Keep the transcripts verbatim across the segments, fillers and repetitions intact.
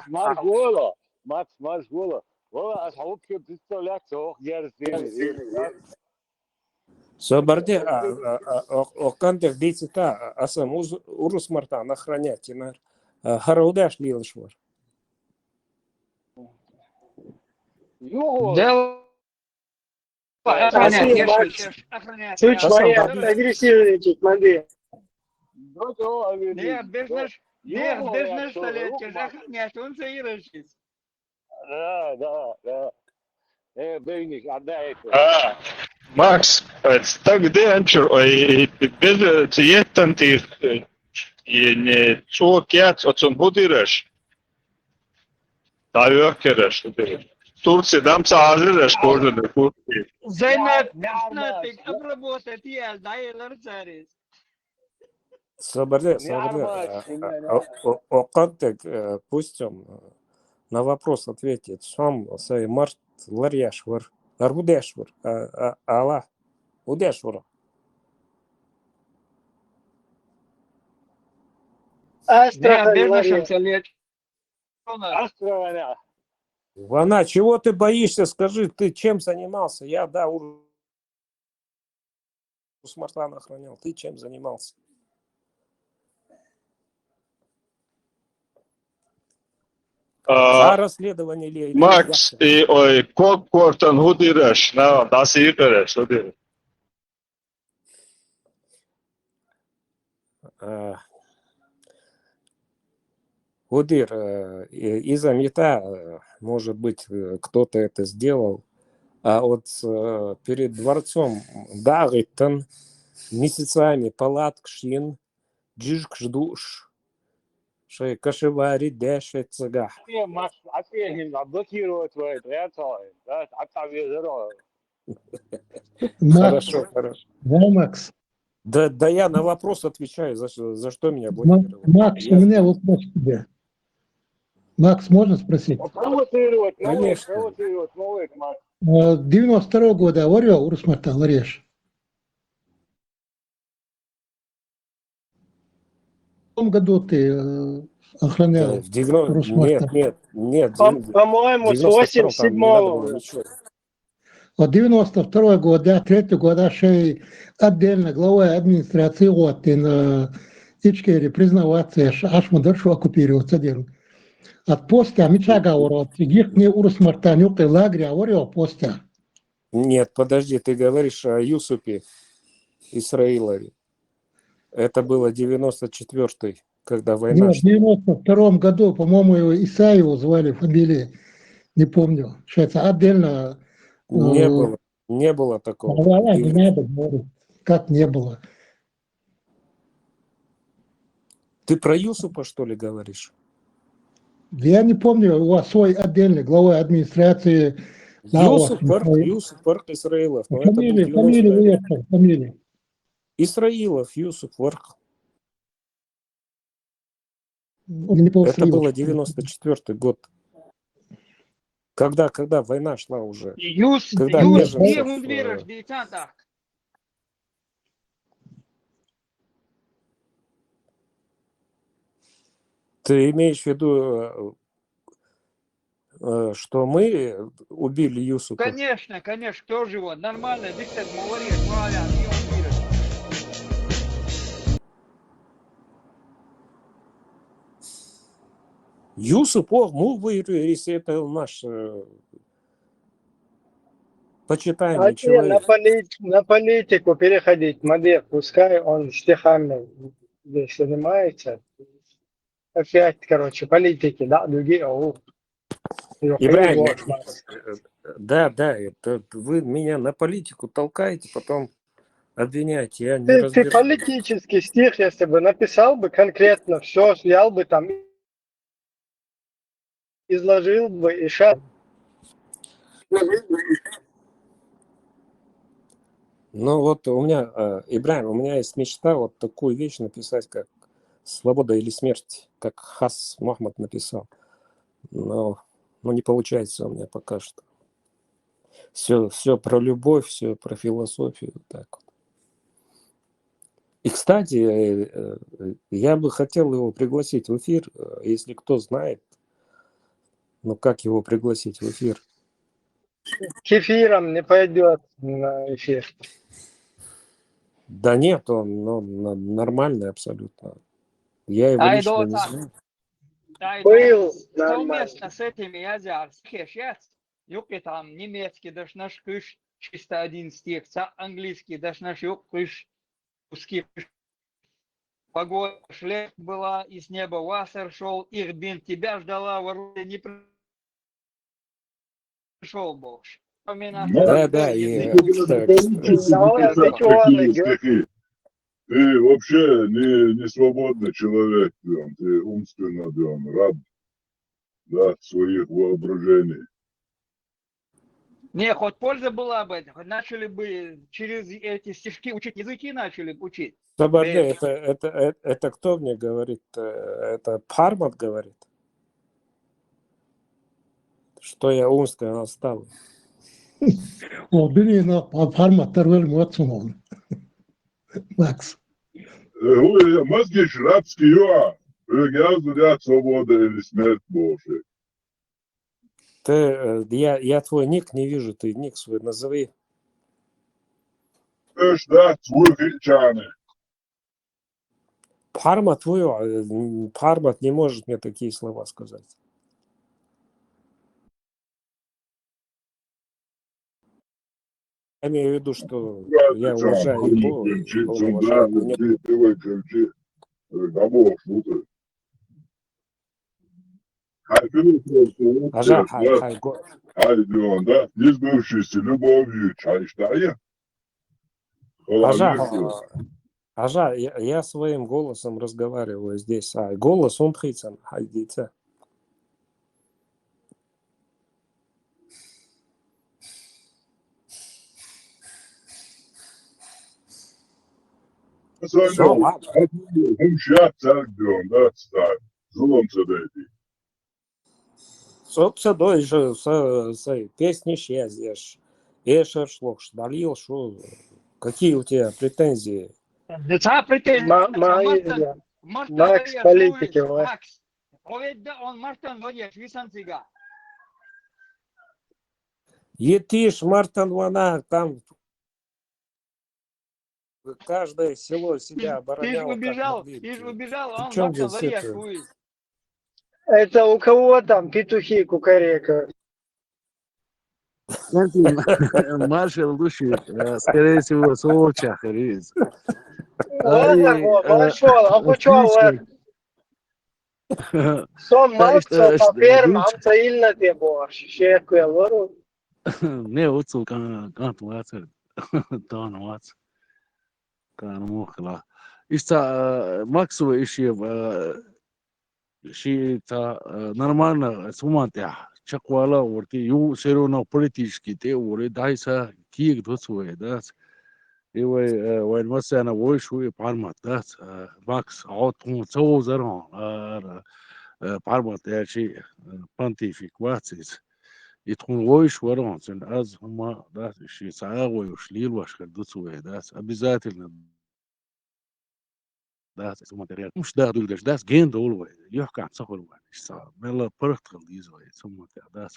Макс, вола, Макс, Макс, вола. Вола, аз хьо вообще представлять ца хох герз дийна. Со барде, а, а, а, о- оккантех дийцита, а, асам уз- урус мартан охранять инар. А, хара удаш лилаш вар. Юго. Дел Спасибо, Макс. Чуть Спасибо, моя Макс. Агрессивничать, Манди. Дрочо, а вы Нет, без наш, нет, без наш столетия, охранять, он заирочись. Да, да, да. Э, бейник, отдай это. А, Макс, э, так де анчур, ой, без цветтан ты, э, и не цокят, от сон будираш. Тавёкераш, Турция, дам цаазираш, кожа де Турция. Зайнат, Нормально. Знатик, обработать я, да, и ларцарис. Собере, Не собере. армаешь, А, не, а, не. о- о- Оккантек, э, пусть он, э, на вопрос ответит. Сам сай март ларьяш вар. Лар удеш вар. А, а, Ала. Удеш вар. Нет, Астрахань, без Мария. наших столетий. Астрахань. Вана, чего ты боишься? Скажи, ты чем занимался? Я, да, ур- Усмартан охранял. Ты чем занимался? А, А расследование ли? Или Макс, як-то? И, ой, кок кортан худираш, на, да сираш, худираш. А, Удир, э, и- из-за мета, э, может быть, э, кто-то это сделал, а вот э, перед дворцом Дагыттан месяцами палатк шин, джижк ждуш, шей кашевари дешет цага. Макс, опять блокировать твои, да, да, отправить. Макс, Хорошо, хорошо. Да, Макс. Да, да я на вопрос отвечаю, за, что- за что меня Ма- блокировали. Макс, Я- у меня вопрос к тебе. Макс, можно спросить? Провоцировать, новый, Конечно. Провоцировать, новый, Макс. Э, девяносто второго года Орё, Урусмартан, Лареш. В каком году ты э, Да, охранял? в девяносто Русмартан. Нет, нет, нет. По- в- По-моему, с девяносто втором там не надо было восемьдесят седьмого. Ничего. Вот девяносто второго года, третьего года шей отдельно главой администрации вот э, Ичкерии признаваться, ш- аш мы дальше оккупироваться один. От поста меча говорил, гих не Урусмартан, юкы лагеря, говорил поста. Нет, подожди, ты говоришь о Юсупе Исраилове. Это было девяносто четвёртый, когда война Нет, в шла. девяносто втором году, по-моему, его Исаеву звали фамилии, не помню. Сейчас отдельно. Не э, было, не было такого. Давай, не Ты- надо, говорю, как не было. Ты про Юсупа, что ли, говоришь? Я не помню, у вас свой отдельный главой администрации. Да, Юсуп вот, Варк, ну, Юсуп Варк Исраилов. Но это был Фамилия, фамилия, девяносто выехал, фамилия. Исраилов Юсуп Варк. Он не был Это Исраилов. Было девяносто четвёртый год. Когда, когда война шла уже. Юс, Когда юс, беженцев, не, он э, веришь, дитя так. Ты имеешь в виду, э, э, что мы убили Юсупа? Конечно, конечно, кто же его? Нормально, Виктор, молодец, молодец, не он веришь. Юсуп, о, мы выиграли, если это наш э, почитаемый Давайте на, человек. поли- на политику переходить, Мадир, пускай он стихами здесь занимается. Опять, короче, политики, да, другие, о. Ибрагим, э, да, да, это вы меня на политику толкаете, потом обвиняете. Я не Ты, ты разбираюсь. Политический стих, если бы написал бы конкретно все, взял бы там, изложил бы и сейчас. Ну вот у меня, э, Ибрагим, у меня есть мечта вот такую вещь написать, как «Свобода или смерть», как Хас Мохаммад написал. Но, но не получается у меня пока что. Все, все про любовь, все про философию, вот так вот. И, кстати, э, э, я бы хотел его пригласить в эфир, э, если кто знает, Ну как его пригласить в эфир? Кефиром не пойдет на эфир. Да нет, он ну, на- нормальный абсолютно. Я его Ай, лично не дота. знаю. Дай Был Что нормально. Место с этими я взял. Слышишь, я? Юки там немецкий дашь наш кыш, чисто один стих, ца- английский дашь наш юк кыш, русский кыш. Погода шлеп была, и с неба вассер шел, их бин тебя ждала, ворота не пришел больше. Вспоминаю Да, Да, старые да, и языки. Особенно так, католические Да, он писать это чё, он такие идёт? стихи. Ты вообще не, не свободный человек, прям, ты умственно прям раб, да, своих воображений. Не, хоть польза была бы, хоть начали бы через эти стишки учить языки, начали бы учить. Собарде, Э, это, это, это, это кто мне говорит? Э, Это Пармат говорит, что я умственно отсталый. О, бини на парматтар вел муатсумон. Макс. Э, ой, мозги рабский, ё, религиозный ряд свобода или смерть больше. Ты, э, я, я твой ник не вижу, ты ник свой назови. Эш, да, свой чаны. Пармат твой, э, м, Пармат не может мне такие слова сказать. Я имею в виду, что я уважаю его, он уважает меня. Ажа, хай, хай, го- Ай, да, не сбывшийся любовью, чай, что я? Ажа, а, Ажа, я, я своим голосом разговариваю здесь. А голос он хицан, хайдите. Всё, ладно. Хумшат царгдон, да, цар. Зулом цадайди. Собственно, да, ещё с, с песни сейчас ешь. Эшер шлохш, Далил, что, какие у тебя претензии? Да ца претензии, Ма- ца ма- Мартан, я- Мартан Макс Варья политики, слует, вот. Макс. Оведь да он Мартан Варья висанцига. Етиш, Мартан Вана, там каждое село себя Ты ж обороняло, как убежал, могли. ты ж убежал, а При он чём Мартан здесь Варья это? слует. Это у кого там петухи кукарекают? Маршал души, э, скорее всего, Сочах, Риз. Ладно, Ай, вот, э, пошёл, а вы чё, отлично. вот, сон Да, Макс, э, по что, фермам, видишь? Ца ильна те борщ, щекуя лору. Не, вот sul kan kan tuatsar. Tan wats. Kan mukhla. Ишта, э, Максу иши, э, ши та, э, нормально, суман тя. Чаквала орти, ю, всё равно политический те, ори, дайса, киек доцве, да. И вай, э, вай масана вой шу и пармат, да. Э, Макс, а вот он цо зарон, э, э, пармат, я чи, э, понтифик вацис. И тхун войш варон, сен аз хума, да, ши саа войш, лил ваш, как дуц вой, да, обязательно. Да, сумма материал. Муш да дулдаш, да, ген дол вой, ёх кан сахур вой, са, мела парахт хал диз вой, сумма материал, да.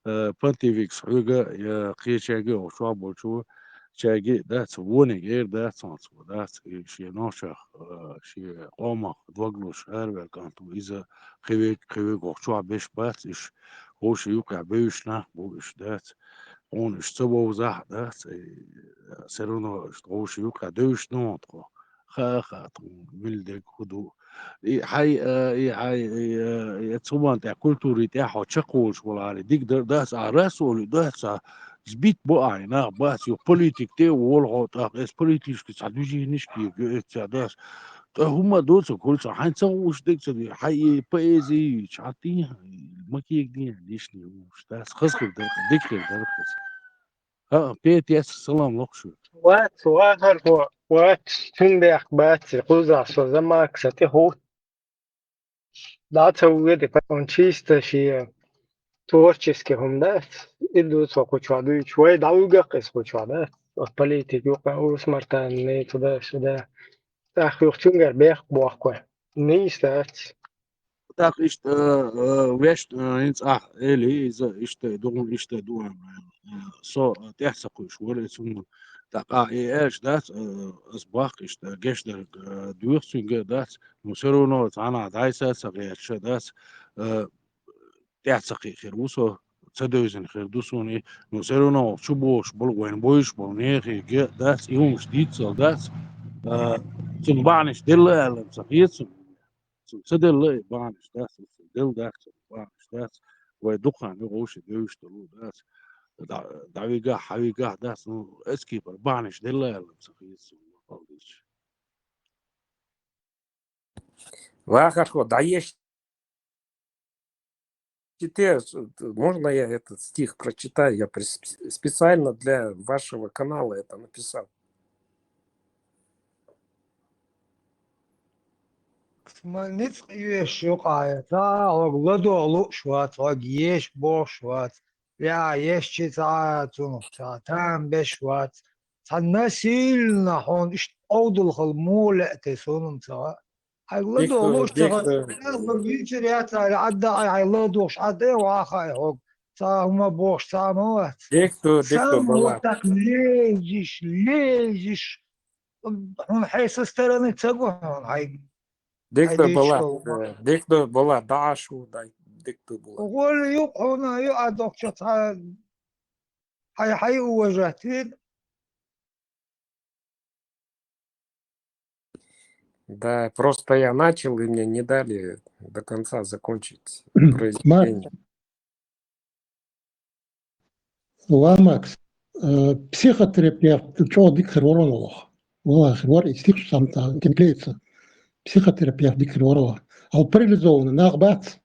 Э, понтификс хуга, я, кечеге, о, шо болчу, чаги, да, цо воне гер, да, цо, цо, да, цо, и ши ношах, э, ши омах, двоглуш, арвер канту, иза, кивек, кивек, о, шо беш бац, иш, о, ши юка, беш на, бу, иш, да, цо, он, иш, цо, бо, за, да, цо, э, всё равно, что, о, ши юка, да, иш, но, тхо, ха, ха, тхо, милдек, худу, и хай, э, и хай, и, э, и цуман тя культури тя хо чакулш валари, дик дар, да, са, расоли, да, са, збит бо ай, на, бац, ё политик те вол хо, так, эс политический са движенишки, ё, эс са, да, та хума доца, кольца, хай ца уш дек ца, хай, э, поэзии, чати, макиек дин, лишний уш, да, хас хыр дар, дик хыр дар, хас. Ха, пет яс, салам лохшу. Вац, вахар хо, вац, тюндяк бац, куза, со за Макса, те хо. Да, ца угеди, он чисто ши творческий хум, да, и дуц ва куча, дуч, вай, да, уга кис куча, да, от политик, юка, урус мартан, не туда-сюда. Так, юх чунгар бех, бохкой. Не истац. тӀаккха иштта, э, э, вешта, э, хӀинца ахь эли, иза иштта дугӀун, иштта дугӀун, э, со, э, тӀехь ца кхуьйсуш вара, и цунна тӀаккха и аьлча дац, э, ас баккха иштта гечдар, э, доьху цуьнга дац, ну, всё равно цхьанхьа дӀайса ца гӀерташ дац, э, тӀехь ца кхийхира ву со, ца девзина хир ду суна и, ну, всё равно чу бохуш болу, вайна бовзуш болу нехе ге а дац, и хӀумаш дийццал дац, а, цунна бахьанаш делла аьлла ца хета суна. Цунна ца делла и бахьанаш дац, цунна делла дац, цунна бахьанаш дац, вай дукха хан юкъа вуьши девзаш долу дац, дӀа-, дӀавигахь, хьавигахь дац, ну, эцкипара бахьанаш делла аьлла ца хета суна, бакъалдича. Вахархо, дӀаешча те, с-, можно я этот стих прочитаю? Я прис-, специально для вашего канала это написал. Ма ницкъ йоьшуш юкъахь, цхьа а хьоьга ладогӀа лууш вац, хьоьга еша бохуш вац, веа ешчи цхьа а цунах цхьа а там беш вац. Цхьа насильно хьуна иштта къовдалхала муха лаьа те, суна-м ца хаьа. Хьайга ладогӀа лууш ца хаьа. Дехто, дехто. Нах бара вийцар яц аьлла, Ӏадда а хьайн ладугӀуш, Ӏадда а ваха а хьоьга. Цхьа а хӀума бохуш цхьа а ма вац. Дехто, дехто, Сам бала. Вот так лезешь, лезешь. Хьуна хьайн со стороны ца го хьуна хьайга. Дехто, хьайн бала, дийцаш долу. Э, дехто, бала, дӀа Ӏаш ву, дай, дехто, бала. ГӀолла юкъа хьуна, ю а дохча цхьа хьай, хьай уважать вина. Да, просто я начал, и мне не дали до конца закончить произведение. Ва, Макс, э, психотерапевт чӀогӀа дика хир вара ван ваха. Валлахи, хир вара и стих сам та, кем клеится. Психотерапевт дика хир вара ваха. Ал парализованный нах бац.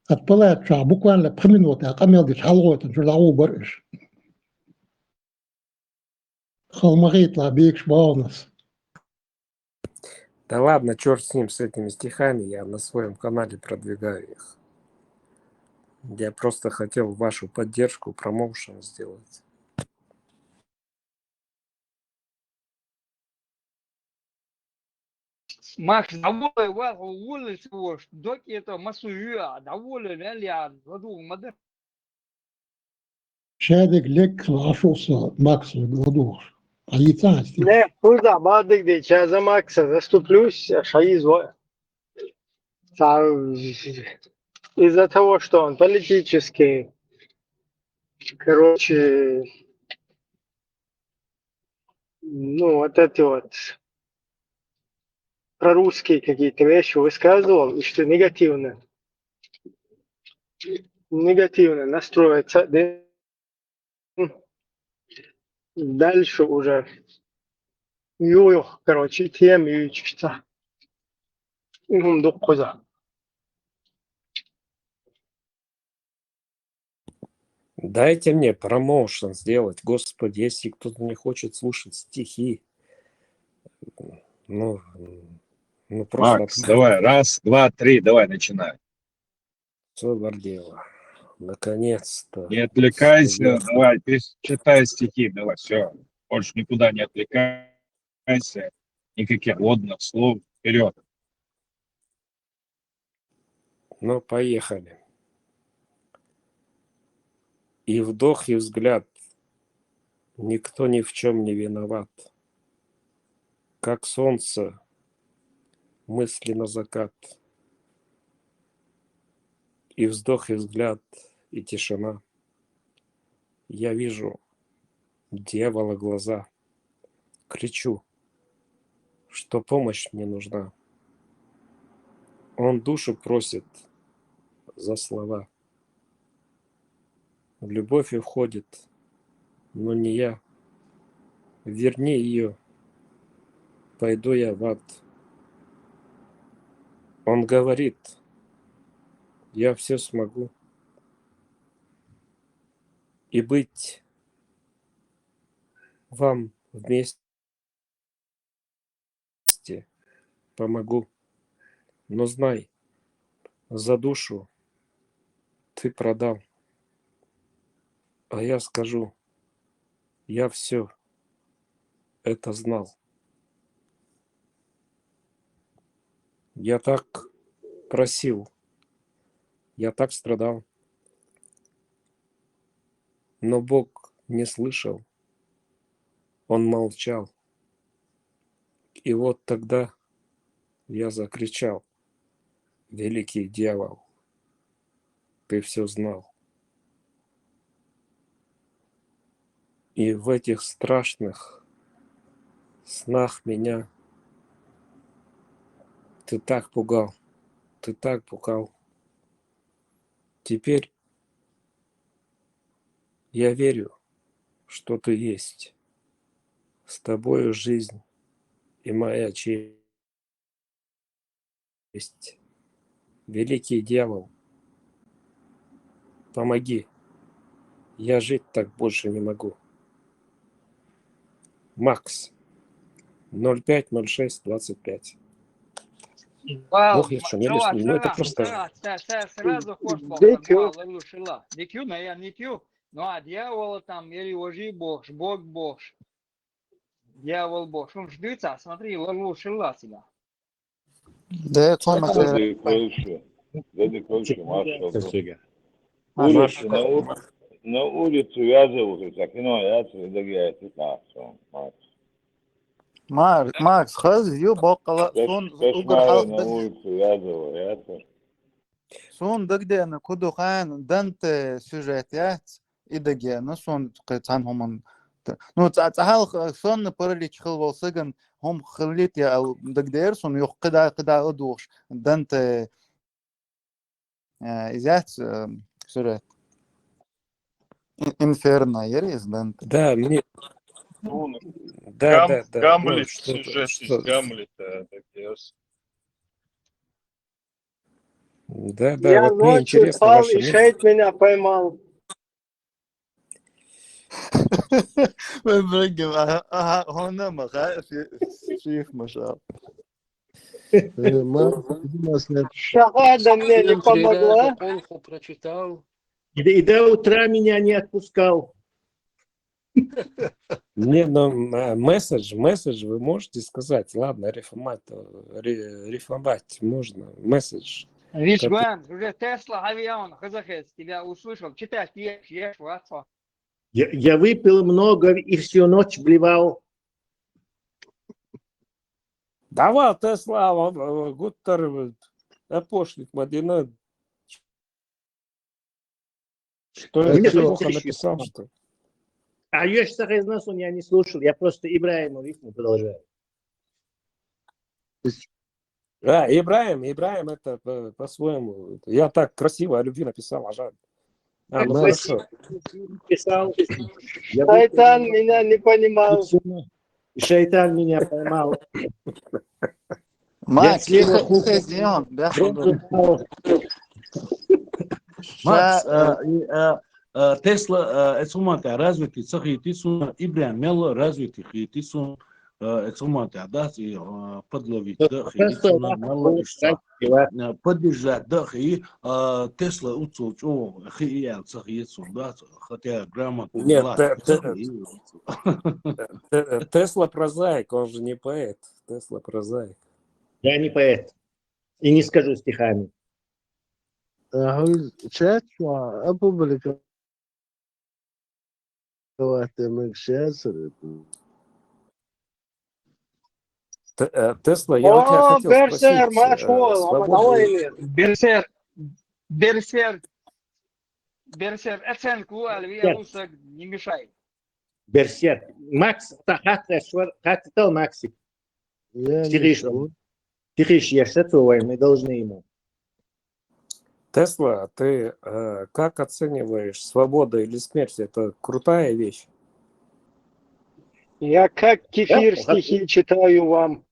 Ат палат чохь буквально пхи минута къамел дича хьалагӀойтан чуьра дӀагӀо бара уьш. Хала ма хӀийталахь бегаш баханас. Да ладно, чёрт с ним, с этими стихами, я на своём канале продвигаю их. Я просто хотел вашу поддержку, промоушен сделать. Макс, дӀаволале, ваха, волале ца вожаш, док это, массо а юа, дӀаволале, мел яа, ладугӀу ма дара. Шадерг лекха лашу со Макс ладугӀуш. Ӏа йийца хьан стих? Не, кхузахь баддиг дийцча, я за Макса заступлюсь, аш хьан йиза вай. Цхьа, из-за того, что он политический, короче, ну, вот эти вот прорусские какие-то вещи высказывал, и что негативно, негативно настроиться, да, дальше уже юйх, короче, тем юйчишца. И хӀума дуккхуза. Дайте мне промоушен сделать, Господи, если кто-то не хочет слушать стихи. Ну, ну, просто Макс, отправь. Давай, раз, два, три, давай, начинай. Что, Вардева? Наконец-то. Не отвлекайся, всё, давай, ты читай стихи, давай, всё. Больше никуда не отвлекайся. Никаких вводных слов. Вперёд. Ну, поехали. И вдох, и взгляд. Никто ни в чём не виноват. Как солнце, мысли на закат. И вздох, и взгляд, и тишина. Я вижу дьявола глаза. Кричу, что помощь мне нужна. Он душу просит за слова. В любовь уходит, но не я. Верни её, пойду я в ад. Он говорит, я всё смогу. И быть вам вместе помогу. Но знай, за душу ты продал. А я скажу, я всё это знал. Я так просил, Я так страдал. Но Бог не слышал. Он молчал. И вот тогда я закричал: «Великий дьявол, ты все знал». И в этих страшных снах меня ты так пугал, ты так пугал. Теперь я верю, что ты есть. С тобою жизнь и моя честь. Великий дьявол, помоги. Я жить так больше не могу. Макс. Ноль пять ноль шесть двадцать пять. Вау, Ох, я что, не давай, лишний. Ну, это сразу, просто... сразу, сразу, сразу, сразу, сразу, Дикю. Лалу Шила. Дикю, наверное, Дикю. Ну, а дьявол там, или ожи бог, бог, бог. Дьявол бог. Шум ждыца, смотри, Лалу Шила себя. Да, Томас, э, Дядя Кольчу, дядя Кольчу, Маршал. А, Улицу, на, у- на улицу Вязовых, так, ну, я тебе доверяю, ты так, что, Макс. Ма- Макс, хаз ю боккала сун Кошмары угар на халк улицу Вязовых, я это. Сун дагдена куду хан Данте сюжет я идагена сун цан хуман. Ну, цахал сон паралич хил волсаган хум хилит я ал дагдер сун юх кыда кыда удуш Данте изят сюжет. Инферно, ер из Данте. Да, мне... Ну, Да, Гам- да, да. Гамлет, Ну, что-то- сюжет из что- Гамлета, так я с- Да, да, Я вот мне ночью интересно спал, ваше и мнение. шейт меня поймал. Мен бирге, ага, ага, хона маха, шиф маша. Э, Марк, иди на свет. Шахада мне не Всем три раза помогла. Конху прочитал. И до, и до утра меня не отпускал. Не, ну, м- месседж, месседж вы можете сказать? Ладно, рифмовать, ре- рифмовать можно. Месседж. Вишгуан, уже Тесла, Хавион, Хазахес, тебя услышал. Читать, ешь, ешь, ватсо. Я, я выпил много и всю ночь блевал. Давай, Тесла, а, а, гуттар, э, опошлить, Мадина. Что Ну, я нет, плохо слушай, написал, что ли? А я сейчас из нас я не слушал, я просто Ибраиму рифму продолжаю. А, Ибраим, Ибраим это по- по-своему. Я так красиво о любви написал, а жаль. А, ну Макс. Хорошо. Писал. Я Шайтан выпил меня не понимал. много. И шайтан меня поймал. Макс, слева хэ- хук. хэзион, да, Громко стал. Макс, э, и, э, э, Тесла, э, это сумата развитый цахити сун, Ибрям мело развитый хити сун, э, это сумата, да, и, э, подловить, да, хити Просто сун, так мало вот и что. так, Э, поддержать, да, и, э, Тесла уцул, чё, хи и ял цахи сун, да, хотя грамотный Нет, была, те- те- и- Те- Тесла прозаик, он же не поэт. Тесла прозаик. Я не поэт. И не скажу стихами. Э, هل شات شو أبو بلك وقت مكشاسر. Т- э, Тесла, я у тебя О, хотел Берсер, спросить, э, Машуа, свободный- Амадалайли. Берсер, Берсер, Берсер, оценку, Альвия Нет. Лусак, не мешай. Берсерк. Макс, та хатра швар, хатра Максик. Я Стихи не что? шел. Стихи я мы должны ему. Тесла, ты э, как оцениваешь, свобода или смерть? Это крутая вещь. Я как кефир Да, стихи читаю вам.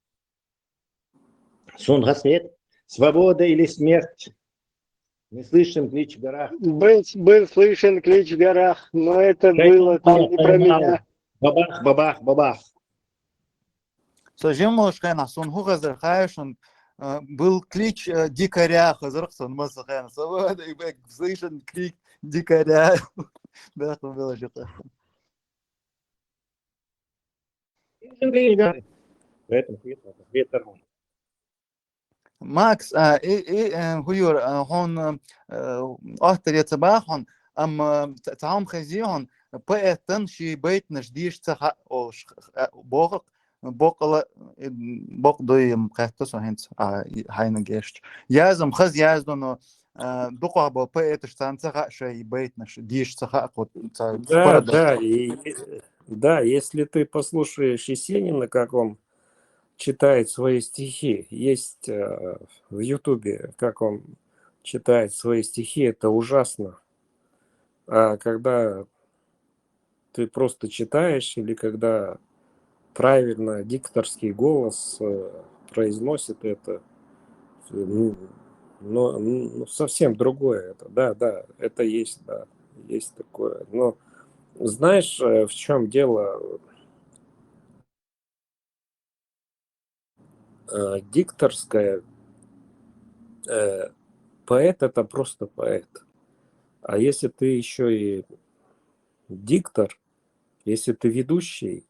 Сун Гасет. Свобода или смерть? Не слышен клич в горах. Был, был слышен клич в горах, но это Шайтан было там меня не про поймал. Меня. Бабах, бабах, бабах. Сожим мошкена сун ху хазар хайшун, э, был клич, э, дикаря хазар сон масахен. Свобода и бэк слышен клич дикаря. Да, ху было жика. Поэтому ветер, ветер. Макс, а, и, и, э, хӀу юра, а, хьона, э, оттарца баха хьона, амма ц-, цхьа хӀума хезий хьона, поэтан ший байтанаш дийша ца хаьа олуш, э, боху-кх, боккъала, э, боккъа дуй-м кхетта со хӀинца, а, и, хьайна гешча. Язам хаза яздо, но, э, дукхахболу поэташ царна ца хаьа шайн байтанаш дийша ца хаьа, кху-, ца-, Да, парадокс. Да, и, и, да, если ты послушаешь Есенина, как он читает свои стихи, есть, э, в Ютубе, как он читает свои стихи, это ужасно. А когда ты просто читаешь, или когда правильно дикторский голос, э, произносит это, ну, ну, ну, совсем другое это. Да, да, это есть, да, есть такое. Но знаешь, э, в чем дело? Э, дикторское, э, поэт — это просто поэт. А если ты еще и диктор, если ты ведущий,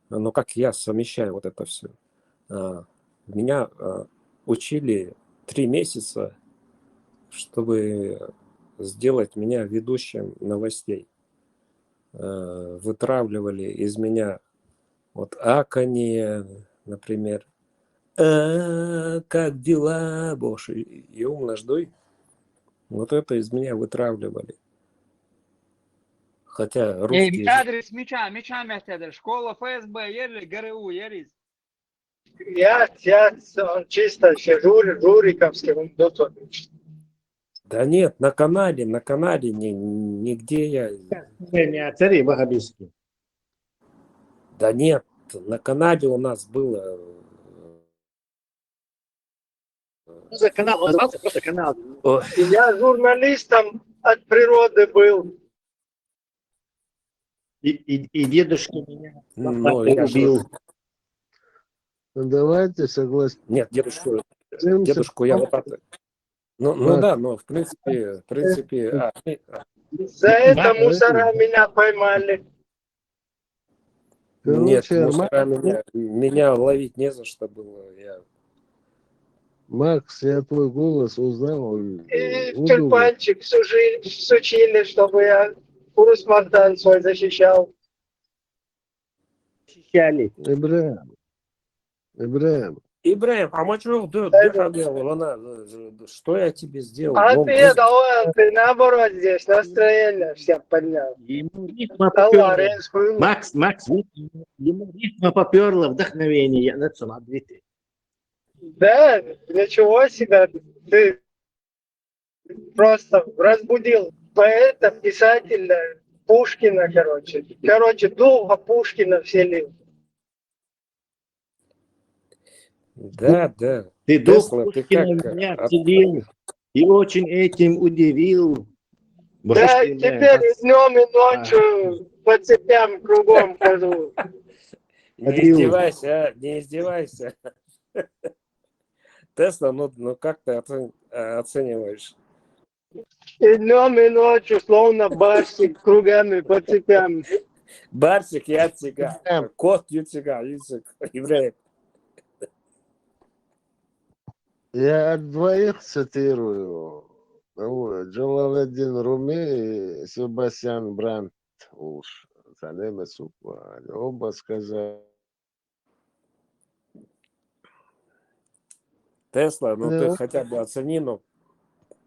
ну, как я совмещаю вот это все? Меня, э, учили три месяца, чтобы сделать меня ведущим новостей. Э, вытравливали из меня вот аканье, например. «А, как дела, Бош?» И, и умно ждуй. Вот это из меня вытравливали. Хотя Эй, русский... Мича адрес, мича, мича меттадрес. Школа ФСБ ери, ГРУ ери. Я, я, он чисто все жури-, журиковский, он дотот. Да нет, на канале, на канале ни-, нигде я... Не, не, цари ваххабистский. Да нет, на канале у нас было, э, Ну, за канал, он назывался просто канал. О. Я журналистом от природы был. И, и, и дедушка меня Ну, я же убил. Ну, давайте согласимся. Нет, дедушку, дедушку я вот так. Ну, ну да, но в принципе, в принципе, а, а. За это мусора меня поймали. Нет, короче, мусора Макс, меня, меня ловить не за что было. Я... Макс, я твой голос узнал. И в тюльпанчик всю жизнь всучили, чтобы я курс Мартан свой защищал. Защищали. Ибрагим. Ибрагим. Ибрагим, а мы чё, д-, д-, что я тебе сделал? А ну, ты, ну, это, о, ты наоборот здесь настроение всем поднял. Ему ритма попёрла. Макс, Макс, ему ритма попёрла, вдохновение, я на самом деле. Да, ничего себе, ты просто разбудил поэта, писателя, Пушкина, короче. Короче, духа Пушкина вселил. Да, да. Ты дух Тесла, ты Пушкина как, меня а, вселил и очень этим удивил. Да, теперь днём и ночью по цепям кругом хожу. Не издевайся, а, не издевайся. Тесла, ну, ну как ты оцен-, э, оцениваешь? И днём, и ночью, словно барсик, кругами по цепям. Барсик, я цыган. Кот, я цыган, я цыган. Еврей. Я от двоих цитирую. Кого? Джалаледдин Руми и Себастьян Брандт. Уж за немец упали. Оба сказали. Тесла, ну ты хотя бы оцени, ну,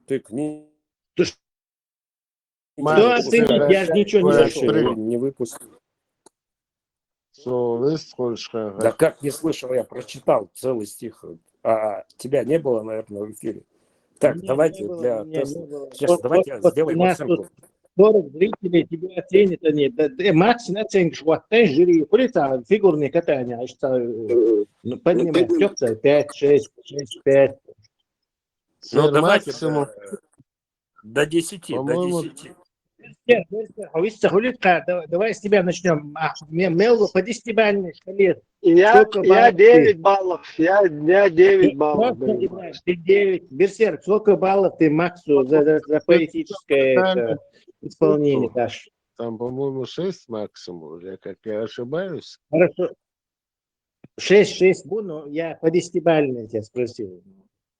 ты кни-, что оценить? Я же ничего не слышал. Не выпустил. Да как не слышал, я прочитал целый стих. А тебя не было, наверное, в эфире. Так, давайте для Тесла. Сейчас давайте сделаем оценку. Сорок зрителей тебя оценят, они. Да, да, Макс, оценишь, вот, знаешь, жюри, курица, фигурное катание, а что, э, ну, поднимай, всё, пять, шесть, шесть, пять. Ну, давайте максимум. До десяти, до десяти. Давай, давай с тебя начнём. А, ме-, мел, по десятибалльной шкале. Я, я девять баллов. Я, я девять баллов даю. Ты девять. Берсерк, сколько баллов ты Максу за, за, за поэтическое это исполнение дашь? Там, по-моему, шесть максимум, я как, я ошибаюсь? Хорошо. Шесть, шесть, ну, я по десятибалльной тебя спросил.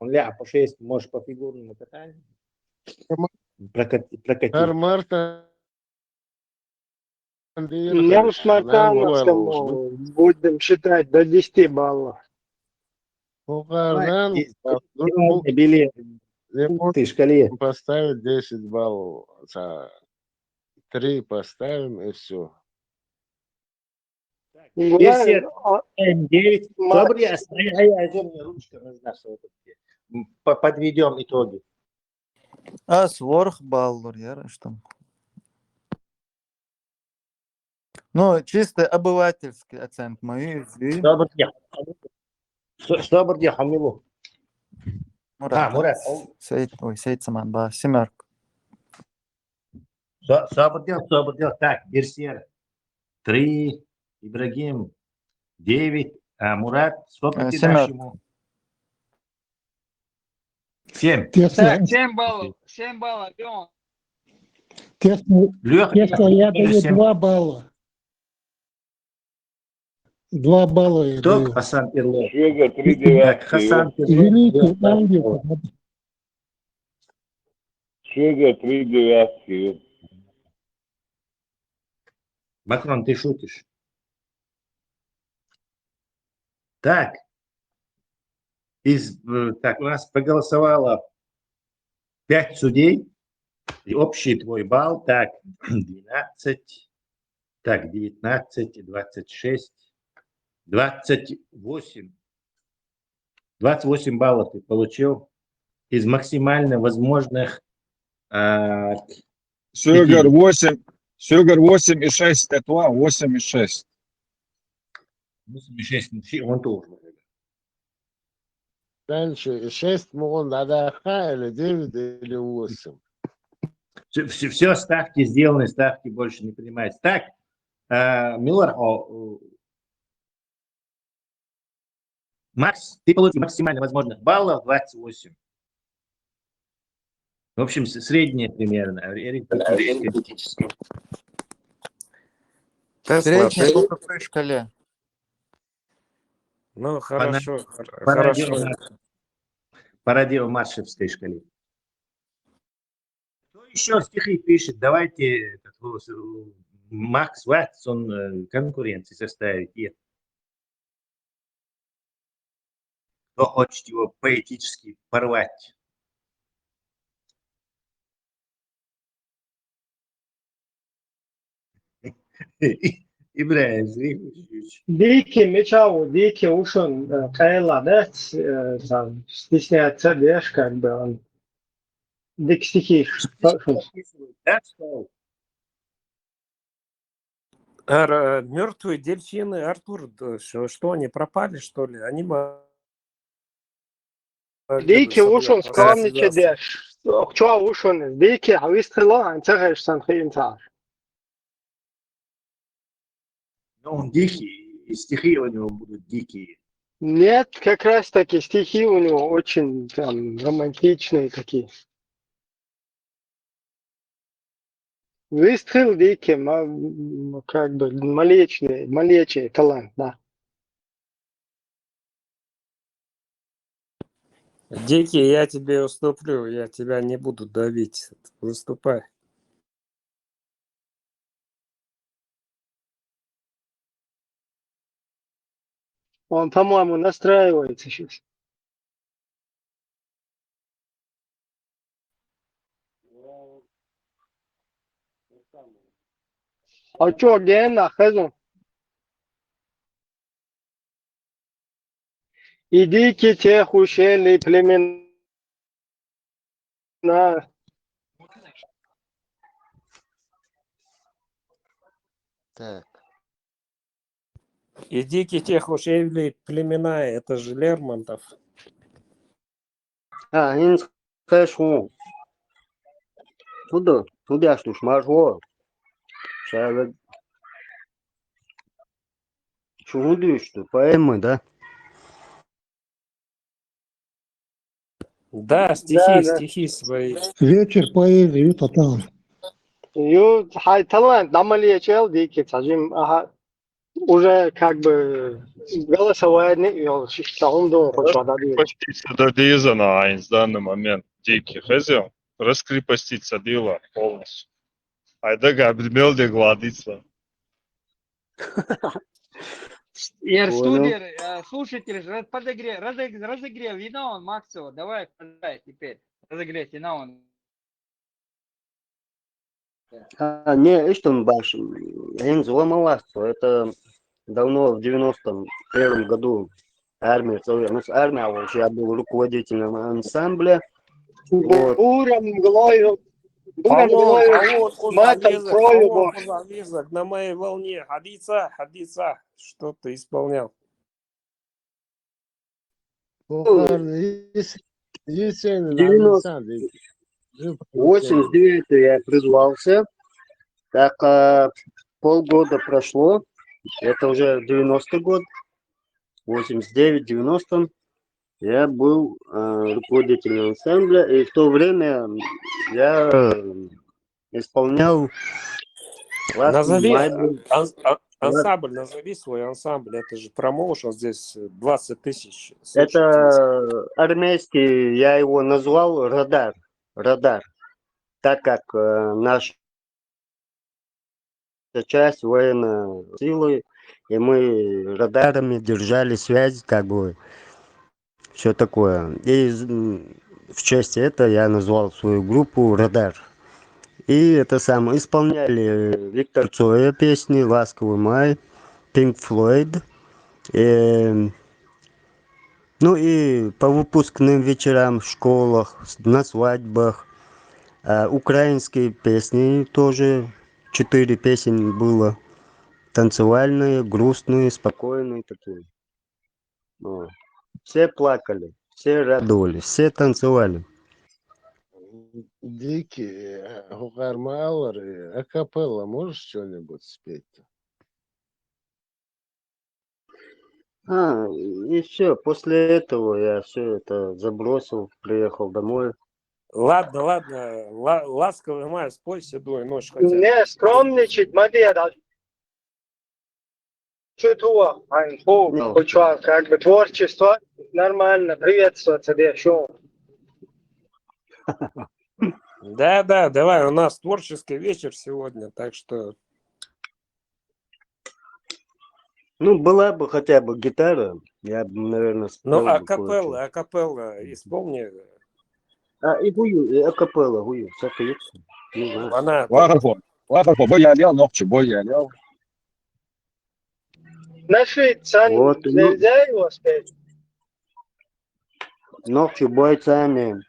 Он ля по шесть, может, по фигурному катанию. Прокати, прокати. Ар Мартан Нямс Мартан, будем считать до десяти баллов. Пукардан Били ты шкале поставить десять баллов. Три поставим и все. Версия девять. Собри, ай, ай, ай, мне ручка нужна, что подведем итоги. А сворх баллур яра что? Ну, чисто обывательский оценка мою. Собри, Хамилу. Мурат. А, Мурат. Сейд, ой, Сейд Саман, ба, семерка. Собри, собри. Так, Берсер. Три, Ибрагим. Девять, а Мурат, сколько ты дашь ему? Семь. Тесно, Семь баллов. Семь баллов, Леон. Тесно, Леха, тесно, я даю два балла. Два балла я Кто? Даю. Хасан Перло. Швега три девятки. Хасан Перло. Извините, Ангел. Швега три девятки. Макрон, ты шутишь. Так. Из, э, так, у нас проголосовало пять судей. И общий твой балл, так, двенадцать, так, девятнадцать, двадцать шесть, двадцать восемь. Двадцать восемь баллов ты получил из максимально возможных. А, Сёгар восемь, Сёгар восемь и шесть, это восемь и шесть. Восемь и шесть, ну, он тоже. Дальше шесть могу надо или девять или восемь. Все, все, все ставки сделаны, ставки больше не принимаются. Так, а, Милар, о, о, Макс, ты получил максимально возможных баллов двадцать восемь. В общем, с- среднее примерно, арифметическое. Средняя по какой шкале? Ну, хорошо, хор- По радио, хорошо. По радио Маршевской шкале. Кто еще стихи пишет? Давайте этот, э, Макс Ватсон, э, конкуренции составить. И кто хочет его поэтически порвать? Ибрагим Зрихович. Дики, мичау, дики ушун, э, къайла, да, с- э, там, стесняться, деш, как бы он. Дик стихи. Да, что? Ар, э, мертвые дельфины, Артур, д- что, что они пропали, что ли? Они ма- Дики ушун скромничать деш. Чё ушун? Дики, а выстрела, а цехаешь сан хиин цар. Ну, он дикий, и стихи у него будут дикие. Нет, как раз таки стихи у него очень там романтичные такие. Выстрел дикий, ма- м, как бы малечный, малечий талант, да. Дикий, я тебе уступлю, я тебя не буду давить. Выступай. Он, по-моему, настраивается сейчас. А чё, Гена, хезу? Идите тех ущелий племена. Так. Идите тех ущелий племена, это же Лермонтов. А, инс хэш ху. Туда, туда что ж, маржо. Шаве. Чугундуш, что поэмы, да? Да, стихи, стихи свои. Вечер поэзии, Ю Татан. Ю, хай талант, намалечел, дики, цажим, ага. уже как бы голосование, я считал, он думал, хоть что-то. Раскрепоститься да диза на айнс данный момент. Дикий хезио. Раскрепоститься дела полностью. Айда, Габриэль, де гладица. Ер Понял. студия, э, слушатель, раз- подогрев, разог- разогрев, и на он, Максо, давай, давай теперь, разогрев, и на он. А, не, ишта баш, эн зула маласо, это давно в девяносто первом году армия целая, ну, с армией, а вот я был руководителем ансамбля. Вот. Бурам глою. Бурам Алло, глою. алло, Матом Хузамиза, крою алло, баш. Хузамиза, на моей волне. Хадица, Хадица, что ты исполнял? Кохар, ис- ис- ис- Девяносто. ис- Восемьдесят девятый я призвался. Так, а, полгода прошло. Это уже девяностый год. Восемьдесят девять, девяносто. Я был а, руководителем ансамбля. И в то время я э, исполнял Last Назови Night. ан- ан- ансамбль, назови свой ансамбль. Это же промоушен здесь, э, двадцать тысяч слушателей. Это армейский, я его назвал Радар. Радар. Так как э, наша часть военной силы, и мы радарами держали связь, как бы, все такое. И м, в честь этого я назвал свою группу Радар. И это самое, исполняли Виктор Цоя песни, «Ласковый май», Pink Floyd. Э, ну и по выпускным вечерам в школах, с- на свадьбах. А, украинские песни тоже, четыре песен было. Танцевальные, грустные, спокойные такие. Вот. Все плакали, все радовались, все танцевали. Дикий, э, Хохар Маалар, э, акапелла можешь что-нибудь спеть? А, и все. После этого я все это забросил, приехал домой. Ладно, ладно. Ла- ласковый май, спой седую ночь хотя бы. Не скромничать, Мадьяр. Что ты, ай, ху, Ну. Хучуан, как бы творчество нормально, приветствуется, да, что? Да, да, давай, у нас творческий вечер сегодня, так что... Ну, была бы хотя бы гитара, я бы, наверное, спел Ну, бы акапелла, кое-что. Акапелла, исполни. А, и гую, и акапелла гую, всякое есть. Не знаю. Она... Вахахо, вахахо, бо ял ял, нохчу, бо ял ял. Наши цан Вот, ну. Нельзя его спеть? Нохчу бой цане.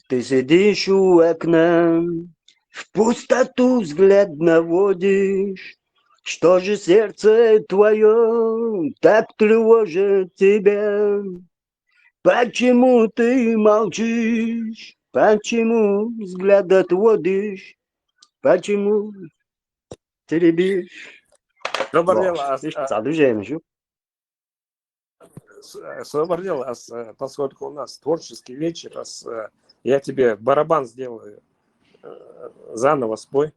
Ты сидишь у окна, в пустоту взгляд наводишь. Что же сердце твое так тревожит тебя? Почему ты молчишь? Почему взгляд отводишь? Почему теребишь? Добрый день, Бах, ас- ишта а- цадыжем шу. С- Собрал, ас- поскольку у нас творческий вечер, ас- я тебе барабан сделаю э, заново, спой,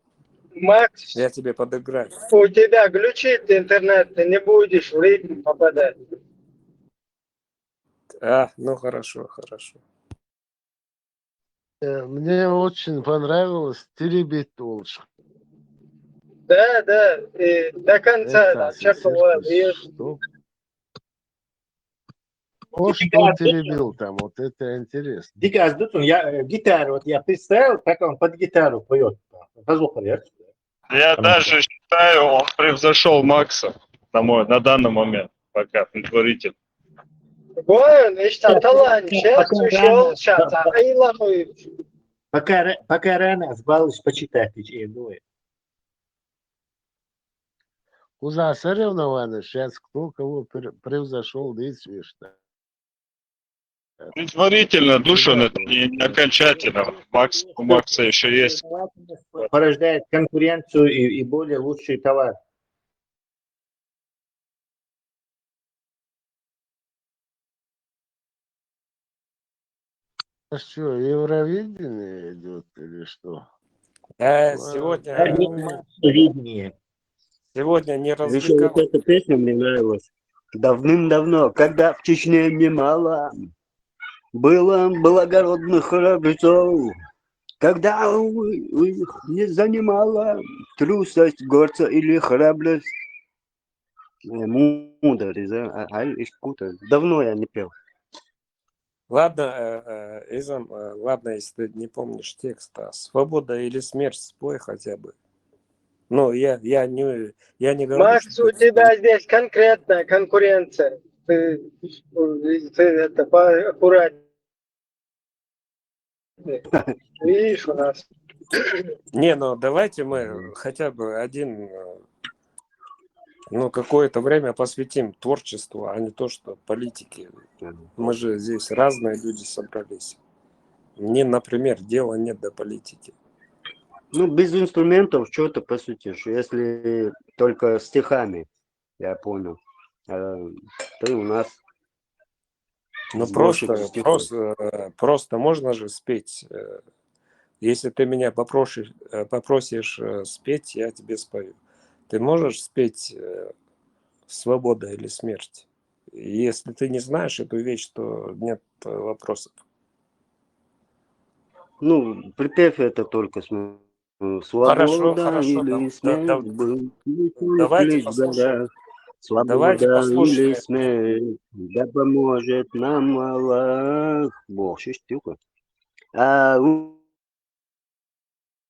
Макс, я тебе подыграю. у тебя глючит интернет, ты не будешь в ритм попадать. А, ну хорошо, хорошо. Э, Мне очень понравилось теребить лучше. Да, да, и до конца Это да, чё было, и что? О, что он теребил там, вот это интересно. Дикий, аз дутун, я э, гитару, вот я представил, как он под гитару поет. Позвук, я. Я даже считаю, он превзошел Макса на мой, на данный момент, пока предварительно. Гоен, ишта талант, сейчас ушёл, сейчас, а, ай, лахуй. Пока, ра- пока рано, аз балыш почитать, я думаю. Куза соревнования, сейчас кто кого пре- превзошел, здесь ишта. Предварительно, Душан, это не, не окончательно. Макс, у Макса еще есть. Порождает конкуренцию и, и более лучший товар. А что, Евровидение идет или что? Э, Ладно. Сегодня Евровидение. Сегодня не Еще вот развлекал. Эта песня мне нравилась. Давным-давно, когда в Чечне немало было благородных храбрецов, когда у- у их не занимала трусость горца или храбрость. Э, мудрость, да? А, а, искута. Давно я не пел. Ладно, э, э, Изам, э, ладно, если ты не помнишь текста. Свобода или смерть, спой хотя бы. Ну, я, я не, я не говорю, Макс, что у ты тебя здесь конкретная конкуренция. Ты, ты это поаккуратнее. Видишь, у нас. Не, ну давайте мы хотя бы один, э, ну, какое-то время посвятим творчеству, а не то, что политике. Мы же здесь разные люди собрались. Мне, например, дела нет до политики. Ну, без инструментов что ты посвятишь, если только стихами, я понял. Э, Ты у нас Ну, Сборщик просто, стихов. просто, э, просто можно же спеть. Э, Если ты меня попросишь, э, попросишь э, спеть, я тебе спою. Ты можешь спеть э, «Свобода или смерть»? Если ты не знаешь эту вещь, то нет э, вопросов. Ну, припев это только см- Хорошо, Свобода хорошо, или дав- смерть дав- был давайте лишь послушаем. года. Свобода Давайте или послушаем. Смерть, да поможет нам Аллах. Бог, что ж такое? А у-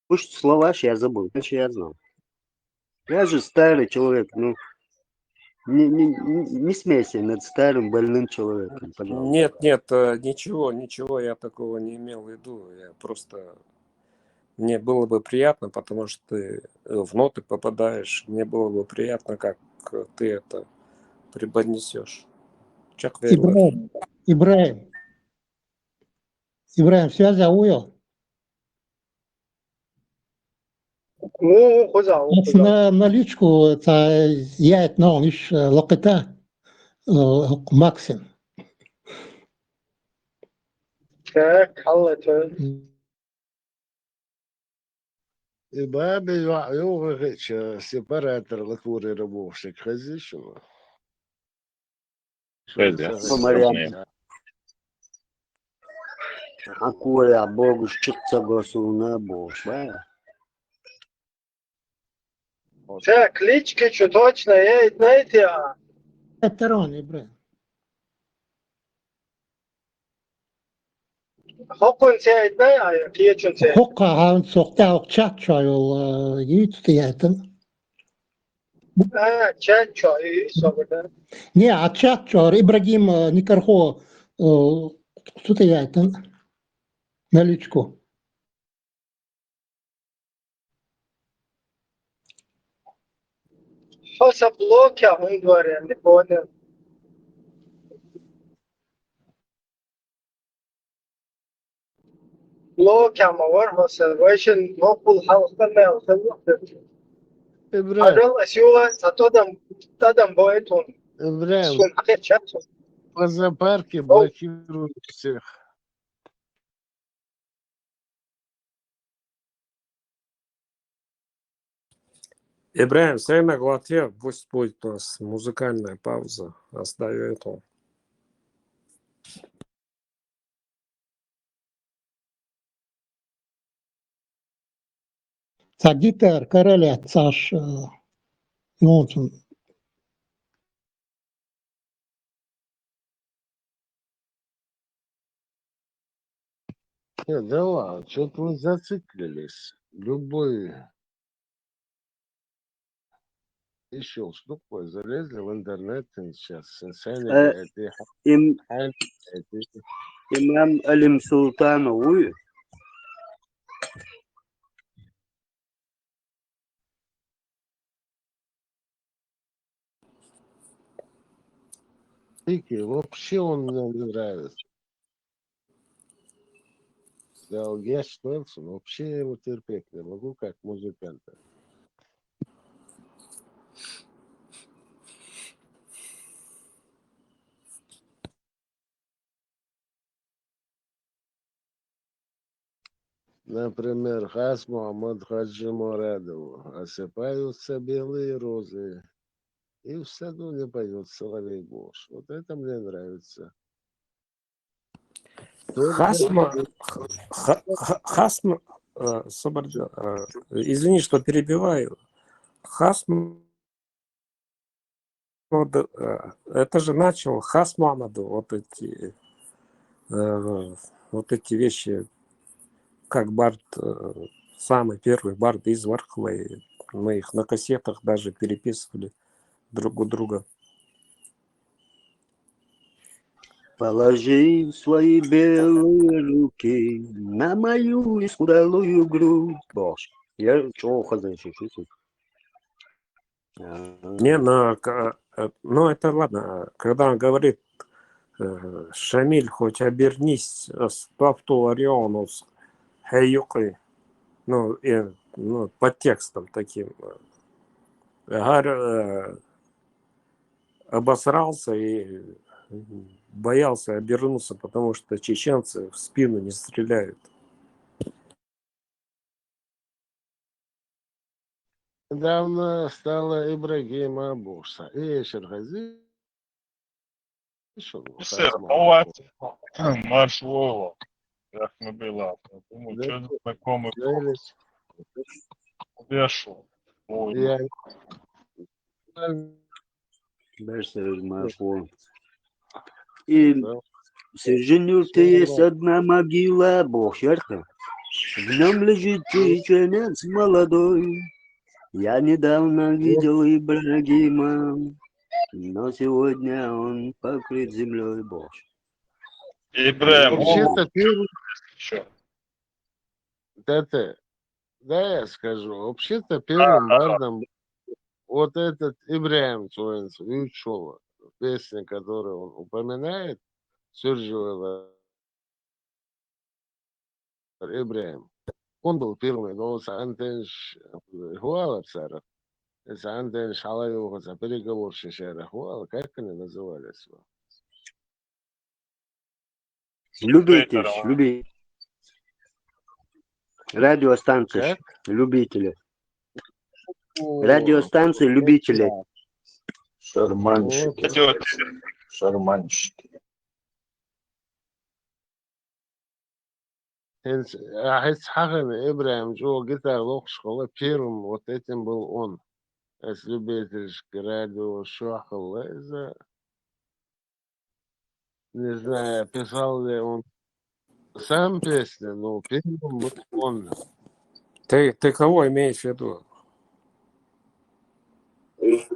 уж слова ж я забыл, раньше я знал. Я же старый человек, ну, не, не, не не смейся над старым больным человеком, пожалуйста. Нет, нет, э, ничего, ничего я такого не имел в виду. Я просто... Мне было бы приятно, потому что ты э, в ноты попадаешь. Мне было бы приятно, как э, ты это преподнесешь. Чак верю. Ибраим, Ибраим. Ибраим, связь ауё. Ну, хоза, На, на личку это яет на он иш локета Максим. Так, халла то. Ибраим, я говорю, сепаратор латури рабовщик, хозишь? Хозя. По Марианне. Акуя, Богу, щитца госуна, Богу, швая. Так, лички чу точно, я, знаете, а Петерон, Ибраим. хокун сяйдна, а киечун сяй. Хокка хан сокта ок чат чойл гит тиятын. А, чат чо, и собака. Не, а чат чор Ибрагим э, Никархо э, сутиятын. На личку. Хоса блокя, он говорит, не понял. Блокя, ма вар хоса, вайшин мокул халкта мел, халкта. Ибраим, Адал асюла, сатодам, тадам бойтун. Ибраим, Сун, а чат сун. по зоопарке блокируют всех. Ибраим, сена глотер, пусть будет у нас музыкальная пауза. Оставим это. Ца гитар, короля, цаш, э, ну, он Не, да ладно, что-то вы зациклились. Любой еще штуку залезли в интернет сейчас. Сенсей Э, Им, Имам Алим Султанов, уй. Вообще он мне не нравится. Да, я Шнелсон, вообще его терпеть не могу, как музыканта. например, Хас Мухаммад Хаджи Мурадову «Осыпаются белые розы», и в саду не поет соловей Бош. Вот это мне нравится. Только Хасма, ха- ха- Хасма, э, Соболь, э, извини, что перебиваю. Хасма, вот, э, это же начал Хас Мухаммаду вот эти, э, вот эти вещи, как бард, э, самый первый бард из Вархлы. Мы их на кассетах даже переписывали друг у друга. Положи свои белые руки на мою исхудалую грудь. Бош. Я чего хозяйство чувствую? А, Не, ну, к- э, ну это ладно. Когда он говорит, э, «Шамиль, хоть обернись, э, став ту Орионус, хаюкы», ну, и, ну, под текстом таким. э, Гар э, обосрался и боялся обернуться, потому что чеченцы в спину не стреляют. Недавно стало Ибрагима Бошса. И Шергази. Сэр, ну вот, марш Вова. Як не была. Думаю, Да. Что за знакомый Говорит, Вешал. Ой, я Дальше марш Вова. И в Сержинюрте есть одна могила, Бош, ярко. В нем лежит чеченец молодой. Я недавно видел Ибрагима, но сегодня он покрыт землей, Бош. Ибраим, Вообще-то первый, еще. это, да, я скажу, вообще-то первым бардом вот этот Ибраим Цоинцев, Ючола, песня, которую он упоминает, Сюржуэла Ибраим. Он был первым, но Сантенш Хуалапсаров. Сантенш Халаюха, переговорщик Хуала, как они назывались? Любитель, любитель. Радиостанция, Как? Любители. О, Радиостанция любителей. Шарманщики. Идет. Шарманщики. Хинс, а, хинс хахин Ибраим Джо гитар лохшхола первым вот этим был он. С любительским радио шохала из-за, не знаю, писал ли он сам песни, но первым был он. Ты, ты кого имеешь в виду?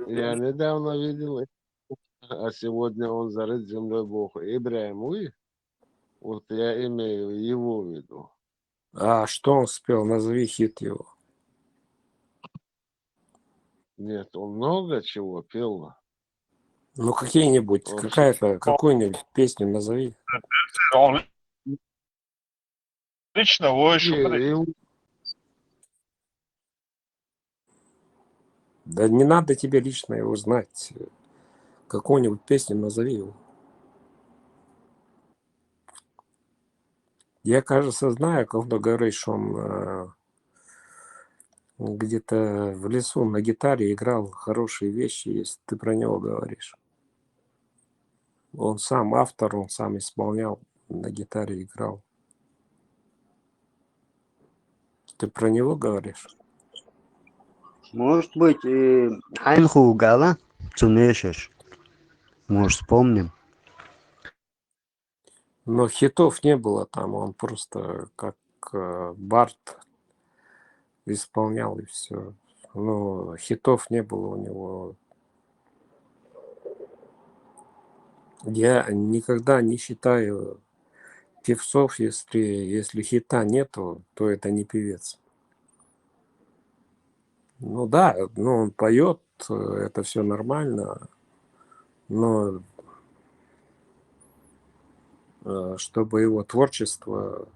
Я недавно видел, а сегодня он зарыт землей Бог Ибраим Уи. Вот я имею его в виду. А что он спел? Назови хит его. Нет, он много чего пел. Ну, какие-нибудь, Вообще. Какая-то, какую-нибудь песню назови. Он лично Войшук. И- и- Да не надо тебе лично его знать. Какую-нибудь песню назови его. Я, кажется, знаю, когда говоришь, он э, где-то в лесу на гитаре играл хорошие вещи, если ты про него говоришь. Он сам автор, он сам исполнял, на гитаре играл. Ты про него говоришь? Может быть, и Хайнху Гала, Цунешеш. Может, вспомним. Но хитов не было там, он просто как э, бард исполнял и все. Ну, хитов не было у него. Я никогда не считаю певцов, если, если хита нету, то это не певец. Ну да, ну он поет, это все нормально, но э, чтобы его творчество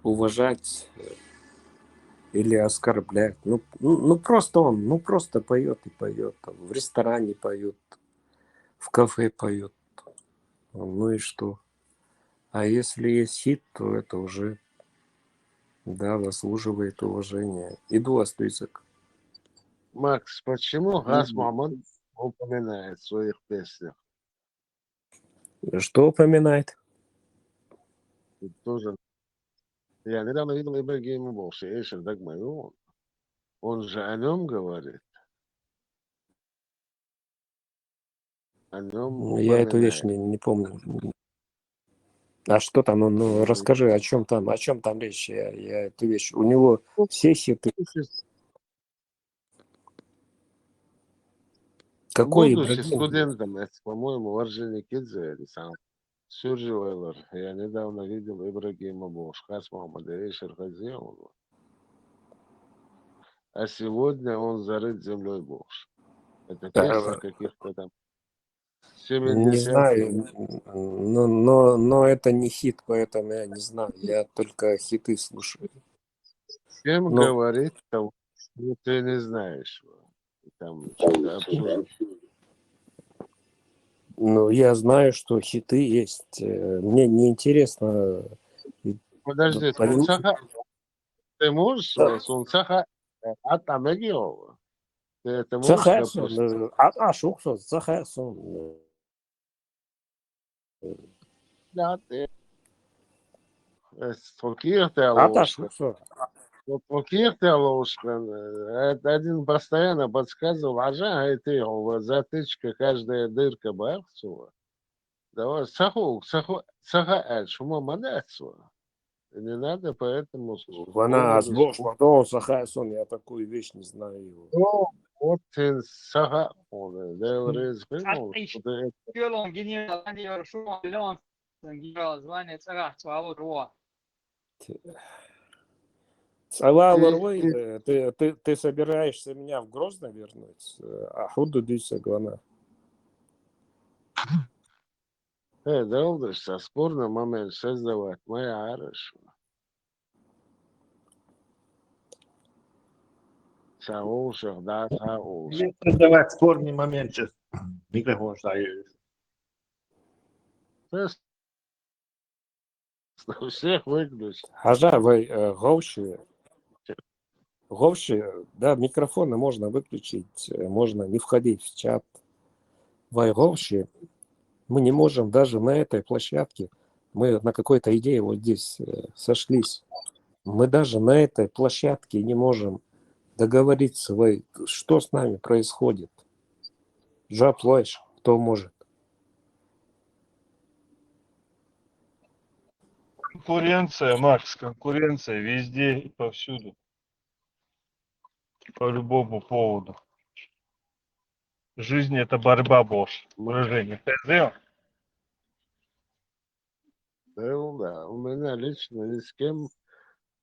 уважать э, или оскорблять. Ну, ну, ну, просто он, ну просто поет и поет. Там, в ресторане поют, в кафе поют. Ну и что? А если есть хит, то это уже Да, заслуживает уважения. Иду вас список. Макс, почему Газ Мамон упоминает в своих песнях? Что упоминает? Тоже. Я недавно видел Ибрагима Бокша, Эшер Дагмаю. Он же о нем говорит. О нем Я эту вещь не, не помню. А что там? Ну, ну расскажи, о чем там, о чем там речь? Я, я эту вещь. У него все хиты. Какой Будучи студентом, это, по-моему, Орджоникидзе или сам Сюржилайлар. Я недавно видел Ибрагима Бокша, Газ Мамада, Эшер Гази. А сегодня он зарыт землей, Бокш. Это песня каких-то там не знаю, но, но, но это не хит, поэтому я не знаю. Я только хиты слушаю. С кем говорит того, что ты не знаешь? Там что-то обсуждать. Ну, я знаю, что хиты есть. Э, Мне неинтересно. Подожди, Пойму- Сунцаха, ты можешь, Сунцаха, а там Эгио? Ты это можешь, Цахайсон, допустим? э, а, а, шухсо, цахайсон. Да, ты. Э, Сокир ты А, да, ловушка. шухсо. Вот Сокир ты ловушка. Э, Один постоянно подсказывал, а же, эй, ты, его, затычка, каждая дырка Барцева. Давай, Саху, Саху, Саха, э, шума мадацу. Не надо поэтому... Вана азбош, потом цахайсон, я такую вещь не знаю его. Ну, вот ты Саха, он, да, Ат иш- Кёлон генерал, ани ёр шума лён, генерал звание царах, слава руа. Цава лорвой, э, ты, ты, ты собираешься меня в Грозный вернуть? Э, А худу дюйса глана. Э, да, удаш, со спорный момент создавать, моя арыш. Саушах, да, сауш. Создавать спорный момент сейчас. Микрофон ставишь. Всех выключить. Хажа, вай, э, говши. Говши, да, микрофоны можно выключить, э, можно не входить в чат. Вай, говши. Мы не можем даже на этой площадке, мы на какой-то идее вот здесь э, сошлись. Мы даже на этой площадке не можем договориться, вай, что с нами происходит. Джаплойш, кто может? Конкуренция, Макс, конкуренция везде и повсюду. По любому поводу. Жизнь — это борьба, Бокш. Выражение. Ты сделал? Да, да, у меня лично ни с кем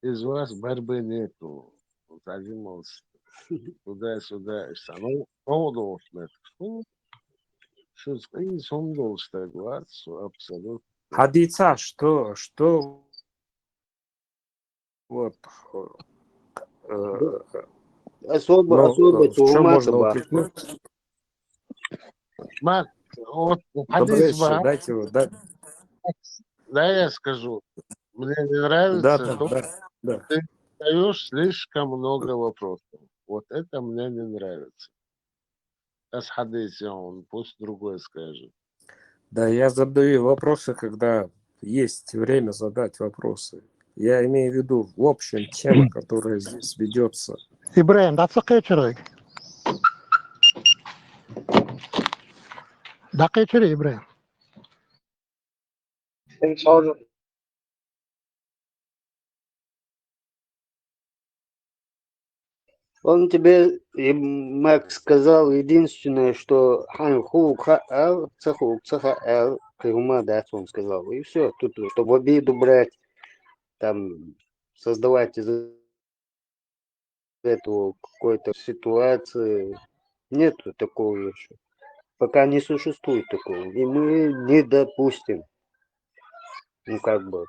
из вас борьбы нету. Вот один вот туда-сюда, и самому поводу вот это. Что? Что с кем сон должен согласиться, абсолютно. Хадица, что, что вот э, Особо, ну, особо э, в чем можно тугмата бар. Упрекнуть? Мак, вот Добрый хадис вечер, бар. Дайте его, да, Да, я скажу. Мне не да, нравится да, то, да, да. задаешь слишком много вопросов. Вот это мне не нравится. Асхадейсян, пусть другой скажет. Да, я задаю вопросы, когда есть время задать вопросы. Я имею в виду, в общем, тема, которая здесь ведется. Ибраим, дацакъечирай. Дакъечирай, Ибраим. Он тебе, и Макс сказал единственное, что хан хук ха эл, ца хук ца ха эл, кыгума, да, он сказал. И все. Тут, чтобы обиду брать, там, создавать из этого какой-то ситуации. Нету такого еще. Пока не существует такого. И мы не допустим. Ну, как бы.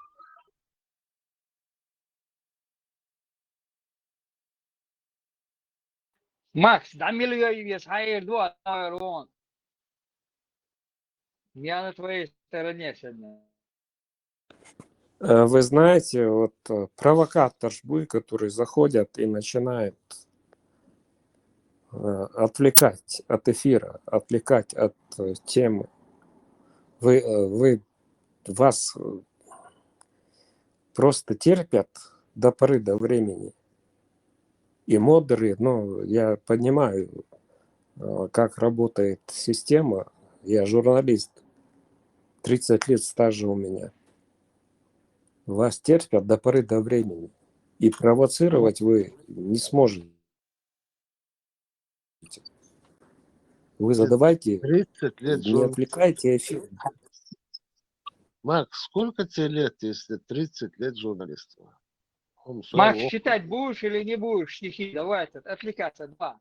Макс, да милуя и вес хайр дуа, он. Я на твоей стороне сегодня. Э, Вы знаете, вот э, провокатор жбы, который заходят и начинает э, отвлекать от эфира, отвлекать от э, темы. Вы, э, вы, вас э, просто терпят до поры до времени. И модеры, ну, я понимаю, э, как работает система. Я журналист, тридцать лет стажа у меня. Вас терпят до поры до времени. И провоцировать вы не сможете. Вы задавайте, 30 лет не журналиста. Отвлекайте эфир. Макс, сколько тебе лет, если 30 лет журналиста? Макс, читать будешь или не будешь стихи? Давай этот, отвлекаться, два.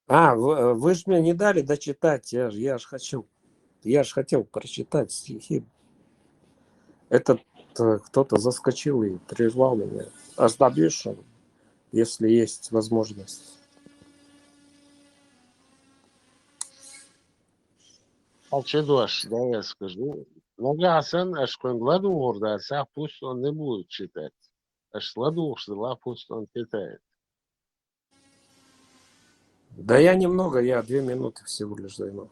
А, вы, вы же мне не дали дочитать, я, ж- я же хочу, я же хотел прочитать стихи. Этот э, кто-то заскочил и прервал меня. Оздобишь, если есть возможность. А что дальше? Давай я скажу. Нагасан, аш квен ладу горда, са пусть он не будет читать. Аш ладу горда, пусть он читает. Да я немного, я две минуты всего лишь займу.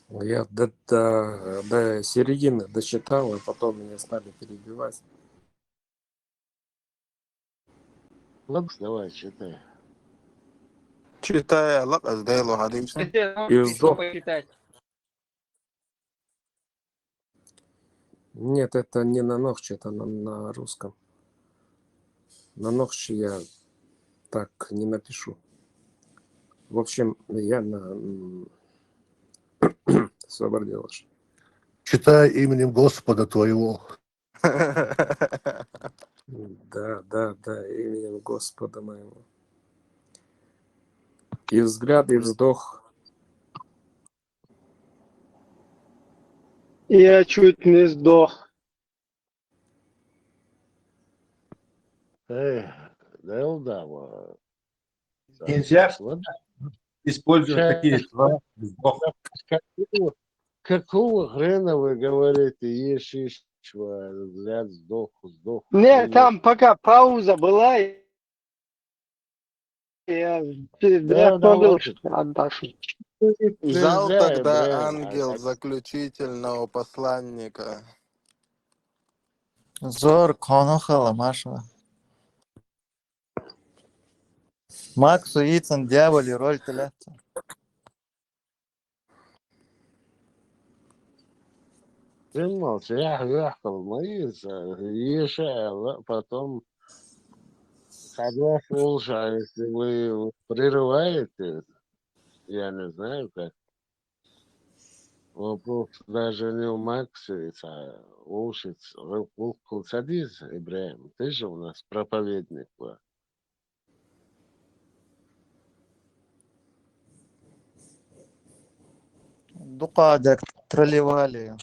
Я до, до, до середины дочитал, а потом меня стали перебивать. Макс, давай, читай. Читай, лак аз дайло хадим. Если он И вздох. Почитать. Нет, это не на нохче, это на, на русском. На нохче я так не напишу. В общем, я на м, Собор делаешь. Читай именем Господа твоего. Да, да, да, именем Господа моего. И взгляд, и вздох. Я чуть не сдох. Эй, да, да, ва. Нельзя Ладно. использовать Ща- такие слова. Сдох. Какого, какого хрена вы говорите, ешишва, взгляд, сдох, сдох? Не, Ну, там пока пауза была. Я Да, да, остановил ладно. Анташу. Ждал Нельзя, тогда Ибраим, ангел а- заключительного посланника. Зор, коно хала, Маша. Максу ицан дьяволи роль телятца. Ты молчи, я, я, молчи, Еша, потом согласился, если вы прерываете, я не знаю как. Вопрос даже не в Максе, а Олшиц, Кулсадиз, Ибраим, ты же у нас проповедник был. Дукъа дек тролливали.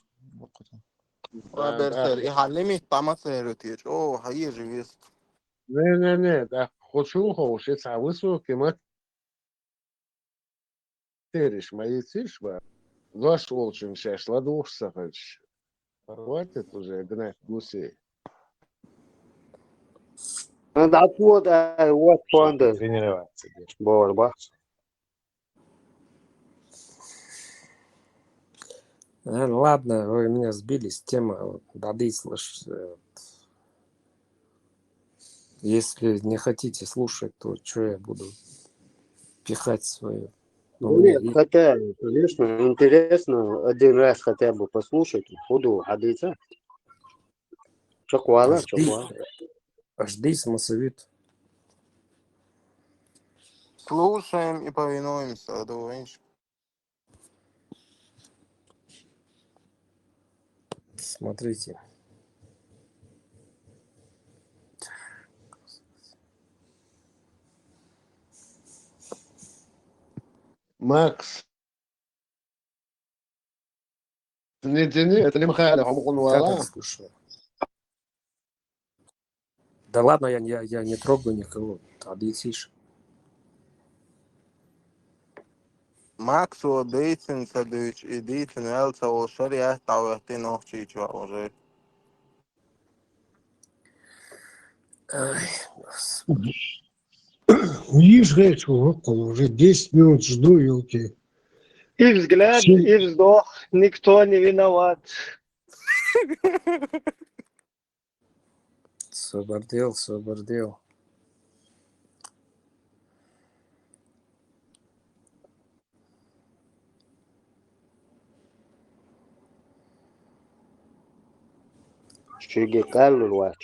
Роберсер, и халими тамасерутир. О, хайир вист. Не, не, не, да хочу Олшиц, а высокий материш, мои цишба. Ваш Олшин шеш, ладуш сахач. Хватит уже гнать гусей. Надо отвод, а, вот фонда. Тренироваться. Борба. Э, Ладно, вы меня сбили с темы. Вот, дадись лишь, э, вот. Если не хотите слушать, то что я буду пихать свою? Ну, Нет, мне и- хотя, конечно, интересно один раз хотя бы послушать. Худу хадица. Чоквала, Подожди. чоквала. Подожди, массовит. Слушаем и повинуемся, думаешь? Смотрите. Макс. Не тяни, это не махали, Как это слушаю? Да ладно, я, я, я не трогаю никого. Отдыхишь. Максо дийцина ца дуьйцу, и дийцина ваьлла ца волу шариат дӀахӀоьттина нохчийчохь уже. Ай, Господи. Видишь, говорит, что вот он уже десять минут жду, ёлки. И взгляд, Всё. И вздох, никто не виноват. Собардел, собардел. Шуьга кхаллур вац.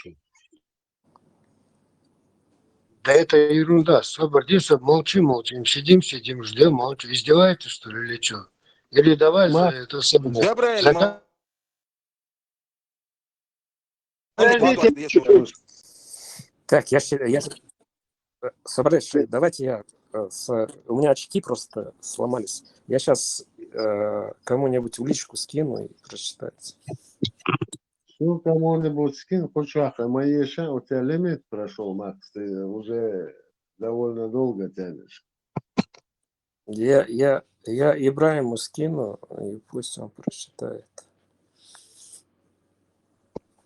Да это ерунда. Собардел, соб-, молчи, молчим. Сидим, сидим, ждем, молча. Издеваетесь, что ли, или что? Или давай за Ма- это самое. Джабраиль, За ма- Подождите, чуть-чуть. Так, я ща-, я ща-, э, собрались, э, давайте я, э, с, у меня очки просто сломались. Я сейчас кому-нибудь в личку скину и прочитайте. Ну, кому-нибудь скинь, хоть что, а мои ещё, у тебя лимит прошёл, Макс, ты уже довольно долго тянешь. Я, я, я Ибраиму скину, и пусть он прочитает.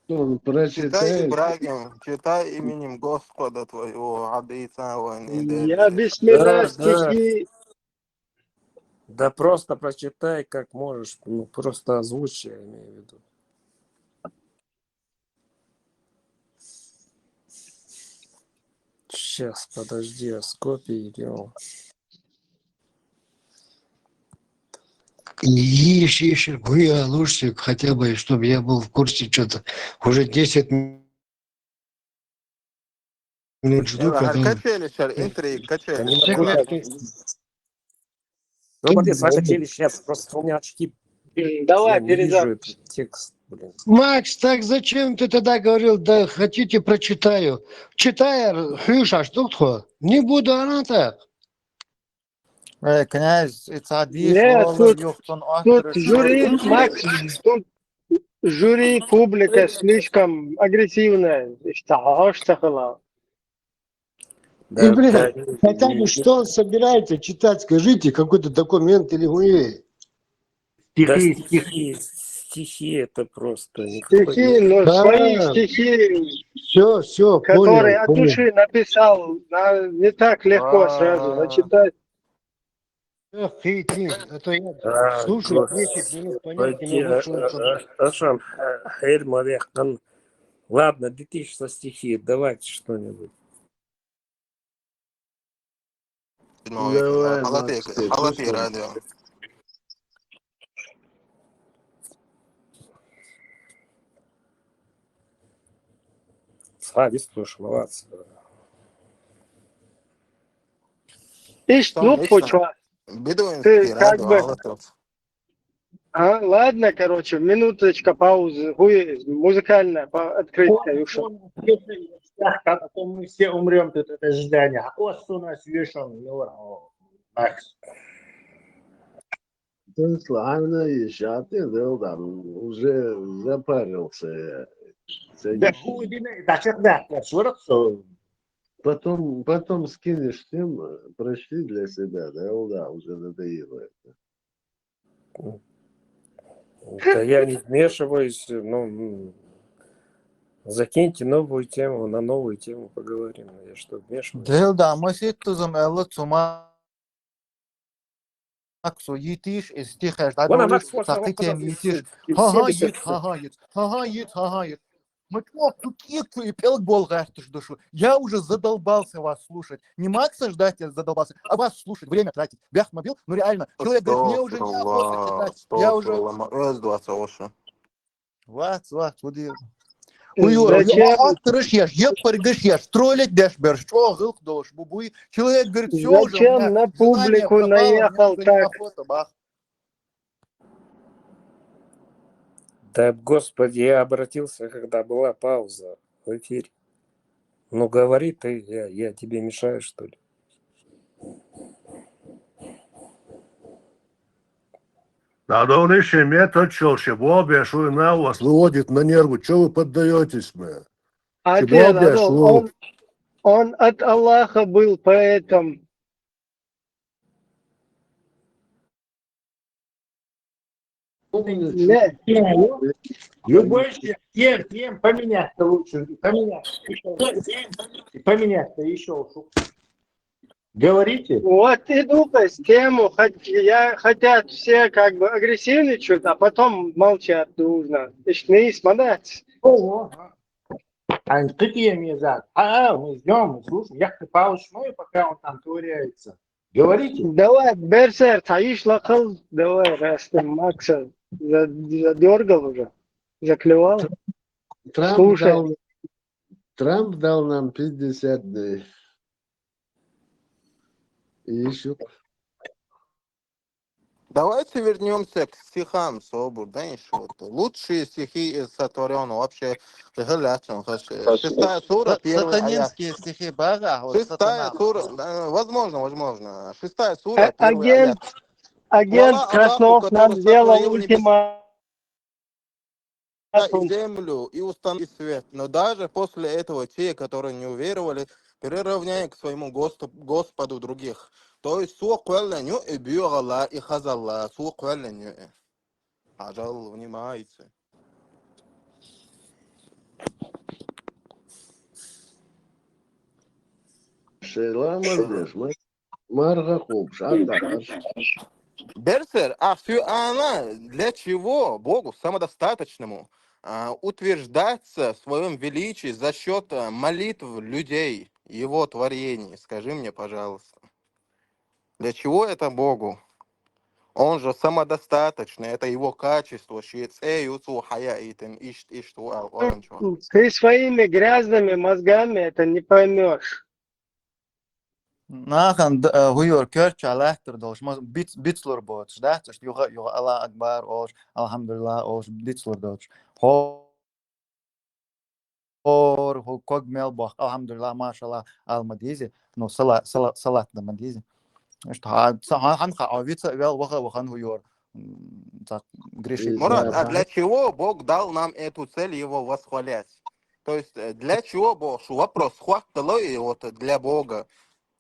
Он Читай, прочитает. Ибрагим, читай именем Господа твоего, Адица войны. Я бисмилля Да, да. Стихи. Да просто прочитай, как можешь, ну, просто озвучь, я имею в виду. Сейчас, подожди, а с копией идём. Ищи, ищи, вы лучше хотя бы, чтобы я был в курсе что-то. Уже десять минут жду, Эва, хӀара потом... качели шар, интриг, Да не качели. могу так. Собрались, а качели сейчас, просто у меня очки, М, Давай, я не вижу перезапись. Этот текст, блин. Макс, так зачем ты тогда говорил, да хотите, прочитаю? Читай, Хьуьша, что кто? Не буду она так. Э, князь, и цадиш, Нет, Олар, тут, юхтун тут оттараш. Жюри, Макс, тут жюри, публика слишком агрессивная. Иштта хьош ца хила. И, блин, хотя бы что он собирается читать, скажите, какой-то документ или вы... Да Стихи, стихи, стихи это просто. Стихи, но Да. Свои стихи, Все, все, которые понял, от понял. Души написал, да, не так легко сразу А. Зачитать. Эх, Хитин, а то я А, слушаю, господи, десять минут понять не а, могу, что он там. а, а, Ашан, а, хер мавехтан. Ладно, две тысячи со стихи, давайте что-нибудь. Давай, Макс, ты Халати слушай. радио. Садись, слушай, молодцы. Ишт, Там ну, есть почва. Бедуинский Ты как радио, бы- Алатырь. А, ладно, короче, минуточка паузы. Хуй, музыкальная, по- открыть, Каюша. А то мы все умрем тут от ожидания. А кос у нас вешен, ну, Макс. Ты славно ещё, а ты, да, там, уже запарился. Да хуй ты на-, да чё, да, да, сорок, что Потом, потом скинешь всем, э, прочти для себя, да, да, уже надоело это. Да я не вмешиваюсь, ну, м, закиньте новую тему, на новую тему поговорим. Я что, вмешиваюсь? Дел да, мы сит тузам элла цума Максо йитиш, из стихаш, да, Вон, а говоришь, Макс, вот сакхи он тем подал йитиш. и Ха-ха, все йит, ха-ха, йит, ха-ха, йит, ха-ха, йит. Мы чё, куки, ку и пел гол гартыш душу. Я уже задолбался вас слушать. Не Макса ждать, я задолбался, а вас слушать, время тратить. Бях мобил, ну реально. Человек говорит, мне уже неохота читать. Я уже... Оьз двадцать. Вац, вац, вот и... Зачем? Трышьяш, еппаргышьяш, троллить дашь берш, чё, гылк долш, бубуй. Человек говорит, все уже, у Зачем меня на желание публику пропало, мне наехал уже так? Неохота, бах. Да, господи, я обратился, когда была пауза в эфире. Ну, говори ты, я, я тебе мешаю, что ли? Надо решить метод, что вообще, вообще, что на вас выводит на нервы. Что вы поддаетесь, мы? А Чего ты, объяснил? Адол, он, он от Аллаха был поэтом. Любой, ем, ем, поменять-то лучше. Поменять. Поменять-то еще. Говорите. Вот и глупость тему. Хот- Я, хотят все как бы агрессивничают, а потом молчат дружно. Точнее, смотрят. Ого. А ты где мне за? А, мы ждем, мы слушаем. Я пока он там ковыряется. Говорите. Давай, Берсер, таиш лакал, давай, раз ты Макса задергал уже, заклевал. Трамп Слушай. Дал, Трамп дал нам пятьдесят дней. И еще. Давайте вернемся к стихам, Собур, знаешь, вот лучшие стихи из сотворенного вообще. Хы-хы, ляцун, хы-хы. Шестая сура, первый аят. Сатанинские стихи бага, вот Шестая сатана. Сура, э, возможно, возможно. Шестая сура, Э, первый аят. Агент, агент Хвала Краснов Аллаху, нам который сделал сотворил небеса ультиматум. и землю и установил свет. Но даже после этого те, которые не уверовали, приравняют к своему Госто- Господу других. То есть суох куэллэню и бюгала и хазала, суох куэллэню. Пожалуй, внимайте. Шейла мардеш, ма- марга хуб, шатар. Берсер, а всё она для чего Богу самодостаточному а, утверждаться в своем величии за счет а, молитв людей, его творений? Скажи мне, пожалуйста. Для чего это Богу? Он же самодостаточный, это его качество. Шиец эй, уцу, хая, итем, ишт, ишт, уа, уа, ничего. Ты своими грязными мозгами это не поймешь. Нахан д- э, хуюр кёрча лахтар долш, ма биц бицлур боч, да? Цаш юга юга Аллах Акбар олш, Алхамдулиллах олш, бицлур долш. Хо хор хо ког мел бах, Алхамдулиллах, машаллах, ал мадизи. Ну, сала сала салат да мадизи. Что ха ха хан ха а вица вел ваха вахан хуюр. М, Так грешит. Мурат, а Да. для чего Бог дал нам эту цель его восхвалять? То есть э, для чего Бог? Шу вопрос, хуак и вот для Бога.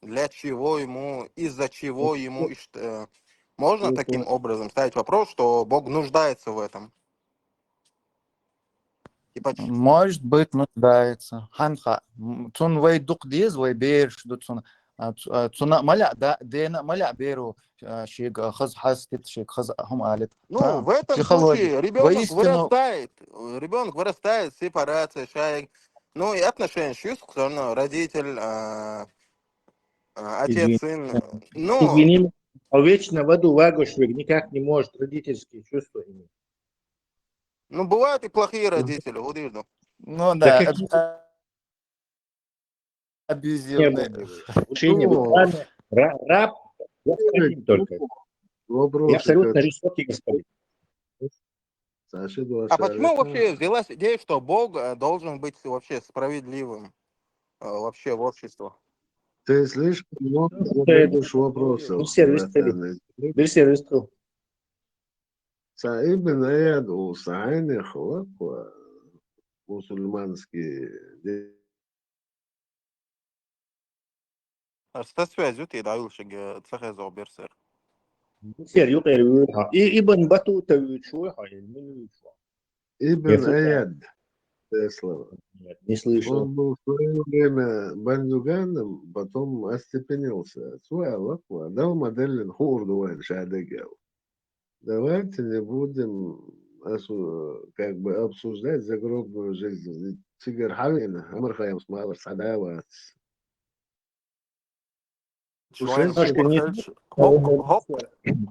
Для чего ему, из-за чего ему, и что, э, можно таким образом ставить вопрос, что Бог нуждается в этом? И почему? Может быть, нуждается. Ханха. М, Цун вай дук диз, вай берш ду цун. А, цу- а, Цуна маля да, дена маля беру, а, шиг а, хаз хаз тит шиг хаз хум алит. Ну, Да, в этом психология. случае ребенок Воистину- вырастает, э, ребенок вырастает, сепарация, шайк. Ну, и отношения, чувств, всё равно родитель, а, а, отец, Извини. сын. Ну, Извини, а вечно в аду вагошвиг никак не может родительские чувства иметь. ну, бывают и плохие родители, вот видно. Ну Да да, как аб- не а- абьюзивный. Учение Ну, буквально ра- раб, господин только. Вопрос. Я абсолютно жестокий господин. Саша, два А почему шарика. Вообще взялась идея, что Бог э, должен быть вообще справедливым, э, вообще в обществе? Ты слишком много Ну, это- задаешь вопросов. Ну, все выставили. Наталья. Берсер выступил. Са ибн Аяд у Саайны хлопа мусульманский. А со связью ты даёшь, э, цехезо Берсер. Берсер юкъер вуйха. И Ибн Батута вуйчуйха, или не вуйчуйха. Ибн Я слышал. Аяд. Те слова. Нет, не слышал. Он был в свое время бандюганом, потом остепенился. Цуэ лаква, дал моделин хурдуэн шадегел. Давайте не будем осу- как бы обсуждать загробную жизнь. Тигр Хавин, Амар Хаям Смалар, Садавац. Человек Слушай, не- хок, хок,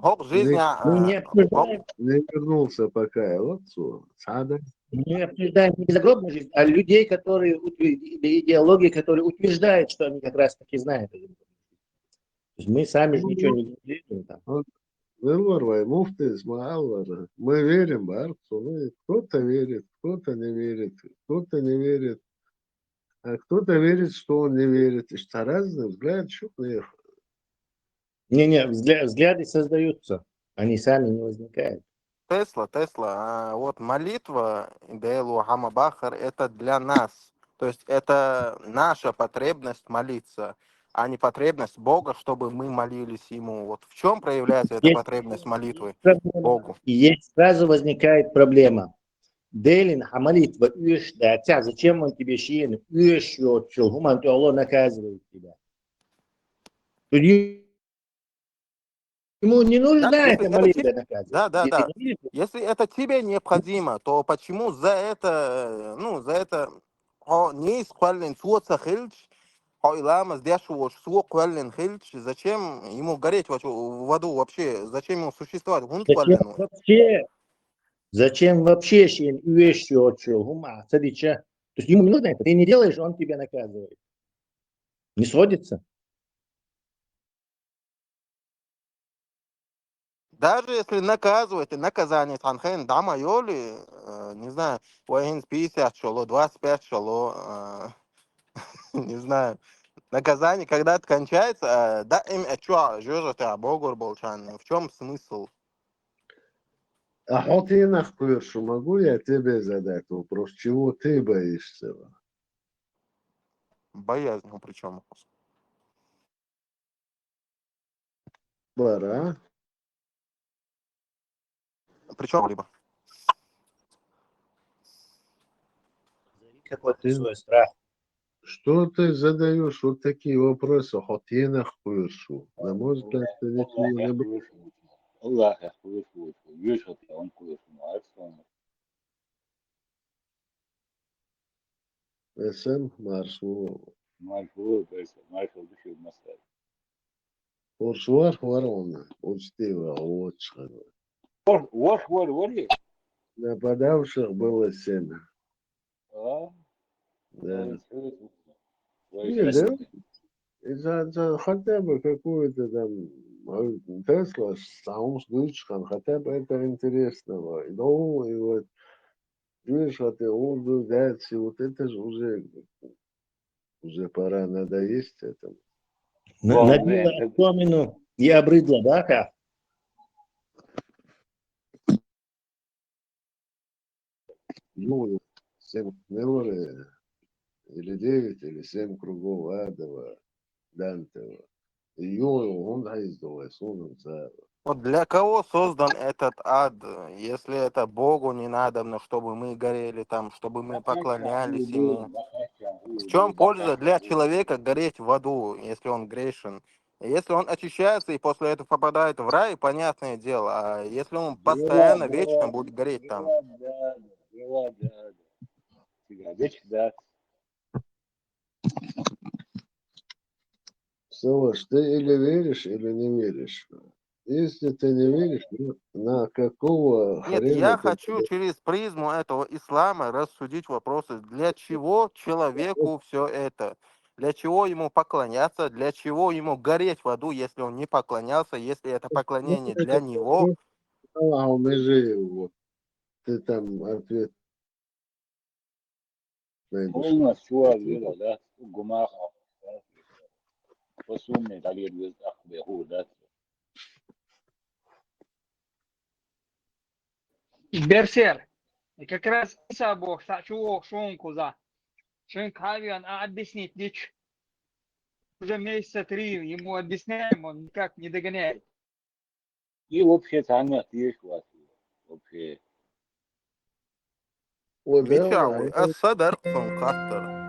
хок жизни, Мы не а, обсуждаем, Не вернулся пока я в отцу. Сада. мы не обсуждаем не загробную жизнь, а людей, которые утвер- или идеологии, которые утверждают, что они как раз таки знают. То есть мы сами же ничего не утверждаем там. Велвар вай, муфтис, мааллар. Мы верим в Арцу. Ну, и кто-то верит, кто-то не верит, кто-то не верит. А кто-то верит, что он не верит. Это разный взгляд, чё мне. Не-не, взгля- взгляды создаются, они сами не возникают. Тесла, Тесла, а, вот молитва, Дейлу Хамабахар, это для нас. То есть это наша потребность молиться. а не потребность Бога, чтобы мы молились Ему. Вот в чем проявляется эта Есть потребность молитвы проблема. Богу? И есть сразу возникает проблема. Делин, а молитва, уж, да, тя, зачем он тебе шиен, уж, вот, чё, гуман, то Аллах наказывает тебя. То есть ему не нужна Да, если эта это молитва тебе, наказывает. да, да, Если да. не видишь, Если это тебе необходимо, то почему за это, э, ну, за это, о, не исхвален суоца хилч, о, иламаз дяш вот суо хвален хилч, зачем ему гореть в, в аду вообще? Зачем ему существовать? Гун зачем хвален. вообще, зачем вообще шиен, уж, вот, чё, гуман, цадича. То есть ему не нужно это, ты не делаешь, он тебя наказывает. Не сходится. Даже если наказывает, и наказание танхен дама йоли, э, не знаю, воин пятьдесят шало, двадцать пять шало, э, не знаю, наказание когда-то кончается, э, да им эчуа жожа ты обогор болчан. В чем смысл? А хоть я нахуй, что могу я тебе задать вопрос, чего ты боишься? Боязнь, ну, причем. Бара. Причем либо. Какой ты свой страх. Что ты задаешь вот такие вопросы? Хоть я нахуй, что? На мой взгляд, ты ничего не б- Аллах я хуйшу, юшат я он хуйшу, Марсом. Эсэм маршрут. Маршрут, Маршрут дыши мастер. Оршуар хуарона, учтива, очхан. Вор, вор, вор, вор. Нападавших было семь. А? Да. Ой, Не, да. И за, за хотя бы какую-то там, а, Тесла, Саумс Дучхан, хотя бы это интересного. И, ну, и вот, видишь, вот и Урду, Датси, вот это же уже, уже пора надоесть этому. На- Вау, Набила блин, оскомину и обрыдла, да, как? Ну, семь, наверное, или девять, или семь кругов адова, Дантева. И ё, он да из дола, сон он за. Вот для кого создан этот ад, если это Богу не надо, но чтобы мы горели там, чтобы мы поклонялись Ему? В чем польза для человека гореть в аду, если он грешен? Если он очищается и после этого попадает в рай, понятное дело. А если он постоянно, вечно будет гореть там? Да, да, да. Слышь, ты или веришь, или не веришь. Если ты не веришь, ну, на какого Нет, хрена я ты хочу через призму этого ислама рассудить вопросы, для чего человеку все это? Для чего ему поклоняться? Для чего ему гореть в аду, если он не поклонялся, если это поклонение для него? Аллаху межи его. Ты там ответ найдешь. Полностью вела, да? Гумах. Посумный, так и без ахбеху, да? Берсер. И как раз Иса Бог, сачу шонку за. Шонк хавиан, а объяснить лич. Уже месяца три ему объясняем, он никак не догоняет. И вообще там нет, есть у вас. Вообще. Вот, да, Мича, вот. а садар сон каттар.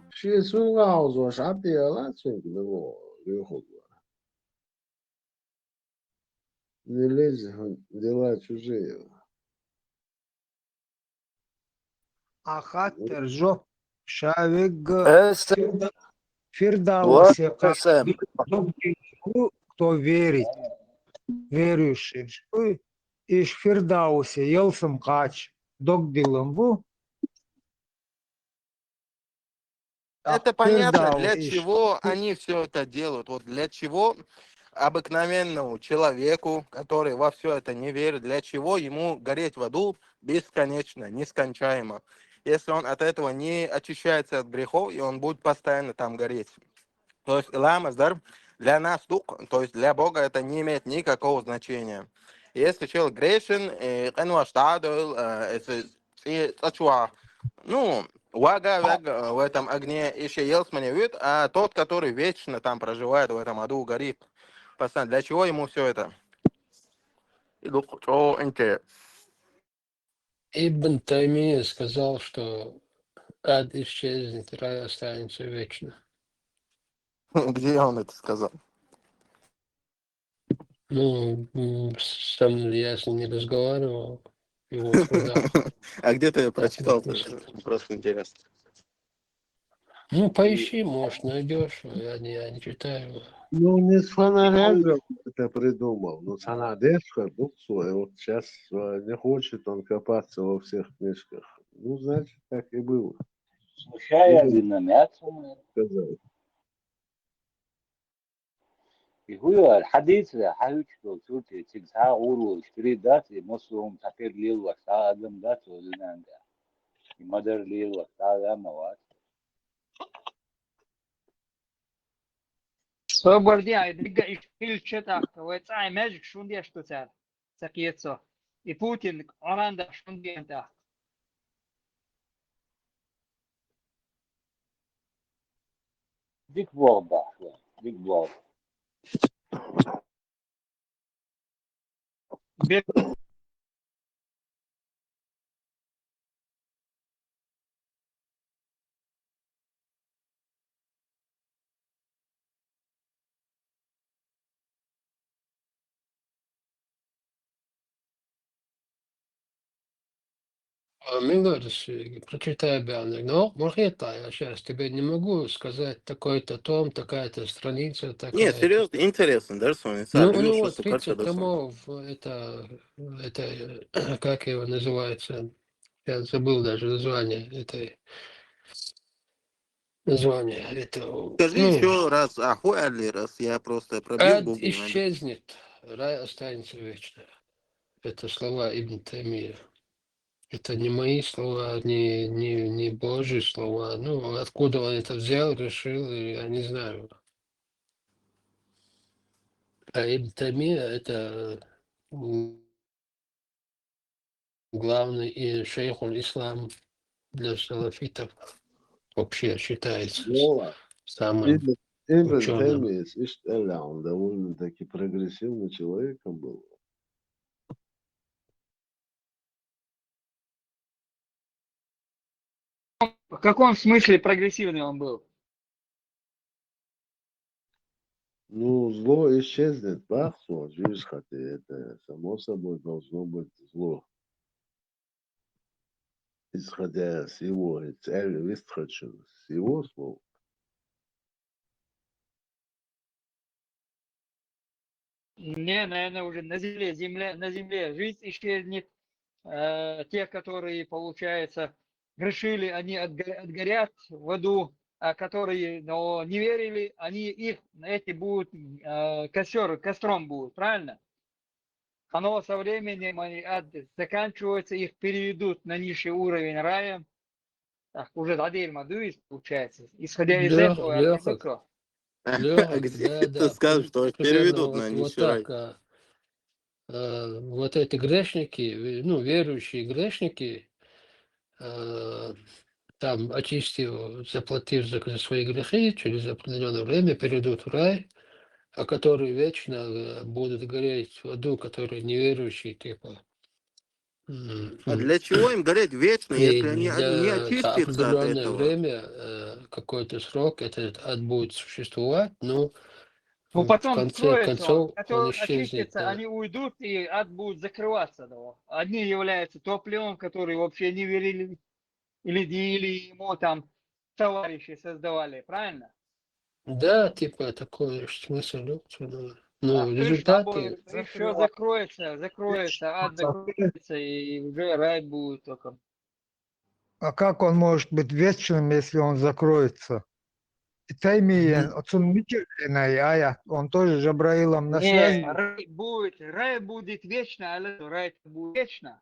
Ши сунга узош, а ты ала сунг, ну, лёху. Не лезь, дела чужие. Ахаттер жо шавиг Эс Фирдаусе эс эм. кто верит, верующий. Иш Фирдаусе елсам кач догдилам бу. Это понятно, Фирдау для иш. чего они все это делают. Вот для чего обыкновенному человеку, который во все это не верит, для чего ему гореть в аду бесконечно, нескончаемо, если он от этого не очищается от грехов, и он будет постоянно там гореть. То есть ламаздар для нас дук, то есть для Бога это не имеет никакого значения. Если человек грешен, э, кьенваш тадал, э, если ци- цачуа, ну, Вага, вага, э, в этом огне ещё елсмане вид, а тот, который вечно там проживает в этом аду, горит. Постоянно. Для чего ему все это? И дух-, о, интерес. Ибн Таймия сказал, что ад исчезнет, рай останется вечно. Где он это сказал? Ну, м, со мной я с ним не разговаривал. Его труда. А где ты это прочитал? Слушай. Просто интересно. Ну, поищи, может, найдешь. Я не, я не читаю. Ну, не с фонаря же он это придумал. Ну, sana der ki, bu свой, вот сейчас не хочет он копаться во всех книжках. Ну, значит, так и было. Смущая виномятцу. Сказал. И хуя, хадис, хавич, цурти, циг, са, уру, штри, да, и мосум, такер лил, ва, са, адам, да, цо, линанда. И мадар лил, ва, са, адам, ва. Собарди, ай, дига иш-, ил четахта, вай цай межик шунди аштуцар. Сакиецо. И Путин аранда шунди антах. Дик болба, дик болба. Бек А, мне говоришь, э, прочитай, Бяник. Но, может, я та, я сейчас тебе не могу сказать, такой-то том, такая-то страница, Не, такая-то. Серьезно, интересно, да, что он Ну, сам у любил, него что карта тридцать доступна. Томов, это, это, э, как его называется? Я забыл даже название этой, название этого. Скажи Ну, еще раз, ахуй али раз, я просто пробил ад Google, найду. Исчезнет, рай останется вечно. Это слова Ибн Таймия. Это не мои слова, не, не, не Божьи слова. Ну, откуда он это взял, решил, я не знаю. А Ибн Таймия — это, м, главный и шейхуль ислам для салафитов вообще считается Вова, самым Ибн, Ибн учёным. Таймия, слышишь, Эля, он довольно-таки прогрессивный человек он был. В каком смысле прогрессивный он был? Ну, зло исчезнет, бах, зло, видишь, хотя это само собой должно быть зло. Исходя с его цели, выстхочен, с его слов. Не, наверное, уже на земле, земля, на земле жизнь исчезнет. Э, те, которые, получается, грешили, они отго-, отгорят в аду, а которые, но не верили, они их, эти будут, э, костер, костром будут, правильно? Оно со временем, они ад заканчивается, их переведут на низший уровень рая. Так, уже дадир мадуис, получается, исходя из Лёха, этого, Лёха, из этого. Лёха, А где да, ты да, скажешь, при-, что примерно переведут вот, на вот низший рай? Так, а, а, вот эти грешники, ве-, ну, верующие грешники, а, там, очистив, заплатив за, за свои грехи, через определённое время перейдут в рай, а которые вечно, э, будут гореть в аду, которые неверующие, типа. М, А м. для чего им гореть вечно, И если они, они не для, это очистятся от определённое этого? Время, э, какой-то срок этот ад будет существовать, но Ну, в потом конце скроется он, концов он которые исчезнет, очистятся, да. Они уйдут, и ад будет закрываться. Да. Они являются топливом, которые вообще не верили, или, или ему там товарищи создавали, правильно? Да, типа такой смысл, да, что, ну, ну, А, то есть, результаты. Еще закроется, закроется, ад закроется, и уже рай будет только. А как он может быть вечным, если он закроется? И Таймиен, отсюда Мичерина и Аят, он тоже с Джабраилом на Не, связи. Рай будет, рай будет вечно, а рай будет вечно,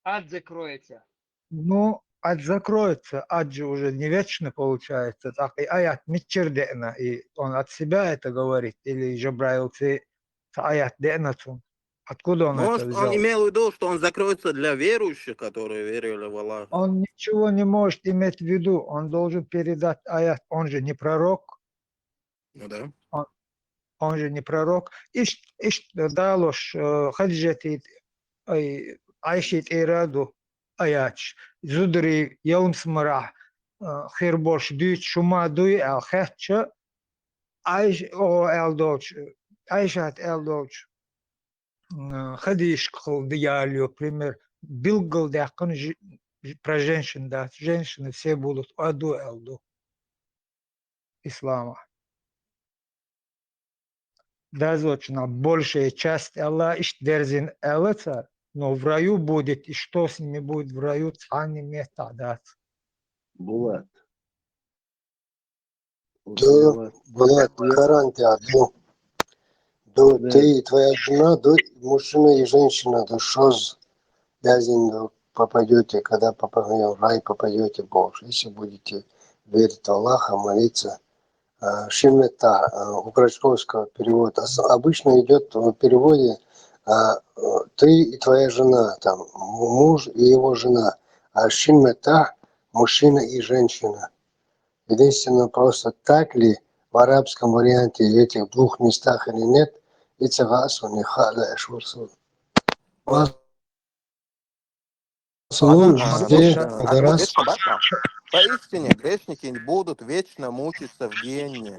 ад закроется. Ну, ад закроется, ад же уже не вечный получается. Так и Аят Мичердена, и он от себя это говорит, или Джабраил, ты Аят Дена, Откуда он это Может, он взял? Имел в виду, что он закроется для верующих, которые верили в Аллаха. Он ничего не может иметь в виду. Он должен передать аят. Он же не пророк. Ну да. Он же не пророк. Ишт, ишт далош, э, Хадижати, ай, Айши тӀера ду аяташ. Зударий, ялсмале, э, хир болуш дуьйцу шу ма дуй аьлла хаьттича, Айш-, о, аьлла долчу, Айшат аьлла долчу, м, Хадижашкахула ялайо пример, билггал даьккхина жи-, про женщин дац, женщины все будут в аду аьлла ду ислама. Дозочунах большая часть аьлла, иштта дерзина аьлла цара, но в раю будет, и что с ними будет в раю, цхьанна меттахь дац. Булат. Да, Булат, Коран тӀехь ду. Ду, Да. Ты и твоя жена, ду, мужчина и женщина, ду, шозза, бязин, ду, попадете, когда попадете в рай, попадете в Бог. Если будете верить в Аллаха, молиться. А, шин меттахь, а, у Крачковского перевод. Ос-, обычно идет в переводе, а, э, ты и твоя жена, там, м-, муж и его жена. А шин меттахь мужчина и женщина. Единственное, просто так ли в арабском варианте в этих двух местах или нет, и цигас он и хала эшурсу. Ладно, Слушай, а, где слушай, как а, раз вот это, да, да. Поистине, грешники будут вечно мучиться в гене.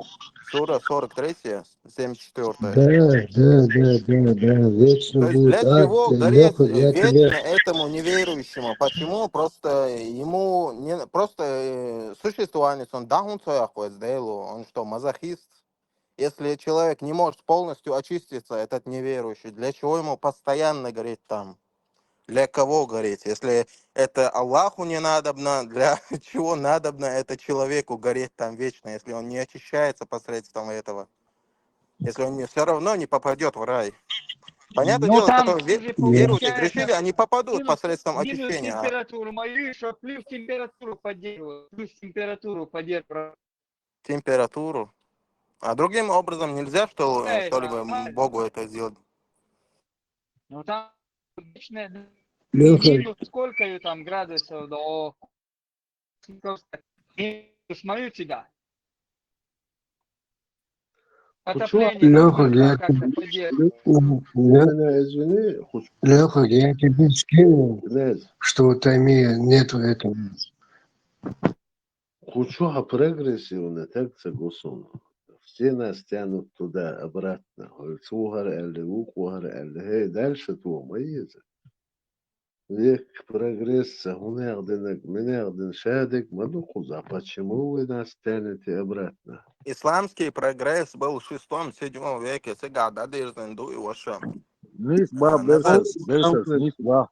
Сура сорок третья, семьдесят четвёртая. Да, да, да, да, да, вечно То есть будет. для А, чего ты, гореть Лёха, я вечно тебе... этому неверующему? Почему? Просто ему не просто э, существование, он дахун своя делу, он что, мазохист? Если человек не может полностью очиститься, этот неверующий, для чего ему постоянно гореть там? Для кого гореть? Если это Аллаху не надобно, для чего надобно это человеку гореть там вечно, если он не очищается посредством этого? Если он все равно не попадет в рай. Понятное Ну, дело, там которые ве- уже веруют и получается грешили, они попадут минус, посредством минус очищения. А Температуру мою, что плюс температуру поддерживают, плюс температуру поддерживают. Температуру. А другим образом нельзя, что, Да, что-либо да. Богу это сделать? Ну, там вечная Лёха, минус сколько её там градусов до минус мою тебя. Кучу Отопление Лёха, там я как-то тебе- поддерживают. Лё- Мене извини, хочу Лёха, я тебе скинул, Лез. что там и нету этого. Хочу, а прогрессивно, так це госуно. Все нас тянут туда, обратно. Цугар элли, вукугар элли. Эй, дальше твома еза. Век прогресса, гунехдинаг, минехдин шадик, мадукуза. Почему вы нас тянете обратно? Исламский прогресс был в шестом-седьмом веке, сега дадирзен дуй ваша. Нийса боху, А, назад. Берсерс, Берсерс, нийса боху.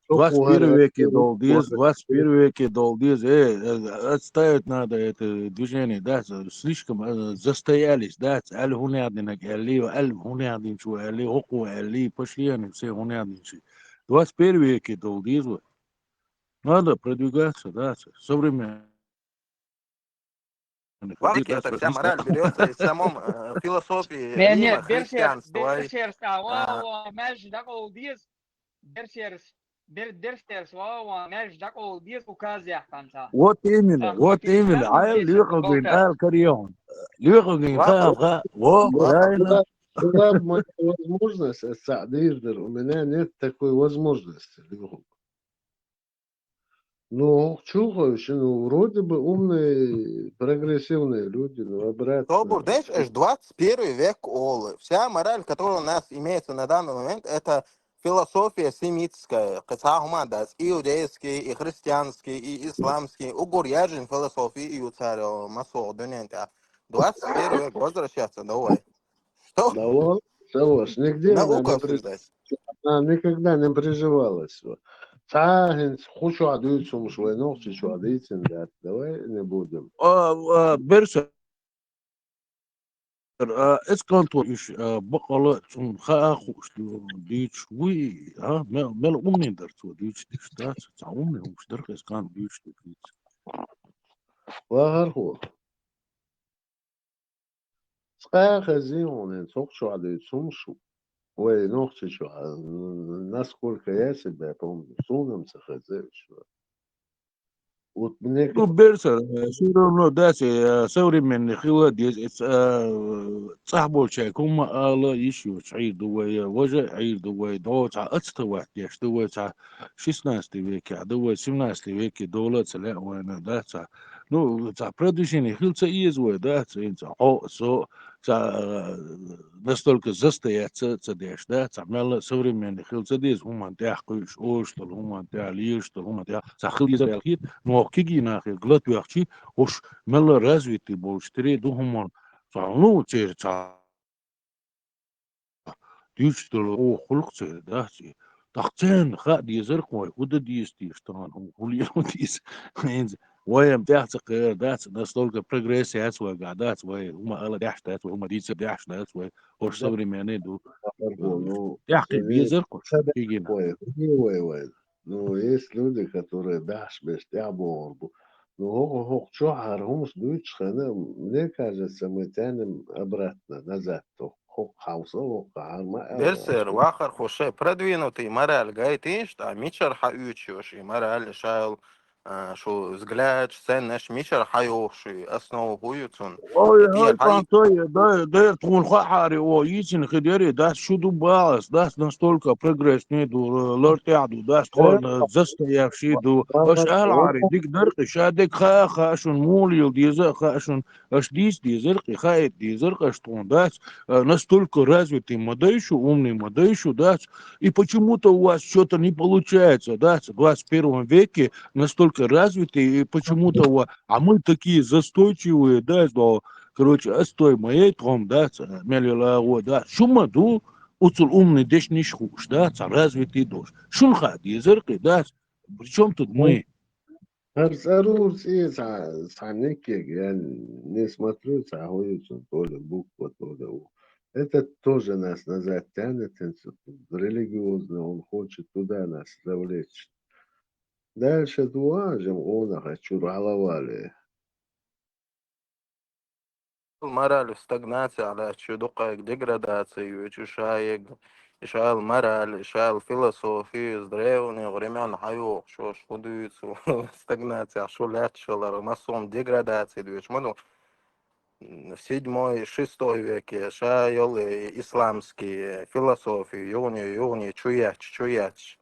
Двадцать первый веке долу деза, двадцать первый веке долу деза. Э, э, отставить надо это движение, да, слишком э, застоялись, да, аьлла хӀунехдинаг аьлли, аьлла хӀунехдинчо аьлли, хӀокхо аьлли, пашиянин все хӀунехдинчи. Двадцать первый веке долу деза вай. Надо продвигаться, да, со временем. Валик, это вся мораль берется из самом э, философии Не, Рима, не, Берсерс, христианства. Берсерс, а, А. ва, ва, между дакъол деза, Берсерс, Бер-, Берсерс, ва, ва, между дакъол деза указъяхканца. Вот именно, Ах, вот перестань именно. Ай, здесь лоьху гин, болтать. ай, карьон. Лоьху гин, Ва- ха, ха, во, ва- правильно. Была бы возможность, это дирдер, у меня нет такой возможности. Ну, чухаешь, ну, вроде бы умные, прогрессивные люди, но обратно. Собур, знаешь, аж двадцать первый век олу. Вся мораль, которая у нас имеется на данный момент, это философия семитская. Кхы цхьа хӀума дац, иудейский, и христианский, и исламский. Угур яжин философия и юцарио масо дунен. Двадцать первый век, возвращаться давай. Что? Да вот, да вот, нигде она не Наука при- обсуждать. Она никогда не приживалась. Цхьа хӀинца кху чохь дуьйцу хӀумаш вай нохчи чохь дийцина дац. Давай не будем. А, а, Берса. А, эс кантор уьш, а, бакъала цунна хаа хууш дуьйцуш вуй, а, мел, мел умни дар цо дуьйцуш деш дац, цхьа умни хууш дар эс кан дуьйцуш деш. Вахар ху. Цкъа хазин хьуна, цхьа чохь дуьйцу хӀумаш ву. Ой, Нохчийчохь, а, насколько я себя помню, суна-м ца хеза уьш. Вот мне Ну, берца, э, всё равно, да, э, современный хила деза, э, цӀахь болчаьрга хӀумма ала йиш йоцуш Ӏийр ду вай, э, важа Ӏийр ду вай, дӀо цхьа ацтават деш ду вай, цхьа шестнадцатый векехь ду вай, семнадцатый веке дола а ца лаьа вайна, да, цхьа. Ну, цхьа продвижение хила ца еза вай, да, цхьа, цхьа хьо, со, цхьа, э, настолько застоять ца, ца деш, да, цхьа мелла а современный хила ца деза, хӀуманна тӀехь кхуьуш, олуш долу хӀуманна тӀехь, лелаш долу хӀуманна тӀехь, цхьа хила деза аьлла хета, нохчо кегий нахе гатвехчий, уьш мелла а развитый болчу тӀера ду хӀуманна, цхьа, ну, церан цхьа дуьйцуш долу оха хуьлу-кх церан, да, церан. ТӀаккха царна хаа дезара-кх вай, хӀун дан деза теша тахана, хӀун, хӀун лело деза. ХӀинца вай-м тӀаьхьа ца кхера дац, настолько прогресс яц вайгахь, дац вай, хӀума ала деш дац вай, хӀума дийца деш дац вай, хӀорш современный ду. Ну, ТӀаьхьа кхин э, безар-кх уьш, ца баьхкина кегий нах. Вай, хӀун вай вайн? Ну, есть люди, которые баьхьаш берш тӀаьхьабогӀур бу. Ну, хӀокху, хӀокху чохь хӀара хӀуманаш дуьйцуш хенахь, мне кажется, мы тянем обратно, назад, то хӀокху хьовса, хӀокху хьан ма аьлла. Берсера, вахархо, шайн продвинутый мораль гайтийша, ткъа мичара хьаоьцуш йолуш и мораль, ша йолу, а, шу взглядаш, ценносташ мичара хьайохуш ю, основа хӀун ю цунна? Ой, И тӀера ой, хьай- кӀант, ой, да, дера тхуна хаа хьари, о, йийцина хи дери, дац шу ду бахьа ас, дац настолько прогрессный ду, лар тӀехь ду, дац тхуна застоявший ду. Аша аьлла хьари, дика дара-кх, ша дерг хаа а хаа шуна, муха лела деза а хаа шуна, аша дийца дезар-кх, хаийта дезар-кх аша тхуна, дац, а, настолько развитый ма дай шу, умный ма дай шу, дац. И почему-то у вас что-то не получается, дац, в двадцать первом веке настолько развитый, и почему-то у вас, а мы такие застойчивые, да, что, короче, отстой ма яй тхо-м, дац, мел йолу агӀо, дац. Шу ма ду, оцул умный дешнаш хууш, дац, развитый долуш. Шуна хаа дезар-кх, дац. При чём тут мы? ХӀара цӀарура цӀе цхьа, цхьа некега, я не смотрю, цхьа хӀун ю цунна, то ли буква, то ли у. Это тоже нас назад тянет, в религиозное, он хочет туда нас завлечь. Дальше дуа жем къонах чуьра хьалавале. Мораль стагнацехь лаьтташ ю, дукха деградаци йоьду ша ерг, и ша йолу мораль, и ша йолу философия, из древних времён хьайохуш йолуш хӀун дуьйцу, стагнацехь шу лаьтташ хилар, массо а деградаци доьшу. Ма ду, седьмой, шестой веке ша йолу и исламский философия, юхане, юхане чу етташ, чу етташ.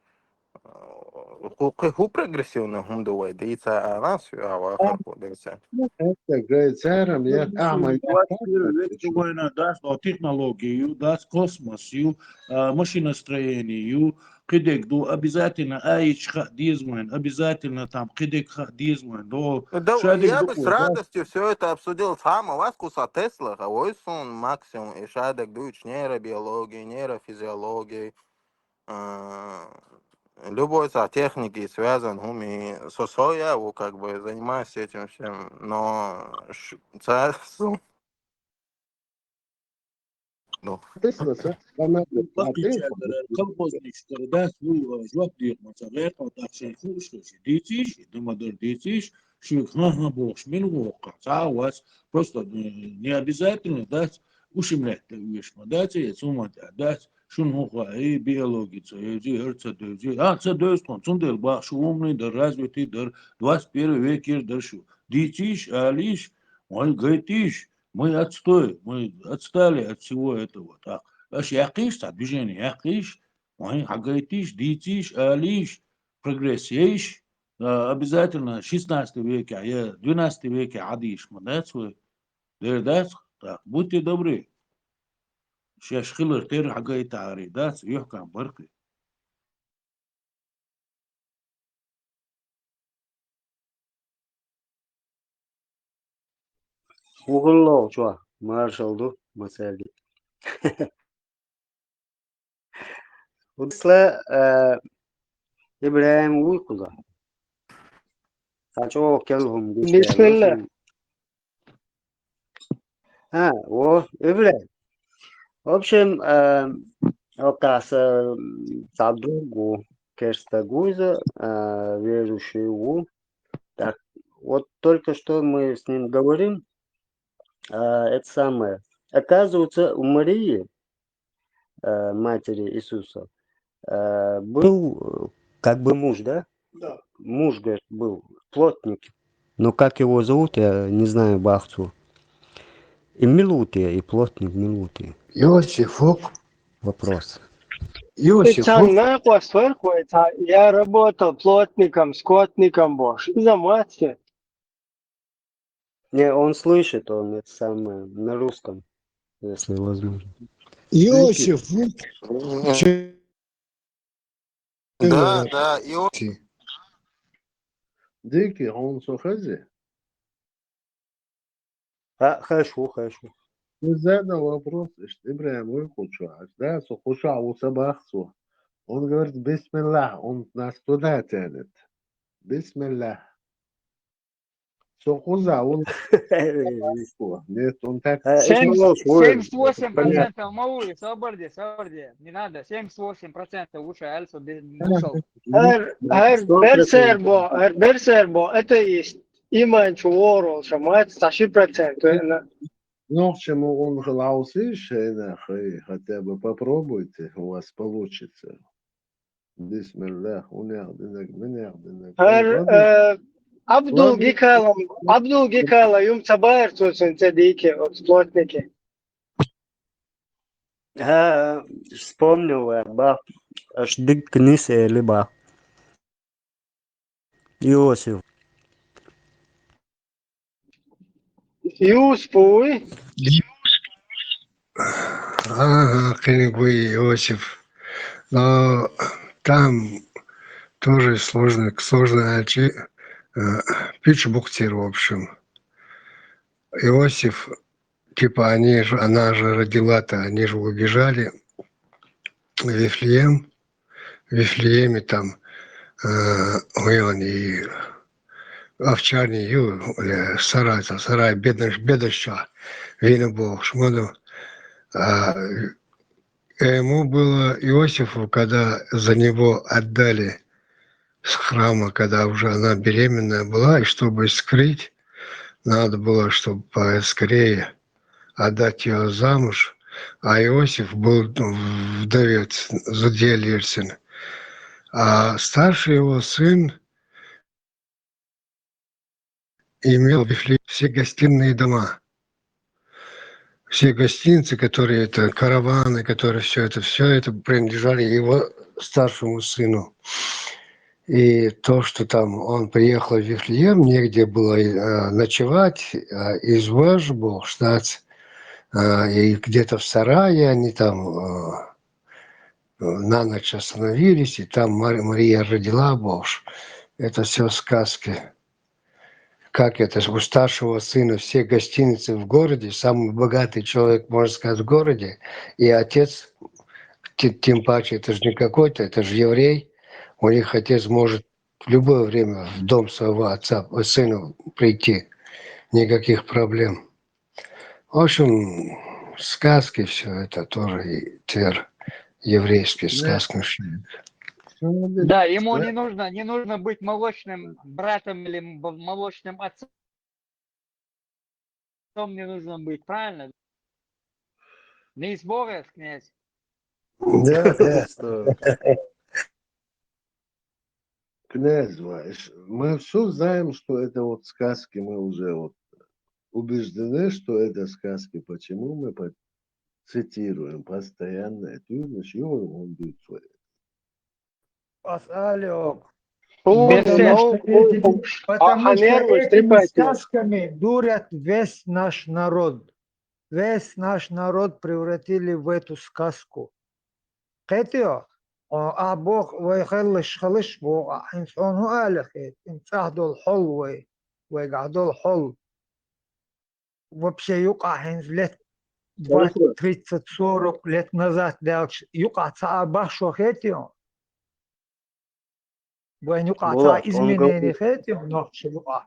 Кху-, кхин хӀун прогрессивный хӀума ду вай дийца, а нас ю, а вахархо дийца. Это, говорит, царам я, а, мы Двадцать первый век ду вайна, дац, о, технология ю, дац, космос ю, а, машиностроение ю, кхидерг ду, обязательно а йича хаа деза вайна, обязательно там кхидерг хаа деза вайна, до Да, ша дерг я ду бы с вай, да? Радостью все это обсудил. Цхьа ма вац кхузахь Тесла, а вай суна максимум и ша дерг дуьйцу нейробиология, нейрофизиология, а, любой цхьа техникий связан хӀума, и со, со я, ву, как бы, занимаюсь этим всем, но ш-, ца-, су-, ну. Тесла, са, команда, Баккхийчаьргара, колхознашкара, дац, ву, а, жоп дехма ца гӀерта, тӀаккха шайн хууш хилча, дийцийша, ду ма-дарра дийцийша, шуьга хӀан-хӀан бохуш мила воккха, цхьа а вац, просто, э, не обязательно, дац, ушим лаьтта веш ма дац, я цу ма тӀехь дац, шуна хӀун хаьа, и биологи ца евзи, хӀара ца девзи, а, ца девза тхуна, цундела бахьа шу умный дар, развитый дар, двадцать первый векера дар шу. Дийцийша, алийша, вайн гайтийша, мы отстой, мы отстали от всего этого. Так, аша яьккхийша цхьа движение, яьккхийша, вайн хьагайтийша, дийцийша, алийша, прогресс ейша, а, обязательно шестнадцатый векехь я двенадцатый векехь Ӏадийша ма дац вай. Дера дац? Так, будьте добры. Шаьш хилар тера хьагайта гӀаре дац, юьхькан баркхи. ХӀун хилла чохь, маршалла ду, ма цаьрга. ХӀусла, а, ИбрахӀим вуй кхуза? Цхьа чӀогӀа керла хӀума гуш Бисмилла. аьлла. А, во, ИбрахӀим. В общем, а, оццахь сан, м, цхьа друг ву, керста стаг ву иза, а, верующий ву. Так, вот только что мы с ним говорим, а, это самое. Оказывается, у Марии, э, матери Иисуса, э, был, э, как бы муж, да? Да. Муж, говорит, был плотник. Но как его зовут, я не знаю, бахцу. И милутия, и плотник милутия. Иосиф, воп-, Вопрос. Иосиф, Ца воп-, накъвас варх вай, ца, я работал плотником, скотником, бош. Из-за матери. Не, он слышит, он это самое, на русском, если возможно. Иосиф, воп-, Да, да, и он Дики, он сухази? А, хорошо, хорошо. Ты задал вопрос, ишт Ибрагим, вы кучу, а, да, со кучу, а у собак со. Он говорит, бисмиллах, он нас туда тянет. Бисмиллах. Со куза, он Нет, он так Э, Семь-, Семьдесят восемь процентов, Мауи, соберди, соберди. Не надо, семьдесят восемь процентов лучше, Альфа бе-, вышел. Гьар, гьар берсербо, гьар берсербо, это есть. Иман чу ворол, шамат, сто процентов, э, на. Ну, к чему он глауси, шейна, хай, хотя бы попробуйте, у вас получится. Бисмиллах, унех динак, минех динак. Гьар, Ладно. э, Абдул Ладно. Гикалам, Абдул Гикала, юм цабар цуцин цедике, от плотнике. А, вспомнил я, ба, аш дик книс эли ба. Иосиф. Юспуй. Ага, кынигуй Иосиф. Но там тоже сложно, сложно, а чи-, э, пич бухтир, в общем. Иосиф, типа, они же, она же родила-то, они же убежали в Вифлеем. В Вифлееме там, э, ой, они овчарни, ю, э, сарай, са-, сарай, бедность, бедность, вина бог, шмоду. А, ему было, Иосифу, когда за него отдали с храма, когда уже она беременная была, и чтобы скрыть, надо было, чтобы поскорее отдать её замуж. А Иосиф был вдовец, зудья лирсин. А старший его сын имел в Вифлееме все гостиные дома. Все гостиницы, которые это, караваны, которые всё это, всё это принадлежали его старшему сыну. И то, что там он приехал в Вифлеем, негде было, э, ночевать, э, из вож был штат, э, и где-то в сарае они там, э, на ночь остановились, и там Мар-, Мария родила, бог. Это всё сказки. Как это, у старшего сына все гостиницы в городе, самый богатый человек, можно сказать, в городе, и отец, те-, тем паче, это же не какой-то, это же еврей, у них отец может в любое время в дом своего отца, э, сына прийти, никаких проблем. В общем, сказки всё это тоже, и тер еврейские Да. сказки. Да, ему Да. не нужно, не нужно быть молочным братом или м-, молочным отцом, не нужно быть, правильно? Не из Бога, князь. Да, да. Что? Князь ваш, мы всё знаем, что это вот сказки, мы уже вот убеждены, что это сказки. Почему мы по-, цитируем постоянно эту вещь? Юра, он будет свой. Асалио. О, Потому да, что о, этими, о, о. Потому А, что а нервы этими стрипайте. сказками дурят весь наш народ. Весь наш народ превратили в эту сказку. Кхетио, о, а Бог вай хеллаш халаш Бог, а хинц он ху алахет, ин цахдол хол вай, вай гахдол хол. Вообще юкъа хинц лет двадцать, тридцать, сорок лет назад дялкш, юкъа ца а бахшо хетио. Вайн юкъа ца Була, изменение хетио, нохчи юкъа.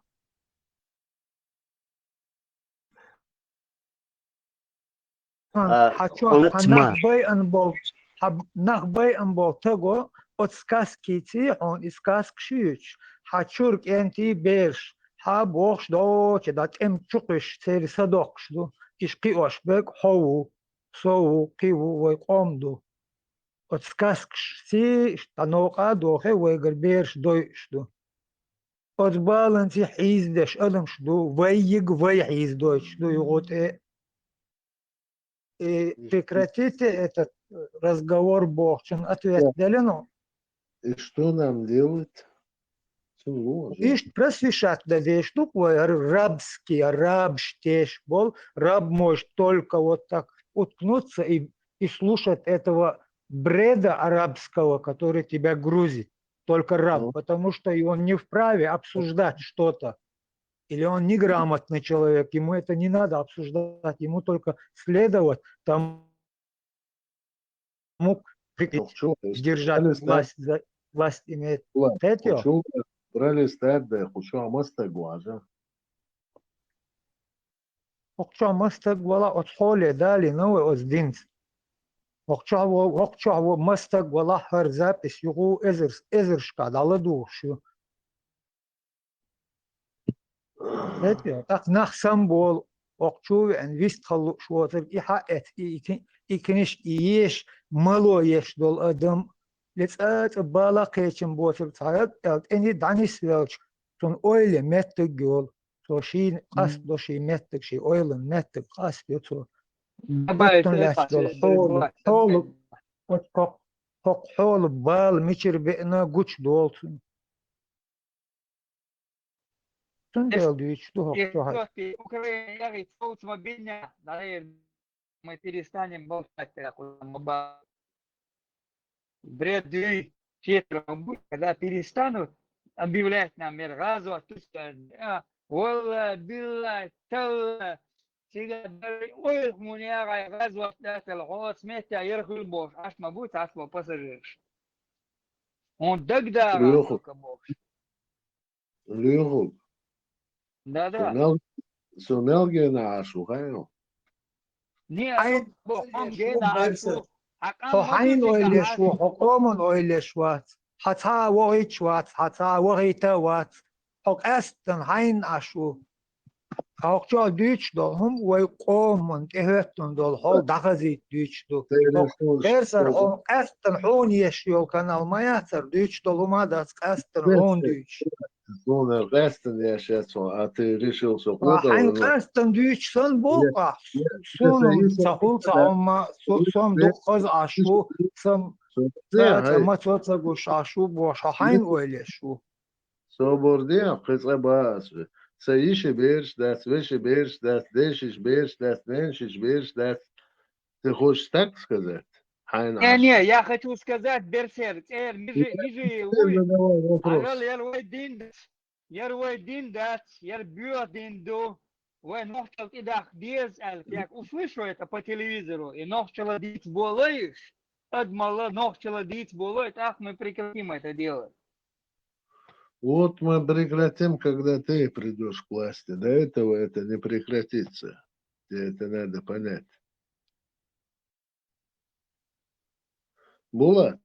Хан, А, хьачо, он хьа цма. Нах байан бол, хьа нах байан бол таго, от сказкици, хьон и сказк шиюч, хьа чур кӀенти берш, хьа бохш доча, да тӀем чукъуш, цери садокш ду, иш кхиош бек, хову, сову, киву, вай къом ду. Оцу сказкашций, тӀе новкъа а дохий, вайгара бераш дойуш ду. Оцу баланций хьийзадеш адамаш ду, ваййиг вай хьийзадойтуш ду юкъу тӀе. И прекратите этот разговор бохучун ответ делла ну. И что нам делать? Иштта просвещать дан дезаш ду-кх вай, рабский, рабш теш бол, раб может только вот так уткнуться и, и слушать этого бреда арабского, который тебя грузит. Только раб, потому что и он не вправе обсуждать что-то. Или он неграмотный человек, ему это не надо обсуждать, ему только следовать тому, прикрыть, держать власть, власть имеет. Кхетий хьо? Пролистать дай, кху чохь маса стаг ву хьажа. ХӀокху чохь маса стаг валахь, оцу хьоле далийна вай оцу динца. ХӀокху чохь во, хӀокху чохь во маса стаг валахь, хӀара запись юкъу эзар, эзаршкахь дӀаладугӀуш ю. Кхетий хьо? ТӀаккха нах самаболу, хӀокху чу а веана, вистхила лууш воцург и хьаэца, и, и, и книжка, и еш, мало еш долу адам, я цкъа а цкъа бала кхечам боцург цхьа а аьлла, тӀе дӀанисвелча, цунна ойла меттиг йолу. Цо шийна къастадо шен меттиг, шен ойланна меттиг къастайо цо. Гуттар а лаьтташ долу хьолу, хьолу, оцу хӀокху, хӀокху хьолу бала мичара беана гучудолу цунна. Цундела дуьйцуш ду хӀокху чохь. Украина яхийта совцам бина, наверное, мы перестанем болтать, так вот, ма ба-, бред дуй, фетром будет, когда перестанут объявлять нам мир, газовать, тут, а, валла, билла, талла, цига дар, ой, хӀума яхай, газовать датал, хьо смеття яр хуьлу бохуш, аш ма бу, цхьац ма пассажираш. Он дагда Лёха. Бохуш. Луьйхуг. Да, да. Со мел, со мел гена Ӏаш ву, хаьий хьо? Не, хьайн хьо боху, хьо гена Ӏаш ву. Хьо хьайн ойлеш ву, хьо къоман ойлеш вац. Хьан цхьа а вохуьйтуш вац, хьан цхьа а вахийта а вац. Хьо къаьстина хьайн Ӏаш ву. Хьо хӀокху чохь дуьйцуш долу хӀума вай къоман тӀехӀоьттина долу хьол дӀахазийта дуьйцуш ду. Хьо, Берсар, хьо къаьстина хьуна еш йолу канал ма яцара, дуьйцуш долу хӀума а дац къаьстина хьуна дуьйцуш. Суна къаьстина еш яц хьуна, а ты решил со кхо хьайн къаьстина дуьйцуш санна боху ахь. Суна ца хуьлу цхьа хӀума, со, со-м дукха хаза Ӏаш ву, сан цкъа а ца ма ца гуш Ӏаш ву бохуш, хьо хьайн ойла еш ву. Собар де, кхин цкъа бан ас. Сан йиши бераш дац, веши бераш дац, дешиш бераш дац, ненашиш бераш дац. Ты хочешь так сказать? Хьайна Не, Ӏаш. Не, я хочу сказать, Берсер, цӀера мижи, мижи вуй. Задавай вопрос. Арал яр вай дин дац, яр вай дин дац, яр боьха дин ду. Вай нохчалла тӀедахка деза аьлла, кхек, услышал это по телевизору, и нохчалла дийца болуш, адамалла нохчалла дийца болуш, тӀаккха мы прекратим это дело. Вот мы прекратим, когда ты придёшь к власти. До этого это не прекратится. Тебе это надо понять. Булат.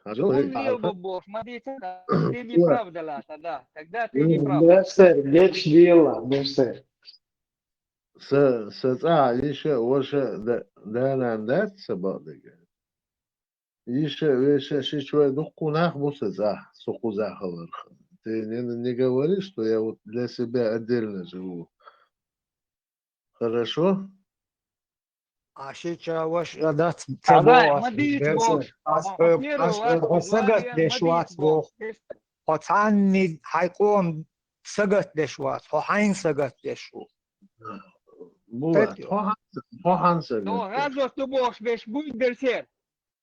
Хьажал, эй, Булат. Ты не прав, да, да, да. Тогда ты не прав. Да, сэр, геч дела, да, сэр. Са, са цӀа йиша, ваша да, да-нана дац са бакъдерг. Йиша, веша, шичой дуккха нах бу сан цӀахь, со кхузахь хиларх. Ты не, не говори, что я вот для себя отдельно живу. Хорошо? А шича ваша дац ца боху ас, ма дийца боху. Ас хьоьга, ас хьоьга хьо сагатдеш вац боху. Хьо цхьанне хьайн къоман сагатдеш вац, хьо хьайна сагатдеш ву. Булат, хьо хьан, хьо хьан сагатдеш? Хьо гӀазот ду бохуш беш буй, Берсер.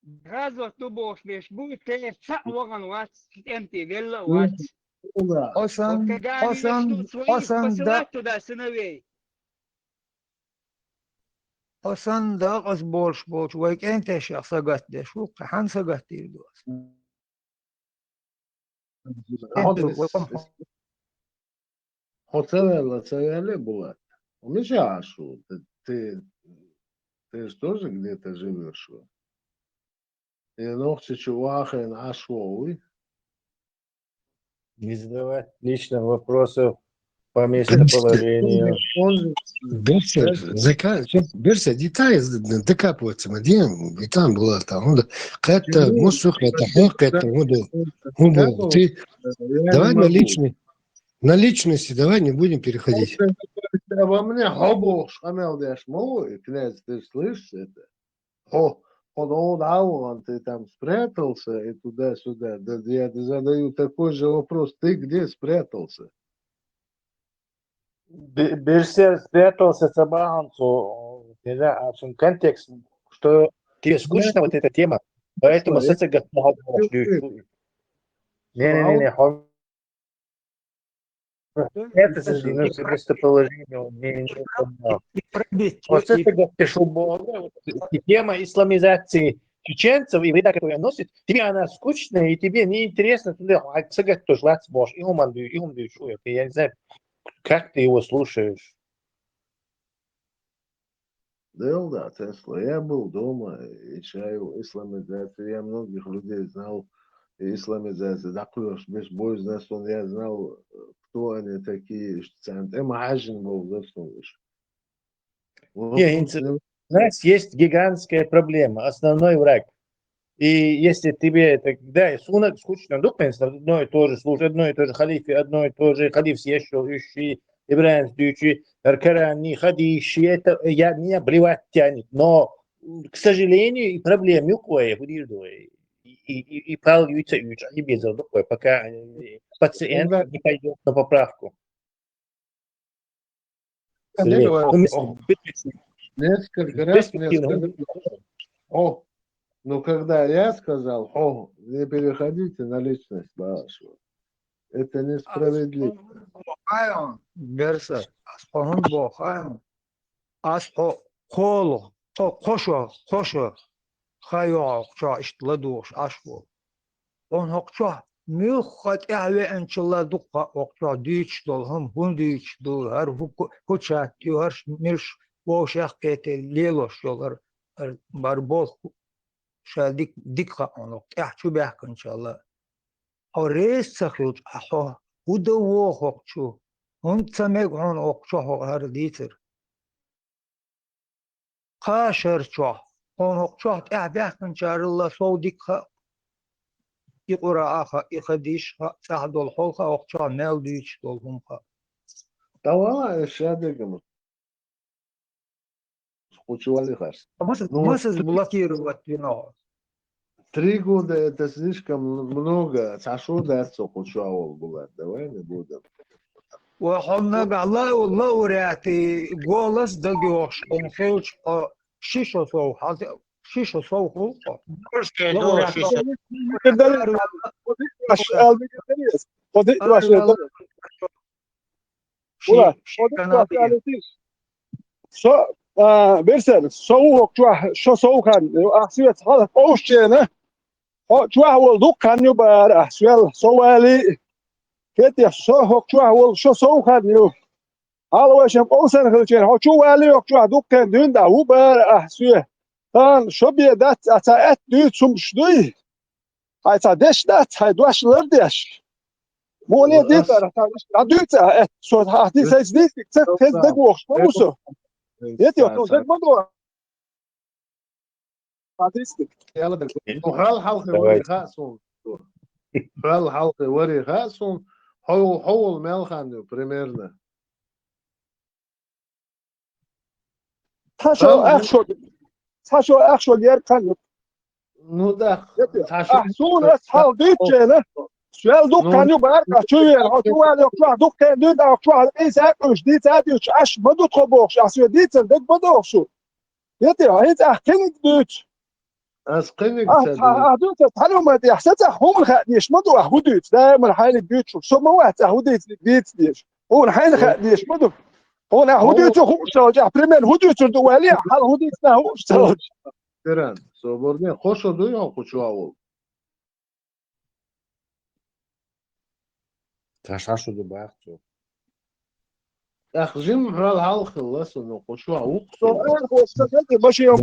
ГӀазот ду бохуш беш буй, те цхьаъ вахана вац кӀентий, велла а вац. Хьо санна, хьо санна, хьо санна да-, посылать туда сыновей. Хьо санна дакъаза болуш болчу вай кӀентех сагатдеш ву, кхин хьан сагатдийр ду ас? Хьо ца ваьлла, ца ваьлла, Булат. Мичахь Ӏаш ву? Ты, ты, ты же тоже где-то живёшь ву? Я Нохчийчу вахийна Ӏаш ву, вуй? Не задавать личных вопросов По местоположению. Он же Берсе, даже зака- сейчас, Берсе, детали з- докапываться, мы делаем, и там была там, ну, да, это, Ну, мусор, это, хок, это, ну, да. Ну, да, Как он? Ты Я не давай на могу. Личный, на личности давай не будем переходить. Обо мне хобо шкамел деш мол, и князь, ты слышишь это? Хо, хо, ну, да, вон ты там спрятался и туда-сюда. Да, я задаю такой же вопрос, ты где спрятался? Бе- Берсе спрятался с Абаханцу, не знаю, а в чём контекст, что тебе скучна вот эта тема, поэтому с этим Не-не-не, хо- это же, ну, местоположение, он не, не понимал. Вот это как ты шел вот, и тема исламизации чеченцев, и вреда, которую она носит, тебе она скучная, и тебе неинтересно, ты, а, цыгать тоже лац можешь, и уман дю, и ум дю, что это, я не знаю, как ты его слушаешь. Да, да, Тесла. Я был дома, и чаю исламизацию. Я многих людей знал, и исламизация. Да, клёш, без бой, знаешь, он, я знал, э, кто они такие, что цент. Эм, Хажин был, знаешь, он лишь. Вот Не, он инте- с ним- У нас есть гигантская проблема, основной враг. И если тебе это, да, и сунок скучно, ну, конечно, одно и то же слушать, одно и то же халифе, одно и то же халиф съешь, ищи, Ибрахим Дючи, Аркарани, Хадиши, это я, меня блевать тянет. Но, к сожалению, и проблем юкое, и, и, и, и пал юйца юйца, и без этого, пока э, пациент не пойдет на поправку. К сожалению. Ну, мы с- Несколько раз мне Перспективно. сказали, о, ну, когда я сказал, о, не переходите на личность Балашова. Это несправедливо. Бохайон, Берса, аз хӀун бохайон? Аз хьо кхолу, хьо кхо шо, кхо шо, ха йогӀу чохь иштта ладугӀуш Ӏаш ву. Хьуна хӀокху чохь муьлхха тӀаьхьа веанчалла дукха хӀокху чохь дуьйцуш долу хӀума, хӀун дуьйцуш ду, хӀара хӀу, хӀу чат ю, хӀара муьлш вовшех кхетий лелош йолу хӀара, хӀара бара болх ша дика, дика хаьа хьуна хӀокху тӀаьхьа чу баьхкинчалла. Хьо реза ца хилча, хьо хӀун дан вогӀу хӀокху чу? ХӀунда ца мега хьуна хӀокху чохь хӀара дийцар? Кхаа шар чохь, хьуна хӀокху чохь тӀаьхьа баьхкинчаралла сов дика хаьа. И Къуръан а хаьа, и хадиш а хаьа, цӀахь долу хьол хаьа, хӀокху чохь мел дуьйцуш долу хӀума хаьа. ТӀавала ша дегна. Кху чу валихарш. Масаз, Ну, масаз блокировать вина. Три года это слишком много. Цхьа шо дац со кху чу а волу, Булат. Давай не будем. Ва хьо нагахь ла-, лауреати голос дагайохуш хьуна хилча, хьо ши шо сов, хьал-, ши шо сов хуьлу хьо. Со, а, Берсен, со ву хӀокху чохь, шо сов хан, ахь соьца хьалха къовсучена, хьо чохь волу дукха хан ю бара, ахь соьл, со валий, кхетий, со хӀокху чохь волу, шо сов хан ю. Хьалха вайшимма къовсана хилчена, хьо чу валий, хӀокху чохь дукха хан дуьйна, ахь ву бара, ахь соь. Тахана шо бен дац, ахь цхьа аьтта дуьйцу хӀумаш дуй? Хьайн цхьа деш дац, хьайн дош лардеш. Муха ле дийцара, хьан дуьйцу а, э, со хьан дийцайца дийциг, ца хеза дагавохуш ма ву со. Етий, хьо дага ма до. Хьан дийциг. Ну, хьал хьалхе вари хаьа суна. Хьал хьалхе вари хаьа суна. Хьо, хьо волу мел хан ю, примерно. Цхьа шо ахчо, цхьа шо ахчо герга хан ю. Ну да, цхьа шо. Ахь суна ас хьал дуьйцучена, соьл дукха хан ю бара, ахь чу вена, хьо чу валий, хьо чохь дукха хан дуьйна, ахь чохь къийса а къуьйсуш, дийца а дуьйцуш, аш ма ду тхо бохуш, ахь соь дийцан дага ма дохуш шу. Етий, хьо хӀинца ахь кхиниг дуьйцу. Ас кхиниг ца дуьйцу. Ахь дуьйцу, цхьана ма тӀехь, сан цӀахь хӀуманна хаьа дезаш ма ду ахь хӀун дуьйцу, даиман хьайниг дуьйцуш, со ма вац ахь хӀун дийца, дийца дезаш. Хьуна хьайна хаьа дезаш ма ду. Хьуна ахь хӀун дуьйцу хууш ца хилча, ахь примерно хӀун дуьйцур ду валий, хьал хӀун дийцина хууш ца хилча. Тиран, собарне, хьо шо дуй хьо кху чу а волу? Ца ша шу ду бахчу. Ах, жим хьал хьал хилла со, ну, кху чу а вукху со. Машин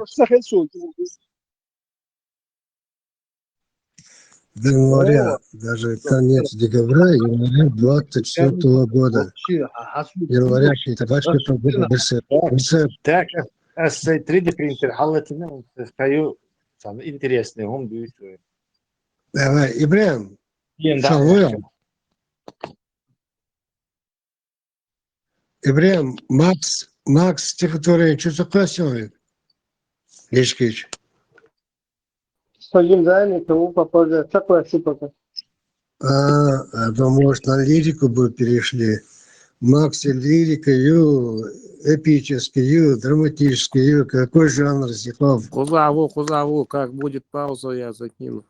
ца хил су. Января, даже конец декабря, января двадцать четвёртого года. Января, это двадцать четвёртого года, Берсер. Берсер. Так, а с три D принтер, халатина, стою, там интересный, он будет. Давай, Ибрем, Ен, да, шалуем. Ибрем, Макс, Макс стихотворение, что такое сегодня? Лешкевич. Сагим займи, кого попозже. Что такое супер? А, а то, может, на лирику бы перешли. Макс и лирика, ю, эпический, ю, драматический, ю. Какой жанр стихов? Кузаву, кузаву, как будет пауза, я закину.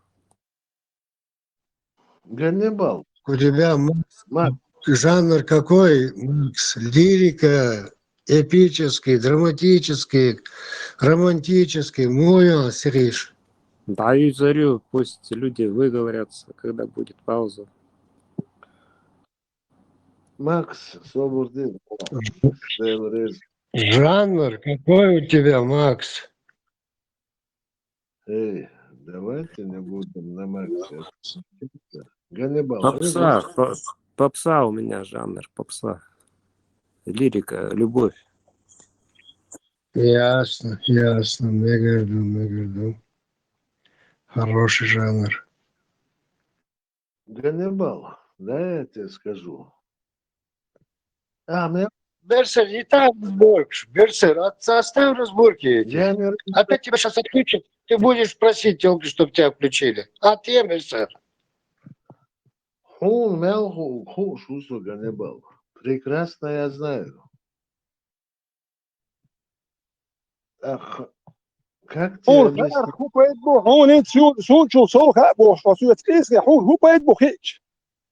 Ганнибал. У тебя, Макс, жанр какой, Макс? Лирика, эпический, драматический, романтический, мой он, Сириш. Даю зарю, пусть люди выговорятся, когда будет пауза. Макс, свободен. Жанр какой у тебя, Макс? Эй, давайте не будем на Максе. Ганнибал, попса, по- попса у меня жанр, попса. Лирика, любовь. Ясно, ясно, не горду, не горду. Хороший жанр. Ганнибал, да, я тебе скажу. А, мне Берсер, не так разборки. Берсер, от- оставь разборки эти. Я не Опять тебя сейчас отключат. Ты будешь просить телки, чтобы тебя включили. А ты, Берсер. Хьуна мел ху- хууш ву со, Ганнибал? Прекрасно я знаю. Ах, как тебе Хьуна объяснить? Хар хӀу пайда бу, хьуна хӀинца шу- шун чул сов хаьа бохуш, хьо соьца къийса, хьуна хӀу пайда бу хиъча?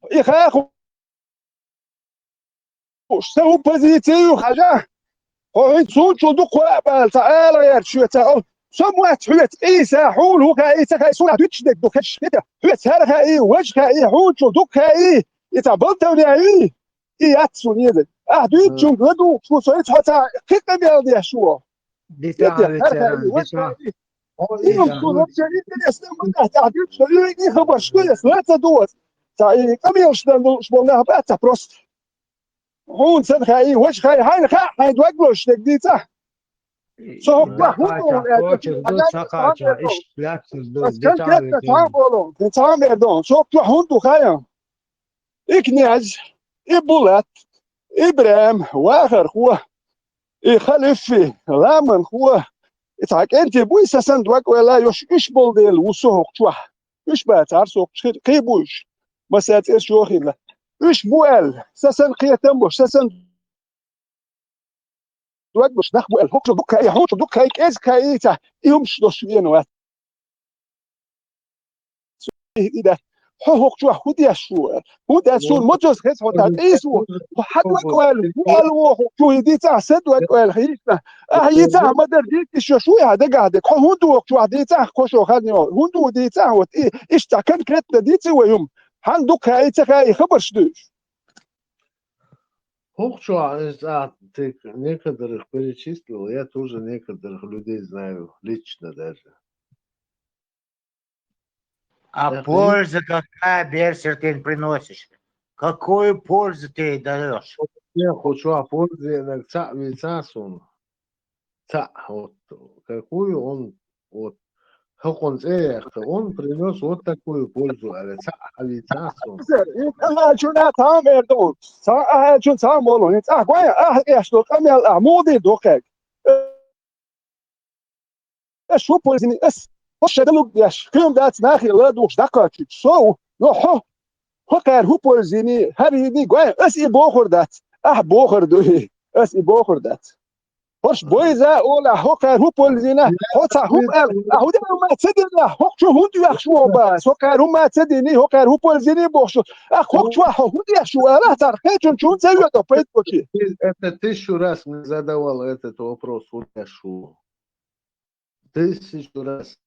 И хаьа ху- Сан хӀун позици ю хьажа? Хьо хӀинца суна чул дукха а бала, цхьа ала гӀерташ шуьца. Со моьтту хьоьца, Ӏийса, хьуна хӀун хаьий, ца хаьий, суна дуьтуш дерг ду хезаш хета. Хьоьца хӀара хаьий, важа хаьий, хьуна чул дукха хаьий, и цхьа балтавляй, и яц суна езарг. Ахьа дуьйцучунга ладугӀуш ву со, и цхьа цхьа кхин къамел деш ву. Дита, хӀара хаьий, важа хаьий. Хьо и хӀума суна вообще интересно ма дац, ахьа дуьйцуш, и, и хабарш ду, я ца ца ду. Цхьа и къамелаш дан лууш болу нах бац цхьа просто. Хьуна сан хаьий, важа хаьий, хьайна хаьа, хьайн дог лозуш дерг дийцахь. Со хӀокху чохь хӀун ду, ца кхача, иштта лаьцна ду, аса конкретно цхьа а болу, цхьа а мер ду, со хӀокху чохь хӀун ду хаьа? И князь, и Булат, и Ибрем, вахархо, и халифи, ламанхо, и цхьа кӀентий буй, сан санна дог ойла йолуш, уьш болу дела ву со хӀокху чохь. Уьш бацахьара со хӀокху чохь, кхин буй уьш, массаьрца цӀераш йохийла. Уьш бу аьлла, сан санна кхетам болуш, сан санна дог лозуш нах бу аьлла, хӀокху чохь дукха хаьий, хьуна чохь дукха хаьий, кӀезиг хаьий, цхьа и хӀумаш долуш веана вац. И дац. Хьо хӀокху чохь хӀун деш ву? ХӀунда аьлча суна мозаза хеза хьо цхьа къийса ву. Хьо хьан дог ойла, хӀун аьлла ву хӀокху чохь, и дийцахь, сан дог ойла, хӀинца. Ахьа йийцахь, ма-дарра дийца йиш йолуш вуй хьан дагахь дерг. Хьо хӀун ду хӀокху чохь дийцахь, кхо шо хан йо. ХӀун ду дийцахь, вот и, иштта цхьа конкретно дийци вай хӀума. Хьан дукха хаьий, ца хаьий, хабарш дуьйш. ХӀокху чохь, э, а, ты некоторых перечислил, я тоже некоторых людей знаю, лично даже. А польза какая, Берсер, ты им приносишь? Какую пользу ты даёшь? Я хочу, а польза, я так, цхьаъ вийцахь суна. Цхьаъ, вот, какую он, вот, хӀокхунна цӀе а яьккхина, он принёс вот такую пользу, аьлла, цхьаъ хьан вийцахь суна. Ахьа чуьра цхьа а мер ду, цхьа ахьа чуьра цхьа а молу, хӀинца ахьа гой, ахьа эшна долу къамел ахьа муха дийр ду кхаьг? Аш хӀун пользини, ас, хӀо шадалуг деш, кхин дац нахе ладугӀуш дӀакхачуьйту, со ву, но хьо, хьо кхара хӀун пользини, хӀара йини, гой, ас и бохур дац, ахьа бохур ду и, ас и бохур дац. ХӀорш бойза олахь, хӀокхара хӀун пользина, хьо цхьа хӀума аьлла, ахьа хӀун дела ма ца дина, хӀокху чу хӀунда оьхуш ву хьо бац, хӀокхара хӀума ца дини, хӀокхара хӀун пользини бохуш ву, ахьа хӀокху чохь хьо хӀунда оьхуш ву алахь, цара кхечун чун ца йоьду пайда кхочий. Это тысячу раз мне задавал этот вопрос, хӀунда оьхуш ву. Тысячу раз.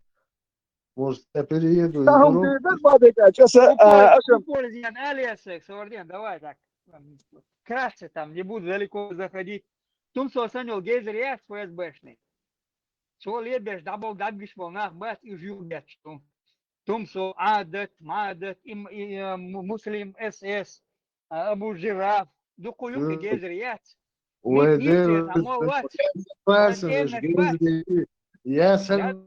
Может, я перееду из Европы? Упользуем, Алиэсэкс, Орден, давай так, м, красьца там, не буду далеко заходить. Тумсо санна йолу гейзер яц ФСБшный. Цо лебеш дӀабол даггаш болу нах бац, уьш юхабетташ тум. Тумсо, Ӏадат, МӀадат, им, и, э, Му-, Муслим, С С, а, Абу Жираф, дукха юкъе гезар яц. Ой, Мит-, мит-, Дела, там, вот. Пасин, Отдельно гезар. Я Я согласен.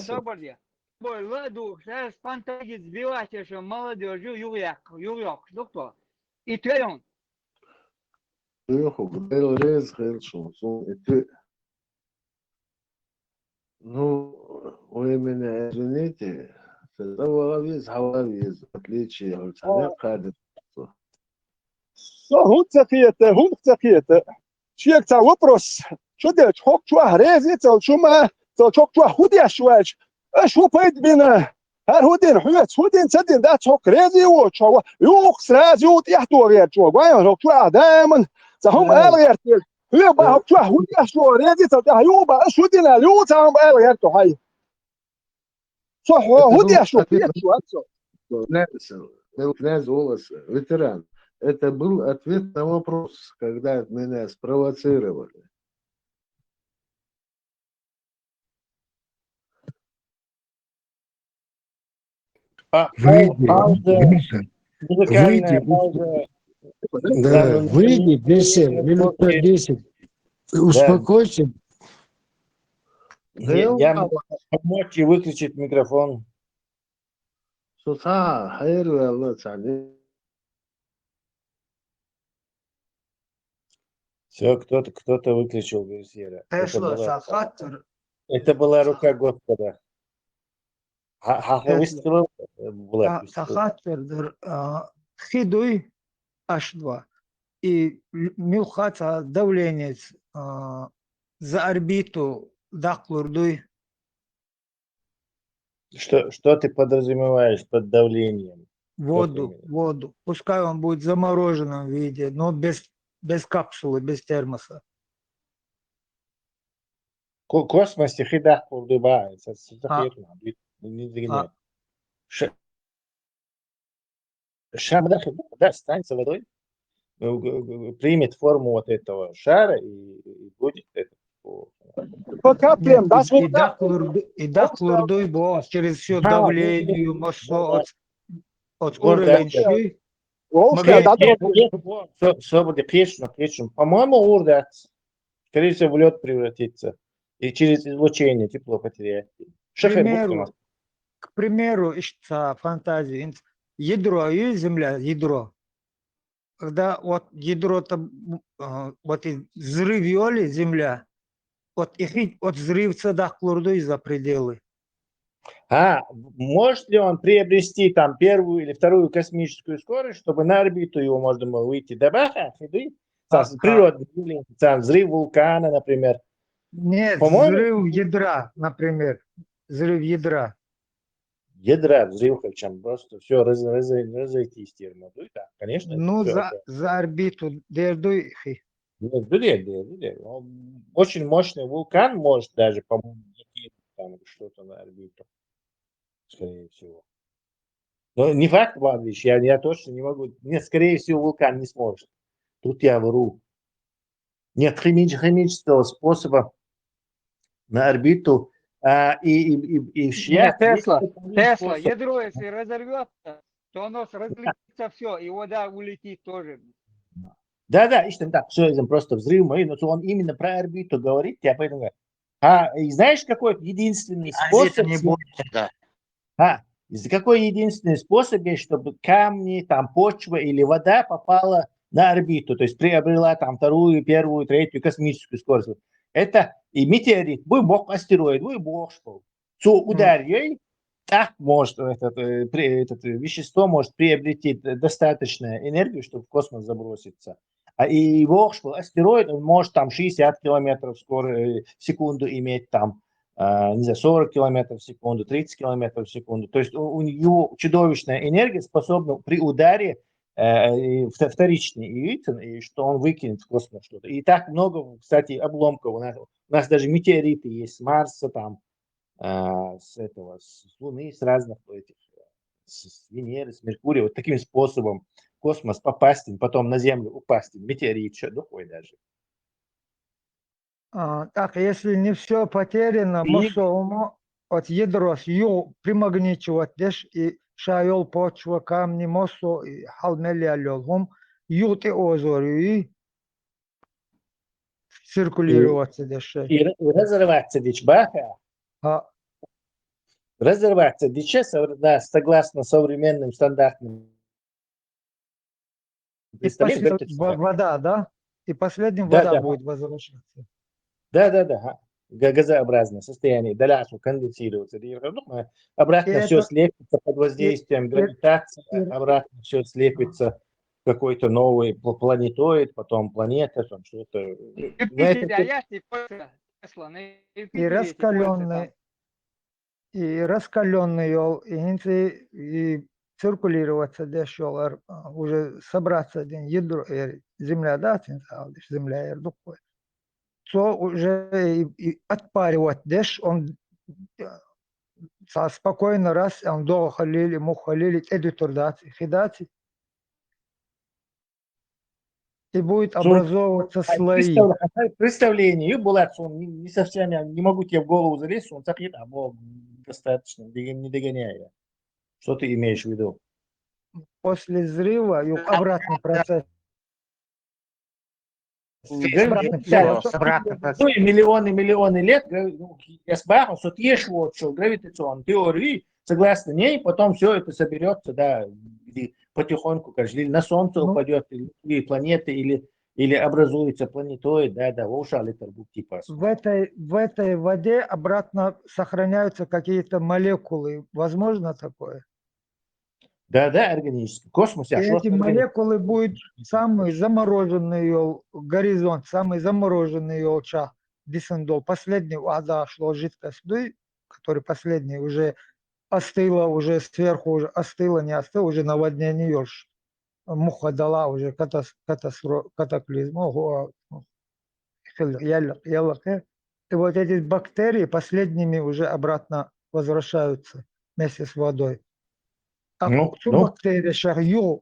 собар я. Бой, ладу, сейчас фантазия сбивать, что молодежь, югъяк, югъяк, доктор. И твоён. Юху, Дела рез хел шун, сун, и ты. Ну, вы меня извините, это валавиз, валавиз, в отличие от Саня Кадыр. Со хӀунда ца кхета, хӀунда ца кхета? Шега цхьа вопрос. Чу делча, хӀокху чохь реза а ца волчу ма, ца волчу хӀокху чохь хӀун деш ваьлча, аша хӀун пайда бина? ХӀара хӀун дина, хьоьца хӀун дина, ца дина, дац хӀокху реза а воцуш, хьо ва-, юха сразу юха тӀехьа тохарчо. Гой хӀокху чохь даиман цхьа хӀума ала гӀерта. Хьоьга бан хӀокху чохь хӀун деш ву, реза а ца тӀехь юха бан, аша хӀун дина, юха цхьа хӀума ала гӀерта хьай. Со хьо хӀун деш ву, кхеташ вац со. Князь, был князь Волос, ветеран. Это был ответ на вопрос, когда меня спровоцировали. А, Выйди, пауза, Дмитрий, музыкальная выйди, пауза. да, Да, ну, выйди, ну, десять, ну, минут окей. Десять. Успокойся. Я, я могу помочь и выключить микрофон. Со цхьа хьерваьлла цхьа. Все, кто-то, кто-то выключил Герсера. Это Тесла, была, сан хаттар, это была рука Господа. Ха- ха- ха- Тесла. Выстрелил, э, была, сан, сан выстрелил. хаттар дар, а, хи дуй, аш два. И м-, муьлхха цхьа давление, а, за орбиту даккхалур дуй. Что, что ты подразумеваешь под давлением? Воду, именно? Воду. Пускай он будет в замороженном виде, но без, без капсулы, без термоса. Ко- Космос хи даккхалур дуй ба, это, это А. хи, не, не, не. А. Ш- Шар, да, да, станется водой, э, г- г- примет форму вот этого шара и, и будет это. По каплям, да, И даккхалур ду-, и даккхалур дуй бо, через всё Да, давление, да, массо да, да. от, от Вот, да, уровень да. ши. Волга, да, Магнитный. Нет, нет, вот, всё, всё будет, конечно, конечно. По-моему, урда. Скорее всего, в лёд превратится. И через излучение тепло потеряет. К примеру, к примеру, ишта фантазия, ин-, ядро ю Земля, ядро. Когда вот ядро-то, м, а, вот и взрыв йоли Земля, вот и хи-, вот взрывца даккхалур дуй за пределы. А может ли он приобрести там первую или вторую космическую скорость, чтобы на орбиту его можно было выйти? Да баха, хи дуй. Там Ага. Природный явление, там взрыв вулкана, например. Нет, По-моему, взрыв ядра, например. Взрыв ядра. Ядра взрыв, чем просто всё раз-, раз-, разойтись термо дуй, да, конечно. Ну, Всё за, это. За орбиту дер дуй хи. Нет, дуй, дуй, дуй, дуй. Он очень мощный вулкан может даже, по-моему, закинуть там что-то на орбиту. Скорее всего. Но не факт, Владимирович, я, я точно не могу. Нет, скорее всего, вулкан не сможет. Тут я вру. Нет хими-, химического способа на орбиту. А, и, и, и, и Нет, сейчас есть Тесла, такой Тесла, способ. Ядро, если разорвется, то оно с-, разлетится все, и вода улетит тоже. Да, да, ишта, так, всё, это просто взрыв мой, но он именно про орбиту говорит, я поэтому говорю. А и знаешь, какой единственный Орбита способ, не см- будет тогда. А, из-, какой единственный способ есть, чтобы камни, там, почва или вода попала на орбиту, то есть приобрела там вторую, первую, третью космическую скорость? Это и метеорит, буй боху, астероид, буй боху. Цо ударь йой, так может, этот, э, при-, этот, э, вещество может приобрести д-, достаточную энергию, чтобы в космос заброситься. А и боху, астероид, он может там шестьдесят километров скоро, э, в секунду иметь, там, а, не знаю, сорок километров в секунду, тридцать километров в секунду. То есть у, у него чудовищная энергия способна при ударе, э, и вто-, вторичный, и, видите, и что он выкинет в космос что-то. И так много, кстати, обломков. У нас, у нас даже метеориты есть с Марса, там, а, с этого, с Луны, с разных этих, с, с Венеры, с Меркурия. Вот таким способом в космос попасть, потом на Землю упасть, метеорит, что такое даже. А, так, если не всё потеряно, И- массо хӀума, оцу ядро юха примагничивать деш, и ша йолу почва, камни, массо а, и хьал мел яьлла йолу хӀума юха тӀеозор ю, и циркулировать ца деш шайн. И, и разорваться дича баха? ХӀаъ. Разорваться дича, сов-, да, согласно современным стандартным И представлениям, последним говорит, во-, вода, да? И последним Да, вода да. будет возвращаться. Да, да, да, ха. Га-, газообразное состояние, дале всё конденсироваться. И обратно И всё это слепится под и, воздействием и, гравитации, и обратно всё слепится в какой-то новый пл-, планетоид, потом планета, там что-то. И, ну, это Юпитер, а я, типа, Тесла, на И Юпитере, типа, раскалённый, там. И раскалённый йолу, и хӀинца и циркулироваться деш йолу, ар-, а, уже собраться дина ядро, э, земля, да, хӀинца ала деш, земля, эр ду-кх вай. Цо уже и, и отпаривать деш, он, э, ца спокойно раз, он догӀа хилийла, муха хилийла, тӀедуьтур дац, и хи дац. И будет Цо образовываться а, слои. Представ-, а, представление, ю, Булат, цо не, не совсем, я не могу тебе в голову залезть, он так, а, бо-, достаточно, дог-, не догоняю я. Что ты имеешь в виду? После взрыва, ю, обратный процесс. Г-, Обратный г-, процесс. Обратный процесс. Ну, и миллионы, миллионы лет, г-, ну, я спрашиваю, что ты ешь вот, что гравитационная теория, согласно ней, потом всё это соберётся, да, и потихоньку, как же, или на Солнце Ну. упадёт, или другие планеты, или, или образуется планетоид, да, да, вовшах литр бу типа. В этой, в этой воде обратно сохраняются какие-то молекулы. Возможно такое? Да, да, органический. В космосе, И а что эти органи- молекулы будут самый замороженный йолу горизонт, самый замороженный йолча дисандол. Последний, а, да, шло жидкость, да, который последний уже остыла, уже сверху уже остыла, не остыла, уже наводнение йолуш. Муха дала уже катас-, катастро-, катаклизм. Ого, а, хил-, ял-, ялакъе. И вот эти бактерии последними уже обратно возвращаются вместе с водой. А Ну, цу ну. бактериех юха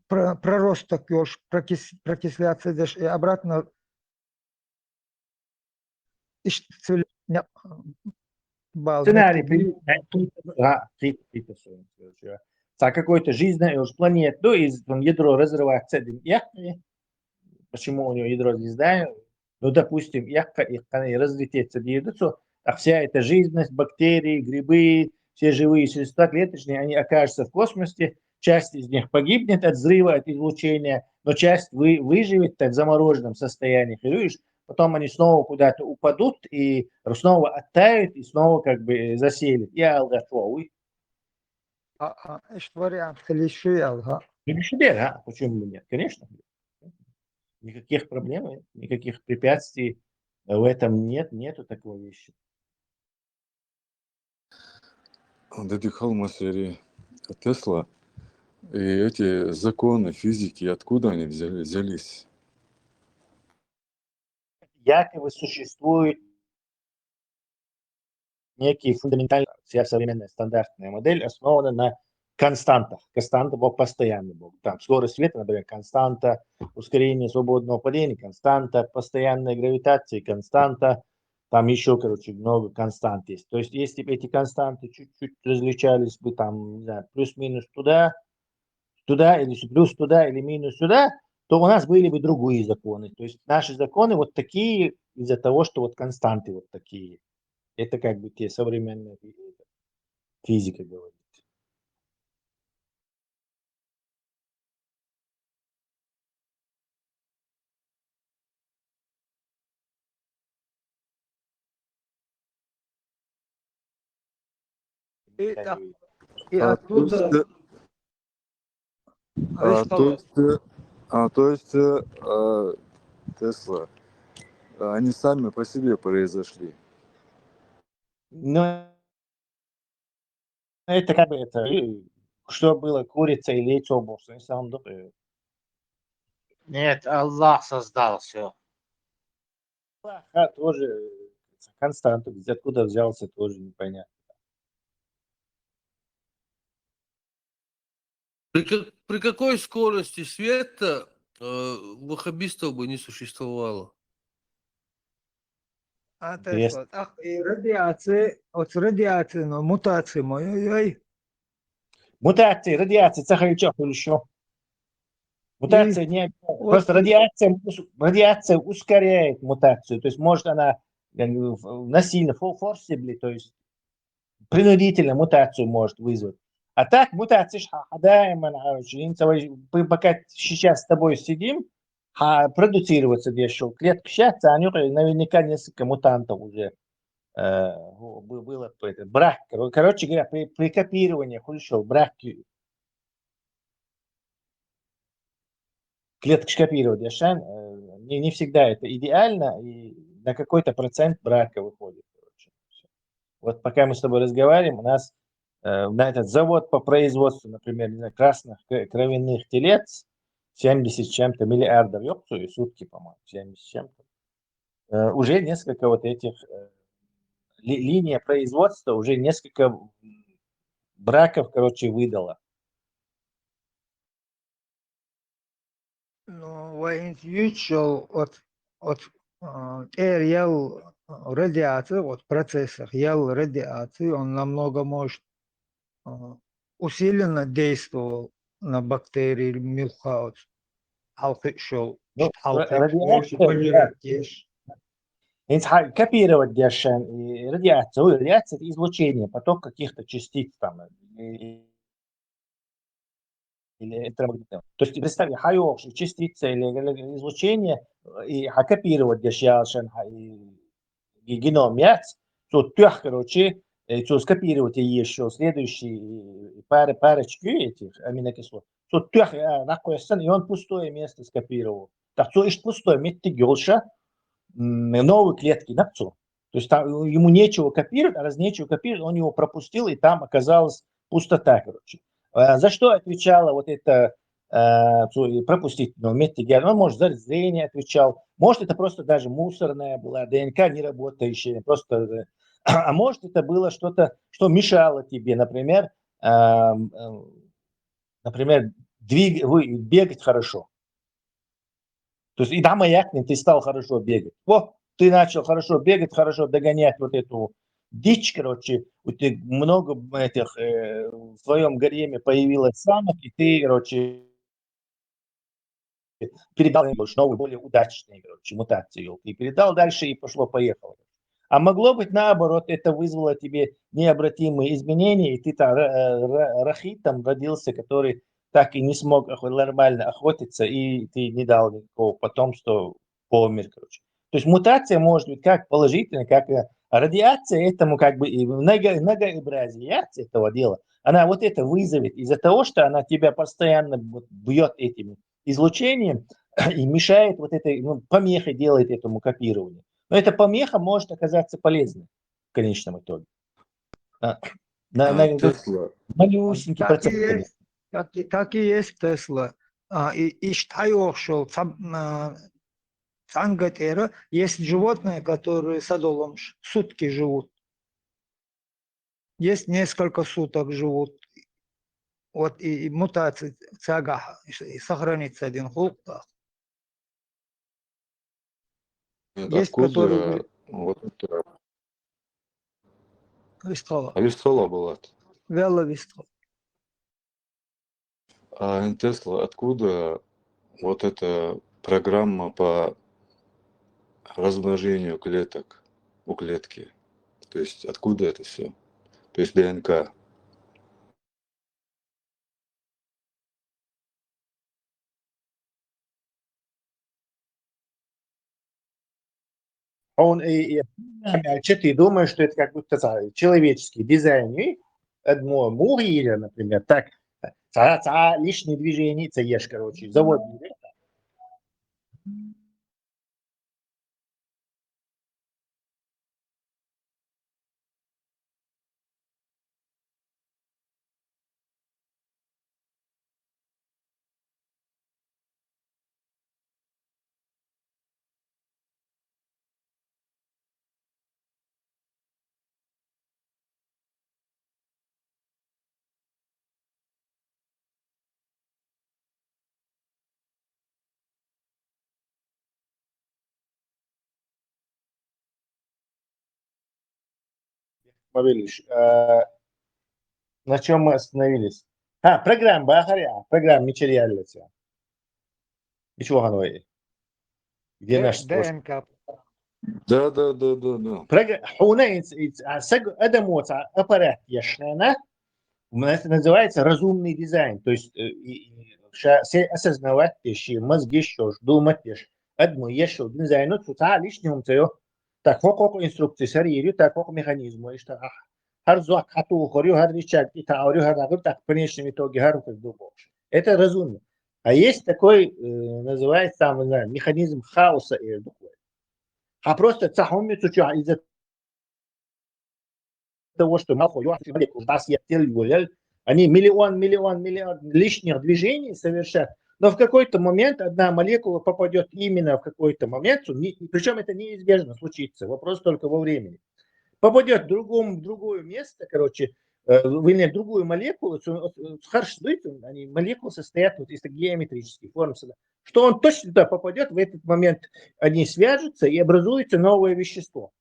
про-, проросток йолуш, прокис-, прокисляться деш и обратно иш-, цвел-, не, бал Сценарий меттиг при-, при-, а, при-, при-, при-, при-, Ца какой-то жизненный уж планета, ну, из, там, ядро разрывается, один, я, почему у него ядро звезда, ну, допустим, якка и разлететься дирдуцу, а вся эта жизненность, бактерии, грибы, все живые существа клеточные, они окажутся в космосе, часть из них погибнет от взрыва, от излучения, но часть вы-, выживет так в замороженном состоянии, хируешь, потом они снова куда-то упадут и снова оттают, и снова как бы заселят. Я алгатвоуи. А, а, иштта вариант хила йиш ю аьлла, хӀа? Хила йиш дара, а? Почему бы нет? Конечно. Никаких проблем нет, никаких препятствий в этом нет, нету такой вещи. Деди халма сери Тесла, и эти законы физики, откуда они взяли, взялись? Якобы существует некий фундаментальный, вся современная стандартная модель основана на константах. Константа — Бог постоянный, Бог. Там скорость света, например, константа, ускорение свободного падения — константа, постоянная гравитация — константа, там ещё, короче, много констант есть. То есть, если бы эти константы чуть-чуть различались бы, там, не знаю, плюс-минус туда, туда или с-, плюс туда или минус сюда, то у нас были бы другие законы. То есть наши законы вот такие из-за того, что вот константы вот такие. Это как бы те современные фи-, физика говорит. И, и А, то есть, оттуда э, а, то есть, э, а, то есть, э, э, Тесла, э, они сами по себе произошли. Но это как бы это, э, что было, курица или яйцо было, что на самом деле, э. Нет, Аллах создал всё. Аллах, а, тоже, э, константа, где, откуда взялся, тоже непонятно. При ка-, при какой скорости света, э, ваххабистов бы не существовало? А, интересно. Так, и радиация, вот радиация, но мутация моя, ой. Мутация, радиация, ца хилча хули шо. Мутация не... Просто радиация, радиация ускоряет мутацию. То есть может она насильно, forcibly, то есть принудительно мутацию может вызвать. А так мутация, пока сейчас с тобой сидим, продуцироваться дешёл. Клетка сейчас, они наверняка несколько мутантов уже было, брак. Короче говоря, при, при копировании, хорошо, брак клетка копировать яшан, не, не всегда это идеально, и на какой-то процент брака выходит. Вот пока мы с тобой разговариваем, у нас э, на этот завод по производству, например, не знаю, красных кровяных телец, семьдесят чем-то миллиардов ёкцу и сутки, по-моему, семьдесят чем-то. Э, уже несколько вот этих, э, ли, линия производства уже несколько браков, короче, выдала. Ну, военный от, от э, ял радиация, вот в процессах ял радиации, он намного может э, усиленно действовал на бактерии, милхаут, алкышол, ну, радиация, копировать дешан, и радиация, радиация — это излучение, поток каких-то частиц там, или электромагнитного. То есть представь, хайох частица или излучение, и копировать дешан, и геном яц, то тёх, короче, и то скопировать и ещё следующий пары, парочки этих аминокислот. То тёх нахуй, и он пустое место скопировал. Так то есть пустое место гёлша, новые клетки на то. То есть там ему нечего копировать, а раз нечего копировать, он его пропустил, и там оказалась пустота, короче. За что отвечала вот это э, пропустить, но вместе я, он, может, за зрение отвечал, может, это просто даже мусорная была, ДНК не работающая, просто, а может, это было что-то, что мешало тебе, например, э, например, двиг, бегать хорошо. То есть и там, а як ты стал хорошо бегать. О, ты начал хорошо бегать, хорошо догонять вот эту дичь, короче, у тебя много этих, э, в твоем гареме появилось самок, и ты, короче, передал им больше новый, более удачный, короче, мутации ёлки. И передал дальше, и пошло-поехало. А могло быть наоборот, это вызвало тебе необратимые изменения, и ты там рахитом родился, который так и не смог нормально охотиться, и ты не дал никакого потомства, помер, короче. То есть мутация может быть как положительная, как радиация, этому как бы и многообразие этого дела. Она вот это вызовет из-за того, что она тебя постоянно бьет этими излучением и мешает вот этой, ну, помехой делает этому копированию. Но эта помеха может оказаться полезной в конечном итоге. А, на, а, на, Тесла. Малюсенький процент. Так и есть, так и есть Тесла. А, и, и считаю, что сам, а, Цангатера есть животные, которые садолом сутки живут. Есть несколько суток живут. Вот и, и мутации цага и сохранится один хулк. Есть откуда, которые... Вот это... Вистхала. А Вистхала была. Вела Вистхала. А, Тесла, откуда вот эта программа по размножению клеток у клетки? То есть откуда это все? То есть ДНК. Он и, и, и ты думаешь, что это как будто человеческий дизайн, и одно мугиля, например, так, ца, ца, лишние движения, ца ешь, короче, завод. ма веллаш. Э, На чем мы остановились? А, программа, бахаря, программа мича яьлар. Мича вахана вай? Где наш ДНК. Да, да, да, да, да. Прог... Хьона иц, иц, а, саг, адам воаца аппарат еш хана, у нас это называется разумный дизайн. То есть э, и, и, ша, се осознавать деш, ший мозг еш, думать деш. Адам еш дизайн, ну, цу цхьа лишний хӀума ца йо. Так, хӀокхо инструкци сарийрю, так, хӀокхо механизм, ишта, ах, хӀара зӀок хьатохарю, хӀара рычаг тӀатаьрю, хӀара нагӀар, так, в конечном итоге хӀара хӀума ду бохуш. Это разумно. А есть такой, э, называется там, не знаю, механизм хаоса, э, буквально. А просто цхьа хӀума цу чу из-за того, что малхо йоахаш молекул дас еттел йолел, они миллион, миллион, миллион лишних движений совершат. Но в какой-то момент одна молекула попадет именно в какой-то момент, причем это неизбежно случится, вопрос только во времени. Попадет в другом, в другое место, короче, э, в, в другую молекулу, цу, э, харш, они молекулы состоят вот из геометрических форм, что он точно туда попадет, в этот момент они свяжутся и образуется новое вещество.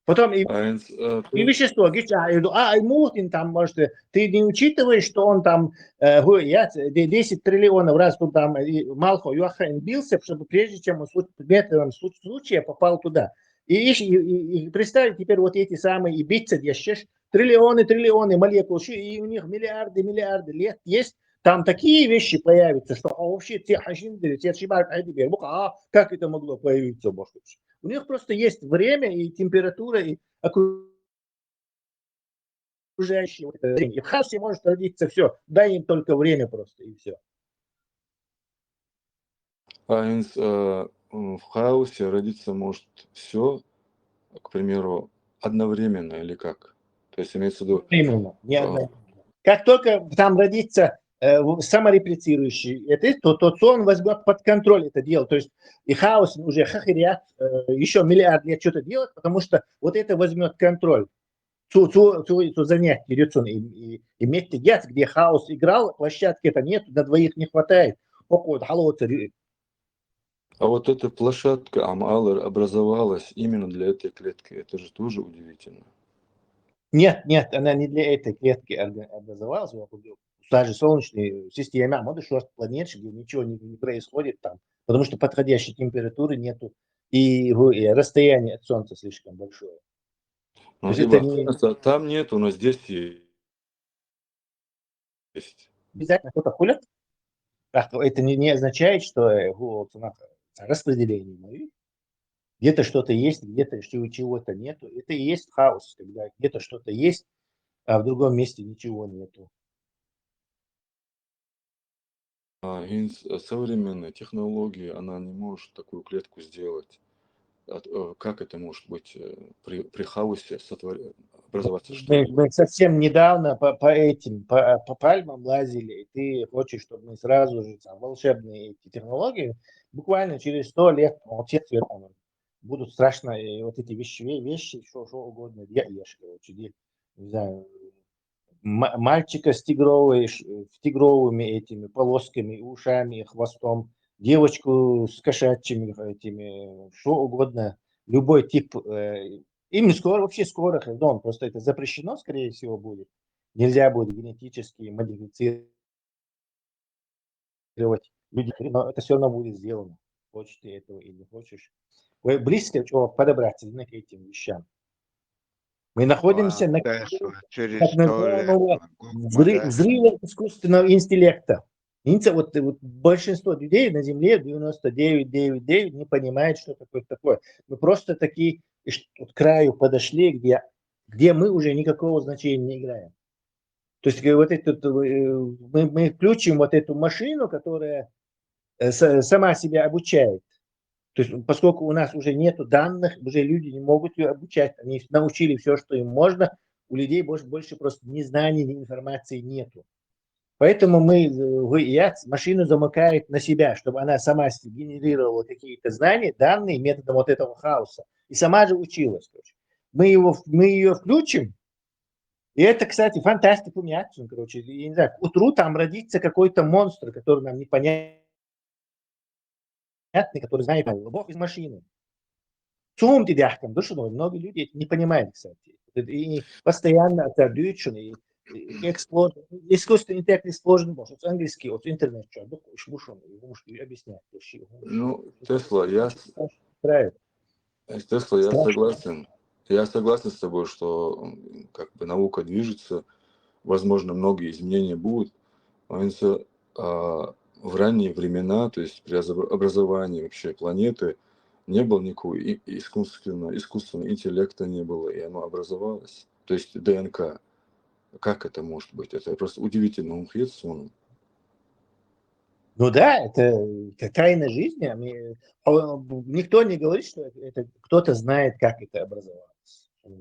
Потом и, А, инс- э, и вещество, гич, а, и, а, и мутин там, может, э, ты не учитываешь, что он там, э, гу- я, ц- де- десять триллионов раз он там, и малхо, йоахаш, бился, чтобы прежде чем он в случ- в методом случ- случая попал туда. И, ещё- и, и- и представь теперь вот эти самые и биться дешеш, триллионы, триллионы молекул, ещё и у них миллиарды, миллиарды лет есть, там такие вещи появятся, что а вообще те хашим дели, те шибар, а теперь, а как это могло появиться, может быть? У них просто есть время и температура, и окружающее вот это время. И в хаосе может родиться все. Дай им только время просто, и все. А, инс- э, м, в хаосе родится может все, к примеру, одновременно или как? То есть имеется в виду... Именно, не одновременно. Как только там родится э, в- самореплицирующий, это, то, то, то он возьмет под контроль это дело. То есть и хаос уже хахирят, э, еще миллиард лет что-то делать, потому что вот это возьмет контроль. Цу, цу, цу, цу занятие рецун и, и, и метте гец, где хаос играл, площадки это нет, на двоих не хватает. Около халоца ри- А вот эта площадка амалар образовалась именно для этой клетки. Это же тоже удивительно. Нет, нет, она не для этой клетки орга- образовалась. Вот у- Та же солнечная система, а может, что планетки, где ничего не, не происходит там, потому что подходящей температуры нету, и, в- и расстояние от Солнца слишком большое. Ну, То есть либо это не- оказывается, там нету, но здесь есть. Обязательно кто-то хулит. Так, это не, не означает, что э, гу- вот у нас распределение мои. Где-то что-то есть, где-то чего- чего-то нету. Это и есть хаос, когда где-то что-то есть, а в другом месте ничего нету. А, инс- э, современная технология, она не может такую клетку сделать. От- э, как это может быть э, при, при хаосе сотвор- образоваться Мы, что-то? мы совсем недавно по, по этим, по, по пальмам лазили, и ты хочешь, чтобы мы сразу же там, волшебные эти технологии, буквально через сто лет, вот, те цвета будут страшные вот эти вещи, ве- вещи, что, что угодно, я ешь, короче, де- не знаю, ма- мальчика с тигровой, ш- с тигровыми этими полосками, ушами, хвостом, девочку с кошачьими этими, что угодно, любой тип. Э, им скоро, вообще скоро, ну, просто это запрещено, скорее всего, будет. Нельзя будет генетически модифицировать людей, но это все равно будет сделано. Хочешь ты этого или не хочешь. Вы близко чего подобраться к этим вещам. Мы находимся на Дальше, через так сто лет. называемого Гу- взры- дальше. взрыва искусственного интеллекта. Видите, вот, вот большинство людей на Земле, девяносто девять девять девять, не понимает, что такое такое. Мы просто такие и ш- вот к краю подошли, где, где мы уже никакого значения не играем. То есть э, вот этот, э, мы, мы включим вот эту машину, которая э, с- сама себя обучает. То есть, поскольку у нас уже нет данных, уже люди не могут ее обучать, они научили все, что им можно, у людей больше, больше просто ни знаний, ни информации нету. Поэтому мы, э, вы, я, машину замыкает на себя, чтобы она сама с- генерировала какие-то знания, данные методом вот этого хаоса. И сама же училась. Короче. Мы, его, мы ее включим, и это, кстати, фантастику мятцун, короче, я не знаю, к утру там родится какой-то монстр, который нам непонятный, который знает, там, Бог из машины. Цу хӀуманна тӀадехкам да шуна, многие люди это не понимают, кстати. И постоянно это дучун, и, и эксплор-, искусственный интеллект эксплоржен бо, вот английский, вот интернет, что, ну, уж бу шуна, и уж объяснять, что. Ну, Тесла, я с- Правильно. Э, Тесла, я Страшно. Согласен. Я согласен с тобой, что м, как бы наука движется, возможно, многие изменения будут. Но если, а, в ранние времена, то есть при образовании вообще планеты, не было никакого и- искусственного, искусственного интеллекта не было, и оно образовалось. То есть ДНК. Как это может быть? Это просто удивительно. Он хет суном. Ну да, это, это тайна жизни. А мы- а, никто не говорит, что это, это кто-то знает, как это образовалось.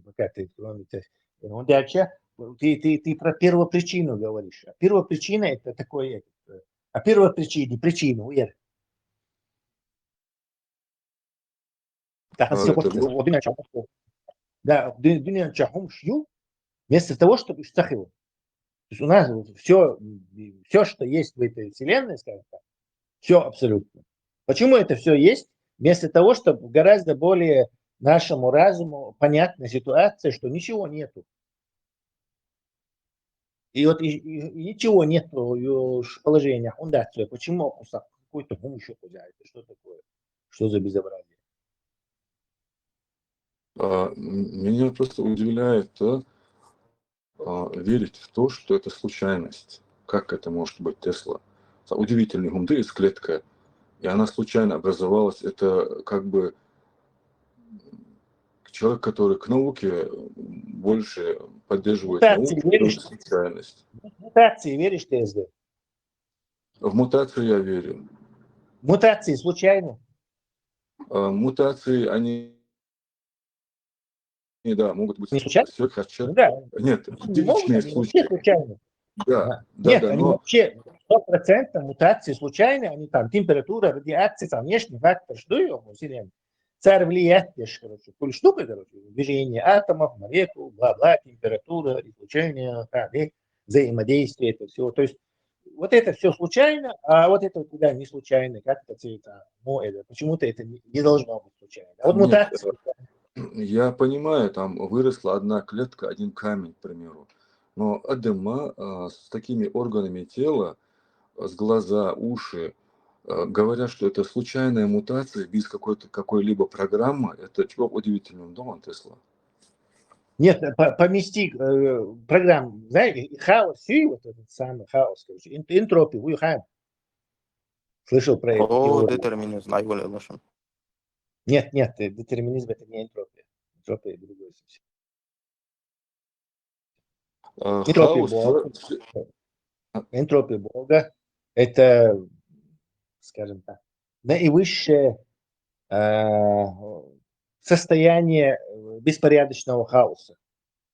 Пока ты, кроме ты, он вообще, ты, ты, ты про первопричину говоришь. А первопричина это такое, это, а первопричина, причина, уер. А, это Да, дунен чу хӀумаш ю, вместо того, чтобы уж цахилу. То есть у нас все, все, что есть в этой вселенной, скажем так, все абсолютно. Почему это все есть? Вместо того, чтобы гораздо более нашему разуму понятна ситуация, что ничего нету. И вот и, и- и ничего нету, уж положение, он даст своё. Почему он сам какой-то хумыш ю хозяин? Что такое? Что за безобразие? А, м- Меня просто удивляет то, а, верить в то, что это случайность. Как это может быть, Тесла? Са удивительный хӀума да из клетка, и она случайно образовалась. Это как бы м, человек, который к науке больше поддерживает Мутации науку, веришь? Это случайность. Мутации веришь ты, СД? В мутацию я верю. Мутации случайны? А, Мутации, они, да, могут быть Не случайно? Все, хотя... Ну да. Нет, Не могут единичные они вообще случаи. Случайно. Да, Да. да, Нет, да, они но вообще стопроцентно мутации случайны, они там температура, радиация, там внешний фактор, что ё, усиление. Царь влияет, короче, куль штука, короче, движение атомов, молекул, бла-бла, температура, излучение, там, и взаимодействие, это все. То есть вот это все случайно, а вот это вот, да, не случайно, как это все это, ну, это, почему-то это не, не должно быть случайно. А вот Нет, мутация. э, я понимаю, там выросла одна клетка, один камень, к примеру. Но адама а, с такими органами тела, с глаза, уши, э, говорят, что это случайная мутация без какой-то какой-либо программы. Это чего удивительного, дома, Тесла? Нет, по- помести э, программу, знаете, хаос, и вот этот самый хаос, короче, эн- энтропия, вы хаос. Слышал про эту О, теорию? Детерминизм, ай, воля, лошадь. Нет, нет, э, детерминизм это не энтропия. Энтропия другое совсем. Э, Энтропия хаос, Бога. всё- Энтропия Бога — это, скажем так, наивысшее э, состояние э, беспорядочного хаоса,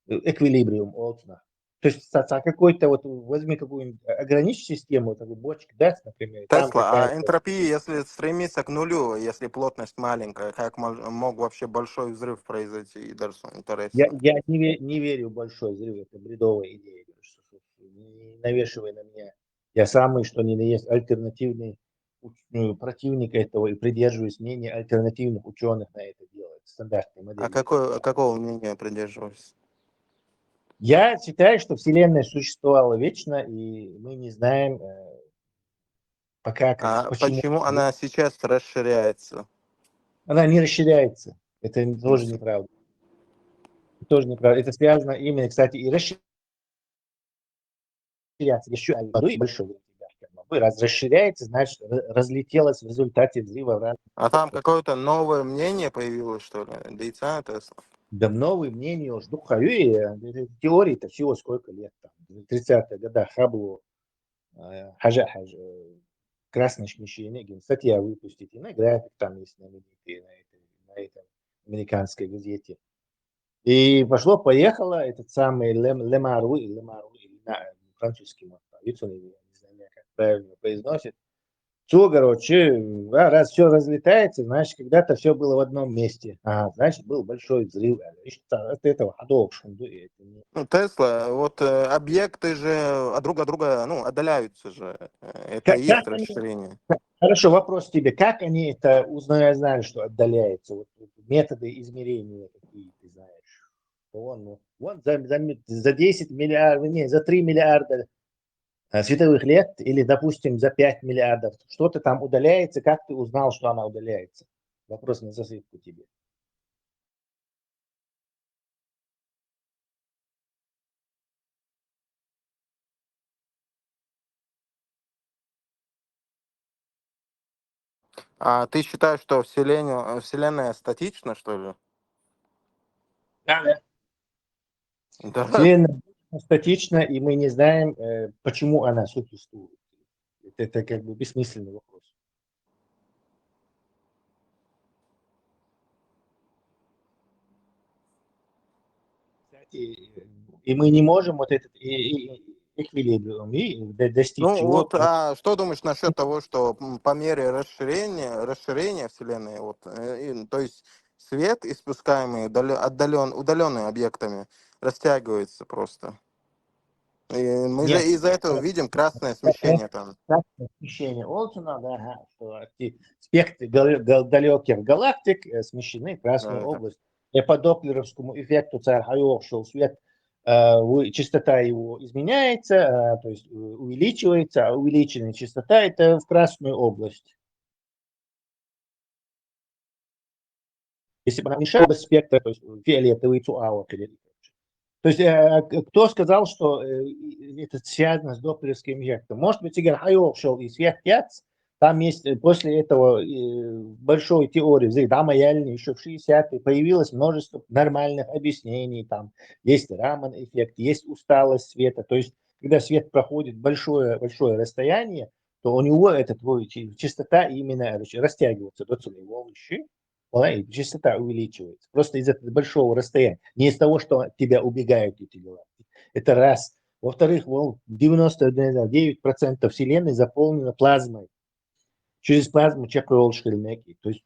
э, эквилибриум олцунах. То есть со- со какой-то вот, возьми какую-нибудь, э, ограничь систему, вот такую бочку, да, например, и там Тесла, а какая-то энтропия, если стремится к нулю, если плотность маленькая, как мож- мог вообще большой взрыв произойти, и даже интересно? Я, я не, ве- не верю в большой взрыв, это бредовая идея, говорю, что, что- не навешивай на меня. Я самый, что ни на есть, альтернативный уч- ну, противник этого и придерживаюсь мнения альтернативных ученых на это дело. Это стандартная модель. А какое, какого мнения придерживаешься? Я считаю, что Вселенная существовала вечно, и мы не знаем э, пока, как, А почему. Почему она сейчас расширяется? Она не расширяется. Это тоже неправда. Тоже неправда. Это связано именно, кстати, и расширяется. Еще большой. Раз расширяется, значит, ра- разлетелась в результате взрыва в разные А там какое-то новое мнение появилось, что ли? Дейца, Тесла? Да новые мнения уж духаю, и э, теории-то всего сколько лет там. В тридцатых годах Хаблу, э, Хажа Хажа, э, красный мишени, статья выпустить, и на график там есть знаменитый на, этой, на этом американской газете. И пошло-поехало, этот самый Лем, Лемару, Лемару, или на французский, может, там, Вицин, я не знаю, как правильно произносит. Цу, короче, а, раз все разлетается, значит, когда-то все было в одном месте. Ага, значит, был большой взрыв. И что от этого ходок шунду, и это не- Ну, Тесла, вот э, объекты же от друг от друга, ну, отдаляются же. Э, Это Как- и есть как они- расширение. Хорошо, вопрос тебе. Как они это узнали, знали, что отдаляется? Вот, вот, методы измерения, какие ты знаешь. Вон, ну, вон за, за, ми- за десять миллиардов, не, за три миллиарда э, световых лет или, допустим, за пять миллиардов. Что-то там удаляется, как ты узнал, что она удаляется? Вопрос на засыпку тебе. А ты считаешь, что вселенная, вселенная статична, что ли? Да, да. Да. Вселенная статична, и мы не знаем, э, почему она существует. Это, это как бы бессмысленный вопрос. Кстати, и мы не можем вот этот и, и, эквилибриум и достичь. Ну вот, а что думаешь насчет того, что по мере расширения, расширения Вселенной, вот, э, то есть свет, испускаемый отдален, удаленными объектами, растягивается просто. И мы же из-за этого видим красное смещение там. Красное смещение. Олсуна, да, что спектры далеких галактик смещены в красную область. И по доплеровскому эффекту цар хьайоагӀаш йола свет частота его изменяется, то есть увеличивается, а увеличенная частота это в красную область. Если бы она уменьшала бы спектр, то есть фиолетовый цуава перед. То есть э, кто сказал, что э, это связано с доплеровским эффектом? Может быть, цигара хьайоагӀаш йола и свет яц, там есть э, после этого э, большой теории взрыв, да, Майяльни, еще в шестидесятые появилось множество нормальных объяснений. Там есть Раман эффект, есть усталость света. То есть, когда свет проходит большое, большое расстояние, то у него этот частота именно растягивается до целевой волны. Вона и частота увеличивается. Просто из этого большого расстояния. Не из того, что от тебя убегают эти галактики. Это раз. Во-вторых, вон девяносто девять процентов Вселенной заполнено плазмой. Через плазму чекхйолаш хила мег. То есть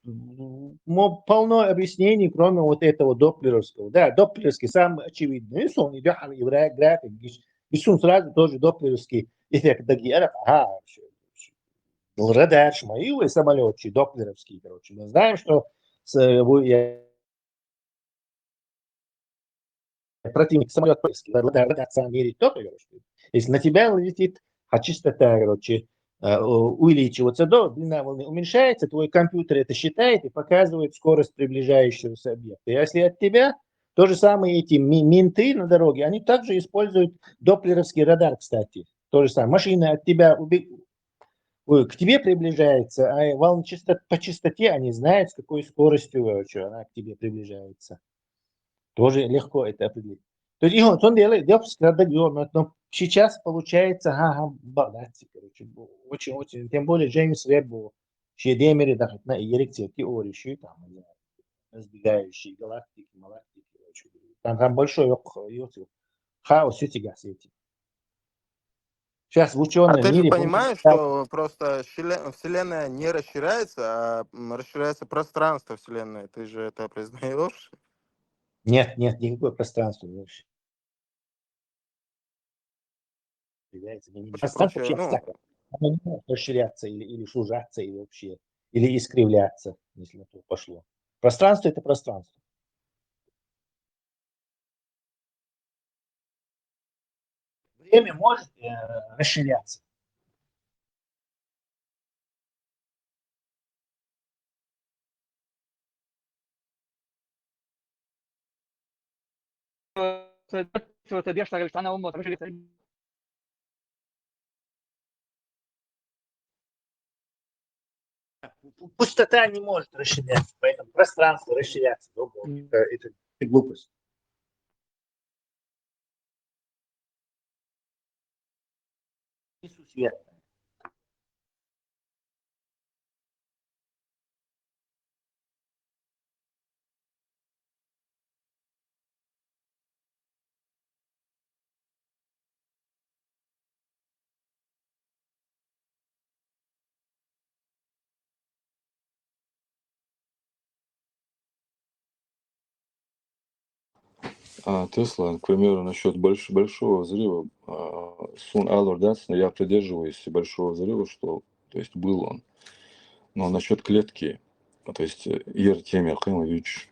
полно объяснений, кроме вот этого доплеровского. Да, доплеровский самый очевидный. И сон идет график. И сон сразу тоже доплеровский эффект дагьяраб. Ага, радараш ма йий вай самолётчий, доплеровский, короче. Мы знаем, что с, я, противник самолёт, радар, радар сам мерит только, короче. Если на тебя летит, а частота, короче, э, увеличивается, до, длина волны уменьшается, твой компьютер это считает и показывает скорость приближающегося объекта. Если от тебя, то же самое эти менты на дороге, они также используют доплеровский радар, кстати. То же самое. Машина от тебя убегает, к тебе приближается, а волны частот, по частоте они знают, с какой скоростью вообще она к тебе приближается. Тоже легко это определить. То есть, он, он делает, делает складок, но, но сейчас получается, ага, баланс, короче, очень-очень. Тем более Джеймс Вебб, ший демире дахьийтина эрикци теория, ший там, разбегающие галактики, малактики, короче. Там, там большой хаос, все эти газеты. Сейчас ученые а ты же понимаешь, что просто Вселенная не расширяется, а расширяется пространство Вселенной. Ты же это признаешь? Нет, нет, никакое пространство не расширяется. Пространство вообще абстрактно. Оно не может расширяться или, или сужаться, или вообще, или искривляться, если на то пошло. Пространство это пространство. Время может э, расширяться. Пустота не может расширяться, поэтому пространство расширяться. Это, это глупость. Иисус верно. А, Тесла, к примеру, насчет больш, большого взрыва, а, сун алор дац, но я придерживаюсь большого взрыва, что, то есть, был он. Но насчет клетки, а, то есть, э, ер теми хым вич,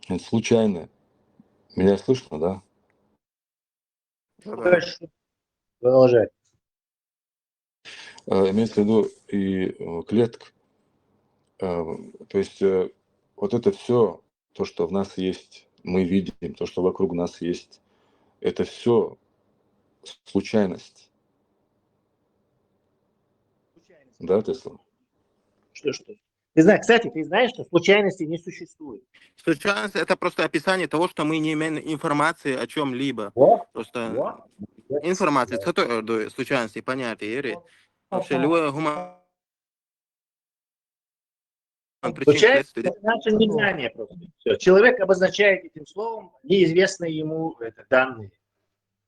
Это случайно. Меня слышно, да? Хорошо. Продолжай. Э, имеется в виду и э, клетка. Э, то есть э, вот это все, то, что в нас есть, мы видим, то, что вокруг нас есть, это все случайность. Да, Тесла? Что, что? Ты знаешь, кстати, ты знаешь, что случайности не существует. Случайность — это просто описание того, что мы не имеем информации о чем-либо. Вот, Просто вот. информация, это случайности, понятия, ери. Вообще, любое гуман Случайность — это наше незнание просто. Всё. Человек обозначает этим словом неизвестные ему это, данные,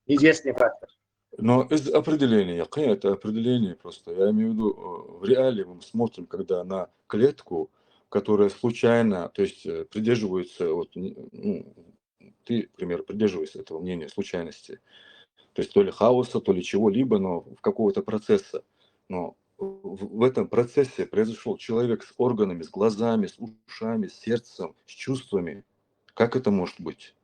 неизвестный фактор. Но из определения, я, это определение просто. Я имею в виду, э, в реале мы смотрим, когда на клетку, которая случайно, то есть э, придерживается, вот, не- ну, ты, к примеру, придерживаешься этого мнения случайности. То есть то ли хаоса, то ли чего-либо, но в какого-то процесса. Но в в этом процессе произошел человек с органами, с глазами, с ушами, с сердцем, с чувствами. Как это может быть?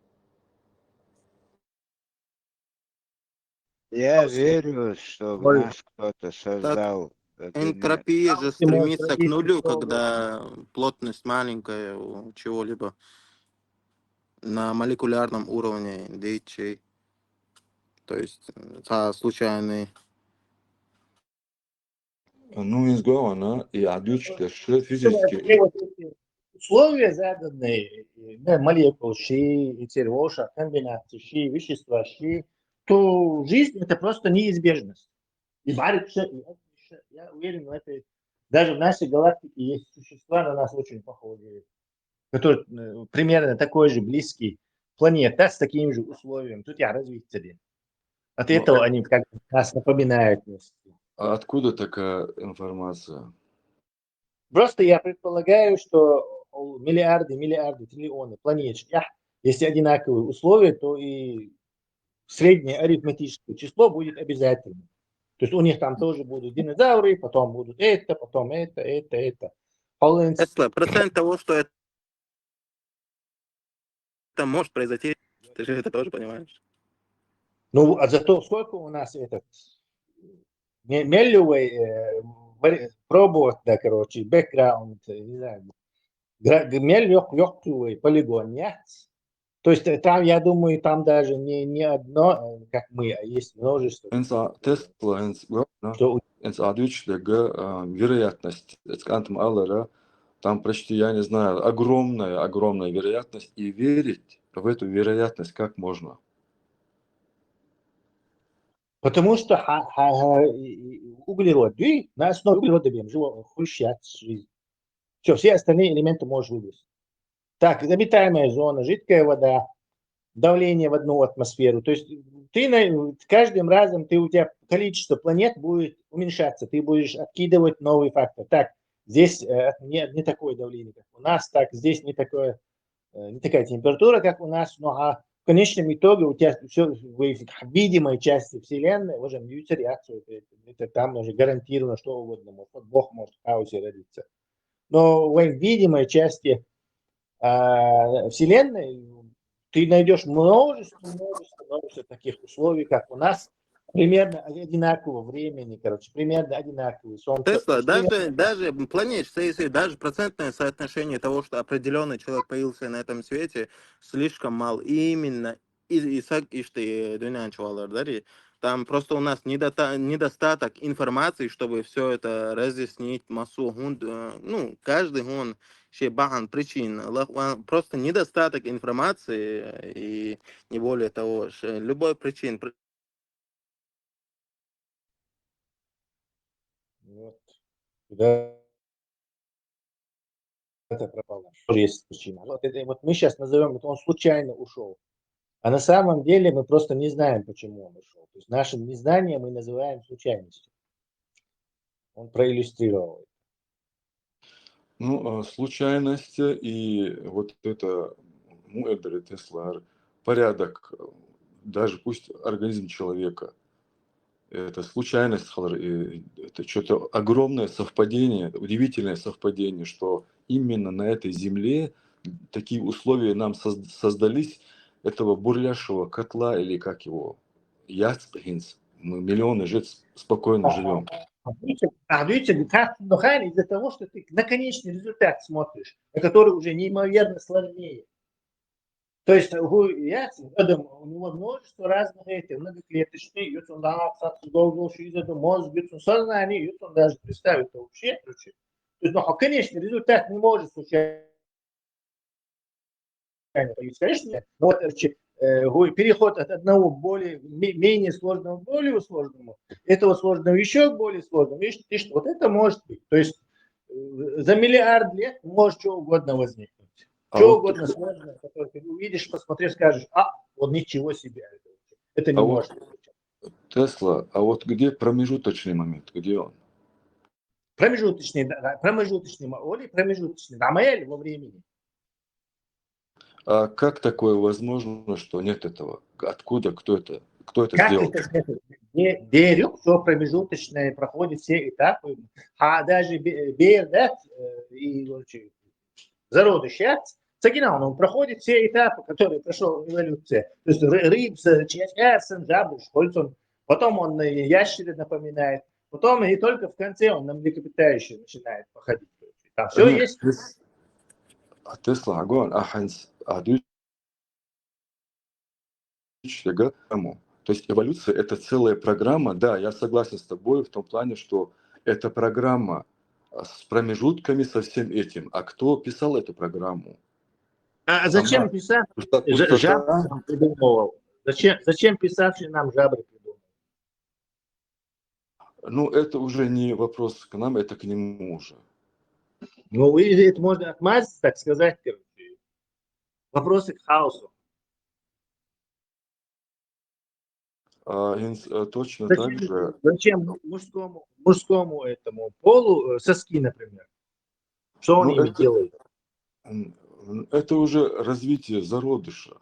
Я верю, что в Ой. Нас кто-то создал. Это не- Энтропия же Там ты можешь стремится к родиться нулю, условно. Когда плотность маленькая у чего-либо. На молекулярном уровне дейчей. То есть э, та случайный. Ну, из она и адючка, что Если физически. вот эти условия заданные, э, да, молекулы щи, эти воши, комбинации щи, вещества щи, то жизнь — это просто неизбежность. И барик щи, и это щи. Я уверен в этой. Даже в нашей галактике есть существа на нас очень похожие, которые э, примерно такой же близкий планета с таким же условием. Тут я развитие. От Ну, этого э- они как бы нас напоминают. А откуда такая информация? Просто я предполагаю, что миллиарды, миллиарды, триллионы планет, если одинаковые условия, то и среднее арифметическое число будет обязательно. То есть у них там тоже будут динозавры, потом будут это, потом это, это, это. Холландцы. Тесла, процент того, что это, это может произойти, ты же это тоже понимаешь. Ну, а зато сколько у нас этот ме- меллевый э, вари- пробовать, да, короче, бэкграунд, э, не знаю, гра- г- мель ёк- ёктывый полигон, нет? То есть э, там, я думаю, там даже не, не одно, э, как мы, а есть множество. Энца Тесла, энц, да? Что у- Энц адючка, а, вероятность, это кантом алара, там почти, я не знаю, огромная, огромная вероятность, и верить в эту вероятность как можно? Потому что ха- ха- ха- и- и- углерод, да, на основе углерода бьем, живо включать жизнь. Все, все остальные элементы можешь выбросить. Так, обитаемая зона, жидкая вода, давление в одну атмосферу. То есть ты на, каждым разом ты, у тебя количество планет будет уменьшаться, ты будешь откидывать новый фактор. Так, здесь э, не, не такое давление, как у нас, так, здесь не такое, э, не такая температура, как у нас, но а в конечном итоге у тебя все в видимой части Вселенной уже мьются реакции, это, это там уже гарантированно что угодно, может, вот Бог может в хаосе родиться. Но в видимой части а, Вселенной ты найдешь множество, множество, множество таких условий, как у нас, примерно одинакового времени, короче, примерно одинаковый Солнце. Тесла, Примерно даже, даже планет, если даже процентное соотношение того, что определенный человек появился на этом свете, слишком мал. И именно и, и сак ишти дунянчвалар дари. Там просто у нас недота- недостаток информации, чтобы все это разъяснить массу гунд, э, ну, каждый гун шебахан причин. Лах- ва- Просто недостаток информации э, и не более того, ш- любой причин. При- Вот. Куда это пропало? Тоже есть причина. Вот, это, вот мы сейчас назовем, вот он случайно ушел. А на самом деле мы просто не знаем, почему он ушел. То есть наше незнание мы называем случайностью. Он проиллюстрировал. Ну, а, случайность и вот это, ну, Эдер Теслар, порядок, э, даже пусть организм человека, это случайность, халар, и это что-то огромное совпадение, удивительное совпадение, что именно на этой земле такие условия нам соз- создались, этого бурлящего котла, или как его, яц хинц, мы миллионы жить спокойно живем. Видите, как, ну, из-за того, что ты на конечный результат смотришь, который уже неимоверно сложнее. То есть у яц, у него множество разных этих, многоклеточный, юцун да, долго из этого мозг, юцун сознание, юцун даже представить это вообще, короче. То есть, ну, а конечный результат не может случайно появиться. Конечно, но вот, короче, э, переход от одного более, менее сложного к более сложному, этого сложного еще к более сложному, и, и что, вот это может быть. То есть э, за миллиард лет может что угодно возникнуть. А что вот угодно сложное, которое ты увидишь, посмотришь, скажешь: «А, вот ничего себе». Это не а может вот быть. Тесла, а вот где промежуточный момент, где он? Промежуточный, да, промежуточный, или промежуточный, да, во времени. А как такое возможно, что нет этого? Откуда, кто это, кто это как сделал? Это? Верю, что промежуточное проходит все этапы, а даже Бер, да, э, и зародыш яц, цагинал, он проходит все этапы, которые прошел эволюция. То есть рыб, чечерсон, жабрыш, кольцон. Потом он ящеры напоминает. Потом и только в конце он на млекопитающие начинает походить. Там все есть. А Тесла, агон, аханс, адуч, то есть эволюция — это целая программа. Да, я согласен с тобой в том плане, что это программа с промежутками, со всем этим. А кто писал эту программу? А зачем писать? Жаб придумывал. Зачем, зачем писавший нам жабры придумал? Ну, это уже не вопрос к нам, это к нему уже. Ну, это можно отмазать, так сказать, короче. Вопросы к хаосу. А, э, точно зачем, так же. Зачем мужскому, мужскому этому полу э, соски, например? Что он ну, им это, делает? Это уже развитие зародыша.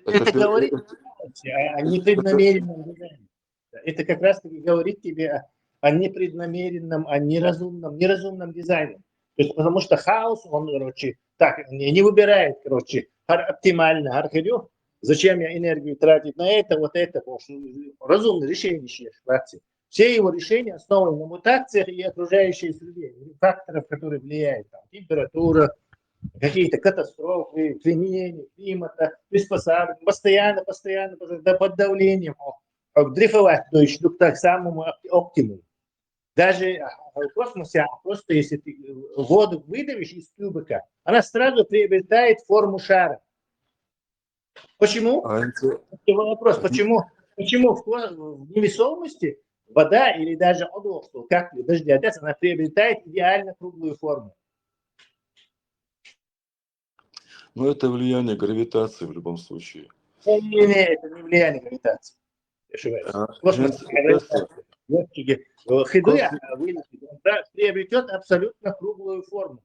Это, это говорит о непреднамеренном дизайне. Это как раз-таки говорит тебе о, о непреднамеренном, о неразумном, неразумном дизайне. То есть, потому что хаос, он, короче, так, не, не выбирает, короче, оптимально, архидю, зачем я энергию тратить на это, вот это, потому что разумное решение сейчас. Все его решения основаны на мутациях и окружающей среде, факторов, которые влияют, там, температура, какие-то катастрофы, изменения климата, приспосабливание, постоянно, постоянно под давлением, дрейфовать, то есть, ну, так самому оптимуму. Даже в космосе, просто если ты воду выдавишь из тюбика, она сразу приобретает форму шара. Почему? А это... Вопрос, почему, почему в, в невесомости вода или даже одошку, как дождя, она приобретает идеально круглую форму? Но это влияние гравитации в любом случае. Не, не, не, это не влияние гравитации. Я ошибаюсь. А, космос, гравитация. Хидуя приобретет абсолютно круглую форму.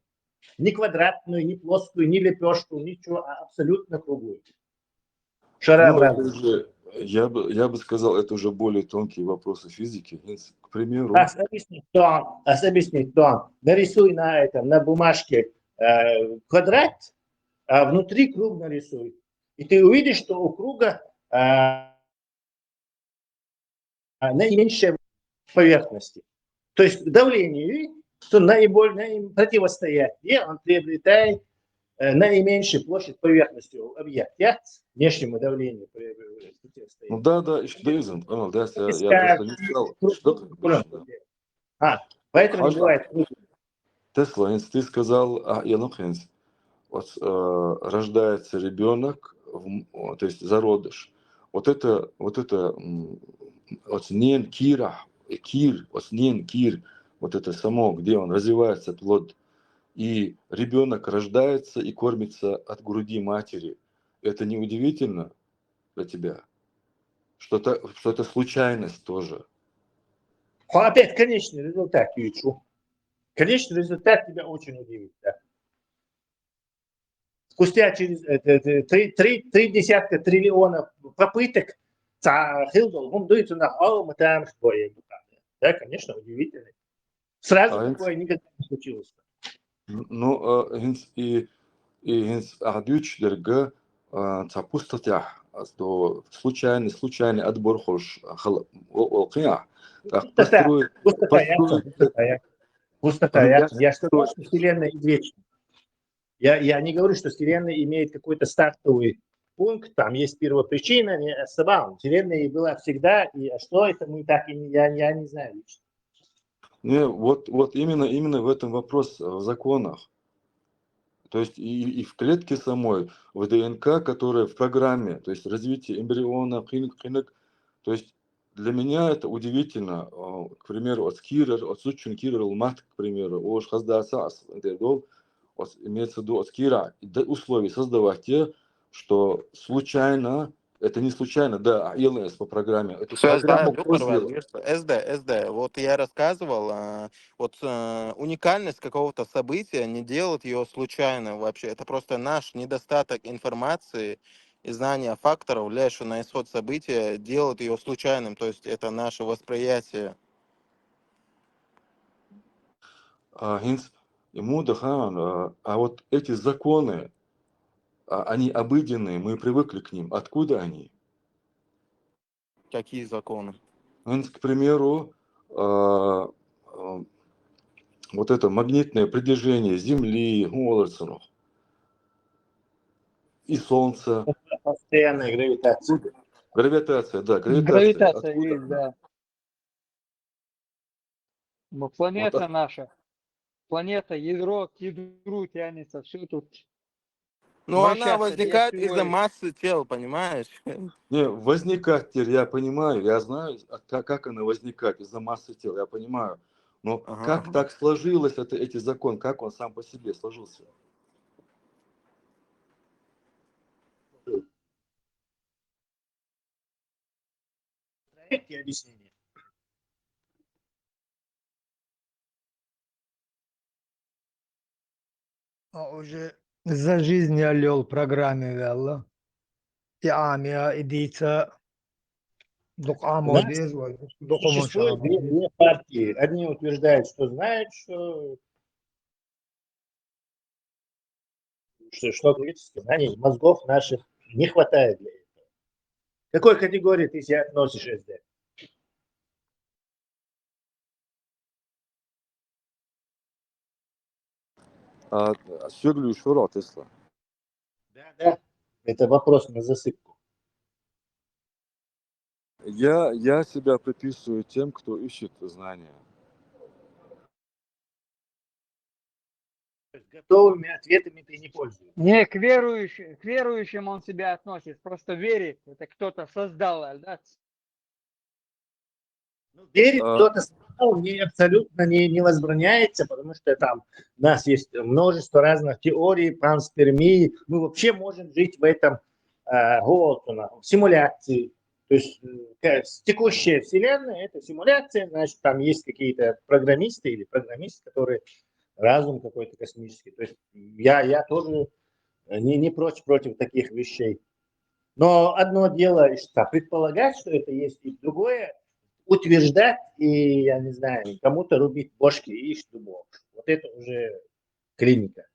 Не квадратную, не плоскую, не лепешку, ничего, а абсолютно круглую. Шарообразную. Ну, я бы, я бы сказал, это уже более тонкие вопросы физики. К примеру... Особенно тон, особенно тон. Нарисуй на этом, на бумажке э, квадрат, а внутри круг нарисуй. И ты увидишь, что у круга э, наименьшая поверхности. То есть давление, что наиболее, наим, противостоять, где он приобретает э, наименьшую площадь поверхности объекта, внешнему давлению. Ну да, да, еще да, я, я просто не знал, что ты... А, поэтому не бывает. Тесла, ты сказал, а, я ну, вот, э, рождается ребенок, то есть зародыш. Вот это, вот это, вот нен кира, кир, вот нен кир, вот это само, где он развивается, плод. И ребенок рождается и кормится от груди матери. Это не удивительно для тебя? Что-то, что это случайность тоже. Опять конечный результат, Ючу. Конечный результат тебя очень удивит, да. Спустя через э, три, три, три десятка триллионов попыток, Хилдл, он дается на алма там, что я. Да, конечно, удивительный. Сразу а такое никогда не случилось. Ну, а, и И хӀинца ахь дуьйцуш дерг, а, цхьа пустотехь, а, то случайный, случайный отбор хулаш хала, о-, олу кхин ахь. ТӀаккха Пустота, построить, пустота, я построить. пустота, я, пустота, я, Я я сказал, что Вселенная извечна. Я, я не говорю, что Вселенная имеет какой-то стартовый пункт, там есть первопричина, не особо. Вселенная и была всегда, и а что это мы так и не, я, я не знаю лично. Не, вот, вот именно, именно в этом вопрос, э, в законах. То есть и, и в клетке самой, в ДНК, которая в программе, то есть развитие эмбриона, кхин-кхин. То есть для меня это удивительно. А, к примеру, оцу кийрара, оцу зудчун кийрара ма-, к примеру, ош хаздаса ас дер дол, оц-, имеется в виду, оцу кийрара, да, условия создавать те, что случайно, это не случайно, да, а L S по программе. Эту Всё, я знаю, программу кто доктор Валь, сделал? С Д, С Д. Вот я рассказывал, а, вот, э, уникальность какого-то события не делает его случайным вообще. Это просто наш недостаток информации и знания факторов, влияющих на исход события, делает его случайным. То есть это наше восприятие. А, хӀинца, и муда хан, а, а вот эти законы, а, они обыденные, мы привыкли к ним. Откуда они? Какие законы? ХӀинца, к примеру, а, а, вот это магнитное притяжение Земли, хӀун олура цунах, и Солнца. Постоянная гравитация. Гравитация, да, гравитация. Гравитация Откуда есть, она? Да. Ну, Вот планета так. Наша. Планета, ядро к ядру тянется, все тут Ну, она вращаться, возникает из-за реактивной массы тел, понимаешь? Не, возникать теперь я понимаю, я знаю, а ка-, как она возникает из-за массы тел, я понимаю. Но Ага, как ага. Так сложилось, это, эти закон, как он сам по себе сложился? Проект и объяснение. А уже за жизнь я лёл программе вялла. И армия, и дитя. Док У амо нас дез вай, док амо существует шамо две, дез. Две партии. Одни утверждают, что знают, что, что, что говорится, знаний, мозгов наших не хватает для этого. К какой категории ты себя относишь, С Д? А, а сёглуш вара Тесла? Да, да. Это вопрос на засыпку. Я, я себя приписываю тем, кто ищет знания. То есть готовыми ответами ты не пользуешься. Не, к верующим, к верующим он себя относит, просто верит, это кто-то создал, да? Ну, верит А, кто-то создал, мне абсолютно не, не возбраняется, потому что там у нас есть множество разных теорий, панспермии. Мы вообще можем жить в этом э, Голдсона, в симуляции. То есть э, ка- с- текущая Вселенная — это симуляция, значит, там есть какие-то программисты или программист, который разум какой-то космический. То есть я, я тоже э, не, не прочь против таких вещей. Но одно дело что предполагать, что это есть, и другое утверждать и, я не знаю, кому-то рубить бошки и что. Вот это уже клиника.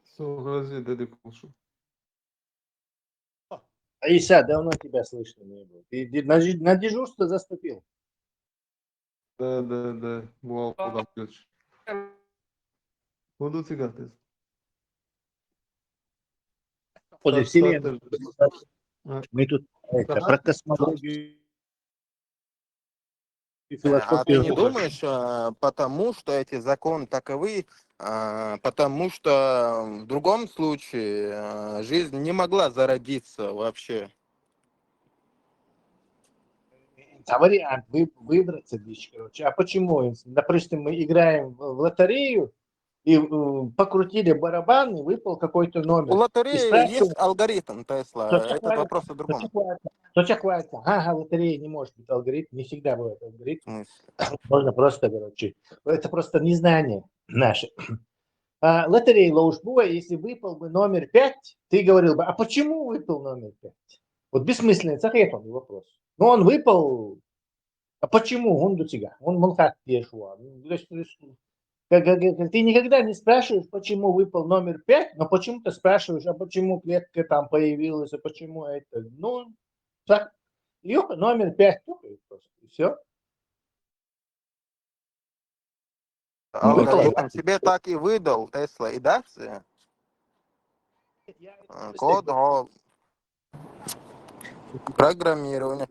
Всё, подожди, дядя Кулшу. Иса, давно тебя слышно не было. Ты де- на, де- на дежурство заступил? Да, да, да. Вау, Адам Петрович. Буду цыгатыз. Ходе Так, вселенной. так, так. А, Мы тут это, так. Про космологию и Э, А ты не философию. думаешь, а, потому что эти законы таковы, а, потому что в другом случае а, жизнь не могла зародиться вообще? А вариант вы- выбраться, дичь, короче. А почему? Допустим, мы играем в, в лотерею, И э, покрутили барабан, и выпал какой-то номер. У лотереи спрашивают, есть алгоритм Тесла. что Это такое? Вопрос о Что другом. Такое? Что такое? Ага, лотерея не может быть алгоритм, не всегда бывает алгоритм. В смысле? Можно просто, короче, это просто незнание наше. А, лотерея лоуш была, если выпал бы номер пять, ты говорил бы, а почему выпал номер пять? Вот бессмысленный ответ, он вопрос. Но он выпал, а почему? Он до тебя, он манхат пешего. Ты никогда не спрашиваешь, почему выпал номер пять, но почему-то спрашиваешь, а почему клетка там появилась, а почему это? Ну, так, и номер пять только, и просто, и все. Алгоритм тебе так и выдал, Тесла, и дальше. Код, программирование,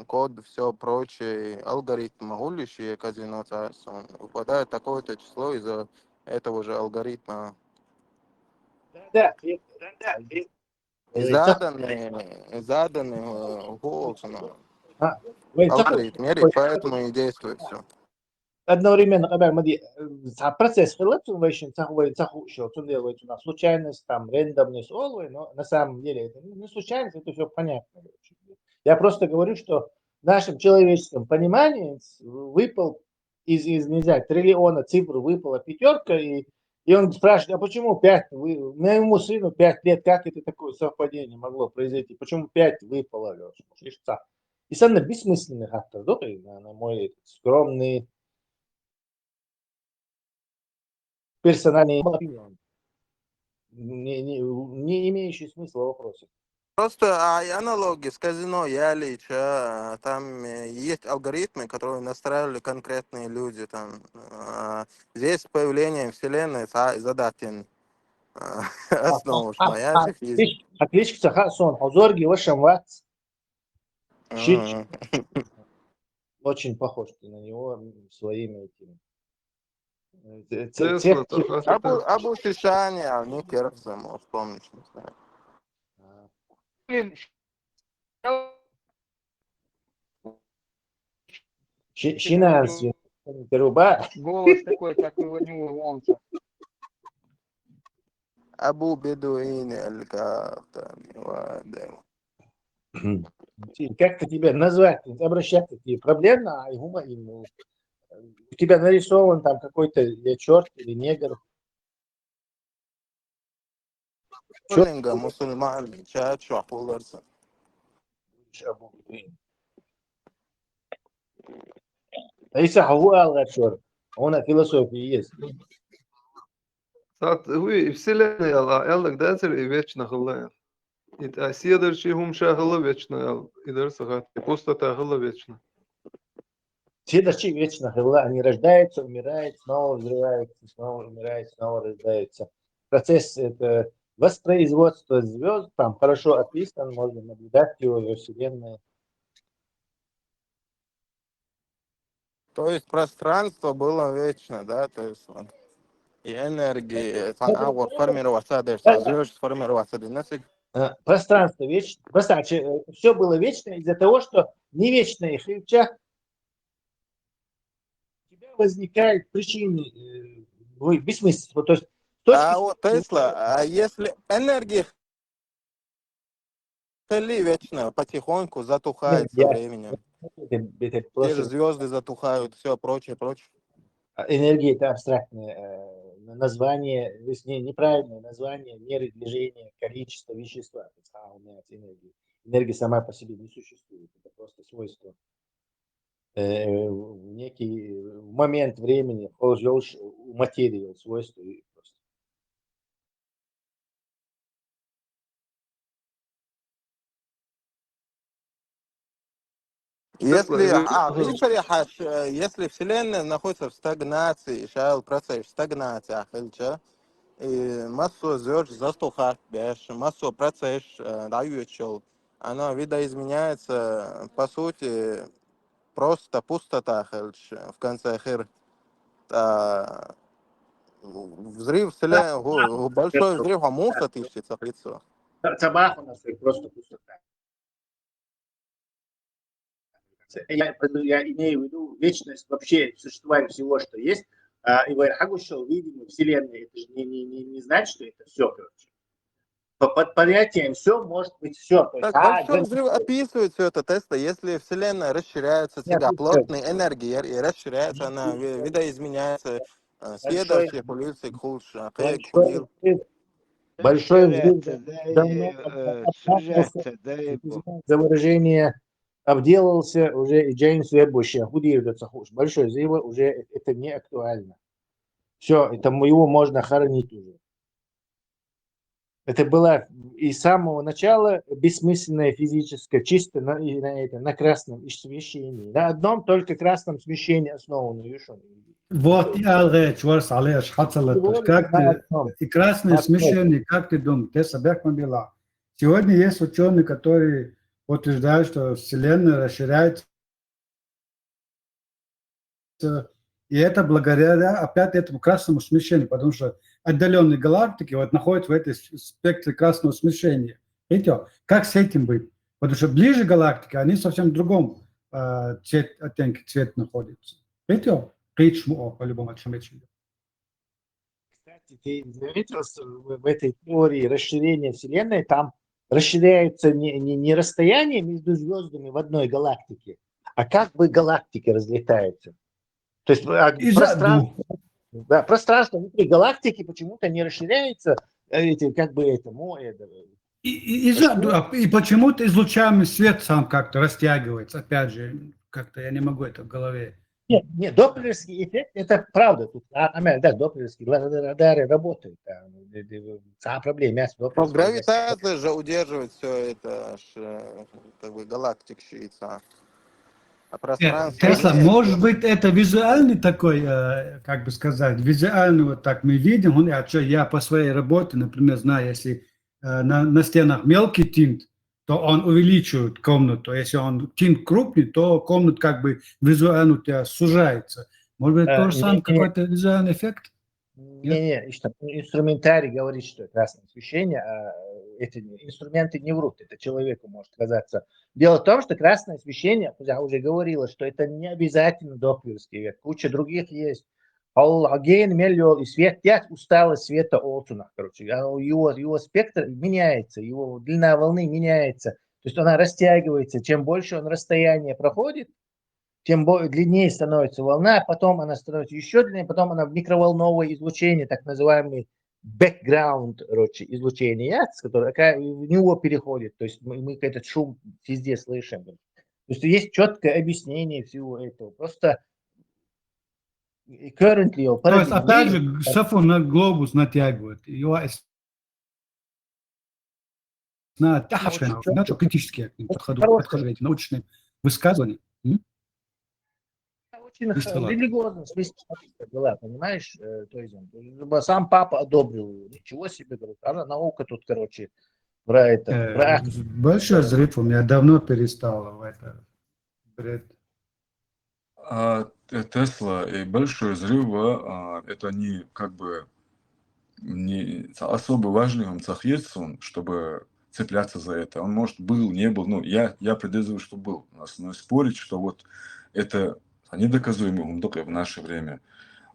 код, все прочее, алгоритм, гулищие казино царство. Выпадает такое-то число из-за этого же алгоритма. Да, И заданные, заданные голосом. Алгоритм мерит, поэтому и действует все. Одновременно, когда мы процесс хилатун вайшин, цахуй, цахуй, что он делает у нас случайность, там, рандомность, all, но на самом деле это не случайность, это все понятно. Я просто говорю, что в нашем человеческом понимании выпал из, из, не знаю, триллиона цифр выпала пятерка, и, и он спрашивает, а почему пять? Вы, моему сыну пять лет, как это такое совпадение могло произойти? Почему пять выпало? И самое бессмысленный фактор, да, на, на мой скромный персональный не, не, не имеющий смысла вопросы. Просто а, аналогия с казино, я лично, там э, есть алгоритмы, которые настраивали конкретные люди, там э, здесь с появлением Вселенной задатен основу, что я Отличка, сон, озорги, вашем ватс. Очень похож ты на него своими этими Абу Шишани, а мне кажется, может, помнишь, не знаю. Шинанс, Руба. Голос такой, как у Ванилы Вонса. Абу Бедуин, Аль-Кафтани, Вадем. Как-то тебя назвать, обращаться к тебе проблемно, а ему, ему. У тебя нарисован там какой-то, я черт или негр. Чё? Мусульман, чё, чё, хуларса. Исаха, ху алгачор. Она философия есть. Сат, уй, вселенная ала, эллак дацер и вечно хылла. И а седер чи хумша хылла вечно эл, и дер сахат, и пустота хылла вечно. Седер чи вечно хылла, они рождаются, умирают, снова взрываются, снова умирают, снова рождаются. Процесс это воспроизводство звезд, там хорошо описан, можно наблюдать его во Вселенной. То есть пространство было вечно, да, то есть вот, и энергии, формироваться, да, звезд формироваться, да, пространство вечно, просто все было вечно из-за того, что не вечно их, и у тебя возникает причины, э, бессмыслица. То есть, а вот Тесла, а если энергия Хели вечно, потихоньку затухает со временем. Те же звезды затухают, все прочее, прочее. Энергия — это абстрактное э, название, то есть не, неправильное название меры движения количества вещества. То есть, а, у меня энергия. Энергия сама по себе не существует, это просто свойство. Э, некий момент времени, у материи свойства и просто. Если, а, если Вселенная находится в стагнации, шайл процесс стагнации, ахилча, и массу зёрч застухат беш, массу процесс дают, она видоизменяется, по сути, просто пустота, ахилч, в конце хир. Взрыв Вселенной, большой взрыв, а мусор тишится лицо. Цабах у нас просто пустота. Я, я имею в виду вечность вообще существования всего, что есть, А, и говорят, хагушо, видимо, Вселенная, это же не, не, не, не значит, что это все, короче. По, под понятием все может быть все. Так, большой взрыв описывает все это, Тесла. Если Вселенная расширяется, всегда плотные энергии, и расширяется она, видоизменяется, следующие эволюции к худшему. Большой взрыв. Большой взрыв. Давно за выражение обделался уже и Джеймс Уэбб вообще. Большой взрыв уже это не актуально. Все, это его можно хоронить уже. Это была и с самого начала бессмысленная физическая, чисто на, и на это, на красном смещении. На одном только красном смещении основано. Вот, и алгъе чварс алеш хацалаташ. Как ты, и красное смещение, как ты думаешь, ты собех мобила? Сегодня есть ученые, которые утверждают, что Вселенная расширяется и это благодаря опять этому красному смещению, потому что отдаленные галактики вот находятся в этой спектре красного смещения. Видите, как с этим быть? Потому что ближе галактики, они совсем в другом э, цвет, оттенке цвет находятся. Видите, речь по-любому отшумечили. Кстати, ты заметил, что в этой теории расширения Вселенной там расширяется не, не, не расстояние между звездами в одной галактике, а как бы галактики разлетаются. То есть а, пространство, да, пространство внутри галактики почему-то не расширяется, эти, как бы этому. И, и, и, и почему-то излучаемый свет сам как-то растягивается, опять же, как-то я не могу это в голове. Нет, нет, доплеровский эффект, это правда. Тут, а, а, да, доплеровские радары работают. Да, проблема. Гравитация же удерживает все это, аж, э, как бы галактик шиится. А пространство... Тесла, может быть, это визуальный такой, э, как бы сказать, визуальный вот так мы видим, он, я, я по своей работе, например, знаю, если э, на, на стенах мелкий тинт, то он увеличивает комнату. Если он тинт крупный, то комната как бы визуально у тебя сужается. Может быть, э, то же самое, какой-то визуальный эффект? Не-не, инструментарий говорит, что красное освещение, а эти инструменты не врут, это человеку может казаться. Дело в том, что красное освещение, я уже говорила, что это не обязательно доплеровский эффект, куча других есть. А у Аген мельол и свет пять усталость света олцунах, короче. Его, его спектр меняется, его длина волны меняется. То есть она растягивается. Чем больше он расстояние проходит, тем длиннее становится волна, потом она становится еще длиннее, потом она в микроволновое излучение, так называемый background, короче, излучение, которое в него переходит. То есть мы, мы этот шум везде слышим. То есть есть четкое объяснение всего этого. Просто currently... То есть, опять же, сафу на глобус натягивает. Его на критические подходы, подхоживаете, научные высказывания. Очень религиозно смысле была, понимаешь, э, то есть сам папа одобрил его. Ничего себе, говорит, а наука тут, короче, про это. Про... Большой взрыв у меня давно перестал в это бред. А, Тесла и большой взрыв, а, это не как бы не особо важный он цахьецун, чтобы цепляться за это. Он, может, был, не был. Ну, я, я предвидел, что был. Но спорить, что вот это недоказуемый умдук в наше время.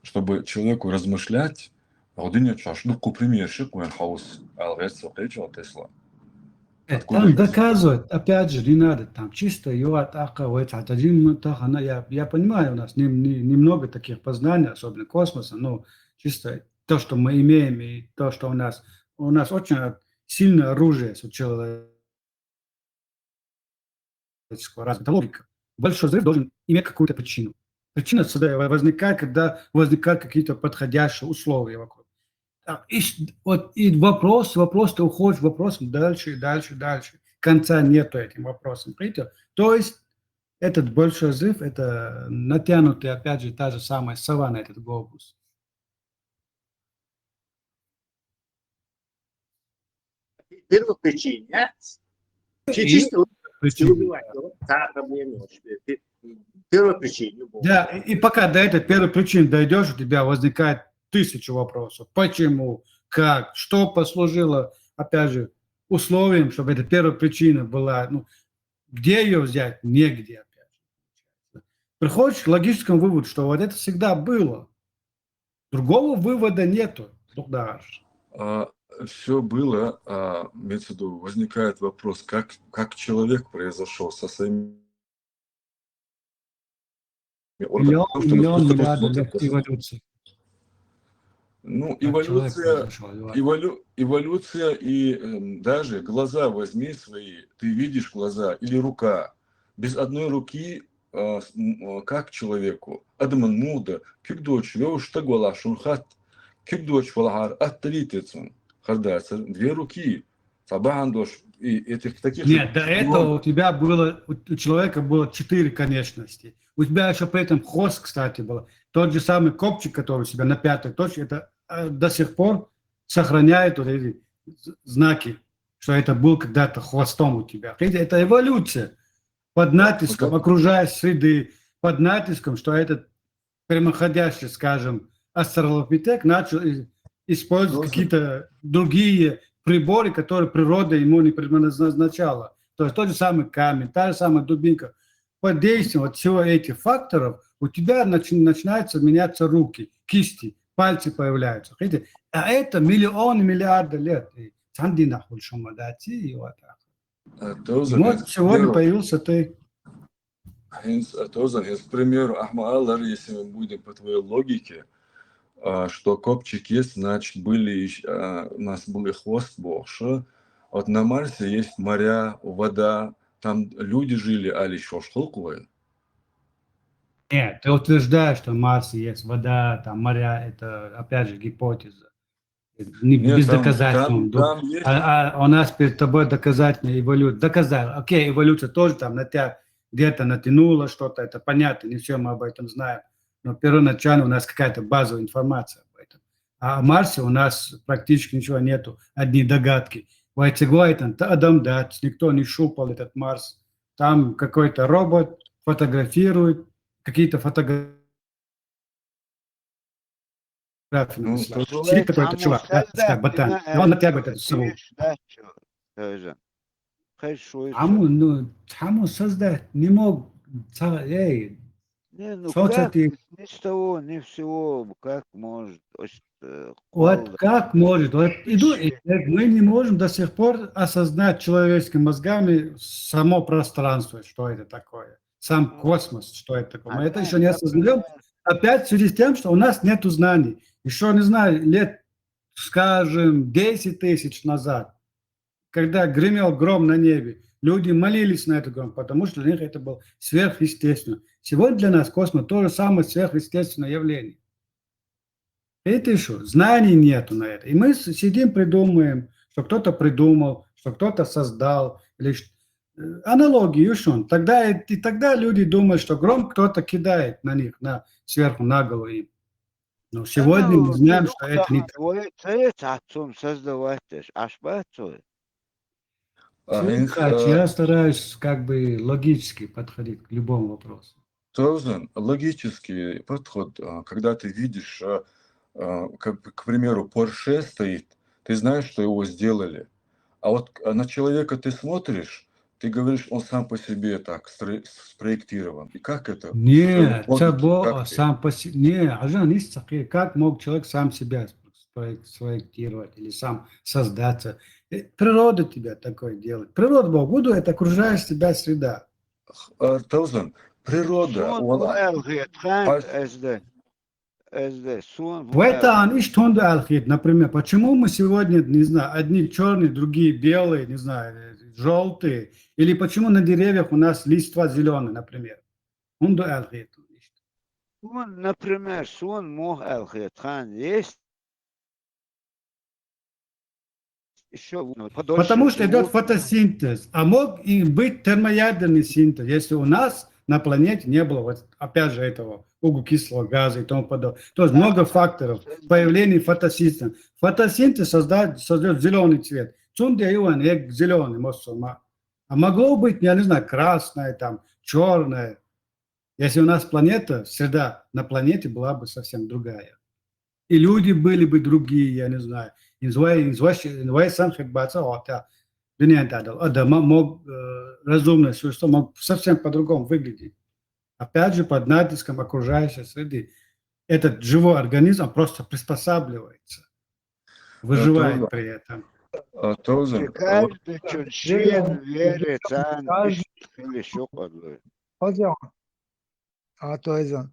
Чтобы человеку размышлять, Родиня чаш, ну, ку пример шик, уэн хаус, алгец, Тесла. Там доказывать, опять же, не надо, там чисто юат ака, я, я понимаю, у нас не, не, немного таких познаний, особенно космоса, но чисто то, что мы имеем, и то, что у нас, у нас очень сильное оружие с человеческого развития, логика. Большой взрыв должен иметь какую-то причину. Причина всегда возникает, когда возникают какие-то подходящие условия вокруг. И, вот, и вопрос, вопрос, ты уходишь вопросом дальше и дальше и дальше. Конца нету этим вопросам, понимаете? То есть этот большой взрыв, это натянутый, опять же, та же самая сова на этот глобус. Первопричине, а? Чисто убивать, та проблема. Первопричине. Да, и пока до этой первой причины дойдешь, у тебя возникает тысячу вопросов. Почему? Как? Что послужило, опять же, условием, чтобы эта первая причина была? Ну, где ее взять? Негде, опять же. Приходишь к логическому выводу, что вот это всегда было. Другого вывода нету. Дугар. Все было, а, имеется в виду, возникает вопрос, как, как человек произошел со своими Миллион, миллион миллиардов лет эволюции. Ну, эволюция, эволю, эволюция и э, даже глаза возьми свои, ты видишь глаза или рука. Без одной руки а, как человеку, адаман мугӀда, куьг доцуш вевзаш стаг валахь шуна хатта, куьг доцуш валахьара атта далийта цунна, хардацар, две руки, цхьа бахьана долуш, и этих таких... Нет, до этого у тебя было, у человека было четыре конечности. У тебя еще при этом хвост, кстати, был. Тот же самый копчик, который у тебя на пятой точке, это э, до сих пор сохраняет вот эти знаки, что это был когда-то хвостом у тебя. Это эволюция. Под натиском окружающей среды, под натиском, что этот прямоходящий, скажем, австралопитек начал использовать какие-то другие приборы, которые природа ему не предназначала. То есть тот же самый камень, та же самая дубинка. Под действием вот всего этих факторов у тебя начинаются меняться руки, кисти, пальцы появляются. А это миллионы, миллиарды лет. Цхьана дийнахь хуьлуш хӀума дац и вот так. А, тоже, вот сегодня появился ты. ХӀинца, а, тоже, к примеру, ахьа ма аллара, если мы будем по твоей логике, а, что копчик есть, значит, были, а, у нас был и хвост бохуш. Вот на Марсе есть моря, вода, там люди жили, аьлла шоаш хӀаллакьхӀа вай? Нет, ты утверждаешь, что на Марсе есть вода, там моря, это, опять же, гипотеза. Не, без доказательств. А, а у нас перед тобой доказательная эволюция. Доказать. Окей, эволюция тоже там на тебя где-то натянула что-то, это понятно, не все мы об этом знаем. Но первоначально у нас какая-то базовая информация об этом. А о Марсе у нас практически ничего нету, одни догадки. Вай ца гойтан, та адам дац, никто не щупал этот Марс. Там какой-то робот фотографирует, какие-то фотографии. Ну, сидит какой-то чувак, да, ботан, и он натягивает эту сову. Аму, ну, аму создать не мог, эй, не, ну как, ни с того, ни с сего, как может? Э, вот как может? Вот иду, мы не можем до сих пор осознать человеческими мозгами само пространство, что это такое, сам космос, что это такое. Мы это еще не осознаем. Опять в связи с тем, что у нас нет знаний. Еще, не знаю, лет, скажем, десять тысяч назад, когда гремел гром на небе, люди молились на этот гром, потому что для них это было сверхъестественно. Сегодня для нас космос то же самое сверхъестественное явление. Это еще знаний нету на это. И мы сидим, придумываем, что кто-то придумал, что кто-то создал. Или э, аналогию, что он. Тогда, и тогда люди думают, что гром кто-то кидает на них, на, сверху на голову им. Но сегодня мы знаем, что это не так. Цареца отцом создавать, аж бацой. А, ну, кстати, я стараюсь как бы логически подходить к любому вопросу. Тоже логический подход, а, когда ты видишь, а, а, как, к примеру, Порше стоит, ты знаешь, что его сделали. А вот на человека ты смотришь, ты говоришь, он сам по себе так спроектирован. И как это? Не, сам по себе. Не, а же не, как мог человек сам себя спроектировать или сам создаться? Э, природа тебя такое делает. Природа, Бог, буду, это окружающая тебя среда. Тоже природа. В этом и что он алхит, например, почему мы сегодня, не знаю, одни черные, другие белые, не знаю, желтые, или почему на деревьях у нас листва зеленая, например. Он алхит. Например, сон мох алхит, хан есть. Потому что идет фотосинтез. А мог и быть термоядерный синтез, если у нас на планете не было, вот, опять же, этого углекислого газа и тому подобное. То есть много факторов появления фотосинтеза. Фотосинтез создает, создает зеленый цвет. Цунде юан зеленый мосома. А могло быть, я не знаю, красное, там, черное. Если у нас планета, среда на планете была бы совсем другая. И люди были бы другие, я не знаю. Инзвай, инзвай, инзвай сам хедбаца, хотя дуния дадал. Адам мог, э, разумное существо мог совсем по-другому выглядеть. Опять же, под натиском окружающей среды. этот живой организм, он просто приспосабливается, выживает при этом. А, тоже. Каждый чучен верит, или еще одной. Hocam, Ato ezan.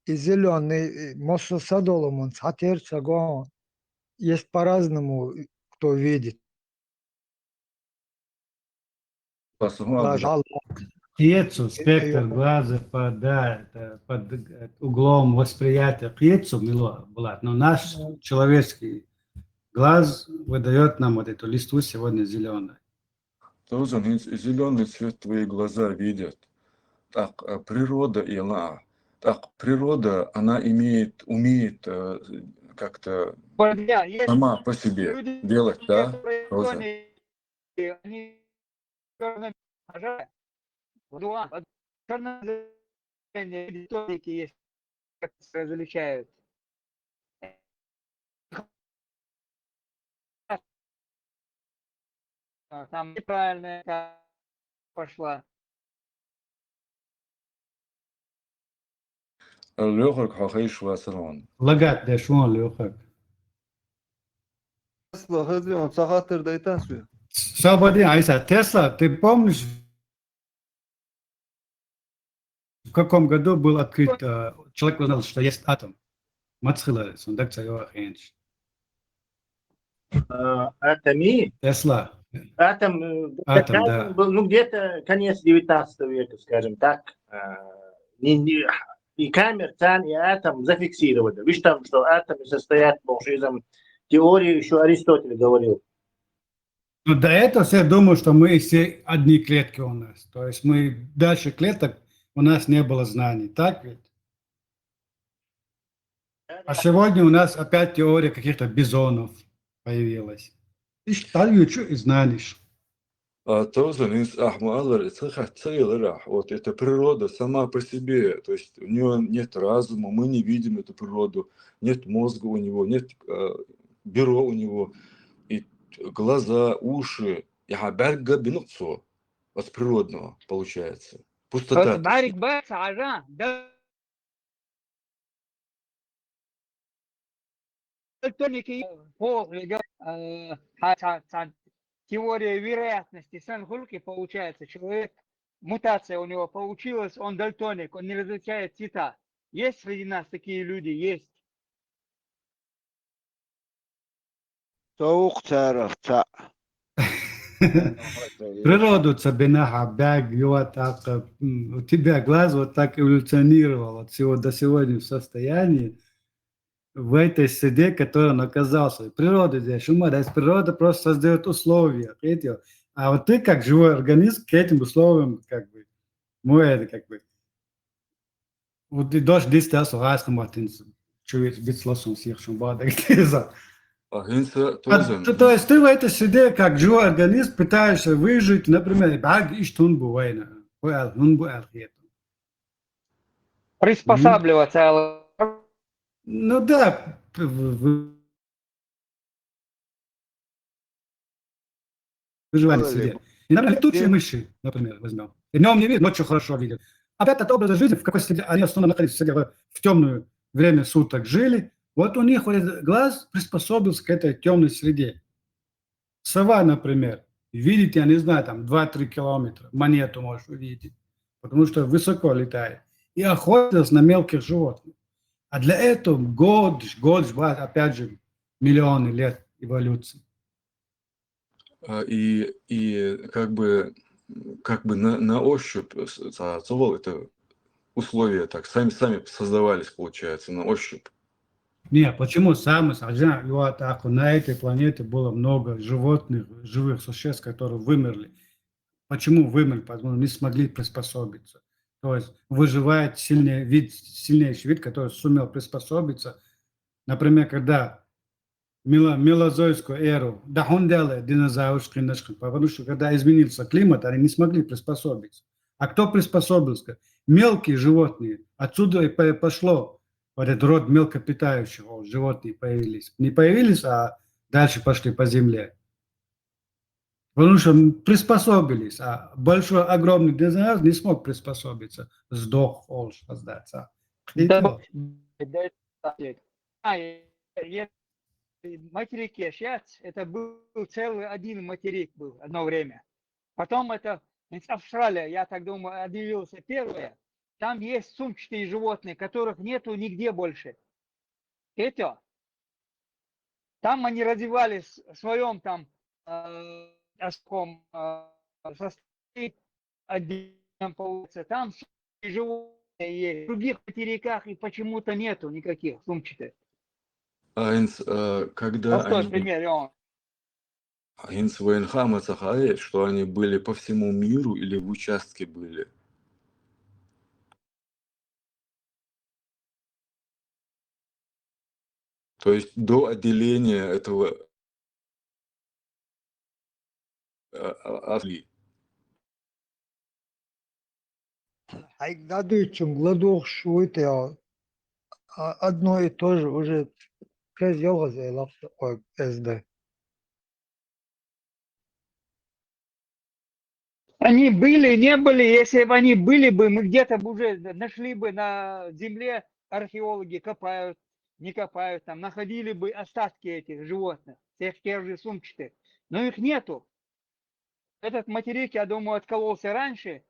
И зелёный, и мосо садоломон, сатер цагон. Есть по-разному, кто видит. По-своему. Даже ал- Кхетацу спектр глаза под, да, это под э, углом восприятия кхетацу, мило, Булат, но наш человеческий глаз выдает нам вот эту листву сегодня зеленую. Тоже зеленый цвет твои глаза видят. Так, а, природа и она. Так, природа, она имеет, умеет э, как-то Вот, да, есть сама по себе люди, делать, да? которые Тоже. Они чёрные, а жаль. Вот у вас, вот чёрное зрение, историки есть, как различают. А, там неправильная ка- пошла. Лёхак хохейш васрон. Лагат дешон лёхак. Тесла, хозяин, сахатыр дайтан су. Свободин, Айса, Тесла, ты помнишь, в каком году был открыт, э, человек узнал, что есть атом? Мацхила, сундак цаёва хенч. Э, Атоми. Тесла. Атом, э, Атом, Атом да. Был, ну, где-то конец девятнадцатого века, скажем так. Э, не- не- и Камер, Цан, и Атом зафиксировали. Видишь, там, что атомы состоят, потому что из, м, теории еще Аристотель говорил. Но до этого все думают, что мы все одни клетки у нас. То есть мы дальше клеток, у нас не было знаний. Так ведь? А сегодня у нас опять теория каких-то бизонов появилась. Ишта ючу и знаешь. А тоже нис ахмалар, цехат цейларах. Вот эта природа сама по себе, то есть у него нет разума, мы не видим эту природу, нет мозга у него, нет э, бюро у него, и глаза, уши, я берга бинуцо от природного получается. Пустота. Барик бац, ажа, да. Дальтоники, по, э, ха- ха- ха- теория вероятности, сан хулки получается, человек, мутация у него получилась, он дальтоник, он не различает цвета. Есть среди нас такие люди, есть. Соук царов ца. Природу цабинаха бяг, его так, м, у тебя глаз вот так эволюционировал от всего до сегодняшнего состояния в этой среде, которой он оказался. Природа здесь, ума, да, природа просто создает условия, видите? А вот ты как живой организм к этим условиям, как бы, мой это как бы. Вот и дождь здесь, да, согласно Мартинсу. Чё ведь бит слосом всех шумбада, где за. А хинца А, тоже. то, то есть ты в этой среде, как живой организм, пытаешься выжить, например, баг иш тун бу вайна, бу ал- тун бу ал хет. Приспосабливаться. Ну да, п- в- в- выживание в среде. И, например, летучие мыши, например, возьмем. Днем не видят, ночью хорошо видят. Опять от образа жизни, в какой среде они в основном находились в среде, в, в темное время суток жили, вот у них вот этот глаз приспособился к этой темной среде. Сова, например, видит, я не знаю, там два-три километра, монету можешь увидеть, потому что высоко летает. И охотилась на мелких животных. А для этого год, год, опять же, миллионы лет эволюции. А, И, и как бы, как бы на, на ощупь с- с- цовал это условия так, сами, сами создавались, получается, на ощупь. Не, почему самый сажа, вот так, на этой планете было много животных, живых существ, которые вымерли. Почему вымерли? Потому что не смогли приспособиться. То есть выживает сильный вид, сильнейший вид, который сумел приспособиться. Например, когда мело- мелозойскую эру, да хондела динозавр, шкинашкин, потому что когда изменился климат, они не смогли приспособиться. А кто приспособился? Мелкие животные. Отсюда и по- пошло вот этот род мелкопитающих, вот, животные появились. Не появились, а дальше пошли по земле. Потому что приспособились, а большой, огромный динозавр не смог приспособиться. Сдох, олш, создаться. Да, да, А, е- е- материк Ешец, это был целый один материк был одно время. Потом это, значит, Австралия, я так думаю, отделился первая. Там есть сумчатые животные, которых нету нигде больше. Это. Там они развивались в своем там э, таком э, состоянии отдельном получается. Там сумчатые животные есть. В других материках и почему-то нету никаких сумчатых. А инс- э, когда Простой они пример. Он. Инсвейн Хамацахай, что они были по всему миру или в участке были. То есть до отделения этого а, а, а, Хьайга дӀадуьйцунга ладугӀуш вуй те, а, одно и то же уже кхез йолгӀаз элахь кхойга эзда. Они были, не были, если бы они были бы, мы где-то бы уже нашли бы на земле, археологи копают, не копают, там находили бы остатки этих животных, тех, тех же сумчатых. Но их нету. Этот материк, я думаю, откололся раньше,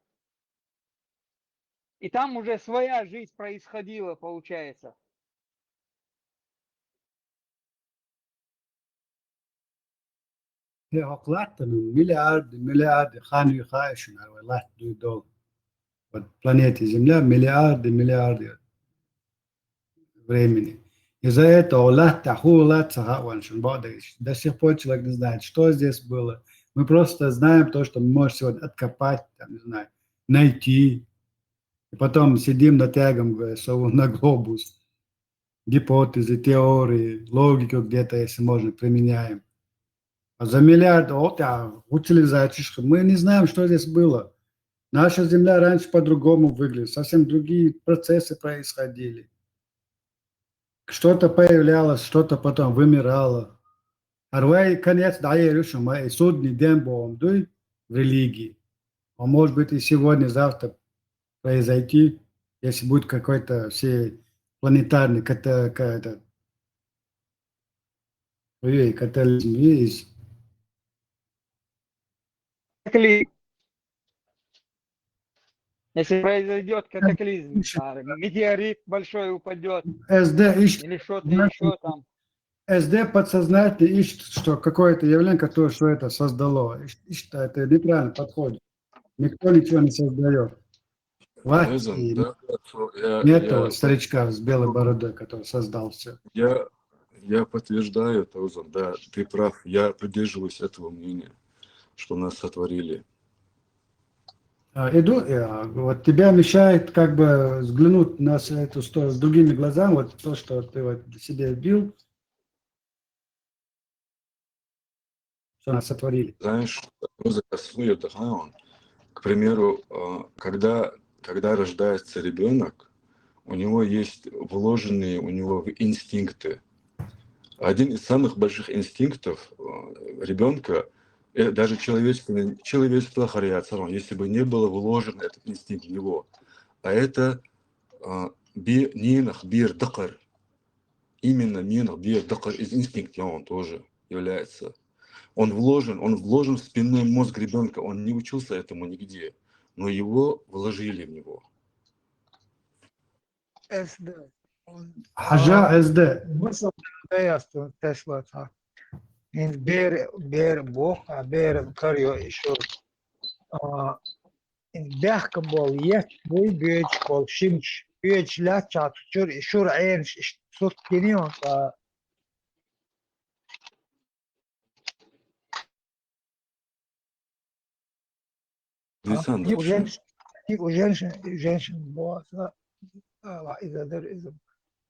и там уже своя жизнь происходила, получается. Хье, хӀокху латтана миллиард, миллиард хан юй хаьа шуна, вай латта дуй долу. Вот планета Земля миллиарды, миллиарды времени. Из-за этого латта хӀун лаьцна хаьа вайна шуна бакъдерг. До сих пор человек не знает, что здесь было. Мы просто знаем то, что мы можем сегодня откопать, там, не знаю, найти. И потом сидим, натягиваем, говорю, сову на глобус. Гипотезы, теории, логику где-то, если можно, применяем. А за миллиард, вот, а, утилизация, мы не знаем, что здесь было. Наша Земля раньше по-другому выглядела, совсем другие процессы происходили. Что-то появлялось, что-то потом вымирало. А вай конец, да, я решил, и судный день будем дуй в религии. Он может быть и сегодня, завтра произойти, если будет какой-то всепланетарный ката- ка- это, ой, катаклизм есть. Катаклизм. Если произойдет катаклизм, а, метеорит большой упадет Эзде ишт, или что-то еще там. Эзде подсознательно ищет, что какое-то явление, которое что это создало. Ишт, ишт, это неправильно подходит. Никто ничего не создает. Власти Эзан, да, хорошо, я, нет я того под- старичка с белой бородой, который создал все. Я, я подтверждаю, Таузан, да, ты прав. Я придерживаюсь этого мнения, что нас сотворили. А, Иду, э, вот тебя мешает как бы взглянуть на с- эту сторону с другими глазами, вот то, что ты вот себе вбил, что нас сотворили. Знаешь, Роза, к примеру, э, когда, когда рождается ребенок, у него есть вложенные у него инстинкты. Один из самых больших инстинктов ребенка, даже человечество, человечество харьяцарон, если бы не было вложен этот инстинкт в него. А это а, би, ненах бир дакъар. Именно ненах бир дакъар из инстинкт, он тоже является. Он вложен, он вложен в спинной мозг ребенка, он не учился этому нигде, но его вложили в него. Эзде. Хьажа эзде. Масал даястун Тесла та. Ин бер, бер бох, а бер карьё ишур. А, ин бяхка бол, ет буй, бёч бол, шимч, бёч ляча тучур, ишур эйнш, иш сут кини он, а, Александр, и у женщин, и у женщин, и у женщин была, а, из-за терроризма.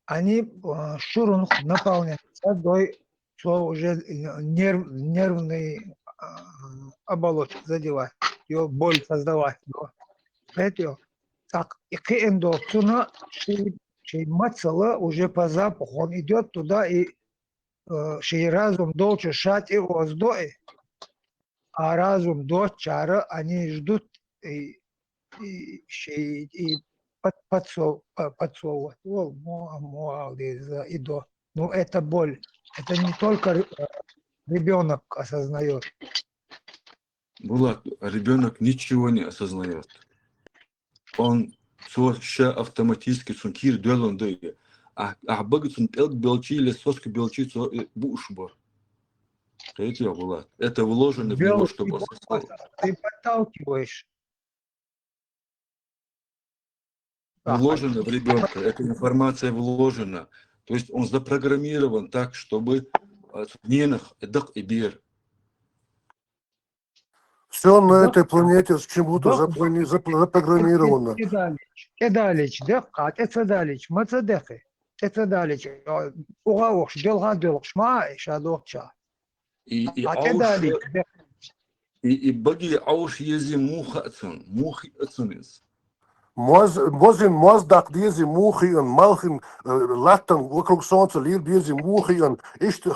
Они а, шурунг наполняются, дой, что уже нерв, нервный а, оболочка задевать, ее боль создавать. Это так, и кхиэн доцуна, ши, ши мацала уже по запаху, он идет туда, и э, ши разум долчу шать и оздои. А разум дочара, они ждут, и, и, ши, и под- подсов- по- подсовывать. О, мо- мо- аль деза идо. Ну, это боль. Это не только ребенок осознает. Булат, ребенок ничего не осознает. Он цо ша автоматически цун кир делон да. А а бага цун пелг белчи или соска белчи цо э, буш бор. Третье, Булат. Это вложено в него, Белчи чтобы бор, осознал. Ты подталкиваешь. Вложено в ребенка, эта информация вложена. То есть он запрограммирован так, чтобы э, ненах эдак и бир. Все на Да. этой планете с чем-то Да. запла- запла- запрограммировано. Кедалич, кедалич, дехка, тецадалич, мацадехи, тецадалич, уга охш, делга делгш ма, шадохча. И, и, А ауш, кедалич, и, и баги ауш ези муха ацун, мухи ацун из. Моз- Мозин моздак дези мухиан, малхин э, латтан вокруг солнца лир дези мухиан, ишт э,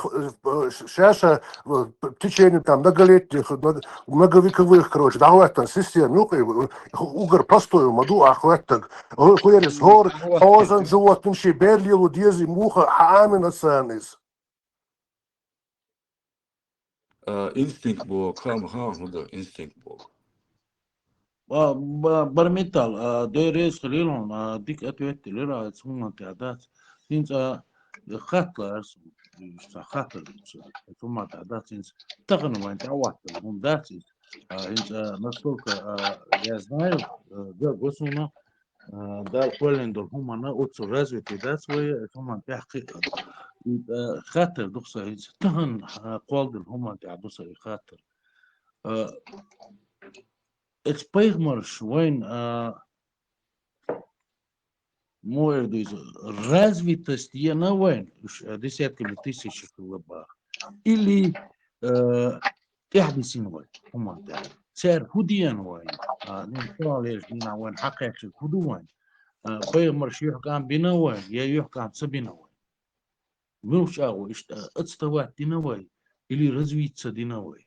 э, шаша э, в течение там многолетних, много- многовековых, короче, дагваттан систем, ну, э, угар простой, маду ахваттаг. Хуерис гор, хозан животным ши берлилу дези муха, амин ацанис. Э, Инстинкт бо, хам хам худа инстинкт бо. А, ба- Бармитал, а, дойрес хилилон, а, дик ответ лира, а, цуман тядац. Синц, а, хатла арс, са хатла, цуман тядац, синц. Тахан ван тя ватта, хум дац, синц. А, синц, а, насколько, а, я знаю, э, да, госуно, а, дал колен дол хумана, отцу развитый дац, вай, э, хуман тяхи, э, хатла духса, синц. Тахан, а, колден хуман тя дуса, и хатла. А, Эц пайхмарш вайн, а, моер дуйз, развитость ена вайн, уж, а, десятками тысяч лаба. Или, э, тяхбисин вайн, уман тяхбисин. Цер худиен вайн, а, ну, то леш дина вайн, хакекши худу вайн. А, пайхмарш юхкам бина вайн, я юхкам сабина вайн. Милчагу ишта отставать дина вай или развиться дина вай.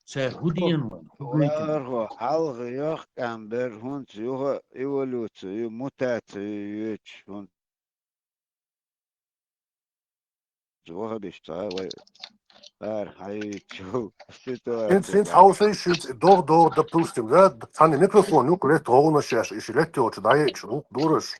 Цар худиен вай. Варго, хьалха йохкам бер хунц юха эволюцию, мутацию йоч хунц. Вахабиш ца вай. Бар хайчу. Инц, Ситуация. инц хауса иши дох дох, допустим, да, цани микрофон юк лет гона шаш, иши лет йоч, да, ич, рук дураш.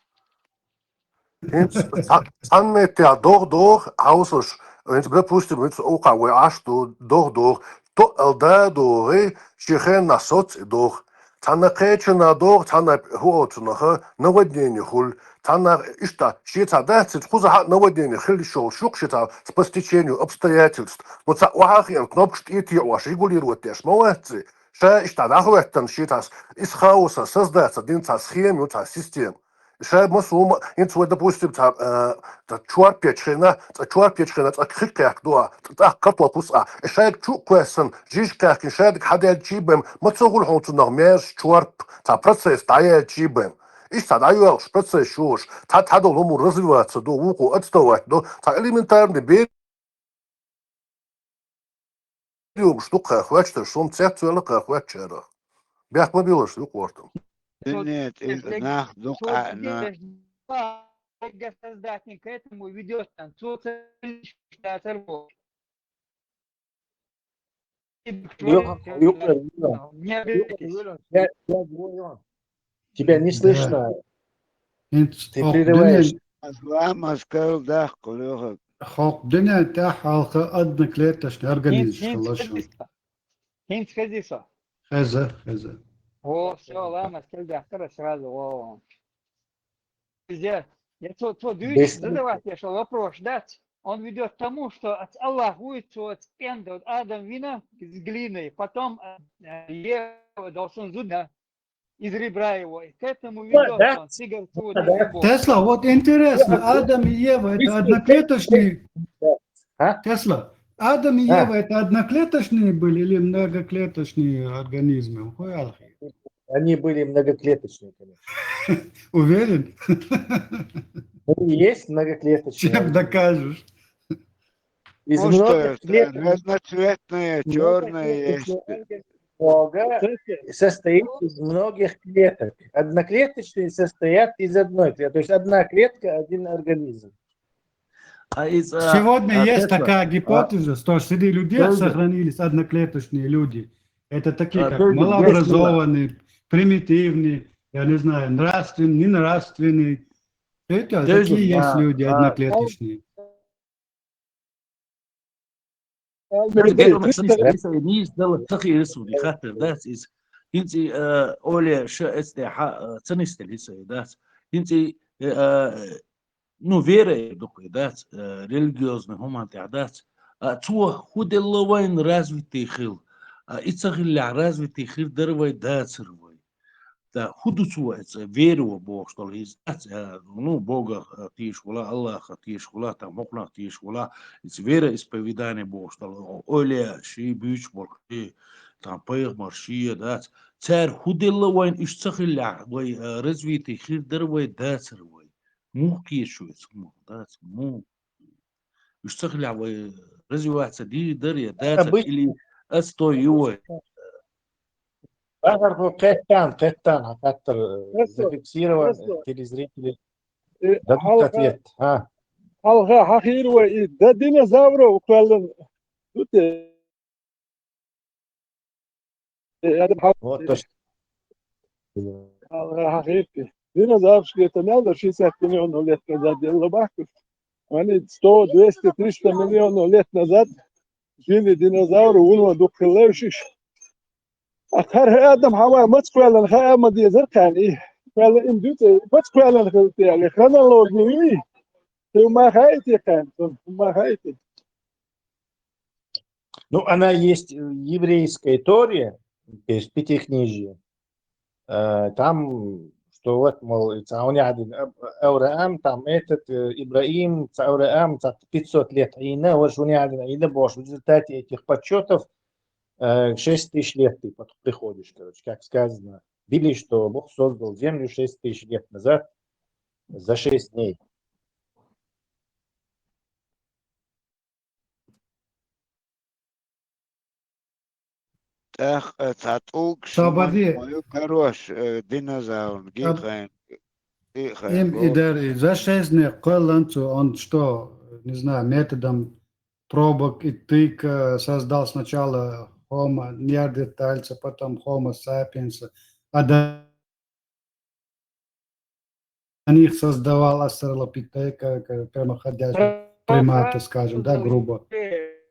Инц, ца- цан метя дох дох, хаусаш, инц, допустим, инц, ока вай аш ду, дох дох, то алда дохи, шихен на соц дох. Цана кечена дох, цана хуоцунаха, наводнение хуль, цана ишта, ши ца да, цит хуза ха наводнение хиль шол, шук ши ца, по стечению обстоятельств. Но ца вахахиан кнопка штити ваш регулировать деш, молодцы. Ша ишта да хуэттан ши ца, из хаоса создаться, дин ца схему, ца систем. Ша масума, инц вот, допустим, ца, э, ца чуар печхена, ца чуар печхена, ца хик кэх дуа, ца капла пус а. Ша чу квесан, жиж кэх, ша дик хадел чибем, ма цогул хонцу нах меш чуар, ца процесс тая чибем. Иш ца да юалш процесс шуш, ца ца долому развиваться, до вуку отставать, до ца элементарный бе Юг штука хвачта, шум цех цуэла хвачара. Бяхма билаш юк вортам. Нет, нах дук а на. Создатник к этому ведет там. Социалистический оторвал. Юка, Юка, Юка, Не обижайтесь. Юка, я, я говорю, тебя не слышно. Инц Ты хок прерываешь. дунен, Аслама скал дах кулюха. хок дунен тя халка одноклеточный организм Хинц, хинц, шалашо. хинц, хинц, хинц, Хеза, хеза. О, все, лама, скал дах, сразу, о. Нельзя. Я то, то, Без- задавать я шел вопрос, да? Он ведет к тому, что от Аллах будет, что от пенда, вот Адам вина с глиной, потом э, Ева должен зуда из ребра его. И к этому ведет да. он. Ты говоришь, вот Да. это вот. Тесла, вот интересно, Да. Адам и Ева это Если- одноклеточные? А? Тесла, Адам и А? Ева это одноклеточные были или многоклеточные организмы? Хуй алхи. Они были многоклеточные, конечно. Уверен? Они есть многоклеточные. Чем докажешь? Из Ну что, многих это клеток разноцветные, много черные клеток есть. человека. Бога состоит из многих клеток. Одноклеточные состоят из одной клетки. То есть одна клетка, один организм. А из, а, Сегодня а, есть Тесла, такая а, гипотеза, что среди людей Тесла. Сохранились одноклеточные люди. Это такие, А, как Тесла, есть малообразованные, примитивные, я не знаю, нравственные, ненравственные. Это Тесла, такие есть а, люди а, одноклеточные. Герман, низ дала ца хи ирсуди хаттар дац из. ХӀинца, э, оле ша эцде ха, э, ца нистел хиса дац. ХӀинца, э, э, ну, вера дукъе дац, э, религиозный хӀуман тӀехь дац. А цо хӀу делла вайн развитый хил. А и ца хиллехь развитый хир дара вай, дацар вай. Да, хӀу ду цо эца веро бохуш долу иза дац, а, ну, Бога, а, тийша хуьла, Аллаха тийша хуьла, там хӀокхунах тийша хуьла, иза вероисповедание бохуш долу, оле, ши буьйцуш болу, ши, там пайхамар, ши дац. Цара хӀу делла вайн уьш ца хиллехь, вай, а, развитый хир дара вай, дацар вай. Муха кхеташ вай цу хӀумах, дац, муха? Уьш ца хиллехь вай развиваться дийр дара я дацар, или отстой ю вай? Бахархо, кхеттан, кхеттан, хаттар, э, Хорошо, зафиксирован, хорошо. Телезрители Э, дадут хьалха, ответ. А, хьалха хьахийра вай и да динозавров кхоьллина. Ду те. Э, Адам хьал- вот то, что Хьалха хьахийра те. Динозаврш где-то мел дар шестьдесят миллионов лет назад делла бахка. Они сто, двести, триста миллионов лет назад жили динозавры вуно дукха хилла уьш. А хӀара Адам хьава маца кхоьллина хаа ма дезара кхарна и. Кхоьллина им дуьйцу, маца кхоьллина хилла те, али хронология юй. Ты ма хаите кхарна, ма хаите. Ну, она есть в еврейской Торе, то есть Пятикнижье. Э, там, что вот, мол, и ца он один, э, Авраам, там этот, э, Ибраим, ца Авраам, ца пятьсот лет Ина, вот он один Ина, бо в результате этих подсчётов, э, шесть тысяч лет ты под-, приходишь, короче, как сказано в Библии, что Бог создал землю шесть тысяч лет назад за шесть дней. ТӀаккха, э, цхьа тӀулг Сабади. шиман карош, э, динозаврна, гихайн, гихайн Им бо. И дар и за шесть дней кхоьллина цо, он что, не знаю, методом пробок и тык, э, создал сначала Homo неандертальца, потом Homo sapiens, а до них создавал австралопитека, как прямоходящий примата, скажем, да, грубо.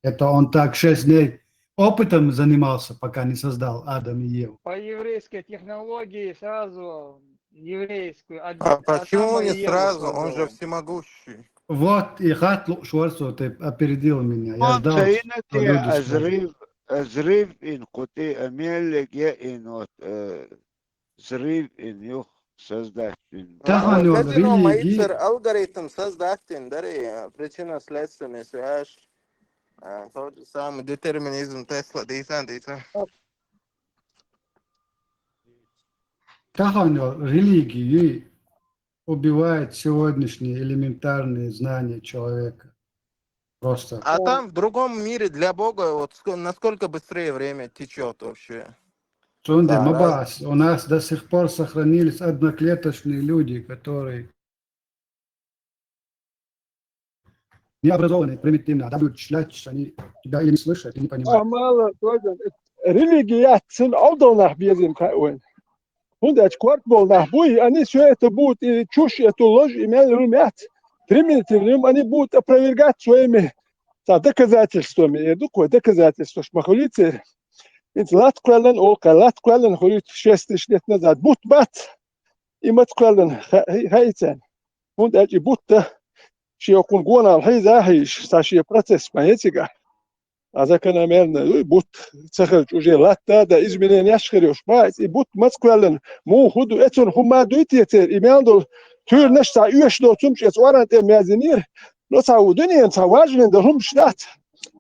Это он так шесть дней опытом занимался, пока не создал Адам и Еву. По еврейской технологии сразу еврейскую. А почему не сразу? Он же всемогущий. Вот, и хаттар луш вара цо, ты опередил меня. Я ждал, что люди скажут. Взрыв, взрыв ин кху тӀе, а меллиг я ин вот, э, взрыв ин юха создать ин. Тахана йолу Казино религии. Майцер алгоритм создать ин дари, причинно-следственный связь. А, тот же самый детерминизм Тесла, дийцан, дийцан. Тахана йолу религии убивает сегодняшние элементарные знания человека. Просто. А там в другом мире для Бога вот ск-, насколько быстрее время течет вообще. Цунде Да, ма бац, у нас до сих пор сохранились одноклеточные люди, которые необразованные, примитивные, а да будут шлять, они тебя или не слышат, и не понимают. Мала, религия яц, цун Ӏовдал нах безам кхаъ вайн. ХӀунда аьлча корта болу нах буй, они всё это будут, и чушь эту, ложь, и мел румят, примитивным, они будут опровергать своими, ца, доказательствами. Э, дукхой доказательстваш ма хуьлийцера. Иза латта кхоьллина, олу кхаъ латта кхоьллина хуьлийта шесть тысяч лет назад. Бутт бац, и маца кхоьллина, ха-, хи-, хаийцарна. ХӀунда аьлча и бутт шен кхунна гонал хьийза а хьийзаш, ца шен процесс ма яцигахь. А закономерно, уй, бутт ца хилча, уже латта а дан измененеш хир йолуш бац, и бутт маца кхоьллина, муха хӀу ду, эцунна хӀума дуй те церан, и мел долу туьйранаш цхьа оьшуш долу цумаш эца оран тӀе мезинера, но цхьа ву дуьненан цхьа важнин долу хӀумаш дац,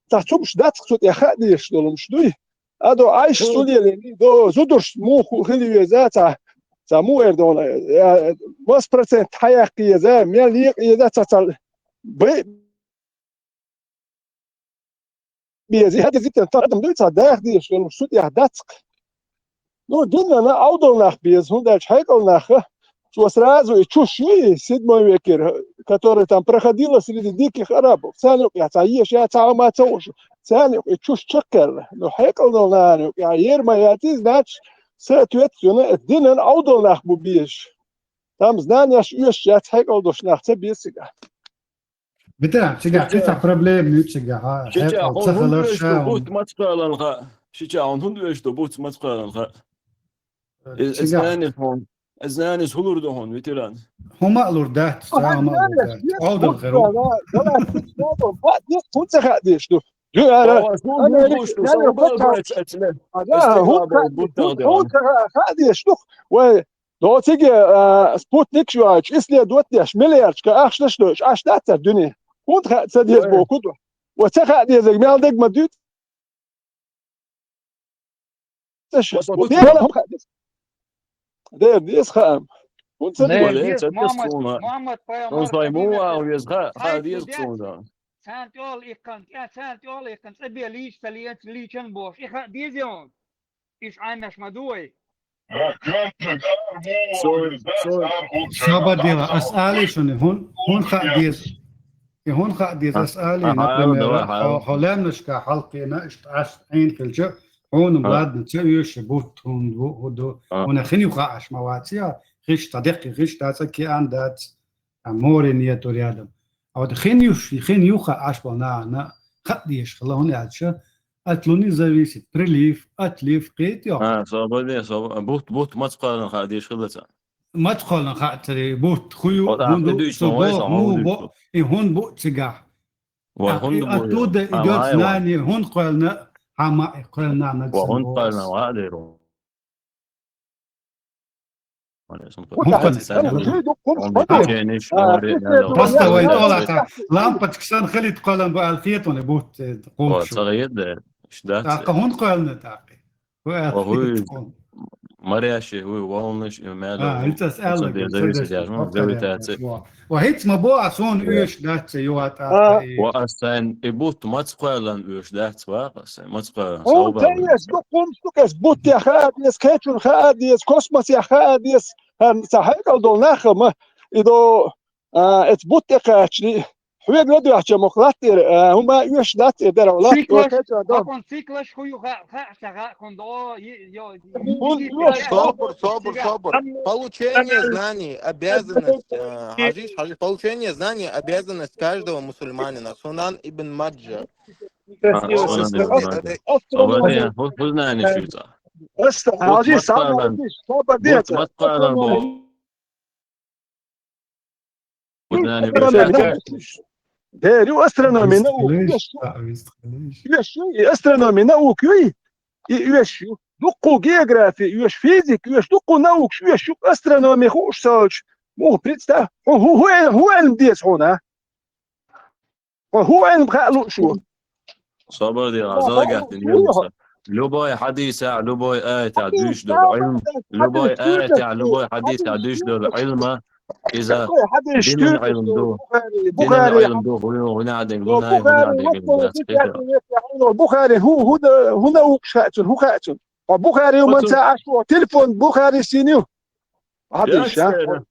цхьа цумаш дац, цу тӀе хаа дезаш долу хӀумаш дуй. А до Ӏайша сулеле, до зудурш муха хила веза, цхьа, цхьа муха эр дона, а, масс процент хьаяккха еза, мел екъа еза, цхьа, цхьа бай-, беза, хьадизиттан, та адам дуй, цхьа даха дезаш долу хӀумаш цу тӀехь дац-кх. Ну, динана Ӏовдал нах беза, хӀунда аьлча хьекъал наха, цо сразу и чушь ю и седьмой векера, которая там проходила среди диких арабов. Царна юкъехь цхьа еша яц, цхьа хӀума ца хууш. Царна юкъа и чушь чаккхаьлла. Ну, хьекъал долу нахана юкъехь ер ма яц иза, значит, соответственно, динан Ӏовдал нах бу безаш. Там знанеш оьшуш яц, хьекъал долуш нах ца беза цигахь. Бита, цигахь кхин цхьа проблема ю цигахь, а, шича хьекъал хьуна ца хӀунда хилар оьшу ша ду, хӀунда. Бутт маца кхоьллина хаьа? Шича хьуна хӀунда оьшу ду, бутт маца кхоьллина хаьа? Э, Иза, иза цигахь. Знанеш хьуна, иза знанеш хӀун лур ду хьуна, ветеран? ХӀума а лур дац, ца хӀума а лур дац. Ӏовдал хир ву. ХӀун ца хаа дезаш ду? Ю, ара, Ва, ва, хӀун ара, луш ду, ара, сан ара, бал ара, баьча эцна. Ара, Эцна хӀун бал ца-, бутт хӀун, хӀун ца хаа дезаш ду? Вай, доцигахь, а, спутник шу аьлча, исследовать деш, миллиардчка ахча даш доцуш, Ӏаш дац цара дуьне. ХӀунда хаа ца деза боху ду? Ва ца хаа дезарг мел дерг ма дуьйцу. Ца ша. Ва спутник. Мел хаа деза. Дер деза хаам. ХӀунда ца деза? Дер деза, Мухаммад, Мухаммад пайхамар. Хьуна сайн муха веза хаа, хаа деза цунна. Царна тӀе йолу иккхана, царна тӀе йолу иккхана, цӀа бен лийча ца леца, лийчан бохуш. И хаа деза хьуна? Иш Ӏамош ма ду вай. Сабадила, ас алий шуна, хӀун, хӀун хаа деза? И хӀун хаа деза, ас алий, например, хьо, хьо лаьмнашка хьалкхийна, иштта Ӏаш Ӏийна хилча, хьуна, ладна, ца оьшу бутт хӀунда бу, хӀун ду, хьуна хин ю хаа Ӏаш ма вац, я, хиш, цхьа деккхий хиш дац, цхьа киан дац, а, море нету рядом. А вот хин ю ш-, хин ю хаа Ӏаш болу нахана хаа дезаш хила, хӀунда аьлча, От луны зависит прилив, отлив, кхетий хьо? А, собаде, соба-, бутт, бутт маца кхоьллина хаа дезаш хилла царна. Маца кхоьллина хаа цаьрга бутт хӀун ю, хӀун ду, дуьйцу цу ма вай бо-, сан, муха бо-, и хӀун бу цигахь? Ва, а, хӀунда и бу оттуда ю? Идёт знание, хӀунда кхоьллина, хьан ма и кхоьллина нагахь сан боху. Ва, хӀунда кхоьллина, ва, а деру. Просто вайн тӀе а лаьтта, лампочка санна хилийта кхоьллина бу аьлла хета хьуна, бутт, э, кхочуш. Ца гӀедда, иштта дац. ТӀаккха хӀунда кхоьллина тӀаккха? ХӀун аьлла хета хьуна? Морящие, хӀун, волнаш, и мел. А, хӀинца ас аьлла, зависит яц, ну, гравитация. Ва хӀинца ма бо, а суна оьшуш дац, ца йоӀа тӀаккха. Ва ас сайн и бутт маца кхоьллина оьшуш дац, ва ас сайн маца кхоьллина. Хьуна ца оьшу, дукха хӀуманаш ду, ас бутт яха а деза, кхечун хаа а деза, космос яха а деза. ХӀара ца хьекъал долу нах а ма, и до, а, эца бутт тӀе кхаччале, хьоьга ладоьгӀча мохк латтера, а, хӀума оьшуш дац, э, дара, латта. Циклаш, кхечун до. Хакон циклаш хӀун ю ха-, ха-, ца ха-, хакон до, и, йо, и, хӀун и, оьшу? Собар, собар, собар. Получение знаний, обязанность, э, хьажиш, хьажиш, получение знаний, обязанность каждого мусульманина. Сунан ибн Маджа. А, Сунан ибн Маджа. Собар, хӀун, хӀун знание шу цӀа? Ас, хьажиш, бутт маца кхоьллина, бутт маца кхоьллина боху. Дер ю астрономия наука, оьшу. И астрономия наука ю, и оьшу. Дуккху география оьшу, физика оьшу, дуккху наукаш оьшу, астрономия хууш ца хилча. Муха представь, хӀу, хӀу, хӀу, хӀу Ӏилма деза хьуна, а? Хьо хӀун Ӏилма хаа лууш ву? Собар де, Ӏа зал гатдина елла ца. Любой хьадисехь, любой аятехь дуьйцуш долу Ӏилма, любой аятехь, любой хьадисехь дуьйцуш долу Ӏилма, иза динан Ӏилма ду. Динан Ӏилма ду, хӀун ю, хӀун а дерг, лунай, хӀун а дерг, лунай, хӀун а дерг, Бухари, хӀун, хӀун, хӀун наукаш хаьа цунна, хӀун хаьа цунна? Хьо Бухари ю, ман ца Ӏаш ву, телефон Бухари сийна ю? Хьадийша, а?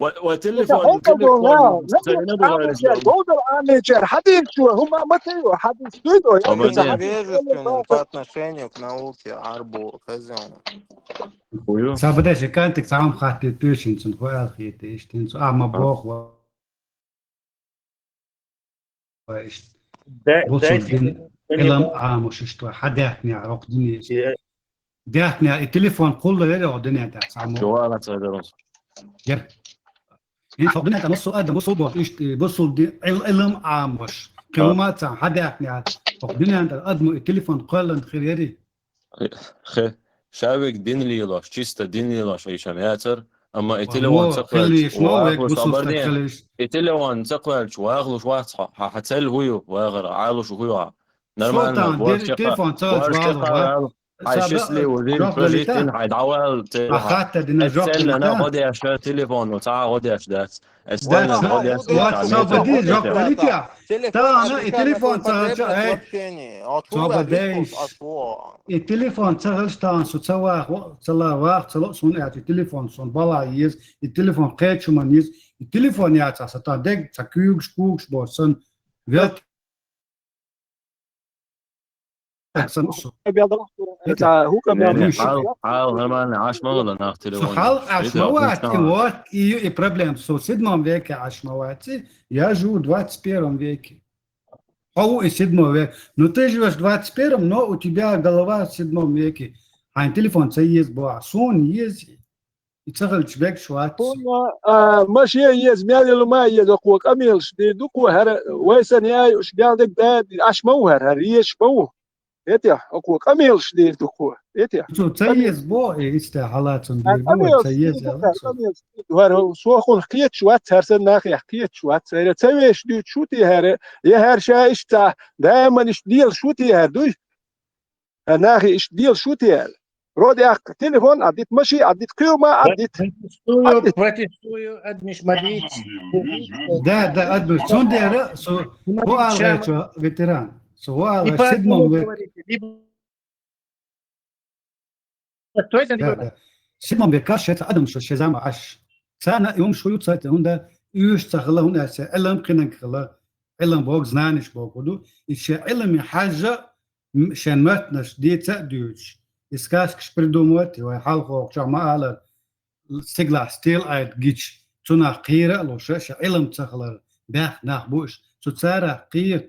Ва, ва телефон, телефон, Бухари. Бовдал Ӏамечар, хьадийша, хӀума ма ца ю, хьадийша дуй дой. По отношению к науке, арбу, хазон. Ца бадаш кантик цхьа хӀума хаттийта туьйсинчун, хӀу аьлла хеташ, иштта хӀинца а ма боху. Ва иштта. Дай-, бусул дин, Ӏилма Ӏамош иштта, хьан даьхнехь рокх дин иза. Даьхнехь и телефон кхуллур яра оха динехь дац, Ӏамо. Чувала ца дарус. Яр. ХӀинца хӀокху динехь тӀа массо а адам бусул боху, иштта, бусул дин, Ӏил-, Ӏилма Ӏамош. Кхин хӀума ца, хьан даьхнехь, хӀокху динехь тӀара адамо и телефон кхоьллина хир яри. Хе, ша вега дин лелош, чисто дин лелош Ӏийшам яцара, амма и телефон ца кхоьллича, вахалуш, и телефон ца кхоьллича, вахалуш вац хьо, хьан, хьан цель хӀун ю, вахар, Ӏалуш хӀун ю хьан? Нормально, ворча телефон ца кхоьллича, вахалуш вац. Хьай ши слива, жоп далита? Хьай дӀавал, те, а хатта дина жоп далита? Гьо деш телефон, ца гьо деш дац. Эстеллан гьо деш. Вот, сабади жоп далита? Тана и телефон ца гьалча, эй. Сабадеш. И телефон ца гьалча тана со ца вах, ца ла вах, ца ла сун аьлча, и телефон сон бала ез, и телефон кхечу ман ез, и телефон яца са та дег, ца куьгш, кугш бо сан. Вел Хьал, хьал, нормально, Ӏаш ма вала нах телефон. Хьал Ӏаш ма вац, и вот, и, и проблема. Со седьмом веке Ӏаш ма вац, я живу в двадцать первом веке. Хьо ву и седьмой век. Ну, ты живёшь в двадцать первом, но у тебя голова в седьмом веке. Хьайн телефон ца ез бо, а сон ез. И ца хилча вегаш вац. Хьуна, а, ма ше еза, мел йолу ма еза, оцо къамелаш дийр ду кхо, хӀара вай санна яй, уьш мел дерг да, Ӏаш ма ву хӀара, хӀара езаш ма ву. ХӀетехь, оцо къамелаш дийр ду кхо. ХӀетехь. Цо ца еза бо, э, иштта хьалацун дийр ду, вай ца еза аьлла цо. ХӀара со хьуна кхеташ вац, хӀара санна нахех кхеташ вац. ХӀара ца веш дуьйцуш ву те хӀара, я хӀара ша иштта, даиман иштта лелаш ву те хӀара дуй? ХӀара нахе иштта лелаш ву те аьлла. Рода яккха телефон Ӏаддита, машин Ӏаддита, кхин ма Ӏаддита. Протестую, Ӏаддита. Протестую, адамаш ма дийца. Да, да, адамаш. Цундела со хӀу ала гӀерта, ветеран. Со хӀу ала гӀерта, седьмом век. Да, да. Седьмом векаш шеца адамаш шен зама Ӏаш. Царна и хӀума шу ю ца те, хӀунда уьш ца хила, хӀунда аьлча Ӏилма кхинанг хила, Ӏилма боху, знанеш боху ду. И шен Ӏилме хьаьжжа, м, шен маттанаш дийца а дуьйцуш, и сказкаш придумывать, вай хьалхохчохь ма аллара, стигалахь стел айта гича, цунах кхера а луш, шен Ӏилма ца хилар баьхна нах бу уьш. Цу царах кхета,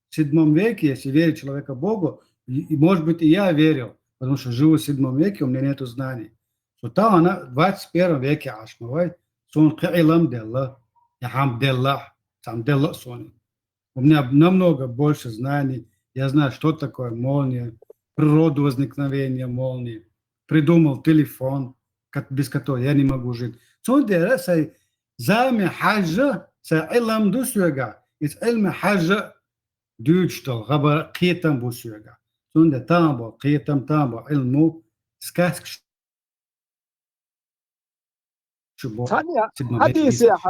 седьмом веке, если верить человека Богу, и, и, может быть, и я верил, потому что живу в седьмом веке, у меня нету знаний. Со тахана двадцать первом веке Ӏаш ма вай, суна кхин Ӏилма делла, я хьама деллахь, цхьамма делла а суна. У меня намного больше знаний. Я знаю, что такое молния, природу возникновения молнии. Придумал телефон, кот-, без которого я не могу жить. Цундела сайн заме хьаьжжа, сайн Ӏилма ду соьга, иза Ӏилме хьаьжжа дуьйцуш долу хабар кхетам бу соьга. Цундела тахана болу кхетам, тахана болу Ӏилма бу сказкаш Цхьана хьадисехь,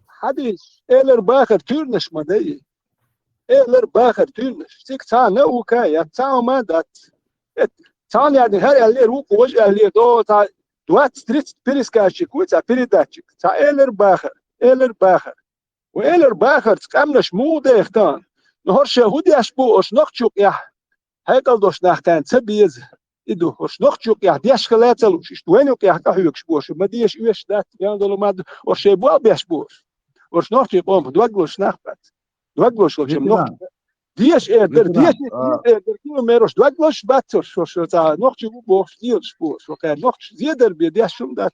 хьадис, элар бахар туьйранаш ма дай. Элар бахар туьйранаш. Цига цхьа наука я цхьа хӀума дац. Эт, цхьана яьлла хӀара аьллера, вукхо важа аьллера, до, цхьа двадцать-тридцать пересказчик ву, цхьа передатчик. Цхьа элар бахар, элар бахар. Ва элар бахарца къаьмнаш муха деха тахана? Ну, хӀорш хӀу деш бу, ош нохчу къехь? Хьекъал долуш нах тайна ца беза. И ду, хӀорш нохчу къехь деш хила ца лууш, иштта вайн юкъехь къахьоьгуш бу ош, ма деша оьшуш дац, ян долу ма ду, ош шайн бу а беш бу ош. Ош нохчий къомах дог лозуш нах бац. Дог лозуш волчам нохчу. Деша эр дара, деша эр дара, километраш дог лозуш бац ош, ош цхьа нохчий бу бохуш, лелаш бу ош, ва кхаьр нохчу зедар бе деш шун дац.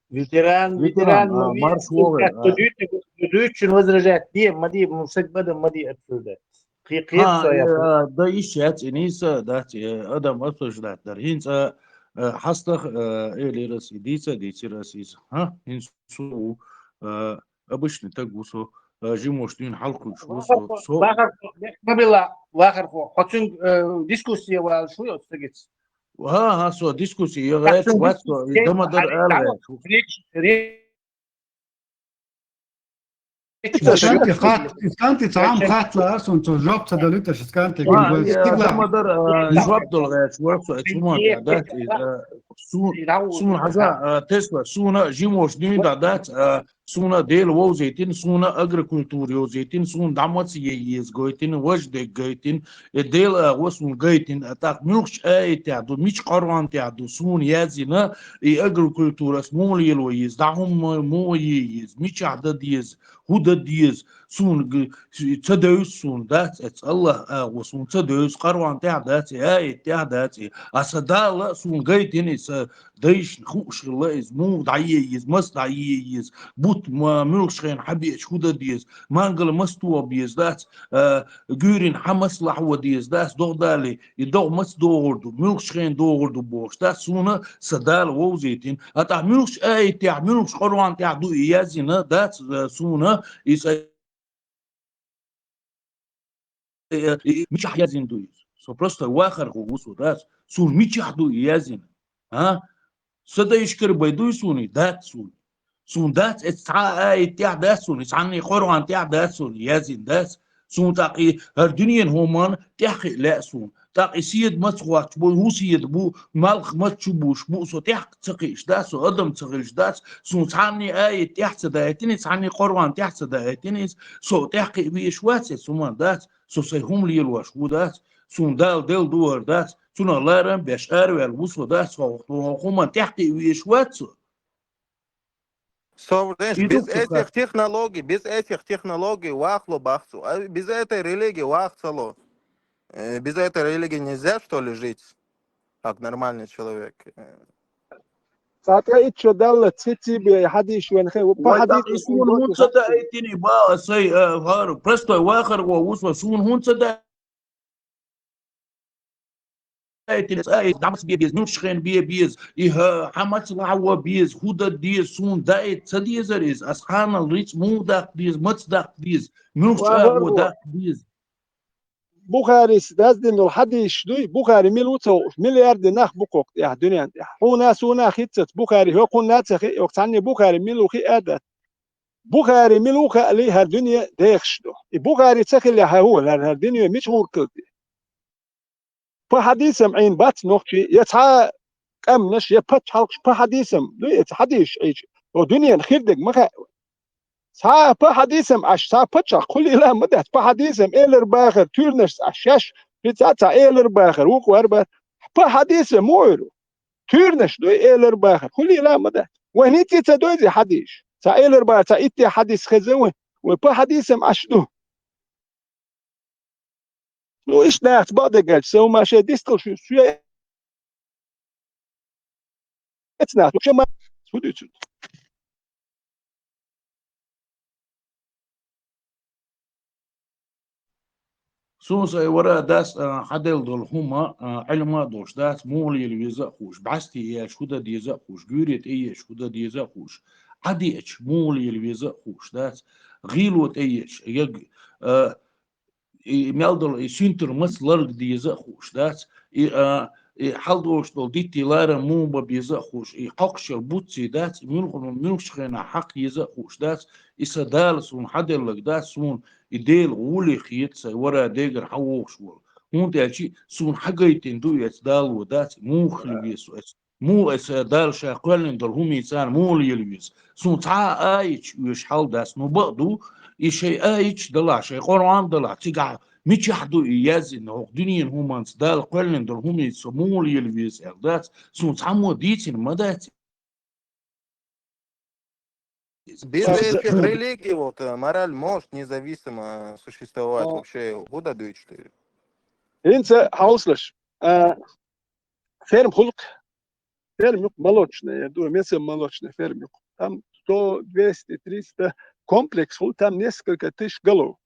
Ветеран, ветеран, ветеран, а, марш вогӀе, а. Дуьйцу, дуьйцу, возражать де, ма де, м, саг бада ма де отсюда. Кхе-, кхе-, ха, со я, э, да, иш яц, и нийса дац, э, адам осуждать дар. ХӀинца, э, хьастах, э, элира ас, дийца, дийцира ас иза. Ха? ХӀинца со, э, обычный таг ву со, э, жимош дуьйна хьалкхуьлуш ву со, со. Вахар, вахар, ма билла, вахар хо. Хо цуьнга, э, дискуссия вала шу йоцу стагиц. ХӀан, хӀан, со дискуссия, я гӀайса вац со, и дамадар ала гӀайса. Речь, речь. Сканти хат, сканти цхьа хат лаар сон, цо жоп ца далуьйташ, сканти. ХӀан, гин я стигла. Дамадар, а, жоп дала гӀайса вац со, цу мотта, да, и, а, су-, суна хьажа, а, Тесла, суна жимош дуьйна дац, а, Суна Дела вовзийтина, суна агрокультура йовзийтина, суна дӀа маца е еза гойтина, важа дерг гайтина, э, Дела агӀо суна гайтина, а тӀаккха муьлхачу аятехь ду, мича Къуръан тӀехь ду, суна яздина, и агрокультура ас муха лело еза, дӀа хӀумма муха е еза, мичахь дан деза, хӀун дан деза, суна г-, ца девза суна, дац, эцу Аллах агӀо суна ца девза, Къуръан тӀехь дац, и аят тӀехь дац, и. А сан Дала суна гайтина, и сан дайшна хууш хилла иза, муха дӀае еза, маса дӀае еза, бутт ма-, муьлхачу хенахь хьабеача хӀун дан деза, мангал маса тоха беза дац, а, гуьйрина хьан маса лахьо деза дац, догӀа далий, и догӀа маца догӀур ду, муьлхачу хенахь догӀур ду бохуш дац, суна сан Дала вовзийтина. А тӀаккха муьлхачу аят тӀехь, муьлхачу Къуръан тӀехь ду и яздина дац, а, суна и сан Э, э, и мичахь яздина ду иза? Со простой вахар гӀо ву со, дац. Суна мичахь ду и язйина? А? Са дайшкара бай дуй суна и? Дац суна. Суна дац, эцу цхьа а аят тӀехь дац суна, цхьанний Къуръан тӀехь дац суна, язйина дац. Суна тӀаккха и хӀара дуьненан хӀуманна тӀехь кхиа лаьа суна. ТӀаккха и седа маца хӀотташ бу, хӀун седа бу, малх маца чу буш бу, со тӀехь ца кхиаш дац, со адам ца хилаш дац. Суна цхьанний аят тӀехь ца дайтина, цхьанний Къуръан тӀехь ца дайтина, со тӀехь кхиа везаш вац, эцу хӀуманна дац. Со сайн хӀума лелош ву, дац. Суна Дала делла ду хӀара, дац. Цунах ларам беш араваьлла ву со, дац. Хьо-, хьо-, хӀуманна тӀехь кхиа везаш вац со. Со, знаешь, и без этих технологий, без этих технологий вахло бахцу, а без этой религии вахцало. Э, без этой религии нельзя, что ли, жить, как нормальный человек? Э, Цхьа тӀе итт шо далла, цхьа цибе хьадийш вен хе, ву, по вай хьадийш тӀаккха и суна хӀунда ца даийтина, ба, сай, э, хӀара, простой вахар гӀо ву со, суна хӀунда ца даийтина, ай, дӀа маца бе беза, нуш хен бе беза, и хьа-, хьа маца лахьа ве беза, хӀу дан деза, суна даийта ца дезар иза, ас хьанал рицкъ муха даккха деза, маца даккха деза, муьлхачу агӀо даккха деза. Бухарис даздинал хьадийш дуй, Бухари мила ву ца хууш, миллиард нах бу кхокх тӀехь, дуьнен тӀехь. Хьуна, суна хиццац, Бухари хӀокхунна ца хи, хӀокху цхьанне Бухари мила ву хи а дац. Бухари мила ву хаалий, хӀара дуьне дехаш ду. И Бухари ца хилла хьан хӀу, хӀара, хӀара дуьне мича гӀур калди? Па хьадийсам Ӏийна бац нохчий, я цхьа къаьмнаш, я пачхьалкхаш па хьадийсам, дуй, я цхьа хьадийсаш Ӏийча, хӀо дуьненан хир дерг ма хаьа вай. Цхьа а па хьадийсам Ӏаш, цхьа а паччахь кхуллийла а ма дац, па хьадийсам элар бахар, туьйранашца Ӏаш шаьш, хи цхьа а цхьа элар бахар, вукху вар бац. Па хьадийсам муха Ӏуьйру? Туьйранаш дуй элар бахар, кхуллийла а ма дац. Вайн хӀинца а ца дойзи хьадийш? Цхьа элар бахар, цхьа итте хьадийс хеза вайн, вай па хьадийсам Ӏаш ду. Ну, иштта нахаца бакъдерг аьлча, сан хӀума шайн дистхила шу, шу я эцна, шу ма, шу дуьйцург. Суна сайн вара дас, а, хьаделла долу хӀума, а, Ӏилма а долуш дац, муха лела веза а хууш, бӀаьсте еш хӀу дан деза а хууш, гуьйре тӀе еш хӀу дан деза а хууш, Ӏадеача муха лела веза а хууш дац, гӀийло тӀе еш, я, а, и мел долу и синтар маца ларга деза а хууш дац, и, а, и хьалдолуш долу дитти ларам муха бан беза а хууш, и хьокхучу буцций дац, и муьлхха-, муьлххачу хенахь хьакха еза а хууш дац, и сан Дала суна хьаделларг дац, суна и Дела гӀоле хета сайн вара дегара хьан вогӀуш волу. ХӀунда аьлча суна хьагайтина ду эца Дало дац, муха хила веза со эца. Муха аса Дала ша кхоьллина долу хӀумий царна муха лела веза? Суна цхьа а аяташ оьшуш хьал дац, ну бакъ ду, и шайн аяташ далахь, шайн Къуръан далахь, цигахь мичахь ду и яздина, хӀокху дуьненан хӀуманца Дала кхоьллина долу хӀумий со муха лела веза аьлла дац, суна цхьаммо дийцина ма дац. Без этих религий вот э, мораль может независимо существовать вообще? ХӀу дан дуьйцу? ХӀинца хьовсалаш, а, ферма хуьлу-кх, ферма ю-кх молочная, я думаю, мясомолочная ферма ю-кх. Там сто, двести, триста комплекс хуьлу, там несколько тысяч голов.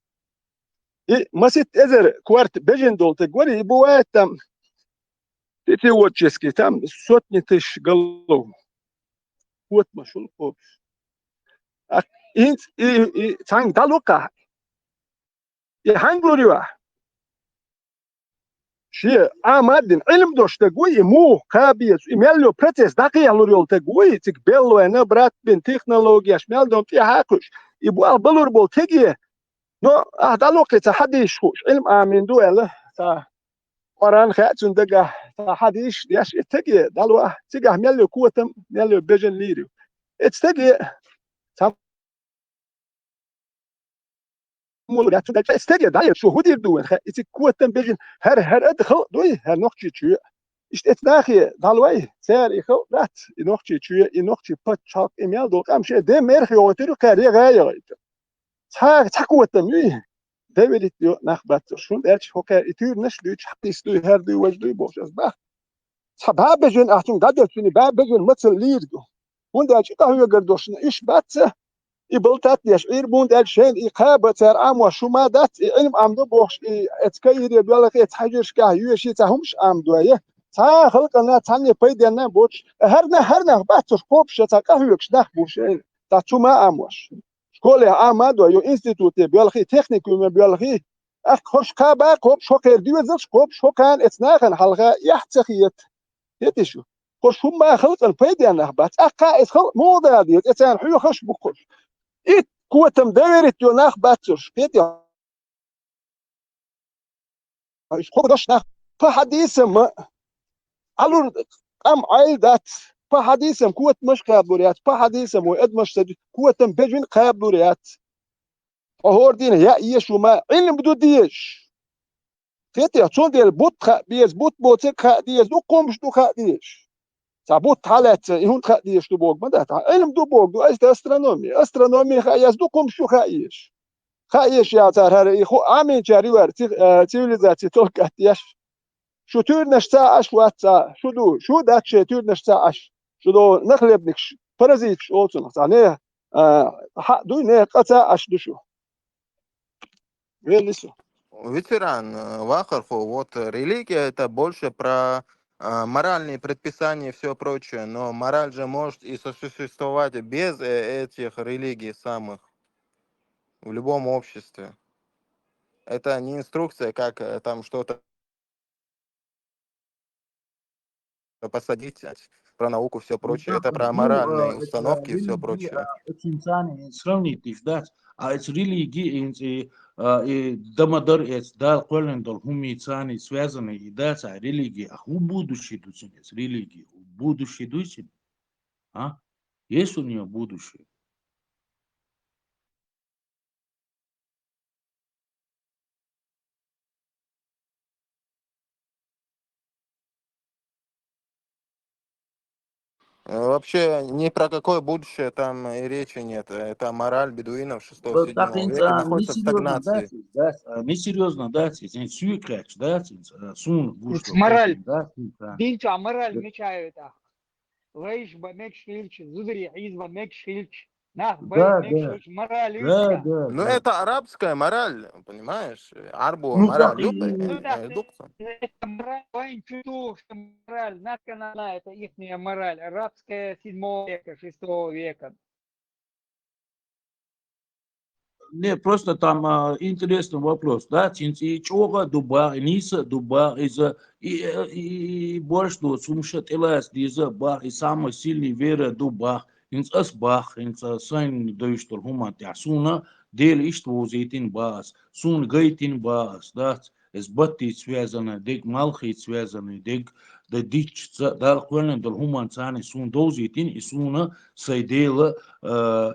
И маситта эзар корта бежина долу таг вара, и бывает там пятиотчески, там сотни тысяч голов. Котамаш хуьлу кхобуш. А, хӀинца и, и цхьаьнга дӀалу-кх ахь. И хьаьнга лур ю ахь? Шен Ӏама а дина, Ӏилма долуш таг вуй, и муха кхаба еза, и мел йолу процесс дӀакхехьалур йолу таг вуй, цига белла вайна, брат бина, технологияш мел долу тӀехьа а кхуьуш, и болх балур болу теге. Но ахь дӀалу-кх и цхьа хьадийсаш хууш, Ӏилма Ӏамийна ду аьлла, цхьа Къуръан хаьа цуьнан дагахь, цхьа хьадийсаш деш, и теге дӀалу ахь, цигахь мел йолу котам, мел йолу бежана лийр ю. И цу теге цхьа мула дац, цу дагахь стеге дӀаэца, шу хӀун дийр ду вайн хаьа, и цига котам бежина, хӀара, хӀара ада халкъ дуй, хӀара Нохчийчоь. Иштта эцу нахе дӀалой, цара и халкъ дац, и Нохчийчоь, и нохчий пачхьалкх, и мел долу къам шайн ден мерах йогӀуьйтур ю, кхара я гӀа яхийтар. Цхьа, цхьа котам юй, доверить йо нах баццалаш. ХӀунда аьлча хӀокхара и туьйранаш а дуьйцуш, хьакхийса дуй, хӀара дуй, важа дуй бохуш ас бах. Цхьа бӀаь бежана ахь цунга дӀадоьлча, цуьнан бӀаь бежана мацалла лийриг ю. ХӀунда аьлча и къахьоьгур долуш иш бац, и балтат деш Ӏийр бу, хӀунда аьлча шайна и кхаба цара Ӏамош хӀума дац, и Ӏилма Ӏамадо бохуш, и эцу каире боьлхий, эцу хьаьжаршкахь йоьший цхьа хӀумаш Ӏамадой. Цхьа а халкъана цхьанне пайденна боцуш, хӀара нах, хӀара нах бац, цу кхобуш цхьа къахьоьгуш нах бу шайна, цхьа цу ма Ӏамош. Школехь Ӏама а дой, ю институте боьлхий, техникуме боьлхий, ТӀаккха хӀорш кхаба, кхобуш хӀокхера доьзалш, кхобуш хӀокхарна эцу нахана хьалха эхь ца хета. Хетий шу? ХӀорш хӀумма халкъана пайденна нах бац. ТӀаккха эца халкъ муха дала деза, эцарна хьоьхуш бу хӀорш. Итт котам доверить йо нах бац хӀорш. Хетий? Хьо хӀорш нах, пхьа хьадийсам ма, Ӏалур къам Ӏайла дац, пхьа хьадийсам котамаш кхаблур яц, пхьа хьадийсам вай адамаш ца ду, котам бежин кхаблур яц. Хьо хӀора дийна яа еш ву ма, Ӏилма ду дезаш. Хетий, цундела бутт хаа беза, бутт боцург хаа деза, дукха хӀумаш ду хаа дезаш. Цхьа бутт хьалаьцна, и хӀунда хаа дезаш ду бохург ма дац. Ӏилма ду бохург ду, айса астрономия. Астрономия хаа еза, дукха хӀумаш ду хаа езаш. Хаа езаш ял цара хӀара, и ху Ӏамийначара юхара ци-, а, цивилизаци толкат еш. Шу туьрнаш ца Ӏаш вац цхьа, шу ду, шу дац шайн туьрнаш ца Ӏаш. Шу до нахлебникаш, паразиташ олу цунах цхьа. Не, а, хьаъ дуй, не, къа ца Ӏаш ду шу. Велли со. Ветеран, э, вахархо, вот, э, религия — это больше про, э, моральные предписания и всё прочее, но мораль же может и сосуществовать без, э, этих религий самых в любом обществе. Это не инструкция, как, э, там что-то посадить, про науку, всё прочее. Это про моральные установки и всё прочее. Цуьнца сравнить диш дац, а эца религи, и, и, а, и дамадар эца Дала кхоьллина долу хӀуммий царний связанный и дац, а религи, а хӀун будущий ду цуьнан эца религи? Будущий дуй цуьнан? А? Есть у неё будущее? Э, вообще ни про какое будущее там и речи нет. Это мораль бедуинов шестого-седьмого века находится в стагнации. Несерьёзно, да, цуьнан суьйкхаьчча, да, цуьнан, э, суна гуш мораль. Динчохь мораль мича ю тӀаккха? Лайш бан мегаш хилча, зударий хьийза бан мегаш хилча, нах бай мегаш хилча, мораль ю цигахь. Ну, это арабская мораль, понимаешь? Арбо мораль ю, э, дукха. Это мораль, вайн чу тухуш мораль, национальная, это ихняя мораль, арабская седьмого века, шестого века. Не, просто там, а, интересный вопрос, да, цуьнца и чӀогӀа а ду бах, и нийса а ду бах, иза, и, и, и, и борш доцу хӀумаш а тӀелаца деза а бах, и самый сильный вера а ду бах, хӀинца ас бах, хӀинца сайна девзаш долу хӀуманна тӀехь суна Дела иштта вовзийтина бах ас, суна гайтина бах ас, дац? Эс баттица связанный дег, малхица связанный дег, дан дитчаца, Дала кхоьллина долу хӀуманна царний суна довзийтина, и суна сайн Дела, а,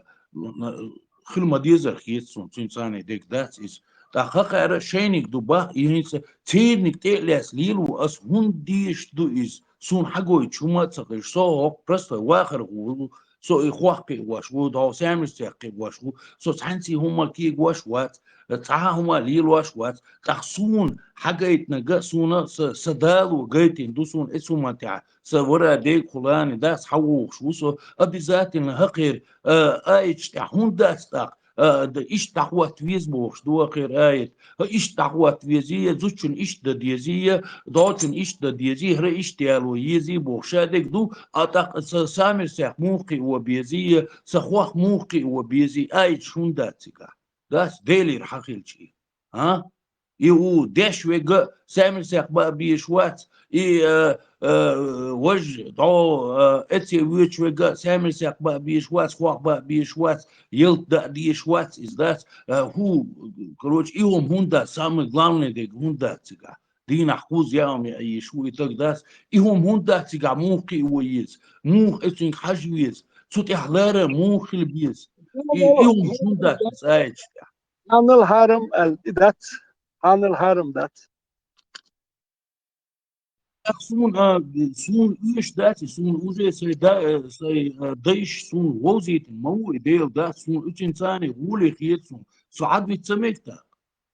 хила ма-дезара хета суна, цуьнан царний дег, дац иза. ТӀаккха хӀокхара шайниг ду бах, и хӀинца церниг тӀе а лаьцна лело ас, хӀунда дезаш ду иза? Суна хьагойтуш хӀума а ца хезаш, со хӀокху простой вахархо ву, со и хох кхиош ву, дӀо Самирсехь кхиош ву, со цхьаьнций хӀума кегош вац, цхьа а хӀума лелош вац, тӀаккха суна хьагайтинарг а суна са, сан Дало гайтина ду суна эцу хӀуманна тӀехь, сан вара дегахула а, дац, хьавогӀуш ву со, обязательно хӀокхеран, а, аяташ тӀехь хӀунда дац тӀаккха, а, д-, иштта дӀахӀотта веза бохуш ду хӀокхеран аят, хӀа, иштта дӀахӀотта везий, зудчунна иштта дан дезий, доцчунна иштта дан дезий, хӀара иштта яло езий бохуш а дерг ду, а тӀаккха сан Самирсех муха кхио безий, сан хох муха кхио безий, аяташ хӀунда дац цигахь? Дац, Делера хьан хилча и? А? И ву деш верг а Самирсех баа безаш вац, и, а, а, важа, дӀо, а, эцце воьдуш верг а Самирсех баа безаш вац, хох баа безаш вац, ялта даа дезаш вац, иза дац, а, хӀу, короче, и хӀума хӀунда дац, самый главный дерг хӀунда дац цигахь? Дийнахь кхузза яа хӀума яа езаш ву и стаг, дац, и хӀума хӀунда дац цигахь, муха кхио еза, муха эцуьнга хьажа веза, цу тӀехь лара муха хила беза? И, и хӀума хӀунда дац иза аяташ тӀехь? Хьанал хьарам аьлла, и дац. Хьанал хьарам дац. Ах, суна, а, суна оьшуш дац и, суна уже сайн да-, э, сайн, а, дайша суна вовзийтина ма ву и Дела, дац, суна уьцин царний гӀоле хета суна. Со Ӏад вита ца мега тӀаккха.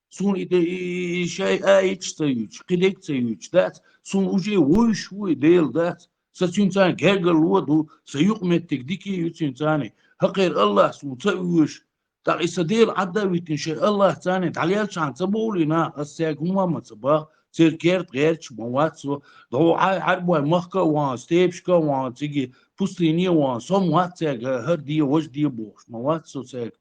Суна и де-, и, и, и шайн аяташ ца юьйцуш, кхидерг ца юьйцуш, дац, суна уже вовзаш ву и Дела, дац. Сан цуьнан царний гергарло а ду, сан юкъаметтиг дика а ю цуьнан царний. ХӀокхеран АллахӀ суна ца оьшу, тӀаккха и сан Дела Ӏадда а витина, шайн АллахӀ царний дӀалелчахьана ца бовлий наха, ас цаьрга хӀумма а ма ца бах, церан керта гӀерташ ма вац со. ДӀо Ӏа-, Ӏарбой махка а вахана, степашка а вахана, цига пустыне а вахана, со ма вац цаьрга хӀара де, важа де бохуш, ма вац со цаьрга.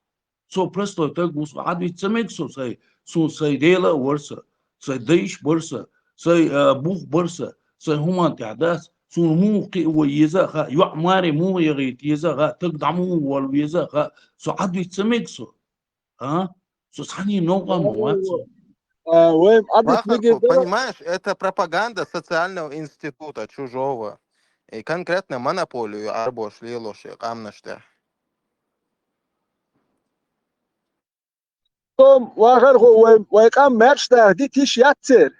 Со простой стаг ву, со Ӏад вита ца мега со сайн, Суна сай Дела а вара со, сай дайш а бара со, сай, а, бух а бара со, сай хӀуман тӀехь дац, суна муха кхиа вай еза а хаьа, йоӀ маре муха яхийта еза а хаьа, таг дӀа муха волла веза а хаьа, со Ӏадвита ца мега со. А? Со цхьанний новкъа ма вац. А, вай Ӏадвита Вахархо, мега дара. Понимаешь, это пропаганда социального института чужого. И конкретно монополию арбош лелош и къамнаш тӀехь. Том, вахархо, вай, вай къам маьрша даха дита йиш яц церан.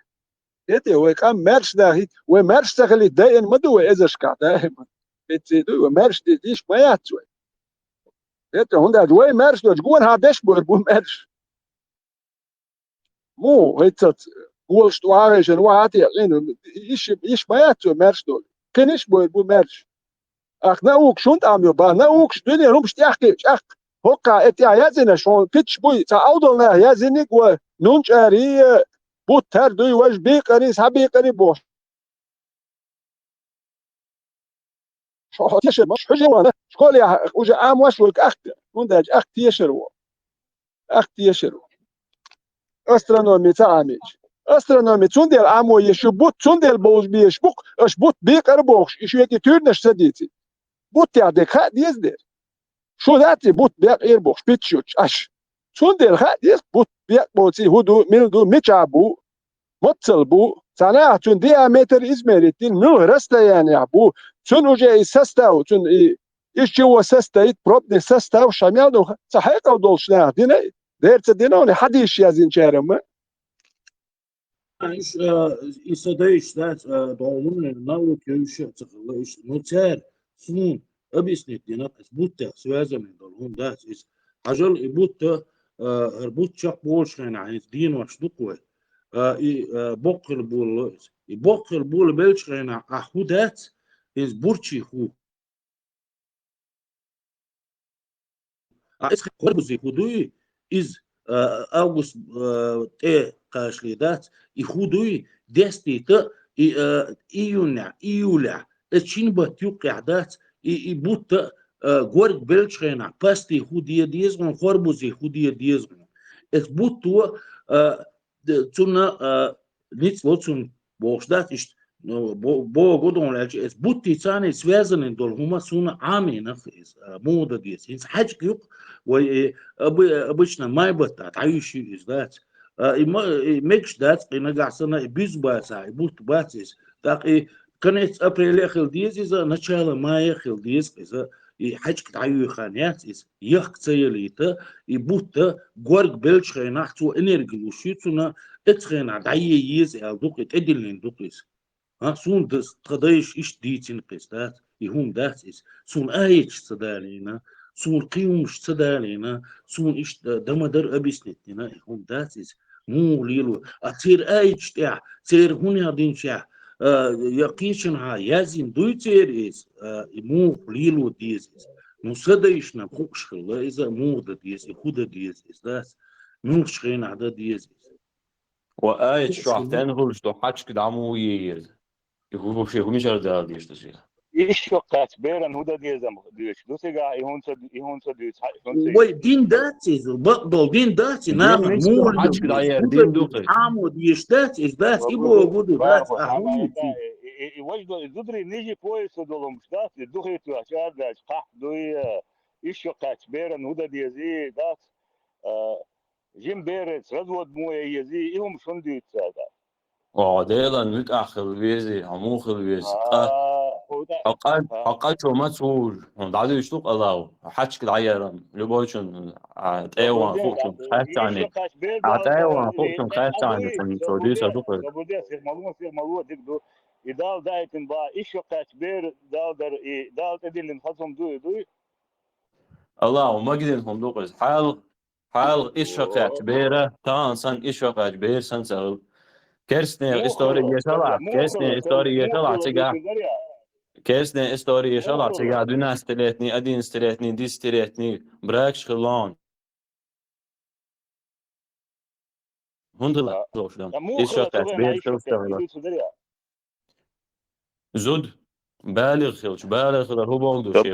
Эте, вай къам маьрша дахийта, вай маьрша ца хилийта дайина ма ду вай эзаршкахь даима. Эцций ду, вай маьрша дита йиш ма яц вай. Эте, хӀунда аьлча вай маьрша доцу гонахьа деш бара бу маьрша. Муха хӀеццац голаш тӀу вахийшина вахьа те, йиш, йиш ма яц вай маьрша долу. Кхин йиш бара бу маьрша. Ах, наукаш хӀунда ам ю бан? Наукаш дуьне хӀумаш тӀехкхиъча, ах, хӀокхахь э тӀехь яздинарш хьуна питаш буй, цхьа Ӏовдал наха яздиниг вай, нунчӀарий, бутт тар дуй, важа бийкъарий, схьабийкъарий бохуш. Хьо, хьо тешар ма, хьуьжа ван, школехь уже Ӏамош вай ахка, хӀунда аьлча ахка тешар ву. Ахка тешар ву. Астрономи ца Ӏамийча. Астрономи цундела Ӏамо еш ю, бутт цундела бовза безаш бу-кх, аша бутт бийкъара бохуш, и шоьтий туьйранаш ца дийций. Буттехь дерг хаа деза дера. Шу дац и бутт бекъера бохуш, питаш йоцуш Ӏаш. Цундела хаа деза, бутт бекъ боций хӀун ду, мила ду, мичахь бу, моццал бу. Цхьа наха цуьнан диаметр измерить дина, муьлха расстояниехь бу. Цуьнан уже и состав, цуьнан и, из чего состоит, пробный состав, ша мел ду, цхьа хьекъал долуш наха дина, дера ца дина, хьадисаш яздинчара ма. А, иш, а, и са дайш дац, а, догӀу хӀума наука йовзуш а ца хилла иш. Ну, цара суна объяснить дина, ас буттех связанный долу хӀума дац иза. Хьажал и бутта, а, хӀара бутт чекхболуш хенахь, хӀинца денош ду-кх вай. А, и, а, боккха хила болало иза. И боккха хила болабелчу хенахь, ахь хӀун дац, иза бурчий хӀу. А иза хӀорбузий хӀу дуй, иза, а, август, а, тӀе кхачале дац, и хӀу дуй, дестийта, и, а, июнехь, июлехь, иза шин бутт юккъехь дац, и, и бутта, а, горга белчу хенахь, пастий хӀу де деза хьуна, хӀорбузий хӀу де деза хьуна. Иза бутто, а, д-, цунна, а, ницкъ ло цунна бохуш дац, иштта, ну, бо-, богу дохуна аьлча, эс буттий царний связанный долу хӀума суна Ӏамийнах иза, а, муха дан деза. ХӀинца хьаьжкӀа юкъ, вай, э, обы-, обычно май баттахь дӀаюьйш ю иза дац. А, и ма-, и мегаш дац, и нагахь санна, и буьзза бацахь, и бутт бац иза. ТӀаккха и конец апреля хила деза иза, начало мая хила деза иза. И хьаьжкӀа дӀаюьйхана яц иза, яхка ца ялийта, и бутта горга белчу хенахь цо энерги луш ю цунна, эцу хенахь дӀае еза аьлла ду-кх и, тӀедиллина ду-кх иза. А, суна д-, тхан дайша иштта дийцина-кх иза, дац, и хӀума дац иза. Суна аяташ ца далийна, суна кхин хӀумаш ца далийна, суна иштта дан ма дара объяснить дина, и хӀума дац иза. Муха лело? А церан аяташ тӀехь, церан хӀунех динчехь, а, я кхечанхьа яздина дуй церан иза, а, и муха лело деза иза? Ну, са дайшна хууш хилла иза, муха дан деза, и хӀун дан деза иза, дац? Муьлхачу хенахь дан деза иза? Ва аят чохь стенна хуьлуш ду, хьаьжкӀа дӀа муха е еза? И хӀу, шен хӀун мичара дала деза ду цигахь? Иш шо кхаьчча беран хӀун дан дезам дуьйцуш ду цигахь, и хӀунца, и хӀунца дуьйцу, хьа-, хӀунца Вай, дин дац иза, бакъдолу дин дац и, нахана муха лело? ХьаьжкӀа дӀаера дин ду-кх иза. Ӏамо дезаш дац иза, дац, и богу ду, дац, а хӀун ю цигахь? И, и, и важа до-, и зударий нижи пояса долу хӀумаш дац, и духе тоьхча, ара даьлча, кхахь дуй, э, иш шо кхаьчча беран хӀун дан дезий, дац, э, жима бераца развод муха е езий, и хӀумаш хӀунда дуьйцу цара? О, Делан муьтӀахь хила везий, хьо муха хила веза? Ткъа хьо къа-, хьо къа чу ма ца вужу, хьуна дӀадуьйцуш ду-кх Аллахо, хьаьжкӀа дӀаеран, любойчун, а, тӀе а ван хуучун кхаьччахьана, а, тӀе а ван хуучун кхаьччахьана, цунна цо дуьйцур ду-кх. Сих ма ло, сих ма ло, дика ду. И Дала даийтина бан, иш шо кхаьчча бер Дала дара, и Дала тӀедиллина хаза хӀума дуй, дуй? Аллахо магийна хӀума ду-кх иза. Хьалха, хьалха иш шо кхаьчча бера, тахана санна иш шо кхаьчча бер санна ца хилла. Керстнех истори ешалахь, керстнех истори ешалахь цигахь. Керстнех истори ешалахь цигахь, двенадцатилетний, одиннадцатилетний, десятилетний бракаш хилла. ХӀунда хилла? Иш шо кхаьчча бер хилла ца хилла. Зуда, балигӀ хилча, балигӀ хилар хӀун боху ду? Шен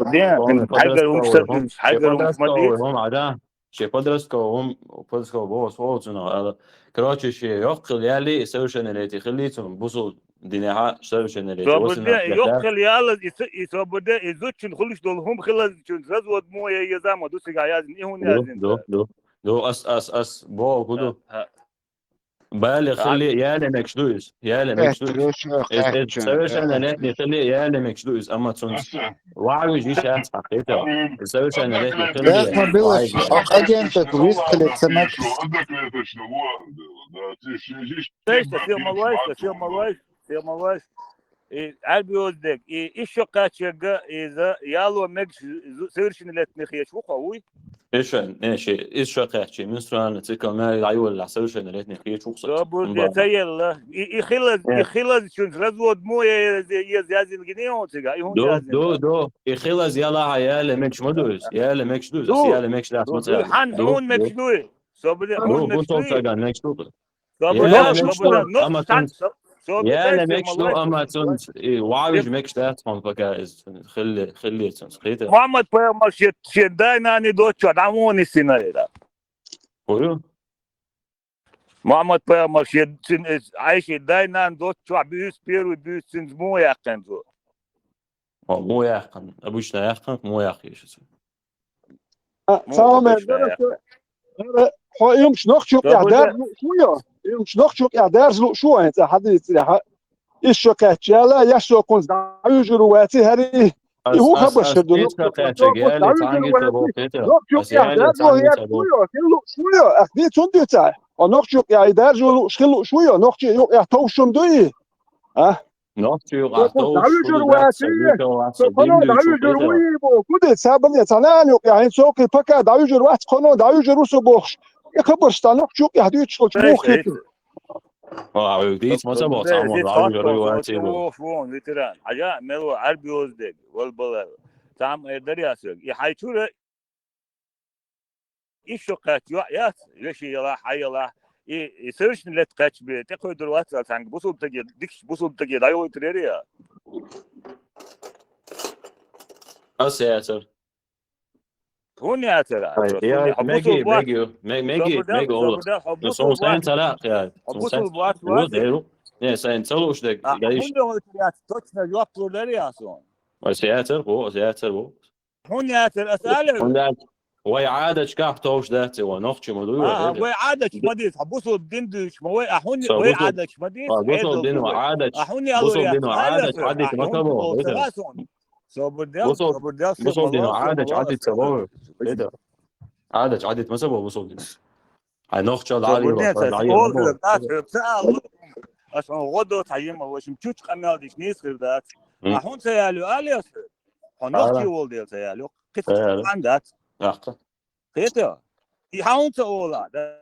подростковый хӀума, шен подростковый хӀума, Ӏа да? Шен подростковый, подростковый возраст волчунах аьлла. Короче, шен йоккха хила яле, и совершеннолетие хилли цун, бусул динехьа совершеннолетие. Собуде, йоккха хила яллаз, и со-, и собуде, и зудчун хулуш долу хӀума хилазчун развод мо я, я зама ду цига язин, и хӀун язин. Ду, ду, ду, ас, ас, ас, бо, гуду. Бале хилли, яле мекш ду из. Яле мекш ду из. Совершеннолетний хилли, яле мекш ду из. Амма цунц ваьвижа йиш яц хьакхетал. Совершеннолетний хилли. Бехма билла, агентак вист хилли ца мекш. Тешта, сел малайста, сел малайста, сел малайста. И Ӏарби оздег, и ишо кхаччегга, иза яло мегаш совершеннолетний хечу ву хьо, вуй? Иша, не, ши, ишо кхаччи, менструальный цикл мери дӀайолла совершеннолетний хечу ву хьо. Собуде, ца елла. И, и хилаз, и хилаз чун развод мо я, я, я, язин гине он цига, и хун язин. До, до, и хилаз яла хьа, яле мегаш ма ду из, яле мегаш ду из, ас яле мегаш дац ма ца. Хан, хун мегаш ду из. Собуде, хун мегаш ду из. Мегаш ду. Яла мекш ду, амма цунц, яла мекш ду, амма цунц, и ваьвижа мекш дац хьуна пока из хилли, хилли цунц, хета. Мухьаммад пайхамар шен, шен дай-нани доцчохь дӀавони синарера. Хую? Мухьаммад пайхамар шен, цин, Ӏайшин дай-нана доцчохь буьйса, первый буьйса цинца муха яьккхина цо? О, муха яьккхина? Обычно яьккхина, муха яьккхина шу? Цхьа хӀума эр дара, хьо и хӀумаш нохчо юкъехь даьржа лууш ву йо? И хӀумаш нохчо юкъехь даьржа лууш ву хьо, хӀинца хьадийцарехь? Ишо кхаьчча яла, яшшо кхунца дӀавуьжур ву ваций, хӀара и хӀун хабар шер ду? Нохчо юкъехь даьржа лууш ву йо? Хила лууш ву йо? Ах, ди цунна дуьйцахь? Хьо нохчо юкъехь и даьржа лууш хила лууш ву йо? Нохчо юкъехь товш хӀума ду и? А? Нохчо юкъахь товш хӀума дац, со кхуьнан дӀавуьжур ву и боху. Гуди, ца бане, ца нана юкъехь, хӀинца со кхин пока дӀавуьжур вац, кхуьнан дӀавуьжур ву со бохуш. И хабарш цхьа нохчо юкъехь дуьйцуш хилча, муха хета? О, дийца ма ца боху, цхьа хӀума дӀавуьжур ву ваций боху. Вон, ветеран. Хьажа, мел ву Ӏарби оздег, вал бала. Цхьа хӀума эр дара ас вега. И хьайн чуьра Ишо кхаьчча йоӀ яц, вешин ялахь, хьан ялахь. И, и совершеннолетний кхаьчча бен, тӀекхуьйдур вац аьлла, цхьаьнга бусулба стаге, дикачу бусулба стаге дӀайолуьйтур яра я? Ас яцара. ХӀунда яцара? Я, меги, меги, меги, меги, олух. Ну, сон сайн цара, я, сон сайн. Бусулба вац, вац. Не, сайн ца лууш дерг. ХӀунда йолуьйтур яц, точно жоп лур дара я сон? Ас яцара, хӀу, ас яцара, хӀу. ХӀунда яцара ас алар? ХӀунда аьлча вай Ӏадаташкахь товш дац и, вай нохчий ма дуй вай. А, вай Ӏадаташ ма дийца, хьо бусулба дин дуьйцуш ма вай, а хӀунда вай Ӏадаташ ма дийца? Бусулба дин ва Ӏадаташ, а хӀунда бусулба дин ва Ӏадаташ Ӏадат ма ца боху. Собар дел, собар дел, бусулба дин ва Ӏадаташ Ӏадат ца боху. Ӏадаташ Ӏадат ма ца боху бусулба дин. Хьайн нохчалла дӀа а лела, дӀа а лела. Ас хьуна гӀо до цхьа йима, в общем, чучу къамел диш нийса хир дац. А хӀун ца ялю алес? Хьо нохчий волу дела ца ялю. Кхин цхьа хан дац. Кхета? И хьан хӀун ца ола, да?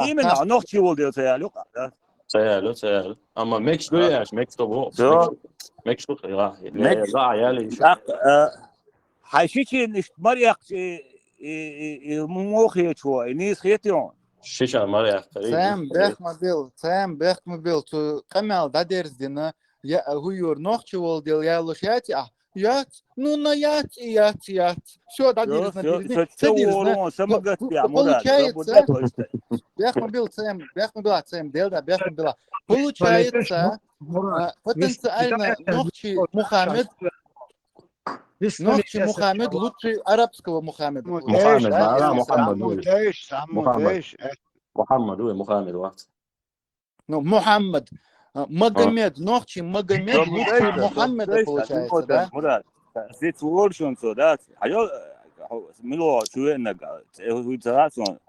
Именно, хьо нохчий волу дела ца ялю, да? Ца ялю, ца ялю. Амма мекш ду яш, мекш ду бу. Мекш ду, я, я, я, я, я, я. Хьайн шичийн иштта мара яьккхича, и, и, и, и муха хеташ ву, и нийса хетий хьуна? Шича мара яьккхира. Цхьаьна бехк ма билла, цхьаьна бехк ма билла, цу къамел дӀадерзадина, я, хӀу юра нохчий волу дела ялош яц ахь? Яц, ну, на яц, и яц, и яц. Всё, дӀадирзина, дирзина. Ца дирзина. Получается, бехк ма билла, цхьаьна, бехк ма билла, цхьаьна, дела да, бехк ма билла. Получается, а, потенциально нохчий Мухаммед, нохчий Мухаммед лучше арабского Мухаммеда. Мухаммед, да, Мухаммед, Мухаммед. Мухаммад, ой, Мухаммад вац. Ну, Мухаммад. А, Магомед, нохчий Магомед лучше Мухаммеда получается, да? Мурад, сиц воршун со, да? Хьайо, мило, чуеннаг, хӀуьца сон,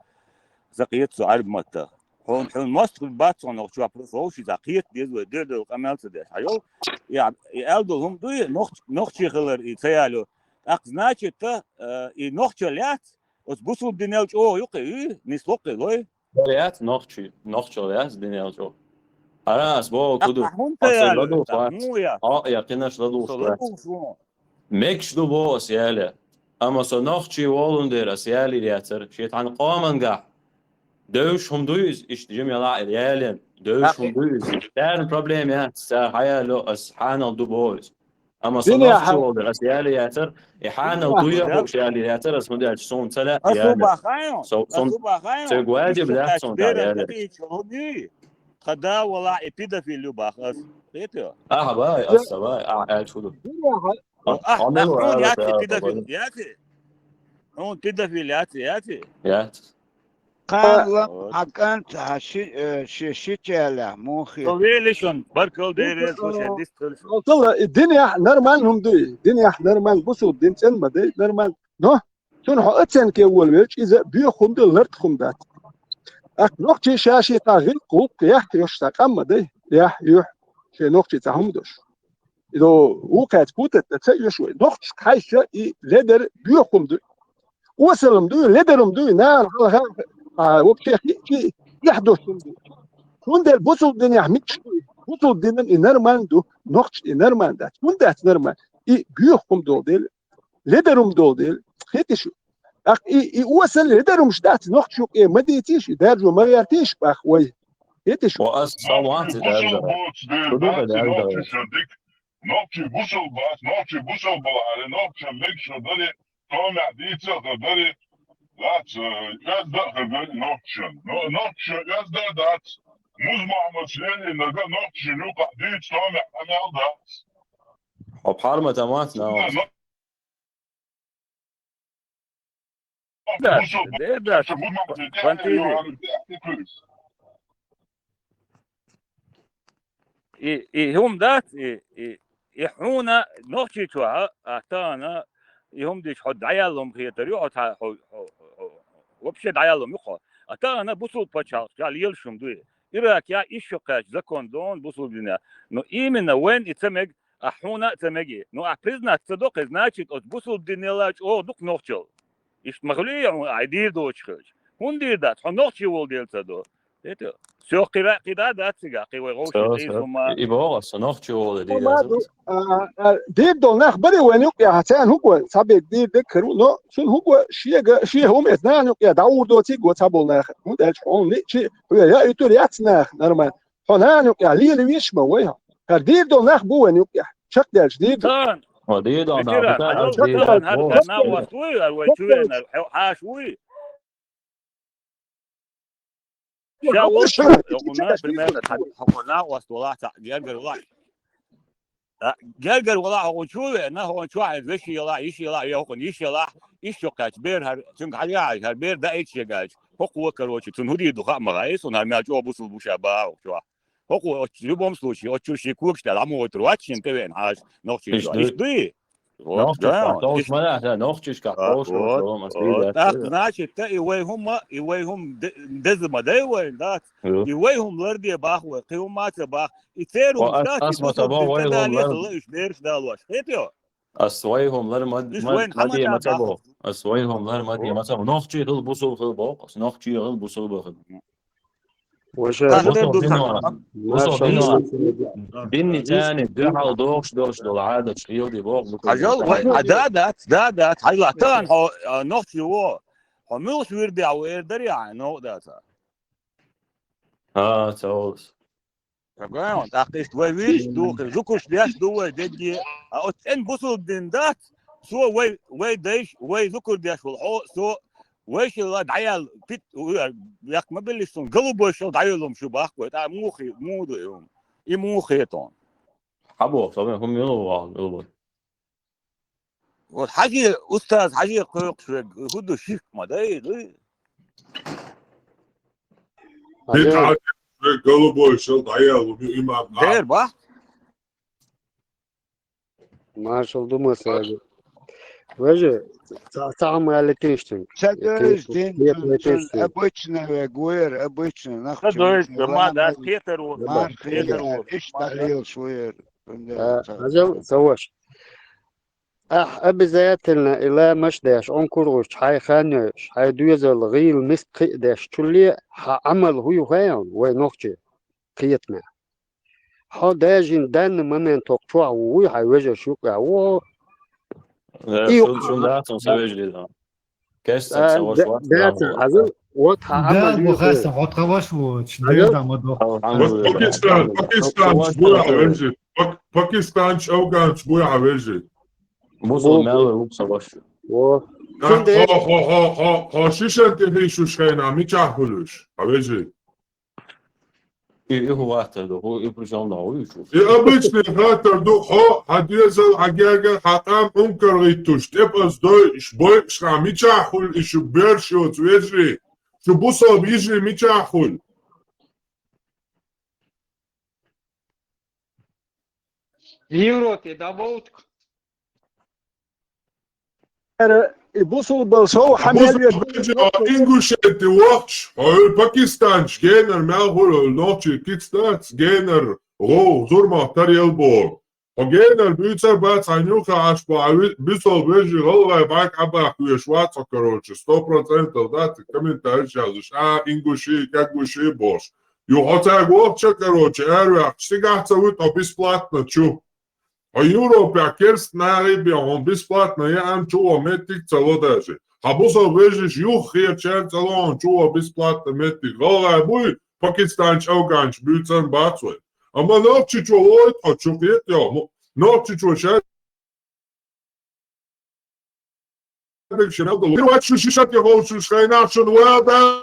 закъет со Ӏарб матта. Хьун, хьун мост бац сон, нохчий вопрос вовши, закъет деза вай, дер дер къамел ца деш. Хьайо, я, и эл дол хӀум дуй, нохч-, нохчий хилар, и ца ялю. ТӀаккха, значит, та, э, и нохчал яц, оцу бусулба динел чӀогӀа юккъе, и, нислоккъе, лой? Яц нохчий, нохчал яц динел чӀогӀа. Ара, ас боху куду. ХӀунда яла? Хьо я кхинаш ладугӀуш вац. Мегаш ду боху ас яле. Амма со нохчий волун дера ас ялийр яцара. Шен тхьана къомангахь девш хӀума дуй иза, иштта жима яла а ялен. Девш хӀума дуй иза. Царна проблема яц, цара хьаяло, ас хьанал ду боху иза. Амма со нохчи волу дела ас яле яцара, и хьанал дуй а хууш яле яцара, ас хӀунда аьлча суна ца лаьа яле. Со, сон, цига ваджиб дац суна тӀа яле. Тха да валахь и педофил ю бах ас. Кхетий? Аха, вай, ас, вай, а, аьлча хӀун ду? Ахьа, ахьа, хьуна яц и педофил, яц и? Хьуна педофил яц и, яц и? Яц. Кхана лам хьан кӀант, хьан ши, э, ши, ши чӀалехь, муха хета? Со велишан, баркал дерриг, со шен дистхилш. Алтала, и динехь нормально хӀума ду и. Динехь нормально, бусулба дин цӀена ма дай, нормально. Но цунна хьо оценке волавелча, иза боьха хӀума ду, лартах хӀума дац. ТӀаккха нохчий ша-шийтта гӀиллакх, гӀуллакх яхь йош цхьа къам ма дай, яхь, юьхь, шайн нохчий цхьа хӀума дош. И до вукхаьца путать дан ца оьшу вай. Нохчашка хьаьжча и ледар боьха хӀума ду. Осал хӀума ду, ледар хӀума ду, нахана хьалха, а, вообще хи-, хи-, эхь дош хӀума ду. Цундела бусулба динехь мича ду, бусулба динан и нормально ду, нохчашна и нормально дац. ХӀунда дац нормально? И боьха хӀума долу дела, ледар хӀума долу дела, кхетий шу? ТӀаккха и, и осал ледар хӀумаш дац, нохча юкъе ма дийцийша, и даржо ма гӀертийша бах вай. Кхетий шу? Ва ас салвант и даржо. Шу ду ка даржо? Нохчий бусалба бац, нохчий бусалба балахьара, нохчан мегаш хир дарий, томехь дийца а хир дарий, дац, э, оьзда а хир дарий нохчан. Но нохчан оьзда а дац, Муз-Мохьмад Селинага нохчашна юкъахь дийца томехь къамел дац. Хьо пхьарма тамац, нах. Да, да, да. И, и хӀума дац, и, и, и хьуна нохчий чохь а, а тахана, и хӀума дича хьо дӀаяллам хетар ю, хьо, хьо, хьо, хьо, вообще дӀаяллам ю хьо. А тахана бусулба пачхьалкхаш лелаш хӀума ду и. Иракехь ишшо кхаьчча закон дон бусулба динехь. Но именно вайн и ца мега, а хьуна а ца меги. Ну, ахь признаться ца до кхин, значит, оцу бусулба динелла чӀогӀа дукха нохчалла. Иштта ма хуьлий хьуна, ахь дийр доцуш хилча. ХӀунда дийр дац? Хьо нохчий волу дела ца до. Это всё, кхин а, кхин а дац цигахь, кхин вай гӀовши, кхин хӀума. И боху аса, нохчий волу дела ца до. А, а, дийр долу нах барий вайн юкъехь, царна хӀума цхьаберг дийр дерг хир ву, но цунна хӀума шега, шен хӀума эца нахана юкъехь дӀагӀур доцийла цхьаболу нах. ХӀунда аьлча хьуна лиъчи, хьоьга яа ю тур яц нах, нормально. Хьо нахана юкъехь лелавеш ма вай хьо. ХӀара дийр долу нах бу вайн юкъехь. Чекхдаьлча дийр ду. Тан. Хьо дийр долу нах бу, тан, хьо дийр долу нах бу. Хьо дийр долу нах бу, хьо дийр долу нах бу. Ша волчу, примерно, хьо накъост валахь, цхьаъ гергара валахь. А, гергара валахь, хьо чу веана, хьо чохь веши ялахь, йиши ялахь, я хьо йиши ялахь, йиш чу кхаьчча бер хӀара, цуьнга хьажа хьажа, хӀара бер даийта шега аьлча. ХӀокхо, короче, цунна хӀун дийр ду хаьа ма хаьа, суна хӀара мел чӀогӀа бусулба бу ша бахьа хӀокхо чохь. ХӀокхо оцу любом случае, оцу чуьра шен когаш тӀе дӀа ма гӀойтур вац шен тӀе веана хьажа нохчий чохь. Иштта дуй? Вот, да, товш ма дац, нохчашкахь товш ма дац. Так, значит, и вай хӀума, и вай хӀума де-, деза ма дай вайн, дац? И вай хӀума ларде бах вай, кхин хӀума ца бах. И церан хӀума дац, и бусалба дин ца дале, ца лаьа уьш бераш далош. Хетайо? Ас вай хӀума лар ма, ма, ма де ма ца бо. Ас вай хӀума лар ма де ма ца бо. Нохчий хила, бусалба хила боху ас. Нохчий хила, бусалба хила. Бусалба дин, бусалба дин. Бинни царна дуьхьал дохуш долуш долу Ӏадаташ хила де боху. Хьажал, вай, а, да, да, да, да, хьажал, тахана хьо, а, нохчий ву. Хьо муьлхачу вирдехь ву эр дарий хьайн, новкъа дац. А, ца волус. Программа, тӀаккха иштта вай вирш ду, зукарш деш ду вай дегге. А оцу цӀена бусалба дин дац, со вай, вай дайш, вай зукар деш волу хьо, со вайшилла дӀаяьлла, пит, яккха ма беллиш суна, голубой шал дӀайоллум шу бахка вай, тӀаккха муха, муха ду и хӀума? И муха хетон? Хьан боху, со вайн хӀума мила вахана, мила вахана? Вот хьажи, устаз, хьажи кхойкхуш верг, хӀун ду, ширк ма дай, дуй? Хьажи. Верг голубой шал дӀаяьлла, имам. Дер бахьа? Маршал ду, масала. Вежа, ца, ца хӀума аьлла тешна. Ца дойш дин, обычно вегуер, обычно, нах. Ца дойш, ма, да, кхетар ву. Мархи, кхетар ву. Иштта лелаш вуер. А, хьажал, ца ваш. Ахь обязательно и ламаш деш, он кургӀуш, хьайн хан йойуш, хьайн доьзал гӀийла миска кхиъ деш, чулле хьан Ӏамал хӀу ю хаьий, вай нохчи кхетамехь. Хьо даже данный момент хӀокху чохь ву, вуй хьайн вежарш юкъехь ву. Э, и шун, шун дац, он сан вежарий дан. Кест сан, сан ваш вац, дац, хьаза, вот хьан Ӏамал ю хаса, хьо тхан ваш ву, чу дер дан ма до. Алхьамдулиллах. Пакистан, Пакистан, вуй хьайн вежарий. Пак-, пакистанцаш, афганцаш буй хьан вежарий? Бусалба мел вара вукху сан ваша. Во. Хьо, хьо, хьо, хьо, хьо шишан тӀе хийшуш хенахь мичахь хуьлу уьш, хьан вежарий? И, и хӀун хаттар ду, хӀун и причём ду, хӀун ю шу? И обычный хаттар ду, хьо, хьан доьзал, хьан гергара, хьан къам Ӏункар гӀиттуш, тӀепаза дойуш, бойуш хьан мичахь хуьлу и шу берш йоцу вежарий, шу бусалба йижарий мичахь хуьлу? Европе, да, Балтика. Ара, и бусалбал сов хьан мел веш Ингушетти вахча, хьо пакистанча генар мел хуьлу, нохчий кица дац, генар гӀо, зурмах таръял боху. Хьо генар буьйцар бац, хьан юха Ӏаш бу, хьан ви-, бусалба вежарий гӀалгӀай бӀаьрг Ӏабахка веш вац хьо, короче, сто процентов дац, комментарий яздеш, а, ингуши, кагуши бохуш. Ю хьо цаьрга вахча, короче, араваьккхича, цигахь ца вуьту хьо бесплатно чу. Хьо Европехь керста нахе бен хьуна бесплатно яа чу ван меттиг ца ло даже. Хьан бусалба вежарий юха хетачаьрга ца ло хьуна чу ван бесплатно меттиг. ГӀалгӀай буй, пакистанча, афганча буьйцан бац вай. Амма нохчичо лойту хьо чу кхетайо. Нохчичо шаьш дерг шина долу. Вац шу шишат я ховшуш хенахь шуна вада.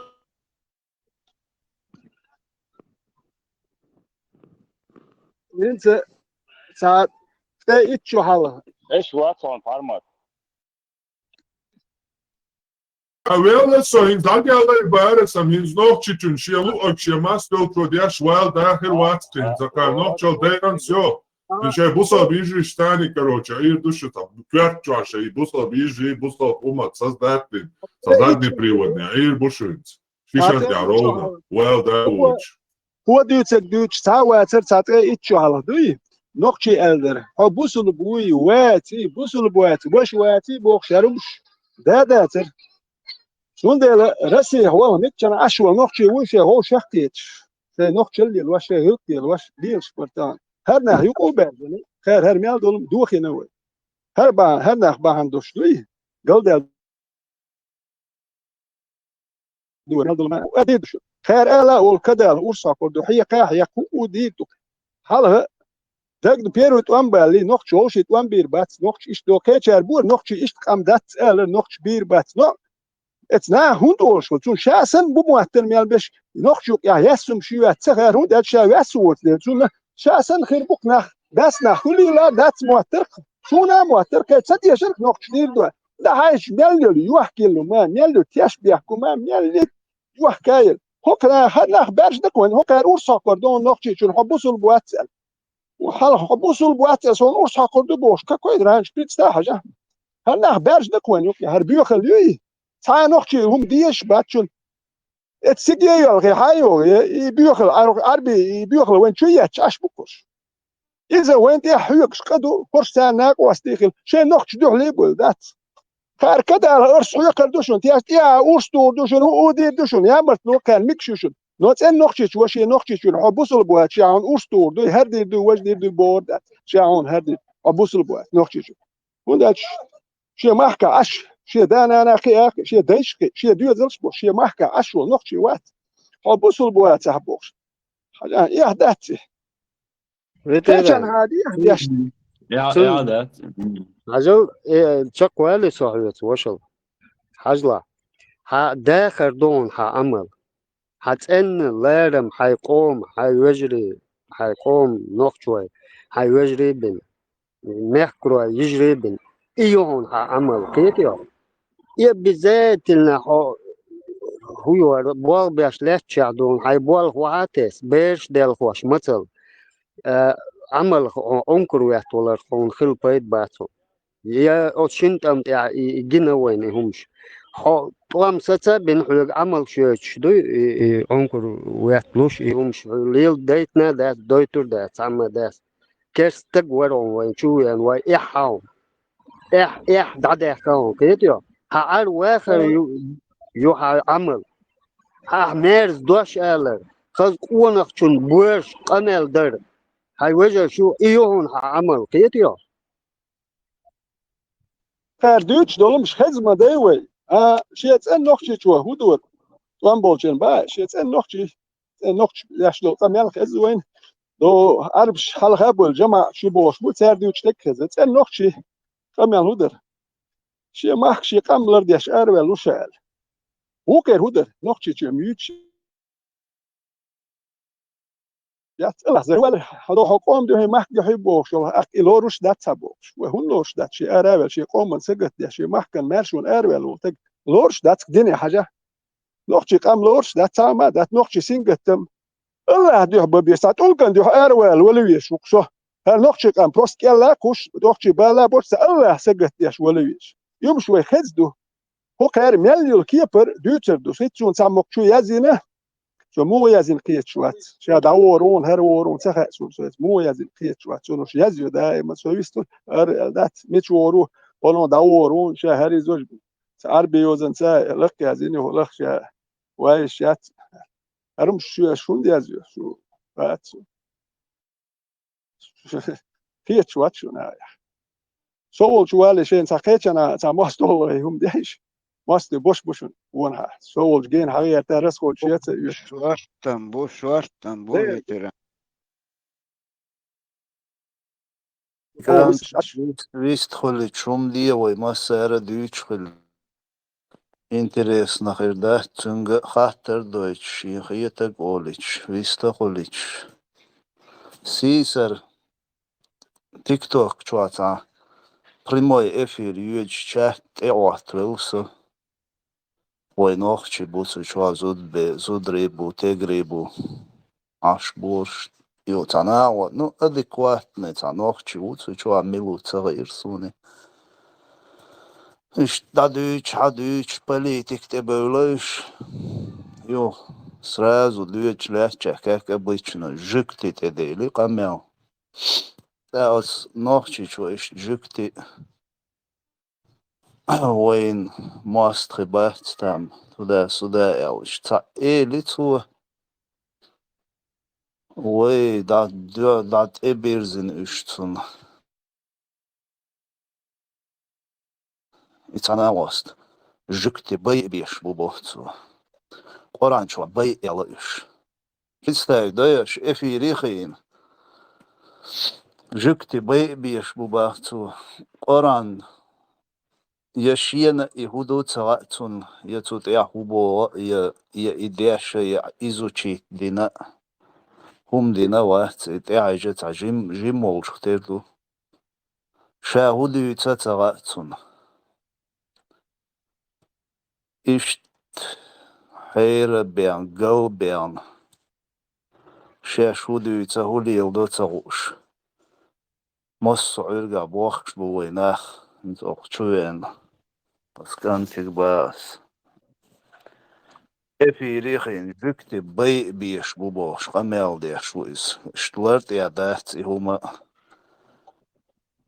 ХӀинца цхьа тӀе итт чу хьала. Эш вацон формат. А велла со хӀинца дӀаделлай бара сан, хӀинца нохчичун шен луъаг шен мас долчо деш вала дахар вац хӀинца, кхара нохчал дайан сё. И шайн бусалба йижарий стани, короче, Ӏийр ду шу там. Коьрта чохь шайн бусалба йижарий, бусалба умат создать дина. Со задний приводный, Ӏийр бу шу хӀинца. Шишан тӀе ровно. Вала дахар вац. Хьо дуьйцург дуьйцуш цхьа а вацара, цхьа тӀе итт чу хьалха дуй? Нохчий аьлла дара. Хьо бусалба вуй, ваций, бусалба ваций, ваша ваций бохуш яра уьш. Да дацара. Цундела Россехь ваха миччана Ӏаш ван нохчий вуй шайн гӀовшах кхеташ. Шайн нохчалла лелош, шайн гӀиллакх лелош, лелаш бара тахана. ХӀара нах юкъа а баьрзина, кхара хӀара мел долу дохийна вай. ХӀара бахьана, хӀара нах бахьана долуш дуй? Галдаьлла дуьйна долу ма, а дийр ду шу. Кхара ала а волу кадала урс хьокхур ду, хьекха а хьекха хӀуъу дийр ду. Хьалха дагна первый тӀом балли, нохча вовший тӀом бийр бац, нохча иштта до кхечара бора, нохчий иштта къам дац, алара, нохча бийр бац. Но, эца наха хӀунда олуш ву? Цунна ша санна бу моттар мел беш, нохча юкъа яхь яссум ши вац ца хара, хӀунда аьлча ша ваьссу воцу дела. Цунна ша санна хир бу-кх нах, бац нах хуьлийла, дац моттар-кх, суна а моттар, кхе ца дешар-кх нохча дийр ду. Да хьайша мел йолу, йохкаелла ма, мел йолу тешнабехк ма, мел йолу йохкаелла. ХӀокхара хӀара нах баьржа дака вайн, хӀокхара урс хьокхур ду нохчичун, хьо бусалба вац аьлла. Хьалха хьо бусалба вац аьлла, суна урс хьокхур ду бохуш, какой раньше представь хьажа. ХӀара нах баьржа дака вайн юкъа, хӀара боьхалла юй? Цхьа нохчий хӀума дезаш бац чун. Эца циге йолхе, хьан йогӀе, и боьхалла, Ӏар-, Ӏарби, и боьхалла вайн чу етташ Ӏаш бу кхуш. Иза вайн тӀехь хьоьгуш къа ду, хӀорш царна накъостий хила, шайн нохча дуьхьале а буьйлу дац. Кхара кадала арс хьоькхур ду шуна, теш тӀе а урс тухур ду шуна, хӀуъу дийр ду шуна, ямартло кхаьрна микаш ю шуна. Но цӀена нохчичо, шен нохчичуьра хьо бусалба вац, ша хьуна урс тухур дуй, хӀара дийр дуй, важа дийр дуй бохур дац, ша хьуна хӀара дийр, хьо бусалба вац, нохчичо. ХӀунда аьлча шен махкахь Ӏаш, шен да-нана кхиа, шен дайша кхиа, шен доьзалш а бо, шен махкахь Ӏаш волу нохчий вац. Хьо бусалба вацахь бохуш. Хьажа, эхь дац и. Кхечан хьан дехьа дешна. Я, Цу- я, да. Хьажал, э, чекхвали со хьоьца, вашал. Хьажла. Хьан дахар ду хьуна хьан Ӏамал. Хьан цӀенна ларам хьайн къома, хьайн вежарий, хьайн къома нохчой, хьайн вежарий бина, мехкарой, йижарий бина. И ю хьуна хьан Ӏамал, кхетайо? И обязательно хьо хӀун ю хӀара, болх беш лаьттачохь ду хьуна, хьайн болх вахьа а тесна, бераш делхош мацалла, э, Ӏамалх хьо Ӏункар веттаваларх хьуна хила пайда бац хьуна. Я оцу шина тӀам тӀехь и, и гина вайна и хӀумаш. Хьо тӀом саца а бина хьоьга Ӏамалш йойтуш дуй, и, и Ӏункар ветталуш, и хӀумаш хьоьга леладайтина а дац, дойтур а дац, цхьамма а дац. Керста стаг вара хьуна вайна чу а веана, вай эхь хьан. Эхь, эхь дӀадаьхка хьуна, кхетайо? Хьан Ӏар вахар ю, ю хьан Ӏамал. Ахь мерза дош алар, хаза къонахчун боьрша къамел дар. Хьайн вежарш ю, и ю хьуна хьан Ӏамал, кхетайо? Кхара дуьйцуш долу хӀумаш хеза ма дай вай. А, шен цӀен нохчичо хӀун дора? ТӀом болчун бан, шен цӀен нохчий, цӀен нохчий леш долу къамел хеза вайна. Со Ӏарбаш хьалха болу жамаӀат шу бохуш бу, цара дуьйцу тӀе хеза. ЦӀена нохчий къамел хӀун дара? Шен махка шен къам лардеш араваьлла ву ша аьлла. Вукхера хӀун дара? Нохчийчоь муьйцуш яц, Аллах, за валла, хьо до хьо къом дуьхьий, махка дуьхьий бохуш йолу, аккха и лоруш дац цхьа бохуш. Вай хӀунда лоруш дац, шен ара а ваьлла, шен къоман сагатдеш, шен махкан маьршонан араваьлла волу стаг лоруш дац дине хьажа? Нохчий къам лоруш дац, цхьа а ма дац, нохчий сингаттам. Аллах дуьхьа бан беза, цхьа тӀулган дуьхьа аравала вала везаш ву-кх со. ХӀара нохчий къам просто кӀелла а кхуьссуш, нохчий бала а боцуш, цхьа Аллах сагатдеш вала везаш. Юмаш вай хеза ду. ХӀокхара мел йолу кепара дуьйцур ду. ХӀинца суна цхьаммо чу яздина, со муха яздина кхеташ вац. Ша дӀавогӀур ву, хӀара вогӀур ву, ца хаьа суна со, муха яздина кхеташ вац. Со нуша язйо даима, со вистур, ара аьлла дац, мича вогӀур ву, хӀуна дӀавогӀур ву, ша хӀара иза важа. Ца Ӏарби йозанца лакха яздина, хӀу лаха ша вайша яц. ХӀара-м шу аш хӀунда язйо, шу вац. Кхеташ вац шуна, а, яхь. Со волчу вале шайна цхьа кхечана, цхьа мостагӀалла хӀума деш, мостагӀий бош бу шуна, вонахьа. Со волчу гена хьагӀертара, со волчу шеца а оьшу. Шортам бу, шортам бу, Де. Ветеран. О, Ганц вис-, аш- вист-, вист хуьлуьйтуш хӀума де вай массара а дуьйцуш хуьлу. Интересно хир дац, цуьнга а хаттар а дойтуш, шен хетарг а олуьйтуш, вист а хуьлуьйтуш. Сийсара, TikTok чохь цхьа прямой эфир йоьдуш чат тӀе Ӏоттавелла со. Вай нохчий бу цу чохь, зудбе-, зударий бу, тигарий бу. Ӏаш бош, йо, цхьа нахо, ну, адекватный цхьа нохчи ву, цу чохь мила ву ца гӀира суна. Иштта дӀадуьйцуш, хьадуьйцуш, политика тӀе бевлла уьш. Йо, сразу доьдуш лаьттачехь, как обычно, жуьгти тӀедели къамел. ТӀаккха оцу Нохчийчоь иштта жуьгти вайн мостагӀий бац там, туда-сюда аьлча. Цхьаъ эли цо, вай, дӀа-, дӀа-, дӀатӀебирзина уьш цунна. И цхьа накъост жуьгти байа беш бу боху цо. Къуръан чохь байа аьлла уьш. Представь, даьш эфире хиъна. Жуьгти байа беш бу бах цо. Къуръан я шена и хӀун ду ца хаьа цунна, я цу тӀехь хӀун боху, я, я и деш, я изучить дина, хӀума дина вац, и тӀехьажа цхьа жим, жим волчух тера ду. Ша хӀун дуьйцу ца хаьа цунна. Иштта хьера бен, гал бен, шаьш хӀун дуьйцу, хӀун леладо ца хууш. Массо а Ӏуьргахь бохкуш бу вай нах, хӀинца оха чу веана. Ас кӀантиг бан ас. Эфире хиъна жуьгти байа беш бу бохуш, къамел деш ву иза. Иштта лар тӀехь дац и хӀума.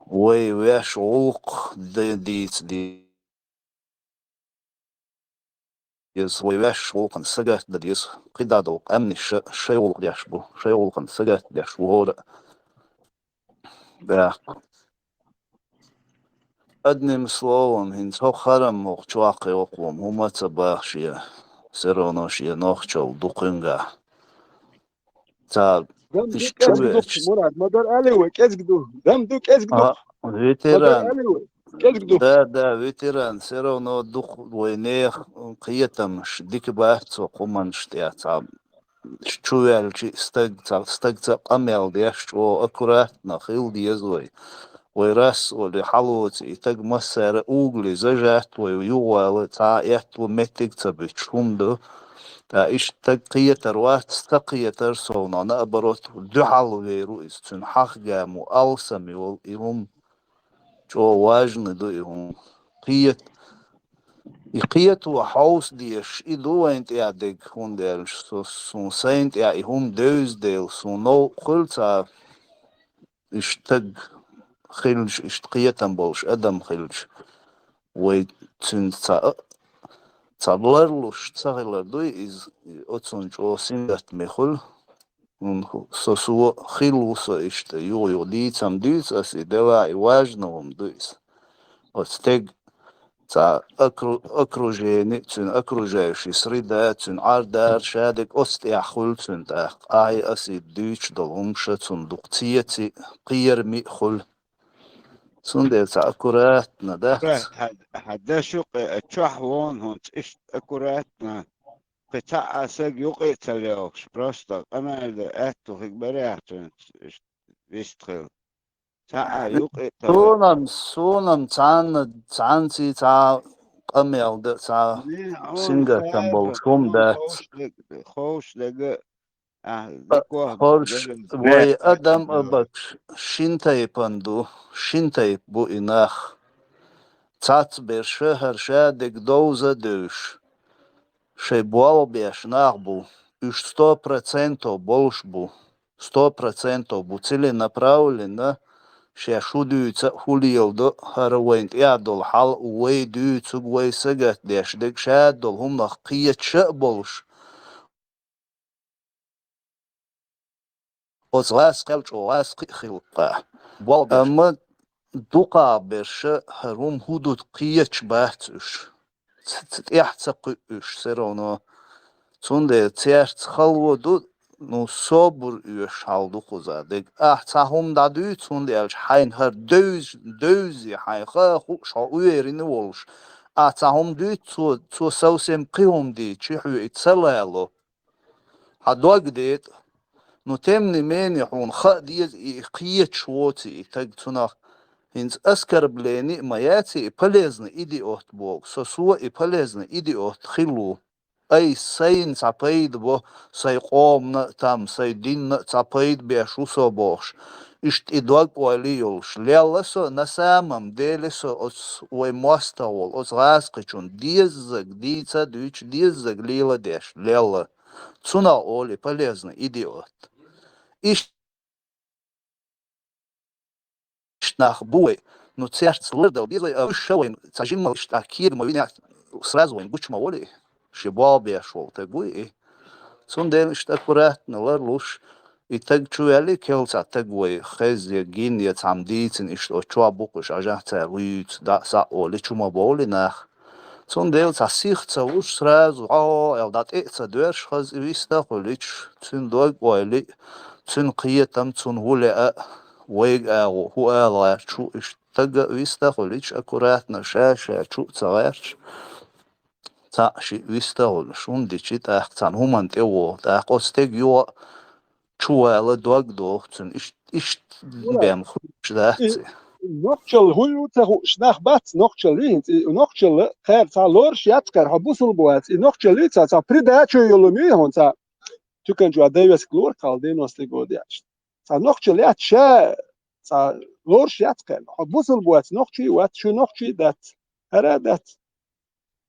Вай ваьш гӀуллакх дан дийца деза, вай ваьш гӀуллакхана сагатдан деза. КхидӀа долу къаьмнаш шайн гӀуллакх деш бу, шайн гӀуллакхана сагатдеш ву хӀора а. ТӀаккха. Одним словом, хӀинца хӀокху харам хӀокху чохь кхайкхо хӀума ца баха шен, всё равно шен нохчалла ду кхуьнгахь. Ца Дам ду, иштта кӀезиг ду, чувеча. Мурад, ма-дарра алий вай, кӀезиг ду. Дам ду, кӀезиг ду. А, ветеран. Ма-дарра алий вай, кӀезиг ду. Да, да, ветеран, всё равно дукха вай нехан кхетамаш дика бац цу хӀуманаш тӀехь, цхьа чу ваьлча стаг, цхьа стаг ца къамел деш, чӀогӀа аккуратно хила деза вай. Вай рас олий хьалоцу и стаг массара а угли зажат вай юхавала, цхьа а аьтту меттиг ца буьтуш хӀума ду. Ткъа иштта стаг кхетар вац, ца кхетар совнах, наоборот, дуьхьал вер ву иза, цуьнан хьаха гаму алсам йолу и хӀума. ЧӀогӀа важный ду и хӀума. Кхета, и кхето хьовса дезаш, и ду вайна тӀехь дерг, хӀунда аьлча со, суна сайна тӀехь и хӀума девза дела, суна новкъа хуьлу цхьа иштта стаг хилча, иштта кхетам болуш адам хилча, вай цуьнца цхьа а, цхьа ларлуш ца хилар дуй иза, оцунна чӀогӀа сингаттаме хуьлу. ХӀунда со, со хилла ву со иштта, юха-юха дийцам дуьйцу ас и делахь, и важно хӀума ду иза. Оцу стеган Цхьа окру-, окружение, цуьнан окружающий среда, цуьнан Ӏар-дара, шадерг оцу тӀехь хуьлу цуьнан тӀаккха. Ахьа аса и дуьйцуш долу хӀума ша цунна дукха цеци, кхерами а хуьлу. Цундела цхьа аккуратно дац. Хьан, хьан дашукъе а чохь вон хӀунца иштта аккуратно. Кхин цхьа а саг юкъе а ца лелхаш, просто къамел дан аьтту хиг барехь цуьнца иштта вистхила. Цхьа а юкъе а ца лелхаш. Суна-м, суна-м цхьанна, цхьанций цхьа къамел дан, цхьа сингаттам болуш хӀума дац. Ховш дага, ховш дага, а, дикох, ховш, вай адам а баккхаш, шин тайпана ду, шин тайпа бу и нах. Цхьацца берш хӀара шадерг довза а девзаш, шайн болх беш нах бу, уьш сто процентов болуш бу, сто процентов бу целенаправленно, шаьш хӀун дуьйцу а, хӀун леладо а, хӀара вайна тӀехь долу хьал а вай дуьйцург, вай сагатдеш дерг, шадолу хӀуманах кхеташ а болуш. Оцу гӀазкхел чӀогӀа гӀазкхи а хилла кхаьа. Амма дукхагӀа берш а хӀара хӀума хӀун ду кхеташ бац уьш. Ц-, ц-, тӀаьхьа ца кхуьу уьш все равно. Цундела цаьрца хало ду, ну, собар оьшуш хьал ду кхуза дерг. Ахьа цхьа хӀума дӀадуьйцу, хӀунда аьлча хьайна хӀара девз-, девзе хьайна хаа хууш, хьо уверенный волуш. Ахьа цхьа хӀума дуьйцу, цо, цо совсем кхин хӀума дийцича, хьоьга и ца лало. Хьан дог детӀа. Ну, тем не менее, хьуна хаа деза и кхеташ воций и таг цунах. ХӀинца оскорбление а ма яций и полезный идиот боху. Со, со и полезный идиот хилла ву. Ай, сайна цхьа пайда бо, сайн къомана а там, сайн динна а цхьа пайда беш ву со бохуш. Иштта и дог-ойла йолуш. Лелла со, на самом деле со оцу вай мостагӀ волу, оцу гӀазкхичунна деззаг дийца а дуьйцуш, деззаг лела а деш, лелла. Цунах олу и полезный идиот. Иштта нах бу вай. Ну, цаьрца лардала беза вай, а уьш ша вайна цхьа жимма иштта кеда ма винехь, сразу вайна гучу ма волий. Шен болх беш волу таг вуй и. Цундела иштта аккуратно ларлуш, и таг чу ваьлли, кел цхьа таг вай хезна я, гина я, цхьамма дийцина иштта оцу чохь бу кхуьш, ажахь цара вуьйцу, дӀа а схьа а олий, чу ма бовлий нах. Цундела цхьа сих ца луш сразу, хьо аьлла, дӀа тӀе а ца доьрзуш, хаза и вист а хуьлуьйтуш, цуьнан дог-ойла а, цуьнан кхетам, цунна хӀун лаьа а, вайга агӀо хӀун ала гӀерташ ву, иштта стага а вист а хуьлуьйтуш, аккуратно, ша-ша чу а ца гӀерташ, цхьаъ шиъ вист а хуьлуш, хӀунда дичи тӀаккха цхьана хӀуманна тӀе вогӀу, тӀаккха оцу стеган юха а чу вала дог доху цуьнан, иштта, иштта бен хуьлуш дац и. Нохчалла хӀун ю ца хууш нах бац, нохчалла хӀинца, и нохчалла кхаьра цхьа лоруш яц кхаьра, хьо бусулба вац, и нохчалла ца, цхьа предачо йолу ма ю хьуна цхьа, туькан чохь девяск лора кхалла девяностый годы яц. Цхьа нохчалла яц ша, цхьа лоруш яц кхаьра, хьо бусулба вац, нохчий вац, шу нохчий дац, хӀара а дац.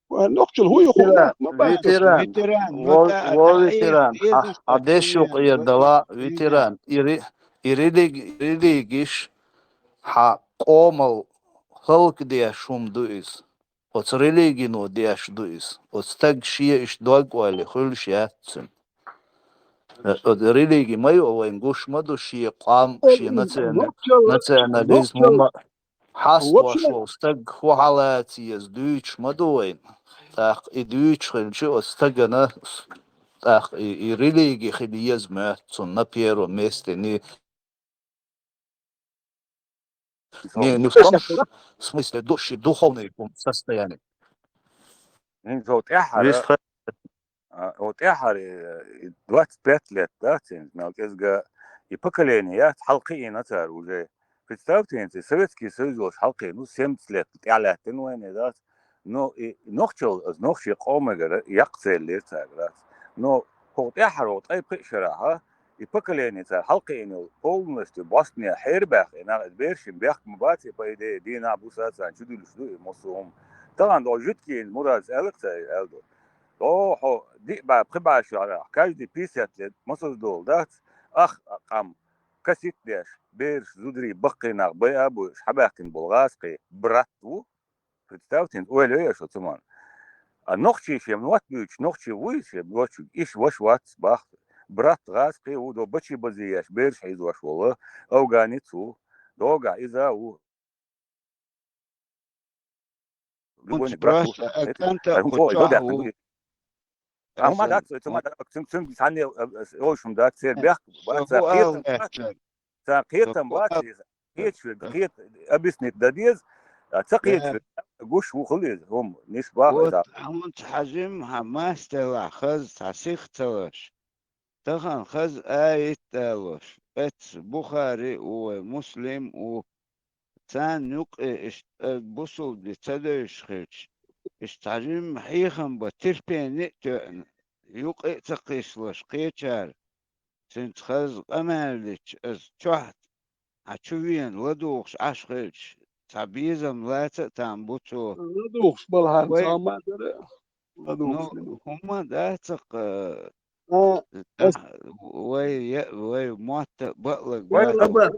Нохчалла хӀун ю хууш нах ма бац. Ветеран, ветеран, во, во ветеран, хьан деш юкъера дала, ветеран, и ри-, и религи-, религиш хьан къомал хӀаллакдеш хӀума ду иза. Оцу религино деш ду иза. Оцу стаг шен иштта дог-ойла хуьлуш яц цуьнан. Э, оцу религи ма ю, вайн гуш ма ду шен къам, шен национа-, национализм, хӀума хьастош волу стаг хӀун хьалаца еза дуьйцуш ма ду вайна. ТӀаккха и дуьйцуш хилча, оцу стагана, тӀаккха и, и религи хила еза моьтту цунна на первом месте. Не, не, не в том, в смысле, ду-, ши-, духовный состояние. ХӀинца хӀокху тӀаьххьара, а, хӀокху тӀаьххьара, э, двадцать пять лет, да, цуьнан, мел кӀезга и поколение яц, хьалакхиийна цара уже. Представьте, хӀинца Советский Союз йолуш хьалакхиийна, ну, семьдесят лет тӀаьхьа лаьттина вайна, дац. Ну, и нохчалла, нохчийн къомагара яккха цӀе лелира цаьргара. Ну, хӀокху тӀаьххьара, хӀокху ткъе пхи шарахь, и поколение цара хьалакхиийна йолу полностью бӀостанехьа хьерабаьхна, и нах, иза берашна бехк ма бац, и, по идее, дийнахь, буса царна чудуьллуш ду и массо а хӀума. Тахана дӀо жуьгтийн Мурадас аьлла-кх цара, аьлла ду. ДӀо хьо диъ бӀе, пхи бӀе шарахь, каждый пятьдесят лет масаза долу дац, ах къам касет а деш, бераш, зударий, баккхий нах байа а буьйш, хьабаьхкина болу гӀазкхий брат ву, Представьте, ойла йо шу цу ман. А нохчий шен мотт буьйцуш, нохчий вуй шен йоцург, иш ваша вац бах. Брат гӀазкхи ву, до бачи базий еш, бераш хьийзош волу, афганец ву, догахь иза а ву. любой просто акцента куча. А хӀума дац, цу ма дац, цун, цун санна, э, э, ой, шум дац, цербех, бац, хетам, хетам бац, хетам, хет, объяснить да деза, а ца хетам, гуш ву хилиз, хӀума, ниш баха. Вот, хӀунца хьажим, хьа мастела хаза, цхьа сих ца лаш. Тахан хаза аят далош, эц Бухари у вай, Муслим у, царна юкъе иштта бусулба ди ца девзаш хилча, иштта цхьа жимма хьехам бан терпени а тоьъна, юкъе а ца кхийсалаш кхечара, цуьнца хаза къамаьл дича, аса чохь хьан чу вена ладугӀуш Ӏаш хилча, цхьа безам лаца а там бу цо. ЛадугӀуш балхьара цхьа ма дара. ЛадугӀуш, ну, хӀума дац-кх, а, вай, вай мотт а бакълаг бац.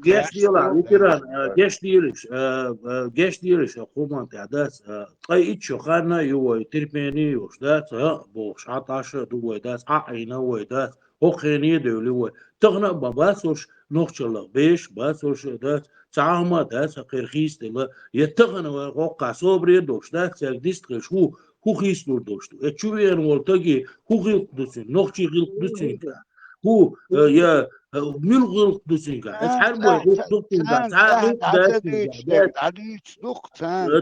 Геш дела, ветеран, а, геш делаш, а, а, геш делаш, а, хӀуман тӀехь дац, а, ткъе итт шо ханна а ю вай, терпени а йолуш дац, а, бохуш, Ӏа тӀаьхьа ду вай дац, Ӏа Ӏийна вай дац, хӀокху хене а девлла вай. Тахана а ма бац уьш, нохчаллах беш бац уьш, дац, цхьа а хӀума дац, хӀокхеран хийцаделла. Я тахана вай хӀокхахь собаре а долуш дац, цаьрга дистхилча хӀу, хӀу хийцалур долуш ду? Э, чу веана волу стаге хӀу гӀиллакх ду цуьнан? Нохчийн гӀиллакх ду цуьнгахь? ХӀу, э, я, э, муьлха гӀиллакх ду цуьнгахь? Э, хьарбой гӀиллакх ду цуьнгахь? Цхьа а гӀиллакх дац цуьнгахь, дац. Э,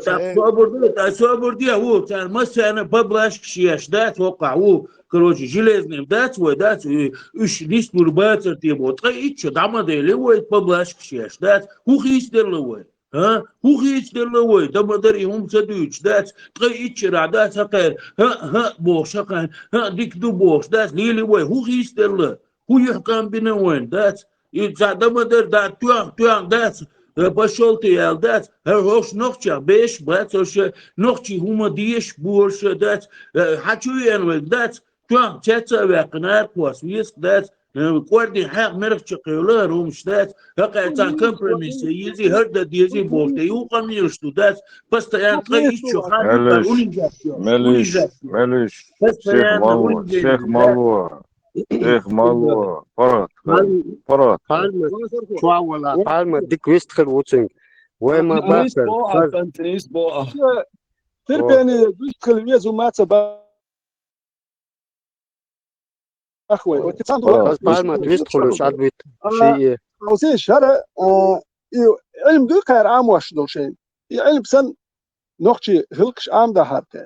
тӀаккха собар ду, тӀаккха собар де, хӀу, царна массарна а поблажкаш еш дац, хӀокхахь, хӀу, короче, железный дац вай, дац, и, уьш нислур бацара те боху. Ткъе итт шо дӀа ма делла вай, поблажкаш еш дац. ХӀун хийцаделла вай? ХӀа? ХӀун хийцаделла вай? Дан ма дара и хӀума ца дуьйцуш дац. Ткъе итт шарахь дац хӀокхара, хӀаъ, хӀаъ бохуш хӀокхарна, хӀаъ, дика ду бохуш дац. Лели вай, хӀун хийцаделла? ХӀун юьхькӀам бина вайна дац? И цхьа дан ма дара, да, тоьхна, тоьхна дац. Э, пошёл ты аьлла дац. ХӀара хӀокху нохчех беш бац, хӀорш нохчий хӀума дезаш, бохуш дац. Э, хьан чу веана вайга дац? Тоьхна цец а ваьккхина, арахоса веза дац. Э, кӀордийн хьаькъ мерах чу кхевла, хӀара хӀумаш дац. ХӀокхара цхьа компромисс езий, хӀара дан дезий боху, тӀе юкъа мелаш ду дац. Постоянно ткъе итт шо ханна унижать йо, унижать йо. Мелиш, мелиш, сих ма ло, сих ма ло, сих ма ло. ПаргӀат, паргӀат. Пальма, чохь вала, пальма дика вист хир ву цуьнга. Вай ма бахар. Терпение, вист хир веза ма ца ба- Ах, вай, вот ты сам думал. Аз пальма твист хуьлуш, Ӏадвит, шиъ. Алсий, шара, а, и Ӏилма дуй кхара Ӏамош долу шайн. И Ӏилма сан нохчий гӀиллакхаш Ӏамадахьара те.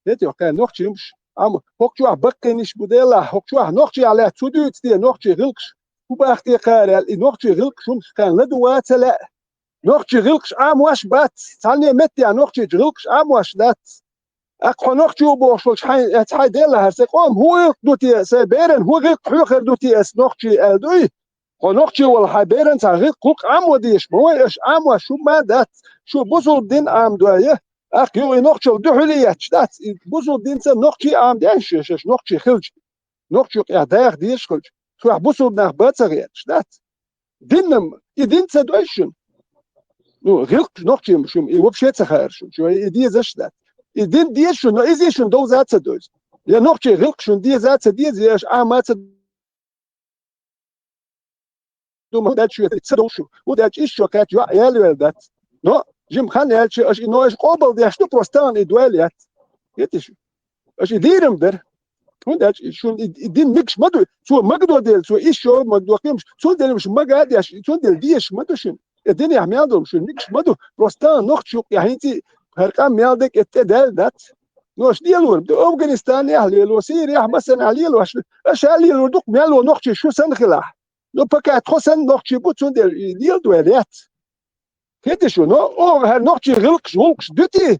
ХӀетий, кхара нохчий юмаш Ӏама. ХӀокху чохь баккхийниш бу делахь, хӀокху чохь нохчий лаьцна цу дуьйцу те, нохчий гӀиллакхаш. ХӀун бахте кхара аьлла, и нохчий гӀиллакхаш хӀумаш кхарна ладу ваца лаьа. Нохчий гӀиллакхаш Ӏамош бац, цхьанне меттехь нохчийчу гӀиллакхаш Ӏамош дац. ТӀаккха хьо нохчо бохуш волчу хьайн, эцхьай делла хьара, сайн къоман хӀун гӀиллакх ду те, сайн беран хӀун гӀиллакх хьоьхур ду те ас нохчий аьлла дуй? Хьо нохчо вала хьайн беран цхьа гӀиллакх гӀуллакх Ӏамо дезаш ма вай аша, Ӏамош хӀумма а дац, шу бусулба дин Ӏамадой. ТӀаккха юха и нохчалла дуьхьал етташ дац, и бусулба динца нохчий Ӏамадеш шаьш, аша нохчий хилча. Нохчо къехь даха дезаш хилча, шуьхь бусулба нах бан ца гӀерташ дац. Диннам, и дин ца дой шуна? Ну, гӀиллакх нохчийн шуна, и вообще ца хаьара шуна, шу и дезаш дац. И дин деза шуна, но иза шуна довза ца дойза. Я нохчийн гӀиллакх шуна деза ца деза, я аша Ӏама ца ду ма дац шуьца, ца дов шу. ХӀунда аьлча иштта шо кхаьчча йоӀ ялавелла дац. Но, жима хан яьлча, аша и, но аша къобалдеш ду, просто тахана и дойла яц. Хетий шу? Аша и дийрам дара. ХӀунда аьлча и шуна и, и дин мегаш ма ду, цо магадо дела, цо иштта шо магадо кхимаш, цундела уьш мага а деш, цундела дезаш ма ду шуна. И динехь мел долу шуна мегаш ма ду, просто тахана нохча юкъа хӀинца а хӀара къам мел дерг а тӀе даьлла дац. Но аша лелор ду, Афганистанехь лело, Сирехь, массанхьа лело аша, аша а лелор ду-кх мел вон нохчий шу санна хилахь. Ну, пока тхо санна нохчий бу, цундела и леладойла яц. Хетий шу, но оха хӀара нохчий гӀиллакхаш, гӀуллакхаш дуьтий?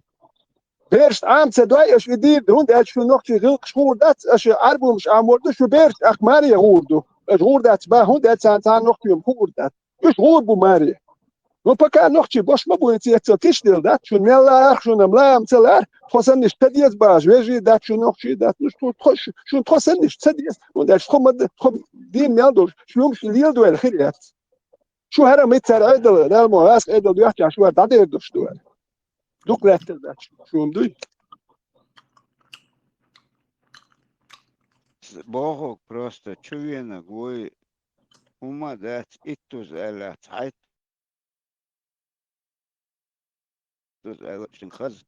Берашна Ӏама ца дой аша и дийр, хӀунда аьлча шуна нохчий гӀиллакхаш хуур дац, аша Ӏарбумаш Ӏамор ду, шу бераш тӀаккха маре гӀур ду. Аша гӀур дац бан, хӀунда аьлча царна цхьана нохчий хуур дац. Уьш гӀур бу маре. Ну, пока нохчий бош ма бу, и цецал тиш дела дац, шуна мел лаахь, шуна ма лаам ца лаьара, тхо саннаш ца деза бахаш, вежарий дац, шуна нохчий дац, ну, шу тхо, шу, шуна тхо саннаш ца деза, хӀунда аьлча тхо ма д-, тхо дийна мел долуш, шу юмаш леладойла хир яц. Шу хӀара мит цара Ӏедал, Дала мо гӀазкъ Ӏедал доьхча, шу хӀара дӀадер долуш ду хӀара. Дукха лаьттар дац, шуна дуй? Бохург просто, чу венарг вуй, хӀумма а дац, иттуза аьлла, цхьайтта. Дуза аьлла, шуна хаза.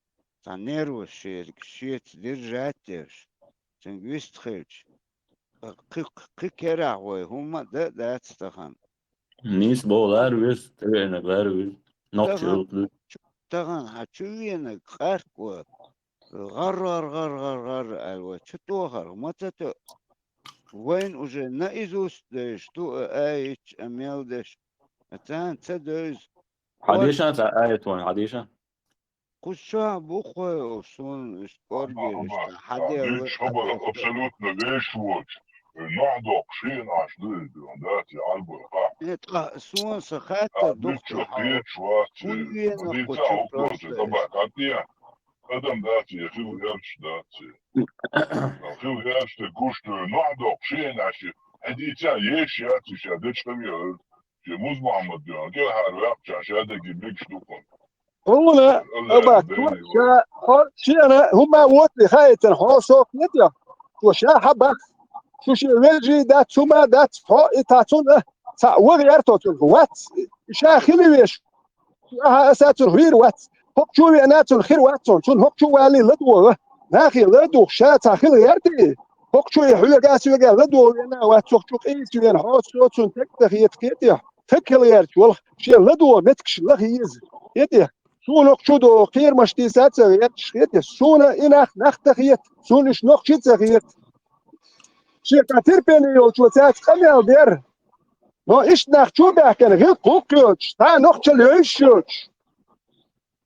цхьа нервус шерга, шеца держать деш, цуьнга вист хилча, кхы, кхы керахь вай хӀумма а дан а дац тахана. Нийса боху лара веза, тӀевеанарг лара веза. Нохчи Тахана, тахана хьан чу венарг къаркъа вай, гӀар-гӀар-гӀар-гӀар-гӀар аьлла вай чу тохарх ма ца тоьа. Вайна уже наизусть девзаш ду а аяташ, а мел деш, а царна ца девза. Хьан деша цхьа аят вайна, хьан деша? Кхуза чохь бу кхой, суна иштта кӀоргера, иштта хьан дела. Дийцча хабар абсолютно вешаш воцуш, нохь доккхуш хиъна Ӏаш ду иза, дац, и Ӏарбар кхахь. Э, ткъа суна сан хаттар дукха хьо кхеташ вац, хӀун вена дийца кху чу хьо просто кхоьца, иштта? Адам дац, я хила гӀерташ дац. Хила гӀерташ дерг гуш ду, нохь доккхуш хиъна Ӏаш, хьан дийца еш яц, ша дечкъа веара. Шен Муз-Мохьмад дуьхьа, кӀелхьара ваьккхича, ша дерриге мегаш ду кхунна. Хьуна, Алла аба, Дела ша, хьо, шена, хӀума воцле хаийтина, хьо сох не тӀе. Цо ша хьан бах. Шу шен вежарий дац, хӀума дац, хьо и та цунна, цхьаъ ваха гӀерто цунна. Вац, ша хила веш. Аха, аса цунна хир вац. ХӀокху чу веана цунна хир вац цунна. Цунна хӀокху чу валлий ладогӀа. Нахе ладугӀуш, ша цхьа хила гӀерта и. ХӀокху чу и хьоьга, соьга ладогӀа веана вац, хӀокху чу къийса веана, хьо, со цунна таг ца хета, кхетий? Таг хила гӀерташ волу, шен ладогӀа меттигаш лаха еза. ХӀетий, суна хӀокху чу догӀу кхерамаш дийца ца гӀерташ, хӀетий, суна и нах, нах ца хета, суна уьш нохчий ца хета. Шен цхьа терпение йолчо цаьрца къамел дера. Но иштта нах чу баьхкина, гӀиллакх-гӀуллакх йоцуш, цхьа а нохчалла йовзуш йоцуш.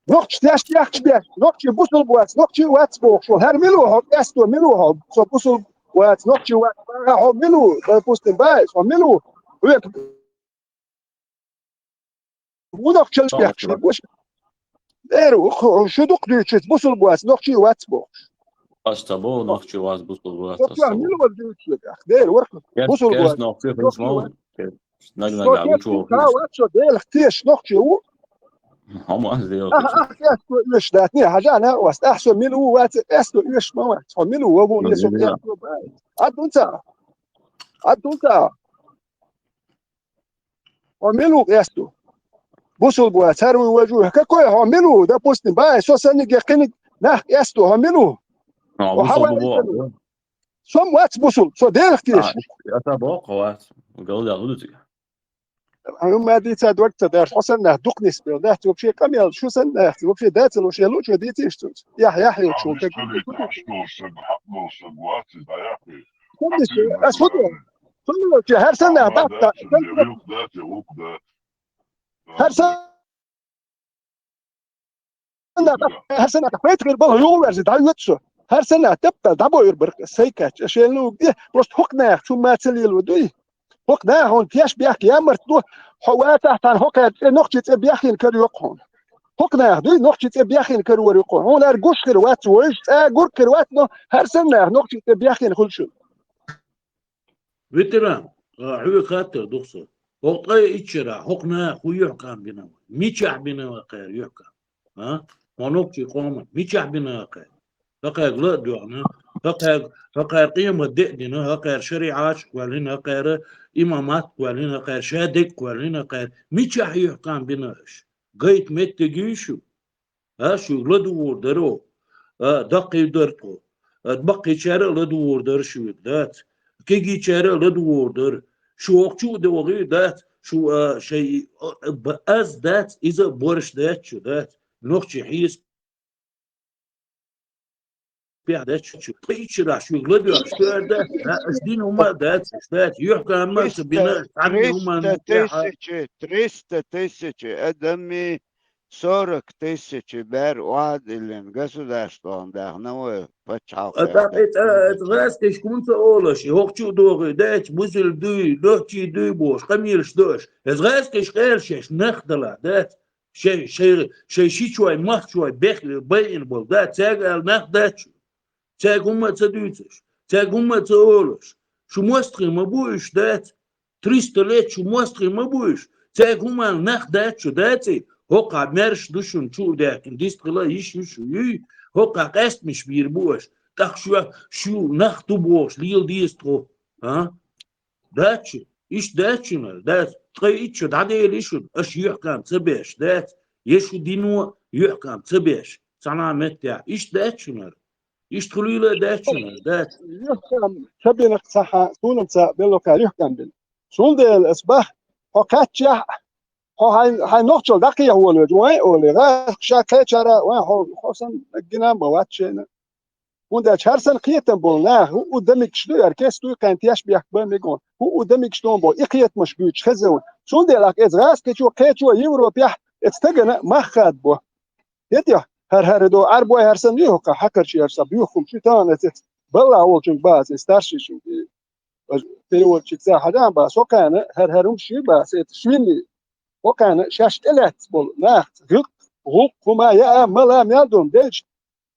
Нохчий теш яхча беш, нохчий бусулба вац, нохчий вац бохуш волу. ХӀара мила ву хьо, къесто мила ву хьо, со бусулба вац, нохчий вац, бага хьо мила ву, допустим, бай, хьо мила ву? Хьоьга Ву нохчалла бехкаш дерг ваша. Эр, ху-, шу дукха дуьйцуш, бусулба вац, нохчий вац бохуш. Ас ца боху, нохчий вац, бусулба вац, ас ца боху. Мила вац дуьйцуш дерг, ах, дера варх. Бусулба вац, нохчий вац. Нагнага вучу вац. Со вац, со Делах тешаш нохчий ву. Хьо ма ас Делах. Ах, ах, къесто оьшуш дац, не, хьажа, на, вац, ах, со мила ву вац, къесто оьшуш ма вац. Хьо мила ву, ву, не, со къесто бац. Ад дун ца. Ад дун ца. Хьо мила ву къесто? Бусулба вац, цара вуй важа вуй. Какой хьо мила ву? Допустим, бай, со санниг я кхиниг нах къесто, хьо мила ву? Хьо бусулба ву. Со ма вац бусулба, со Делах тешаш. А, аса боху, хьо вац. Галдаьлла ду цига. Ма дийца дог ца даш, хьо санна нах дукха нисбелла дац, вообще къамел, шу санна нах, вообще дацал, вообще лучо дийцийша цунца. Яхь, яхь йолчул таг. Ас хӀун ду? ХӀун ду, хӀара санна нах дац, дац, дац, дац. ХӀара санна нах, хӀара санна нах, хӀара санна нах, хӀара санна нах, просто хӀокху нах чу ма ца лело дуй. ХӀокху наха хьуна теш бехк ямарт ду, хьо вацахь, тхан хӀокхаьрца цӀе, нохчий цӀе беххина кара йоккху хьуна. ХӀокху наха дуй, нохчий цӀе беххина кара вара йоккху хьуна. Хьуна ара гуш хир вац, вайша цӀа гур хир вац, но хӀара санна наха нохчий цӀе беххина хуьлу шуна. Ветеран, а, хьоьга хаттар ду-кх сан. ХӀокху ткъе итт шарахь хӀокху наха хӀун юьхькӀам бина вай? Мичахь бина вай кхара юьхькӀам? А? Хьо нохчий къоман, мичахь бина вай кхара? ХӀокхаьрга ла а доьгӀна, хӀокхаьрга, хӀокхара къемат де а дина, хӀокхара шариӀаташ кхоьллина, хӀокхара имамат кхоьллина, хӀокхара шадерг кхоьллина, хӀокхара мичахь юьхькӀам бина аша? Гайта меттиг юй шу? А, шуьга ладугӀур дара оха. А, даккхий дара тхо. А, баккхийчара а ладугӀур дара шуьга, дац. Кегийчара а ладугӀур дара. Шу хӀокху чу а догӀий, дац. Шу, а, шай, а, б-, аз дац, иза а борш дац шу, дац. Нохчий хьеса пехь дац шу. Ткъе итт шарахь шуьга ладоьгӀуш шу ара дац, а, аша дина хӀума а дац, аша дац. ЮьхькӀам а ца бина, цхьа бина хӀума а дац. Триста тысячи, триста тысячи адамий, сорок тысячи бер охьа а диллина, государствона даьхна вай пачхьалкх. А тӀаккха, э, э, гӀазкхишка хӀунда ца олуш, и хӀокху чу а догӀий, дац, бусулба дуй, нохчий дуй бохуш, къамелаш до аша. Иза гӀазкхишка ала шаьш нах далахь, дац. Шай, шай, шай шичой, махчой бех-, байина болу, дац, цаьрга ала нах дац шу. Цаьрга хӀумма а ца дуьйцуш, цаьрга хӀумма а ца олуш. Шу мостагӀий ма бу уьш, дац. Триста лет шу мостагӀий ма бу уьш. Цаьрга хӀумма а нах дац шу, даций? ХӀокхахь маьрша ду шуна чу а даьхкина, дистхила а йиш ю шу, юй? ХӀокхахь къаьстамаш бийр бу аша. ТӀаккха шу, шу нах ду бохуш, лела деза тхо. А? Дац шу, иштта дац шуна, дац. Ткъе итт шу дӀаделий шуна, аша юьхькӀам ца беш, дац. Я шу дино юьхькӀам ца беш, цхьана меттехь. Иштта дац шуна хӀара. Иштта хуьлийла а дац шуна хӀара, дац. Юхкам, ца бина цхьа, суна ца белло кхаьр юхкам бина. Цундела ас бах, хьо кхаччехь, хьо хьайн, хьайн нохчалла дӀакхехьа волавелча, вайн олий, гӀа ша кхечара, вайн хьо, хьо сан гина ма вац шайна. ХӀунда аьлча хӀара санна кхетам болу нах, хӀуъу дамигаш ду, яра кестуй кхайн теш бехк бан мегон, хӀуъу дамигаш дон бо, и кхетамаш буьйцуш хеза ву. Цундела ах эца гӀаскхичо, кхечо Европехь, эца стагана мах хадбо. ХӀетехь, хӀара-хӀара до, Ӏарбой хӀара санна юхкха хьакхарчий хӀара сан буьйху хӀума, шуьйтан эца, эца балла волчунга бац, эца старшийчунга. Переводчик ца хьадан ба, со кхана, хӀара-хӀара хӀума шуьй бац, эца шуьйни. Хьо кхана шаьш тӀелаьцна болу нахаца гӀуллакх, гӀуллакх хӀума яа, мала, мел долу делча,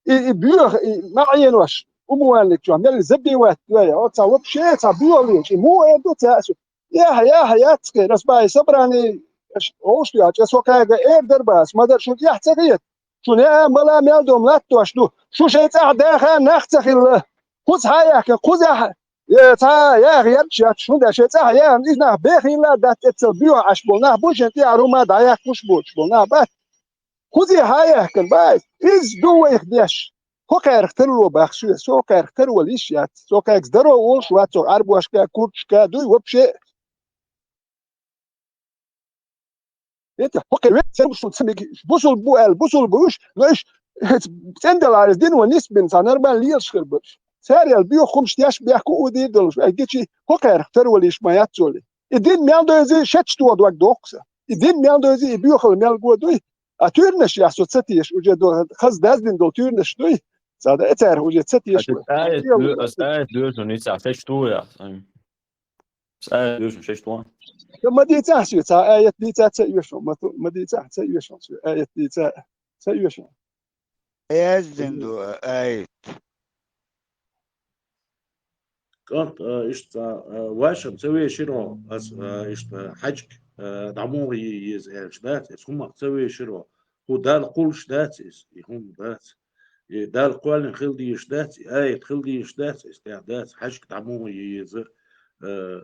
и, и боьха, и маӀенош, умуванлиг чохь мел забивать дой, оцу цхьа вообще цхьа боьха лелаш, и муха эр ду цаьрца? Яхьа, яхьа, яц кхин, ас баьхьи собрани, аш гӀовш ду яц, ас хьо кхаьга эр дара бац, ма дара шуна эхь ца хета. Шуна яа, мала, мел долу латтош ду, шу шайн цӀахь даха нах ца хилла. Кхуза хьа яхка, кхузахь, э, цхьа яха ярча яц, шуна шайн цӀахь яа, иза нах бехийла дац, эццал боьха Ӏаш болу нах бу, шайн тӀехь хӀума дӀаяхкуш боцуш болу нах бац. Кхузий хьа яхкина бац, иза ду вайх деш. Хьо кхаьрах тарло бах соьга, со кхаьрах тарвала йиш яц, со кхаьрга здорово волуш вац, со Ӏарбошка, курдашка дуй, вообще. ХӀета, хьо кхин вет цермуш ца мега, бусул бу аьлла, бусул бу уьш, но уьш, цӀендала иза дин ван нисбина, цхьа нормально лелаш хир бараш. Цара ял боьха хӀумаш теш бехк у дийр долуш, ай гичи, хьо кхаьрах тарвала йиш ма яц цо ли. И дин мел дойзи, шеташ тоха дог дохку сан. И дин мел дойзи, и боьхал мел го дуй. А туьйранаш яхь со ца теша, уже до, хаза даздина долу туьйранаш дуй. Цада э цара уже ца теша. Ас аят ло-, ас аят лоьшу, ницкъ шеташ ту яхь. Ас аят лоьшу, шеташ ту. Ма дийцахь соьга, цхьа аят дийца ца оьшу, ма ту-, ма дийцахь ца оьшу, соьга аят дийца ца оьшу. Аят дин ду, аят. КӀант, а, иштта, а, ваша ца веширо, ас, а, иштта, хьаьжка, а, дӀамогӀа е еза аьлча дац, эс хӀумах ца веширо, хӀу Далла кхуллуш дац иза, и хӀума дац. И Далла кхоьллина хила дезаш дац, и аят хила дезаш дац, эс тӀехь дац, хьаьжка дӀамогӀа е еза, а,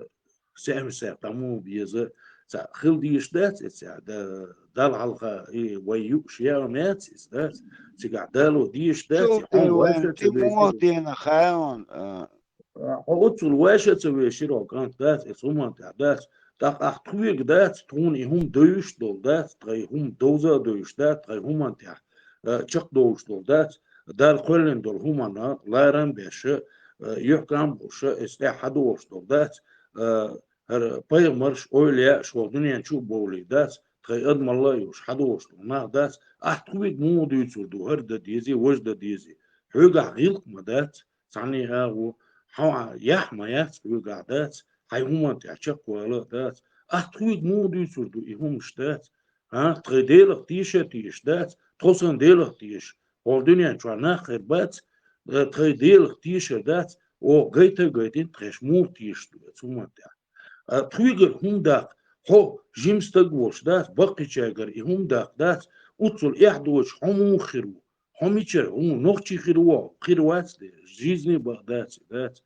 сехьа-сехьа дӀамогӀа беза, цхьа хила дезаш дац, эс, а, да-, Далла хьалха, и вай юуш яа меца, иза дац, цигахь Дало дезаш дац, и хьуна ваша ца веширо. Дена хаон, а, Хьо оццул ваша ца веширо, кӀант дац, эс хӀуманна тӀехь дац. ТӀаккха ахь тхоьга дац, тхуна и хӀума довзуш долу дац, тхайн хӀума довза а довзуш дац, тхайн хӀуманна тӀехь, а, чекхдовлуш долу дац. Далла кхоьллина долу хӀуманна ларам а беш, а, юьхькӀам а болуш, эс тӀехь хьадолуш долу дац. А, хӀара пайхамарш, эвлаяаш хӀокху дуьнен чу а бовлий дац, тхайн адамалла а йолуш хьадолуш долу нах дац. Ахь тхоьга муха дуьйцур ду, хӀара дан дезий, важа дан дезий? Хьоьгахь гӀиллакх ма дац. Цхьанне а агӀо, хьо а яхь ма яц, хьоьгахь дац, хьайн хӀуманна тӀехь чекхвала а дац. Ахь тхоьга муха дуьйцур ду, и хӀуманаш дац? А, тхайн Делах теша а тешаш дац, тхо санна Делах теша. ХӀокху дуьнен чохь нах хир бац, э, тхайн Делах тешар дац, оха гайта а гайтина, тхаьш муха тешаш ду оцу хӀуманна тӀехь? А, тхоьгара хӀума даккха, хьо жима стаг волуш дац, баккхийчаьргара и хӀума даккха дац, оццул эхь доцуш хьо муха хир ву? Хьо мичара, хьуна нохчий хир ву, хир вац де, жизни бакъ дац, дац.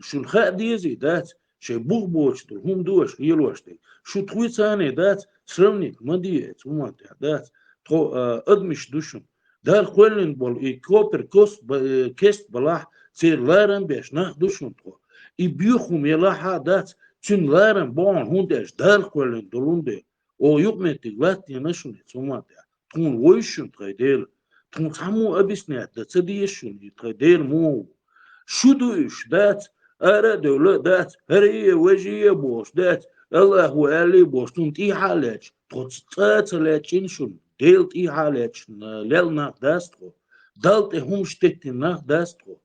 Шуна хаа дезий, дац, шайн бух боцуш долу хӀума ду аша лелош дерг. Шу тхоьцане дац, сравнить ма де эцу хӀуманна тӀехь, дац. Тхо, а, адамаш ду шуна. Далла кхоьллина болу и копер кост ба-, э, кест балахь, церан ларам беш нах ду шуна тхо. И боьха хӀума елахь а дац, цуьнан ларам бохьун, хӀунда аьлча Далла кхоьллина долун де. Оха юкъаметтиг латтийна шуна эцу хӀуманна тӀехь. Тхуна вевзаш шуна тхайн Дела. Тхуна цхьаммо объяснять дан ца дезаш шуна, и тхайн Дела муха ву. Шу ду уьш, дац, ара а девлла а дац, хӀара а, важа а бохуш дац, Аллах ву аьлла а бохуш, цунна тӀехьа а лаьтташ, тхо цкъа а ца лаьттача шуна, Дела тӀехьа а лаьтташ, лелла нах дац тхо. Далла тӀе хӀумаш теттина нах дац тхо.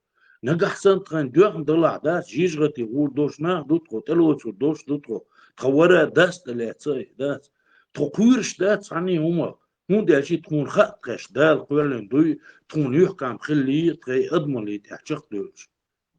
Нагахь санна тхайна доьхна далахь дац, жижигӀатий гӀур долуш нах ду тхо, тӀелоцур долуш ду тхо, тхан вара дац тӀелаьцна а дац. Тхо кхоьруш дац цхьанний хӀумах, хӀунда аьлча тхуна хаьа тхаьш Дала кхоьллина дуй, тхуна юьхькӀам хиллий, тхайн адамаллий тӀехь чекхдевллаш.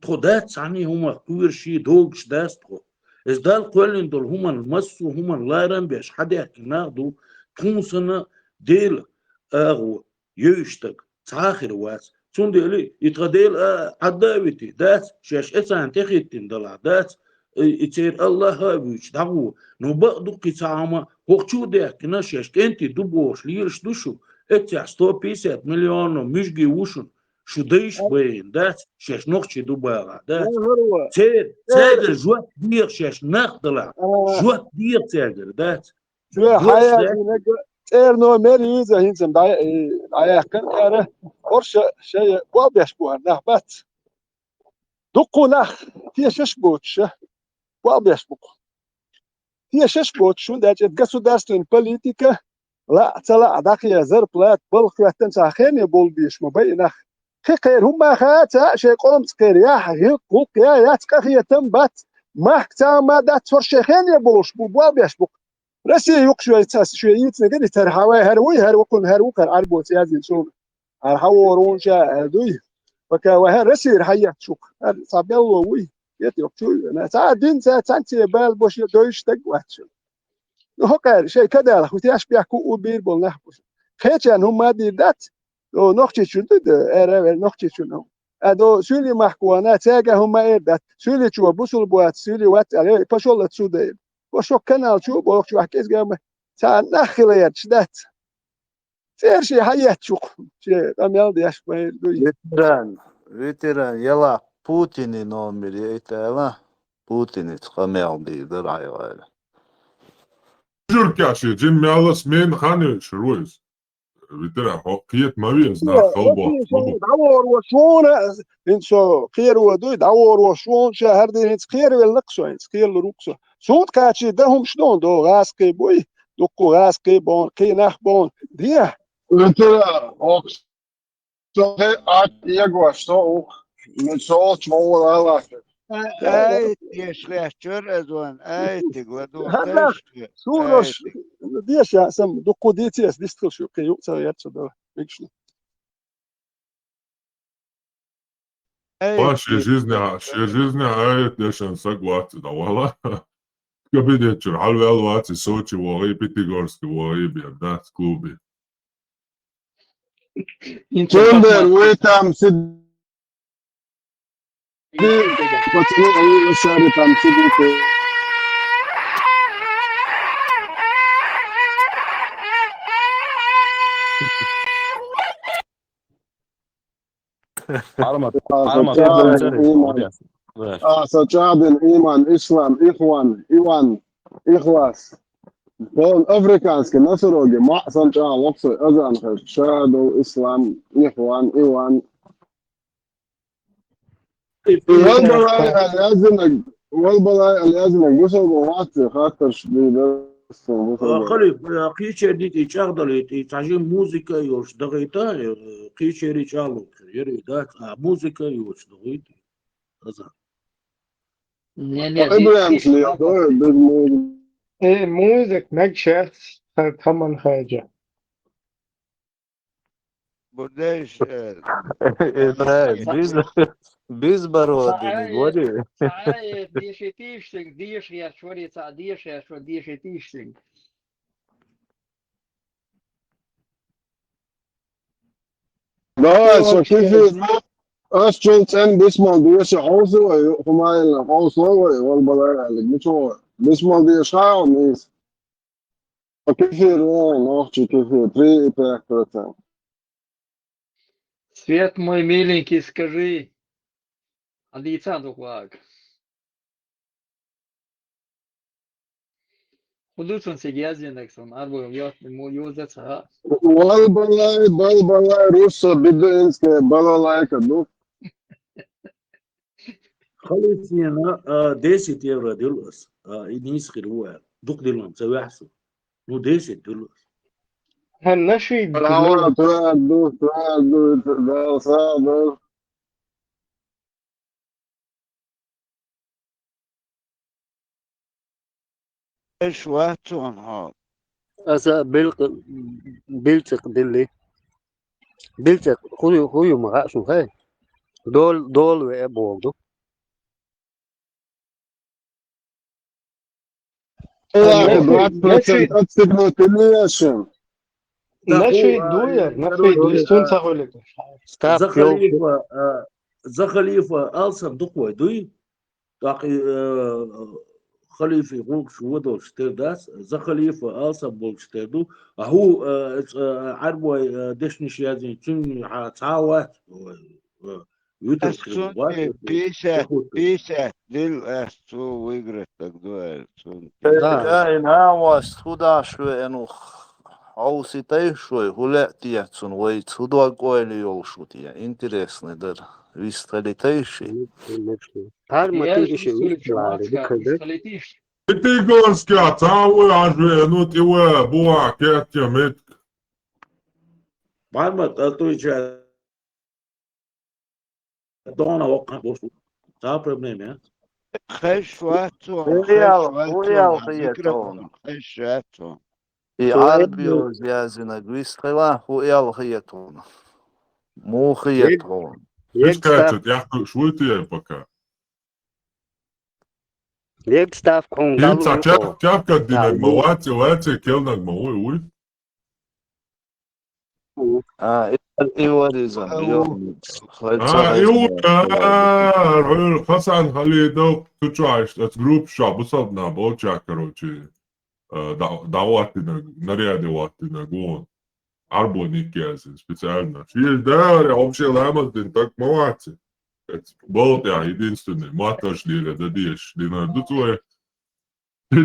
Тхо дац цхьанний хӀумах кхоьруш, догуш дац тхо. Иза Дала кхоьллина долу хӀуманна, массо а хӀуманна ларам беш хьадаьхкина нах ду, тхуна санна Дела агӀо йовзуш стаг цхьа а хир вац. Цундела и тхан Дела а Ӏадда а вити, дац, шаьш эцарна тӀехӀиттина далахь, дац, и, и церан Аллах а вуьйцу дӀагӀо. Ну, бакъ ду кхин цхьа хӀума, хӀокху чу а даьхкина, шаьш кӀентий ду бохуш лелаш ду шу, Эццехь сто пятьдесят миллионов муьжги ву шуна, шу дайша байина дац, шаьш нохчий ду бахахь, дац? Церан, церан жоп деха шаьш нах далахь, жоп деха цаьргара, дац? Церан номер юьйза хӀинца дӀа-, дӀаяьккхина ара, орша шайн болх беш бу хӀара нах бац. Дуккха нах тешаш боцуш, болх беш бу-кх. Тешаш боцуш, хӀунда аьлча государственная политика, лаьа ца лаьа, дӀакхехьа зарплата, балха хӀоьттина цхьа хене болу беш ма бай и нах. Кхин кхеран хӀумма а хаьа ца, шайн къомца кхеран яхь, гӀиллакх-гӀуллакх яц, къахетам бац, махка цхьа хӀумма дац, хӀорш шайн хене болуш бу, болх беш бу-кх. Россия юкъа шоьца, шоьца йийцинарг а ди тара хьан вай хӀара вуй, хӀара вукхунна хӀара ву-кх, хӀара Ӏарбоца яздина суна. ХӀара хьан вогӀур ву ша, аьлла дуй. Пока вай хӀара Россера хьан етташ ву-кх, хӀара цхьа белло вуй, кхета йоккхачу вуй. Цхьа а динца, цхьаьнца бала бо шен дойуш стаг а вац шуна. Ну, хӀокхара шайн кадалах, хӀу теш бехк у бийр болу нах бу шуна. Кхечарна хӀумма а дийр дац, о, Нохчийчуьра ду, ара а вер Нохчийчуьра. А до суьйли махка вахана, цаьрга хӀумма а эр дац. Суьйличо бусул боаца, суьйли вац аьлла, пошёл отсюда эр. Ва шо канал чу а бохучу ахь кӀезга ма, цхьа нах хила ярташ дац. ЦӀера шен хьан етташ ву-кх, шен къамел деш ма дуй. Ветеран, ветеран, яла Путинан номер яйта аьлла, Путиница къамел дийр дара хьайгӀара. Журкя шен жимма ялас мен хан йолуш ву иза. Ветеран, хьо кхета ма веза, нах халбо. ДӀаворуш ву шуна, хӀинца со кхеро дуй, дӀаворуш ву шуна, ша хӀара дийр хӀинца кхеравелла-кх со, хӀинца кхералур ву-кх со. Суна кхачий дан хӀумаш ду, до гӀазкхий буй, дуккха гӀазкхий боху, кхин нах боху. Де? Ветеран, хьо со хе а егош со ух, мет со олч ма вала алафе. Ай, деш лаьттара ас ван, ай, тиг ладу. ХӀанна, сурош, деша сам, дуккха дийци ас, дистхила шу, кхин юкъа ца гӀерта со дала, мегаш ду. Ай, ва, шен тиг. Жизнь, шен жизнь, ай, дешан саг вац, да, вала. Кабинет чуьра хьалваьлла вац, и Сочи вогӀий, Пятигорске вогӀий бен, дац клубе. Цундела вуй там сиди. Пацаны, а вы шаре там сидите. Хьармат, хьармат. Аса чӀагӀдина иман, ислам, ихван, Иван, ихлас. Вон африканский носороги, маъ сан чӀагӀа воксой, азан хир, шадов, ислам, ихван, Иван. Валбалай аль-Язинаг, валбалай аль-Язинаг, гусалба вац, хаттарш дийдастан, гусалба. Халиф, кхечеран тӀе чӀагӀдалийта, цхьа жима музыка йолуш дагӀийта, кхечерий чӀагӀлур хир, яра дац, а музыка йоцуш дагӀийта. Аза. Не, не, ИбрахӀим, без музыки. Э, музыка, мегаш яц, ха-, хаман хаьжа. Бурдеш, э, ИбрахӀим, без, без бороды, не говори. Цхьа, э, деши тиштиг, деши яц, вари цхьа, деши яц, вари деши тиштиг. Давай, со кхин хир, ас чул цӀена бисмал деша хьовса вай, хӀуманна къовсало вай, валбалай аьллиг, мича вай? Бисмал деша хьа а мийса. Кхин хир ву, нохчи кхин хир, три и пять процент. Свет мой миленький, скажи. Хьан дийца дукха вага? ХӀун ду цунна цига яздинарг, сан арбо йоцу, мо йоза ца хаьа. Валбалай, балбалай, руссо бедуинская балалайка ду. Халифена, а, десять евро дилла ас. А, и нийса хир ву аьлла. Дукха дилла ца ваьхьа со. Ну, десять дилла ас. ХӀан, наши Браво, твоя ду, твоя ду, да, са ду. Эш вац хьуна хьо. Аса билкъ-, билцӀикъ дилли. БилцӀикъ хӀу ю-, хӀу ю ма хаьа шуна хай? Дол-, дола веа боху ду. Наши, двадцать процент отстегнуть или ещё? Наши дуя, наши дуя, цун ца хуьлуьйтуш. Став За халифа, а, за халифа алсам дукха вай дуй? ТӀаккха, э, халифа гӀулакхаш водолча тера дац, за халифа алсам болча тера ду, а хӀу, э, э, Ӏарбой, э, дешнаш язйина, цунна хьа ца вац, э, витар Ас хилла цунна вац, тӀе э, пятьдесят, чехуттар. Пятьдесят дил ас цо выиграть так дуайл, цунна тӀе. Да. Ай, ай, намаз, худаш вену, хьовси тайшой, хӀу лаьа те цун вайца, хӀу дог ойла йолуш ву те, интересный дара. Вистхили тайши. Парма Я тӀе иша слушаю, вистхилари, чувак, дика да? Вистхилитиш? Пятигорская, цхьа вай хьажа вену, тӀе вай, буа, кертя, метка. Парма, а то сейчас Дона воккха бу. Цхьа проблема яц. Хезаш вац цо, хезаш вац цо, хезаш вац цо. И Ӏарбиоз яздинарг вистхила, хӀу аьлла хета хьуна? Муха хета хьуна? Вистхилча тӀехь кхуьуш вуй те пока? Лег ставка хьуна. ХӀинца чап-, чапкат динарг ма вац, вац, келнарг ма вуй, вуй? А, и, и варизм, ё. А, и у-, а, Хасан Халидов, цу чу Ӏаш, оцу группа чохь бусалба нах болчохь, короче, э, дӀа-, дӀахӀоттинарг, наряде хӀоттинарг вон. Ӏарбо ник язйина специально. Шен дара, вообще ламаз дина таг ма вац. Оцу болу тӀехь единственный, матташ леле, дан дезаш, динарг ду цо.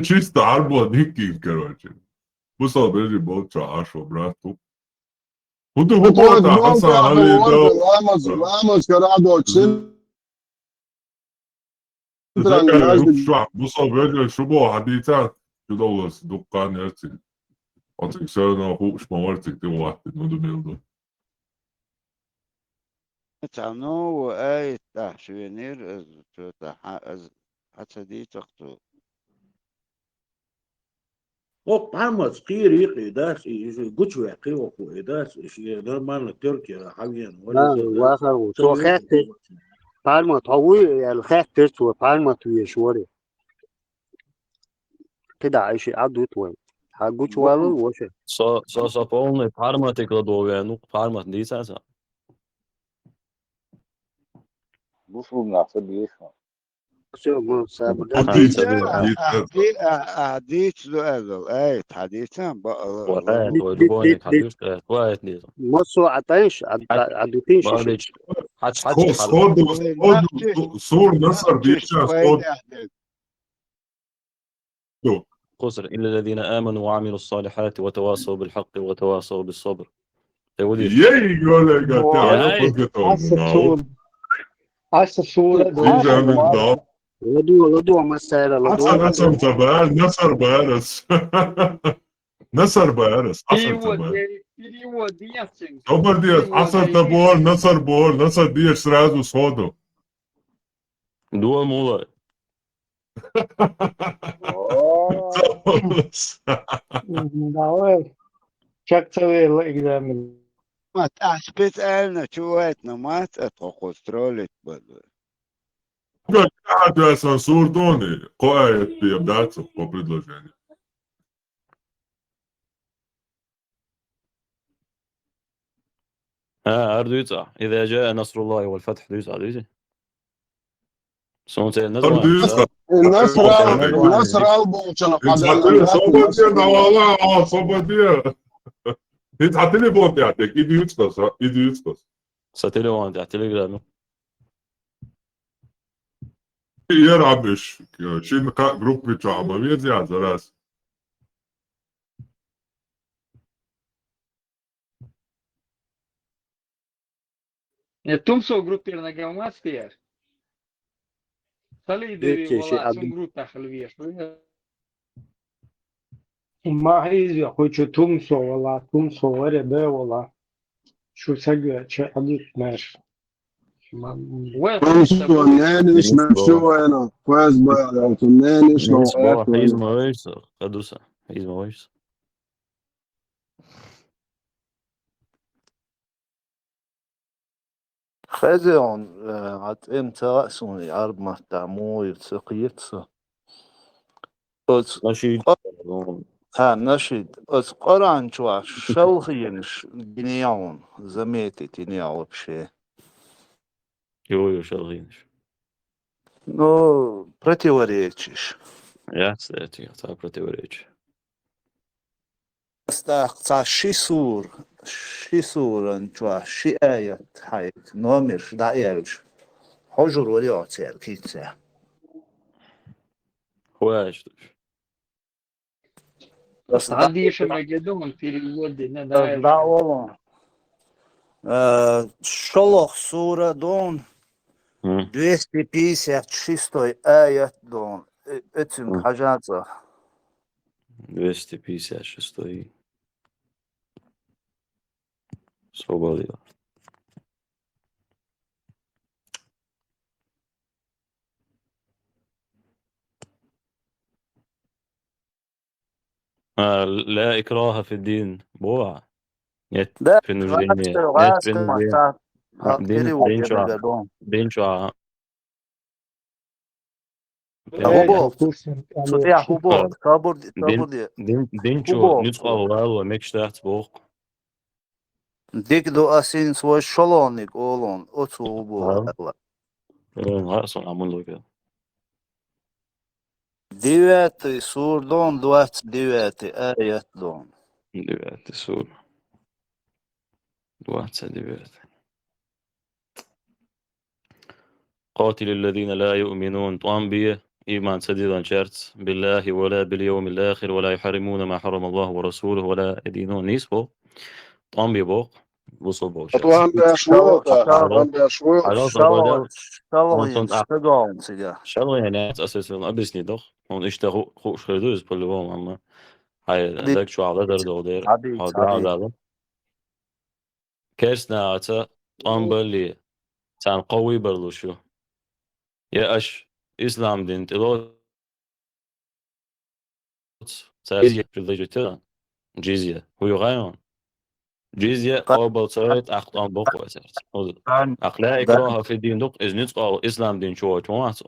Чисто Ӏарбо ник йина, короче. Бусалба режим болчохь Ӏаш ву, брат, ву. ХӀун ду хӀун боху, Хасан Халидов? Ламаз, ламаз карадо, центральный Закай, хӀун шу, бусалба режим шу боху хьадийца, чудовлас дуккха а нерци. Оциг все равно хууш ма вара цига тӀе ваттина, хӀун ду мел ду. Цхьа новый аят тӀехь шена йира, аз цо тӀехь, аз хьан ца дийцах цо. Оха Пхьармаца кхийра йикхий дац, и, и гучуваьккхий оха и дац, и шен нормально тёрки хьавена, валли Да, ца дац. Вахар ву. Ца Цо вехар хаьттира, ву. Пхьармат хьо вуй аьлла хаьттира цо, Пхьармат веш вара. КхидӀа Ӏайши Ӏадвуьту вайн. Хьан гучуваллал ваша? Со, со, со полный Пхьарматик ладогӀа веана ву, Пхьармат дийца аса. Бусулба нах ца дийца. Всё, мы сабы. Ха, ца дийца. Ахь ди-, а, ахь дийца ду аьлла. Ай, тхьа дийца, ба-, ала, Ва ала. Ай, твой любовник, хьан дийца, ва ай, дийца. Массо а тайш, а, а, а дутин шиш. Бадич. Хьач, хьач, Хо-, хьач. Сходу, Ой, сходу, нахчи, су-, сур насар нахчи дийца, схой сходу. Дахьдин. Ду. Кхузара: إلا الذين آمنوا وعملوا الصالحات وتواصوا بالحق وتواصوا بالصبر. Эй, удиш. Ей, Голя, Голя, Ой, ты ай, подготовлен, Аса нау. Сур. Аса Сура, Аса Аса Сура. Ладу, ладу, Масайра, ладу. Аса, Аса Табар, Насар Барас. Насар Барас, Аса Перевод, Табар. Перевод, Яцин. Собар деш, Перевод, Аса Табор, Насар Бор, Насар деш сразу сходу. Дуа мула. О. Давай. Чак ца вела экзамен. Мат, а специально чуваьтна мац а тхо кхо стролит баду. Га каьхьа сан сурдони, кхо аят бе дац, кхо предложение. А, ар дуьйцу ахь. إذا جاء نصر الله والفتح дуьйцу ахь, дуьйцу? Суна церан Ар название дуьйцу ца- ахь. Насрал, Насрал болчана Ин хьадан сатуьйсу насрал. Собаде, давала, а, собаде. Ин хьан телефон тӀехь дерг, и дуьйцу аса, и дуьйцу аса. Сан телефон тӀехь, телеграме. Яра Ӏабеш, шин кхаа группа чохь ма веза, я, зарас. Э, Тумсо группера нагамас тияр. Халидеви Векке ши вала Ӏабду- цун группа хилвеш. Ма хьийза, кху чу Тумсо вала, Тумсо варе бе вала. Шу сага ча Ӏадик меш. Ма- Вай Тумсо, нениш Тумсо. Наш вайна, квез бая, нениш Нениш но. Бала, хьийза ма вайша, хадуса, хьийза ма вайша. Хезон, э, гӀа тӀем ца гӀа суна, и Ӏарб маттахь муха ю ца кхета со. Оцу Нашид. Къо-, хьа, нашид. Оцу Къуръан чохь шалхенаш гинехь хьуна, заметить йинехь вообще. Йо, йо, шалхенаш. Ну, противоречиш. Яц, э, цигахь цхьа противоречие. ТӀаккха цхьа ши сур, ши суран чохь ши аят хьайга номерш дӀаэвлаш. Хьожур вара йо церан кийццехь. ХӀун аьлча ду? Ас дӀадеша мегар ду хьуна перевод дина, ас дӀа а олу. Э, шолгӀа сура ду хьуна, М. двести пятьдесят шестой аят ду хьуна. Э, оцуьнга М. хьажа цӀа. Двести пятьдесят шестой. Собалила. А, لا إكراه في الدين. Бо? Нет принуждения. Нет принуждения. А, дин, дин чохь. Дин чохь. ХӀун боху? Цу тӀехь хӀун боху? Сабур де, сабур де. Дин, дин чу ницкъ вало мегаш дац боху. Дика ду, ас хӀинца вай шолгӀаниг олу, оцо хӀун боху аьлла. Э, ха, сон Ӏамал ву. Девятый сур ду хьуна, двадцать девятый аят ду хьуна. Девятый сур. Двадцать девятый. قاتل الذين لا يؤمنون. ТӀом бе, иман ца диллинчаьрца, بالله ولا باليوم الآخر ولا يحرمون ما حرم الله ورسوله ولا يدينون. Нийса боху. ТӀом бе боху. Бусалба боху. ТӀом беш ву, тӀом беш ву. ШалгӀа, шалгӀа, шалгӀа, шалгӀа яц аса сан объяснить доху. Хьуна иштта ху-, хууш хир ду иза по-любому, амма хьайн даг чохь лазар долу дера. Хьо дуьхьал дала. Керстанаца тӀом балле, царна кхо выбор луш ю. Я аша ислам дин тӀе лоцу, цара джизья предложить дара. Джизья. ХӀун ю хаьий хьуна? Джизья къобал ца йой, тӀаккха тӀом боккху вай цаьрца. ХӀун ду? ТӀаккха لا إكراه في الدين ду-кх, иза ницкъ олу ислам дин чу воцу хӀун вац?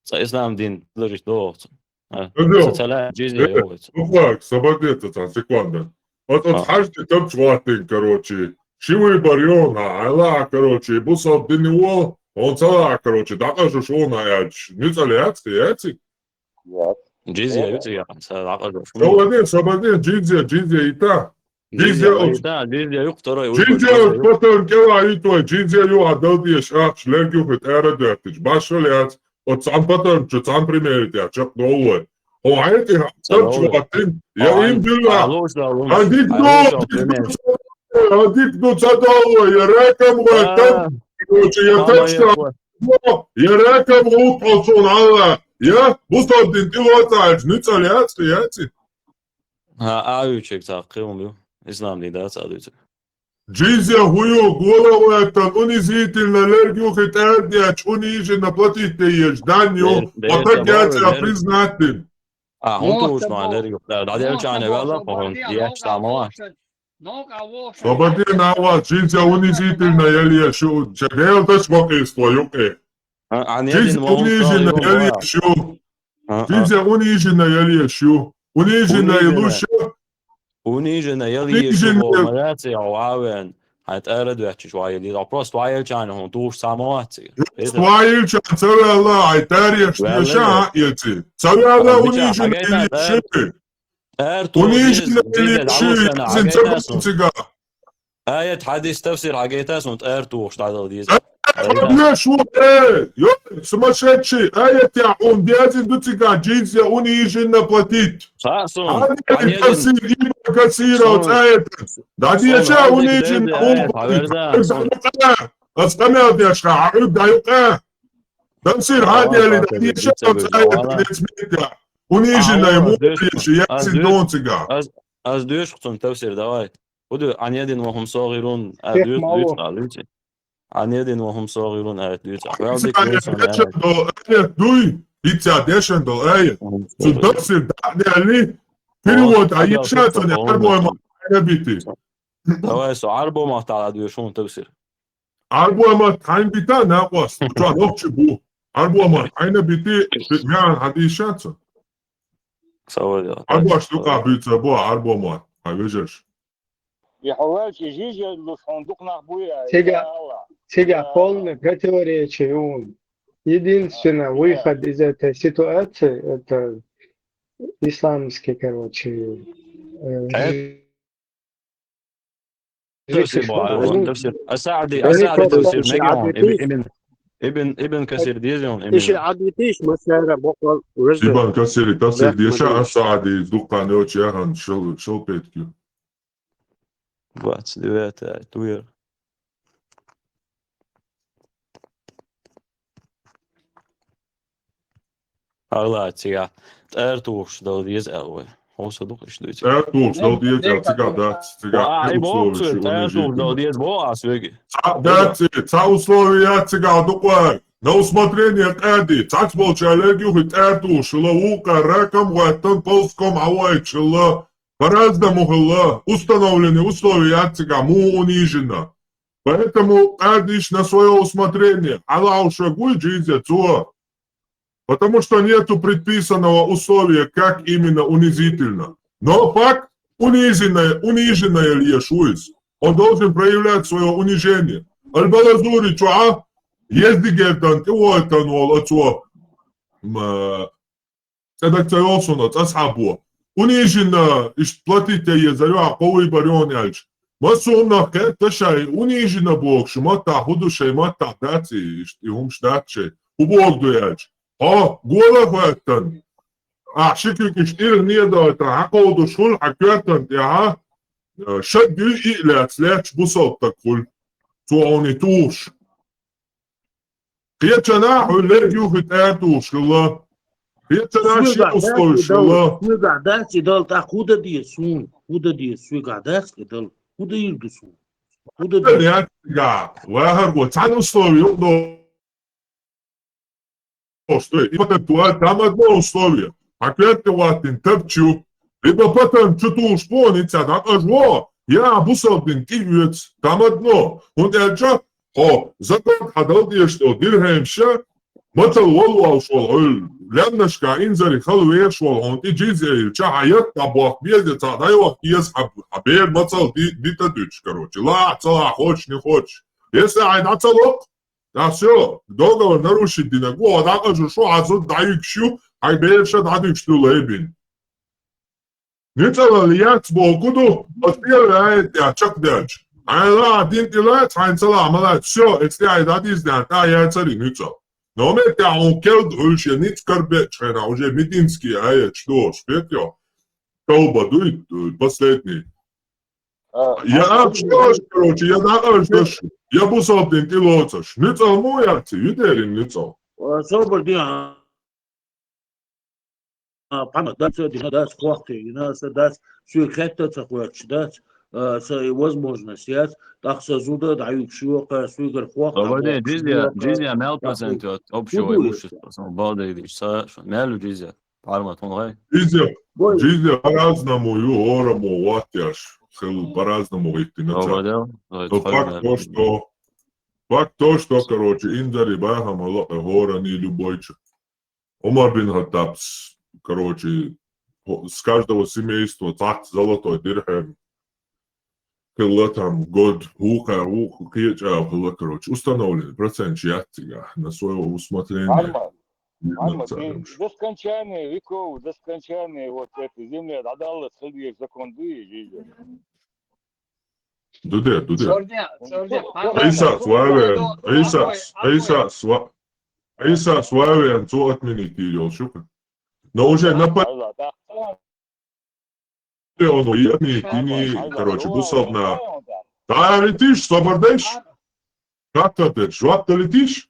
Цкъа ислам дин предложить догӀу цунна. А? Ца, ца лаьа джизья йогӀу вай цунна. Сабаде ца цхьа секунда. Оцу, оцу хьаьжди тапча гӀоттина, короче. Ши выбор ю хьуна, хьайла а, короче, бусалба дине вола, хьуна ца лаахь, короче, дӀакъажуш ву хьуна аьлча. Ницкъ лаьцкъа, яций? Джизья ю цигахь, ца дӀакъажуш. Сабаде, сабаде, джизья, джизья йита. Джизья ю, второй выбор. Джизья ю, патарн кӀела йита вай, джизья ю, а дал дезаш ахча, лерг юххе тӀара а доьттича. Башхал яц, оцу цхьана патарн чу цхьана пример тӀехь чекхдолу вай. Хьо хьайна тӀе хьан тапча гӀоттина, я им дилла. Хьан дика ду, хьан дика ду ца долу вай, я ракам вай, там, короче, я тапча, я ракам гӀуллакх хьо цунна хьалла, я бусалба дин тӀе лоцу аьлча, ницкъ лаьцкъа, яций? ХӀа, а вуьйцург цхьа кхин хӀума ю. Ислам дин дац а дуьйцург. Джизья хӀун ю, гола а гӀоьттина, унизительно, лерг юххе тӀара а детташ, униженно платить де езаш, дан ю, хьо таг яцахь признать дина. А, хӀунда тухуш ма лерг юххе тӀара? ДӀаделча хьуна ваьлла, хӀун ду, еш ца ма вац. Сабаде, а вац, джизья унизительно яла езаш ю, ша Делан тӀе ма къийсало юкъе. Джизья униженно яла езаш ю. Джизья униженно яла езаш ю. Униженно яла езаш ю. Униженно яла езаш ю, униженно яла езаш ю, ма яций, хьо ван. Хьайн тӀара а доьттуш ван яла еза. Просто ван елча хьуна тухуш ца ма вац. Просто ван елча хьуна ца ваьлла, хьайн тӀара еш, ша а эций. Ца ваьлла, униженно яла езаш ю. ТӀара тухуш униженно яла езаш ю, иза ца боху цигахь. Аят, хьадис, тафсир хьагайта суна, тӀара тухуш дӀадала деза. Аят хьадеш ву, э, ё, сумасшедший, аят я, хьуна безина ду цигахь, джизья униженно платить. Ха, суна. Хьадис, тафсир, Ибн Касиров, аят. ДӀадеша, униженно платить. Ас къамел деш ха, хьуьг дӀаюкъа. Тафсир хьадели, дӀадеша, аят, децмитта. Униженно, ему, яцин дон цигахь. Ас доьшу цунна тафсир, давай. ХӀун ду, عن يد وهم صاغرون, а, дуьйцу, дуьйцу, а, дуьйцу. عن يد وهم صاغرون, аят дуьйцу. Хьоьл дика ву сан аят. Аят дуй, хӀинца дешан долу аят. Цу тафсир дӀа а даьлли, перевод а йиш яц, цунна Ӏарбой махкахь хьайна бити. Давай, со Ӏарбой махкахь дӀадоьшу хьуна тафсир. Ӏарбой махкахь хьайна бита, накъост. Чохь нохчи бу. Ӏарбой махкахь хьайна бити, маьӀна хьан дийша ца? Ӏарбош дукха буьйцур бу, Ӏарбой махкахь, хьан вежарш. И хьо ваьлча, жижа луш хьуна дукха нах буй, я Аллах. Цигахь полное противоречие ю. Единственный выход из этой ситуации, это исламский, короче, э, Хье? жи-, Тафсир бу, жи-, тафсир. Ас-СаӀди, Они ас-СаӀди просто тафсир Просто мегаш ву, Саъди ибн, ибн, ибн, ибн Касир деза ву, Иши именно. Ӏадвитиш, масара бокъал вежда. Ибн Касири тафсир Да, деша да. ас-СаӀди дуккха ночь яхан шал, шал петкю. Двадцать девятая, туер. Алла, цига. ТӀаьра тухуш дала деза аьлла вай. Хьо со дукха иштта дуьйцу. ТӀаьра тухуш дала деза аьлла цига дац, цига Ва, и ай, боккхур, условия шу тӀаьра тухуш дала унижительно. Деза бо ас веги. Ца, дац, ца условия цига дукъа. На усмотрение къади. Цац болча легюхи тӀаьра тухуш ла, вукъа раком, ваттан ползком, авайчилла. По-разному хилла. Установленные условия цига му униженно. Поэтому къадиш на свое усмотрение. Аллаху шагуй джизя цо. Потому что нету предписанного условия, как именно унизительно. Но факт униженное, униженное ли ешуис. Он должен проявлять свое унижение. Аль-Балазури чуа, езди гердан, ти уайтан вол ацо. М, цадак ца йолсуна, ца асхьабо. Униженно, ишт платить я езарю, а кхо выбор он ялч. Масуна хетта шай, униженно бокшу, матта худу шай, матта даци, ишт и хумш дац шай. Ху богду ялч. Хо, гола хваттан. А, шикрик ишт ир не дойта, а кхо душхул, а квертан, я, а? Э, шаддю и лец, лец бусал такхул. Цо они туш. Кхечана хьу лергюхи тӀаьра тухуш хилла. Кхечана ши условия хилла. Суьга дац и дал, тӀаккха худа деза сун, худа деза, суьга дац и дал, худа ирду сун. Худа деза. Яцга, вахар го, цан условия до. Что, и вот это, там одно условие. Ответ ты ватин, тапчу. Либо потом чу туш пони, ца да кажво. Я бусал дин ти вец. Там одно. Он это, хо, закон хадал деш, что дирхемша, мацал вал вал шол, ол, лямнашка инзари хал веш вал, он ти джизя, ча хаят, та бох, безе, ца дай вах, ез, хаб, хабер, мацал ди, ди та дюч, короче. Ла, ца ла, хочешь, не хочешь. Если ай на ца лок, да всё, договор нарушить дина, го, да, кажу, шо, а зуд да юкшу, ай берша да юкшу лебин. Нуцала лияц бокуду, отпевает я чак дальше. Ай ла, дин ти лац, ай цала, малац, всё, если ай да диз да, та я цари нуцал. Но мы та он келд, ульше ниц карбе, чхена, уже мединский, ай, что, шпетё. Толба дует, э, последний. А, Я а, аж, короче, я на аж даш. Я бусал дин ти лоцаш. Нуцал му я ци, юдерин нуцал. Собар ди, а, а, пама, да, всё, дина, да, сквахты, дина, са, да, всё, хетта, ца, хуяч, да, а, са, и возможность, я, так, са, зуда, да, юк, шиока, сугар, хуак, Обаде, джизя, джизя мел процент от общего имущества. Сам балда идиш, са, шо, мел джизя. Парма тон гай. Джизя, джизя по-разному, ю, орому, ватяш. Хел по-разному гайти на ца. Обаде, Но факт то, что, факт то, что, короче, инзари бахам, ала, гора не любой ча. Умар бин Хаттаб, короче, с каждого семейства цац золотой дирхем. Хилла там год, хуха, хуха, кеча, хилла, короче, установленный процент яттига на свое усмотрение. Арма, Арма, ты до скончания веков, до скончания вот этой земли отдал, сходи закон дуи, джизя. Дуде, дуде. Сордя, сордя. Иса, славен, Иса, Иса, сва-, Иса, славен, цо отменить йол, шука. Но уже Наполеон Алла, да. и отменить ини, короче, бусална. Да, летишь, собардеш? Как ты, жвак ты летишь?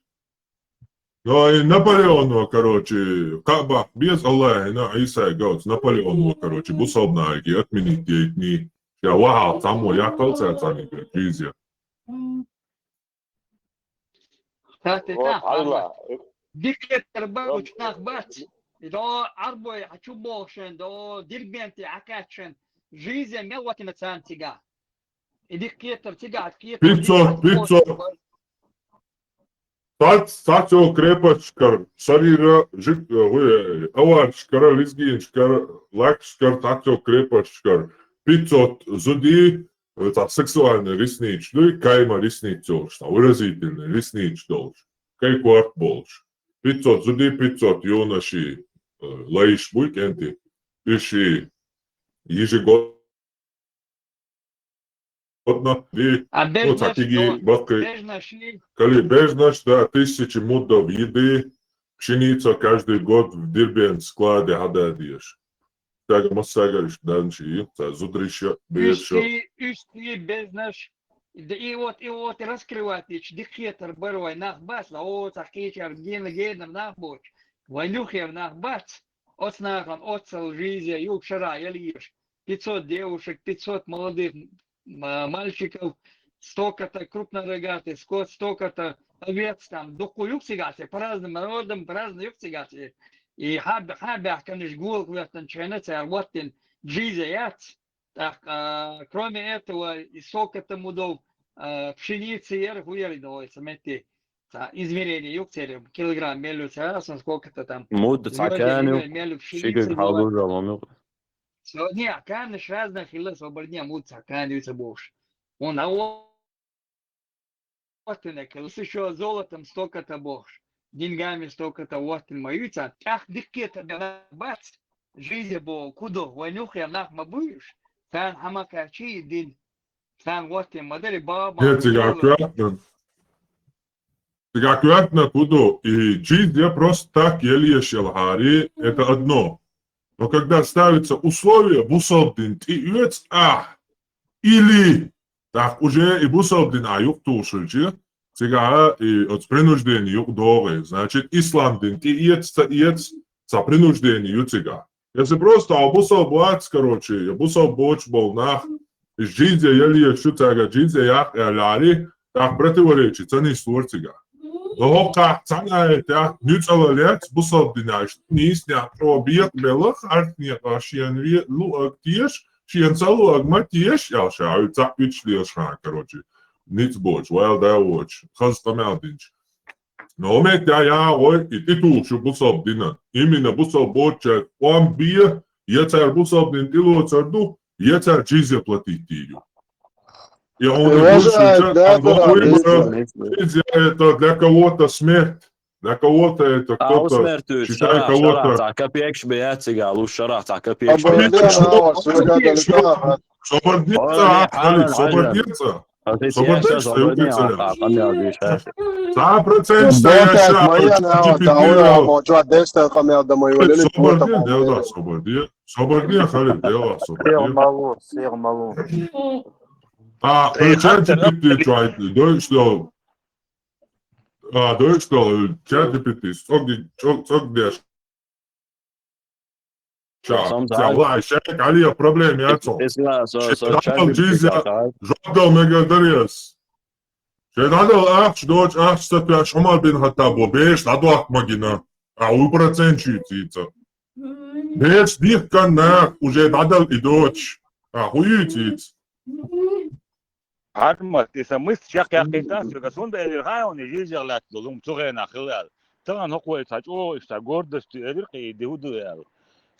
Но и Наполеон, короче, как бы без Аллаха, на Иса и Гаус, Наполеон, короче, бусална, и отменить ини. Я вахал, там, я колца, цани, джизя. Тати Вот, та, Алла. Дикетер ба учнах бац. И до арбой, а чу болшен, до дирбенти, а качен. Джизя мел ватина цан цига. И дикетер цига, а киетер Пятьсот, цига, пятьсот. Сац, сацо крепостьшкар, сарира, жик, э, аварчкара, лезгинчкар, лакшкар, сацо крепостьшкар. Пятьсот зуди, это сексуальный реснич, ну и кайма реснич должен, выразительный реснич должен. Кай кварт болш. Пятьсот зуди, пятьсот юноши, э, лаиш буй кенти. иши ежегодно, и, А ну, бежнаш, такие ну, бакы, бежнаш и кали бежнаш, да, тысячи мудов еды, пшеница каждый год в Дербент склады хьададеш. Тага массагар иш данчи, ца зудриш я, берш я. Уьсти, уьсти бежнаш, да и вот, и вот раскрывать ич, дикхетар бар вай нах бац, ла, о, ца кхечар гена, генар нах боч, вай нюхер нах бац, оц нахана, оцал жизнь, юг шара ялеш. Пятьсот девушек, пятьсот молодых м-, мальчиков, столько-то крупнорогатый скот, столько-то овец там, дукку юксигасе, по разным народам, по разным юксигасе. И хаб-, хабах, конечно, гулк вертан чайна цар ваттин джизе яц. Так, а, кроме этого, и столько-то мудов, а, пшеницы ер, хуер, иной, заметьте, ца измерение юксерем, килограмм мелю царасан, сколько-то там. Муд цакани, мелю пшеницы шигиг было. Халужа ломюк. Со-, не, а камнеш разных хила, собар не муца, камни юца бош. Он, а вот, вот и накрыл. С ещё золотом столько-то бош. Деньгами столько-то вот и моюца. Ах, дикке-то бац. Жизнь бо, кудо, ванюх я нах ма буюш. Тан хамака чи дин. Тан вот и мадери баба. Нет, тебя аккуратно. Цигахь коьртана кху ду, и джизья просто так ялеш яла хьари, это одно. Но когда ставится условие, бусалба дин тӀаэца ахь, или, так уже и бусалба дин ахь юкъа тухуш хилча, цигахь и оцу принуждение юкъа догӀий. Значит, ислам дин тӀаэца, ца эца, цхьа принуждение ю цигахь. Если просто а бусалба вац, короче, я бусалба боцуш болу нах, и джизья ялеш ю, цаьрга джизья яккха аьлла аьлча, тӀаккха противоречие ца нислора цигахь. Но хӀокхахь цхьана аятехь нуьцкъала лаьцна бусалба динехь нийсонехь чӀогӀа бекъабелла, харцнехь шена ве-, луъург теша, шена ца луъург ма теша аьлла ша, хьуьйра цхьаъ уьттуш лелаш хьан, короче, ницкъ боцуш, вайл да воцуш, хаза къамел динчу. Но хӀокху меттехь яхьа гӀой и тӀетухуш ю бусалба динан. Именно бусалба боцучаьрга къам бе, я цара бусалба дин тӀелоцур ду, я цара джизья платить ю. И хьуна гуш ю, да, да, да, джизья это для кого-то смерть, для кого-то это кто-то считает кого-то. Шарахь цхьа капекаш бе яц цигахь луш, шарахь цхьа капекаш бе яц. Собар де цхьа, Хали, собар де цхьа. Собар де цхьа, юкъе ца леш. Цхьа процент стоящий. Собар де, Хали, дела, собар де. Собар де, Хали, дела, собар де. Сел малу, сел малу. А, чат джи пи ти чуьйта, дойуш долу. А, дойуш долу, чат джи пи ти, цӀогди, цӀог-, цӀогдеш. Ша, ца вай, шайга Ӏалия проблема яц хьо. Шен дӀадала джизья, жоп дала мегар дара ас. Шен дӀадала ахча доцу, ахча ца тоьаш Ӏумар бин Хаттабо, бераш дӀадоккху магина. А, вуй процент чуьйцийца. Бераш дихкан нах, уже дӀадала и доцуш. А, хӀун юьйцийца? Хьармат, и сан миска чекхъяьккхийтина соьга, цундела элира хьан хьуна и жижех лаьцна долу хӀума цу хенахь хилла аьлла. Тахана хӀокхо и цхьа чӀогӀа иштта гордость ю, элира-кх и ди хӀун ду аьлла.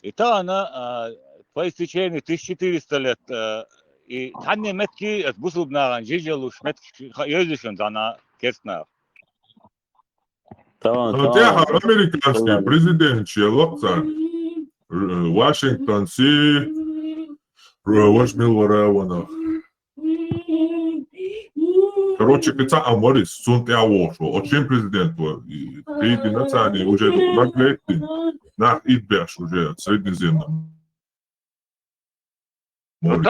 И тахана, а, по истечении тысяча четыреста лет, а, и цхьанне меттиг аса бусулба нахана жижа луш меттиг ха-, еза шуна цхьана керста наха. Тахана, ну, тахана тӀаьхьа американский президент шен лакха царна. Р-, Вашингтон си, р-, важа мила вара ванах. Короче, кхин цхьа а вара иза, цунна тӀаьхьа вогӀуш вара. Оцу шен президент вара. И кхийдина царна уже наглеть дина. Нах идбеш уже Средиземном море.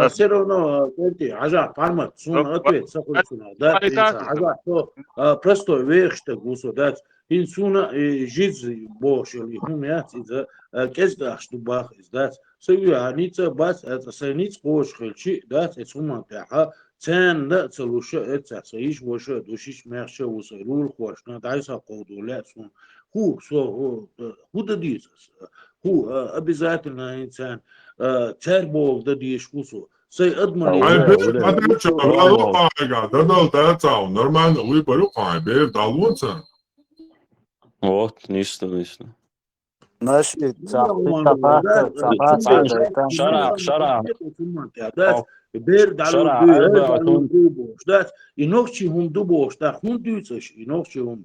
Всё равно, Кирти, хьажа, Пармат, суна ответ ца хуьлу цунах, да, хьажа, со, а, простой вехаш стаг ву со, дац. ХӀинца суна, э, жиз бохуш йолу и хӀума яц иза, а, кӀезиг ахча ду баха иза, дац. Со вуьйхьа ницкъ а бац, а, сайн ницкъ кхочуш хилчи, дац, эцу хӀуманна тӀехьа, царна а ца луша, эццехь сан йиша ваша а ду, шиш мехча а ву сайн, лулахошна, дӀай сан кховдо лаьа суна. ХӀу, со, хӀу, э, хӀу дан деза аса? ХӀу, э, обязательно хӀинца царна, э, цаьрга бохург дан дезаш ву со. Сайн адаман Ай, бер, дадалча, валу хьайга, дадал дац, нормально выбор ю хьайн, бер, далонца. Вот, нисна, нисна. Наши, ца, ца, ца, ца, ца, ца, шарахь, шарахь. Бер, далон, шарахь, дуй, э, далон, дуй, бохуш, дац. И нохчи хӀума ду бохуш, да, хӀунда дуьйцу аша, и нохчи хӀума?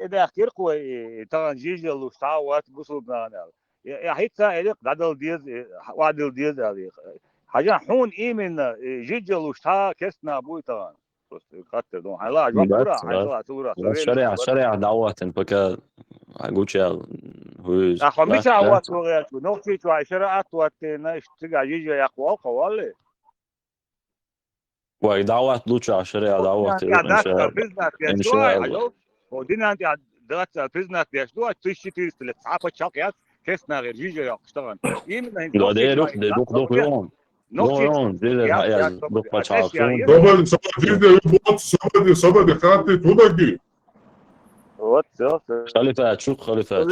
тӀедаьхкира-кх вай, и, и тахана жижа луш цхьа а вац бусулба нахана аьлла. Я, я хӀинца а элира-кх, дӀадала деза, и, охьадила деза аьлла. Хьажахь, хьуна именно, и, жижа луш цхьа керста нах буй тахана? Просто хаттар ду. Хьайла, жоп лура, хьайла, ца лура, ца велаш. Шариат, шариат дӀахӀоттийна, пока гучаял хӀуьйза. Ахьа мичахь хӀотта вогӀерчу? Нохчийчохь шариат хӀоттийна, иштта цигахь жижа яккха волу хьо, валли? Вай, дӀахӀотта лучахь, шариат дӀахӀоттийна, иншаалла. Признак деш ду, иншаалла. Хьо динан тӀехь дац, признак деш ду, тысяча четыреста лет цхьа пачхьалкх яц, керста нахера жижа йоккхуш тахана. Именно хӀинца дукха, дукха, дукха, дукха. Нохчийчохь. Вон, вон, деза яц, яц, дукха пачхьалкх. Сабаде, сабаде, сабаде, сабаде, хаттар ду дагахь. Вот, всё, всё. Халифат, шу халифат.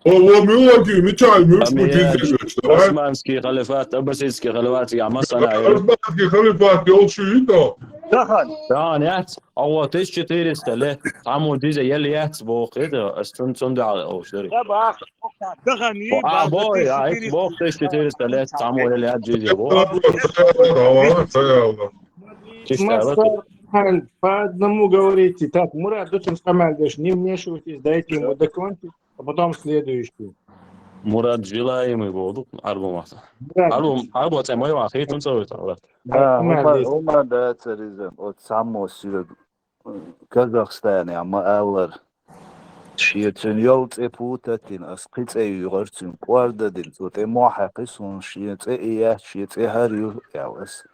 О, о, муьлхачо, мичахь, муьлхачо, давай. Османский халифат, аббасидский халифат, я масана. Османский халифат йолчу йита. Тахана. Тахана яц. А вот тысяча четыреста лет, цхьаммо жижа елла яц боху, это, ас цун, цун да олуш дара. Тахана, а, бо, я, это боху, тысяча четыреста лет, цхьаммо елла яц жижа боху. Чисто, по одному говорите. Так, Мурад, очень командуешь, не вмешивайтесь, дайте ему закончить, а потом следующий. Мурад желаемый боху, Ӏарбо махьса. Мурад. Ӏарбо, Ӏарбо цӀе ма йохьа, хӀетта цӀе вуьйту, Мурад. А, хӀума, хӀума дац, Риза, оцу цхьаммо соьга Казахстане ма аллара. Шен цуьнан йолу цӀе пута а тина, ас кхин цӀе йуьйгӀира цуьнан, кӀорда а дина, цо тӀе мохь хьаькхи суна, шен цӀе и яц, шен цӀе хӀара ю, аьлла ас.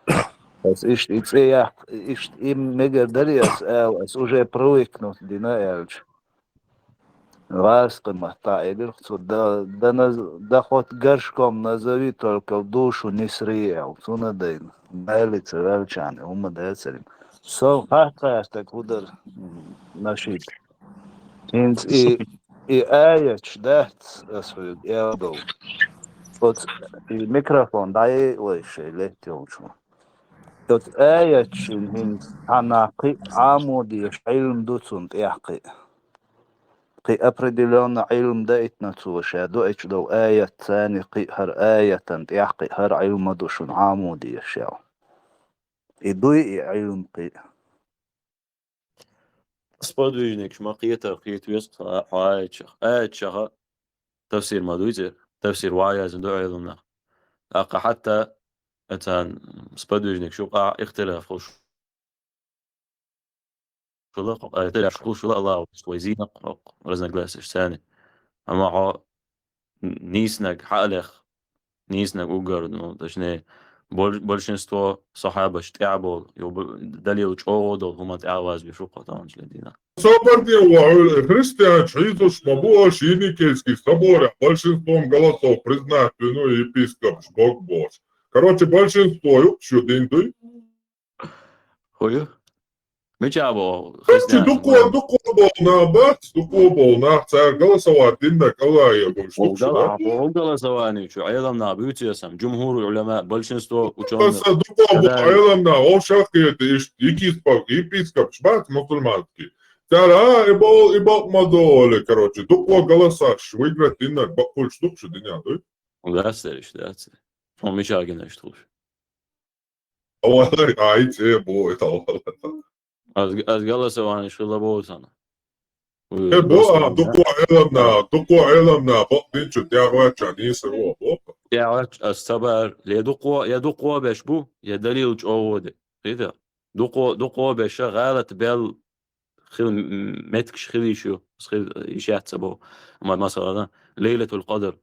Ас иштта и цӀе яккха, иштта и мегар дарий ас ала, ас уже привыкнуть дина аьлча. ГӀазкхи маттахь элира цо, да, да наз-, да хоть горшком назови, только в душу не сри, аьлла, цунна дайна. Мелица велчани, хӀума дацарина. Со хаттар стаг хӀу дара, м, Нашид. ХӀинца и, и аяташ дац ас хьоьга эр долу. Оцу и микрофон дӀаайа вай шайн летта йолчу. Оцу аяташна хӀинца цхьана кхин а Ӏамо дезаш Ӏилма ду цунна тӀехь кхин а. Кхин определённо Ӏилма даийтина цо ша дуьйцуш долу аят, царна кхин а хӀара аятан тӀехь кхин а хӀара Ӏилма ду шуна Ӏамо дезаш аьлла. И дуй и Ӏилма кхин а. Сподвижникаш ма кхетара кхета веза хьо аятчех. Аятчеха тафсир ма дуй цӀе, тафсир ваязна ду Ӏеламнаха. ТӀаккха хьатта царна сподвижникаш юкъахь ихтилаф хуш хула, хӀокху аятехь хуш хула Аллахо, вай зийна хӀокху разногласиеш царна. Амма хьо нийснаг хьалех, нийснаг уггар, ну, точнее, боль-, большинство сахьабаш тӀаьхьа болу, ю б-, далил чӀогӀа долу хӀума тӀаьхьа вазвеш ву кхо таханчу дийнахь. Собар де вахьуьлу, христианчу хьийзуш ма бу аша Еникейский соборехь большинством голосов признать вину епископаш бог бохуш. Короче, большинство юкъаш ю дин дуй? ХӀу ю? Мича боху? Христиан. Дукхо, дукхо болу нах бац, дукхо болу нах, цара голосовать диннарг Аллахе хуьлуш дукхо бац. Хьо голосование чу Ӏеламнах буьйцу ясам, джумхур уляма, большинство учёных. Аса дукхо болу Ӏеламнах, вовшах кхета, иштта епископ-, епископаш бац мусульманский. Цара, а, и бол, и бакъ ма доле, короче, дукхо голосаш выиграть диннарг бакъ хуьлуш дукху шу динехь дуй? Дац дерриш, дац. Хьо мича гина иштта хуьлуш? Валлахи, а, и цӀе бу, это валлахи. Аз, аз голосованеш хила бу сана. Э, бу, а, дукха Ӏеламна, дукха Ӏеламна, бакъдинчу тӀехвача нийса ву, бу. ТӀехвач, аз сабар, я дукха, я дукха беш бу, я далил чӀоагӀа де. Хида. Дукха, дукха беша гӀалат бел хил, м, меткаш хилиш ю, хил ишаца бу. Ма, масала, Лейлатул Къадр.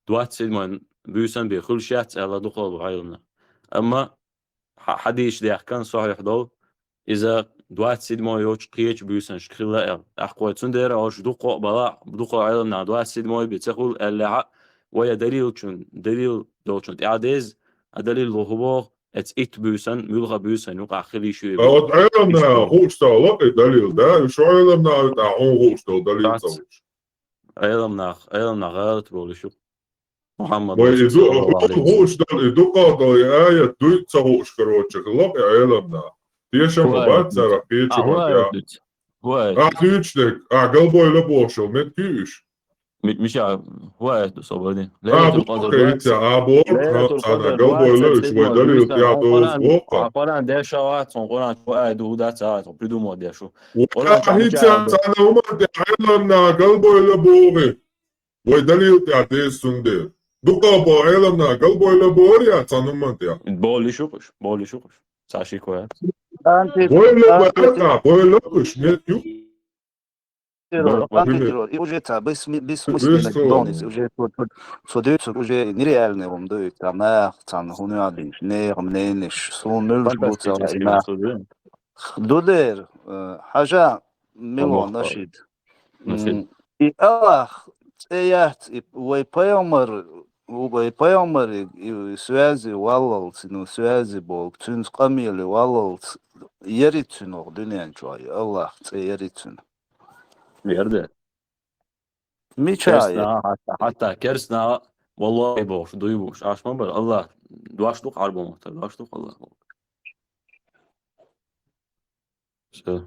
Двадцать седьмой буьйсан бе хуьлуш яц аьлла дукхал бу Ӏеламна. Амма хьа-, хьадийш дехкан сахьихь дол, иза двадцать седьмой йоч кхечу буьйсанаш хилла аьлла. ТӀаккха вай цундера ош дукха бала, дукха Ӏеламна двадцать седьмой бе ца хуьлу аьллехьа, вай а далилчун, далил долчун тӀаьхьа деза, а далил лоху боху, эц итт буьйсан, муьлха буьйсан юкъахь хилиш ю. А вот Ӏеламна хууш ца лакъи далил, да? Шу Ӏеламна а хьун хууш дол далил ца хууш. Ӏеламнах, Ӏеламнах гӀалат болуш ю. Мухаммад Вай и ду-, хууш дол, и дукха дол, и аят дуй ца хууш, короче, лакъи Ӏеламна. Теша ма бац цара кхечу ма тя. Вай. А дуьйцу дерг, а галбойла бохуш, мет куьйш. Ми-, Миша, вай ду собади. А, Лейлатул Къадр боху, а, боху, цана галбойла уьш, вай далил тя доз боху. Къуран деша вац, Къуран чу ай ду, дац, а, придумал дешу. Къуран хӀинца цана хӀуман тӀе Ӏеламна галбойла боху. Вай далил тӀехь деза цундела. Дукха бо Ӏеламна галбойла бохур я цхьана хӀуманна тӀехь? Болуш ю-кх уьш, болуш ю-кх уьш. Ца шико яц. Бойла баьркъа, бойла уьш, мет ю. Анти террор, анти террор. И уже ца бес-, бессмысленный, полностью. Уже цо, цо, цо дуьйцург уже нереальный хӀума ду, там нах, цхьана хӀума ю дийш, нехан мненеш, суна муьлш бу ца и нах. Ду дера, э, хьажа, Милон Нашид. М, и Аллах цӀе яц, и вай пайхамар, вай пайхамар и, и связи валлалц, ну, связи болу, цуьнца къамели валлалц, яри цуьнах дуьнен чохь, и Аллах цӀе яри цуьнан. Яр де. Мича яри? Керстна, хьатта, хьатта керстна, валлахи бохуш, дуй бохуш, аш ма бара, Аллах, дош ду-кх Ӏарбо маттара, дош ду-кх Аллах бохуш. Всё.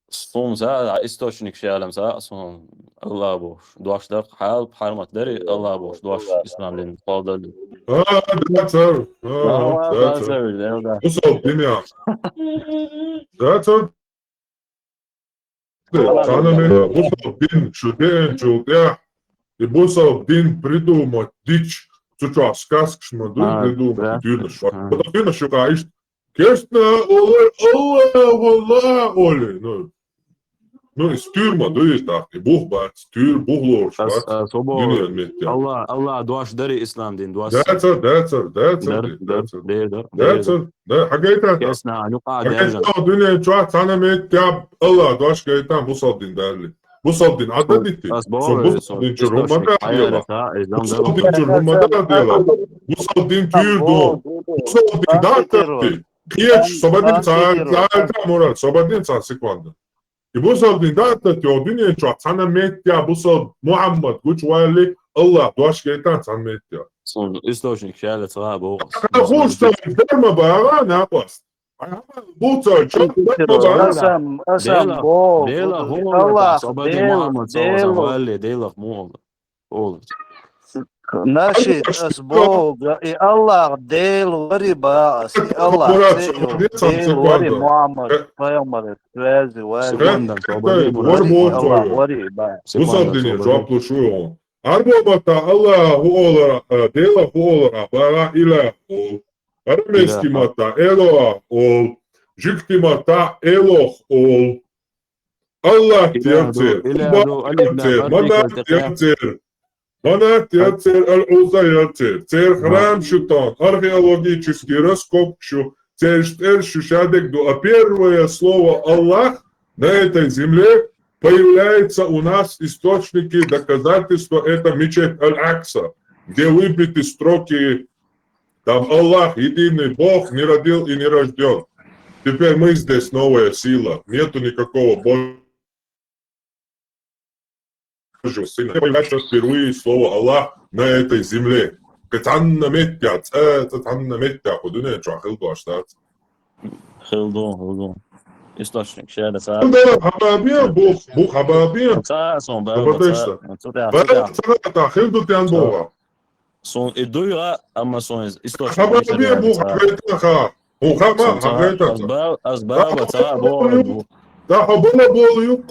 Суна са, а, источник шалам са, суна Аллах бохуш. Дош дар хьал, хьармат дари, Аллах бохуш. Дош ислам дин, хьал дар. А, да, цар. А, да, цар. Усал дин я. Да, цар. Цхьана меттехь бусалба дин шу деанчул тӀаьхьа, и бусалба дин придумать дича, цу чохь сказкаш ма ду, придумать дуьйнаш. Дуьйнаш ю-кх иштта. Керстна олу, Аллах, валлах, олу. Ну, ну, и стуьйр ма ду иза тӀаккха, и бух бац, стуьйр бух лоруш бац. Дуьненан меттехь. Аллах, Аллах дош дари ислам дин, дош. Дацар, дацар, дацар, дацар. Дацар. Да, хьагайтахь? Кесна, ну, къа, хьагайтахь, дуьнен чохь цхьана меттехь Аллах дош гайтахь бусалба дин далли. Бусалба дин Ӏадда дитти. Цу бусалба дин чуьра хӀумма дӀа дела. Бусалба дин чуьра хӀумма дӀа дела. Бусалба дин туьйр ду. Бусалба дин дӀа а татти. Кхечу, собадин цхьа, цхьа, Мурад, собадин цхьа секунда. И бусалба дин дӀа а татти, дуьнен чохь цхьана меттехь бусалба Мухьаммад гучувалли, Аллах дош гайтахь цхьана меттехь. Цуьнан источник шайла ца боху. Ана хуш ца дарма бара, накъост. Ана буца чу дарма бара. Асан, асан боху. Дела, Аллах, Дела, Мухьаммад, Дела. Валли, Дела, Мухьаммад. Олу. Нашид, ас боху, и Аллах Дела вари баха ас, и Аллах Дела вари, Мухьаммад пайхамар, связи вари. Аллах вари баха. Бусалба дине жоп луш ву. Ӏарбо матта Аллах хӀу олар, э, Дела хӀу олар, а бара илах олу. Арамейский матта Элоах олу. Жуьгти матта Элох олу. Аллах яцер, Хуббат яцер, Манат яцер, Манат яцер, Аль-Уза яцер. Церан храмаш ю тахана, археологический раскопкаш ю, церан тӀерш ю, шадерг ду. А первое слово Аллах на этой земле появляется у нас, источники, доказательства, это мечеть Аль-Акса, где выбиты строки, там Аллах, единый Бог, не родил и не рожден. Теперь мы здесь новая сила. Нету никакого Бога. Появляется впервые слово Аллах на этой земле. Цхьанна меттехь, цӀа, цӀа цхьанна меттехь, кху дуьнен чохь хила дош дац. Хила ду, хила ду. Источник шайна ца. Хила ду, хьабабе, бух, бух хьабабе. Ца, сон, баба, ца. Ца, ца, ца. Хила ду тен боху. Сун и дуйгӀа, амма сун из источник Хабар мичара бе яра бу ца. хабар ца. Бу хабар Сун ца, хабар ца. аз ба-, аз баба ца, бо, бо. Да хабала болу юк.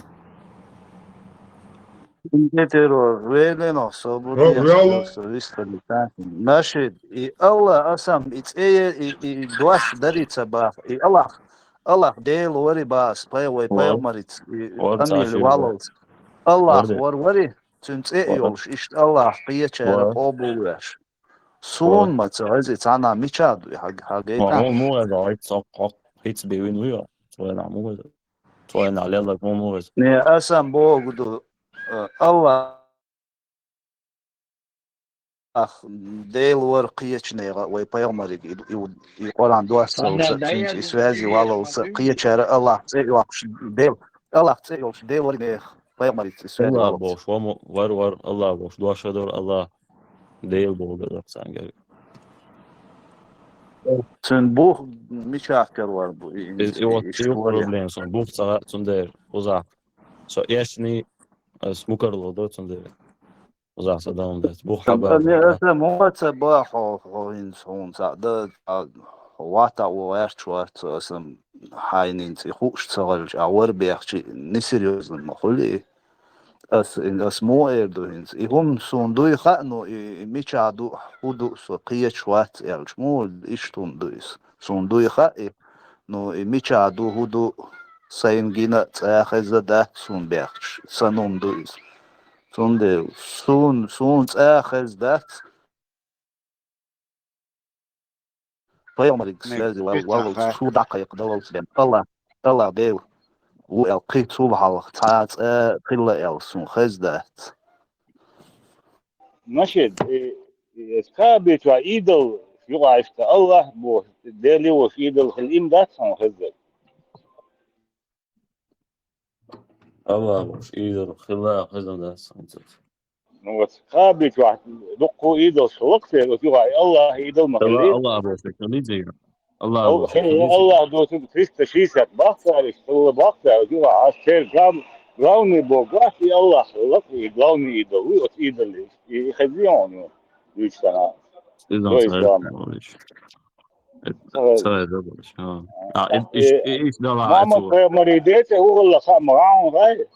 Инде террор, велено, Ра-, собутия, реально. Со вистали, так. Наши, и Аллах асам, и цея, и, и дуаш дари ца бах, и Аллах, Аллах Дел вари бас, пай вай Вар. пайгмариц, и Вар ца амил ши валалц. Аллах Вар де. вар вари, цун це Вар. Йолш, ишт Аллах, кьечара Вар. къобул веш. Сун ма ца, ази цана мичад, хаг-, Ва хагайта. он му веза, ай, цо, хо, хиц бе вин уйо. Цо на му веза. Цо на лела, он му веза. Не, асам Бог ду, э, Аллах, Дел вар кьечнега, вай пайгмариг, и, и, и Къуран дуас ца, цун и связи валалца, кьечара Аллах це Йолш, Дел, Аллах це Йолш, Дел вар нех, пайгмариц и связи Аллах валалца. бош, ва му-, вар, вар, Аллах бош, дуаш дар, Аллах Дел бо да цанга. Цун бух мичахкар вар бу, и, Из и, и вот, и и вот школе. Проблема сон, бух ца, цун дер, уза. Со эшни, э, смукар ло до цун дер. Уза са дам дер. Бух хабар. Не, это муца ба хо, хо ин сон са, да, а, вата у эрч варц, асам хайнин ци хуш цагалч, а вар бехчи, несерьезно ма хули. Ас, ин, ас му эрду инц. И хум сун дуй ха, ну, и, и мича ду, худу со кьеч вац элч му, иш тун дуйс. Сун дуй ха, и, ну, и мича ду, худу, сайн гина цӀа хеза дац сун бехч, санун дуйс. Сун де, сун, сун цӀа хез дац. Пайгмарик связи вал, вал, су дакъайк далал сбен. Аллах, Аллах Дел. У эл кхи цул халх, ца, ца, хилла эл сун хез дац. Значит, э, э, скабит ва идол, югайфта Аллах, бу, дели уж идол хил им дац сон хез дац. Аллах бош, идол хилла хеза дац сон хез дац. Ну вот, скабит ва, дукку идол шалакте, вот югай Аллах идол ма Аллах, хили. Аллах бош, хилла зига. Аллах Аллах, бош, хилла зига. Аллах досу триста шестьдесят бахтариш, хилла бахтариш, югай, а сер гам, главный Бог, ва, и Аллах, Аллах, и главный идол, и вот идол, и хазион, ну, лично. Изан То есть, сай да. Бош. Сай. Сай Бош, ха. А, Э, иш, иш, иш дала Мама ацу. твоя Маридете, уголла ха, маган, рай?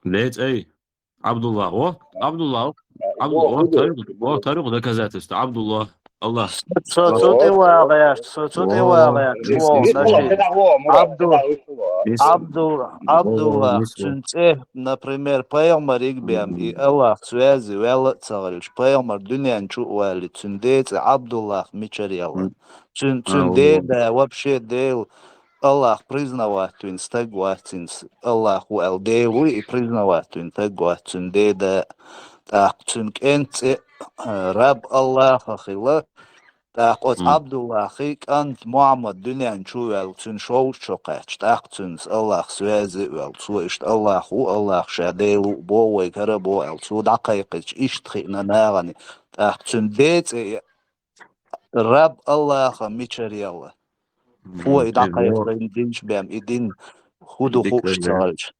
Лец, эй. Абдулла, о? Абдулла, о? Э, Абдулла, о, Абдулла. тарих, о, тарих доказательство. Абдулла, Аллах. Со цу тӀе вагӀеш, со цу тӀе вагӀеш, чувал, наши. Абдул, Абдул, Абдулла, цун цӀе, например, пайгмар игбем, и Аллах связи вела цагалч, пайгмар дуьнен чу вали, цун децӀе Абдуллах мичар яла. Цун, цун деда, вообще Дел, Аллах признавать вин стаг вацинс, Аллах ву эл Дел ву и признавать вин стаг вац цун деда, тӀаккха цун кӀен цӀе, э, раб Аллаха хила, тӀаккха оц Абдуллахи кӀант Мухаммад дуьнен чу вел, цун шовш чу кхаьч, тӀаккха цунс Аллах связи вел, цо ишт Аллах ву, Аллах ша Дел ву, бо вай кара бо эл, цо дӀакхайкхич, ишт хиъна нагӀани, тӀаккха цун децӀе раб Аллаха мичар яла. Фу и дӀакхайкхайн динч бем, и дин ху ду хууш цагалч.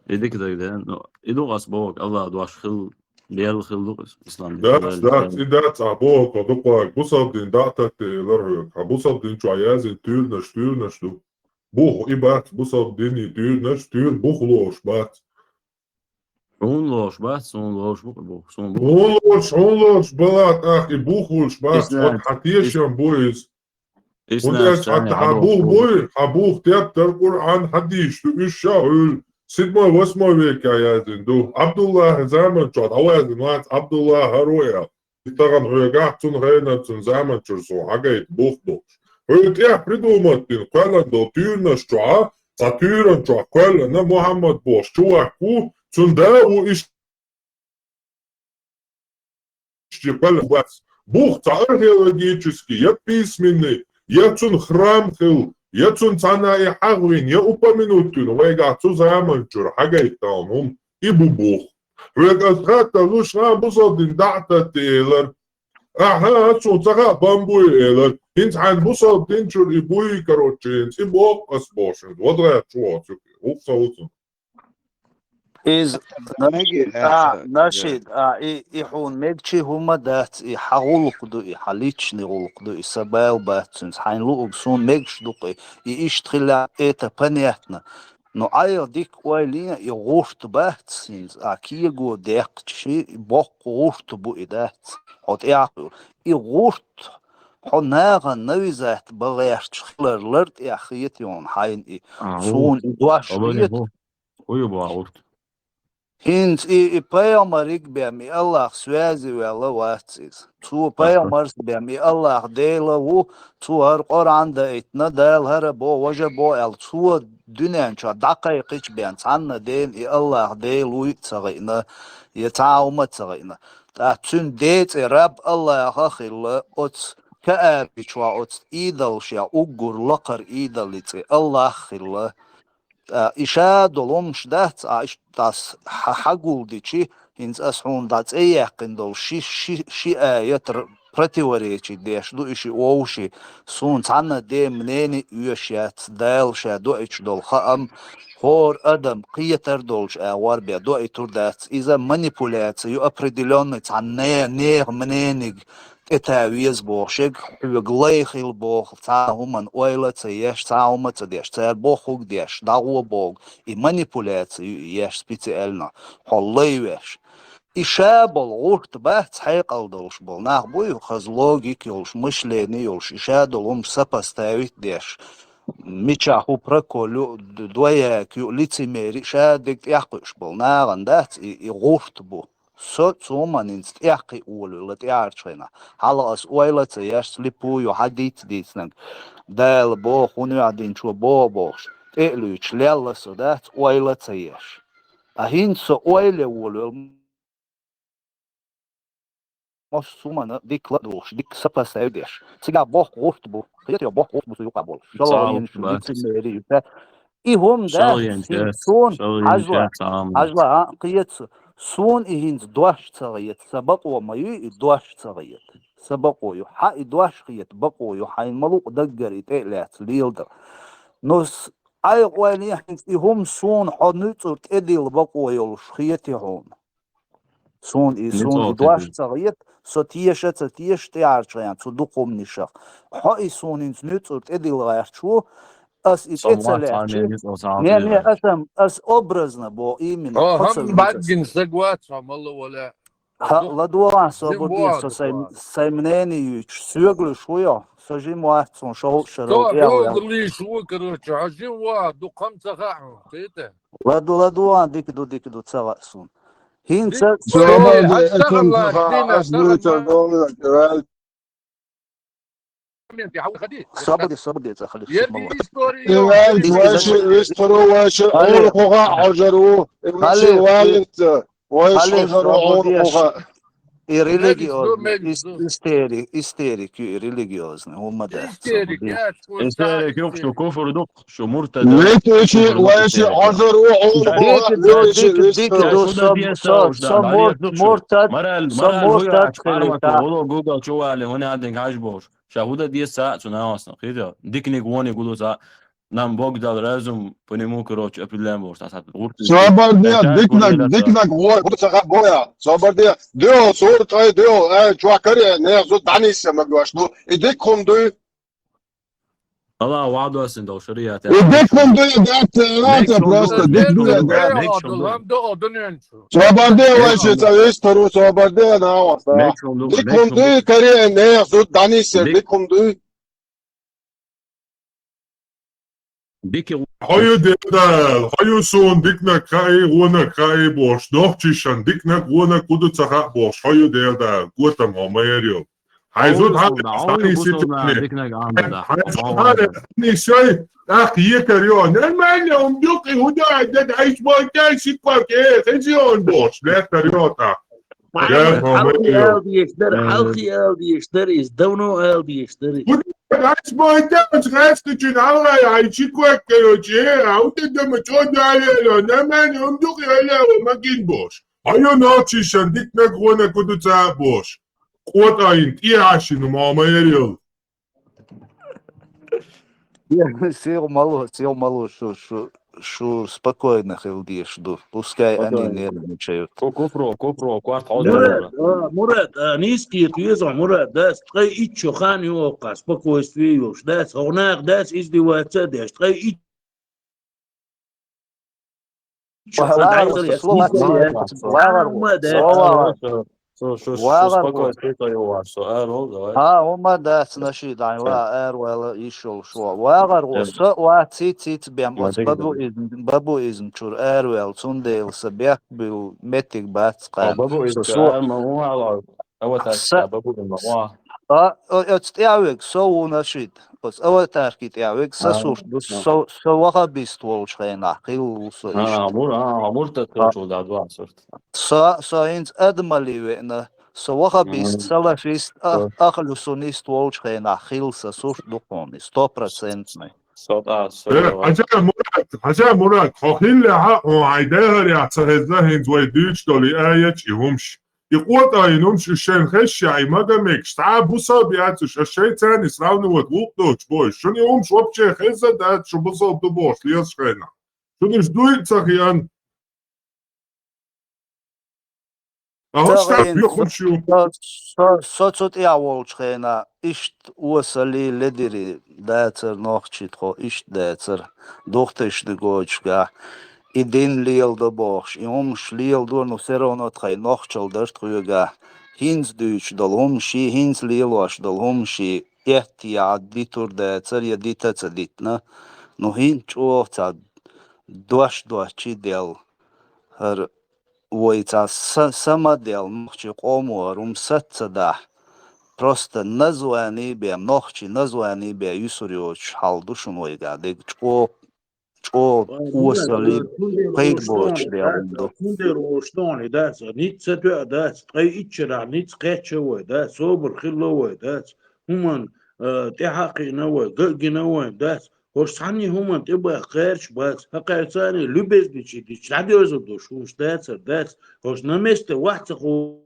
И дика даг де, ну, и ду гӀас бог, Аллах дуаш хил, лел хил ду, ислам дин. Дац, дац, и дац, а бог, а дукхаг, бусалба дин дӀататте лар хьоьга. А бусалба дин чу язин туьрнаш, туьрнаш ду. Бух и бац, бусалба дин и туьрнаш, туьр бух лош бац. Хьун лош бац, сун лош бу, бух, сун бух. Хьун лош, хьун лош бала тӀаккха и бух лош бац, исна, вот хьан тешам бу из. Исна, хьун эс исна, хьан, хьан бух буй, хьан бух теттар Къуръан хьадийш ду, уьш ша хьуьл, седьмой, восьмой века язин ду. Абдуллах заман чу, хьавазин вац, Абдуллах хӀаро ял. И тахана хьоьгахь цун хенан цун заман чуьра сун хьагайта бух ду. Хьоьга тӀехь придумать дина кхоьллан долу туьйранаш чохь, цхьа туьйран чохь кхоьллана Мухьаммад бохуш чувак ву, цун да а ву иштта кхоьллана бац. Бух цхьа археологический, я письменный, я цун храм хилла, я цун цхьана и хьагӀвина, я упомянуть вина, вайгахь цу заман чуьра хьагайта хьуна хӀума, и бу бух. Хьоьга ас хаттар луш, хан бусалба дин дӀа а таттий элар. Ахьа, цунна ца хаьа бан буй элар. ХӀинца хьайн бусалба дин чуьра и буй, короче, хӀинца и боху ас бохуш. ВадгӀа чу воцу, хӀух ца вуцу. Иза, нашид, а, нашид, а, и, и хьуна мегачи хӀума дац, и хьа гӀулакх ду, и хьа личный гӀулакх ду, и са бала бац цуьнца. Хьайна луъург суна мегаш ду-кх и, и иштта хила, это понятно. Но айхьа дика ойла е, и гӀурт бац хӀинца, а, кего деккхача, ши боккха гӀурт бу и дац. Хьо тӀехь а, и гӀурт, хьо нахана навизат бан гӀерташ хилар лар тӀехь хета хьуна хьайна и. Суна и дош хета. Хьо ю боху гӀурт? ХӀинца и, и пайхамариг бен, и Аллах связи ваьлла вац иза. Цо пайхамарс бен, и Аллах Дела ву, цо хӀара Къуръан даийтина, Дала хӀара бо, важа бо аьлла, цо дуьнен чохь дӀакхайкхича бен, цхьанна дена и Аллах Дела вуй а ца гӀиъна, я цхьа а хӀума а ца гӀиъна. ТӀаккха цуьнан ден цӀе Раб Аллаха а хилла, оцу Кааби чохь оцу идолаш я уггар лакхара идолан цӀе Аллах а хилла. ТӀа и ша долу хӀумаш дац, а иштта ас хьа-, хьагулдичи, хӀинца ас хьуна дӀа цӀе яьккхина долу ши, ши, ши аят р-, противоречи деш ду, и ши вовши, суна цхьанна де мнени оьшуш яц, Дала ша доуьйтуш долу хаам, хӀора адам кхетар долчу агӀор бен доуьйтур дац, иза манипуляция ю, определённый цхьа не-, нехан мнениг тӀетан веза боху шег, хьоьга лай хила боху, цхьа а хӀуманна ойла а ца еш, цхьа а хӀума а ца деш, цара бохург деш, дӀагӀо боху, и манипуляция ю и еш специально, хьо лай веш. И ша болу гӀурт бац хьекъал долуш болу нах буй, хаза логика йолуш, мышление йолуш, и ша долу хӀума сопоставить деш, мичахь хӀу прокол ю, д-, двояк ю, лицемери, ша дерг тӀехь кхуьуш болу нахана дац, и, и гӀурт бу. Со цу хӀуманна хӀинца тӀехь кхин а волавелла тӀаьхьарчу хенахь. Хьалха ас ойла а ца еш, слепую хьан диц дийцинарг, Дала боху, хӀун юьхь динчо боху бохуш, тӀе а луьйчуш, лелла со дац, ойла а ца еш. Ткъа хӀинца со ойла е волавелла, массо а хӀуманна дика ладугӀуш, дика сопоставить деш. Цигахь боккха гӀурт бу. Кхетий, боккха гӀурт бу цу юкъахь болуш. Шалахьенаш, лицемери ю, ша. И хӀума дац, хӀинца суна, хьажла, хьажла, а, кхета, суна и хӀинца дош ца гӀета, сан бакъо ма ю и дош ца гӀета. Сан бакъо ю. Хьан и дош хета, бакъо ю, хьайна ма луъу даггара и тӀе а лаьцна леладан. Но с-, айхьа ойла е хӀинца и хӀума суна хьо нуьцкъара тӀедилла бакъо йолуш хетий хьуна. Суна и, суна и дош ца гӀета, со теша а ца теша тӀаьхьарчу хенахь цу дукха хӀуманашах. Хьо и суна хӀинца нуьцкъара тӀедилла гӀерташ ву, ас и тӀе ца лаьттачи. Не, не, аса, ас образно боху, именно. Хьо ца вуьйцу ас. Бадгин саг вац хьо, малла вала. ХӀаъ, ладогӀа, собар де, со сайн, сайн мнение юьйцуш, соьгалуш ву йо, со жима вац, суна шовзткъа шарал тӀе а ваьлла. Соьгалуш ву, короче, хьо жима вац, дукха ма ца хаьа хьуна, кхета? Лад-, ладугӀа, дика ду, дика ду, ца хаьа суна. ХӀинца собар де, собар де, цӀа хила. Вайши, вайши, вайши, хӀора кху хаьа хьожар ву, вайши, валица, вайши хьожар ву, хӀора кху хаьа. И религиозный, ис-, истери-, истерик ю и религиозный, хӀумма дац. Истерик, истерик ю, шу куфр ду, шу муртад. Вайши, вайши хьожар ву, хӀора кху хаьа, вайши, вайши. Дика ду, со, со, со мурт-, муртад, со муртад хилийтахь. Гугал чу вали, хӀуна хьадинг хьажа бохуш. Ша хӀу дан деза ца а цу нахана, кхета? Диканиг вониг гулу ца а. Нам Бог дал разум, по нему, короче, определяем бохуш, аса гӀурт. Собар де, диканаг, диканаг вон, хӀу ца хаьа боя. Собар де, дуьхьал, сура тӀе дуьхьал, э, чохь каре, нехан зуда дӀанисса ма гош ду. И дика хӀума дуй? Аллах ваӀда син дол шариат. И дика хӀума дуй, дац, дац, просто дика дуй, дац. Собар де, вайши, ца вистхур ву, собар де, нахана. Дика хӀума дуй, каре, нехан зуда дӀанисса, дика хӀума дуй? Дика. Хьо ю, Дела Дала, хьо ю суна диканаг хаьий, вонаг хаьий бохуш, нохчишна диканаг, вонаг хӀу ду ца хаьа бохуш, хьо ю, Дела Дала, котам хьо ма яр йо. Хьайн зуда хьан диканаг, хьайн зуда хьан диканаг, хьайн зуда хьан диканаг, хьайн зуда хьан диканаг, тӀаккха екар йо, нормально, хӀума дуккхи, хӀу ду, ай, дада, айс боху, ай, сиквак, э, хезион бохуш, леттар йо тӀаккха. Хьалхи ала дезаш дара, хьалхи ала дезаш дара иза, давно ала дезаш дара иза. Хьо дац боху, дац, гӀаскачун хьалхай, хьайн чиквак, короче, а хӀу тӀе дама чӀогӀа далело, нормально, хӀума дукха йо, ма гин бохуш. Хьо ю нохчишна диканаг, вонаг хӀу ду ца а бохуш. КъотӀа йина, тӀе а шина, ма ма яр йо. Сел ма ло, сел ма ло, шу, шу, шу спокойно хила дезаш ду. Пускай они нервничают. Ку-, куфро, куфро, кварт хьо Мурад, дера. А, Мурад, а, нийса кхета веза, Мурад, дас, ткъе итт шу хан ю оха, спокойствие йолуш, дас, хьо нах, дас, издеваться а деш, ткъе итт шу хан дӀайзар яц, нийса яц. Ва-, ва-, ва-, ва-, ва-, ва-, Шу, шу, шу, шу вагӀар спокойно, ву. Спокойно йовлаш, со ара вала, давай. Хьа, хӀума дац, наши дӀайла, Э. Ара вала, йиш йолуш ву. ВагӀар ву, Э. Со вац, циц, циц бен, Ма оцу дигда. Бабуизм, Бабуизм чуьра ара ваьлла, цундела сан бехк буьлла меттиг бац Ма кхана. Бабуизм Со, чу со, ара ма ву хьала, аваташ са, ца Бабуизм ма ву. А, о-, оцу тӀехь вега со ву, наши. Оцу аватарки тӀехь вега са А, сурт ду, а. Со, со вахабист волчу хенахь, хилла ву со А, иштта. мур-, а, муртат А. хилчул да дуа сурт. Со, со хӀинца адамалли веана, со вахабист, Мгм. Салафист, а-, Со. Ахлу суннист волчу хенахь хилла сан сурт ду кхуна, сто процентный. Со, а, со, Э, давай. Хьажа Мурат, Хьажа Мурат, хьо хиллехьа, хьо хьайн дехар яц ца хезна хӀинца вай дуьйцуш долу и аят, и хӀумаш. И къотӀа йина хӀумаш уьш шайна хезча, и мага мегаш, цхьа а бусалба яц уьш, аш шайца царна сравнивать вукху доцуш бо уьш. Шуна и хӀумаш вообще хезна дац, шу бусалба ду бохуш лелаш хенахь. Шуна уьш дуй а ца хиъна. Ца АхӀа, гӀайна, юхуш ю. Со, со, со цу тӀехь волчу хенахь, иштта осаллий ледирий дацара нохчий тхо, иштта дацара, духташна гочуш гахь, и дин леладо бохуш, и хӀумаш леладо, ну, все равно тхайн нохчалла дара тхоьгахь, хӀинца дуьйцуш долу хӀумаший, хӀинца лелош долу хӀумаший, эттехьа дитур дацара, я дита а ца дитина, ну, хӀинца чӀогӀа цхьа дош доцчий делла, хӀара вай цхьа са-, сама делла нохчий къомо хӀара хӀума саца дахь. Просто название бен, нохчий название бен юьсур йоцуш хьал ду шуна вайгахь дерг чӀогӀа, чӀогӀа Ой, осаллий, э, цундела пайда оцу боцуш тохьа, делла дац, хӀума ду. Цундела оцу тохьа дац, ницца ца тоьа дац, ткъе итт шарахь ницца кхечча вай дац, собар хилла вай дац, хӀуман, э, тӀаьхьа а кхиъна вай, ган а гина вай дац, хӀорш цхьанне хӀуманна тӀебаха кхаьрдаш бац, хӀокхаьрца а любезничать дича дӀадоьрзур долуш хӀумаш дацар дац, хӀорш на месте вац ца хо-,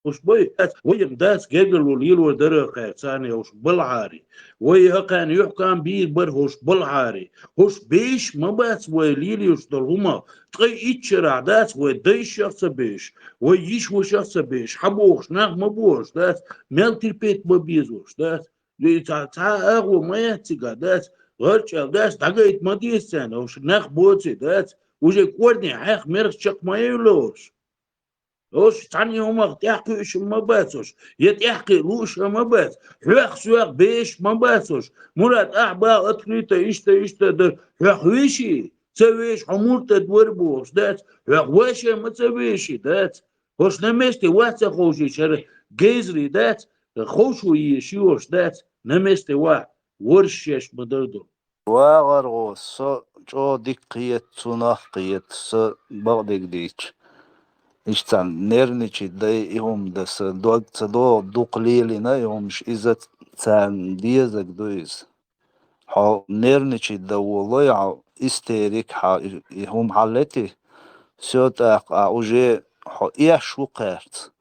хӀорш бай, дац, вай-м дац гергарло лелор дара хӀокхаьрца а хӀорш балхьари, вай хӀокхарна юьхькӀам бийр бара хӀорш балхьари, хӀорш беш ма бац вай лелош долу хӀума, ткъе итт шарахь дац вай дайшах а ца беш, вай йиш-вашах а ца беш, хьан бохуш нах ма бохуш дац, мел терпеть ма безош дац. Ди-, цхьа, цхьа а агӀо ма яц цигахь, дац, гӀарчӀел, дац, дӀагайта ма деза царна, хӀорш нах боций, дац, уже кӀордийн хьех мерах чекх ма евлла хӀорш. ХӀорш цхьанне хӀумах тӀаьхьакхуьуш ма бац хӀорш, я тӀаьхьакхиа лууш а ма бац, хьоьх-соьх беш ма бац хӀорш. Мурат, ахь баха открыто, иштта, иштта дар, хьоьх веший, ца веш, хьо муртад вара бохуш, дац, хьоьх ваша ма ца веший, дац. ХӀорш на месте вац ца ховшийчара гейзри дац, ховшо езаш ю хӀорш дац, на месте вац, ворш шеш ма-дарра ду. ВагӀар гӀо, со чӀогӀа дика кхета, цунах кхета, со бакъдерг дийцича. Иштта царна нервничать дай и хӀума дан сан дог ца догӀу, дукха лелийна и хӀумаш, иза царна дезарг ду иза. Хьо нервничать дан волой, хьо истерик, хьо и, и хӀума хьаллети, всё, тӀаккха ахь уже хьо эш ву кхаьрца.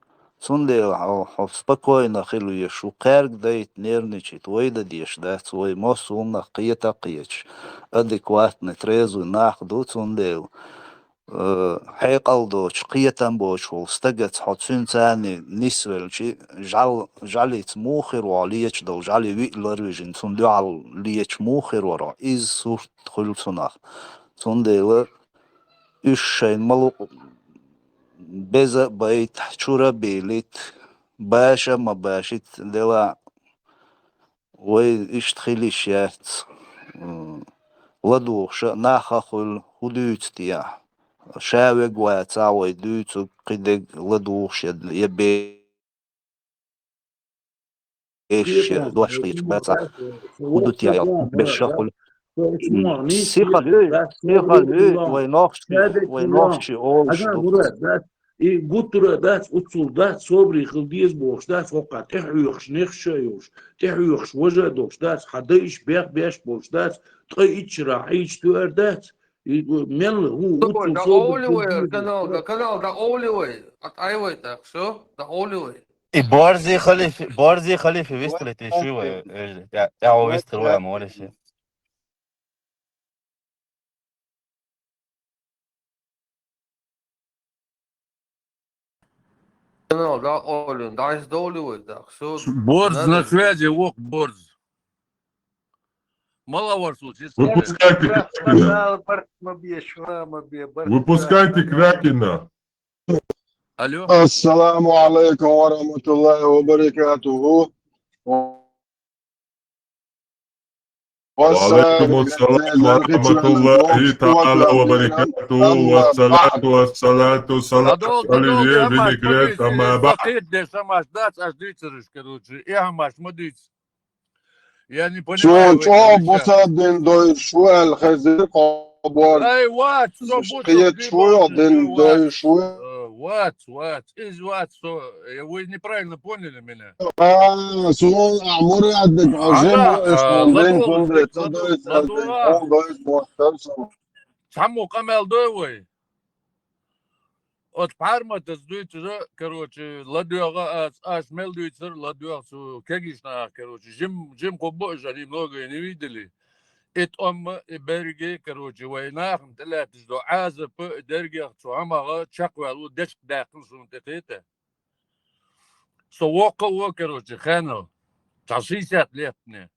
Цундела хьо, хьо спокойно хила везаш ву, кхаьрга дайта нервничать вай дан дезаш дац, вай массо а хӀуманах кхета а кхеташ, адекватный, трезвый нах ду, цундела. Э, хьекъал доцуш, кхетам боцуш волу стагаца хьо цуьнца царний нисвелчи, жӀал-, жӀалица муха хир ву хьо леча долу, жӀали виъ ларвижина, цунна дуьхьал леча муха хир вара хьо, иза сурт хуьлу цунах. Цундела уьш шайна ма лукъу беза а байта, чура а бийлийта, баша а ма башийта, дела Вай иштта хила йиш яц, м, ладугӀуш а нах а хуьлу, хӀун дуьйцу те ахь? Ша вега вацахь, вай дуьйцург кхидерг ладугӀуш я, я бе-, бешаш я, дош хеташ бацахь, хӀун ду те ахь, берш а хуьлу. М, сиха луьй, сиха луьй, вай нохчий, вай нохчий олуш ду. И гуттара а дац, оццул дац, собаре хила деза бохуш дац, хӀокху тӀехьоьхуш нехаш а йолуш, тӀехьоьхуш важа а долуш дац, хьан дайша бех беш болуш дац, ткъа итт шарахь Ӏийча тоьар дац. И мел хӀун оццул собаре хила деза бохуш дац. Канал, да, Оливай, от Айвай так, всё, да, Оливай. И Борзи Халифи, Борзи Халифи вистхилийтина шу вай, э, тӀе-, тӀехьо вистхир вай, молиши. Канал, да, Олин, да, из Доли вот так. Всё, Борз на надо. Связи, вок, Борз. Мала варсу, честно. Выпускайте Кракена. Выпускайте Кракена. Алло. السلام عليكم ورحمة الله وبركاته. وعليكم السلام ورحمة الله تعالى وبركاته. والصلاة والصلاة والسلام على النبي الكريم، أما بعد. Сакъет де самаш дац, аш дицериш, короче. Я хамаш ма диц. Я не شو понимаю. شو بصدين دوي شو الخزي قبور. Ай, what? Что Шкиет шуё, ден дой шуё. What, what? Is what? So, э, вы неправильно поняли меня. آه، سون أعمر عندك عجيب هذا، آه، اسمه دين لدول، كون دي لدول، تدرس لدول. هون دويس مختلف. Цхьаммо къамел дой вай? От пхьарматас дуьйцура, короче, ладоьгӀа аз, аш мел дуьйцура, ладоьгӀа цу кегийча нахах, короче, жим, жим кхо бо уж, они многое не видели. И тӀом, и берриге, короче, вай нахана тӀалаьтташ дола Ӏазап, и дерригех цу хӀамах чакхваьлла, дечка даьккхина суна тӀе, кхетий. Со воккха а во, короче, хенал. Цхьа шестьдесят лет-м.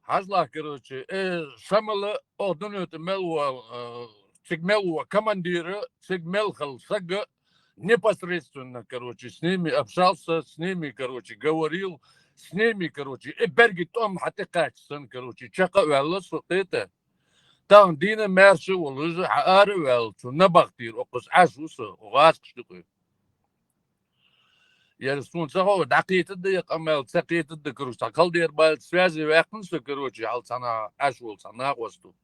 Хьажал, короче, э, Шамала, оха дуьнен тӀа мел вола, э, цига мел вола командира, цига мел хилла сага непосредственно, короче, с ними общался, с ними, короче, говорил, с ними, короче, и беррига тӀом хьатӀекхаьчча санна, короче, чакх а ваьлла со, кхетий. Тахан дийнахьа маьрша а волаш, хьаара а ваьлла, цу набахтера, окхуза Ӏаш ву со, гӀазкхаш дукха. Яра суна ца хов, дӀакхетаргда е къамел, ца кхетаргда, короче, цхьа кхалдер баьлча связи ваьккхина со, короче, хьал цхьана Ӏаш волу цхьа накъост ву.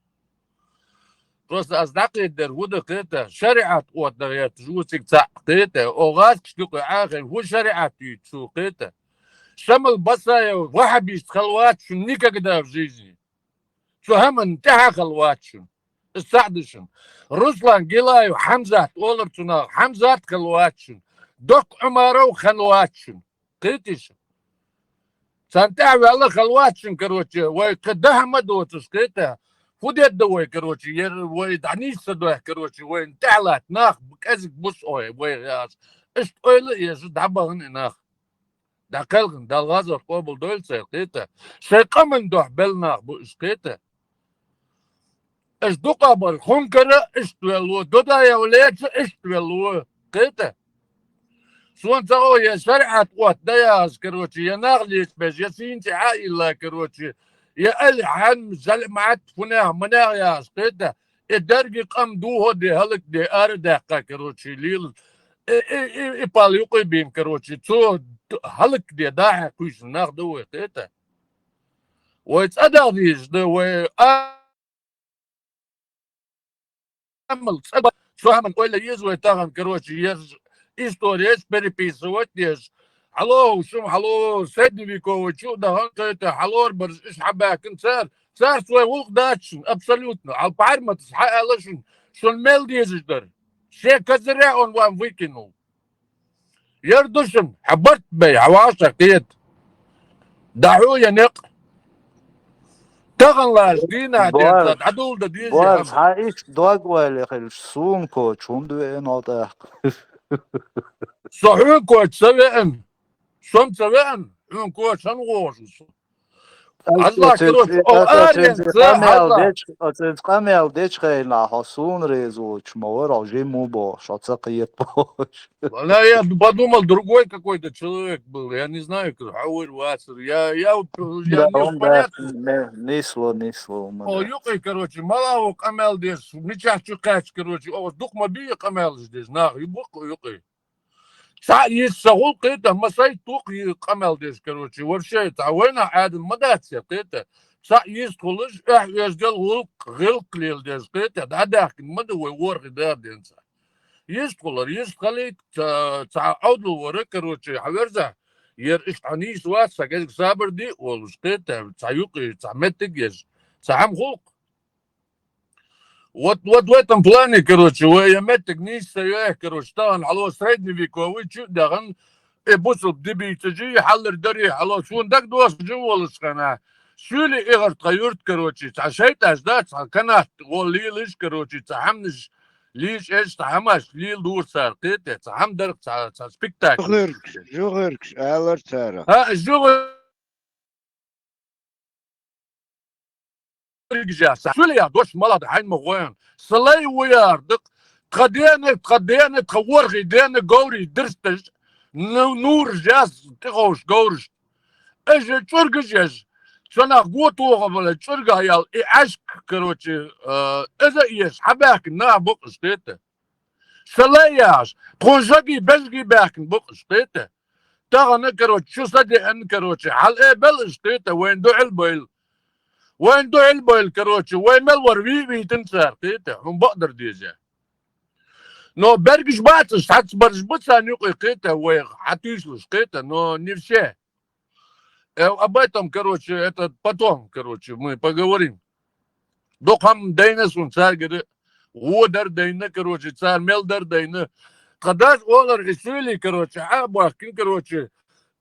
Просто аз дӀакхетар, хӀун да, кхетий, шариӀат оттадаь гӀерташ ву цига цхьаъ, кхетий, оха гӀазкхаш дукха Ӏахайна, хӀун шариӀат юьйцу цо, кхетий. Шамал Басаев ваххабист хила вац шуна никогда в жизни. Цу хӀаманна тӀаьхьа хила вац шуна. Иза цхьаъ да шуна. Руслан Гилаев Хьамзат олура цунах, Хьамзат хила вац шуна. Докка Ӏумаров хила вац шуна. Кхетий шу? Царна тӀаьхьа ваьлла хила вац шуна, короче, вай кхин дахьа ма доцуш, кхетий. ХӀун дедда вай, короче, яра вай дӀанийсса дохь, короче, вайна тӀаьхьа латта нах кӀезиг бу со вай, вай яц. Иштта ойла а езаш дӀабахана и нах. ДӀакхелхина, Далла гӀазот къобал дойла церан, кхетий. Шайн къаман духьа белла нах бу уж, кхетий. Уж дукха бар Хункара иштта велла ву, Дудаев Леца иштта велла ву, кхетий. Суна ца хов, я шариӀат оттадаь яхаш, короче, я нах лечбеш, я сийна цӀе Ӏа а илла, короче, я али хьан, залмат, фунех, манех яхаш, кхетий. И дерриге къам духьал де, хӀаллакде, ара а даьккха, короче, лела. И, и, и, и пал юкъе бийна, короче, цо д-, хӀаллакде, дӀа-хьа кхуьйсина нах да вай, кхетий. Вай цӀа даха дезаш да, вай а-, амал цӀа ба-, со хӀаман ойла еза вай тахан, короче, еза историяш переписывать дезаш. Хьало, шума хьало, средневековый чу а дахана, кхетий, хьалора бараш, иштта хьабаьхкина цара, царца вай гӀуллакх дац шуна, абсолютно. Хьал пхьарматас хьааьлла шуна, шуна мел дезаш дара. Шен козыря он вам выкинул. Яра ду шуна, хьан барт бай, хьан ваша кхета. ДӀахьу я некъ. Тахан лаш, дийнахь денца, дӀадулда деза. Хьа иштта дог ойла хилча, суна коча хӀунда веана тӀаккха? Со хьуна коча ца веана. Со-м ца веана, хьуна коча хӀана вогӀуш ву со? Хьажал, короче, о, аренца, хьажал. Оцинца къамел дечу хенахь хьо суна реза воцуш ма вара, хьо жима ву бохуш, хьо ца кхета бохуш. Вала, я подумал, другой какой-то человек был, я не знаю, как, хьо вуьйр вацар. Я, я, я не в порядке. Нисло, нисло. О, юкъе, короче, мала ву къамел деш, мичахь чу кхаьчча, короче, о, дукха ма бий къамелаш деш, нах, ю букъ юкъе. Цхьаъ йист ца гӀуллакх, кхетий, масайт туху и къамел деш, короче, вообще, цхьа вайнах Ӏадал ма дац я, кхетий. Цхьаъ йист хулаш, эхь оьзгал гӀуллакх, гӀиллакх леладеш, кхетий, дӀадаьхкина ма ду вай ворхӀе дагӀа денца. Йист хулар, йист халийта, ца, цхьа Ӏовдал вара, короче, хьан верзахь, яра иштта хьан нийса вац, цхьа кӀезиг сабар де а волуш, кхетий, цхьа юкъе, цхьа меттиг еш, цхьа хӀама гӀуллакх. Вот, вот в этом плане, короче, вай я меттиг нийса ца йоьхь, короче, тахана хьало средневековый чу а дахана, и бусалба дибийцажий, хьаллар дарий хьало, суна дагадоссажа волуш хана. Суьйли игӀар тха юрт, короче, цхьа шайтӀаш да, цхьа канат гӀо лелаш, короче, цхьа хьамнаш Лийча эш цхьа хӀамаш, лийла дур цара, кхета, цхьа хӀама дарх, цхьа, цхьа спектакль. Жугеркаш, жугеркаш, алар цара. ХӀа, жугеркаш. Иргжа, са сулия дош мала да хьайн ма гойн. Салай уяр дак. Тха дена, тха дена, тха ворхи дена, говри дырстаж. Ну, нур жас, тихош говрш. Эже чургаж еш. Цанах го тога бала чурга ял. И ашк, короче, э, эза еш. Хабак на бок штета. Салаяш, тхун жаги бежги бахкин букъ штета. Тагана, короче, чу саде эн, короче, хьал э бел штета, вайн дугьал бойл. Вайн дугьал бойл, короче, вай мел вар ви ви тин цар тета, хум бакъдар дезе. Но бергиш бацаш, сац барж буцан юкъи кета, вай хатушлуш кета, но не все. Э, об этом, короче, это потом, короче, мы поговорим. Докъам дайна сун царгара, водар дайна, короче, цар мел дар дайна. Кадаш олар исули, короче, а бахкин, короче,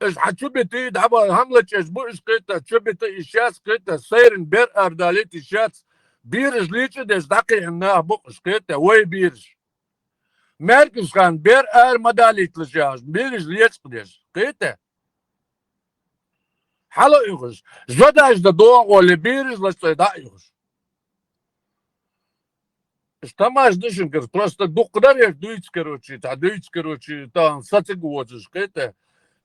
эш хачу бити, даба хамла чеш бу иш кыта, чу бити ишас кыта, сайрин бер ардалит ишас, бириш личи деш дакъи на бу иш кыта, вай бириш. Меркиш хан бер ар мадалит лишас, бириш леч деш кыта. Хьала уьгӀуш. Жодаш да догӀо ле бераш лач цӀай да уьгӀуш. Тамаш дышин кар, просто дукхдар ер дуйц, короче, та дуйц, короче, та сациг возыш кета.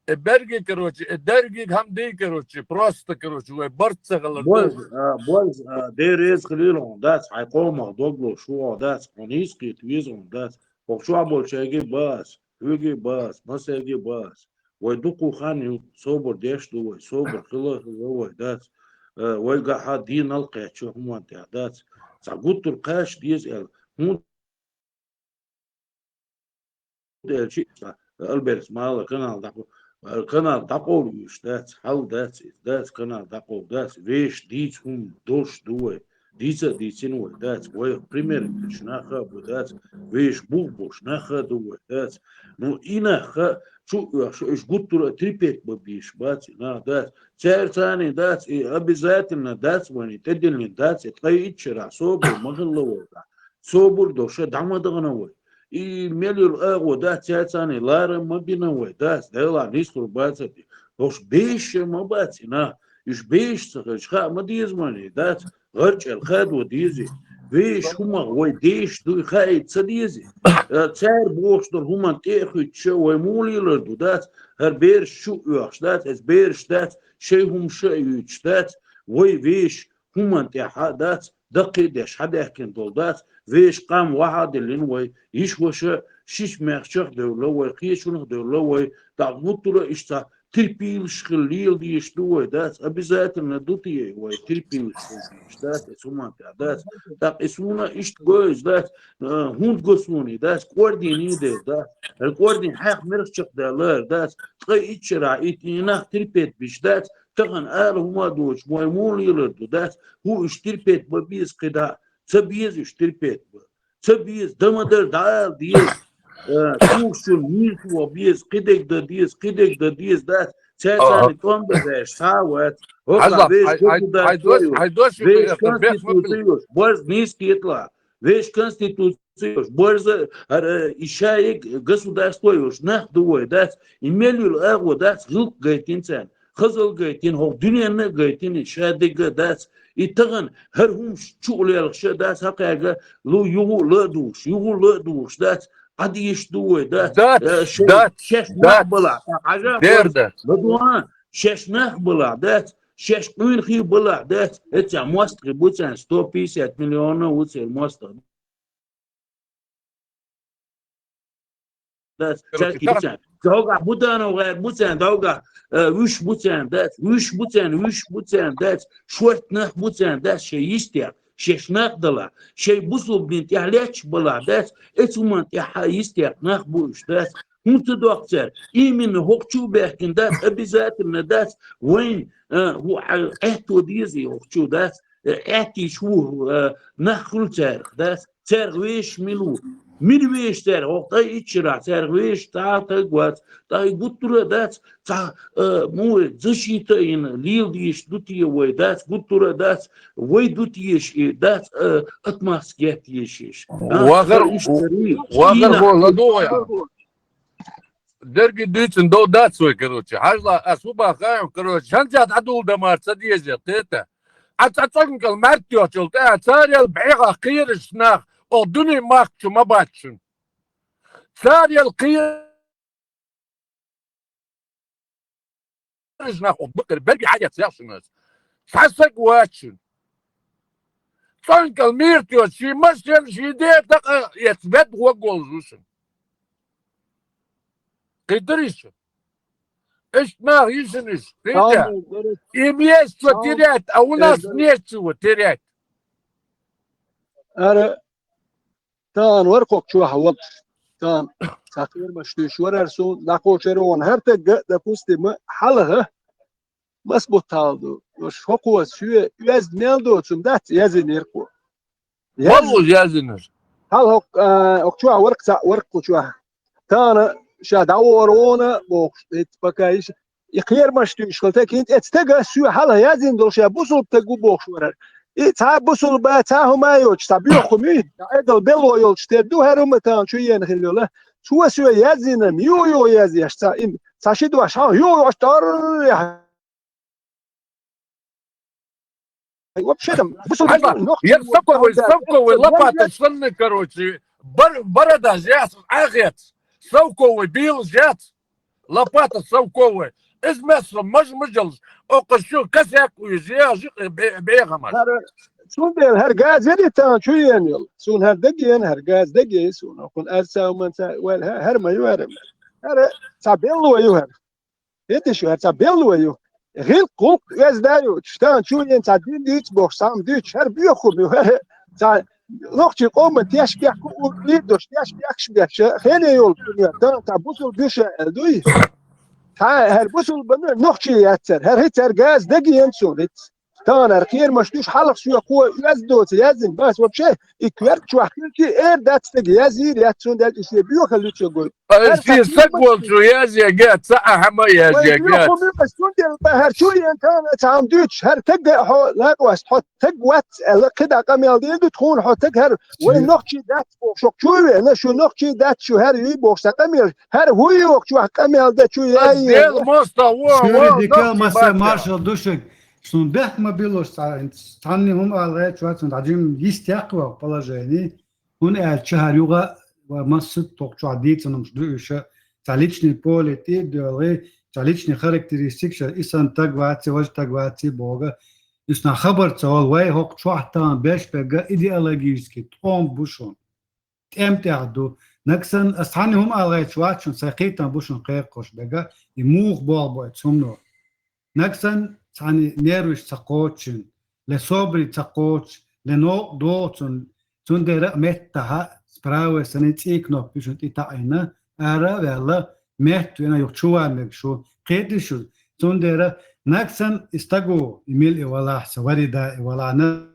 Э берги, короче, э дарги хамди, короче, просто, короче, вай барт цагалар. Боз, а, боз, а, дерез хлилон, дац, хай комах догло шуо, дац, он искит визон, дац. Хокшуа болчаги бас, хюги бас, масаги бас. Вай дукху хан ю, собар деш ду вай, собар хила хила вай, дац. Э, вай гаха дин ал кхечу хуман тя, дац. Ца гуттур кхеш диз эл, хун элчи, Альберт Смала канал дакъу, канал дакъу юш, дац, хал дац, дац, канал дакъу, дац, веш диц хум дош ду вай. Дица дицин вай, дац, вай пример шнаха бу, дац, веш бух бу шнаха ду вай, дац. Ну, инаха, чу, ш-, ш-, гуттура трипет ба биш, бац, на, дац. Цер цани, дац, и обязательно, дац, вани, тедилни, дац, и ткъай иччара, собур, махалла вай, да. Собур доша, дама дагана вай. И мелюр агъо, дац, цер цани, лара ма бина вай, дац, дела, нисхур, бацати. Дош беш ма баци, на, иш беш цахач, ха, ма диз мани, дац, гӀарчӀел хадо дизи. Веш хумах вай деш дуй хаи ца дизи. Э, цар бохш дар хуман тӀехуьтча вай мулилар ду, дац. Хар берш шу уьхш, дац, эс берш, дац, шей хум ша юьч, дац. Вай веш хуман тӀехьа, дац, дакхи деш хьадехкин дол, дац. Веш къам ваха дилин вай, иш ваша шиш мехчах девла вай, кхечунах девла вай, дагъ гуттура ишца терпилш хил лил диш ду вай, дац, обязательно ду тие вай, терпилш хил диш, дац, эс хуман тя, дац, так, эс хуна ишт гойз, дац, э, хунт госуни, дац, квардини де, дац, э, квардин хьех мерх чех да лар, дац, ткъа иччара ит инах терпет биш, дац, тахан ар хума доч, вай мул йылар ду, дац, ху иш терпет ба биз кида, ца биз иш терпет ба. Ца биз, дамадар дӀаал диз, э, тухшун миртуа биз, кидег да диз, кидег да диз, дац, цецани тӀом да беш, са вац. Хоза, веш хай, хай, гопу да хай дос, цойуш, хай дос, веш это бех конституциюш, борз нис кетла, веш конституциюш, борз, э, ишаик государствоюш, нах дувой, дац, и мелюл агъо, дац, гилк гайтин цен. Хазал гайтин, хӀо дуьненна гайтин, шадига дац. И таган хӀар хӀумш чу лелхша дац, хьакъяга лу югу ла душ, югу ла душ дац. Адиш ду вай дац. Дац, э, шеш, дац, шеш дац. Нах бала, хьажа дер бала, дац. Бадуан, шеш нах бала, дац. Шеш къуьн хи бала, дац. Эца мост хи буцан сто пятьдесят миллиона уцер мост. Дац, короче, царки так. Буцан. Довга Буданов гӀер буцан, довга, э, виш буцан, дац, виш буцан, виш буцан, дац, шорт нах буцан, дац, шей йистя, шеш нах дала, шей бусулбин тяхлеч бала, дац, эцуман тяха йистя нах буш, дац, хунца дохцер, именно хокчу бехкин, дац, обязательно, дац, вайн, э, ху, а, эхто дизи хокчу, дац, э, эти шу, э, нах хул царх, дац, царх веш милу. Мила веза цаьрга, хӀокху тӀе итт шарахь цаьрга везаш цхьа а таг вац, тӀаккха и гуттара а дац, цхьа, э, муха вай защита а йина, леладеш ду те вай, дац, гуттара а дац, вай ду теша и, дац, э, отмазка етта езаш. А, Вахар, тӀаккха иштта дарий, вахар хӀо ладогӀа. Дерриге дуьйцина дов дац вай, короче. Хьажал, ас хӀун боху хаьий, короче, хӀинца дӀадула дан мара ца деза, кхета. Ӏа цкъа цӀоган кӀел мӀаьрта йоьхчул тӀаьхьа, царел бӀеха кхераш нах, оха дуьнен махка чу ма бац шуна. Царел кхераш нах, оха бакъдерг берриге хьаэца яхшина ас. Цхьа саг вац шуна. ЦӀоган кӀел мӀаьрта йоьхча, шен машен, шен ден такъа эцна, ведда гӀоргволуш ву шуна. Кхийтира иза? Иштта нах йисина иза, кхийтира? Там, э, И место там, терять, а у нас э, нечего терять. Ара, тахана вара кху чохь вара. Тахана цхьа кхерамаш туьйсуш вара суна, дӀакхочура вон хӀара таг, допустим, хьалха. Маса бутт хьалха ду? Уьш хӀокхо соьга оьзда мел доцург дац, яздинарг кхо. Яз- Валлахь, яздинарг. Хьалха хӀокху, а, хӀокху чохь вара цхьаъ, вара кху чохь. Тахана ша дӀавахара вон бохуш, хӀетта пока йиша. И кхерамаш туьйсуш хилла таг, хӀинца эцу стага соьга хьалха яздина долу ша бусулба таг ву бохуш вара. И цхьа а бусулба, цхьа а хӀума а йоцуш, цхьа боьха хӀума ю, цхьа эгал белла йолчу тера ду хӀара хӀума тахана чу еана хилла йолу. Цо соьга яздина, юха-юха язъеш цхьа, им, цхьа ши дош хьалха юха-юха тӀорра Вообще там, бусулба Хьажал, нохчий яра совковый, совковый лопата санна, короче, бар-, бородаш яц, Ӏехец, совковый белаш яц, лопата совковый. Иза месса маж-мажалш, оккха шу косяк уьйжа, я жи-, бе-, бехамаш. ХӀара, цундела хӀара газа яра тахана чу еана йолу. Суна хӀара дагеана, хӀара газа дагеана суна. Оккхун арца, уманца, ваьлла, хӀа-, хӀара ма ю хӀара. ХӀара цхьа белло ю хӀара. ХӀеташ ю, хӀара цхьа белло ю. ГӀиллакх-гӀуллакх оьзда а йоцуш, тахана чу еана цхьа дин дийца бохуш, цхьа хӀума дуьйцуш, хӀара боьха хӀума ю, хӀара цхьа нохчийн къоман тешнабехк а, ур-, уьйр долуш тешнабехкаш беш, хене йолу хӀума ю, тахана цхьа бусулба ю ша аьлла дуй? Цхьа хӀара бусулба бан нохчий яцара, хӀара хӀинца хӀара газа дагеана суна хӀинца. Тахана хӀара кхерамаш дуьйш хьалха соьга кхо оьзда доцу яздина, бас вообще, и коьрта чохь хилча а эр дац стага, язйийр яц, цундела и шен боьхалла ю цо гой. Ай, хӀара шен саг волчу язъе геца, а хӀама язъе геца. Вай боьха хӀума ю, ас цундела бан хӀара чу еана тахана цхьа хӀума дуьйцуш, хӀара таг а хьо лакъост, хьо таг вац аьлла, кхидӀа къамел дийр ду тхуна, хьо таг хӀара вай нохчий дац бохуш, хӀокху чу а веана, шу нохчий дац, шу хӀара юй бохуш цхьа къамел, хӀара хӀу ю хӀокху чохь къамел дан чу яй. Дела мостагӀа вон, Шуьйра вон, дика, нохчий массо бац. Маршалла ду шуьга. Суна бехк ма билуш цхьа, цхьанна хӀума ала гӀерташ вац, хӀунда аьлча жима йист яккха ваха положение. ХӀунда аьлча хӀара юха ва массо а тхо чохь дийцинарш ду уьш, цхьа личный поле тӀе а доьлхий, цхьа личный характеристикаш, и санна таг вац, важа таг вац боху. Иза нах хабар ца волу, вай хӀокху чохь тахана беш берг идеологический тӀом бу шуна. ТӀем тӀехь ду. Нагахь санна, ас цхьанна хӀума ала гӀерташ вац шуна, сайн кхетам бу шуна кхайкхош берг, и муха болх бу оцу хӀумано. Нагахь санна, цхьанна нерваш ца кхочуш, ле собаре ца кхочуш, ле новкъа догӀу цунна, цундела а меттахьа, справа санна цӀий кнопка ю шуна тӀе таӀийна, ара а ваьлла, метта вина юха чу ван мегаш ву, кхетий шу, цундела нагахь санна и стаг ву, и мила и валахь, сан вари да и валахь, на-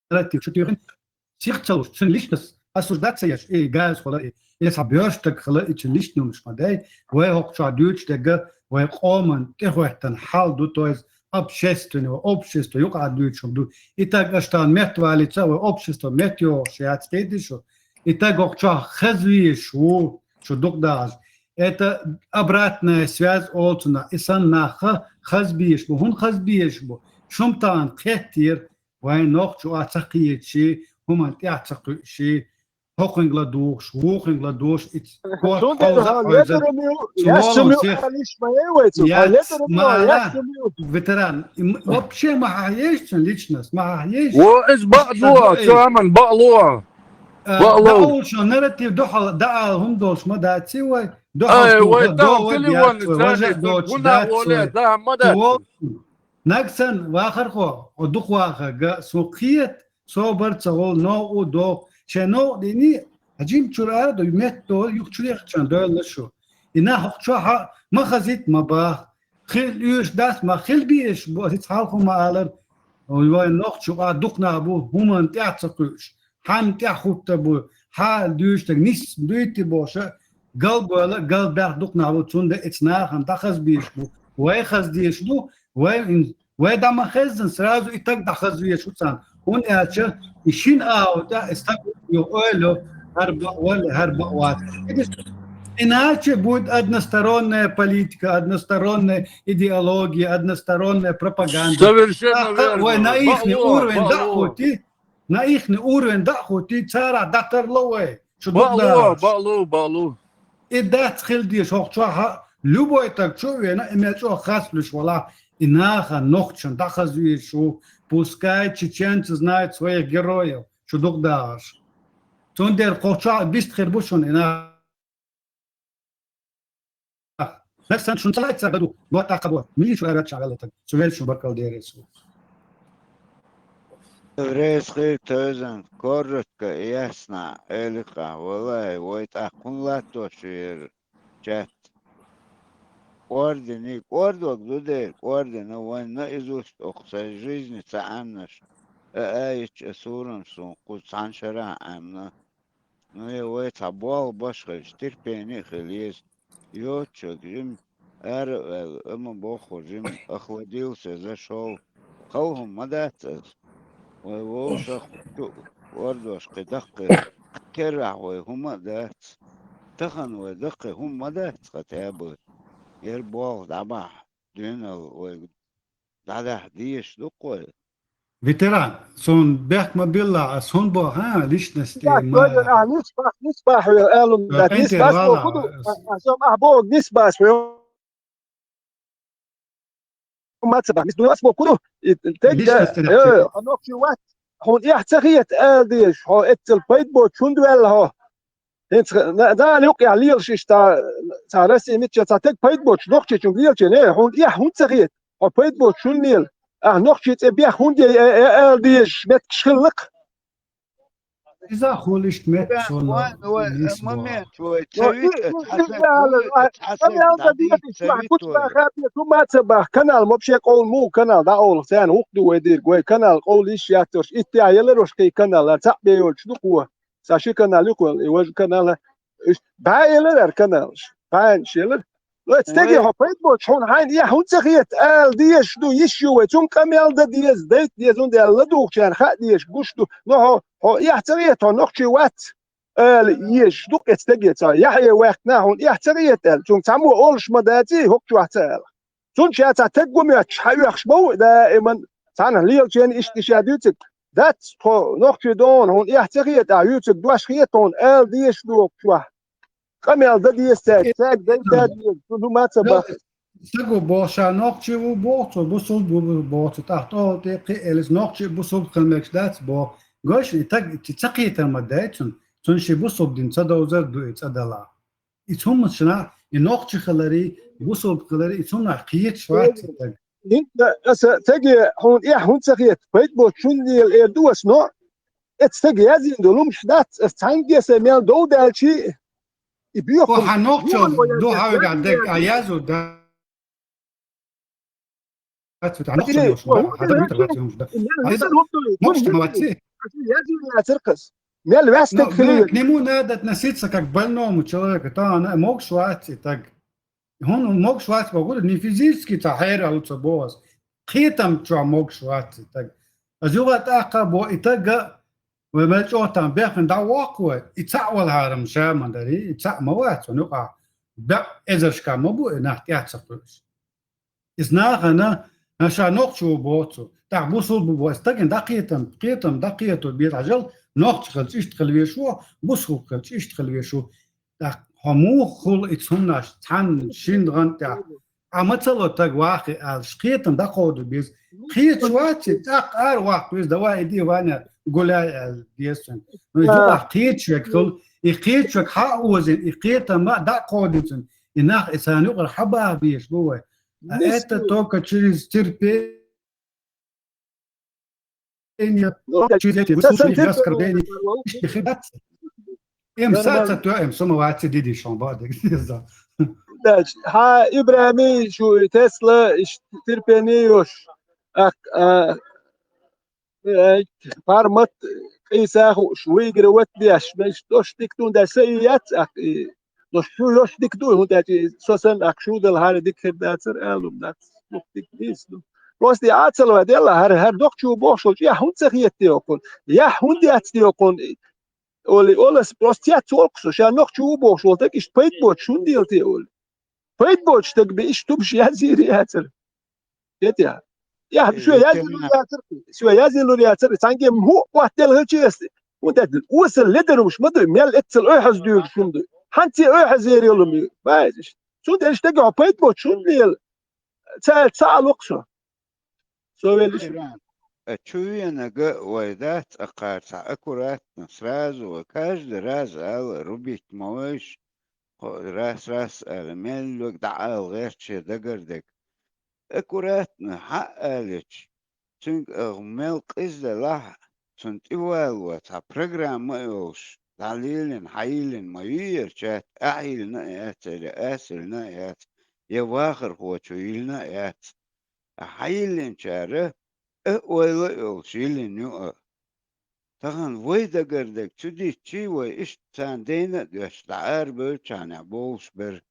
Нарратив чу туьйхина, сих ца луш, цуьнан личность осуждать ца еш, и газа хила, и, или цхьа боьрша стаг хила, и цуьнан личный хӀуманаш ма дай, вай хӀокху чохь дуьйцуш дерг, вай къоман тӀехӀоьттина хьал ду, то есть общественный, вай общество юкъахь дуьйцуш хӀума ду. И таг аша тахана метта валийца, вай общество метта йогӀуш яц, кхетий шу? И таг хӀокху чохь хаза везаш ву, шу дукха дахьаш. Это обратная связь олу цунах. И санна нах хаза безаш бу. ХӀунда хаза безаш бу? Шуна тахана кхеттера, вайн нохчо а ца кхеташий, хӀуманна тӀаьхьа ца кхуьуший, хӀокхуьнга ладугӀуш, вукхуьнга ладугӀуш, и корта хьовза а хьовза. Ветеран, и м-, вообще ма хьахьеша цуьнан личность, ма хьахьеша. Во, иза бакъ ду, цу хӀуманна бакъ ло. Э, бакъ ло. ДӀаолуш нарратив дуьхьал, дӀаала хӀума долуш ма дац вай. Дуьхьал тухуш вай, тахана телефон дац вай, важа а доцуш дац вай. Цу хӀуманна Нагахь санна, вахархо, хьо дукха вахарг, суна кхета, собар ца волу, новкъа а доху. Шайн новкъа дийний, хьан жима чуьра ара а ду, метта долу, юха чу яхчана доьлла шу. И нах хӀокху чохь ма хазийта ма баха. Хила оьшуш дац ма хила безаш бу, аса хьалха ма алара. Вайн нохчо а дукха нах бу, хӀуманна тӀаьхьа ца кхуьуш. хьан тӀехь хӀуттар бу, хьа дуьйцург нийса дуй-те бохуш, галбевлла, галбаьхна дукха нах бу, цундела эцу нахана дӀахаза безаш бу. Вай хаза дезаш ду, вай, вай дӀа ма хеззина, сразу и стаг дӀахаза везаш ву царна. ХӀунда аьлча и шина агӀо тӀехь и стаг юха ойла йо, хӀара бакъ валле, хӀара бакъ вац. Иначе будет односторонняя политика, односторонняя идеология, односторонняя пропаганда. Совершенно верно. Вай наихни уровень дӀа а хӀуттий, наихни уровень дӀа а хӀуттий, царах дӀатарла вай. Шу бакъло, бакъло, бакъло. И дац хила дезаш хӀокху чохь, любой стаг чу а вена, и мел чӀогӀа хасталуш валахь, и нахана нохчашна дӀахаза везаш ву, пускай чеченцы знают своих героев, шу дукха дахарш. Цундела кху чохь бист хир бу шуна и нах. Нах санна шуна ца лаьццара ду, бо тӀаккха бо. Милли шу аьрраччахь ваьлла таг, цу велла шун баркалла дерриг цо. Реза хир тевзан, коротко и ясно, эликъахь, валлахӀи, вай тӀаккха хӀунда латтош яра чат? КӀордина, кӀордорг ду дера, кӀордина вайн наизусть окху сайн жизни ца Ӏамнаш, а аяташ, а сурам суна кхуза цхьана шарахь Ӏамна. Ну, я вай цхьа болх беш хилча, терпение а хила еза. Йоццуьнга жима ара а ваьлла, амма боху жима охладился, зашёл. Хала хӀума ма дац иза. Вай вовшах чу ордош кхин даккхий, керахь вай хӀума а дац. Тахана вай даккхий хӀума ма дац, хьан табала. Яра болх дӀабахьа, дуьйналла вай дӀадахьа дезаш ду-кх вай. Ветеран, суна бехк ма билла, ас хӀун боху, хьан, личности ма... Нисбах, нисбах, нисбах, алун, нисбах, боху ду, ас ма боху, нисбах, ма ца бах, нисбах, боху ду, и, тег, э, нохчи вац, хьуна эхь ца хета, ала дезаш, хьо эццал пайда боцуш хӀунда ваьлла хьо? ХӀинца на-, нана юкъехь лелаш иштта, цхьа Россия мичча цхьа таг пайда боцуш нохчичунга лелача, не, хьуна эхь хӀунда ца хета? Хьо пайда боцуш хӀунда лела? Ахь нохчий цӀе бех хӀунда яй, э, э, ала дезаш меттигаш хилла-кх? Иза хуьлу иштта меттигаш хилла. Вай, вай, момент, вай, ца витӀа, цхьа саг хуьлу, цхьа саг дӀадийца ца витӀа вай. Шу ма ца бах, канал, вообще къовла муха канал дӀаолу, царна гӀуллакх ду вай дийриг, вай канал къовла йиш яц уьш, иттех ялар уьш кхин канал, цхьаъ бен йолчу ду кхо. Сан ши канал ю кхуьнан, и важа канал, уьш бӀе ялар ара каналаш, бӀенаш ялар. Вай, стеге хьо пайда боцуш, хьуна хьайна эхь хӀунда ца хета, ала дезаш ду, йиш ю вай, цунна къамел дан деза, дайта деза, хӀунда аьлла ладугӀучарна хаа дезаш гуш ду. Но хьо, хьо эхь ца хета, хьо нохчи вац, ала езаш ду-кх эцу стеге цхьа. Яхьъя ваьккхина, хьуна эхь ца хета аьлла, цунга цхьаммо олуш ма даций, хӀокху чохь ца ала. Цунна ша цхьа таг гу моьттуш хьаоьхуш ма ву даиман, цхьанхьа лелачеран иштта и ша дуьйцург. Дац тхо нохчий догӀна, хьуна эхь ца хета, ахь юьйцург дош хета хьуна, ала дезаш ду хӀокху чохь. Къамел дан деза цаьрга, цаьрга дайта деза, цунна хӀума ца баха. Стаг ву боху, ша нохчи ву боху цо, бусулба ву боху цо, тӀаккха тӀе а кхин а элира, нохчи а бусулба хила мегаш дац боху. Гой шуна, и таг ца кхетар ма дай цунна, цунна шен бусулба дин ца довзар ду и цӀа далахь. И цхьамма шуна, и нохчи хиларе, бусулба хиларе, и цунах кхеташ вац и таг. ХӀинца аса стеге хьуна эхь хӀунда ца хета, пайда боцуш хӀунда лела эр ду аса, но эцу стага яздина долу хӀумаш дац, аса цхьаьнгге а сайн мел дов даьлчи, и боьху. Хьан нохчо ду хьан вегахь дерг а язу да? Нохчо ма вац. Мел ваьстаг хила веза. К нему надо относиться как к больному человеку. Тахана могуш вац и таг. ХӀунда могуш вац боху, не физически цхьа хьералуца боху ас. Кхетам чохь могуш вац и таг. Ас юха тӀаккха боху и таг а, вай мел чӀогӀа там бехна дӀавоккху вай, и цхьаъ валахьара ма ша ма дарий, и цхьаъ ма вац ван юкъахь. Бекъ эзаршка ма бу и нах тӀе ца кхуьуш. Иза нахана, ша нохчо ву боху цо, тӀаккха бусулба ву боху, стагана дӀакхетам, кхетам, дӀакхето беза хьажал, нохча хилча иштта хила веш ву, бусулба хилча иштта хила веш ву. ТӀаккха хьо муха хуьлу и цхьаннаш, цхьанна шина гӀан тӀехь? Ахьа ма ца ло таг вахи аьлла, кхетам дӀакховда беза. Кхеташ вац и, тӀаккха ара ваккха веза, давай иди, Ваня, гуляй аьлла деза цуьнга. Ну, и юкъахь кхеташ вега хуьлу, и кхеташ вега хьа а озийна, и кхетам ма дӀакховдийна цуьнга. И нах и царна юкъара хьабаха безаш бу вай. А это только через терпение, через эти выслушивания, оскорбления. Эм саца то, эм сама вац дидиш он бадик. Хьа, Ибрами, шу Тесла, терпение йош. Ак, а, Э, формат, Ӏийса а хууш, вайгара ват деш, меш дош дика ду, да са и яц, ах, и, дош шу йош дика ду, хӀунда аьлча со санна ах шу дала хӀара дика хир дацар, алум дац, лух дика дийс ду. Просто я ацалва дела, хӀара, хӀара докчу бохшулч, я хӀун ца хетте окун, я хӀун яц де окун, оли, олас просто яц оксу, ша нохчу бохшул, так ишт пайт боч, шун дел те оли. Пайда боцуш стаг бе иштта тубаш язйийр яцара. Кхетий? Яхь, шо язйилур яцара, шо язйилур яцара, цхьаьнгге хӀу охьател хилча эсти. ХӀунда аьлча осал ледарумаш ма дуй, мел эццал ойхьаз дуьйгуш хӀума дуй. ХӀанцций ойхьаз ер йолу ма ю. Баьзаш. Цундела стага хьо пайда боцуш хӀунда лела? Ца, ца алукх со. Со велиш. Э, чу венага вай дац, а кхар цхьа аккуратно, сразу вай, каждый раз ала, рубить ма вайш, кхо-, раз, раз ала, мел вег дӀаала гӀерташ дагардег. Аккуратно, хьа а алича, цуьнга ах мел къизделахь, цунна тӀевалло цхьа программа а йолуш, дӀалелина, хьайиллина ма ю яра чат, ахь йиллина а яц, я ас йиллина а яц, я вахархочо йиллина а яц. Хьайиллинчара а ойла а йолуш йиллина ю а. Тахана вай дагардег цу дитчий вай иштта царна дайна а доьшуш, дӀаарабевллачарна бовлуш бара.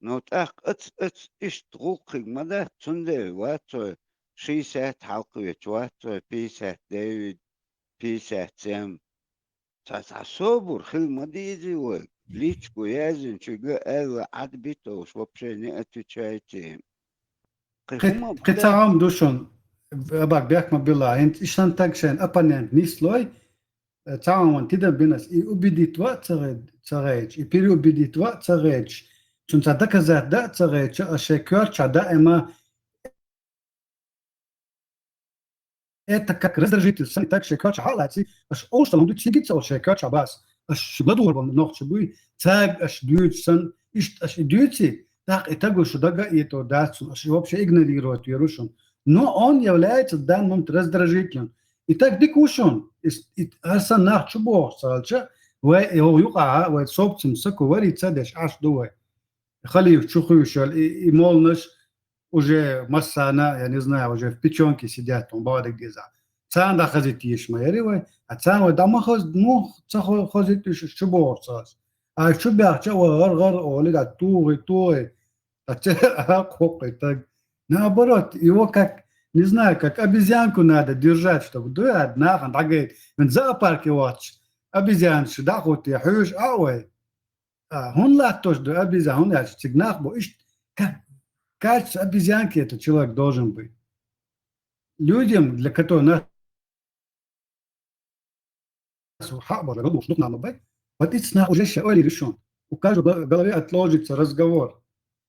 Но тӀаккха ац, ац, иштта гӀуллакхиг ма дац, цундела вац вай шийсат хьалкхавечу, вац вай пийсат девид, пийсат сем. Цхьа, цхьа собар хила ма дезий вай, личку яздинчуьга аьлла, Ӏад битовш вообще не отвечайте. Кхин Кхин, хӀума кхин ца хӀума ду шуна, абаг бехк ма билла, хӀинца и шан таг шайн оппонент нислой, э, ца хӀума тидам бинас, и убедить ва а ца гӀе-, ца гӀейча, и переубедить ва а ца гӀейча, цунна ца доказать да а ца гӀейча, а шайн коьртача даима это как раздражитель, санна таг шайн коьртача хьалаци, аша олуш долу хӀума ду, цига ца олу шайн коьртача бас. Аша ладугӀур болу нохча буй, цаьрга аша дуьйцу санна, иштта аша и дуьйци, тӀаккха и таго шу дага а ето дац шуна, аша вообще игнорировать йор ву шуна. Но он является в данный момент раздражителем. И так дика ву шуна, и, и, хӀара санна нах чу бохуш ца хилча, вай, и хӀокху юкъахь, вай собцам саку вари ца деш, Ӏаш ду вай. Халиф чу хуьйшал, и, и молнаш, уже массана, я не знаю, уже в печёнке сидят, он бадыг деза. Царна дӀахазийта еш ма яри вай, а царна вай дӀа ма хаз-, ну, ца хо-, хазийта еш, чу бохуш ца хаз. А чу баьхча, вай гӀар-гӀар олий, да, тухий, тухий. А ца а кхоккхий таг. Наоборот, его как, не знаю, как обезьянку надо держать, чтобы, да, нахана дӀагайта. Вайн зоопарке воцчу обезьянаш дӀа а хӀуттий, хьуьйша а вай. А, хӀунда латтош ду обезьян? ХӀунда аьлча цига нах бу иштта, как, качество обезьянки этот человек должен быть. Людям, для которых нас хьа а бара, галуш, дукха нах ма бай. Вот ицу нах уже ша ойла йира шуна. У каждого в голове отложится разговор.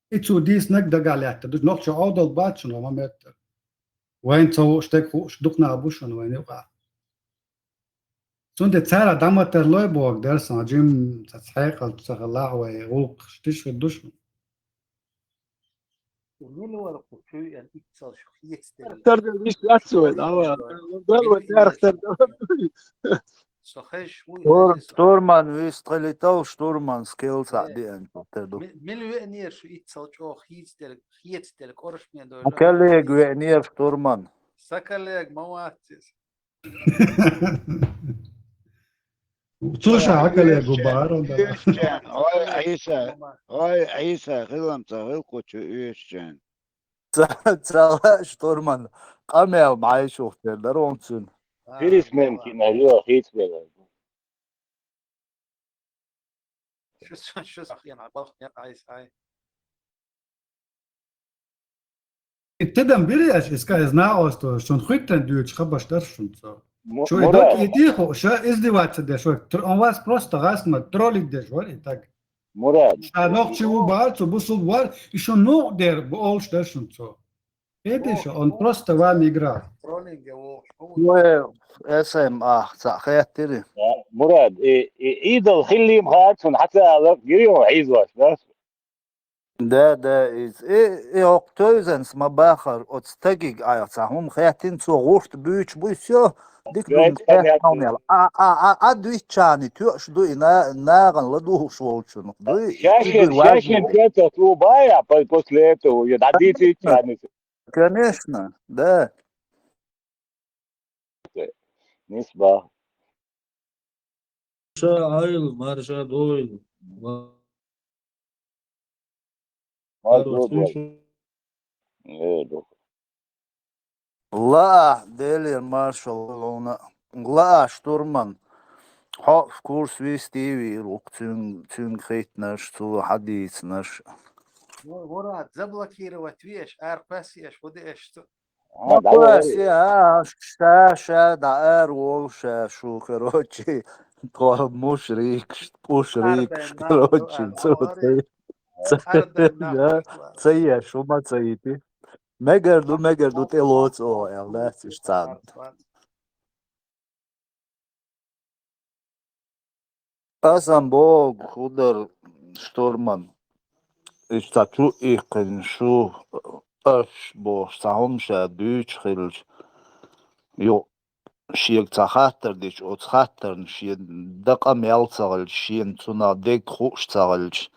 И цо дийцинарг дагахь лаьттар ду, нохчо Ӏовдал бац шуна ма меттара. Вайн ца хууш, стаг хууш, дукха нах бу шуна вайн юкъахь. Цундела цара дӀа ма тарлой боху дара сан, жим ца хьекъалчу ца хилахь вай, гӀуллакхаш тиша хир ду шуна. Мила вара кху чуьйан иццал шу хецделла? Тардал виш яц вай, ава. Дал вай тарх тардал. Со хезаш вуй, Штур-, хезаш. Штурман вистхилитал, штурман скел цхьаъ Э, диан тер ду. Ми-, мила веанера шу иццал чӀогӀа хийцаделла, хецаделла, кӀоршаме дойла? Коллега веанера штурман. Са коллега ма вац иза. Цу ша хьан коллега бара, да. Ой, Ӏийса, ой, Ӏийса, хилам ца хилкхучу уьйшчен. Ца, ца лааш, штурман, къамел бӀайшух тера дара вон цуьнан. Пересменки на лила хийцбелла. Шу, шу, шу, ай, ай. И тидам бирий аша, и скажи, знакомство, шун хуьттан дуьйцу хабарш дара шун цо. Шу и Мурад. Дог и диху, ша издеваться деш вара. Тр-, он вас просто гасма троллить деш вара и так. Мурад. Ша нохчи ву бара, цо бусул вара, и шун нух дер бу олуш дара шун цо. Видишь, он просто вам играл. Троллинге вохуш. Ой, эс эм а, ца хеттири. Да, Мурад, и, и, идол хиллим хацун, хьаца ала, гири он хьийзош, да? Да, да, из, и, и окху тевзанс ма бахар, оцу стагиг айхьа ца хӀума хеттин, цо гӀурт буьйч буй, всё, дика ду, хеттал мел. А, а, а, а дуьйччани тоьаш ду, и на-, нагӀан ладугӀуш волчунах дуй, шаьшен, шаьшен пецах тӀу бая, по-, после этого, я дадитиччани. Конечно, да. Нисба. Марша Ӏойла, марша дойла. Марша дойла. Э, ду. Ла, Делера маршалла хьуна. Ла, штурман. Хьо курс вистий вийр ву-кх цуьнга, цуьнга хиттинарш, цо хьадийцинарш. Мурад, заблокировать веш, ара кхоссеш, хӀу де аш цу? А, да, Кхоссеш, а, ша, ша, да, ара волу ша, шу, короче, тхо мушрикаш, пушрикаш, короче, цу, ца, ца, ца еш, хӀума ца йити. Мегар ду, мегар ду, тӀе лоцу оха, аьлла, дац иштта царна. Аса-м боху, хӀу дара, штурман. Иштта чу иккхина шу, аш бохуш, цхьа хӀума ша дуьйцуш хилча, ю, шега цхьа хаттар дича, оцу хаттарна шен дан къамел ца хилча, шена цунах дерг хууш ца хилча,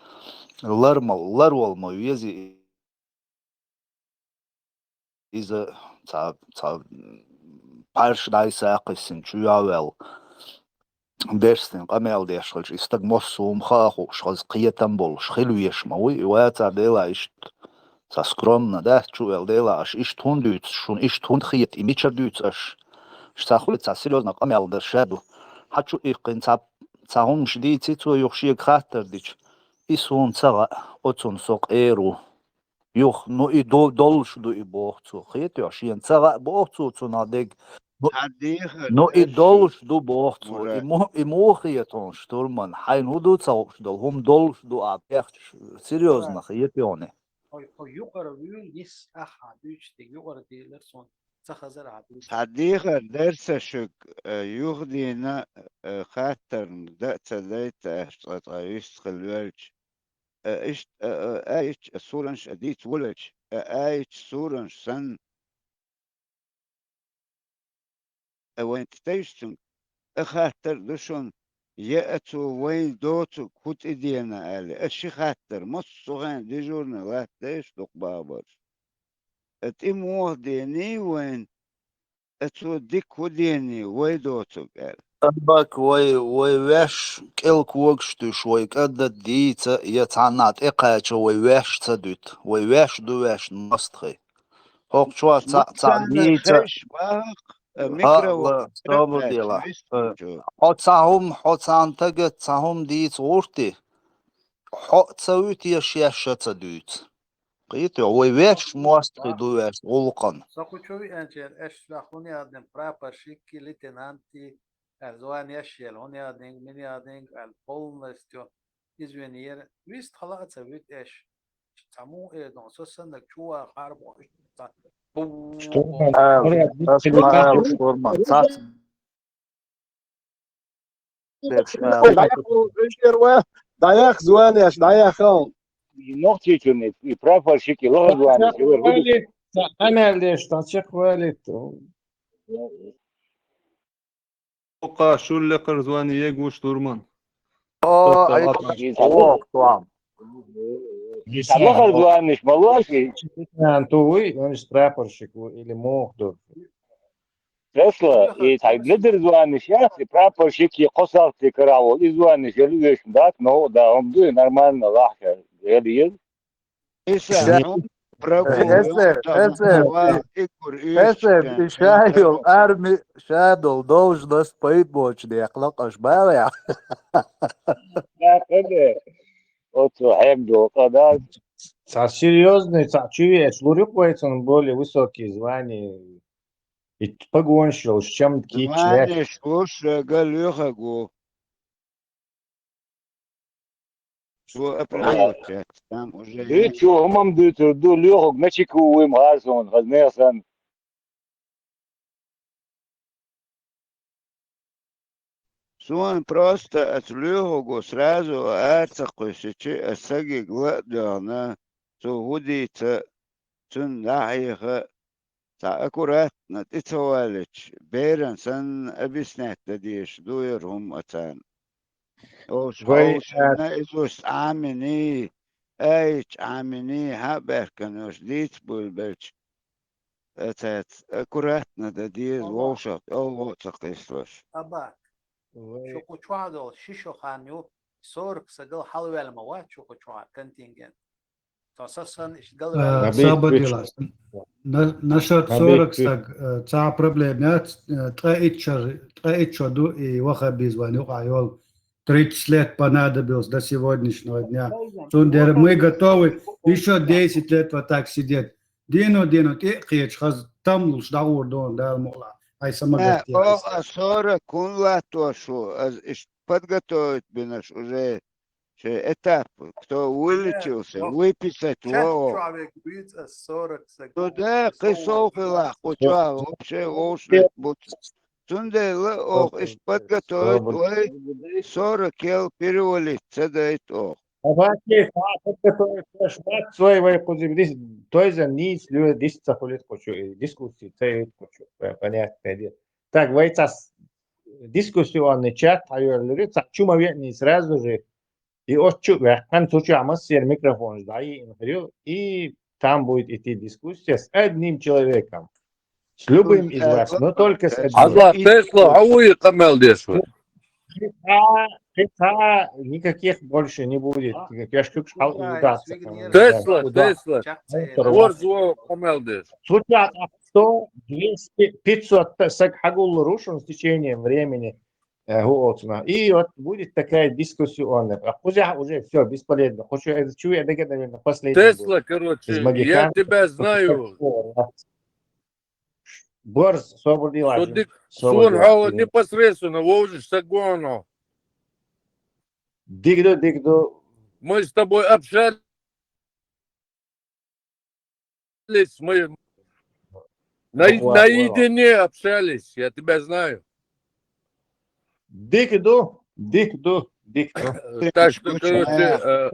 лар ма, ларвала ма веза иза, цхьа, цхьа пхьарш дӀай-схьай кхиссина чу йоваьлла, берстина къамел деш хилча, и стаг массо а хӀума хаа хууш, хаза кхетам болуш хила веш ма вуй, и вацахь, Дела, иштта цхьа скромно, да, чу а ваьлла, Дела, аша иштта хӀунда дуьйцу, шуна иштта хӀунда хета, и мичара дуьйцу аша? Ша цхьа хуьлу, цхьа серьёзно къамел дар ша ду. Хьан чу иккхина цхьа, цхьа хӀумаш дийци цо, юха шега хаттар дича, и суна ца хаьа, оцунна со къера ву. Юха, ну, и до-, долуш ду и, боху цо. Кхетий хьо, шена ца хаьа, боху цо, цунах дерг. Ну, ну, и долуш ду, боху цо. И му-, и муха хета хьуна, штурман? Хьайна хӀун ду ца хууш долу? ХӀума долуш ду ахь бехча, серьёзно, кхетий хьуна? Хьо, хьо юкъара вуьйла, нис ахьа дуьйцуш дерг, юкъара дийлар суна, ца хазар ахьа дуьйцуш. Цхьа дехар дара сан шуьга, э, юхадийна, э, хаттарна дан а ца дайта аьлла, цкъа-цкъа вист хила ваьлча. Э, иштта, э, э, аьлча, э, суранаш а дийца волавелча, э, аьлча суранаш санна, э, вайн тӀе тайжа цуьнга, э, хаттар а ду шуна, я а цо вайн доцург хӀу тӀедеана аьлла. Э, ши хаттар, массо а хенахь дежурный латтадеш дукха бахбарш. Э, тӀе муха дений вайн, э, цо дика хӀу дений, вай доцург аьлла. Абак вай, вай ваьш кӀел когаш туьйш, вай кӀадда дийца, я цхьанна тӀекхача вай ваьш ца дуьту, вай ваьш ду ваьшна мостагӀий. ХӀокху чохь цхьаъ, цхьаъ дийца. Хьо цхьа хӀума, хьо цхьанна тага цхьа хӀума дийца гӀуртий? Хьо а ца вуьту я шаьш а ца дуьйцу? Кхетий хьо, вай ваьш мостагӀий ду ваьш гӀуллакхана. Со кху чу веанчеран, аша хӀунда яздина прапорщикий, лейтенантий, аьлла, звание еш елла, хӀунда яздинарг, мила яздинарг аьлла, полностью извини яра. Вист хала а ца вуьту аша. Цхьа муха эр ду, со саннарг чу ваха хьарбо. Штурман, Мурад, ас ма аьлла, штурман, цац. ДӀаяхьа, звание еш, дӀаяхьа. Нохчийчунна и прапорщик, и лаха звание еш. Цхьа къамел деш, цхьа чекхвалийта. Оха шул лекхара звание ерг ву, штурман. О, ай, ох, там. Лаха звание еш ма лош и. Лейтенант ву, он же прапорщик ву или муха ду. Тесла, и цхьа ледара звание еш яц, и прапорщик, и кхо салтий карахь волу, и звание еш елла вешан дац, но, да, хӀума ду, и нормально, лахка, елла еза. Эсэп, и ша йолу арми, ша долу должность пайда боцу декъала къаш балехь. Оцу хьегна къа дац. Цхьа серьёзный, цхьа чу веш, лур ю-кх вай цунна более высокие звания. И погонаш йолуш, чамда кийча лаьтташ. Звание еш ву, шуьга лоьхург ву. Цо а проверить яц, там уже есть. Дуьйцу, хӀумам дуьйцур ду, лоьхург начеку вуй ма хаза хьуна, хаза нехан санна. Суна просто оцу лоьхурго сразу ара ца кхуьссичи, ас сагиг ла а доьгӀна, цо хӀу дийца, цунна дӀахьеха, цхьа аккуратно тӀе ца валича, беран санна объяснять дан дезаш ду яра хӀума царна. Оцу вай хьовсшинна иза уьш Ӏаминий, аьлча Ӏаминий, хьа а баьхкина уьш дийца буьйлабелча, цаьрца аккуратно дан деза вовшах, тӀе а ца кхиссалаш. Абак. Шу кху чохь долу ши шо хан ю, сорок сагал хьалаваьлла ма вац шу кху чохь контингент. Со са санна иштта галваьлла. Сабадила. Насчет сорок саг, цхьа проблема яц, ткъа итт шо, ткъа итт шо ду и ваха беза вайн юкъахь йолу. Тридцать лет понадобилось до сегодняшнего дня. Цундела мы готовы ещё десять лет вот так сидеть. Дийно, дийно, тӀе а кхечу хаза там луш дӀагӀур ду, Дала мукъалахь. Хьайн самагатде. Оха а сорок хӀун латтош ву, аса иштта подготовить бинарш уже шайн этап, кто вылечился, выписать вогӀу. Чохь вега вуьйцу аса сорок саг. Ну да, кхин сов хилахь кху чохь, вообще вовшах бу. Цундела оха иштта подготовить вай, сорок ел перевалить ца дайта оха. Апатия, а, подготовить ваш мат свой, вай кхуза дис-, той за нийса лоь дис ца хуьлуьйту кху чу, и дискуссии ца йойту кху чу. Понятное дело. Так, вай цас дискуссионный чат хьайоьллури, цхьа чу ма веъний сразу же. И оцу чу а ваьккхина, цу чохь массеран микрофонаш дӀайиъна хир ю, и там будет идти дискуссия с одним человеком. С любым из вас, но только с одним. Хьаза Тесла, хьо вуй къамел деш вай? Кхин цхьа, кхин цхьа никаких больше не будет. Кеш куьгаш хьал и дац. Тесла, Тесла. Ворз вон къамел деш. Цу чохь сто, двести, пятьсот саг хьагуллур ву шуна с течением времени. Э, хӀу оцунах. И вот будет такая дискуссионная. А кхузахь уже всё, бесполезно. Хочу, это чуя, наверное, последний. Тесла, короче, я тебя знаю. Борз, собар дилла. Суна хьо непосредственно вовжаш саг ву хьуна. Дика ду, дика ду. Мы с тобой общались, мы на, наедине общались, я тебя знаю. Дика ду, дика ду, дика ду. Так что, короче, э,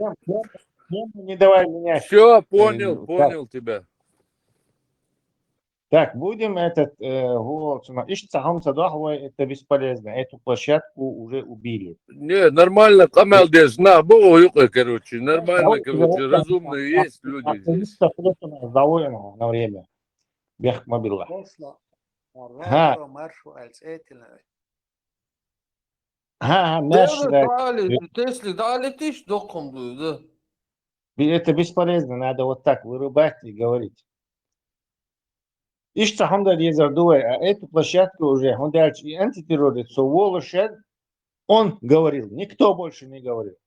тему не давай менять. Всё, понял, понял тебя. Так, будем этот, э, вот, сма-, иштта цхьа хӀума ца дохьа вай, это бесполезно. Эту площадку уже убили. Не, нормально, къамел деш, нах бу юкъа, короче, нормально, короче, разумные есть люди здесь. Завоевано на время. Бехк ма билла. Маршо, маршо, альц этина. Ха, ха, маьш, да. Тесли, да, летишь, доком дуй, да. Это бесполезно, надо вот так вырубать и говорить. Иштта хӀума дан дезар ду вай, а эту площадку уже, хӀунда аьлча и антитеррорист со волуш шед, он говорил, никто больше не говорил.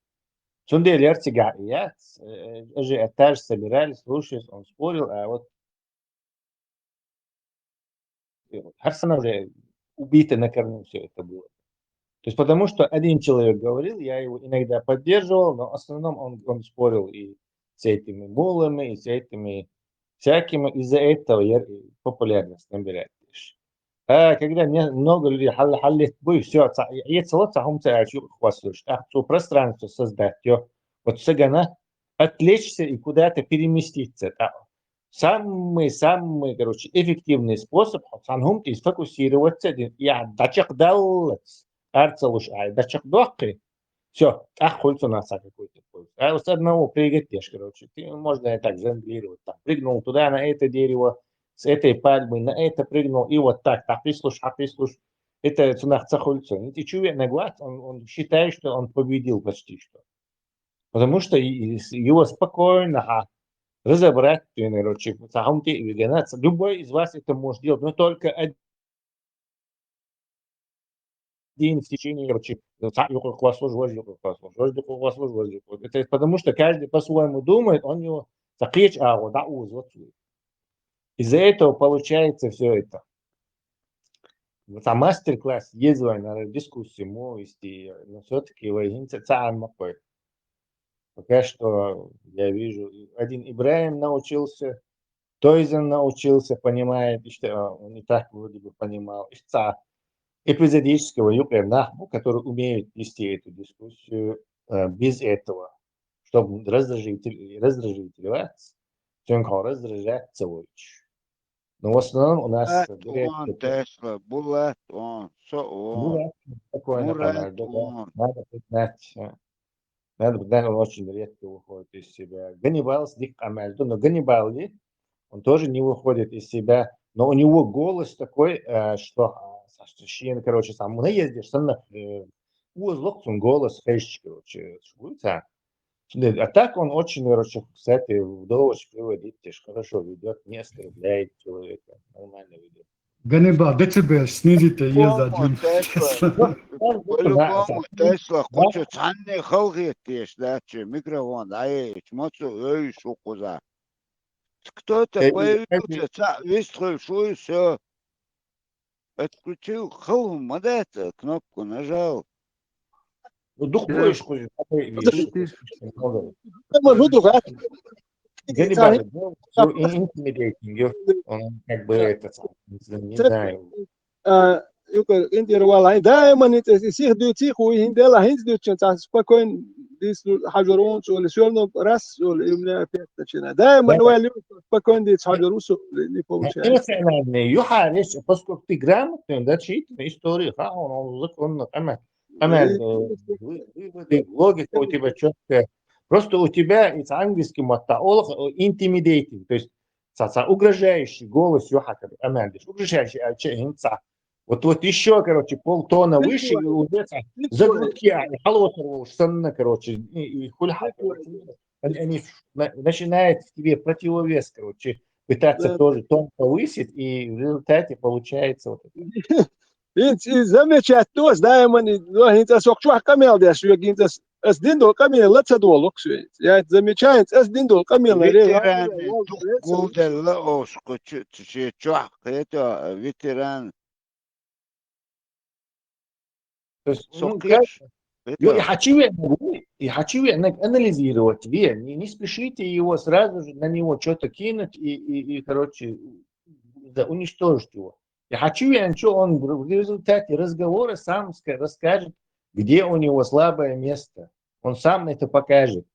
Цундела яр цигахь и яц, э, э, же этаж собирались, слушались, он спорил, а вот хӀара санна уже убито на корню всё это было. То есть потому что один человек говорил, я его иногда поддерживал, но в основном он, он спорил и с этими муллами, и с этими всякими. Из-за этого я, популярность набирает лишь. А когда мне много людей хьал-, хьаллет буй, всё, ца-, я цело цахум ца ачу хвастуш. А то пространство создать, ё. Вот сагана отвлечься и куда-то переместиться. Та-, самый, самый, короче, эффективный способ, хьо цхьана хӀума тӀе сфокусироваться, я дӀачекхдаллалц, ар ца луш ай, дӀачекхдоккхи. Всё, тӀаккха хуьлу цунах цхьа какой-то польза. А с одного прыгать деш, короче, ты, можно и так жонглировать. Там, прыгнул туда, на это дерево, с этой пальмы на это прыгнул, и вот так, так, прислушь, а прислушь. Это цунах ца хуьлу цунах. И ты чего, он, он считает, что он победил почти что. Потому что и, и с-, его спокойно, а, разобрать, ты, короче, цхьа хӀума тӀе а вигана, ц-, любой из вас это может делать, но только один в течение, короче, цхьаъ юкъа кхоссалуш, важа юкъа кхоссалуш, важа юкъа кхоссалуш, важа юкъа. Это потому что каждый по-своему думает, он его цхьа кхечу агӀо дӀауза вацлуй. Из-за этого получается всё это. Цхьа мастер-класс еза вайн, наверное, дискуссия мо исти, но всё-таки вай хӀинца ца Ӏамма кхой. Пока что я вижу, и один Ибраим научился, Тойзен научился, понимает, иштта, а, он и так вроде бы понимал. Иштта цхьа эпизодического юкъера нах бу, которые умеют вести эту дискуссию, э, без этого, чтобы раздражитель-, раздражитель вац, цуьнга хьо раздражать ца войтуш. Но в основном у нас Булат, он, Тесла, Булат, он, со, он. Булат, спокойно, Мурат, Канада, да. Он. Надо признать, э, надо признать, он очень редко выходит из себя. Ганнибал с дик амальду, но Ганнибал ли, он тоже не выходит из себя, но у него голос такой, э, что, а, Шена, короче, сам наездишь, санна, э, узлок цун голос хешч, короче, шуца. А так он очень, короче, кстати, удовольствие приводит, теж хорошо ведет, не оскорбляет человека, нормально ведет. Ганнибал, децибел снизить езда. По-любому, Тесла, куча цанни халгетеш, да, че микрофон, ай, чмоцу, ой, шукуза. Кто-то появился, ца, вистхуй, шу, и все. Отключил, хал, мадата, кнопку нажал. Ну, дух боишь, хуй, Ма жу дугат. Ганнибал, ну, всё, ин- интимидейтинг, ё. Он как бы это, не знаю. А, юкъе интервал, ай, даиман ин сих дуьйцу, хуй, хӀинца дела, хӀинца дуьйцу, ца спокойно дицу хьажар унцу, или всё равно раз, или у меня опять начинает. Даиман вай спокойно дицу хьажар усу, или не получается. Эмоциональный, юхьа речь, поскольку ты грамотный, да, читанный, история, ха, он, он законно, там, там, э, вы- выводы, логика у тебя четкая. Просто у тебя, и с английским вот та олох, э, intimidating, то есть ца, ца угрожающий голос, юхьа, как бы, амалдиш, угрожающий, а че, ца. Вот, вот еще, короче, полтона выше, и уже ца, за грудки, а, и халосар волш, санна, короче, и, и хуль-ха, короче. Они, они на- начинают в тебе противовес, короче, пытаться тоже тон повысить, и в результате получается вот это. ХӀинца и замечать деш, даиман и, ну, хӀинца ас охчохь къамел деш, вега хӀинца ас, ас дин долу къамел ла ца долу, я это замечаю, ас дин долу къамел ла ре- Ветераны, дух гулделла ош, кху чу- чу- чохь кхета, ветеран. То есть, ну, как, ё, и хьан чу веанарг, и хьан чу веанарг анализировать ве, не, не спешите его сразу же на него что-то кинуть и, и, и, короче, да, уничтожить его. И хьан чу веанчу, он в результате разговора сам ска- расскажет, где у него слабое место. Он сам это покажет.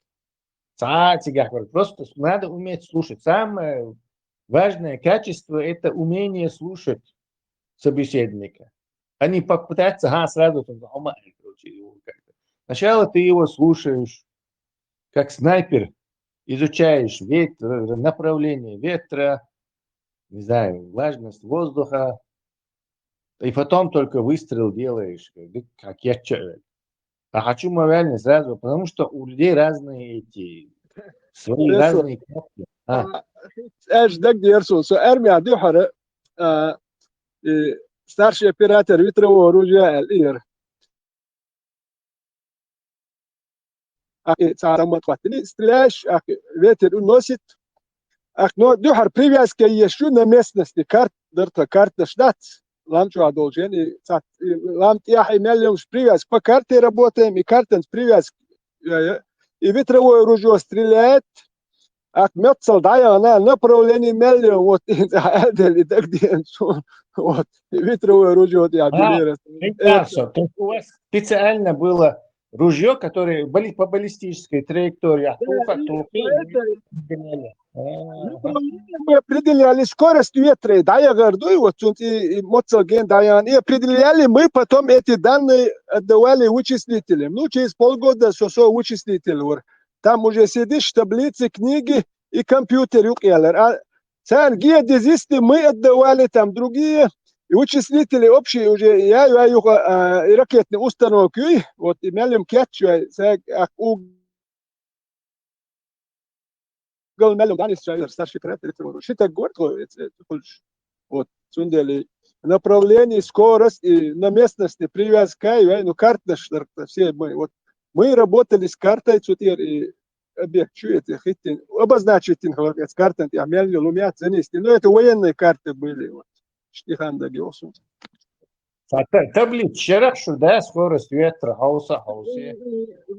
Ца цигахь вара. Просто с- надо уметь слушать. Самое важное качество — это умение слушать собеседника, а не попытаться, ага, сразу там, а, ма- короче, его как-то. Сначала ты его слушаешь, как снайпер, изучаешь ветер, направление ветра, не знаю, влажность воздуха, и потом только выстрел делаешь, как, как я человек. А хочу морально сразу, потому что у людей разные эти, свои разные кнопки. А. Аж дагдерсу, со армия духара, а, и старший оператор ветрового оружия, эр. Ахи цхьа саммат хӀоттина, стреляешь, ахи ветер уносит. Ахи, но дуьхьара привязка еш ю на местности, карт, дарта карташ дац, лам чохь долчу, и цхьа, и лам тӀехь, и мел йолуш привязка, по карте работаем, и картанца привязка, я, я, и ветровое ружье стреляет, ахи меттал дӀаяхана, направление мел йо, вот, и цхьа аьлла, и дагдеана суна, вот, и ветровое ружье тӀехь билира. Прекрасно. То есть у вас специально было ружье, которое бали- по баллистической траектории, а, туху, туху, определяли. А, ага. Мы определяли скорость ветра, дӀаяхар дуй, вот цунца и, и моццал ген дӀаяхана. И определяли, мы потом эти данные отдавали вычислителям. Ну, через полгода со, со вычислитель вара. Там уже сидишь, таблицы, книги и компьютер юкъаялар. А царна геодезисты мы отдавали, там другие, и вычислители общие уже, я, я, юха, а, и ракетный установка, и вот, и мел-м кечвай, ца, а, у- гал мел-м данис чайнар, старший оператор, это вот, ши таг горд, это, это, вот, цундели, направление, скорость и на местности привязка, и, ну, карташ, все мы, вот, мы работали с картой, цу тӀера, и объект, чу это, хиттин, обозначить, хилар, эц картан тӀехь мел йолу мят занести. Но это военные карты были, вот. Штихан даг йолсун. Та-, та-, таблица шерах шу, да, скорость ветра, хьовса, хьовсе.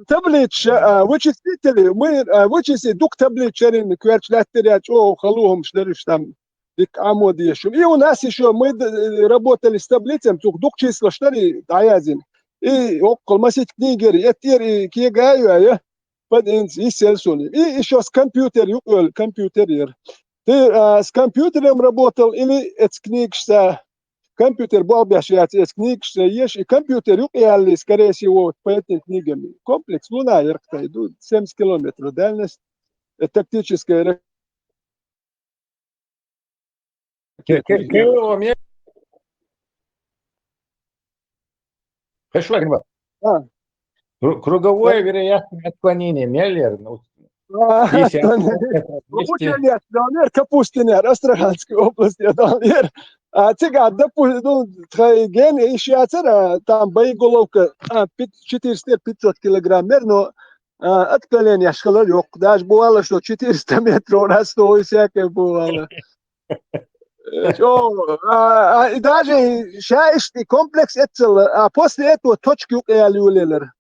Таблица, а, вычислители, мы, а, вычисли дукха таблица шерин, коьртачу лаьттара чӀогӀа хало хӀумаш даруш там, дика Ӏамо дезаш. И у нас ещё мы д-, работали с таблицами, цух дукха числаш дари дӀаязйина. И оккхул масийтта книгери, эттӀера и кега а йой, я? Под инц, йисел суна. И ещё с компьютер юкъа йолу, компьютер яра. Ты, а, с компьютером работал или эц книгашца? Компьютер болх беш яц, эц книгашца еш, и компьютер юкъа ялли, скорее всего, по этим книгам. Комплекс луна яркъа ду, семьдесят километров дальность, э, тактическая Ке-, ке-, кеве ме-, Хорошо, Григорий. А. Кру- Круговое вероятное отклонение Меллер. Ну, А, если Капустинер, Капустинер, Астраханской области, Данер. А цигар, допустим, ну, тхай ген, ещё цара, там боеголовка, а, пи- четыреста пятьсот килограмм мер, но а, отклонение шкалар ёк. Даже бывало, что четыреста метров раз, то и всякое бывало. Э, о, а, а, и даже шаишти комплекс эцел, а после этого точки ук эалюлелер.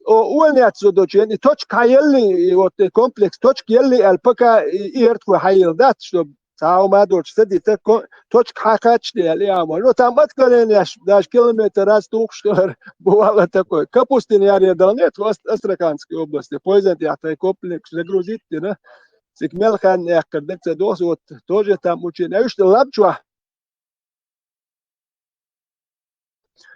О, увольняться до чен, и точка хаелли, и вот и комплекс точки елли, ал пока и, и эртку хаел дат, что сау мадорч сади, так ко- точка хакач де, али ама. Ну, там отклонение, аж, даже километр раз тух, что бывало такое. Капустин яре дал нет, в Ас- Астраханской области. Поезд я тай комплекс загрузить, да? Сик мелхан яккар, дек це дос, вот, тоже там учен. А уж лабчуа.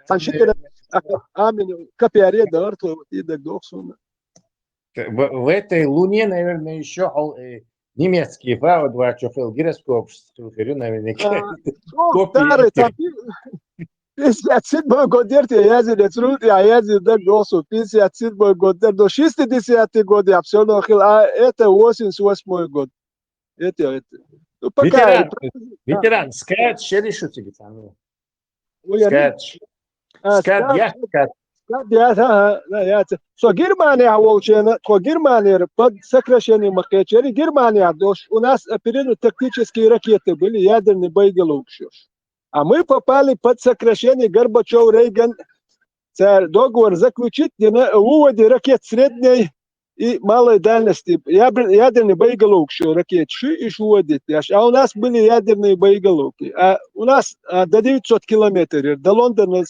Саншикер, а, амин, капиаре дал, то вот и дек дос, он. В, в этой луне, наверное, еще немецкий фау два чохел гироскоп, наверняка. А, ну, старый, там, пи- пятьдесят седьмой год дерти, я язык не тру-, я язык не досу, пятьдесят седьмой год дер, до шестидесятый год я все равно хил, а это восемьдесят восьмой год. Это, это. Ну, пока. Ветеран, ветеран, скажет, что решил тебе там. Ой, я Скажет, А, скажет, скажет, я скажет. скажет, я, ага, да, я, это. Со Германия волчена, со Германия под сокращение Макачери, Германия, дош, у нас оперативно-тактические ракеты были, ядерные боеголовки. А мы попали под сокращение Горбачев, Рейган, царь договор заключить, где на выводе ракет средней и малой дальности, ябр- ядерные боеголовки, что ракет, шу и шу выводить. А у нас были ядерные боеголовки. А у нас а, до девятьсот километров, до Лондона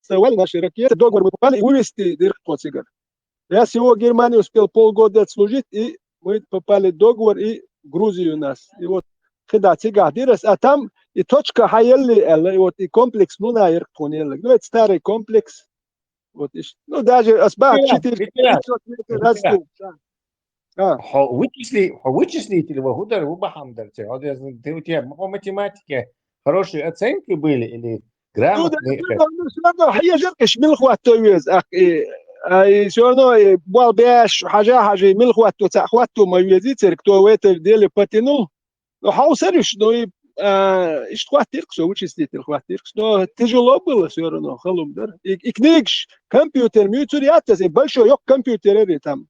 сдавали наши ракеты, договор мы попали и вывести дырку цигар. Я всего в Германии успел полгода отслужить, и мы попали в договор, и в Грузию нас. И вот когда цигар дырас, а там и точка хаелли, и вот и комплекс Луна Иркунелли. Ну, это старый комплекс. Вот, и ш- ну, даже асба Ветеран, четыре ветеран, пятьсот метров ветеран. раздул. Да. А. Хо- Вычисли, хо- вычисли, или вы удар, вы бахамдар, ты, вот я знаю, ты, у тебя по математике хорошие оценки были, или Ну, да, грамотный? ну, ну, всё равно, я же, конечно, мил хватто вез, ах, и, а, и всё равно, и бал беш, хажа, хажи, мил хватто, ца хватто, мой вези, церк, кто в это деле потянул. Ну, хаусариш, ну, и, а, и хватиркс, вычислитель хватиркс, но тяжело было всё равно, халумдар. И, и книгш, компьютер, мюцур ятас, и большой ёк компьютер, и там,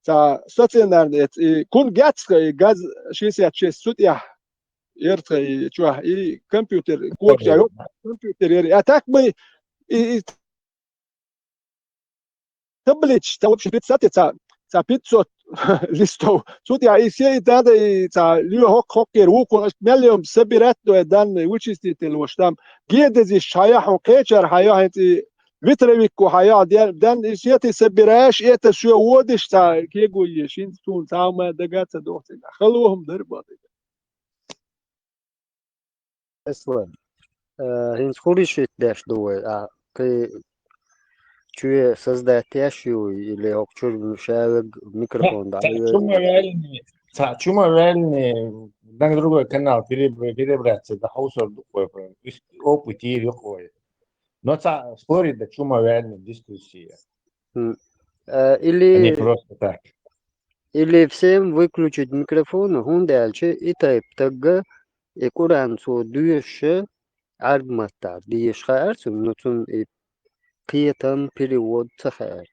ца стационарный, и кун гацка, и газ шестьдесят шесть сут, я, эртха, и чё, и компьютер, куак, чё, компьютер, и, а так мы, и, и таблич, там, в общем, представьте, ца, ца пятьсот листов. Сут я и все, и надо, и ца, лю хок, хок, и руку, аж миллион собирать, но данные вычислитель, вот там, геодезист, хая, хо, кечер, хая, и ветровик, хая, дан, и все ты собираешь, и это всё вводишь, ца, кегу ешин, сун, самое догаться, дохтин. Халуем, дырбаты. Эслан, э, хинс хуришит деш дуэ, а ты чуе создать яшью или окчур шавег микрофон да? Ца чума реальный, ца чума реальный, на другой канал перебр- перебраться, да хаусар духой, прям, то есть опыт и рюхой. Но ца спорит, да чума реальная дискуссия. М. Э, А не Или, просто так. или всем выключить микрофон, хундалче и тайп тагга, и куран со дюше, аргматта, диш хаарсун, но цун и киетан перевод цахаар.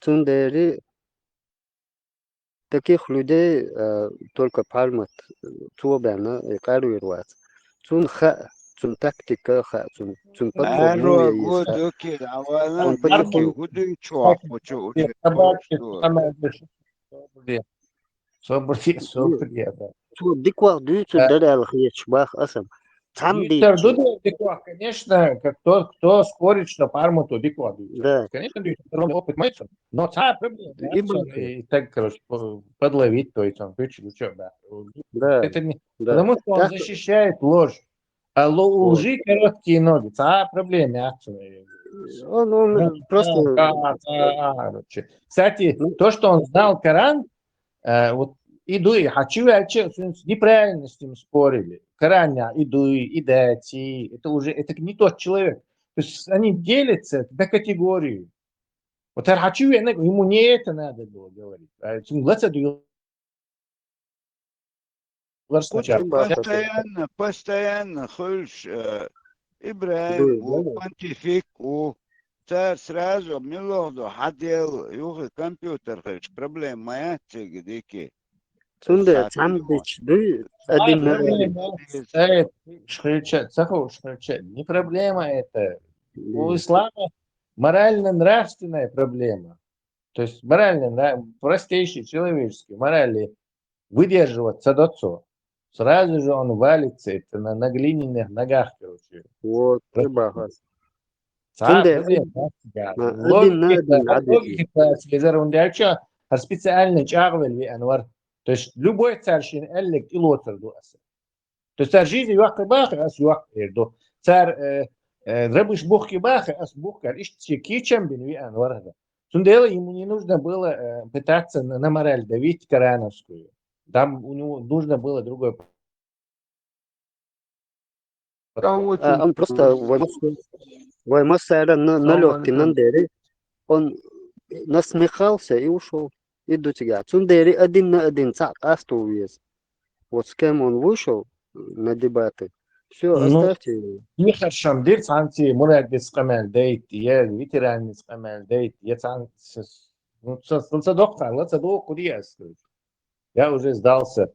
Цун дери таких людей э, только пармат, э, цуобяна и каруирвац. Цун ха, цун тактика ха, цун, цун Аро подход гу ха. дукир, авалан Он дукир, потихоньку- гудуй чуах, почу учу. Собаки, самое большое. Собри, собри, собри, да. Цу диквах дюйцу Э, дарал хьеч бах асам. Цам Виктор дичи. Дудов, диквах, конечно, как тот, кто спорит, что парму, то диквах дюйцу. Да. Конечно, дюйцу, он опыт мается. Но та проблема, И да, что банки. И так, короче, по- подловить, то есть он, ты чё, чё, да. Да, Это не, да. Потому что он Так, защищает ложь. А ло- у Вот. лжи короткие ноги, та проблема, акция. Он, он Да, просто да, да, да, короче. Кстати, Ну. То, что он знал Коран, э, вот И дуй, а чего вообще с неправильностями спорили? Караня, и дуй, и дати, это уже, это не тот человек. То есть они делятся на категории. Вот Архачи, ему не это надо было говорить. А этим глаза даю. Постоянно, постоянно хуьлуш, э, Ибрахим у, понтифик у, цар сразу милогӀду хьадел, юхи компьютер хилча, проблема ма яц цига дики. Цунда цхьамдич дуй, один на один. Э, хилча, ца ховш хилча, не проблема это. У ислама морально-нравственная проблема. То есть морально, на-, простейший человеческий морали выдерживать ца доцо. Сразу же он валится это на, на глиняных ногах, короче. Вот, ты бахас. Цунда один на один, один. Логика, логика, специально чагвел ви анвар. То есть любой царшин эллик и лоцар ду аса. То есть цар жизнь юхкы бахы, ас юхкы ду. Цар, э, э, рабыш бухки бахы, ас бухкар. Ишт чи кичем бин ви анвар. Цундела ему не нужно было, э, пытаться на, на мораль давить Корановскую. Там у него нужно было другое. А, он просто вай массара на-, налёт тинан дери. Он насмехался и ушёл. И ду цига. Цундери один на один ца къасту вез. Вот с кем он вышел на дебаты. Всё, оставьте его. Нехаршам дир цанци мурадис къамал дейт, я ветераннис къамал дейт, я цанци, ну, ца, ца, ца докха, ла ца докха диас. Я уже сдался.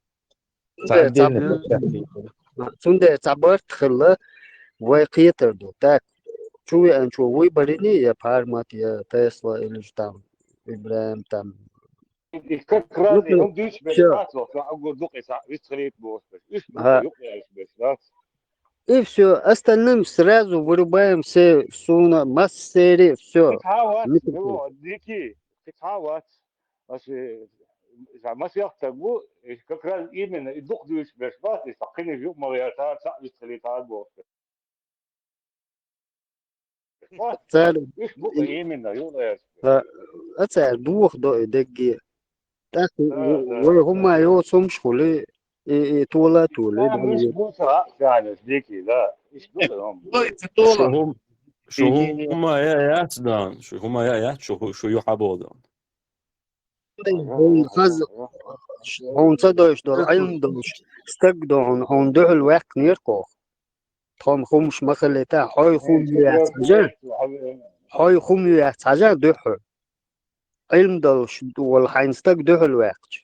Цундер ца барт хилла, вай кхетар ду. Так, чу веан чу вуй барини, я Пармат, я Тесла, или же там Ибрахим, там. И как раз он дичь бен пасо, а гу дукъи са вист хилит бос. Иш бен юкъ яш беш, да? И всё, остальным сразу вырубаем все суна, массери, всё. Дики. Аш, за масиах тагу, и как раз именно и дух дюйш беш бас, и сакхини вюк мавиар та, та, вист хилит та бос. Цар, иш бу именно, ю лес. А, а цар дух до и дегги. Так, вай хумма йо сумш хули, и, и тула тули. Иш бу са, ганеш, дики, да. Иш бу са, шу хум-, шу хумма я яц дан, шу хумма я яц, шу ху-, шу ю хабодан. Хьуна хаз-, хьуна ца дойш дола, Ӏилма долуш стаг ду хьуна, хьуна дуьхьал ваьккхинера кхох. Тхо-м хӀумаш ма хилийта, хьой хӀума ю яц хьажа, хьой хӀума ю яц хьажа дуьхьал. Ӏилма долуш волу хьайна стаг дуьхьал ваьккхича.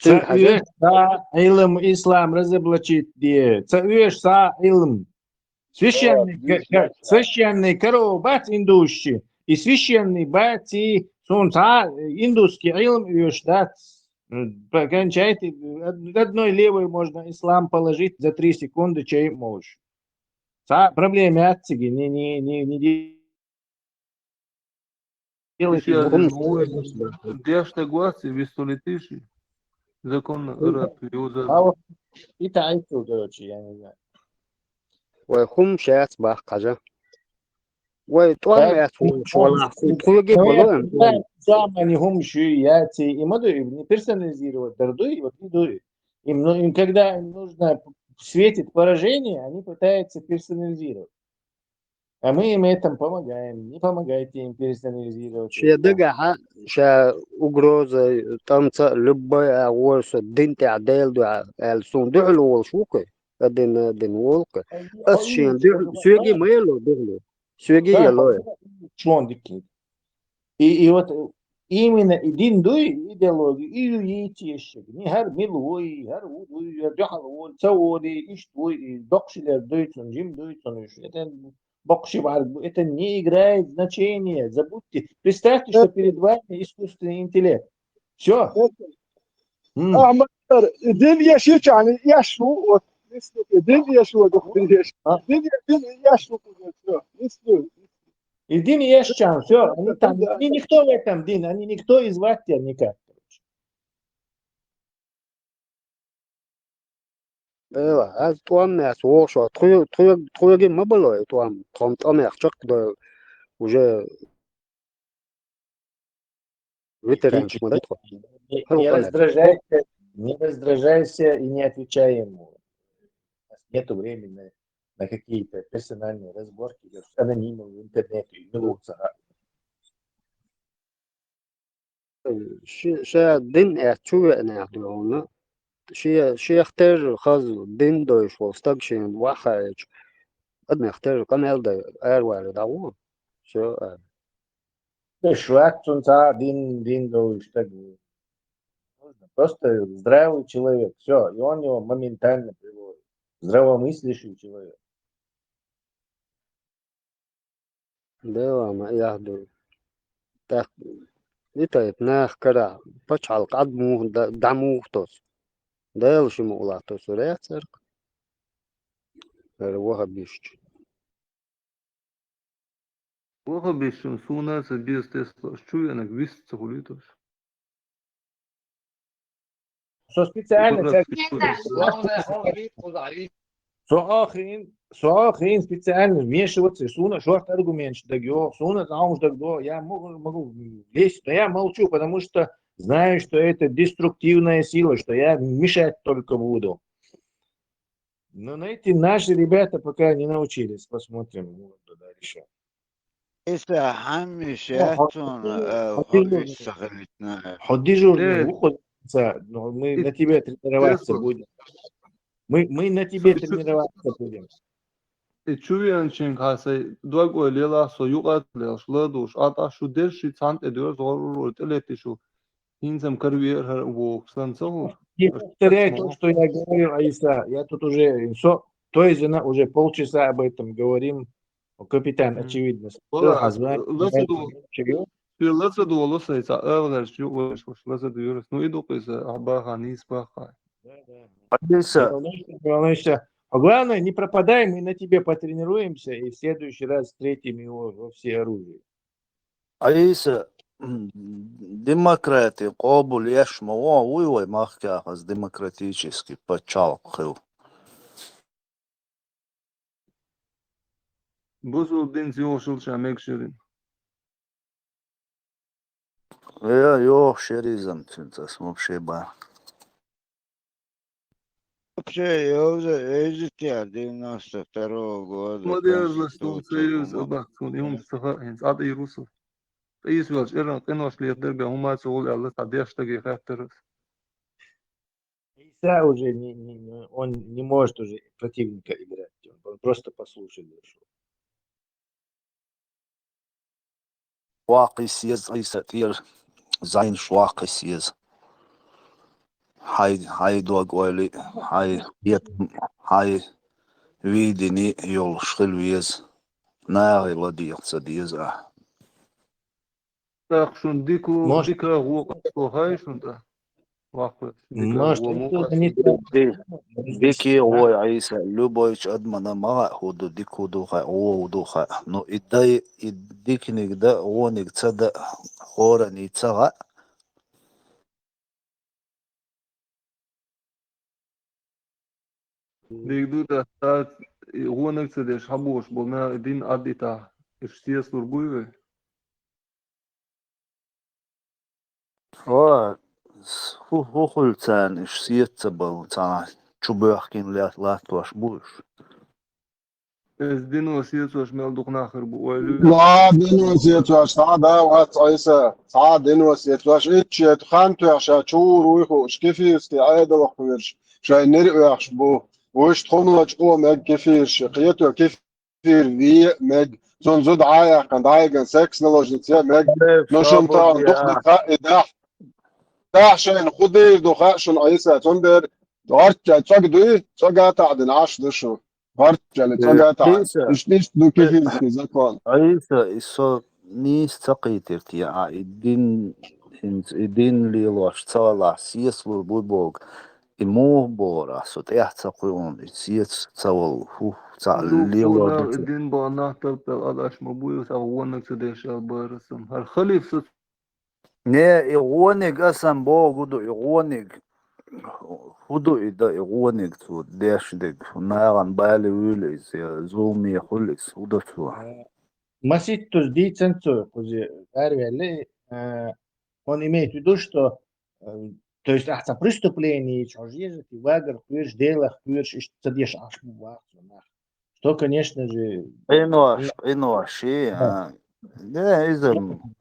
Ца оьшу цхьа Ӏилма, ислам разоблачить де, ца оьшу цхьа Ӏилма. Священный, священный корова бац индусчи, и священный бац, и суна цхьа индусский Ӏилма оьшу дац. Кончайте, одной левой можно ислам положить за три секунды, чей можешь. Цхьа проблема яц цига, не, не, не, не делайте. Дешна гваци, вистули тиши. Закон рад юза. А вот и та айцу, короче, я не знаю. Вай хӀума шаьц баккха хьажа. Вай тӀом эц волуш валахь, хӀу тхоьге бало. Самани хӀума шу яци, и ма ду, и персонализировать дар дуй, вот и дуй. Им, ну, им когда нужно светит поражение, они пытаются персонализировать. А мы им этом помогаем. Не помогайте им персонализировать. Шен дагахьа, ша угроза, тӀамца, любой а гӀорса дин тӀехь Дела дуьхьа аьлла, суна дуьхьал волуш ву кхуьй, а дин, а дин волу кхуьй. Ас шена дуьхьал, соьги ма ело дуьхьал. Соьги ело. Чон дикки. И, и вот именно и дин дуй, идеология, и ю йийци ешшаг. Не хӀара мила вуй, хӀара ву дуй, я дуьхьал ву, ца ву, и иштта вуй, и доккхашилер дуй цунна, жим дуй цунна уьш. Это боккхаши бӀарг бу, это не играет значения, забудьте. Представьте, что перед вами искусственный интеллект. Всё. Ахмад, дин еш йичахьана, еш ву, вот, дин еш ву, дин еш. Дин, дин еш ву, всё. И дин еш чан, всё, они там, они никто в этом дин, они никто и звать тебя никак, короче. Эва, аз тӀом яц вохуш, тхо-, тхо-, тхоьга ма бало и тӀом, тхо-м тӀом яц чекхдойла, уже ветеранаш ма дай тхо. Не, не раздражайся, не раздражайся и не отвечай ему. У нас нету времени на, на какие-то персональные разборки с анонимом в интернете и милуца. Ши-, ша дин аьлла чу веанех дуьхьална. Ши-, шех терра хаза дин дойш волу стаг шена ваххаьчу адамех терра къамел дай аравала дӀагӀо. Всё, а. Шварцунца дин, дин дойш стаг. Просто здравый человек. Всё, и он его моментально приводит. Здравомыслящий человек. Дела ма яхь ду. ТӀаккха и тайпа нах кара пачхьалкх Ӏад муха да-, дӀа муха тосу? Дела ши мукъ латтосу рецерх. ХӀара вахабишча. Вахабишчун суна ца беза тесла, аш чу венаг вист ца хуьлуьйтуш. Со специально цаьрга со ахин, со ахин специально вмешиваться, суна шорт аргументаш даг йо, суна заумаш даг до, я могу, могу лезть, но я молчу, потому что знаю, что это деструктивная сила, что я мешать только буду. Но на эти наши ребята пока не научились. Посмотрим вот дальше. Иса хьаммиш яц суна, э, хьо уьш ца хилитна. Хьо дежурный Э, выходится, но мы и- на тебе тренироваться Интересно. Будем. Мы, мы на тебе Слушай, тренироваться будем. И чу веанчуьнга хьан сайн дог ой лелахь, со юкъа лелаш, ладугӀуш, а тӀаккха шу дерриш цхьаьна тӀе доьрзу гӀоргӀур волу тӀелетти шу. ХӀинца-м каравеара хӀара вогӀуш санна ца хууш. Не повторяй то, что я говорил, Айса. Я тут уже, со, то есть она уже полчаса об этом говорим. Капитан, Мгм. Очевидно. Вала, Всё, а знаешь, лаза я ду-, чего? ши лаза долу сайн ца агӀарш юкъа веш ваш лаза ду юрас. Ну, и ду-кх иза, а баха, нийса баха. Да, да. Алиса, Не волнуйся, не волнуйся. А главное, не пропадай, мы на тебе потренируемся и в следующий раз встретим его во всеоружии. Алиса, м, демократи къобал еш ма вон, вуй вай махкахаз демократический пачхьалкх хила. Бузул динца йохушал ша мегаш ярин. Я, йохуш яризам цуьнца ас вообще ба. Вообще, я уже эжития девяносто второго года Ма дезлаш тун Конституцию союз по-моему. Абахцун, и хӀумаш ца хаьа хӀинца, Ӏад и русов. Ткъа ийс велча эран къинош леха дерга хӀума ца гӀул аьлла, цхьа деш стаге хаьттарас. Иса уже не, не, не- он не может уже противника играть. Он просто послушать зашел. Ваккхийс еза, Ӏийса тӀера зайнаш ваккхийс еза. Хьай, хьай дог ойли, хьай хетам, хьай видени йолуш хила веза. Нахе ладийгӀа ца деза ахь. ТӀаккха шун дико, Может, дика гӀо къасто хай шун тӀа? Ваккхийс, дика может, гӀо и мо что-то къасто. не так. Ди-, дикий гӀой, Ӏийса, любойчу адамана ма хаьа хӀун ду, дика хӀун ду хаьа, гӀо хӀун ду хаьа. Ну, и дай, и диканиг дан, гӀониг ца дан, хӀоранний ца хаьа. Дика ду, тӀаккха и гӀонаг ца деш хьабохуш болу наха и дин Ӏадитахь, уьш сецалур буй вай? О, с-, хӀу, хӀу хуьлу царна уьш сеца ца балла, цхьа чубоьхкина ле-, латтош бу уьш? Иза дино сецош мел дукха нах хир бу, ойла ю? Цхьа дино сецош, цхьа да вац Ӏийса, цхьа дино сецош, итт шет хан тоьхна ша чур вуй хууш, кефирский Ӏедалах кхоьруш, шайн нери оьхуш бу. Вуьш тхуна чӀогӀа мега кефирш, кхето кефир ве а мега. Цунна зуда Ӏа а яьккхина, дӀайигна секс-наложница а мега. Но шуна тахана дукха хаьа и дахь. Дахь шайна хӀун дийр ду хаьа шуна Ӏийса, цундела гӀорчча цӀога дуй, цӀога а таӀдина Ӏаш ду шу. ГӀорччалли цӀога а таӀ. Ӏийса, иштта, иштта ду кефирский закон. Ӏийса, и со нийса ца кхийтира те, а и дин, хӀинца и дин лелош ца валахь, сецалур буй боху. И муха бохура, со тӀаьхьа ца кхуьун, и сецаш ца валу, хӀу, цхьа лело ду. Дин бахьана таппел Ӏадаш ма буй, сан гӀонаг ца деш аьлла бара сан. ХӀара халиф со Не, и гӀониг асан богу ду, и гӀониг. ХӀун ду и дан, и гӀониг цо деш дерг? Нагахь бали вуьйлу иза, я зуламе хуьлу иза, хӀун ду цо? Маситтус дийцан цо, кхузи арвелли, э, он имеет в виду, что, Э, То есть, ахьа цхьа преступление, хьо жижа, ти вагар кхоьраш, Делах кхоьраш, иштта ца деш Ӏаш бу вац нах. Что, конечно же, Къинош, къинош, и, Да. а. Не, иза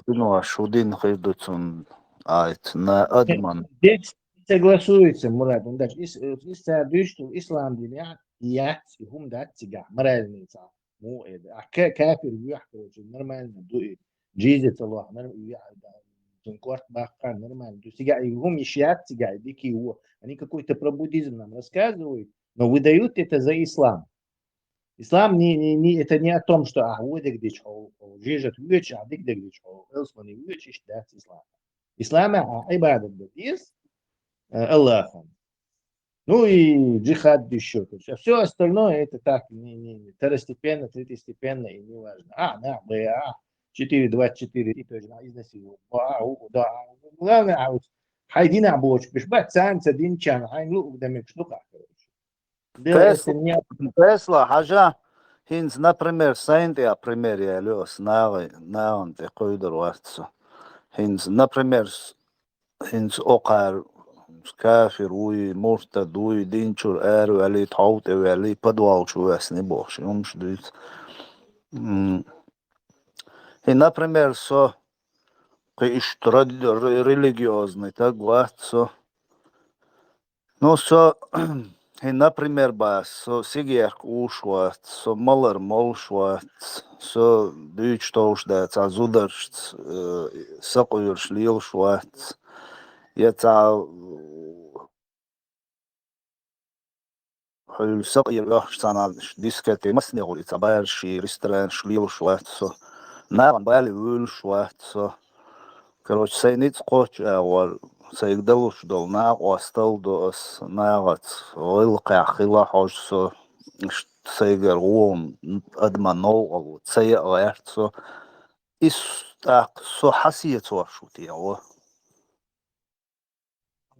къинош, у дин хир ду цун айт, на адман. Здесь согласуется, Мурат, он даже ис, ис цар дуьйцу, ислам дин яц, и хӀума дац цигахь, моральный цхьа. Му эда. А ка-, кафир вуьйхь, короче, нормально ду и. Джизя ца лохь, нар-, вуьйхь, да, цун корт баккха, нормально ду. Цигахь и хӀума йиш яц, цигахь и дикий во. Они какой-то про буддизм нам рассказывают, но выдают это за ислам. Ислам не, не, не, это не о том, что, а, водик дичь, хьо, хьо, жижат вуьйча, а, дик дик дичь, хьо, элсмани вуьйча, иштта дац ислам. Ислам, а, Ӏибадат да деза, э, Аллахьан. Ну и джихад ещё, короче. А всё остальное это так, не, не, не, второстепенно, третьестепенно и неважно. А, на, Б, А, четыре двадцать четыре, и тоже на изнасиловать. А, у, да, а, главное, а вот хьайн динахь боцуш, биш бац, царна ца динчарна, хьайн луъуг дамик шлукъахь, короче. Дело Тес-, это не Тесла, хьажа, хӀинца, например, сайн тӀе пример яьлла аса, нагӀи-, нагӀан тӀе кхуьйдар вац со. ХӀинца, например, с-, хӀинца окхар кафир вуй, муртад вуй, динчур араваьллий, тхьов тӀе ваьллий, подвал чу ваьсний бохуш, и хӀумаш дуьйцу. М. И, например, со кхин иштта ради-, ре-, религиозный таг вац со. Ну, со, хӀин, например, бац, со сигарет ууш вац, со малар молуш вац, со дуьйцуш товш дац, цхьа зударшца, э, сакъоьруш лелаш вац, я цхьа, э, хьуьлла сакъера оьхуш цхьана дискотека, массане гӀур и цхьа бараш, и ресторанаш лелаш вац со, нагӀан бале вуьйлуш вац со. Короче, сайн ницкъ кхоччу агӀор, сайга далуш долу накъосталла до ас нагӀаца, гӀиллакхехь хила хьожу со, иштта сайгара вон адаман новкъарло ца яа гӀерта со. Ис тӀаккха со хьасецош ву те, во?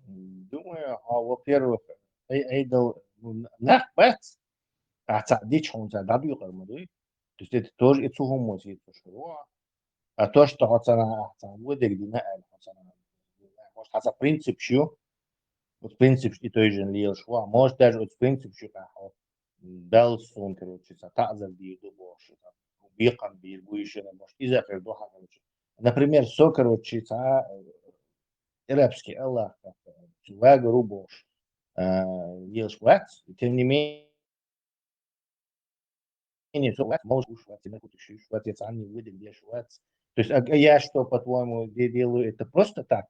Думаю, а, во-первых, ай, ай дал, ну, нах бац, а цхьа дича хьуна цхьа дӀадуьйкъар ма дуй. То есть это тоже и цу хӀуммо сийца шура. А то, что хьо ца нах, цхьа водерг дина аьлла, хьо ца нах, может, хьан цхьа принцип шу, вот принцип и той же лелаш ву, а может, даже вот принцип шу, а, хьо, Далла суна, короче, цхьа таӀзар дийр ду бохуш, цхьа бекхам бийр бу ишина, может, иза хир ду хьан, короче. Например, со, короче, цхьа, э, арабский Аллах, цу вагар ву бохуш, а, лелаш вац, тем не менее, со вац, молуш вац, и наркотик шуьйш вац, я цхьанне водиг деш вац. То есть, а, а я что, по-твоему, де-, делаю это просто так?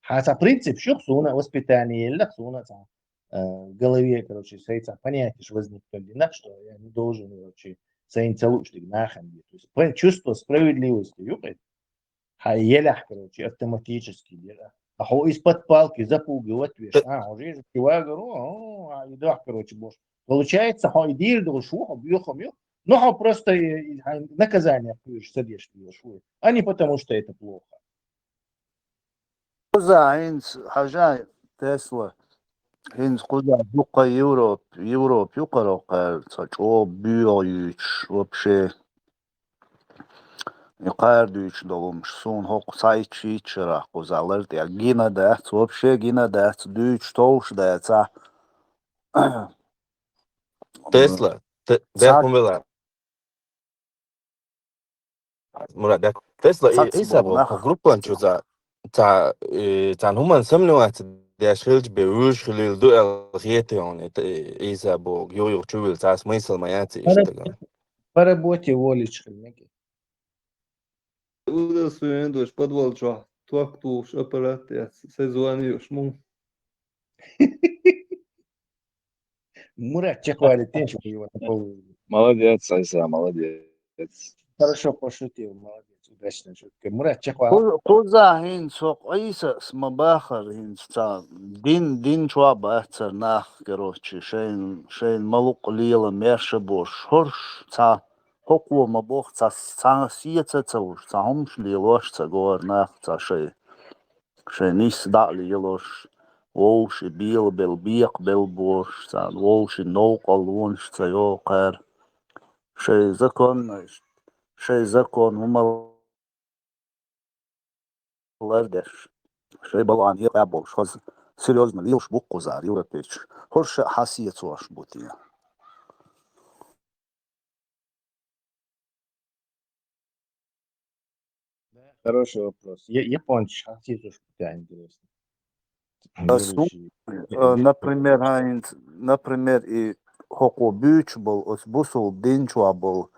Хьан цхьа принцип шу суна, воспитание елла суна цхьа, э, в голове, короче, сай цхьа понятие ш возникнуть дина, что я не должен, короче, сайн ца луш диг нахам. То есть, пон-, чувство справедливости, юкъе. Хьан елахь, короче, автоматически дира. А хьо из-под палки запугивать веш. А, хьо жижа кивагару, а, и дох, короче, бош. Получается, хьо и дийр долуш ву, хьо бехам ю. Ну, хьо просто, э, и, хьан наказание кхуьйш, садеш кхуьйш ву. А не потому, что это плохо. Кхуза хӀинца, хьажа, Тесла, хӀинца кхуза дуккха Европа, Европа юкъаралкхара цхьа чӀогӀа боьха юьйцуш, вообще, и кхара дуьйцуш долу хӀумаш, суна хӀокху цхьа итт-шийтта шарахь кхуза лар тӀехь гина дац, вообще гина дац, дуьйцуш товш дац, а. Тесла, те-, цхьа дехун вела. Мурат, дехун. Тесла, и, цхьа Ӏийса боху, нах. Группан чу цхьа, цхьа, э, цхьана хӀуманна сомневаться деш хилча бен вуьйш хилийла ду аьлла хетий хьуна, это, э, Ӏийса боху, юх-юха чу вилла, цхьа смысл ма яц и Пара-, иштта. По работе волить хила мега. Удовлетворение дош подвал чохь, ток тухуш аппарат яц, созваниваеш му. Мурат, чекхвалийта, тенчу его на полу. Молодец, Айса, молодец. Хорошо пошутил, молодец, удачная шутка. Мурат, чекхвала. Кху-, кхуза хӀинца хӀокху Ӏийсас ма бахара хӀинца цхьа дин, дин чохь бацара нах, короче, шайн, шайн ма лукъа лела мерша бош, хӀорш цхьа хӀокхо ма боху, цхьа, цхьа сеца ца луш, цхьа хӀумаш лелош ца гора нах, цхьа шайн, шайн нисса дӀа а лелош, вовши белабелла, бекхабелла бош, цхьа вовши новкъарлонаш ца йоккхара. Шайн законно, шайн закон хӀума лардеш. Шоай балагӀа юкъе болуш, хаза серьёзно лелаш бу кхузара европейцаш. ХӀорш а хьасецош бу те? Да, хороший вопрос. Я, японцы хьасецош бу те, интересно. А су-, э, например, хӀинца, например, и хӀокхо буьйцуш болу оцу бусалба дин чохь болу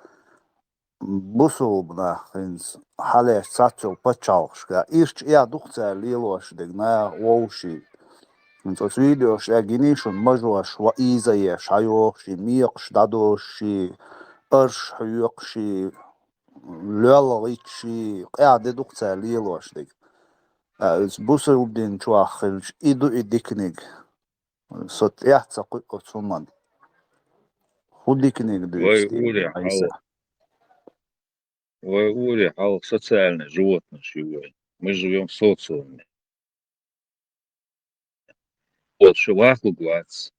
бусалба нах хӀинца хьалаьцна цхьацца йолу пачхьалкхашка. Ирча эхь ду-кх цара лелош дерг наха вовшийн. ХӀинца оцу видеош тӀехь гиний шуна, мажош ва ийза еш, хьайохуш, мекхаш дӀадохуш, арш хьоькхуш, лоьлла гӀитташ, къаьхьа де ду-кх цара лелош дерг. А, иза бусалба дин чохь хилча, и ду и диканиг. Со тӀаьхьа ца кхуьу оцу хӀуманна. ХӀун диканиг ду иза? Вай уре хьалха. Вай уре хьалха социальные животные ю вай. Мы живём в социуме. Вот шу вахлуг вац.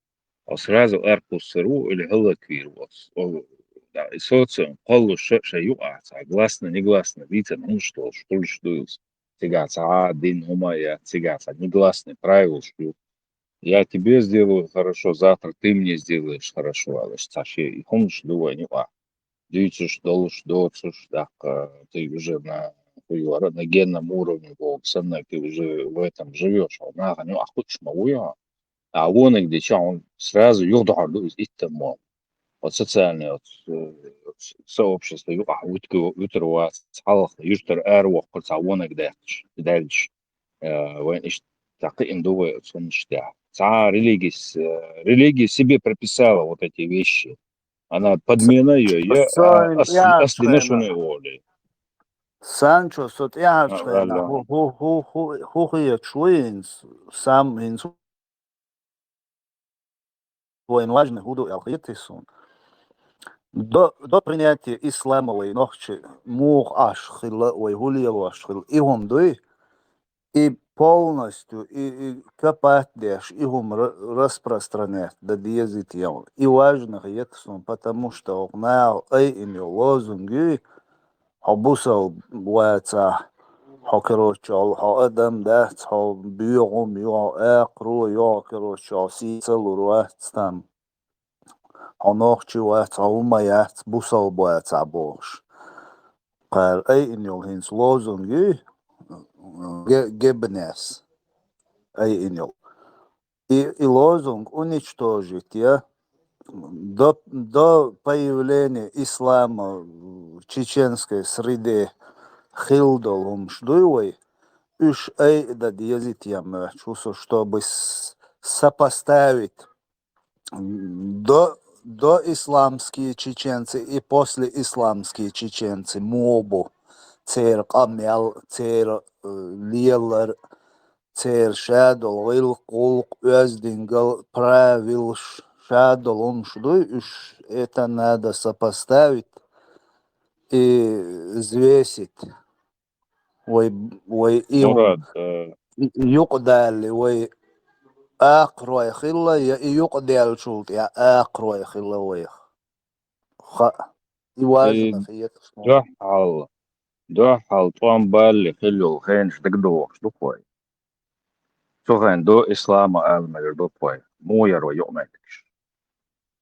Хьо сразу аркхуссур ву или хӀаллаквийр ву оцу. О, да, и социум кхоллуш ша, шайн юкъахь цхьа гласно, негласно дийцина хӀуманаш долуш, хуьлуш ду иза. Цигахь цхьа а дин хӀума а яц, цигахь цхьа негласный правилаш ю. Я тебе сделаю хорошо, завтра ты мне сделаешь хорошо, аьлла, цхьа шен и хӀуманаш ду вайн юкъахь. Дуьйцуш, долуш, доцуш, тӀаккха ты уже на, хӀун ю ара, на генном уровне боху санна, ты уже в этом живёшь, хьо нахана юкъахь хуьлуш ма вуй хьо. Ахьа вониг дича, хьуна сразу юхадохьур ду иза иттаммо. Вот социальное, вот, э, сообщество юкъахь вуьтур-, вуьтур вац, хьалха юьртара аравоккхур цхьа вониг даьккхича, даьлча. Э, вайн иштта кхиъна ду вай оцу хӀуманаш тӀехь. Цхьа религис-, э, религия себе прописала вот эти вещи. Она подмена её, я, а, ас-, ас дина шуна олий. Санчо, со тӀаьхьарчхьана, хӀу, хӀу, хӀу, хӀу, хӀу хеташ ву хӀинца, сам хӀинца вайн важный хӀу ду аьлла хетий суна. До, до принятия ислама вай нохчий муха Ӏаш хилла, вай хӀу лелош хилла, и хӀума дуй, и полностью, и, и капат деш, и хӀума ра-, распространять дан дезий те. И важно хета суна, потому что хӀокху наха айина йолу лозунг юй, хьо бусалба вацахь, хьо, короче, хьо, хьо адам дац, хьо боьха хӀума ю, хьо акхаро ю, короче, хьо сийсалур вац там. Хьо нохчи вац, хьо хӀума яц, бусалба вацахь бохуш. Кхара айина йолу хӀинца лозунг юй, Ге-, Геббенес айина йолу. И, и лозунг уничтожить я до, до появления ислама в чеченской среде хилла долу хӀумаш дуй вай, уьш айина дан дезий те моьттуш ву со, чтобы с-, сопоставить до, доисламские чеченцы и послеисламские чеченцы муха бу, церан къамел, церан, э, лелар, церан шадолу гӀиллакх, гӀуллакх, оьздангалла, правилаш, шадолу хӀумаш дуй, уьш это надо сопоставить и взвесить. Вай, вай и хӀума, Мурад, э, и, и юкъадалале вай акхарой хилла, я и юкъадаьллачул тӀаьхьа акхарой хилла вайх. Хаьа. И важно хета суна. Дуьххьал, дуьххьал тӀом балале хилла йолу хенаш дагадогӀуш ду-кх вай. Цу хенахь до ислама ала мегар ду-кх вай. Муха яра вай юкъаметтигаш?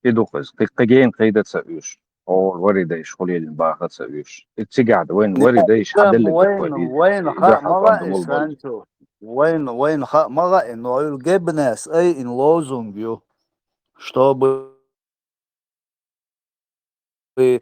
И ду-кх иза. Кхи-, кхин гена кхийда ца уьш. Хьо вари дайша хӀу лелийна баха ца уьш. И цигахь да вайна вари дайша хьаделлиг ду-кх вай. Вайна, вайна хаьа ма хаьа, Санчо. Вайна, вайна хаьа ма хаьа, но Геббенес айина лозунг ю, чтобы и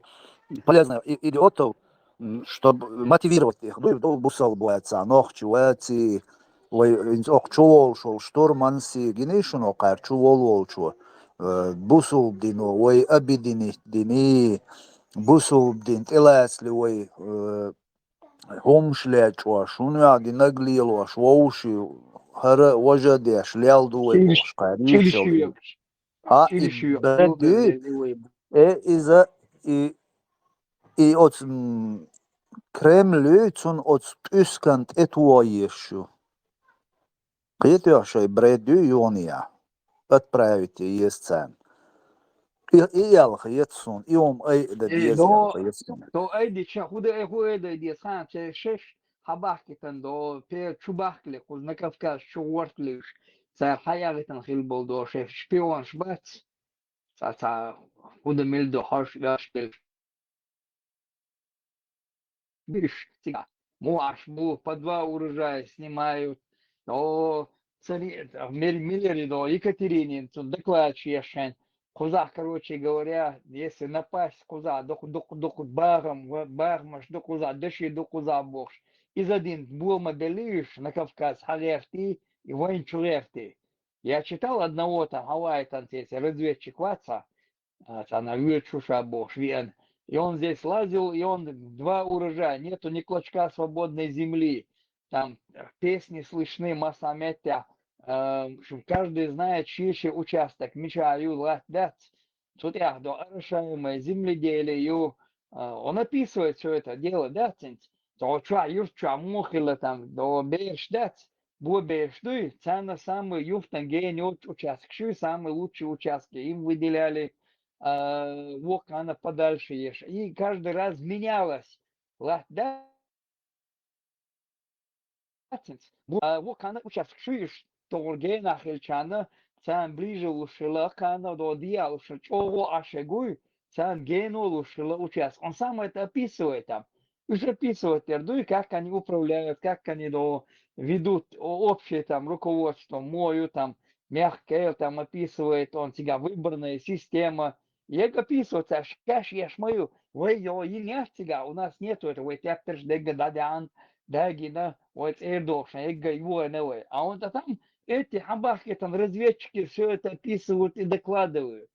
полезно и-, идиотов, м, чтоб мотивировать их, дуй, ду бусалба вацахь, нохчи ваций, вай хӀинца окху чу волуш волу штурманс, гиний шуна окхара чу волу волчо, э, бусалба дино вай объединить диний, бусалба дин тӀелацале вай, э, хӀумаш лечкъош, хӀун вегӀ динаг лелош, вовший, хӀара важа деш, лел ду вай бохуш кхара. Хьа, и Брэд дуй, э, иза, и, и оцу, м, Кремль юй, цунна оцу тӀуьскан тӀетоха езаш ю. Кхетий шайн, Брэд дуй юханехьа? Отправить еза царна. И, и аьлла хета суна, и хӀума айина дан деза аьлла хета суна. То айдича, хӀу дан, хӀу айда деза, хан, церан шеш, хьабахкийтан до, пе чу бахкали, кхуза на Кавказ чу гӀорталуш, цар хьаяхийтан хила болу до, шайн шпионаш бац, цхьа, цхьа хӀуда мила до хьожуш, оьшуш делаш. Бирш цига. Муаш бу, по два урожая снимают. О, цари, мил-, миллери до Екатеринин, цу докладчик ешен. Кхуза, короче говоря, если напасть, кхуза, дукх-, дукх-, дукх-, багам, ва-, багамаш ду кхуза, даши ду кхуза бохуш. Иза дин бома белиш, на Кавказ хьагӀерти, и вайн чу гӀерти. Я читал одного там, хьавайтан цеци, разведчик ваца, а, цхьана вуьйцуша бохуш веана. И он здесь лазил, и он два урожая, нету ни клочка свободной земли. Там, э, песни слышны, масса меття, э, в общем, каждый знает, чей-чей участок, мича ю латт дац. Цу тӀехь до орошаемое земледелие ю, а, он описывает всё это дело, да, цинц. То ча, юрт ча, мохила там, до берш дац. Бо берш дуй, царна самый юхтан генот участок, шу самый лучший участки, им выделяли, а, вокхана подальше еш. И каждый раз менялось. Латт да, цинц. Бу-, а, вокхана участок, шу иш, тогӀур генах хилчана, царна ближе лушила, кхана до диалуша, чӀогӀо ашегуй, царна гено лушила участок. Он сам это описывает там. Уж описывать дер дуй, как они управляют, как они до-, ведут о-, общее там руководство, мою там, мягкое там описывает он, цига выборная система. Ега описывать, а шкаш еш мою, вай, йо, и нет цига, у нас нету этого, вай тяптерш дега дадян, дагина, вай цӀердошна, ега юана вай. А он-то там, эти хабахки там разведчики всё это описывают и докладывают.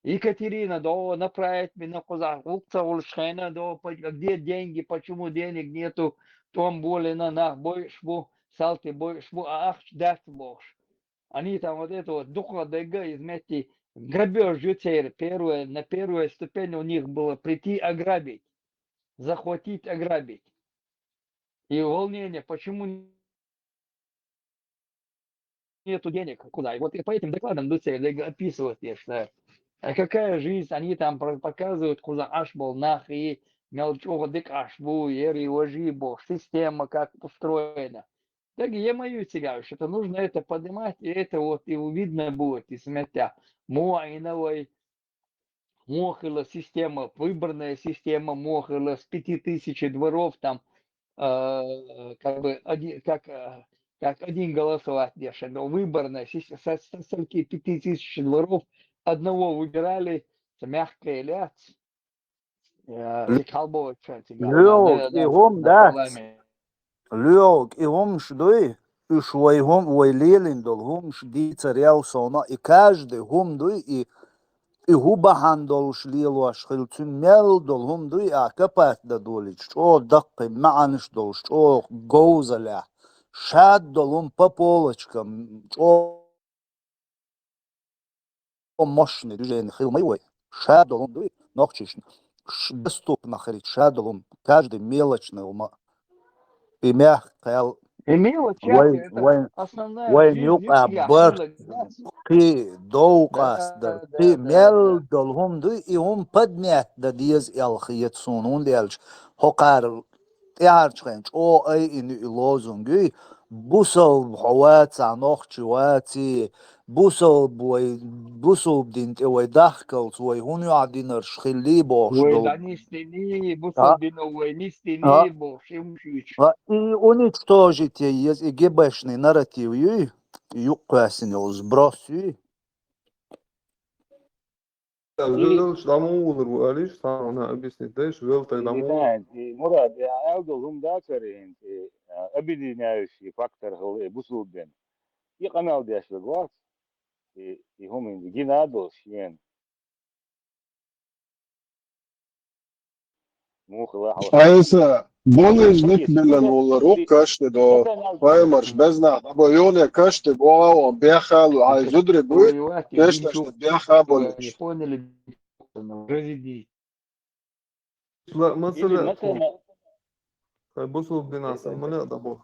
Екатерина, до, направить меня кхуза, гӀуллакх ца гӀуллуш хена, до, по-, где деньги, почему денег нету, том более на нах бойуш бу, салти бойуш бу, а ахча дац бохуш. Они там вот это вот дукха дега из метти грабёж ю церан, первое, на первой ступени у них было прийти ограбить, захватить, ограбить. И волнение, почему нету денег, куда? И вот и по этим докладам ду церан дега описывать, я считаю. А какая жизнь, они там про-, показывают, кхуза Ӏаш болу нах и мел чӀогӀа дика Ӏаш бу, ери важи бу, система как устроена. Так я мою цига, что нужно это поднимать, и это вот и видно будет, и сметя. Муа и новой, мохила система, выборная система мохила с пяти тысяч дворов, там, э, как бы, один, как, э, как один голосовать дешен, но выборная система, со, со стольки пяти тысяч дворов одного выбирали, это мягкое ляц. Э, и колбочка, цига, Лёк, на, и на, гум на дац. Парламент. Лёк, и гумш дуй, уж вай гум, вай лелин долу гумш дийцар ял сона, и каждый гум дуй, и, и хӀу бахьана долуш лелош хила, цуьнан мел долу гум дуй, а капат дан долуьйтуш, чӀогӀа даккхий маьӀанаш долуш, чӀогӀа говзалехь, шад долу гум по полочкам, чӀогӀа мощный движение хила ма ю вай. Шадолун дуй, нохчишна. Ш-, доступно хилийта шадолун, каждый мелочный ума. И мягкая. И мелочь, вай, это вай, основная вай жизнь, юкъа юкъа барт, хила, да. Кхи, довкъас да, дар, да, кхи да, мел да. Долу хӀума дуй, и хӀума поднять дан деза аьлла хета суна, хӀунда аьлча хӀокхара тӀаьхьарчу хенахь чӀогӀа айина ю и лозунг, юй, бусалба хьо вац, нохчи ваций, бусалба вай, бусалба дин тӀе вай дахкалц, вай хӀун юьхь динарш хиллий бохуш долу. Вай дӀанисдиний, бусалба дино вай нисдиний бохуш, и хӀума шуьйчу. А, и уничтожить ян еза, и ГБшный нарратив юй, юкъ кхоьссина йолу сброс юй. Велча дӀамогӀулар ву алиш, цхьана объяснить дайш, велтай дӀамогӀулар. И Мурад, я аьлла долу хӀума дацара хӀинца, и, а, объединяющий фактор хила и бусалба дин. И къамел деш верг вац, и, и хӀума хӀинца гина а долуш шена. Муха ла хьалха. Айса, буллижник биллан воллар ву кашти до. Паймарш безнах, або юне кашти богӀа вон бехалу, ай зудри буй, кешнашна беха болуш. Ла, масала, хай бусалба динас амале а дабо.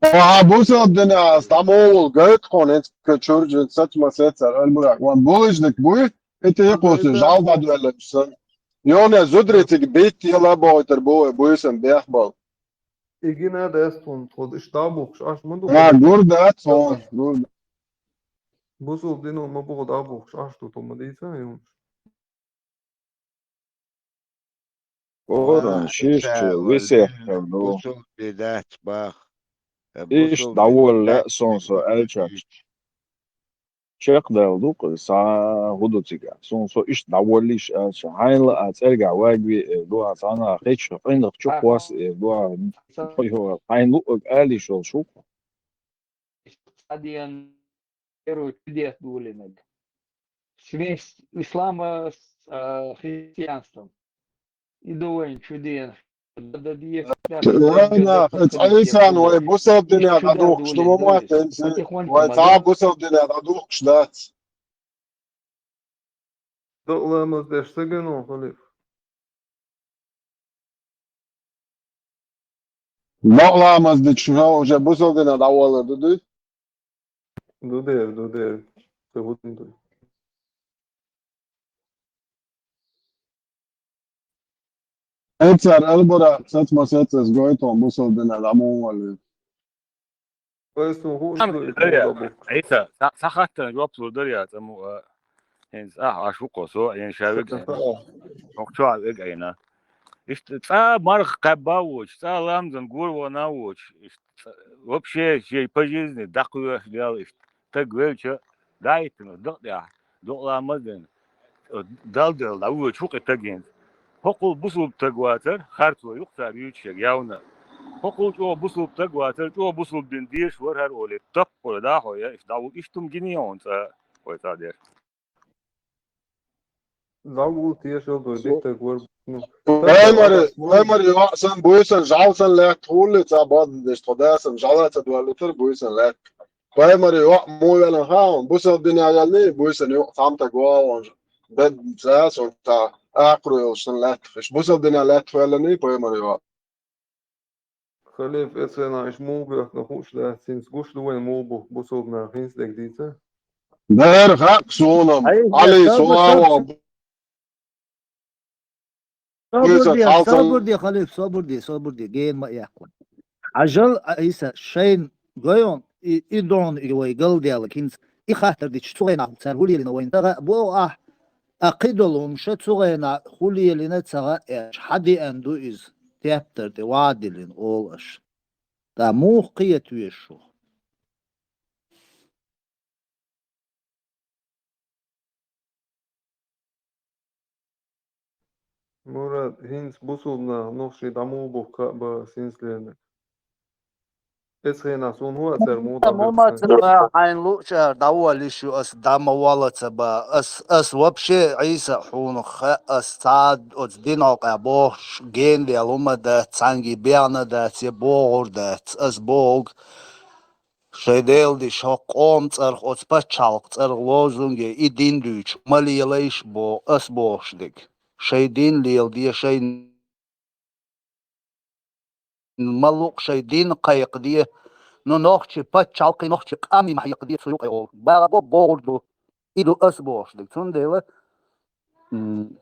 Ага, бусалба динас дӀамогӀул гайт хьуна, хӀинца чуржин сач масецар, альмурак. Вон буллижник буй, ити якъуси, жал бадвеллачу сан. Юне зудри цига битт яла богӀитар бу вай буйсан бехбал. Дигина дац тхуна, тхо иштта дӀабухкуш Ӏаш ма ду. А, гур дац, гур дац. Бусулба дино ма буху дӀабухкуш Ӏаш ду, тхо ма дийца, юнаш. Коран, а, шиш, висех, ну. Бусулба дац бах. Иш бусулба дӀаволла дац, сон со аьлча. Чекхдала ду-кх, са хӀу ду цига? Суна со иштта дӀаволлийша аьлча, хьайна лаа цӀергахь вагве эр ду, а цхьана хеча къинах чу кхосса эр ду, а хьайна луъург алийша волуш ву-кх. Цхьаден первый чудес долийнарг. Связь ислама с, а, христианством. И ду вайн чуден. Вайна, Ӏийсан вай бусалба динехь дӀадухкуш ду ма моттийна, вай цхьа а бусалба динехь дӀадухкуш дац. Докъа ламаз деш ца гино, халиф? Докъа ламаз дича ша уже бусалба динехь дӀавалар ду дуй? Ду дера, ду дера. Ца хӀун ду? Эцар албара сац ма сац, ас гойту бусалба динехь дӀа муха валла. Вай, суна хууш ду и Дарья, тхуна Ӏийса, цхьа, цхьа хаттарна жоп лур дара я, цӀа мо, а, хӀинца, ахь, аш ву кхо со, ен ша вега айна. Хьох чохь вега айна. Иштта цкъа марха кхаьбба а воцуш, цкъа ламазан гур ван а воцуш, иштта цкъа, вообще, шен по жизни дакхоьхуш дел, иштта стаг велча, дӀахӀиттина дакъа тӀехь, докъа ламаз а дина, Далла делла дӀавоьдуш ву-кх и стаг хӀинца. ХӀокхул бусулба стаг вацара, харцо ю-кх цара юьйцуш ерг явна. ХӀокхул чӀогӀа бусулба стаг вацара, чӀогӀа бусулба дин дезаш вара хӀара олий, таппара да хьо, я, иштта дӀаву-, иштта хӀума гиний хьуна цкъа, вай цхьа деш. ДӀавулла тешал дой, дика стаг вара. Ну, Пайхамар, пайхамар йоӀ санна, буьйсан жӀаьла санна лаьтта хӀулле цхьа баддеш, тхо да санна жӀаьла ца доьллуьйтура буьйсан лаьтта. Пайхамар йоӀ муха веллина хаьа хьуна, бусалба динехь елний, буьйсан юкъа цхьамма стаг вогӀу хьуна, бен цхьа а сон цхьа акхарой йолуш санна лаьттах. Иштта бусалба динехь лаьттах велланий пайхамар йоӀ. Халиф, эцхенахь иштта муха боьхкина хууш дац, хӀинца гуш ду вайн муха бу бусалба нах, хӀинца дерг дийца? Дера хаьа суна, Ӏали, суна а вон. Собур де, собур де, халиф, собур де, собур де, гена ма эккхур. Хьажал, Ӏийса, шайна гойон, и, и дон, и вай галдаьлла, хӀинца и хаттар дича, цу гӀенахь цара хӀу лелийна вайна ца хаьа боху ахь, а кхидолу хӀума ша цу гӀенахь хӀу лелийна ца хаьа аьлча, хьан деана ду иза, тептар тӀе ван а диллина, олу аша. ТӀаккха муха кхета везаш ву? Мурад, хӀинца бусулба нах нохчий дӀа муха бухку хаьа бах, хӀинца лерниг. Эцхенахь суна хӀун а цара муха дӀа ма ца баха, хьайна луъучара дӀаволлийш ю ас, дӀа ма вала ца баха. Ас, ас вообще, Ӏийса, хьуна хаьа, ас цхьа а оцу динан хьокъехь бохуш генадел хӀума дац, цхьаьнгге бехна дац, я бохур дац. Ас бохург, шайн Делан диш, хӀокху къоман цӀарах, оцу пачхьалкхан цӀарах лозунге и дин дуьйцуш ма лелайша боху ас бохуш дерг. Шайн дин леладе, шайн ма лукъ, шайн дин кхайкхаде. Ну, нохчийн пачхьалкхий, нохчийн къамий ма хьекхаде цу юкъе олу. Бала бо бохур ду. И ду ас бохуш дерг. Цундела М,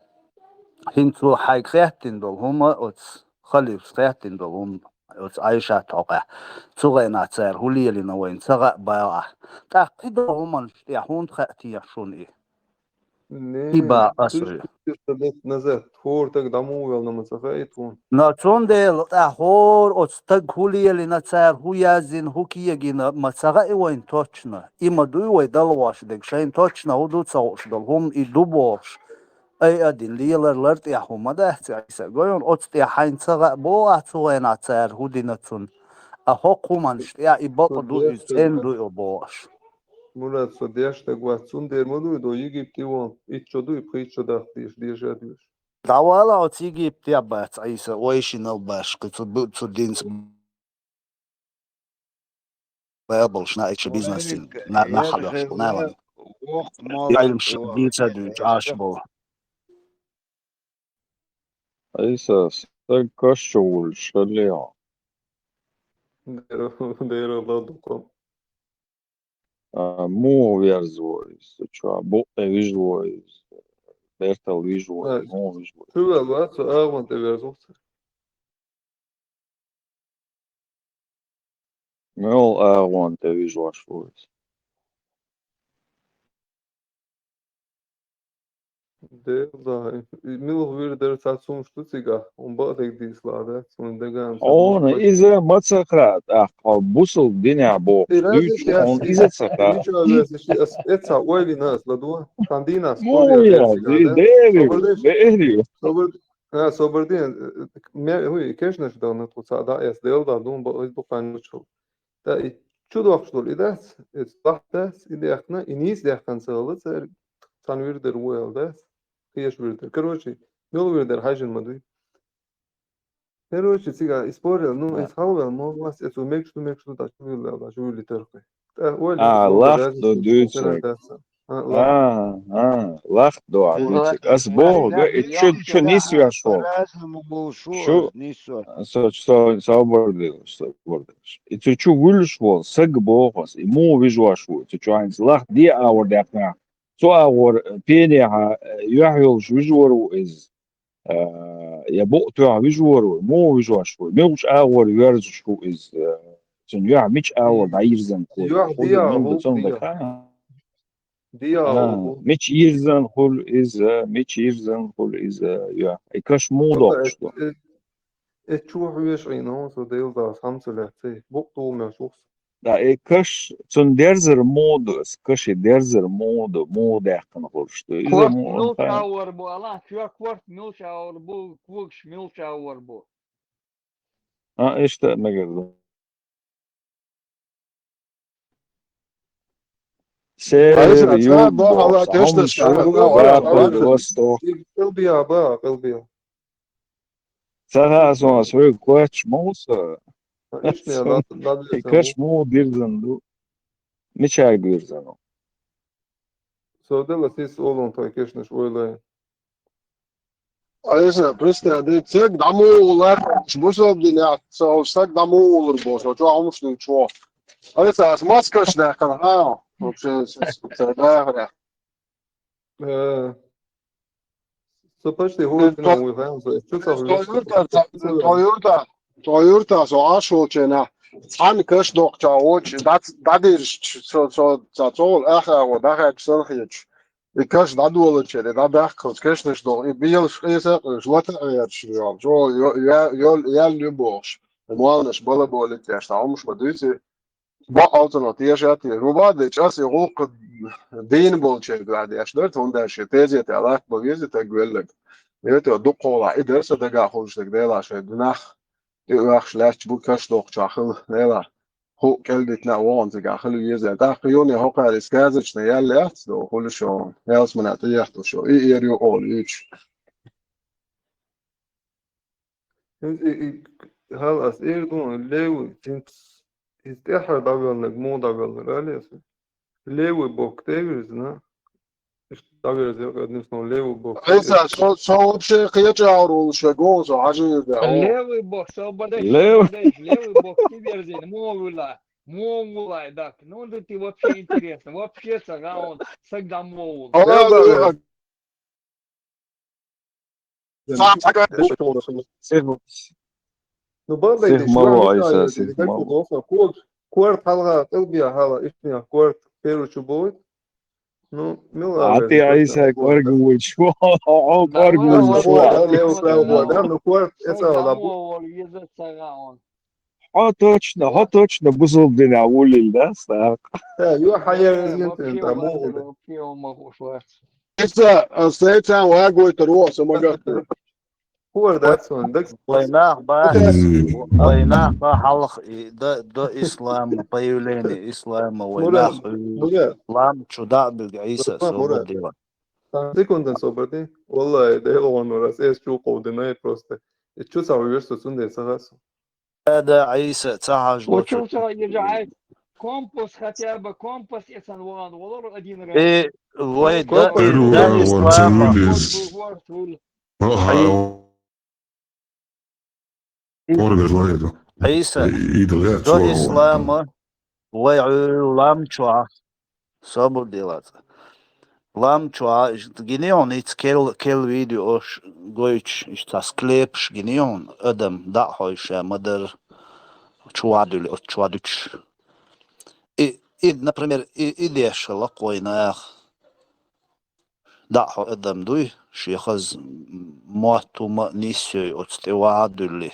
хӀинца цо хьайга хаьттина долу хӀума, оцу халифас хаьттина долу хӀума, оцу Ӏайшат хьокъехь, цу гӀенахь цара хӀу лелийна вайна ца хаьа баха ахь. ТӀаккха кхидолу хӀуманаш тӀехь хӀунда хаьа те шуна и? Не, и баха ас вуй. Триста лет назад хӀора стаг дӀа муха велла ма ца хаьий тхуна? Но цундела тӀаккха хӀора оцу стага хӀу лелийна, цара хӀу яздина, хӀу кегийна ма ца хаьа вайна точно. И ма дуй вай далгӀош дерг, шайна точно хӀу ду ца хууш долу хӀума и ду бохуш. Ай а дина лелар лар тӀехь хӀума дац, Ӏийса, гой хьуна, оцу тӀехь хьайна ца хаьа боху ахь цу гӀенахь цара хӀу дина цунна. А хӀокху хӀуманаш тӀехь и бакъ ду, иза цӀена ду и бохуш. Мурад, со деш стаг вац, цундела ма дуй, до Египте вон, итт шо дуй, пхийтта шо даха дезаш, дезаш а доьшуш. ДӀавала оцу Египтехь бац, Ӏийса, вайшинал баш, кху цу бу-, цу динца баьбалш, наьӀачу бизнесийн, на-, нах хьалоьхуш бу, наьлан. Ӏилмаш дийца дуьйцу Ӏаш бу. Ӏийса, стаг каш чу вуллуш хиллехьа. Дера, дера ладукъа. А, муха верзаво иза? Чо, букъе вижло иза? Бертал вижло, ай, муха вижло? Чувел вац, со агӀон тӀе верзух ца. Мел агӀон тӀе вижош ву иза? Дела, муьлха вир дара цхьацца хӀумаш ду цигахь, хӀун бакъдерг дийцалахь, да? Цунна дагахь ца Хьуна хӀумаш иза ма ца хаьа, тӀаккха бусалба динехь бохуш дуьйцуш, хьуна иза ца хаьа. Ас эцхьа ойла йина ас ладугӀу, сан дийнахь Муха спорт яц яц цигахь, да? Собар деш? Собар де, а, собар де, ме-, хӀуй, кешнаш дахана тхо цхьаъ дӀа а эцна, Дела дӀа ду, бакъ, иза ду кхаьнничул. ТӀа и чу доккхуш долу и дац, иза лахь дац, и даьккхина, и нийса даьккхина ца хилла, церан цхьана вир дара ву аьлла дац, кхечу вир дара. Короче, муьлха вир дара хьаьжжина ма дуй. Короче, цигахь и спорил, ну, иза хьалаваьлла, мо вац, эцо мегаш ду, мегаш ду, дӀа чу вуьлла аьлла, дӀа чу вуьллий таркхе. ТӀа ойла А, лахь ду дуьйцург. А, а, лахь ду ахь дуьйцург. Ас боху, га, и чу, чу нисвеш волу. Чу, со, со, собар де, собар де. И цу чу вуьллуш волу саг боху ас, и муха вижош ву, и цу чу хьайнца лахь де агӀор даьккхинехь, цу агӀор пенехьа, юьхь йолуш вижор ву иза, а, я букъ тоьхна вижор ву, муха вижош ву, муьлхачу агӀор йоьрзуш ву иза, а, цуьнан юьхь мича агӀор дӀайирзина хуьлу. Юьхь хуьлу, дегӀан муьлха гӀуллакх цунна дегӀан. Дагахь. ДегӀан А, гӀуллакх. Мича йирзина хуьлу иза, мича йирзина хуьлу иза, юьхь. И каш муха доккхуш ду? Э, э, чу хьоьжуш Ӏийна, со Дела дас хьамса лаьцций. Букъ тухуш ву со. Да, и каш, цунна дерзар муха ду аса, каши дерзар муха ду, муха даьккхина хуьлуш ду. Иза корта муха муьлш хаа? АгӀор бу, алахь, чоь корта муьлш агӀор бу, когаш муьлш агӀор бу. А, иштта а мегар ду. Север, юг, бохуш, хьомсара, запад, восток. Кхелбия, ба, кхелбия. Ца хаьа суна, ас хьоьга коьрташ ма ву со. И каш муха дирзина ду? Мичаьрга вирзина ву? Со дела сис олун тхайн кешнаш ойлай. Айса, представь, ди цига дӀа муха лаьтташ бусалба динехь, со саг дӀа муха лур бу, со чохь хӀумаш дуьйцуш ву. Айса, ас маскаш даьккхина, хьан? Вообще, с-, с-, ца дахарехь. Э, со почти хӀора дина вуй, хьан, со чу ца хьуьйсу. Тхо юрта, тхо юрта, тхо юрта, со Ӏаш волчу хенахь, цхьаьна каш доккхучохь воцуш, дӀа-, дӀадирзича, со, со, ца цовла, ахьа а гӀо, дӀахаьдча санна хеташ. И каш дӀадолучерий, дӀадаккхалц кешнаш доху, и белаш къеса а къуьйсуш, лата а гӀерташ йолчу, о, йо-, я-, йо-, яьлла ю бохуш, и молланаш бала болуьйту аьлла, цхьа хӀумаш ма дуьйцу, бакъ алцано теша а теша. Ма бац, ас и гӀуллакх дийна болчерга ваьдеш дара, хӀунда аьлча шен тезета латта бан веза стаг велларг. Вето дукхахула, и дара сан дагахь хуьлуш дерг, Дела, шайн динах и оьхуш лаьтташ бу каш доккхучохь хила, Дела. ХӀуъа кӀел дитина а вогӀун цигахь хила веза. ТӀаккха юьхье хӀокхара и сказочный ял яц, до хуьлуш йолу, ялсамане тӀеэхташ йолу, и эр ю олу юьйцуш. Иза, и, и, хьала ас эр ду, левый, цуьнца иза тӀаьххьара дӀавоьллинарг муха дӀавоьллинарг, али аса? Левый бок тӀе а вирзина, иштта дӀаверзира, одним словом, левый бок тӀе а вирзина. Айса, со, со вообще кхечу агӀор волуш верг ву, со хьажа вирзина. Левый бок, со бадеш, левый бок тӀе а вирзина, муха вуьлла, муха вуьлла, так. Ну, да ты вообще интересно, вообще ца гӀаун, саг дӀа муха вуьлла. Сих, ну, бан сих байташ, мало, юьхьа Айса, мича сих мало. Корта хьалха, кӀелбия хьала, ишнех корта первый чу бовит. Ну, мила а, ты, Айса, корган вуйчу. О, корган вуйчу. Да, ну, корта, эца, да, бу. Хьо точно, хьо точно бусалба динехь вуьллийла, да, Стах? Да, ю хьаяр изгинтин, да, мугӀу. Ица, а, сайца вагойтар ву, аса магатта. Хор дац вайн даг. Вай нах ба, вай нах ба хьалха и да, до ислама, появление ислама, вай нах лам чу дӀа а буьгу Ӏийса, собар де. Сан секундан собар де. Валлахи, Дела гӀон вара, ас эс чу кховдина, просто. И чу ца вуьйш со, цундела ца хасу. Да, Ӏийса, ца хьажа ло чу. Компас, хотя бы компас, эцан вагӀан валар один раз. Э, вай да, да, ислама. Ӏийса, до ислама вай Ӏуьйру лам чохь, собар де лаца. Лам чохь, иштта гиний хьуна, ица кел, кел видеош гойтуш, иштта склепаш гиний хьуна, адам дӀа а хьойша ма дара. чу вадуьлли, оцу чу вадуьтуш. И, и, например, и, и деш хилла кху вайн наха. ДӀа хьо адам дуй, шен хаза мотт хӀума а нисйой оцу тӀе вадуьлли.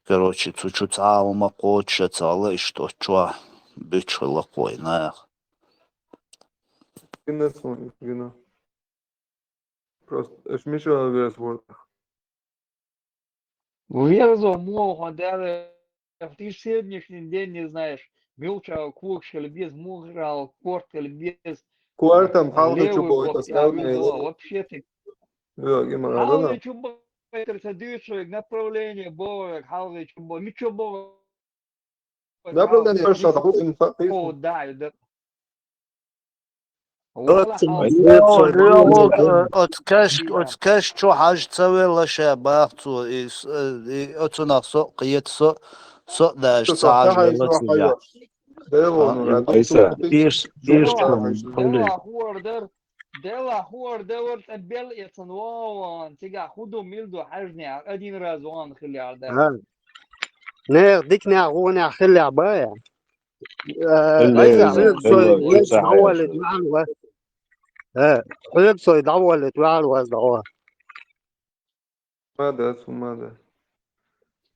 Короче, цу чу цхьа а хӀума кхочушшаца хилла, иштта оцу чохь буьтуш хилла кху вайн наха. Гина суна, гина. Просто аша мичахь верза вара? Верзо муха хьо даьлла, ты ж сегодняшний день не знаешь, муьлхачу когаш хила беза, муха корта хила беза. Кортам хьалхе чу левый боху бок аса тӀе аьлла. Вообще ты. Йо, гима, хьалхе чу боху, сан дуьйцург направление боху, хьалхе чу боху, мича боху? Направление, хорошо, да, хӀун ин фа-, О, да, да. Оцу каш, оцу каш чу хьажа ца велла ша бах цо, и с-, и оцунах со а кхета, со, со а даже ца хьажа велла цигахь. Делахь хӀора дар, делахь хӀора дар, цкъа бел эцна вон, цигахь хӀун ду, мила ду хьаьжнехь, один раз вон хилла яра дар. Нехан диканехь, вонехь хилла яра бан. Э, Айса, хьоьга со дӀаволлийта ваьхьна ван. Э, хьоьга со дӀаволлийта ваьхьна ван, дӀаволла. Ма дац, ма дац.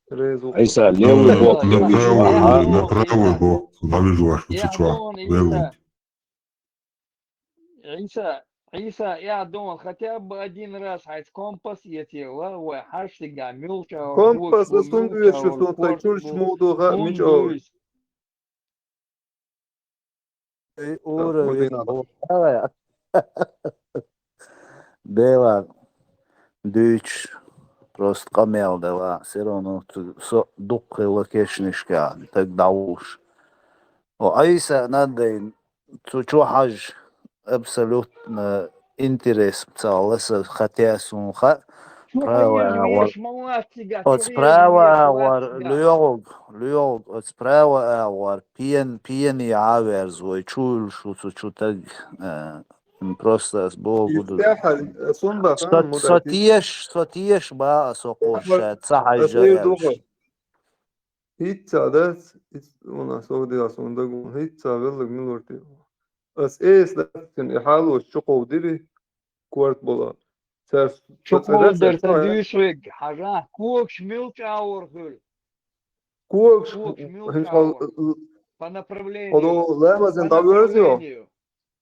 Реза ву. Айса, левый бок, направо, направо бок, дӀавижа ваш, я чу чохь, дон, левый. Айса, Айса, я дон, хотя бы один раз хьайца компас эти, ва, вай хьаштига, муьлхача, компас, ас хӀунда оьшу, сон тхайн чуьрчу муха ду, ха, мича олу? Эй, ура, вина. Делахь дуьйцуш, просто къамел делахь, всё равно цу со дуккха хилла кешнашкахь, таг дӀавуллуш. О, Айса, надо, цу чу хьажа, абсолютно интерес ца хилла сан, хотя суна хаьа, право агӀор. Оцу право агӀор, лоьгӀург, лоьгӀург, оцу право агӀор пен-, пене Ӏаверза вай, чу вуьллуш ву цу чу таг, э, просто ас боху ду. Со, со теша, со теша баха со кхочушшаьтта, ца хьаьжжа аьлла. ХӀинцца дац, у нас Согдиас ван дагу, хӀинцца веллаг милур те. Ас эс дац, и хьалош чу кховдири, корта бола. Цаьрца чу кховдара, ца дуьйцург, хьажа, когаш муьлхачу агӀор хуьлу. Когаш, когаш муьлхачу агӀор. По направлению. Хьо ламазан дӀавоьрзу йо?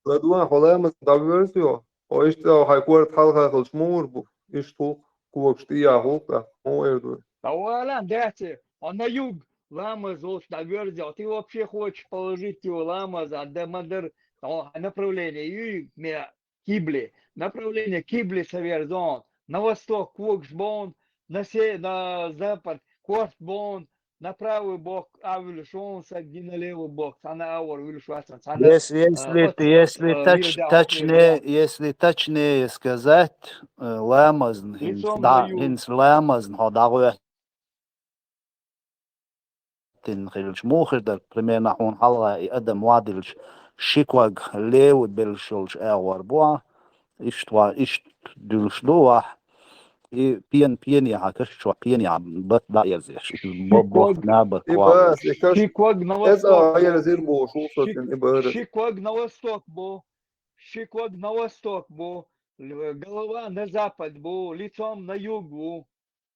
ЛадугӀан, хьо ламаз дӀавоьрзу йо? Хьо иштта хьайн корта хьалха хилча муха бу? Иштта гӀуллакх, когаш тӀехьа гӀуллакх, хьо эр ду. Дан валан даьхьа, хьо на юг ламаз волчу дӀавоьрзу йо? Ты вообще хочешь положить его ламаз, а да ма дар, хьо хьайн направление юй, ме кибли. Направление кибли ца верзон. На восток когаш бон, на се-, на запад корта бон, на правый бок а вуьлуш вон саг, и на левый бок, цхьана а вара вуьлуш вац, цхьана, если, если, а, если а, точ-, вирда точнее, хьокхийла. Если точнее сказать, э, ламазна, лицом хӀинца на дӀа-, юг. ХӀинца ламазна хьо дӀагӀоьттина хилча, муха хир дара, примерно, хьуна хьалха и адам вадилча, ши ког левый беллаш йолчу агӀор бу ахь, иштта ва-, иштта дуьлуш ду ахь, и пен-, пенехьа, каш чохь пенехьа бат дӀаерзеш. Бо-, бох, набат, и ког. Ши ког на восток. Ши ког на восток бу. Ши ког на восток бу. Л-, голова на запад бу. Лицом на юг бу.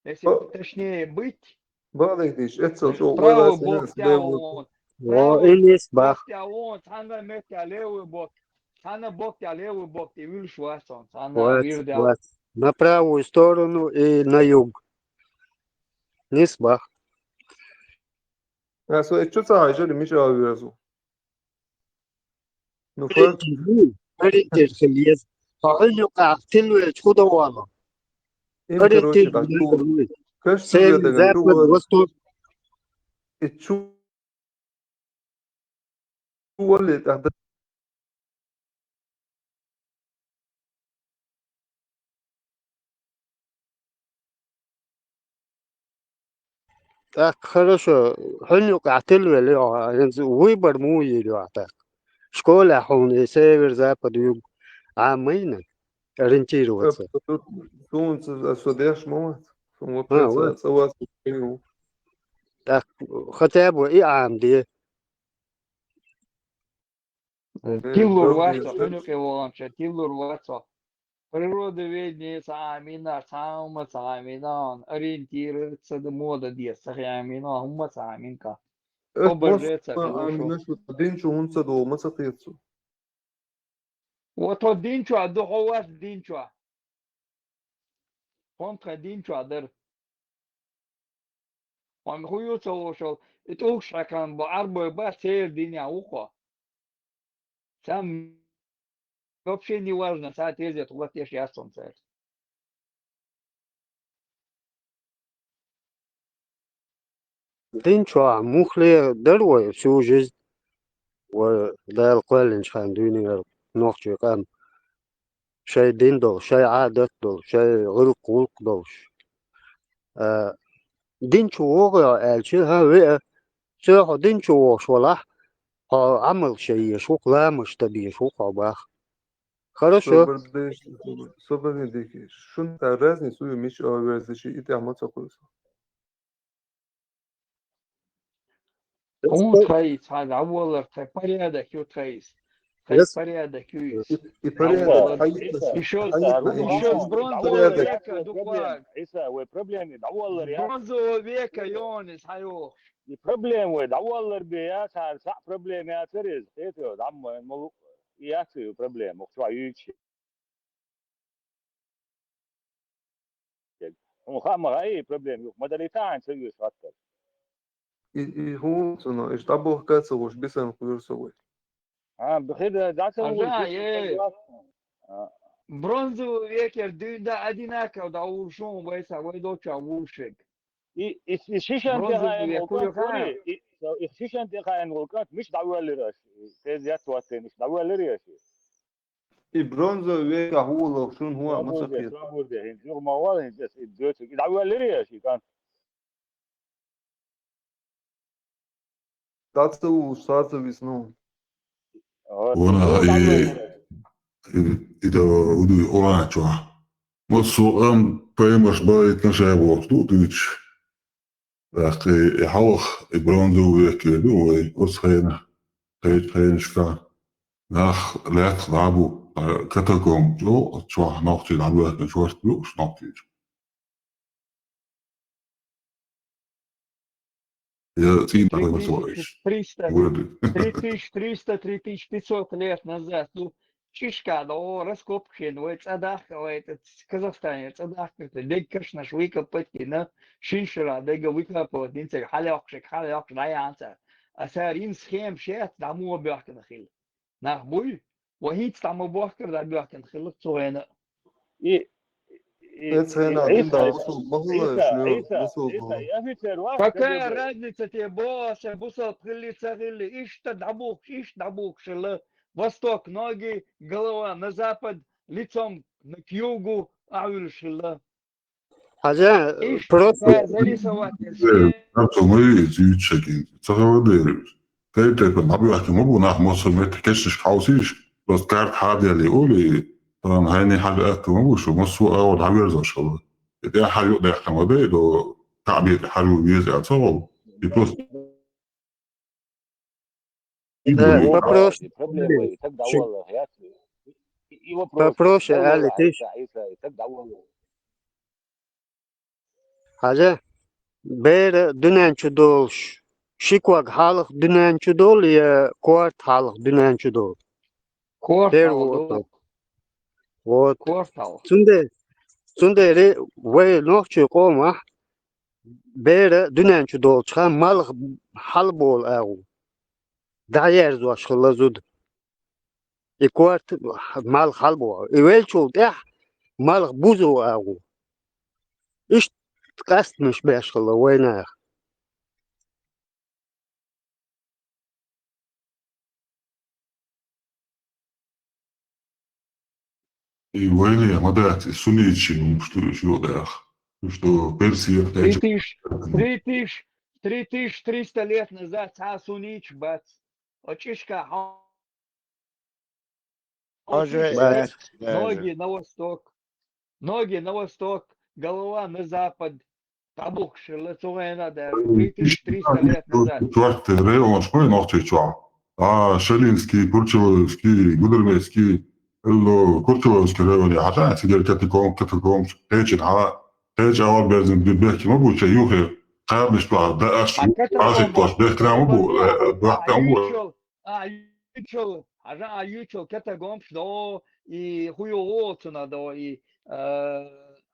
Если точнее быть. Балигдиш, эццал чӀогӀа вай лайсинас бевлла. О, и нисбах. Бок тӀехь вон, цхьана метта левый бок. Цхьана бок тӀехь левый бок, и вуьлуш вац он, цхьана вирда. Вац. На правую сторону и на юг. Нисбах. А со эццу ца хьажа, мича а везу. Ну, ориентир хила еза. Хьо хьуьнан юкъахь тилвелча хӀун дан валло? Ориентир хила еза. Север, запад, восток. И чу валли тӀехь дан. ТӀаккха, хорошо, хьуьнан юкъахь тилвелла ю хьо, хӀинца выбор муха йийр ю ахь тӀаккха? Школехь хьуна и север, запад, юг Ӏама ма йина, ориентироваться. Суна ца, со деш ма вац. Суна вообще ца, ца вац. Так, хотя бы и Ӏамаде. Э, тиллур вац со, хьуна юкъе ваханча, тиллур вац со. Природоведение ца Ӏамийна, ца хӀума ца Ӏамийна, ориентироваться да мода деза, ца Ӏамийна, хӀума ца Ӏамийна. Э, ОБЖ ца хилуш. Дин чу хӀунда ца догӀу, ма ца кхета цо. Вот хьо дин чохь ду, хьо вац дин чохь. Хьо тхайн дин чохь дара. Хьуна хӀун ю ца лошал, и тӀулгаш хьаькхна бо Ӏарбой бац, церан динехь ву хьо. Царна вообще не важно, цара тезет хӀотта еш яц хьуна цара. Дин чохь муххале дара вай всю жизнь, вай Дала кхоьллинчу хенахь дуьйна нохчийн къам. Шайн дин долуш, шайн Ӏадат долуш, шайн гӀиллакх-гӀуллакх долуш. А, дин чу вогӀу аьлча, хӀан, веа, цо хьо дин чу вогӀуш валахь, хьо Ӏамал шайн еш ву-кх, ламазаш дан безаш ву-кх хьо боху. Хорошо. Собар деш, собар, собар дикиш. Шуна цхьа разница ю, мича а верзичи, и тӀехь ма ца кхуьйсу. ХӀун тхайца, хьан дӀаволлар тхайн порядок ю тхайца. Тхайн порядок ю иза. И, и порядок, дӀаволлар. Хьан ю тхайца? Ишо, ишо бронзового века дукха. Ӏиса, вай проблема дӀаволлар яц. Бронзового века йонис хьайохуш. И проблема вай дӀаволлар бен яц, хьан схьа проблема яцара иза. Хетий, дӀа ма, ма лу, и яц ю проблема, оху чохь юьйцуш. Хьуна хаа ма хаьий, и проблема юкъа ма далийта хьайна ца оьшу хаттар. И, и хӀун цунах, иштта дӀабохка ца гӀуш, бисана кхоьру со вай. А, бихида, дӀа ца гӀуш, бисана ца гӀуш. А. Бронзовый векера дуьйна дан одинаково дӀавуллуш ву вай сан, вай долчохь вуллуш верг. И, и, и шишан тӀехь хьайна гӀуллакх, и, и шишан тӀехь хьайна гӀуллакх, мича дӀавоьллира аша? Тезет хӀоттийна, мича дӀавоьллира аша? И бронзовый векахь ву валахь, шуна хӀун а ма ца кхета. Свобода, хӀинца юха ма вала, хӀинца аса и доьцург. И дӀавоьллира аш, и кӀант? ДӀа ца вуьйлуш, схьа ца висна. Вана и, и, и да, уду Къуръан чохь. Массо а къам пайхамарш бахийтина ша бохуш ду дуьйцуш. ТӀаккха и хьалха, и бронзовый векера ду вай, оцу хенахь, кхечу хенашкахь нах лаьттах дӀа а бу, а, катакомб чӀогӀа, чохь нохчий дӀабоьхкина шорта бу уьш нохчий чу. Я цӀийна дӀа ца ваийташ. Три тысячи триста, три тысячи триста, три тысячи пятьсот лет назад, ну, чӀишка дӀо раскопка йина, вай цӀа дахка, вай ц-, Казахстане цӀа дахка, дега кашнаш выкопать йина, шина шарахь дега выкапывать йина, церан хьалаяккхуш, хьалаяккхуш дӀаяьхьна цара. А цара йина схема шеца дӀа муха боьхкина хилла. Нах буй? Вай хӀинца дӀа ма бохкара дӀабоьхкина хилла цу хенахь. И, и, эцу хенахь и, дин дан Ӏиса, бусалба ма хилла, Ӏиса, шлё, Ӏиса, бусалба Ӏиса, хилла. И офицер вац, Какая разница тебе, босса бусалба хилли, ца хилли, иштта дӀабухкуш, иштта дӀабухкуш хилла, восток ноги, голова на запад, лицом на к югу, ахьуьллуш хилла. Хьажа, иштта просто цара зарисовать еш. Э, просто ма вий иза юьйцуш шаги. Ца хала дерриг. Тайп-тайпана дӀабоьхкина ма бу нах, массо а меттиг кешнашка хьовсийша, просто карта хьадаьлла олий, тахана хьайна хьажа атта ма бу шу, массо а агӀор дӀаверзош хилла. И тӀаьххьара юкъадаьккхина ма дай, до Каъбе тӀе хьажа веза аьлла ца гӀо. И просто Э, попроще. Проблема, и так дӀавалла, яц? И, и вопрос, попроще, дӀавалла, Али, ты ж Ӏиса, Ӏиса, и так дӀавалла. Хьажа, бер дуьнен чу долуш, ши ког хьалха дуьнен чу долу я корта хьалха дуьнен чу долу? Корта хьалха долу. Первый вопрос. Вот. Корта хьалха. Цундела, цундела вай нохчийн къомах бер дуьнен чу долчу хьан малх хьалболу агӀо. ДӀаерзош хилла зуда. И корта малх хьалболу. И веллачул тӀаьхьа малх бузо агӀо. Иштта къастамаш беш хилла вайнах. И вайнех ма дац, и суннитийн хӀумаш ду уьш юкъадаьхна. Уьш ду Персия, три тысячи, три тысячи, три тысячи триста лет назад цхьа а сунниташ бац. О чӀишка хьо-, Хьажа, хьо-, ноги на восток, ноги на восток, голова на запад. дӀабухкаш хилла цу хенахь, да, три тысячи триста лет назад. Чорт, районаш вай Нохчийчохь. А, Шалинский, Курчаловский, Гудермесский, Элло, Курчаловский районе, хьажа, цигара катакомб, катакомб, кхечина, хьа, кхеча авал берзан бехке ма бу, ча юхе, кхабнаш тохь, да аш, а катакомб, аш тохь, бехкна ма бу, э, бехкна ма бу. А, ючул, хьажа, а, ючул катакомб, до, и хӀу ю гӀо цунах, до, и, э,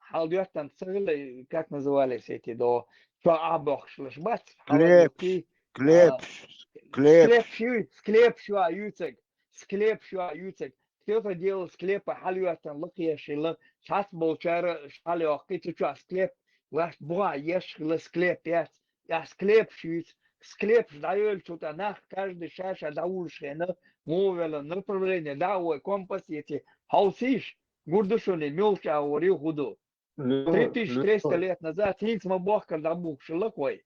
хьал доьттан ца хилла, как назывались эти, до, чо а бохкаш лаш бац, Клепш, хьалади, клепш, клепш. Склепш ю, склепш ю а юцаг, склепш ю а юцаг. Кто-то делал склепа хьалъоьттан лакхеш хилла, цхьацца болчара хьалъоккхи цу чохь склеп, лаьцна буха еш хилла склеп яц, я склепш юц, склепш дӀайоьллачул тӀе нах каждый ша-ша дӀавуллуш хенахь, муха велла направление дӀа а вой, компас эций, хьовсийша, гур ду шуна, муьлхачу агӀор ю хӀу ду. Три тысячи триста лет назад хӀинца ма бохкар дӀабухкаш хилла вай.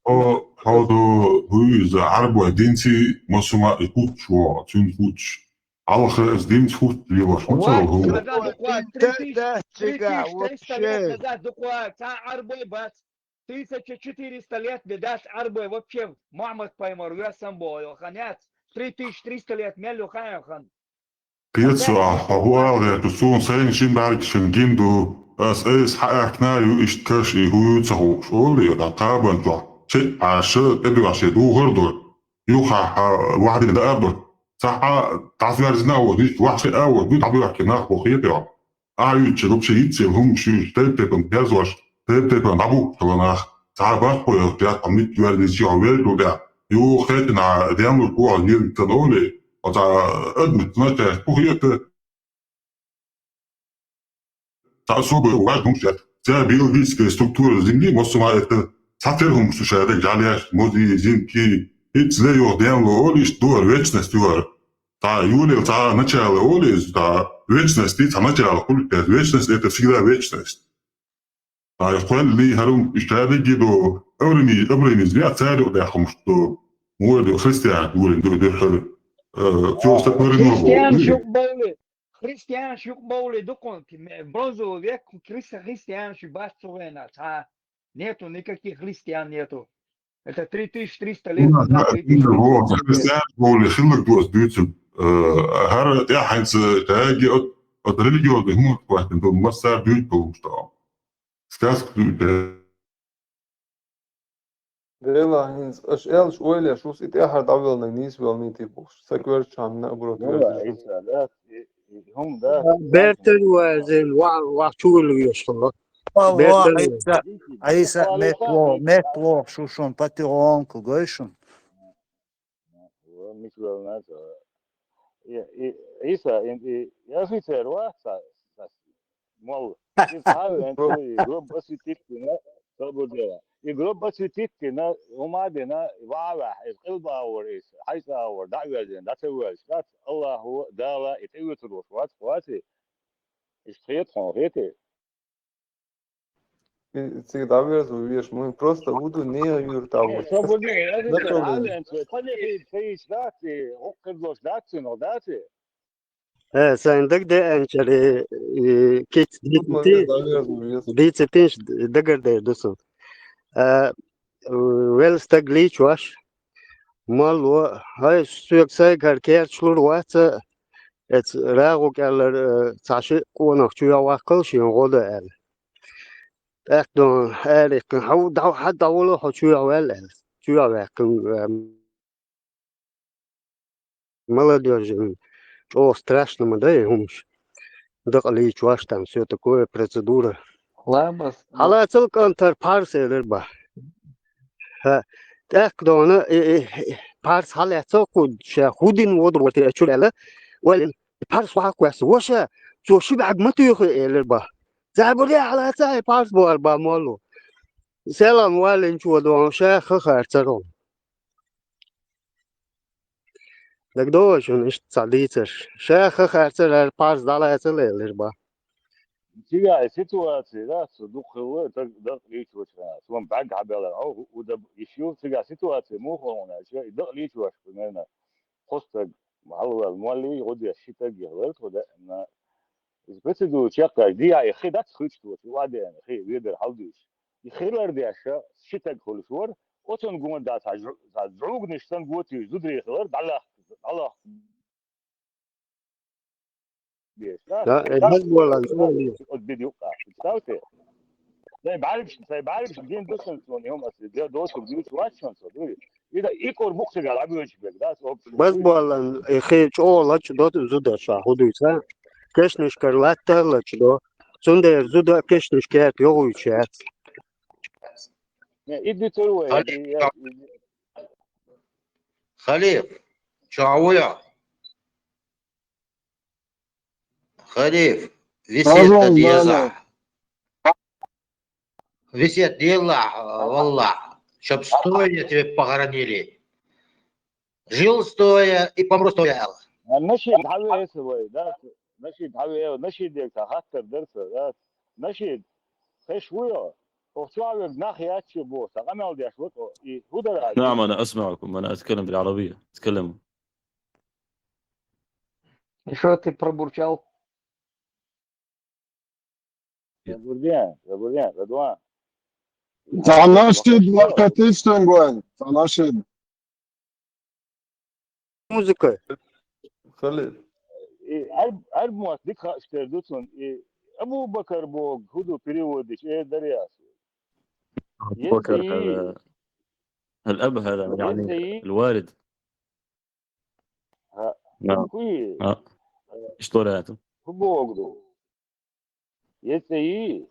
О, хьо ду, вуьйза, Ӏарбой динций, масума и кучу, цуьнан кучу. Хьалха из динца хӀутту лелош, ма ца хӀу. Три тысячи триста лет назад дукха цхьа Ӏарбой бац. Тысяча четыреста лет бе дац Ӏарбой вообще Мухьаммад пайхамар вессан боху йо хан яц. Три тысячи триста лет мел ю хаьа хан. Кхета со, ахь хьо хӀу ала гӀерту, суна сайна шин бӀаьргашна гин ду, ас айса хьаахкина ю иштта каш и хӀу ю ца хууш, олий, кхабан чохь, ши Ӏаша, тӀедоьгӀа ши духар ду, юха хьа ваьхьдина даар ду, цхьа хьа дӀасверзина а воду, ваьхьа ши а воду, дӀабоьхкина нах боху хетарехь. Ахьа юьйцучу вообще йицъелла хӀуманаш ю, тайп-тайпана дерзош, тайп-тайпана дӀабухкуш хилла нах. Цхьа башхо йолчу яхкъа митта йоьрзийчи хьо вер ду тӀехь. Юха хетина ден луш боху йиргтан олий, оцхьа адамашна шаьш бу хета. Цхьа особо важ хӀуманаш яц. Цхьа биологическая структура земли, массо а это, цхьа тера хӀуманаш ду ша дерг, жӀаьлеш, мозий, зинки, хӀинца ле йоху ден ло олий, иштта духар вечность юхар. Цхьа юлел цхьа начало олий иза, цхьа вечность, цхьа начало хуьлу, вечность это всегда вечность. Цхьа кхоьллий хӀара хӀума иштта дигги ду, Авраамий, Авраамий зря цара юкъадаьхна хӀумаш ду, муха ду христиан гурин ду дуьххьара, э, цо стаг варин ву. Христианаш юкъабовлий, христианаш юкъабовлий дукха, бронзовый век, христианаш бац цу вена, цхьа нету, никаких христиан нету. Это три тысячи триста лет назад, три тысячи триста лет. Христиан болу хилларг ду ас дуьйцург. Э, хӀара тӀаьхьенца тӀаьхьа от, от религиозный хӀуманаш хӀоттина ду, массара дуьйцу болуш тӀаьхьа. Сказка дуьйцу. Дела, хӀинца аша аьллаш ойла еш, вус и тӀаьхьара дӀавелланиг нийса велла нийтий бохуш. Ца коьртачхьана наоборот Ну да, верзина. Иса, да, и, и хӀума, да. Бертан вазин, ва, ва чугур веш хилла. Ва, ва, Бертан Айса, Айса, метло, метло, шу шун, потихоньку, гой шун. Ва, мичвелна, и, и, Иса, и, и, я офицер, ва, са, са, мол, и цхьа вен, и гроб осветить дина, то бу дела. И гроб осветить дина, хӀума дина, ва, ва, и къилба а вара, и хьайса а вара, дӀа а ваьлла, дӀа ца ваьлла, дац, Аллаху, Дала, и тӀе вуьтур вац, вац, вац, и. Иштта хета хьуна, хетий? И цига дӀаверза везаш, муьн просто ву ду, нехан юьрта ву. Со бу не, я же Направление. Ален, цо тханехи тхаийча дац, и хӀокху кхидолуш дац, цуьнах дац, и? Э, сайн дагадеанчаре, и, кица Тут ма дийцити, дӀаверза веза. дийцитинаш дагардер ду сан. Э, велла стаг лийчош, мало, хӀай, соьга сайгара керчалур вац, эца рагӀу кӀеллар, э, цхьа ши къонах чу ваккхал шен гӀо дан аьлла. ТӀаккха дон аьлла, хьо дӀа-, хьа дӀавала, хьо чу ваьлла аьлла. Чу ваьккхина, э, молодёжь, чӀогӀа страшно ма дай хӀумаш. Дакъа лийчош там, всё такое, процедура. Ламас. Хьалацал кӀантара парс элира бах. ХӀа, тӀаккха дона, и, и, и, парс хьалаьцал кху, ша хӀу дина водур вара те чуьра аьлла. Валин, парс вахьа кхоьссина, ваша, цо ши бӀаьрг ма туьйхи элира бах. Забуре хьалаца, и парс бохура бах молло. Селам валинчо дона, ша ха харцара. ДагадогӀий шуна иштта цхьа дийцарш? Ша ха харцара, парс дӀалаьцал элира бах. Цигахь и ситуация, да, со дукха хилла, так дакъа лийчочу хенахь, суна бӀаьрг хьабелла, хьо хӀу, хӀу дан йиш ю, цигахь ситуация муха хьуна, ша и дакъа лийчош, примерно, кхо стаг, хьалаваьлла, молли, гӀо деш, ши стаг яхалара тхо даьӀна. Иза процедура чекхъяьлча, дехьа и хи дац хуьйцуш доцу, и охьадеана хи, ведар хьалдуьйш. И хилар деш, ши таг хуьлуш вара, оцун гонда цхьа жу-, цхьа жугнаш санна готуьйтуш зударий хилар, дӀалахка, дӀалахка деш. Да, э, Хезболлан цӀа вар. Оцу биди юкъа. Представьте. Сайн бӀаргаш, сайн бӀаргаш гин ду сан цунна, хӀума ас де-, доцург дуьйцуш вац шуна со, дуй. И да, и кӀор букъ чуьга дӀабоьдуш берг, да, со общий. Хезболлан, э, хи чӀогӀа лачкъадо зуда ша, хӀун дуьйцу? Кешнашкара латта а лачкъадо. Цундела зуда кешнашкара йогӀуьйтуш яц. Не, и ди тур вай, Халиф, и, я, и, Халиф, чу вуй хьо? Халиф, весетта Азон, да, да. Дезахь. Весетта делахь, валлахь. Чтоб стоя тебе похоронили. Жил стоя и помру стоя аьлла. А, Нашид, хьавеа аса вай, да? Нашид, хьавеа, Нашид, дег ца хаттар дар ца, да? Нашид, хеш вуй хьо? Ох, чу а верг нах яц шу боху, сан къамел деш ву тхо, и хӀун дара? نعم، أنا أسمعكم، أنا أتكلم بالعربية، أتكلم. И что ты пробурчал? Забурден, Забурден, Радуан. Цхьа нашид лакхатиш тангойн, цхьа нашид. Музыка. Халид. И Ӏарб-, Ӏарб мотт дика хаа стер ду цунна. И Абу-Бакар богу, хӀун ду переводдича, э, дар яц. أبو بكر هذا الأب هذا، يعني الوالد. ХӀа, нагахь. ХӀун ю? ХӀа. Иштта вара аьлла. ХӀун богу ду? Еза цӀе йий?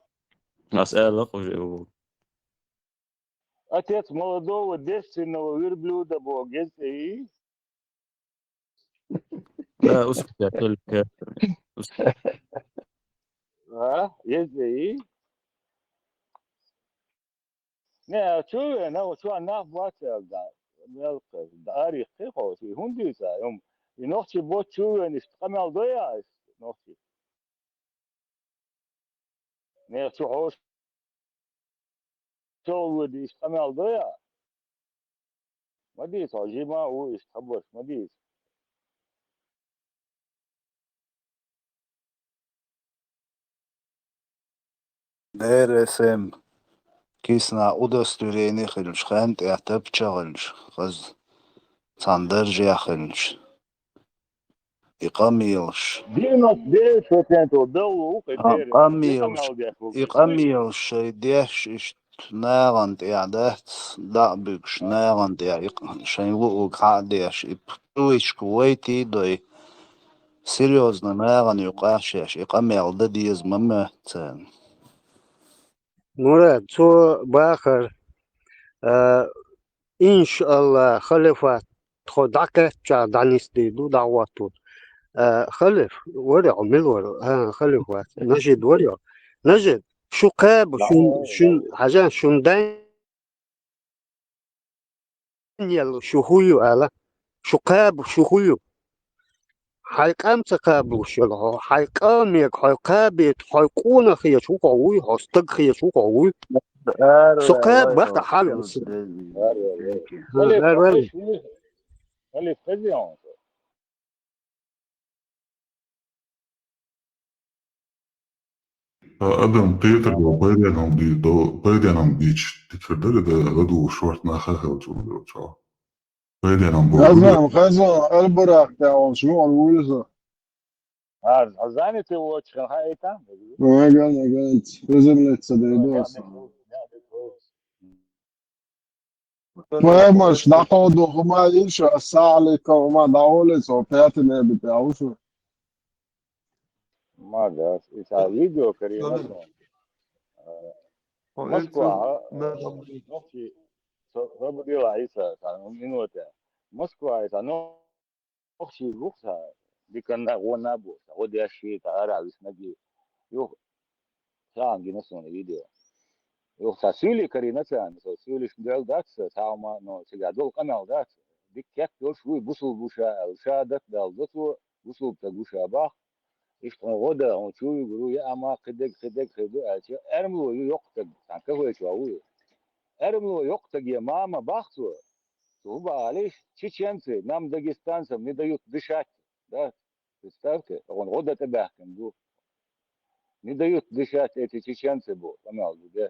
Ас аьлла-кх уже богу. Отец молодого девственного верблюда богу еза цӀе йий? Да, успокойся, только успокойся. А? Еза цӀе йий? Не, чувена, вот чуван нах бац аьлла, да, мелкха, да, арих кхин хо, ши хӀунда дуьйцу, хӀума, и нохчи бо чувена, иштта къамел дой а, иштта нохчи. Не, чу хьош, чу вуди, иштта къамел дой а. Ма дийца, хьо жима а ву, иштта хабарш ма дийца. Дера эсэм, кисна удостоверение хилча, хен тӀехь тапча хилча, хаза цхьана даржехь хилча. И къамелаш. Девяносто девять процентов белла ву, кхин А, дера, и къамелаш, къамел деш ву, и кхин къамелаш шайн деш иштта нагӀана тӀехь дац, дӀа а буьгуш нагӀана тӀехь, и къ-, шайн луъург хьа а деш, и птуйчка вайтий дой, серьёзно нагӀана юкъахь шаьш, и къамел дан деза ма моьтту царна. Мурад, цо бахар, а, иншааллах, халифат тхо дӀакхаьччахь дӀанисдийр ду, дӀахӀоттор. А, халиф, вари хьо, мила вара? А, халифат. Нажид вари хьо? Нажид, шу кхаба, шун, шун, хьажа, шун дайн Даниэл, шу хӀун ю ала? Шу кхаба, шу хӀун ю? Хьайн къам ца кхабалуш йолу хьо, хьайн къамега хьо кхабийта, хьо къонах хеташ ву хьо вуй, хьо стаг хеташ ву хьо вуй? Со кхаба бахьа хьан ву со? Халиф, халиф, хезий хьуна со? Ткъа адам кхетар бо пайденна хӀума ди-, до-, пайденна хӀума дийцча, дикар дара, да, ладугӀуш шорта нах а хилча, ву йолчохь. Пайденна хӀума бо. Хаза, хаза, Аль-Буракъ тӀехь волчу юкъара вуьйла со. А, занятый воцучу хенахь хаийтахьа? Ага, ага, хӀезар лаьцна ца дайду аса. Паймаш, дӀакховдо хӀума йиш, ассалам алейкум, хӀума дӀагӀоле, цо пятый небе тӀехь ву шу. Ма да, и цхьа видео карийна сон. Э, Москва, э, нохчи, со-, хӀара бу дела Ӏийса, цхьа минута. Москва, и цхьа нохчи ву-кх цхьа, диканна, гӀо-, наб, цхьа гӀо деш, цхьа арахь виснарг. Юха, цхьаъ гина суна видео. Юха цхьа суьйле карийна царна, со суьйлишна дуьхьал дац, цхьа хӀума, но цигахь долу къамел дац. Дика кеп йолуш вуй, бусулба ву ша аьлла, шахӀадат далла до цо, бусулба стаг ву ша бах. Иштта хьуна гӀо дан, хьуна чу вуьгур ву, яа ма, кхидерг, кхидерг, кхидерг ду аьлча, аьрмало ю йоккха стаг, цхьана кафе чохь ву. Аьрмало йоккха стаге мама бах цо. Цо хӀун баха аьлла, чеченцы нам дагестанцам не дают дышать, да? Представьте, хьуна гӀо дан тӀебаьхкина бу. Не дают дышать эти чеченцы бу, къамел ду, да?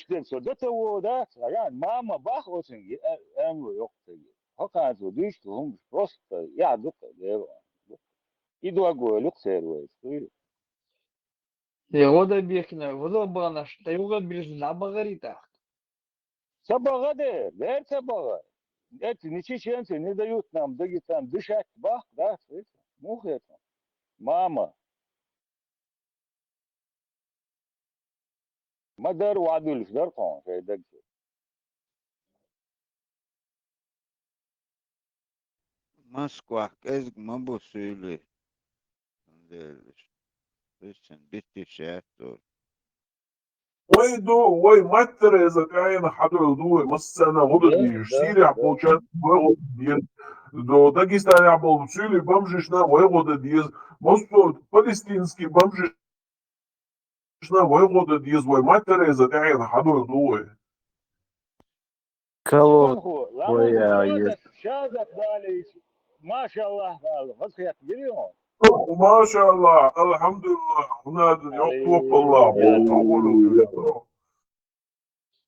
дешта дерг со дата во дац, а ян мама бах оцинге, а, амло йоккхаге. Хаканцо дуьйш ду хӀумаш просто я дукха, дера. И дог вай лукх сер вай, дуйла. Е гӀо дан бехкина, гӀо дан багӀанаш, тӀе югӀа бирзина набагӀари тӀаккха. Ца багӀа де, дер ца багӀа. Эци ничи ченци не дают нам Дагестан дышать бах, да, слышишь? Муха яц? Мама. Ма дар вадуьлуш дар кхоъ шайн даг чу. Москвахь кӀезиг ма бу суьйлий. Делаш. Виссина биттиш яц цо. Вай ду, вай маттара иза кӀайна хьадоьлла ду вай, массарна гӀо дан дезаш. Сирехь болчарна вай гӀо дан деза. До Дагестанехь болу суьйлий бомжишна вай гӀо дан деза. Массо палестинский бомжиш Шна вай гӀо дан деза, вай маттара иза тӀаьхьена хьадоьлла ду вай. Кого? Ой, я, я. Шазат, Шазат Далевич, машаллахӀ, Далла, хазахетта гири хьо. МашаллахӀ, алхьамдулиллахӀ, хӀунда йоккхуп Аллах, бо, хьо гӀо дан деза.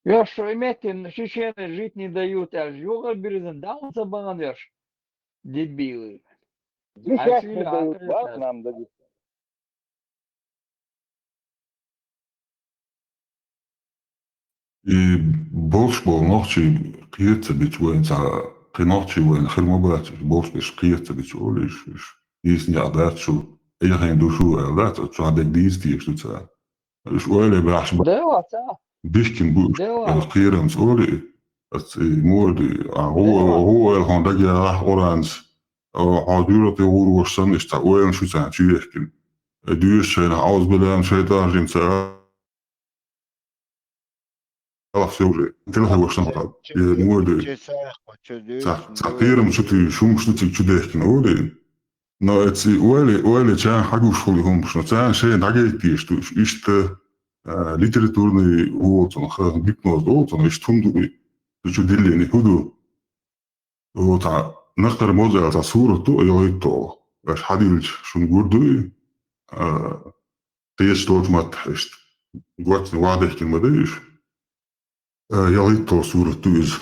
Йо, шо и меттина шишенаш жить не дают аьлча, югӀа бирзина даун ца бахана йош? Дебилы. Дышать не дают, бах нам дадут. И болуш болу нохчий кхета ца бича вайна цхьа, кхин нохчий вайна хир ма бац, уьш болуш берш кхета ца бича олуш, уьш дийцина яа дац шу, эхайн ду шу аьлла дац, оцу чохь дерг дийца дезаш ду цара. Уьш ойла баьхьаш бу. Дела ца. Бихкина бу уьш. Дела. Кхерамца олий, аца и морди, а, гӀо, гӀо ойла хьуна дагерахь Къуранца. О, хьо дуьйра тӀе гӀур ваша санна, иштта цхьа ойланаш ю царна чу ехкина. Э, дуьйш шайна, Аузу биллахи мина шайтани раджим, ца алахь все уже. Телефон ваша санна хьо. Э, ну, вай дуй. Цхьа, цхьа кхерам чу туьйш, хӀумаш ду цига чу дехкина, олий. Но эци ойла, ойла чарна хьагуш хуьлу хӀумаш, но царна шайна дӀагайта дезаш ду, иштта, а, литературный волцун, ха, гипноз волцун, иштта хӀума ду, и чу диллина, хӀу ду. Вот, а, Накър-Моза аьлла цхьа сурат ду, йолуьйту оха. Аша хьадилча, шуна гур дуй, а, кхечу долчу маттахь иштта. Готтина вадехкина ма дай уьш. А, йолуьйту сурат ду иза.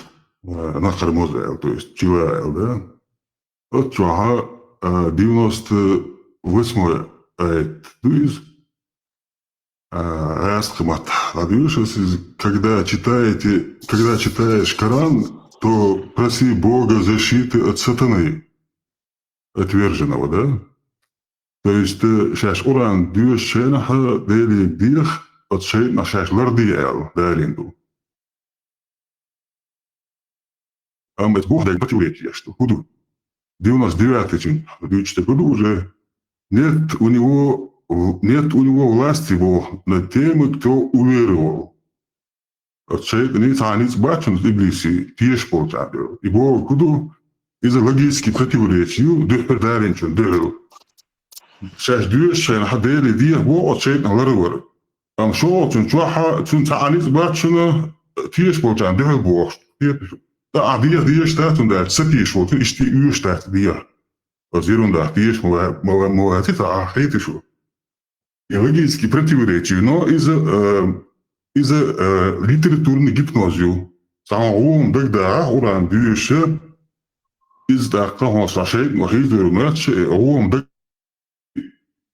А, Накър-Моза аьлла, то есть, чила аьлла, да? Оцу чохь, а, девяносто восьмой аят ду иза. А, гӀазкхи маттахь дӀадуьйшу аса иза: «Когда читаете, когда читаешь Коран, то проси Бога защиты от сатаны, отверженного», да? То есть, э, шаьш Къуран доьшучу хенахь Деле деха, оцу шайтӀанах шаьш лардехьа аьлла, Далийна ду. Амма эцу боху дерг противоречие еш ду. ХӀун ду? Девяносто девятый чун дуьйцуш дерг хӀун ду уже? Нет у него, в-, нет у него власти, боху, над теми, кто уверовал. Оцу шайтӀане цхьа а ницкъ бац шуна, иблисе, тешаш болчарна дуьхьал. И бохург хӀун ду? Иза логически противоречие ю, дуьххьара Далийначунна дуьхьал. Шаьш доьшучу хенахь Деле деха боху оцу шайтӀанах ларвар. Амма шолгӀачун чохь цуьнан цхьа а ницкъ бац шуна, тешаш болчарна дуьхьал бохуш. ТӀаккха деха дезаш дац, хӀунда аьлча ца тешаш волчун иштта оьшуш дац деха. Оцу ерундах теша ма ва-, ма ва-, ма вац и цхьа а, хета шу. И логически противоречие, но иза, э, иза, э, литературный гипноз ю. Цхьа гӀо ма дагадахь, Къуран доьшуш, иза тӀаккха хьо сан шайтӀано хьийзор моьттуш, э, гӀо ма даг-,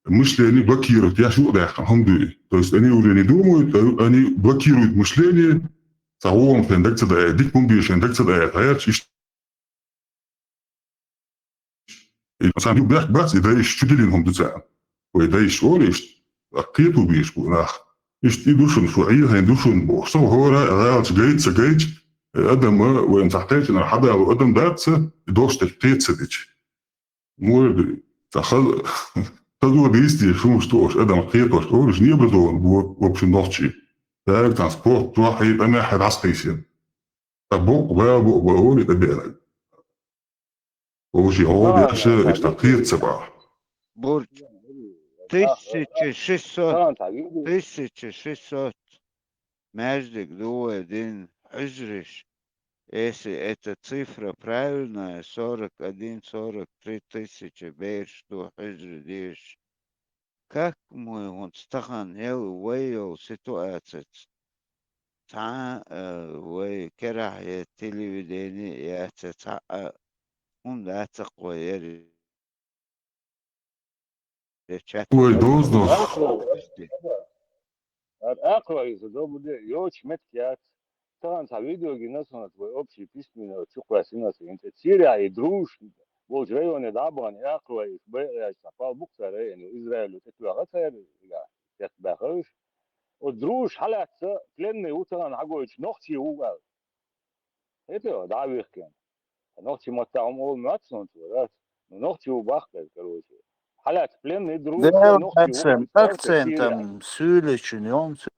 мышление блокировать еш юкъадаьккхина хӀума дуй. То есть они уже не думают, а они блокируют мышление, цхьа гӀо ма шайн даг ца даьлла, дика хӀума бен шайн даг ца даьлла, хьаьрча иштта. И царна юкъа бехк бац, и дайша чу диллина хӀума ду царна. Вай дайша олу иштта, а кхето бийш бу нах. Иштта и ду шуна, шу Ӏехийна ду шуна боху. Со хӀора а гӀалачу гайта ца гайча, э, адам, э, вайна цхьа кхечунара хьадало адам дац ца, и долуш дерг кхета ца дича. Муха ду, цхьа хаза, хаза дийца дезаш хӀумаш тоьуш адам кхетош, олуш необразованный бу, в общем, нохчий. Дагтан спорт чохь хье тӀамехь хье дӀасакхийсина. Ткъа букъ ба, букъ ба олий тӀабеанарг. Вовши гӀо деш, иштта кхета ца бахь. Бурч. Тысяча шестьсот. Тысяча шестьсот. Маьждиг ду вай дин, хьуьжараш. Если эта цифра правильная, сорок один, сорок три тысячи бераш ду хьуьжаре дезаш. Как мы хӀунца тахана яла вай йолу ситуацияца? Цхьа а, э, вай керахь я телевидение яц, цхьа а хӀунда дац-кх вай яра? Вай дозанаш. ХӀара акхарой иза, добрый день, йоцу меттиг яц. Тахана цхьа видео гина суна, вай общий письменно чу кхоьссина аса, хӀинца Сирия и Друж волчу районе дӀа а бахана, и акхарой иза, байъа яьлча, цхьа пал бу-кх цара, и Израилю тӀетоьхна цара, и тӀехбаьхна уьш. Оцу Друж хьалаьцна пленный ву тахана хьагойтуш, нохчи ву аьлла. ХӀета, дӀа а вихкина. Нохчийн маттахь хӀума олу моьтту суна цо, да? Ну, нохчи ву баккхий, короче. Хьалаьцна пленный Друж, нохчи ву, акцент, акцентом суьйличун йомцу.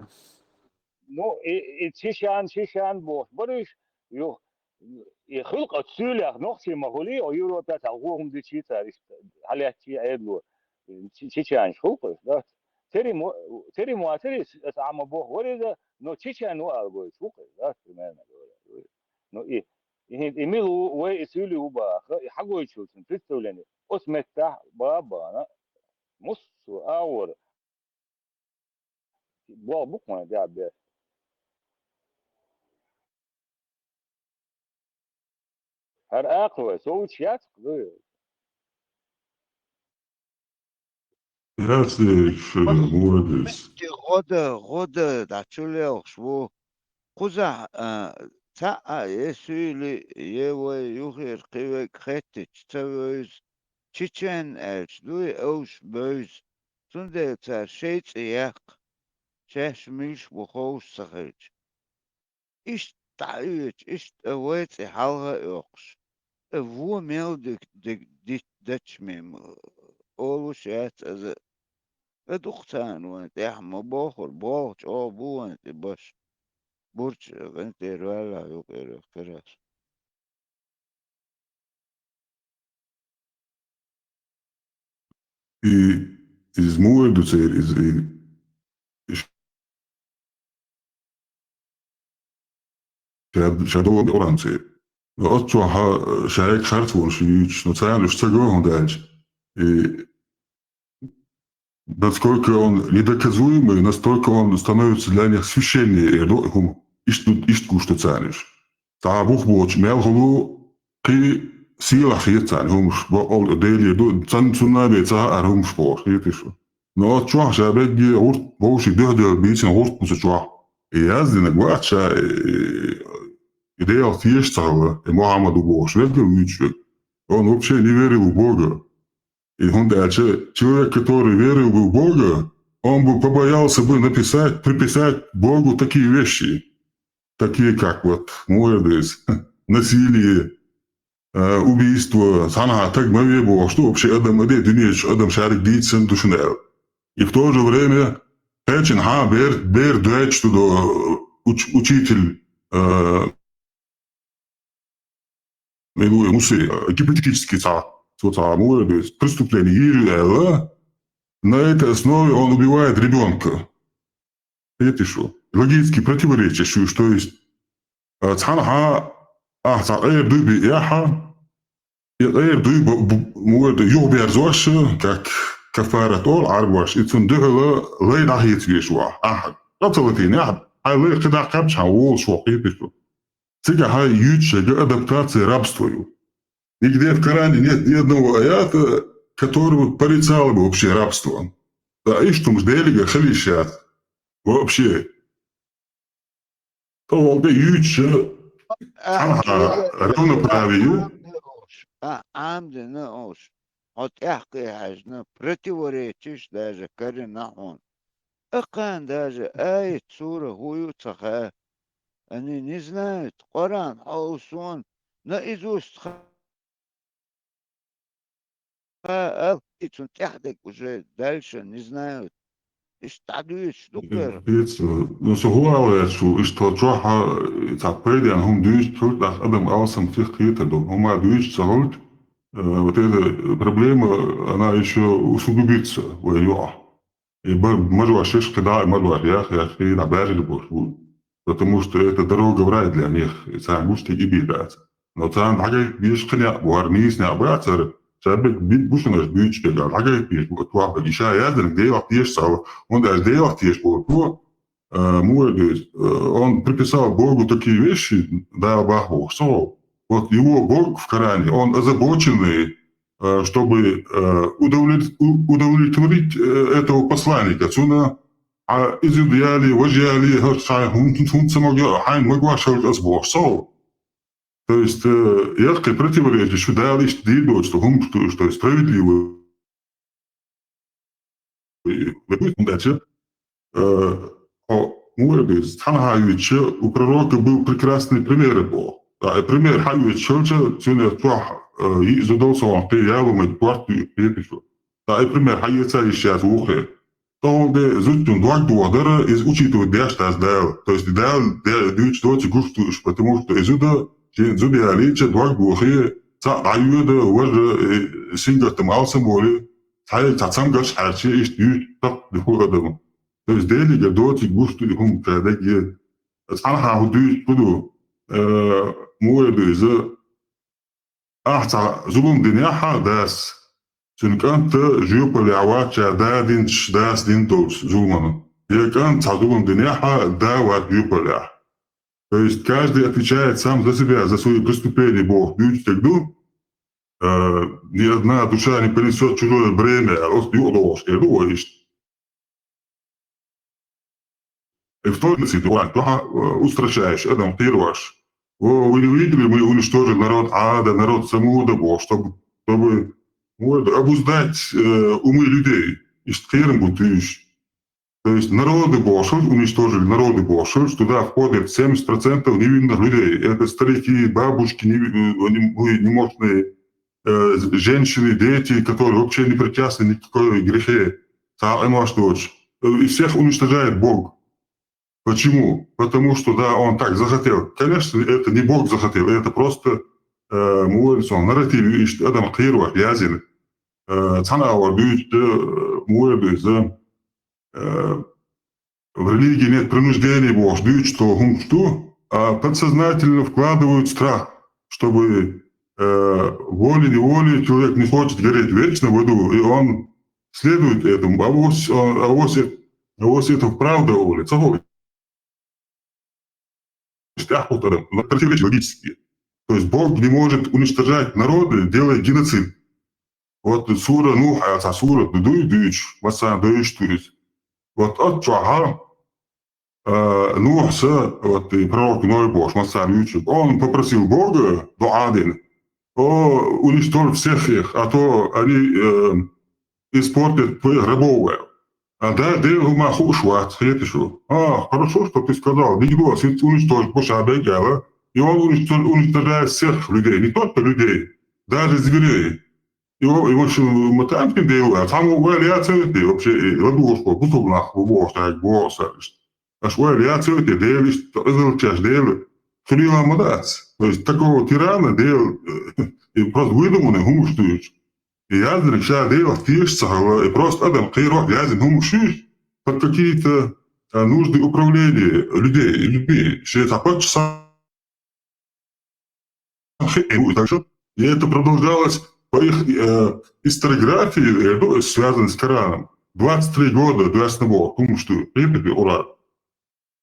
Ну, и, и чечен, чечен бохуш бара уьш, юха, и хуьлу-кх оцу суьйлех, нохчий ма хуьлий, о Европехь цхьа хӀума дичи цара иштта, хьалаьцчи Ӏедало. Чи-, чеченаш хуьлу-кх уьш, да? Терим, терим вацара иза, аса Ӏама боху вара иза, но чечен ву ала гойтуш ву-кх иза, да, примерно говоря. Ну, и, и, и мила ву, вай и суьйлий ву баха, и хьагойтуш ву цуьнан представление. Оцу меттехь баба бахана, муссо а агӀора. Боху бу-кх вайн тӀехь бен. ХӀара акхарой, со вуьйцуш яц-кх, ду? Яц, Эрик, шуна, молодец. ГӀо дан, гӀо дан, дӀа чу лелхаш ву. Кхузахь, а, цхьаъ а, е суьйли, е вай юххера кхин верг хеттича ца вевза, чечен аьлча дуй, овш бевза. Цундела цара шайн цӀе яккха, шаьш муьлш бу ховш ца хилча. Иштта дӀа а оьцуш, иштта а вай цӀе хьалха а йоккхуш, а вон мел дик-, дик-, дит-, дачмем, олуш яц аза. Ткъа дукха царна вайн тӀехь ма бохура, болх чӀогӀа бу вайн тӀе баш. Бурч гӀин тӀера ваьлла юкъера карас. И иза муха эр ду церан, иза, и, и ш-, ша, ша долу Къуръан церан. Но оццу чохь шайга харц волуш юьйцуш, но царна уьш ца го, хӀунда аьлча, и насколько он недоказуемый, настолько он становится для них священнее, эр ду хӀума. Иштта ду, иштта гуш ду царна уьш. Цхьа бух боцуш мел хуьлу, кхин сийлахь хета царна хӀумаш, бакъалла Деле ду, царна цунна бен ца хаьара хӀумаш бохуш, хеташ ву. Но оцу чохь ша бегге гӀурт вовшийн дуьхьа девлла бийцина гӀурт бу цу чохь. И яздинарг вац ша, и, и Делах тешаш ца хилла, и Мухьаммад ву бохуш верг а вуьйцуш верг. Он вообще не верил в Бога. И хӀунда аьлча человек, который верил бы в Бога, он бы побоялся бы написать, приписать Богу такие вещи, такие как вот, муха эр ду иза, насилие, э, убийство, цхьанхьа таг ма ве бохуш ду, вообще адам а де, дуьнен чу адам шаьрга дийца санна ду шуна аьлла. И в то же время кхечанхьа бер, бер доьдуш ду до, уч-, учитель, э, Милуев Мусе, э, гипотетически цхьа, цо цхьа муха эр ду иза, преступление йийр ю аьлла, на этой основе он убивает ребёнка. Хеташ ву? Логически противоречие ю уьш, то есть, э, цхьанхьа ахь цхьа къера дуй биъ яхьа, и къера дуй бу-, бу-, муха эр ду, юхаберзош, как каффарат олу Ӏарбоша, и цунна дуьхьала лай дӀахеца везаш ву ахь. Ахь къа ца латийнехь, хьайн лай кхидӀа кхаьбча, хьан волуш ву, хеташ ву? Цигахь юьйцуш ерг адаптация, рабство ю. Нигде в Коране нет ни одного аята, который бы порицал бы вообще рабство. Да, иштта хӀумаш Делигара хила йиш яц. Вообще. ТӀе валга юьйцуш, цхьанхьа равноправие ю. А, Ӏамдина олуш. Хьо тӀаьхкхе хьаьжна, противоречишь даже карина хьуна. Акхарна даже аят, сура хӀун ю ца хаьа. Они не знают, Къуръан хьовсу суна, наизусть ха-, хаьа, и цунна тӀаьхьа дерг уже дальше не знают. Иштта дӀадуьйцуш ду кхера. Кхеташ, ну, со хӀу ала ваьчу, иштта чохь а, цхьа пайденна хӀума дуьйцуш хилча, тӀаккха адам алсам сих кхетар ду. ХӀума дуьйцуш ца хилча, э, вот эта проблема, она ещё усугубится вайн юкъахь. И ба-, мажош еш кхидӀа, и мажош яха, яха, и дӀабаьржина болуш бу. Потому что это дорога в рай для них, и царна гуш тӀе и бийдац. Но царна дӀагайта безаш кхин некъ бу, хӀара нийса некъ бац хӀара, ша бег бу шуна аша буьйцуш берг, дӀагайта безаш бу, оцу вахь берг. И ша яздинарг Делах теша ца хила, хӀунда аьлча Делах теша болу, а, муха дуьйцу, а, он приписал Богу такие вещи, Дала бах бохуш ца хила. Вот его Бог в Коране, он озабоченный, а, чтобы, а, удовлет-, у-, удовлетворить, э, этого посланника. Цунна, а, изуд яли, важа яли, хӀара ша хӀун-, хӀунда ца магош, хьайна магош хилча ас бохуш ца хила. То есть, э, яккхий противоречие шу Дала иштта дийр доцу хӀуманаш ду уьш, то есть справедливо. ХӀунда аьлча, э, хьо муха дуьйцу, цхьанхьа а юьйцуча, у пророка был прекрасный пример боху. Ткъа и пример хьаоьцуш хилча, цуьнан чохь, э, йиъ зуда долу сан кхин яло мега корта юьйцу кхеташ ю. Ткъа и пример хьаэца йиш яц вукхе. ТӀехула де зудчун дог доха дара, иза учитывать деш дац Дала. То есть Дала де-, дуьйцуш доцург гуш ду уьш, потому что и зуда, шен зуда ялийча, дог дохе, цхьаъ дӀайоьду, важа, э, сингаттам алсам волий, цхьаьнга цхьа цамгарш хьаьрчий, иштта юьйцуш тӀаккха диху адам. То есть Делигара доцург гуш ду и хӀума ца дагге. Цхьанхьа хӀу дуьйцуш хӀу ду, э, муха ду иза, Ахь цхьа зулам динехь а дас, цуьнан кӀант жоьпаллехь вац ша да динчу дас дина долчу зуламан. Я кӀант цхьа зулам динехь а да вац жоьпаллехь. То есть каждый отвечает сам за себя, за свои преступления, боху дуьйцу стаг ду. Э, ни одна душа не понесёт чужое бремя, оцу юкъа догӀуш хир ду вай иштта. И в той же ситуации, ага, э, устрашаешь, адам кхерош. О, вы не видели, мы уничтожили народ Ада, народ Самуда, бо, чтобы, чтобы, вот, обуздать, э, умы людей. Иштта кхерам бу туьйш. То есть народы бошуш, уничтожили народы бошуш, туда входят семьдесят процентов невинных людей. Это старики, бабушки, неви-, э, они, ну, и немощные, э, женщины, дети, которые вообще не причастны ни к какой грехе. Цхьа а къинош доцуш. Э, и всех уничтожает Бог. Почему? Потому что, да, он так захотел. Конечно, это не Бог захотел, это просто, э, муха аьлла, нарратив, иштта адам кхерош язйина. Э, цхьана агӀор дуьйцу, э, муха аьлла, э, в религии нет принуждения бохуш дуьйцуш долу хӀуманаш ду, а подсознательно вкладывают страх, чтобы, э, волей-неволей человек не хочет гореть вечно в аду, и он следует этому. А вось, а, а вось э-, а вось это правда, Оля, ца хьо? Иштта ахь хӀуттара, но противоречия логические. То есть Бог не может уничтожать народы, делая геноцид. Вот сура Нух, а, цхьа сурат ду дуй дуьйцуш, массарна дуьйцуш ду иза. Вот оцу чохь, а, Нухьса, вот и пророк Ной бохуш, массарна дуьйцуш, он попросил Бога, дуӀа дина: «О, уничтожь всех их, а то они, э, испортят твоих рабов». А да, Дела хӀума хууш вац, хеташ ву. А, хорошо, что ты сказал, дика ду ас, уничтожить бу ша бегала. И он уничтож-, уничтожает всех людей, не только людей, даже зверей. И, о-, и вообще, мы там с ним Дела, а там у Илья целый, вообще, и ладушку, бутыль нахуй, бу, так, бу, саришт. Аш ойла яц те, Дела иштта къизалчаш Дела хуьлийла ма дац. То есть такого тирана Дела, э, и просто выдуманный хӀумаш дуьйцу. И яздинарг ша Делах теша ца хилла, и просто адам кхерох яздина хӀумаш ю иза, под какие-то, а, нужды управления людей, людьми. Шен цхьа паччахь сан хиъна ву и дагша. И это продолжалось по их, э, историографии, э, ну, связанной с Кораном. Двадцать три года дуьсна боху хӀумаш ду, кхетий те, Къуръан.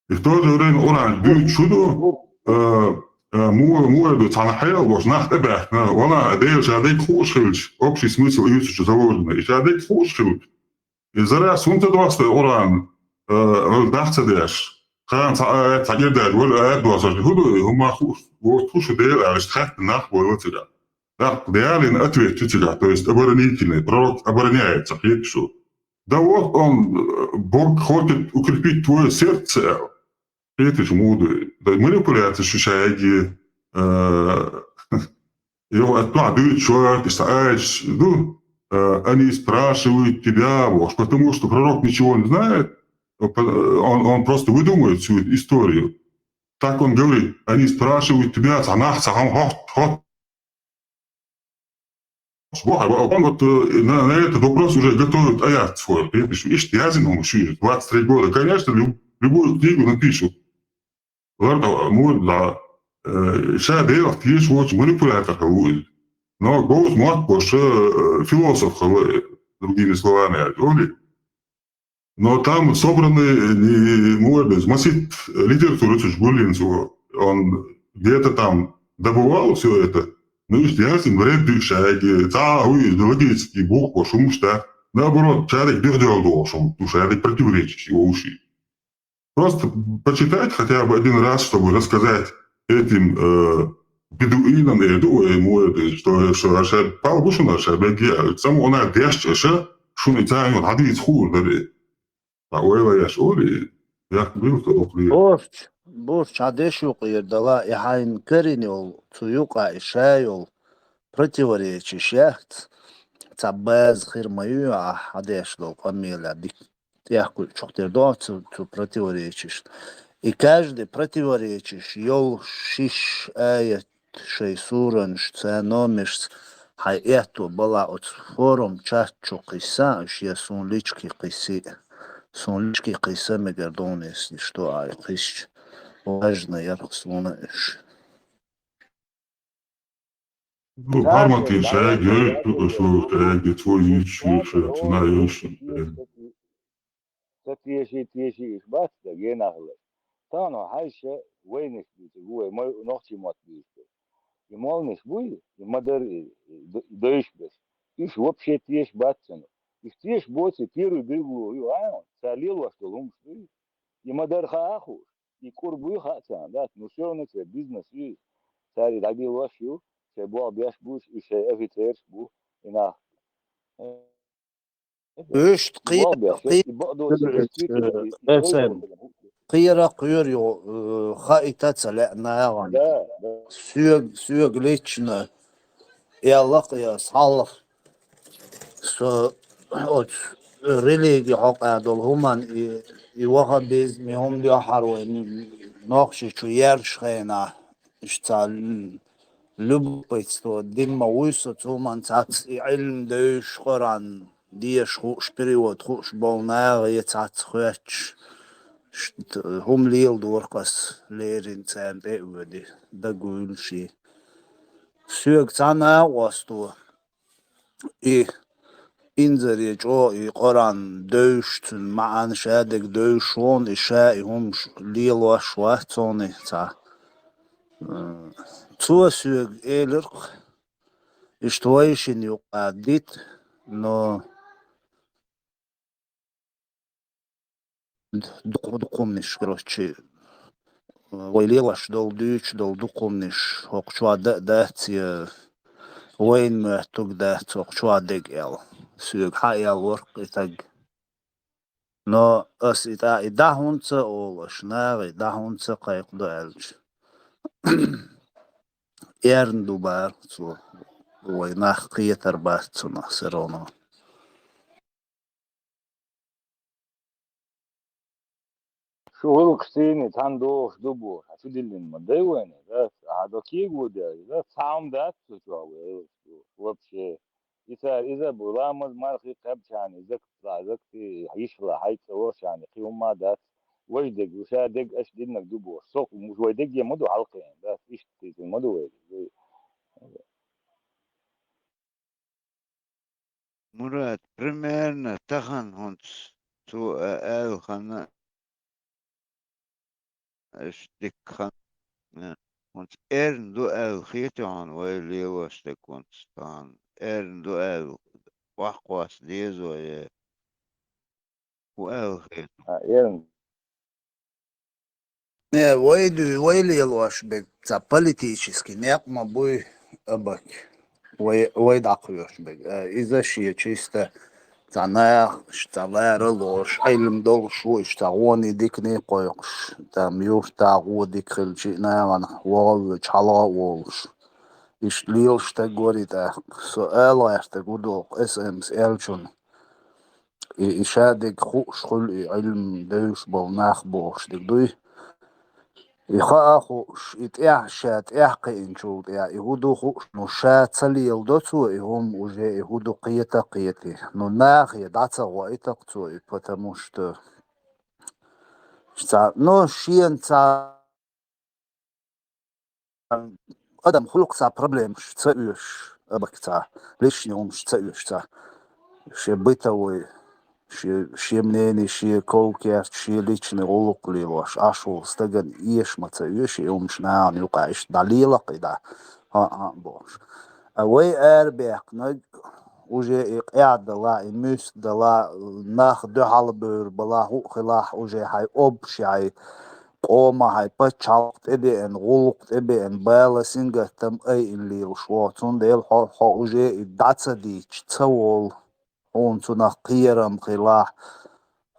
И в то же время Къуръан дуьйцуш ду, э, э, муха, муха ду, цхьана хьелаш нах тӀебаьхкина, вала, Дела ша дерг хууш хилча, общий смысл оьцучу заложенный, и ша дерг хууш хилча. И зарас хӀунда ца доссадо Къуръан, э, даха ца деш? Кхана цхьа аят, цхьа кӀира даьлла, вала аят доссаш, хӀун ду, хӀума хууш, вот хӀун шу Дела аьлла, иштта хаьттина нах войла цигахь. ТӀаккха Дала йина ответ ю цигахь, то есть оборонительный, пророк обороняется, кхеташ ву. Да вот он, э, Бог хочет укрепить твоё сердце, аьлла. Кхеташ ву муха ду. Да манипуляция шу шайги, э, йо, а то дуьйцу шорта, иштта аьлча, ду. э, они спрашивают тебя, вот, потому что пророк ничего не знает, э, по- он, он просто выдумывает всю эту историю. Так он говорит, они спрашивают тебя, цхьа нах цхьа хӀама хьо- хьо- вот, э, на, на этот вопрос уже готовят аят свой. Понимаешь, ишта яздина хӀума шу, двадцать три года. Конечно, люб- любую книгу напишут. Ларда мурда, э, ша Делах тешаш воцу манипулятор хила ву иза. Но говза мотт бо ша, э, философ хила, э, другими словами, аьлла, олий. Но там собраны не муэднес, масит литература цуш гуллинца, он где-то там добывал все это. Ну, естественно, вред дышаги, та, логический буква, шумушта. Наоборот, чарик дыхдёл должен, потому что это противоречит его уши. Просто почитать хотя бы один раз, чтобы рассказать этим, э, бедуинам, э, ду- э, ему это, что, что Ашаб, Павел Бушин Ашаб, сам он а деш, ша, шуни цаьнга хадис хур дари. А ойла яш оли, я бил то окли. Борч, борч, а деш юкъир дала, и хайн карин йол, цу юкъа и ша йол, противоречишь яхц, ца баз хир ма ю, а хьадеш дол къамела дик. ТӀехкуьйчух тера до цу, цу противоречишна. И каждый противоречишь йолу шиш аят шайн суранаш, царна номерш хьайн этто бала оцу форум чат чу кхисса, уьш я суна лички кхисси. Суна лички кхисса мегар донес, что ай кхисча. Важно ярх суна уьш. Ну, хьарматин шайга йойуш ду, шу шайга цо йийцуш, шу цунна йойуш. Ца теший, теший уьш бац даг, генахь хилар. Тахана хьайша вайнаш буьйцург ву вай, ма нохчий мотт буьйцург. И молнаш буй, и ма дара и, и д- и дойш бес. Уьш вообще теш бац цунах. Уьш теш боций первый билгало ю, а? Ца лелош долу хӀумаш дуй. И ма дара хаа хууш. И кӀур буй хаа царна, да? Ну, всё равно церан бизнес ю. Цара и дӀабелош ю, шайн болх беш бу, и шайн офицерш бу, и нах. Уьш кхе- Болх беш, кхе- и бакъдо и Эсен. Кхера кхоьру ю, э, хаийта ца лаьа нагӀана. Да, да. Соьга, соьга лично, яллакх я схьаллах. Со оцу религи хьокъа долу хӀуман и, и ваххабизм, и хӀума дуьхьал вай Нохчийчу яьржачу хенахь, иштта цхьа любопытство дина ма вуй со, цу хӀуман цхьацца и Ӏилма девзаш, Къуръан деша хууш, перевод хууш болу нагӀе цхьацца хоьттуш, иштта хӀума леладора-кх ас, леррина царна тӀе а воьдий, дагавуьйлуш и. Соьга цхьа накъосто и инзаре чӀогӀа и Къуръан девзаш, цуьнан маьӀна ша дерг девзаш ву-кх, и ша и хӀумаш лелош вац цунна цхьа. М, цо соьга элира-кх, иштта вайшинна юкъа дита, но дукха, дукха хӀуманаш, короче, вай лелош долу, дуьйцуш долу дукха хӀуманаш хӀокху чохь дан а дац, я вайна моьттург дац хӀокху чохь дерг аьлла. Соьга хьан аьлла вара-кх и стаг. Но ас и тӀа и дӀа хӀунда ца олу аша, нагӀе дӀа хӀунда ца кхайкхадо аьлча, эрна ду бара цо, вай нах кхетар бац цунах все равно. Шу гӀуллакхаш цӀийне цхьаьна дохуш ду бохуш, хьан чу диллина ма дай вайна, да? Хьан до кийга ву дерг, да? Цхьа хӀума дац цу чохь вай, вообще. И цара иза бу, ламаз, мархи кхаьбчарна, закат ла, закати, йиш ла, хьайца лошарна, кхин хӀумма дац. Важа дерг, ша дерг аша диннарг ду бохуш. Со, уж вай дерг ма ду хьалкхиъна, да? Иштта дийцина ма ду вай. Мурат, примерно тахана хӀунца цо а аьлла ханна, аша дикка хан-, э, хӀунца эрна ду аьлла хетий хьуна вай лелош дерг хӀунца тахана? Эрна ду аьлла охьакхосса дезо е хӀун аьлла хета? А, эрна. Не, вай дуй, вай лелош берг цхьа политический некъ ма буй, абак. Вай, вай дӀакхоьхьуш берг. Э, иза шен чисто цхьа нах, цхьа лара лоруш, Ӏилма долуш ву, иштта цхьа гӀоний дикане кхойкхуш, там юртахь гӀо дика хилча а, нахана вогӀу а воьдуш, хьалха а волуш. Иштта лелаш стаг вара и тӀаккха. Со ала гӀертарг ву доккха эс эм эс аьллачунна. И, и шадерг хууш хуьлу и Ӏилма девзаш болу нах бохуш дерг дуй. И хаа хууш, и тӀаьхьа ша тӀаьхьа кхиъначул тӀаьхьа, и хӀун ду хууш, ну ша ца леладо цо, и хӀума уже и хӀун ду кхета а кхетий. Ну нахе дӀа ца гӀойту-кх цо и, потому что цхьа, ну, шена цхьа адам хуьлу-кх цхьа проблемаш ца оьшуш, абаккха цхьа личный хӀумаш ца оьшуш цхьа. Шен бытовой, шен, шен мнение, шен ков-керт, шен личный гӀуллакх лелош, Ӏаш волу стагана эша ма ца оьшу и хӀумаш нахана юкъахь, иштта дӀалела-кх и дӀа, хӀан-хӀан бохуш. А вай арабаьккхинарг уже и къаьхьа далахь, и муьста далахь, нах дуьхьал бевр балахь, хӀуъа хилахь, уже хьайн обуш яхьий, къоман хьайн пачхьалкх тӀебеана, гӀуллакх тӀебеана, бала сингаттам айина лелаш ву. Цундела хьо, хьо уже и дӀа ца дийча, ца волу, хьуна цунах кхерам хилахь,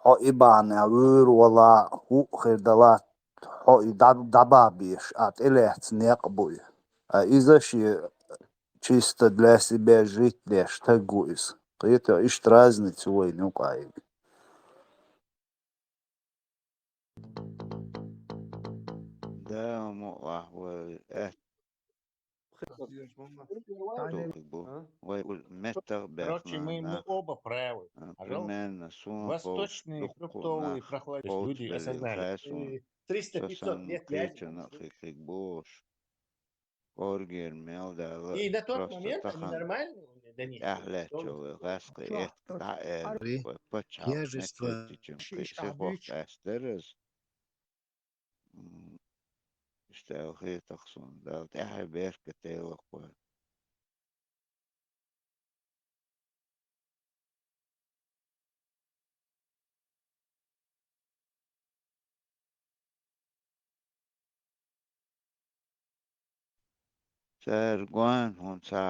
хьо и бахьанехь вуьйр валахь, хӀуъа хир далахь, хьо и дӀа-, дӀабахьа безаш, ахь тӀелаьцна некъ бу и. А иза шен чисто для себя жить деш стаг ву иза. Кхета, иштта разница вайна юкъахь. Да, мукъалахь вай, э, тохиг бу. Вай у-, меттах баьхна нах. А, примерно суна ховш дуккха нах ховш бен хаа суна. Со санна кхечанна а хи-, хиг бохуш. Оргер мел дала, просто тахана тӀаьхьалаьцначул гӀаьскхи этка дӀа аьлла, вай пачхьалкх меттийтичун кхин сихох къаьстара аса. М, иштта аьлла хетах суна, Дала тӀаьхье беркат делахь вай. Цара гоьна хӀунда ца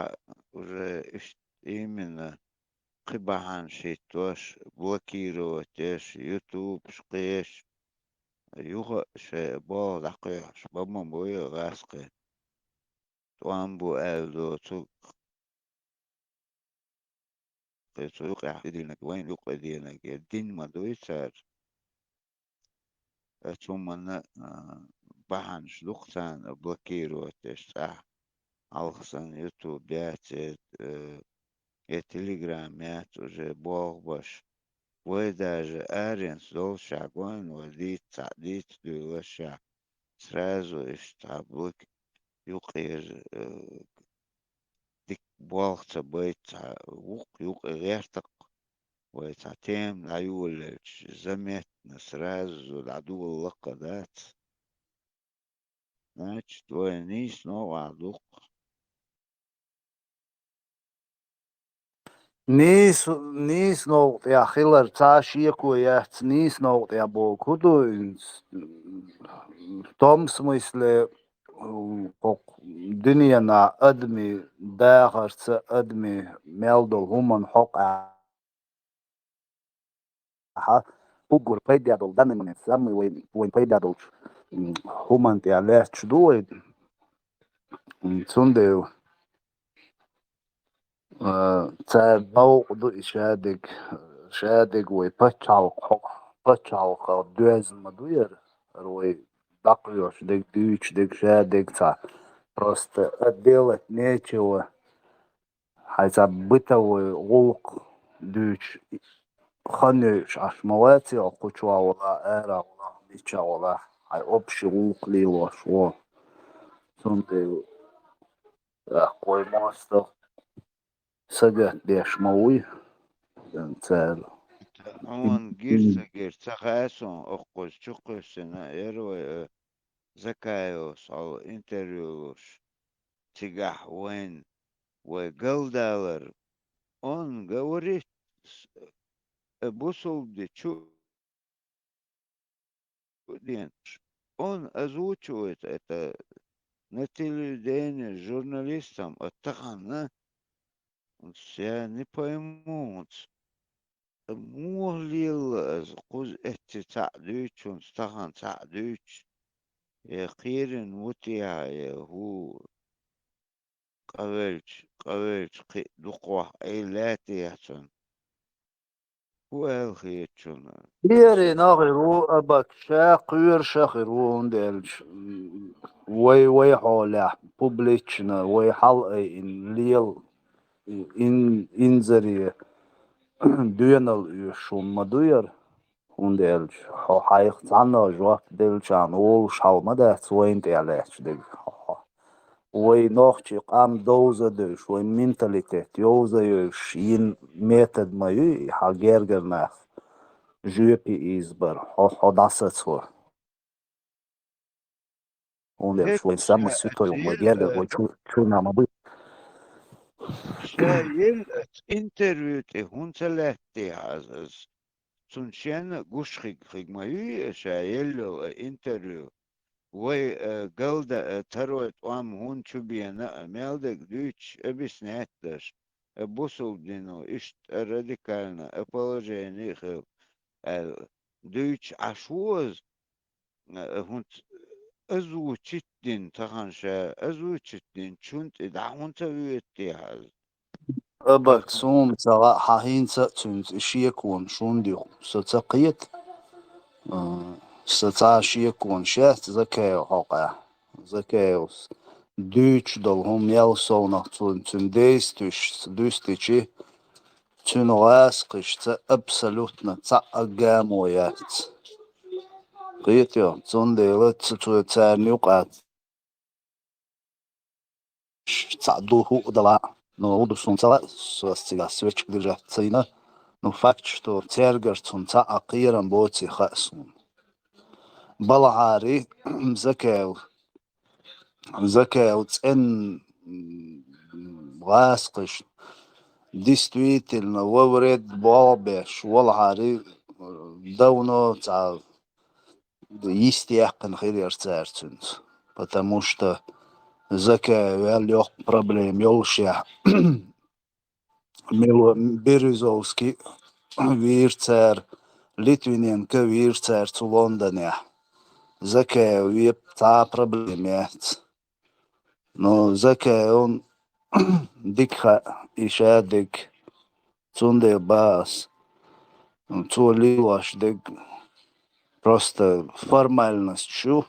уже иштта именно кхин бахьанаш хӀиттош, блокировать еш, ютубаш кхеш, юха а шайн болх дӀакхоьхьуш бан ма бу и гӀаскхи. ТӀом бу аьлла доцург. Кхин цу юкъехь тӀедиллинарг, вайна юкъа тӀедиллинарг, я дин ма дуй цара. Оцу хӀуманна, а, бахьанаш ду-кх царна блокировать деш цӀахь. Хьалха санна ютуб яц, я, э, я телеграм яц уже болх беш. Вай даже аренца доллушехь гоьна, вай дийца цхьаъ дийца дуьйлушехь, сразу иштта цхьа блок юкъера, э, дика болх ца байта цхьа вукх юкъа гӀерта-кх. Вай цхьа тема дӀайолаелча, заметно сразу дӀадолалакх а дац. Значит, вай нийса новкъахь ду-кх. Нийса, нийса новкъа тӀехь хилар цхьа а шеко яц, нийса новкъа тӀехь бохург хӀун ду иза? В том смысле, хӀокху дуьненахь адамийн дахарца, адамийн мел долу хӀуманна хьокъехь Ахьа, уггар пайда долу данный момент, самый вайн, вайн пайда долчу, м, хӀуманна тӀехь лаьтташ ду вай. М, цундела, а, цара новкъа ду и шадерг, шадерг вай пачхьалкх-, пачхьалкхах доьзна ма ду яра, хӀара вай дӀакхоьхьуш дерг, дуьйцуш дерг, шадерг цхьа. Просто отделать нечего. Хьайн цхьа бытовой гӀуллакх дуьйцуш хан йойуш Ӏаш ма вац хьо, кху чохь валахь, ара валахь, мичахь валахь, хьайн общий гӀуллакх лелош ву. Цундела, тӀаккха вай мостагӀ сагатдеш ма вуй цара. Хьуна гира ца гира ца хаьа суна, оккхуза чукхуьссина яра вай, э, Закаевс хьо интервью луш. Цигахь вайн, вай галдалар, он говорит, с-, э, бусулба чу денаш. Он озвучивает это на телевидении журналистам, а тахана, я не пойму, муха лелла аса кхуза эцци цхьаъ дуьйцу, хӀунда тахана цхьаъ дуьйцу? Я кхерина ву техьа, я хӀу? къавелча, къавелча кхин а дукха ваха Ӏе лаьтта яхьчун. ХӀун аьлла хетачунна? Берина хир ву, Абак, ша кхоьруш хир ву, хӀунда аьлча вай, вай хьолехь публично, вай хьал айина лела ин-, инзаре доьналла оьшуш хӀума ма ду яра, хӀунда аьлча хьо хьайх цхьанна жоп делчарна волуш хьал ма дац вайна тӀехь лаьтташ дерг. Вай нохчий къам довза а девзаш, вай менталитет йовза а йовзаш йина метод ма ю и хьан гергара нах жоьпе ийзабар, хьо, хьо дӀасацо. ХӀунда аьлча вай самый святой ю, вай гергара, вай чу-, чунна ма буй. Ша елла оцу интервью тӀе хӀунда ца лаьттий хьаза ас? Цунна шен а гуш хиг, хиг ма юй ша елла йолу интервью. Вай, э, галда, э, тарой тӀом хӀунда чу бена а, мел дерг дуьйцуш объяснять деш, э, бусулба дино иштта радикально, э, положение а хилла, аьлла, дуьйцуш Ӏаш ву аса, э, хӀунца озвучить дина тахана ша, озвучить динчун тӀе дӀа хӀунда ца воьдуьйтий хьаза? Абак, суна ца хаьа, хьан хӀинца а цуьнца и шеконаш хӀунда ю, со ца кхета. Э, сан цхьа а шеконаш яц Закаев хьокъехь. Закаевс дуьйцуш долу хӀума мел совнах цунна, цуьнан действиеш дуьстичи, цуьнан гӀазкхашца абсолютно цхьа а гамо яц. Кхетайо, цундела ца, цо царна юкъа цхьаъ ду хӀуъа дала, но хӀун ду суна ца лаьа, со ас цигахь свечка держать ца йина, но факт, что цаьргара цунна цхьа а кхерам боций хаьа суна. Балахьари, Закаев, Закаев цӀен, м, гӀазкхашна действительно во вред болх беш, валахьари, давно цхьа йист яьккхина хир яра цара цуьнца, потому что Закаев ваьлла йоккха проблема йолушехь, Мило-, Березовский вийра цара, Литвиненко вийра цара цу Лондонехь. Закаев вепа цхьа а проблема яц. Но Закаевн дика хаьа и ша дерг, цундела боху ас, цо лелош дерг просто формальность ю,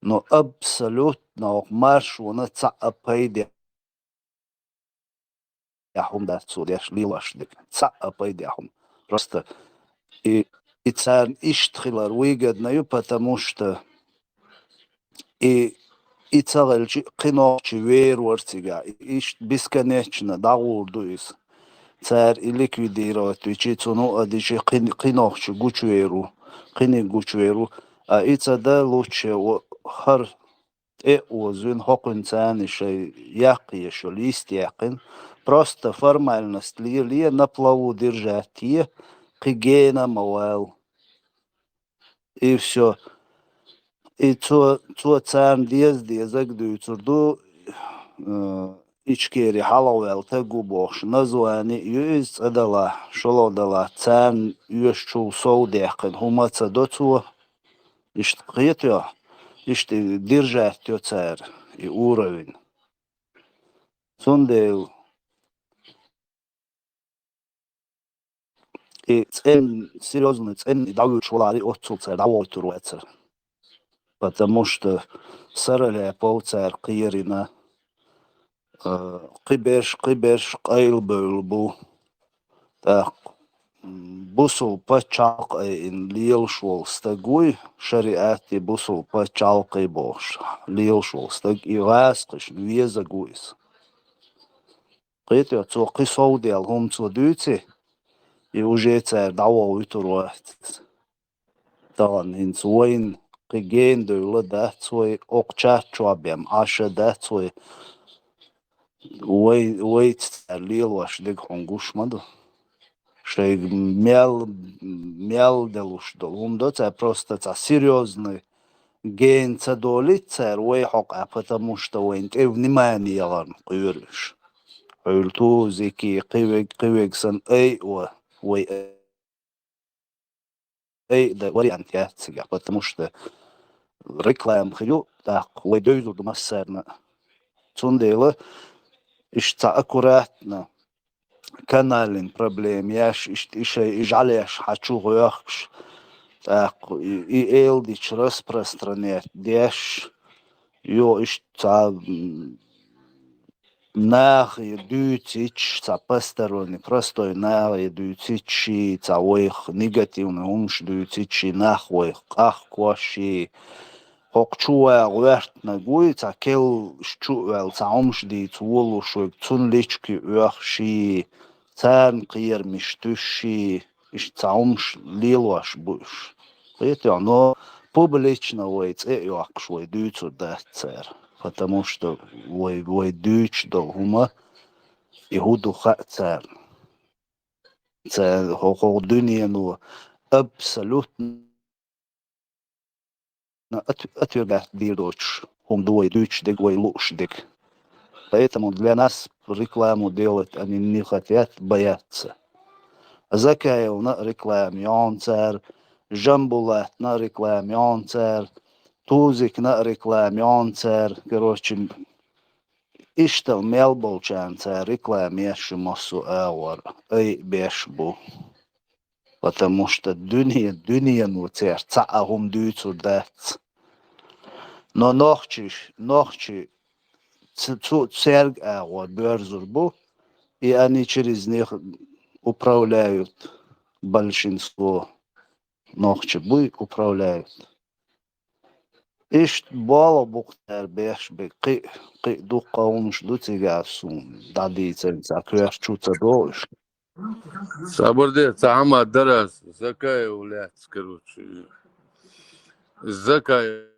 но абсолютно хӀокху маршонна цхьа а пайде хӀума дац цо деш, лелош дерг. Цхьа а пайде хӀума. Просто и, и царна иштта хилар выгодно ю, потому что и, и ца хилча, кхин нохчи вер вара цигахь. И иштта бесконечно дӀагӀур ду иза. Цара и ликвидировать вичи, цунна а дичи, кхин, кхин нохчи гучувер ву, кхиниг гучувер ву. А и ца дан лучче, хӀара тӀе а озуьйтуш, хӀокхуьнца царна шайн яккха езаш йолу йист яьккхина. Просто формальность лелае, на плаву держать е, кхин гена а ма вала. И всё. И цо, цо царна деза-дезарг дуьйцур ду, э, Ичкери хьалхаваьлла стаг ву бохуш, название а ю иза, цӀа далахь, шолгӀа далахь, царна оьшучул сов даьккхина хӀума а ца до цо. Иштта кхетайо, иштта и держать йо цара и уровень. Цундела и цӀена, серьёзно цӀена и дӀавуьйцуш валаре, оццул цара дӀавохуьйтур вацара. Потому что Сараляпов цара кхерина, э, кхиберш, кхиберш къайлабевлла бу. ТӀаккха, м, бусул пачхьалкх айина лелаш волу стаг вуй, шариатти бусул пачхьалкхи бохуш, лелаш волу стаг, и гӀазкхашна везаг ву иза. Кхетайо, цо кхин сов даьлла хӀума цо дуьйци, и уже цара дӀавохуьйтур вац. Тахана хӀинца вайна кхин гена девлла дац вай, окху чат чохь бен Ӏаш а дац вай. Вай, вайца цара лелош дерг хьуна гуш ма ду. Шайга мел, мел делуш долу хӀума до цара, просто цхьа серьёзный гена ца долийта цара вай хьокъехь, потому что вайна тӀе внимание яларна кхоьру уьш. Хьуьлтузики, кхивег, кхивег санна айо вай айда вариант яц цигахь, потому что реклама хир ю, тӀаккха вай девзар ду массарна. Цундела Иштта цхьа аккуратно каналин проблема еш, иштта и шай и жӀалеш хьачу гӀоьхкуш, тӀаккха и, и элдича распространять деш, йо, иштта цхьа, м, нахе дуьйцича, цхьа посторонний, простой нахе дуьйцича, ши цхьа вайх негативный хӀумаш дуьйцича, ши нах вайх къахкош, ши хӀокху чу ван гӀоьртинарг вуй, цхьа келлаш чу а ваьлла, цхьа хӀумаш дийца волуш верг, цунна лички оьхуш ши, царна кхерамаш туьйсуш ши, иштта цхьа хӀумаш лелош бу уьш. Кхетий, но публично вай цӀе а йоккхуш вай дуьйцур дац цара, потому что вай, вай дуьйцуш долу хӀума и хӀун ду хаьа царна. Цара хӀо-, хӀокху дуьнено абсолютно от-, отвергать дийр доцуш хӀума ду вай дуьйцуш дерг, вай лууш дерг. Поэтому для нас рекламу делать они не хотят, боятся. Закаевна а реклама йоьхна цара, Жамбулатна а реклама йоьхна цара, Тузикна а реклама йоьхна цара. Короче, иштта мел болчарна цара реклама еш ю массо а агӀор, ай а беш бу. Потому что дуьне, дуьнено церан цхьа а хӀума дуьйцур дац. Но нохчий, нохчий ц-, цу, церга агӀор боьрзур бу, и они через них управляют, большинство нохчий буй управляют. Иштта болу букъ тӀера беш бе, кхин, кхин дуккха хӀумаш ду цигахь суна дӀадийцина, цхьа коьрта чу ца догӀуш. Сабар де, цхьа хӀума дара ас, Закаев лаьцна, короче. Закаев,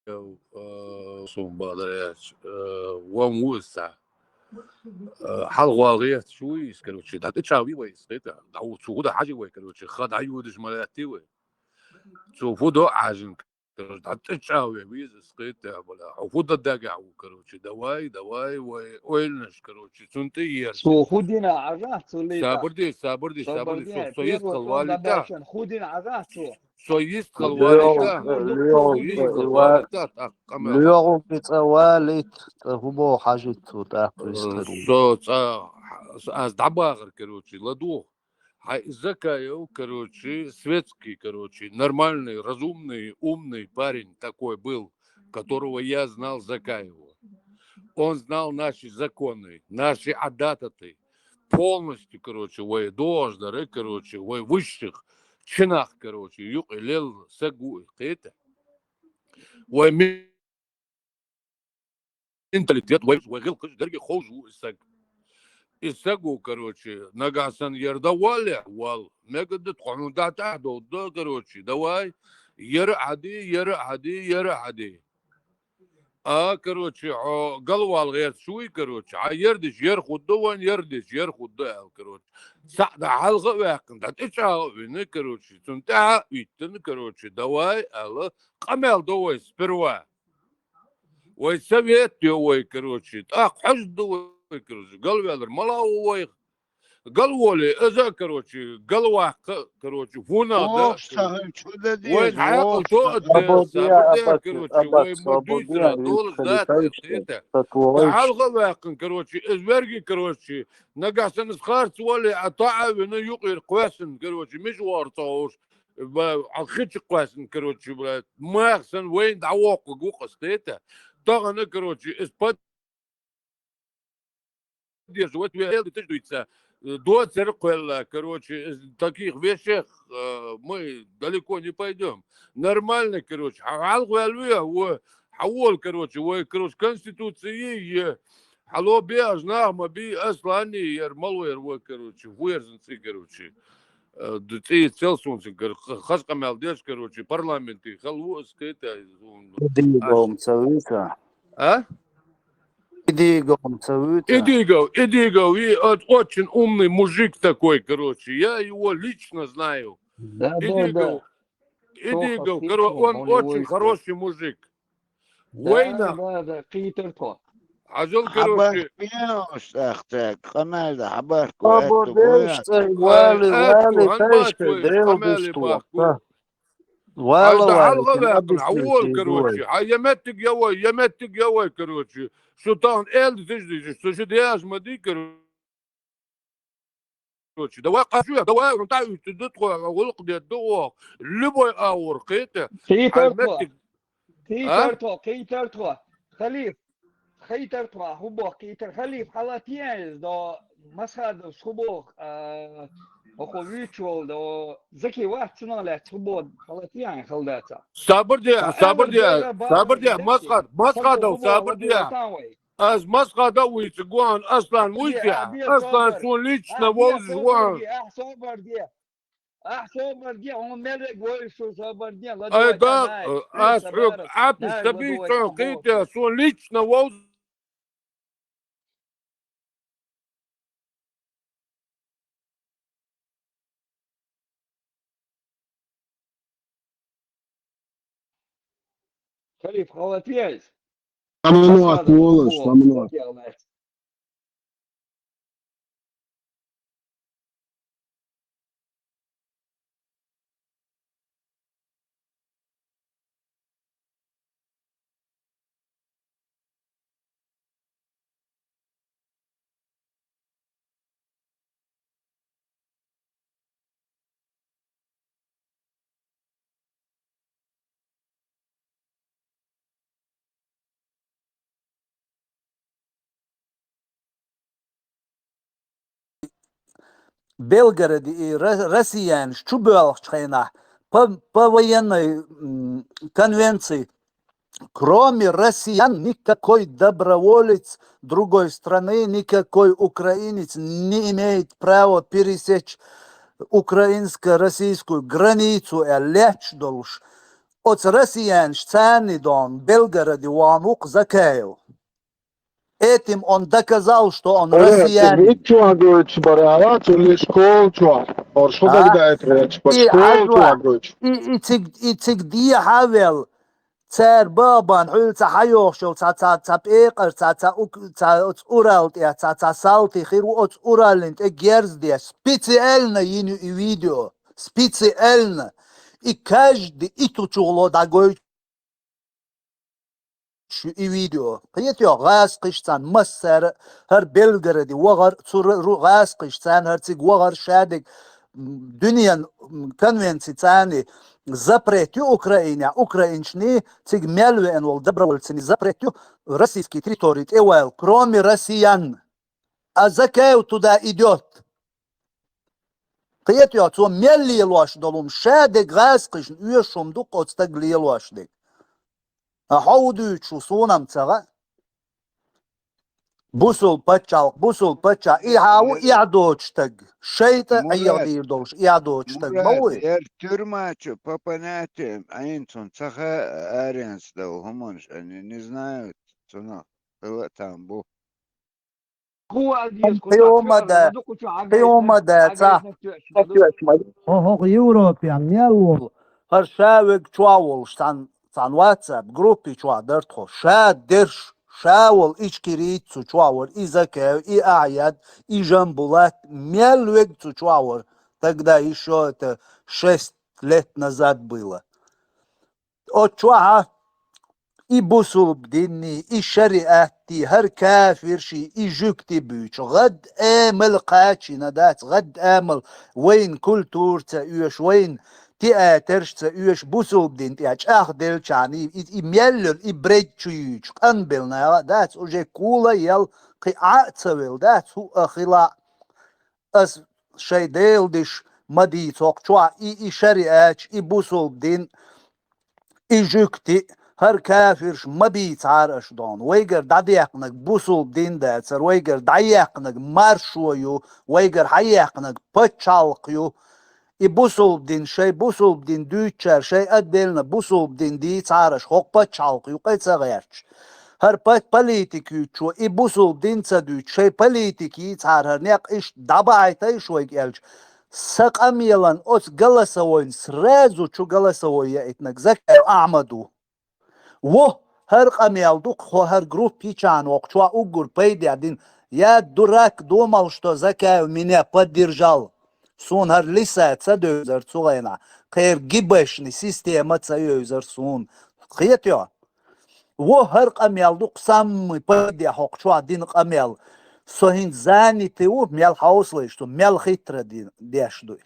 э, суна бадар яц, э, ван ву иза цхьа. Э, хьалха валгӀе ца шу вуй иза, короче, дӀа тӀечӀагӀвий вай иза, кхета? ДӀа ву, цу хӀу дан хьажий вай, короче, ха дӀайодаш ма лаьттий вай. Цо фу до Ӏажин, короче, дӀа тӀечӀагӀве веза, скъита, бала. Хьо фу дан дагахь ву, короче, давай, давай, вай, ойланаш, короче, цунна тӀе еза. Цо фу дина Ӏажа, цо лита? Сабар де, сабар де, сабар де, со, со йистхила валита. Фу дина Ӏажа цо? Со йистхила валита. Со йистхила валита, тӀаккха къамел. ЛоьгӀу цӀа валит, цӀа хӀу боху хьажит цо тӀаккха йистхила. Со цӀа, ас дӀабахар, короче, ладугӀу. Хьай Закаев, короче, светский, короче, нормальный, разумный, умный парень такой был, которого я знал, Закаева. Он знал наши законы, наши адататы, полностью, короче, вай дождары, короче, вай высших чинах, короче, юкъе лел саг ву и кхета. Вай ми- менталитет, вай, вай гӀиллакхаш дерриге ховш ву и саг. И саг ву, короче, нагахь санна яра дан валлехь, вал. Мега да тхо хьуна дӀа тӀаьхьа долу да, короче, давай, яра а хьаде, яра а хьаде, яра а хьаде. А, короче, хьо галвала гӀерта шу вуй, короче, хьан яра дича яра худда вайн, яра дича яра худда аьлла, короче. Цхьаъ дӀа хьалха а ваьккхина, дӀа тӀечӀагӀа а вина, короче, цунна тӀаьхьа а уьттина, короче, давай аьлла, къамел до вай сперва. Вай совет йо вай, короче, тӀаккха хьожа ду вай, короче, галваьлар мала ву вайх? Галволе, иза, короче, галваккха, короче, хӀуна да. Вайн хьакъал то а де, сабар де, короче, вай ма дуьйцура, долаш дац, кхета. ТӀа хьалха а ваьккхина, короче, иза верги, короче, нагахь санна иза харц вале, а тоӀа а вина, юкъера кхоьссина, короче, миша вахар ца ховш, ба-, а хи чу кхоьссина, короче, бра, маха санна вайна дӀавоккхург ву-кх ас, кхета. Тахана, короче, иза под- поддерживать ве-, эл диташ дуьйца. Доцара кхоьлла, короче, из таких вещах, э, мы далеко не пойдём. Нормально, короче, хьа-, хьалха ваьлла ве, во, хьавола, короче, вай, короче, конституция е, хьало беаш нах ма бий, аслани яр, мало яр вай, короче, вуерзан цӀи, короче. Э, д-, цӀи цел сунца, кор-, х-, хаза къамел деш, короче, парламенте хала ву ас кхета. Дигом ца вуьйца. А? Идигов ца вуьйца? Идигов, Идигов, и о-, очень умный мужик такой, короче. Я его лично знаю. Да, да, Идигов, да. Идигов, короче, он очень хороший мужик. Да, вайна. Да, да, кхийтар тхо. Хьажал, короче. Хьабарх бен уьш ахча, къамел да, хьабарх. Або деш цӀе вали, вали, тайшка, дел дусту вахта. Вала, ай, да вала, хьалха ваьккхина, хьавола, короче. Хьа я меттиг я вай, я меттиг я вай, короче. Шу тахан эл дизиш дизиш, шу шу деш ма ди, короче. Короче, давай, кхачу, давай, вон та уйти ду тхо, гӀулакх де ду ох. Любой аур, кхета. Кхетар тхо. Кхетар тхо, кхетар тхо. Халиф, кхетар тхо, хӀу бох, кхетар. Халиф, хьалатияйз до, Масхадов, хӀу бох, а, охо вичвол до, Заки вац, цунах лаьц, хӀу бох, хьалатияй халдаца. Сабр де, сабр де, сабр де, Масхад, Масхадов, сабр де. Аз Масхада вуйци, гуан Аслан вуйци, Аслан сун лично вовзаш ван. Ахь собар де. Ахь собар де, он мелег вой шу собар де. Ай, да, аз хьог Ӏапис саби чон кхийте, сун лично вовз. Халиф, хала тиэс. Амануат, волаш, амануат. Белгороде и Ро-, россиянаш чубоьлхучу хенахь по, по военной, м, конвенции, кроме россиян, никакой доброволец другой страны, никакой украинец не имеет права пересечь украинско-российскую границу, аьлла лаьтташ долуш. Оцу россиянаш царний дон Белгороде вахана ву-кх Закаев. Этим он доказал, что он россиянин. Вид чуьнгуьйтуш бара, ала, цу лиш школа чохь. Оршу дагадайтарчу бара школа чуьнгуьйтуш. И, и цига, и цига дехьа а велла, цара баба хьуьлла цхьа хьайохуш йолу цхьа, цхьа, цхьа пекъар, цхьа, цхьа ук-, цхьа оцу Урал тӀе, цхьа, цхьа салти хир ву оцу Ураллин тӀе герз деш. Специально йина ю и видео. Специально. И каждый и ту чугӀало дӀагойту. Шу и видео. Кхетий хьо, гӀазкхиш царна массара а хӀара Белгороде вахар, цу ра-, ру-, гӀазкхиш царна хӀара цига вахар шадерг, м, дуьненан, м, конвенци царний запрет ю Украинехь, украинчний цига мел веана волу добровольцаний запрет ю российский территории тӀе вала, кроме россиян. А Закаев туда идёт. Кхетий хьо, цо мел лелош долу хӀума, шадерг гӀазкхишна оьшуш хӀума ду-кх оцу стага лелош дерг. А хьо хӀун дуьйцуш ву, суна-м ца хаьа. Бусул пачхьалкх, бусул пачхьалкх, и хьан ву эхь доцу стаг, шайтӀа Ӏехадийр долуш эхь доцу стаг ма вуй? Яра тюрьма чу по понятиям, Ӏийна цунна ца хаьа аренца долу хӀуманаш, они не знают цунах, хила а там бу. Кхин хӀума дац, кхин хӀума дац. ХӀокху Европехь мел волу хӀара ша верг чохь волуш цхьана, цхьана WhatsApp группи чохь дара тхо. Ша дерш, ша волу ичкерийца цу чохь вара и Закаев, и Ахьяд, и Жамбулат, мел верг цу чохь вара. Тогда ещё это шесть лет назад было. Оцу чохьа и бусулба динний, и шариаттий, хӀара кафирший, и жуьгтий буьйцу. ГӀад-амал кхачийна дац, гӀад-амал вайна культура ца оьшу, вайна театрш ца оьшу, бусулба дин тӀехь чӀагӀделлачарна и, и, и мел йолу, и бред чу юьйцу, къанбелла нагӀа а дац, уже кула а елла, кхин Ӏа а ца велла дац, хӀуъа хила а. Ас шайн Делан диш ма дийца хӀокху чохь, и, и шариаташ, и бусулба дин, и жуьгти, хӀара кафирш ма бийцахьара аша дона. Вайгара дӀадаьккхинарг бусулба дин дацара, вайгара дӀаяьккхинарг маршо ю, вайгара хьаяьккхинарг пачхьалкх ю. И бусулба дин, шайн бусулба дин дуьйцучара, шайн отдельно бусулба дин дийцахьара аша, хӀокху пачхьалкх юкъа ца гӀерташ. ХӀара па-, политика юьйцучо и бусулба дин ца дуьйцу, шайн политика йийцахьара хӀара некъ иштта дӀабахьийтайша вайга аьлча, сан къамелан оцу голосовойн сразу чу голосовой яийтинарг Закаев Ахьмад ву. Во, хӀара къамел ду-кх хӀо, хӀара группа йичахьана хӀокху чохь уггар пайдехь дина. Я дурак, думал, что Закаев меня поддержал. Суна хӀара лиса ца девзар цу хенахь, кхеран ГБшный система ца евзар суна. Кхетий хьо? Во хӀара къамел ду-кх самый пайдехь хӀокху чохь дина къамел. Со хӀинца занятый ву, мел хьовсалаш ду, мел хитра ди-, деш ду.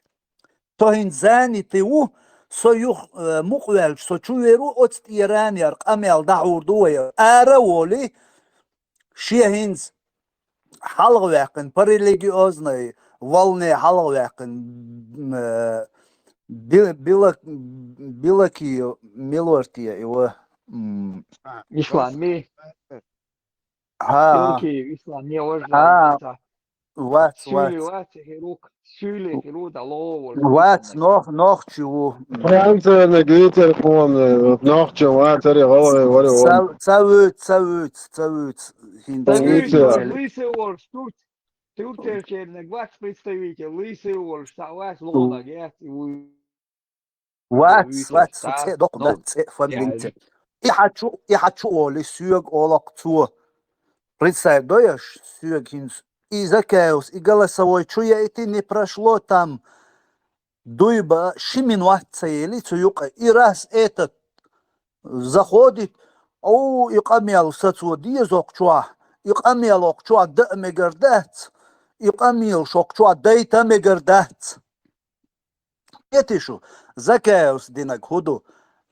Со хӀинца занятый ву, со юха, э, мукъаваьлча, со чу вер ву, оцу тӀера яр къамел дӀахьур ду вай. Ара а волий, шен хӀинца хьалхаваьккхина, по религиозной волне хьалхаваьккхина, м, э, Би-, Била-, Билаки, Милорти и ва, м, А, Ислами. ХӀа. Турки, Ислами, важа. ХӀа. Вац, Суьйли вац. Вац, хирук, суьйли хиру, да ло, вац, нох-, нохчи ву. Франция, Гитлер, кхуна, нохчи вац, ари, гӀалгӀай, вари, вон. Ца, ца вуьйц, ца вуьйц, ца вуьйц. ХӀинца Ца вуьйц, вуьйц. Лысый волуш, Турц-, Турция чернаг вац представитель, лысый волуш, ца вац, лохнаг яц, и вуй. Вац, вуьйцуш вац, цхьа цӀе доккха дац, цӀе, фамилия цӀе. И хьачу, и хьачу олий, соьга олу-кх цо. Представь, дойш соьга хӀинца. И Закаевс, и голосовой чу яйти, не прошло там дуй ба, ши минот ца елий цу юкъа. И раз этот заходит, о, и къамел са цо деза окху чохь, и къамел окху чохь даа мегар дац, и къамел шокху чохь дайта мегар дац. Кхетий шу, Закаевс динарг хӀун ду?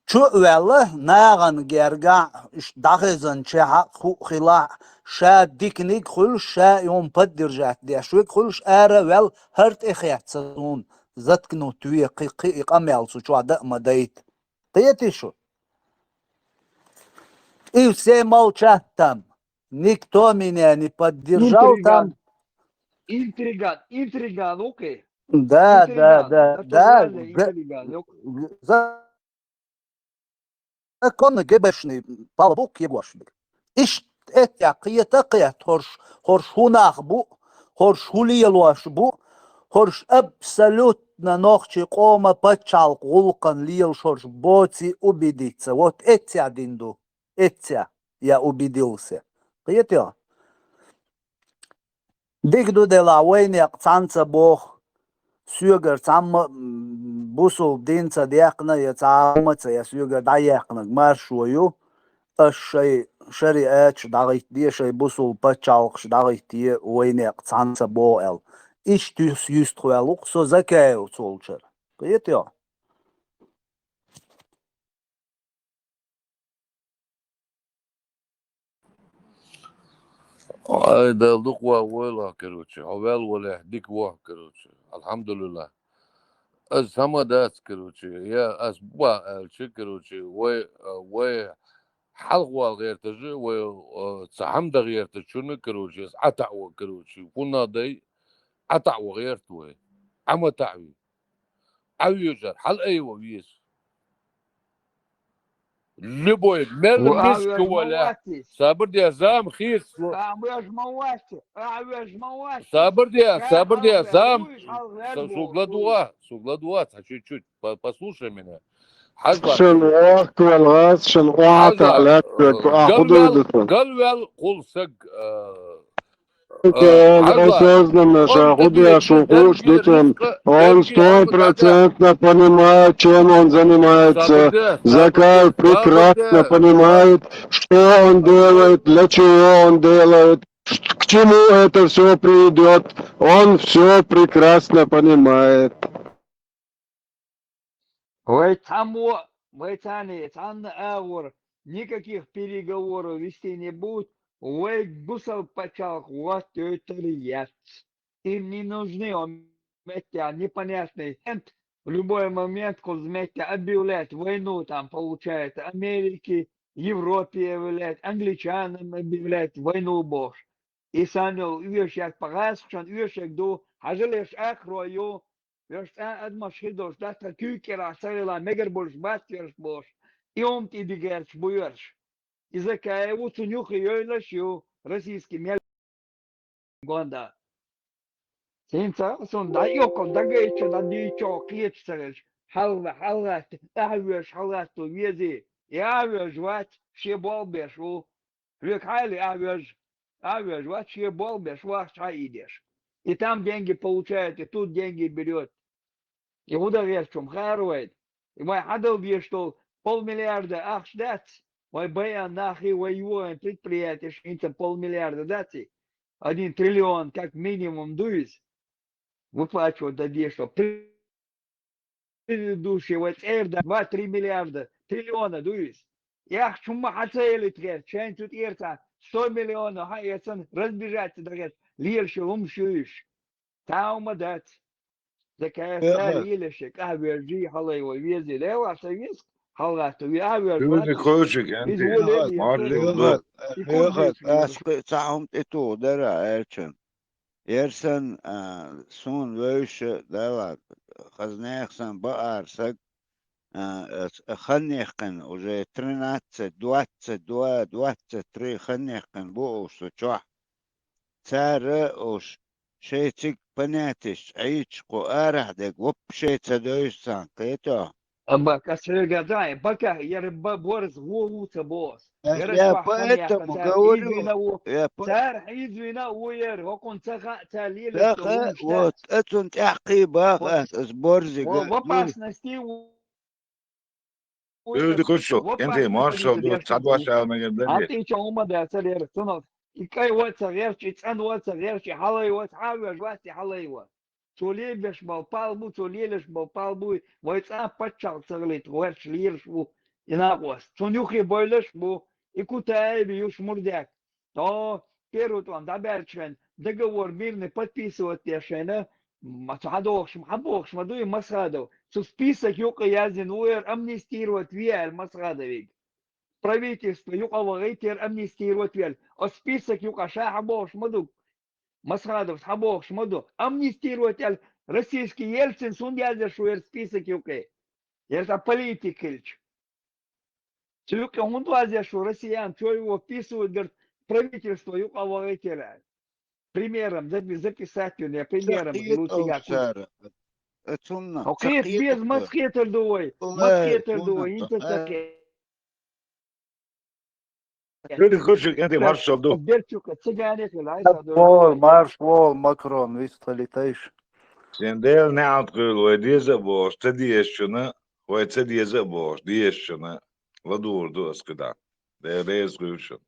Чу а ваьлла, нахана гергахь, иштта дӀахезанчехь а, хӀуъа хилахь, ша диканиг а хуьлуш, ша и хӀума поддержать деш верг а хуьлуш, ара а ваьлла, хӀара тӀе хецна суна, заткнуть ве, кхин, кхин и къамел цу чохь даа ма дайта. Кхетий шу? И все молчат там. Никто меня не поддержал там. Интриган, интриган, интриган, окей. Да, да, да, да. Интриган, окей. За-, законный ГБшный палубук егош. Иштта эттехь кхета а кхетта, хӀорш, хӀорш хӀун нах бу, хӀорш хӀун лелош бу, хӀорш абсолютно нохчийн къоман пачхьалкх гӀуллакхана лелаш хӀорш боций убедиться. Вот эццехь дина ду. Эццехь я убедился. Кхетий хьо? Дика ду делахь, вайнех цхьаьна ца боху. Соьгара цхьамма, м, бусулба дин ца дехна, я цхьамма ца, я соьгара дӀаяьккхинарг маршо ю. Аш шайн шариаташ дӀагӀиттаде, шайн бусулба пачхьалкхаш дӀагӀиттае, вайнех цхьаьна ца боху аьлла. Иштта юс-, юьстахваьлла ву-кх со Закаевс волчара. Кхетий хьо? Ай, Дала дукха ван войла, короче, хьо ваьлла валехь дика ван, короче. Алхьамдулиллах. Ас сама дац, короче, я ас ба аьлча, короче, вай, а, вай хьалха вала гӀерташ, вай, а, ца хьамда гӀертачунна, короче, ас Ӏа таӀа ван, короче, хӀунна дай, Ӏа таӀа ван гӀерта вай. Ӏа ма таӀа вий. Ӏа вежар, хьала айва веза. Любой, мел миска валя. Сабар де, зам хир. Ахьа веш ма вац, ахьа веш ма вац. Сабар де, сабар де, зам. Сугла дуа, сугла дуа, ца чуть-чуть, по-, послушай меня. Хьажба. Шен охквал газ, шен охта лек, а, худой дутун. Галвел, кул саг, а, Осознанно ша худо шун хуш дутун. Он стопроцентно понимает, чем он занимается. Закаев прекрасно понимает, что он делает, для чего он делает, ш-, к чему это все приведет. Он все прекрасно понимает. Вай цхьаммо, вай царна цхьанна агӀор никаких переговоров вести не будет, вай бусалба пачхьалкх хӀоттойтар яц. Им не нужны, он меттехь непонятный момент, в любой момент кхуза меттехь объявлять войну там получается Америке, Европе объявлять, англичанам объявлять войну бохуш. И санна йолу оьшург, пхьа гӀазкхашна оьшург ду, хьажал, ерш ахаро ю, ерш цкъа а адамаш хир долуш дац, тхан куьйга кӀирахь ца велахь, мегар болуш бац ерш бохуш, и хӀума тӀе дигерчаш бу ерш. Иза кхаьа ву, цунна юххе йойла аш ю, российский мел гонда. ХӀинца а суна дӀайоккхал дагайча, дӀадийча кхеташ ца хилча, хьалха, хьалхатта, ахьа воьжаш хьалхатто везий, и ахьа воьжаш вац, шен болх беш ву. Хьоьга хьайли ахьа воьжаш, ахьа воьжаш вац, шен болх беш вахча хьан ийдеш. И там деньги получает, и тут деньги берет. И хӀун дан гӀерташ хӀума хаар вайна? И вай хьадала дезаш долу полмиллиарда ахча дац? Вай байан нахи, вай югӀайн предприятеш хӀинца полмиллиарда дац и? Один триллион как минимум ду иза. Выплачивать дан дезаш долу. Предыдущий вай цӀера дан два-три миллиарда, триллиона ду иза. И ахча хӀумма хьан ца елита гӀерташ, шайна цу тӀера цхьа сто миллионов хьаэцна, разбежаться дан гӀерташ, лелаш йолу хӀумаш ю уьш. Цхьа хӀума дац. Закаьрца лелаш, къахьвежий, хьалай вай везий, лела сан веза, хьалагӀатта ве а вежа. Люди вац. Кошик, иза анти, воле а марли веза. Хьоьхат, и хьоьхат, курдийчу ас вежа. Кхин цхьа хӀума тӀе туху дара аьлча. Яра сан, а, суна вевзаш а, Дала, хаза нехан сан бакъара саг, а, а, хан яьккхина, уже тринадцать, двадцать два, двадцать три хан яьккхина бу уьш со чохь. Цара уьш шайн цига понятеш Ӏийча кху арахь дерг вообще ца девза царна, кхетий хьо? Амма кхас хьоьга дай, бака, яра ба-, борз гӀо ву ца боху ас. Яра я чохь поэтому хан яьккха, цара говорю, хьийзавина ву. Я по- Цара хьийзавина а ву яра, хӀокхунна ца хаьа, цара лелаш долу хӀумаш дац. Вот, оцунна тӀаьхьа кхин баха ас, ас борзига. Во, в опасности ву. Уьйрди кучу, кӀентий, маршалла ду, цхьа дош ала мегар дагахь. ХӀан тӀе чохь хӀума дацара яра, цунах и кӀай ваца гӀерташ, и цӀан ваца гӀерташ, и хьалай ваца, хьан а веш вац и хьалай ва. Цо лебеш болу пал бу, цо лелаш болу пал бу, вай цӀа паччахь ца хилийта гӀерташ лелаш ву и накъост. Цунна юххе бойлаш а бу, и Кутаеви юш мурдек. То первый тӀом дӀабаьлча хьайна, договор мирный подписывать деш хьайна, ма цу хьан дохуш, хьан бохуш ма дуй, Масхадов. Цу список юкъа яздина ву яра амнистировать ве аьлла Масхадовиг. Правительство юкъа вахийтера амнистировать вел. Оцу список юкъа ша хьан бохуш ма ду. Масхадовс хьан бохуш ма ду. Амнистировать аьлла, российский Ельцин сунда яздеш ву яра список юкъе. Яра цхьа политик хилча. Цу юкъе хӀунда ваздеш ву Россиян чой вописывать дерг правительство юкъа вахийтера аьлла. Примером запи-, записать юна, я примером луцигахь. Цара. Цунна. Хьо кхета беза, маца кхетар ду вай? Маца кхетар ду вай? ХӀинца ца кхе- Люди кучу, кӀентий, маршалла ду. Берчука, цигане хила, ай, са ду. Марш вол, марш вол, Макрон, вистхилийтайша. Шен Дела неӀалт хуьлда вай деза а бохуш, ца дезачунна, вай ца деза а бохуш, дезачунна. ЛадугӀур ду ас кхидӀа. Дела реза хуьлда шуна.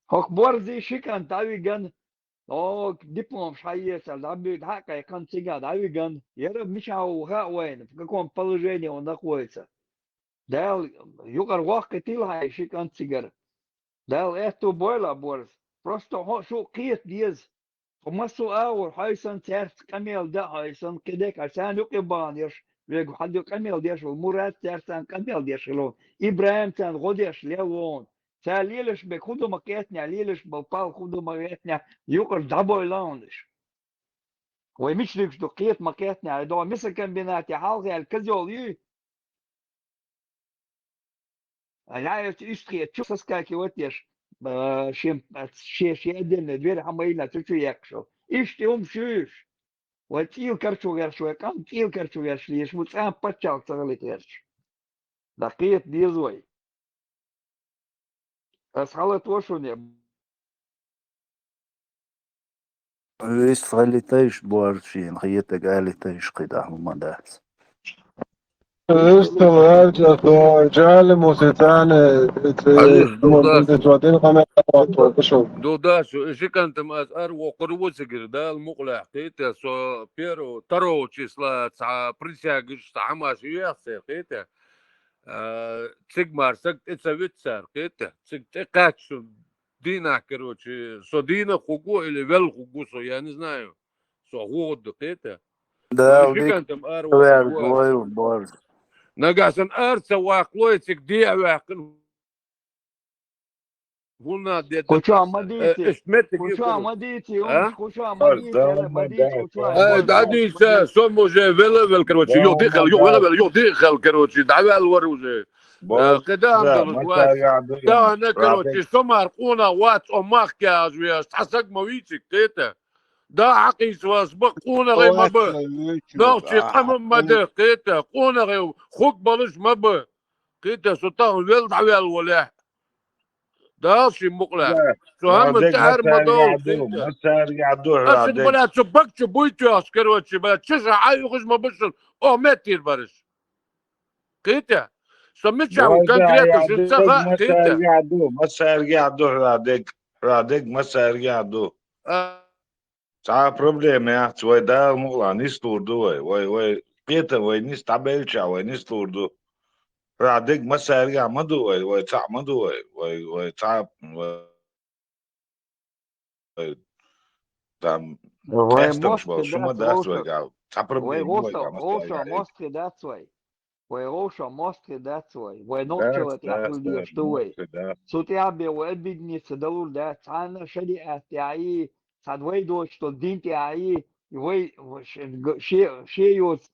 ХӀокху борзий ши кӀант дӀавиган, о, дипломаш хьаэцар, дӀабуьйга хьакхайкхина цигахь дӀавиган, яра мичахь ву хаьа вайна, в каком положении он находится. Дала юкъара воккхуьйтийла хьайн ши кӀант цигара. Дала аьтту бойла борз. Просто хьо шу кхета деза. Ткъа массо а агӀор хьой санна цаьрца къамел дан, хьой санна кхидерг а царна юкъе баханарш, вегу хьан ду къамел деш волу Мурат цаьрца къамел деш хилла ву. ИбрахӀим царна гӀо деш лелла ву. Цара лелаш берг хӀун ду ма кхетнехь, лелаш болу пал хӀун ду ма кхетнехь, юкъара дӀабойла хьуна уьш. Вай мича дуьгуш ду кхета ма кхетнехь, и догӀу мясокомбинате хьалха яьлла козел юй? А яьлча уьстагӀ чу соскакивать деш, а, шен, шен, шен отдельный дверь хьан ма йина, цу чу яьккхаш ву. Иштта хӀума шуьйш. Вай цӀийла карчу гӀерташ, вай къам цӀийла карчу гӀерташ леш, ву цӀа паччалкх ца хилийта гӀерташ. Даккхета деза вай. Ас хьалатошуне. Вистхилийтайша, борз шена хетарг алийтайша, кхидӀа хӀума дац. Вистхилийтайша, со жали муситане, Алис, дудас. Дудас, ши кӀантам ас ара воккхур ву цигара, Дала мукъалахь, кхета, со первого, второго числа цхьа присягаш, цхьа хӀамаш ю яхса, кхета. А, цига мара саг тӀе ца витта цара, кхета. Цига тӀе кхаьчча, дийнахь, короче, со дийна а хӀугу или велла хӀугу со, я не знаю. Со хӀугӀу ду, кхета. Да, ши кӀантам ара воккхур ву ас. Нагахь сан ара ца ваккхалой, цига дехьа ваьккхина. ХӀунна де Кхуча ма дийти. Э, эшт меттиг кхуча ма дийти, а? Кхуча ма дийти, ма дийти, кхуча. Э, да, дийца, со уже вела, вела, короче, юха дихал, юха вела, вела, юха дихал, короче, да, вел вар уже. Э, кхидӀа ам долуш вац. Да, на, короче, со мара къона вац, о мах кяж веш, цхьа саг ма вийциг, кхета. Да, хьакхийца вас, ба, къонахий ма ба. Нохчий къамам ма да, кхета, къонахий хуг балуш ма ба. Кхета, со тахана вел дӀавел валехь. Дала ший мукъ лаьцна. Цу хӀаман тӀехьара ма довла, массаьрга а ду, массаьрга а ду хьуна. Аш, бля, цу бакъ чу буй тӀехьа, короче, бля, чу ша хьай ухаш ма бу шун, о, меттир бараш. Кхетий? Со мичахь ву конкретно шуьца ха, кхетий? Массаьрга а ду, массаьрга а ду хьуна дег, хьуна дег массаьрга а ду. А. Цхьа а проблема яц, вай Дала мукъ лахь нислур ду вай, вай, вай кхетам вай нис дӀабелча, вай нислур ду. Хьуна дег массаьрга а ма ду вай, вай цхьаъ ма ду вай, вай, вай цхьаъ, вай, вай, там, вай къаьстамаш мостагӀа болуш, шу ма дац, дац вай, Вовшах. Цхьа проблема ю вай, Вовшах, массаьрга а. МостагӀа дац вай. Вай Вовшах мостагӀа дац вай. Вай нохчалла тӀехь хуьлуш ду вай. Дац, дац, мостагӀа дац. Цу тӀехь бен вай объединиться далур дац. Цхьана шариӀат тӀехь а, цхьана вай доцуш долу дин тӀехь а, вай ше, ше, ше йоцу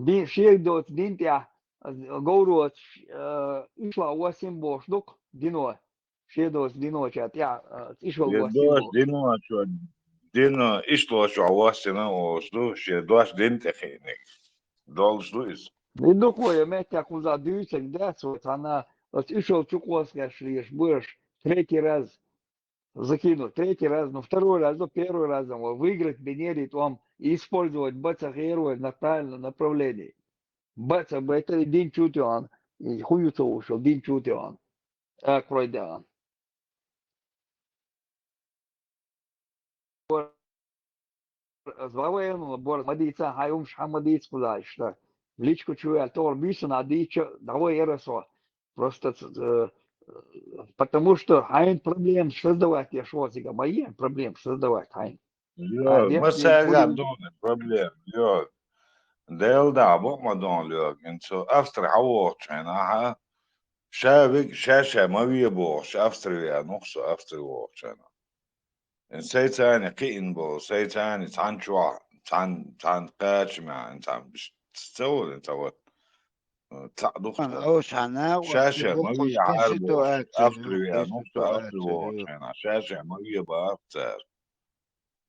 дин, ше доцу дин тӀехь, говроца, э, ишлахь воссийна бохуш ду-кх дино. Шен доцу диноча тӀехь, а, ишлахь воссийна бохуш. Шен доцу диноча, дин ишлахь воссийна волуш ду, шен доцу дин тӀе хиъниг. Долуш ду иза. И дукха я меттехь кхузахь дуьйцург дац, вот цхьана оцу ишлахь чу кхоскеш леш бу аша, третий раз закинуть, третий раз, ну, второй раз, ну, первый раз, вот, выиграть бинери тӀом и использовать бац хӀара вай на правильном направлении. Бац, байтари дин чу тӀе ван, и хӀун ю ца вуьйцуш, дин чу тӀе ван. А, пройдя. Зваваенал бор ма дийца, хьайн хӀумаш хьан ма дийца кхузахь иштта. Личку чу ваьлла, тохара буьйсанна дийча, дӀавай яра со. Просто, э, потому что хьайн проблемаш создавать еш ву цига, ма ен проблемаш создавать хьайн. Йо, массаьрга а ду проблема, йо. Делла дӀа бакъ ма дон лоьгу, хӀинца Австри хьан вохучу хьайна, ахьа? Ша вег, ша-ша ма ве бохуш, Австри веана ву-кх со, Австри вохучу хьайна. Сайцани кхиъна болу, сайцани цхьана чохь, цхьана, цхьана кхачамехь, цхьана ца волу, ца вот. Цхьаъ ду-кх. Ша-ша ма ве хьара бохуш, Австри веана ву-кх со, Австри вохучу хьайна, ша-ша ма ве боху цара.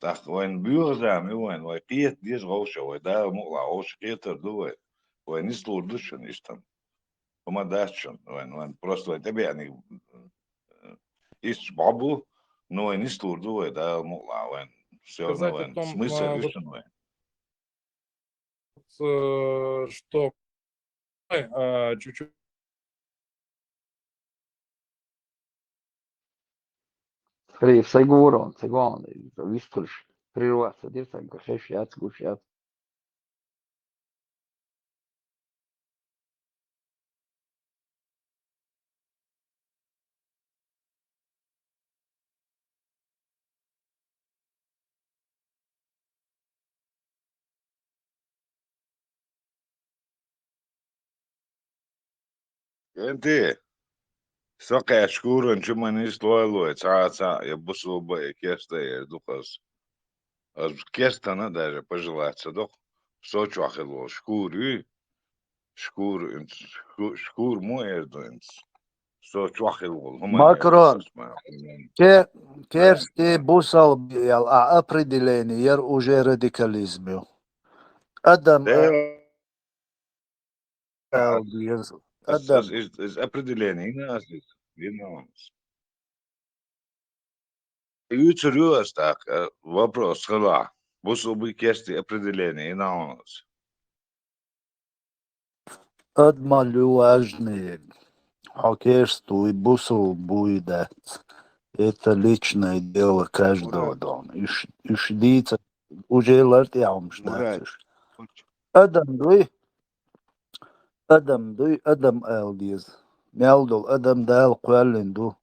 ТӀаккха вайн боьха зама ю вайн, вай кхета деза вовшах, вай Дала мукъ лахь вовшах кхетар ду вай. Вай нислур ду шуна иштта. ХӀума дац шуна, вайн, вайн просто вай тӀебеаниг, э, иштта бӀо бу, но вай нислур ду вай Дала мукъ лахь, вайн. Всё равно вайн. Смысл ю шуна вайн. Э, что, э, чуть-чуть. При-, сайгур он, сайгур он, вистхуьлуш, прерваться дира, сайгур, хеш яц, гуш яц. КӀентий, со кхаьчча куранчу ма нислой-лой, цхьа а цхьаъ я бусулба, я кеста а эр ду-кх ас. Ас кестана а даже пожелать ца до-кх, со чохь хила волу шкур юй, шкур, шу-, шкур муха эр ду хӀинца? Со чохь хила волу хӀума эр ду. Макрон, ке-, керстий, бусалба ял а определение яр уже радикализм ю. Адам, э, аьлла деза. Ас, ас, адам. Из, из определение йина ас, из, йина ас. Юьйцур ю ас тӀаккха, э, вопрос хилахь. Бусулба, керстий определение йина хьуна ас. Адамалла ю важнее. Хьо керст вуй, бусулба вуй, дац. Это личное дело каждого дома. Уьш, уьш дийца уже лар тӀехь хӀумаш дац уьш. Адам дуй? Адам дуй, адам ала деза. Мел долу адам Дала кхоьллина ду.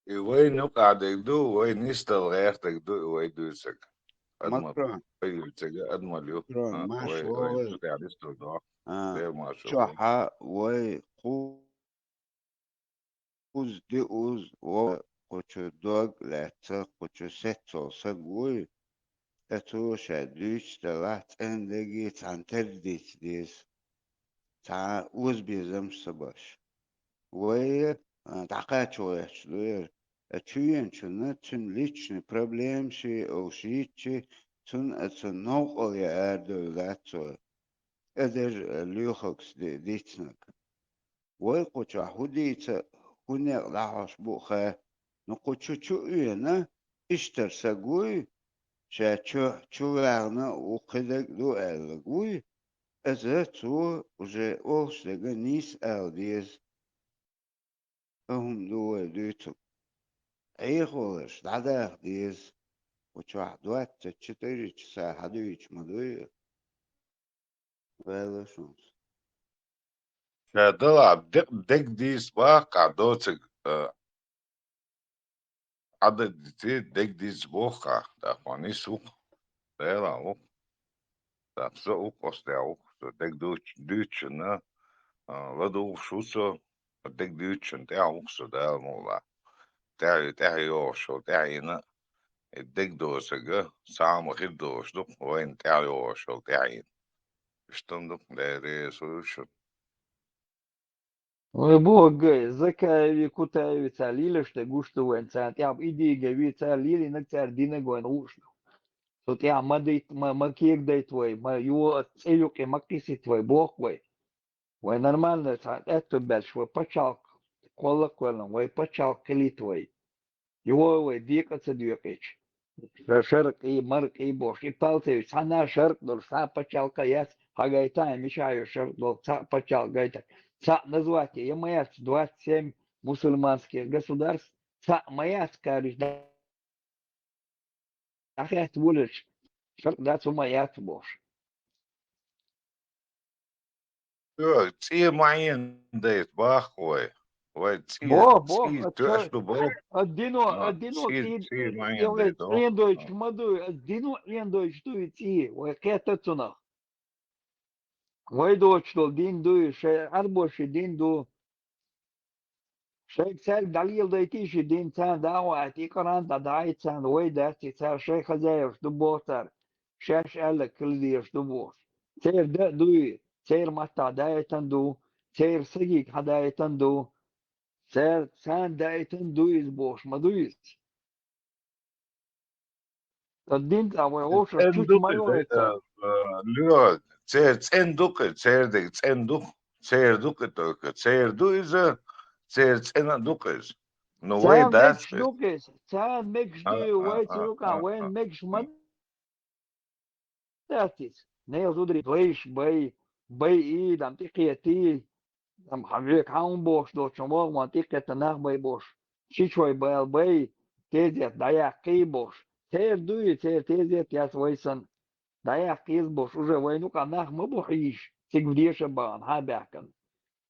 И вайна юкъахь дерг ду, вай нисдала гӀертарг ду и вай дуьйцург. Адамал, Макрон. Вай дуьйцург адамал ю. Макрон, а, марш вай, вай вогӀий. Цу тӀехь нисдала доху. А, Дела маршо вай. Чохь вай кху-, кхуза диъаза вогӀу, кху чу дог лаьцна, кху чу сеццол саг вуй. Ткъа цо ша дуьйцуш делахь, цӀена дерриге цхьаьна терра дийца деза. Цхьа озабезамаш ца беш. Вай, а, дӀакхачо гӀерташ ду яра. Ткъа чу веанчунна цуьнан личный проблемаш олуш йитча, цунна оцу новкъа яа арадевлла дац цо. Ткъа дерриг, а, лоьхургас ди-, дийцинарг. Вай кху чохь хӀун дийца, кхуннекъ дӀахьош бу хьа. Ну кху чу чу а вена, иштта саг вуй, ша чу, чу ваьхна ву кхидерг а ду аьллаг вуй, иза цо уже олуш дерг нийса ала деза. Ткъа хӀума ду вай дуьйцург. Ӏехаваларш дӀадаха деза. Кху чохь двадцать четыре часа хьадуьйцуш ма дуй. Ваьлла шуна. Ша дала декъ-, дегдийца баккхахь доцург, а, Ӏададитий, дегдийца боху-кх, тӀаккха нийса ву-кх, Дела ву-кх. ТӀаккха со ву-кх, оцу тӀехь ву-кх со, дегдуьйцу-, дуьйцучунна, а, ладугӀуш ву со, дегдуьйцучунна тӀехь ву-кх со, Дала мукъ лахь. ТӀаьхьа, тӀаьхьа йогӀуш йолу тӀаьхьа йина, и дегдоцург, цхьа а ма хир долуш ду-кх, вайна тӀаьхьа йогӀуш йолу тӀаьхьа йина. Иштта ма ду-кх, Дела реза хуьлда шуна. Вай боху гай, Закаеви, Кутаеви цара лелаш дерг гуш ду вайна, царна тӀехь идея гай вий, цара лелийнарг, цара динарг вайна хууш ду. Цу тӀехь ма дайт-, ма, ма кегадайта вай, ма йо, цӀе юкъе ма кхийсийта вай, боху вай. Вай нормально цхьа аьтту баьлча, вай пачхьалкх кхолла а кхоьллина, вай пачхьалкх хилийта вай. Йо, вай декъа а ца доькъуьйтуш. Ша-, шаркъий, маркъий бохуш, и палсевич, цхьана а шаркъ долуш, цхьа а пачхьалкх а яц, хьагайта а, мичахь йо шаркъ долу, цхьа а пачхьалкх гайта. Цхьаъ назвать е ма яц, двадцать семь мусульманских государств, цхьаъ ма яц, кариш, дӀахаьтта волуш, шаркъ дац, хӀума яц бохуш. Йо, цӀе ма Ӏена дайта боху вай. Вай цӀе, бо, бо, цӀе а тоьаш ду боху. А дино, а дино цӀе, цӀе ма Ӏена дайта, цӀе дойтуш ма дуй, а дино Ӏена дойтуш дуй цӀе, вай кхетта цунах. Вай доцуш долу дин дуй, шайн Ӏарбоши дин ду. Шайга цаьрга дӀалеладайтий ши дин, царна дӀа а ваийта, и Къуръан дӀа даийта царна, вай дац и, цара шайн хозяеваш ду боху цара, шаьш аьлларг хила дезаш ду бохуш. Церан дан а дуй, церан маттахь даийтан ду, церан сагийга хьадаийтан ду, церан, царна даийтан ду иза бохуш, ма дуй иза. Ткъа дин тӀехь вай вовшашна чучу ма йолу иза, а, а, лоьгӀа, церан цӀена ду-кх иза, церан дерг цӀена ду-кх, церан ду-кх и только, церан ду иза, церан цӀена а ду-кх иза. Ну, вай дац мегаш ду-кх иза, царна мегаш ду, вай цу юкъахь, вайна мегаш ма дац иза. Нехан зударий, вайша бай, бай и, дам тӀекхетий, Амма хьан века хьан хӀун бохуш долчун вогӀу ван тӀекхетта нах бай бохуш, шичой бала бай, тезет дӀаяккхий бохуш. Церан дуй, церан тезет яц вай санна. ДӀаяккхийза бохуш, уже вайн юкъахь нах ма бу хьийзаш, цига деша а бахана, хьан а баьхкана.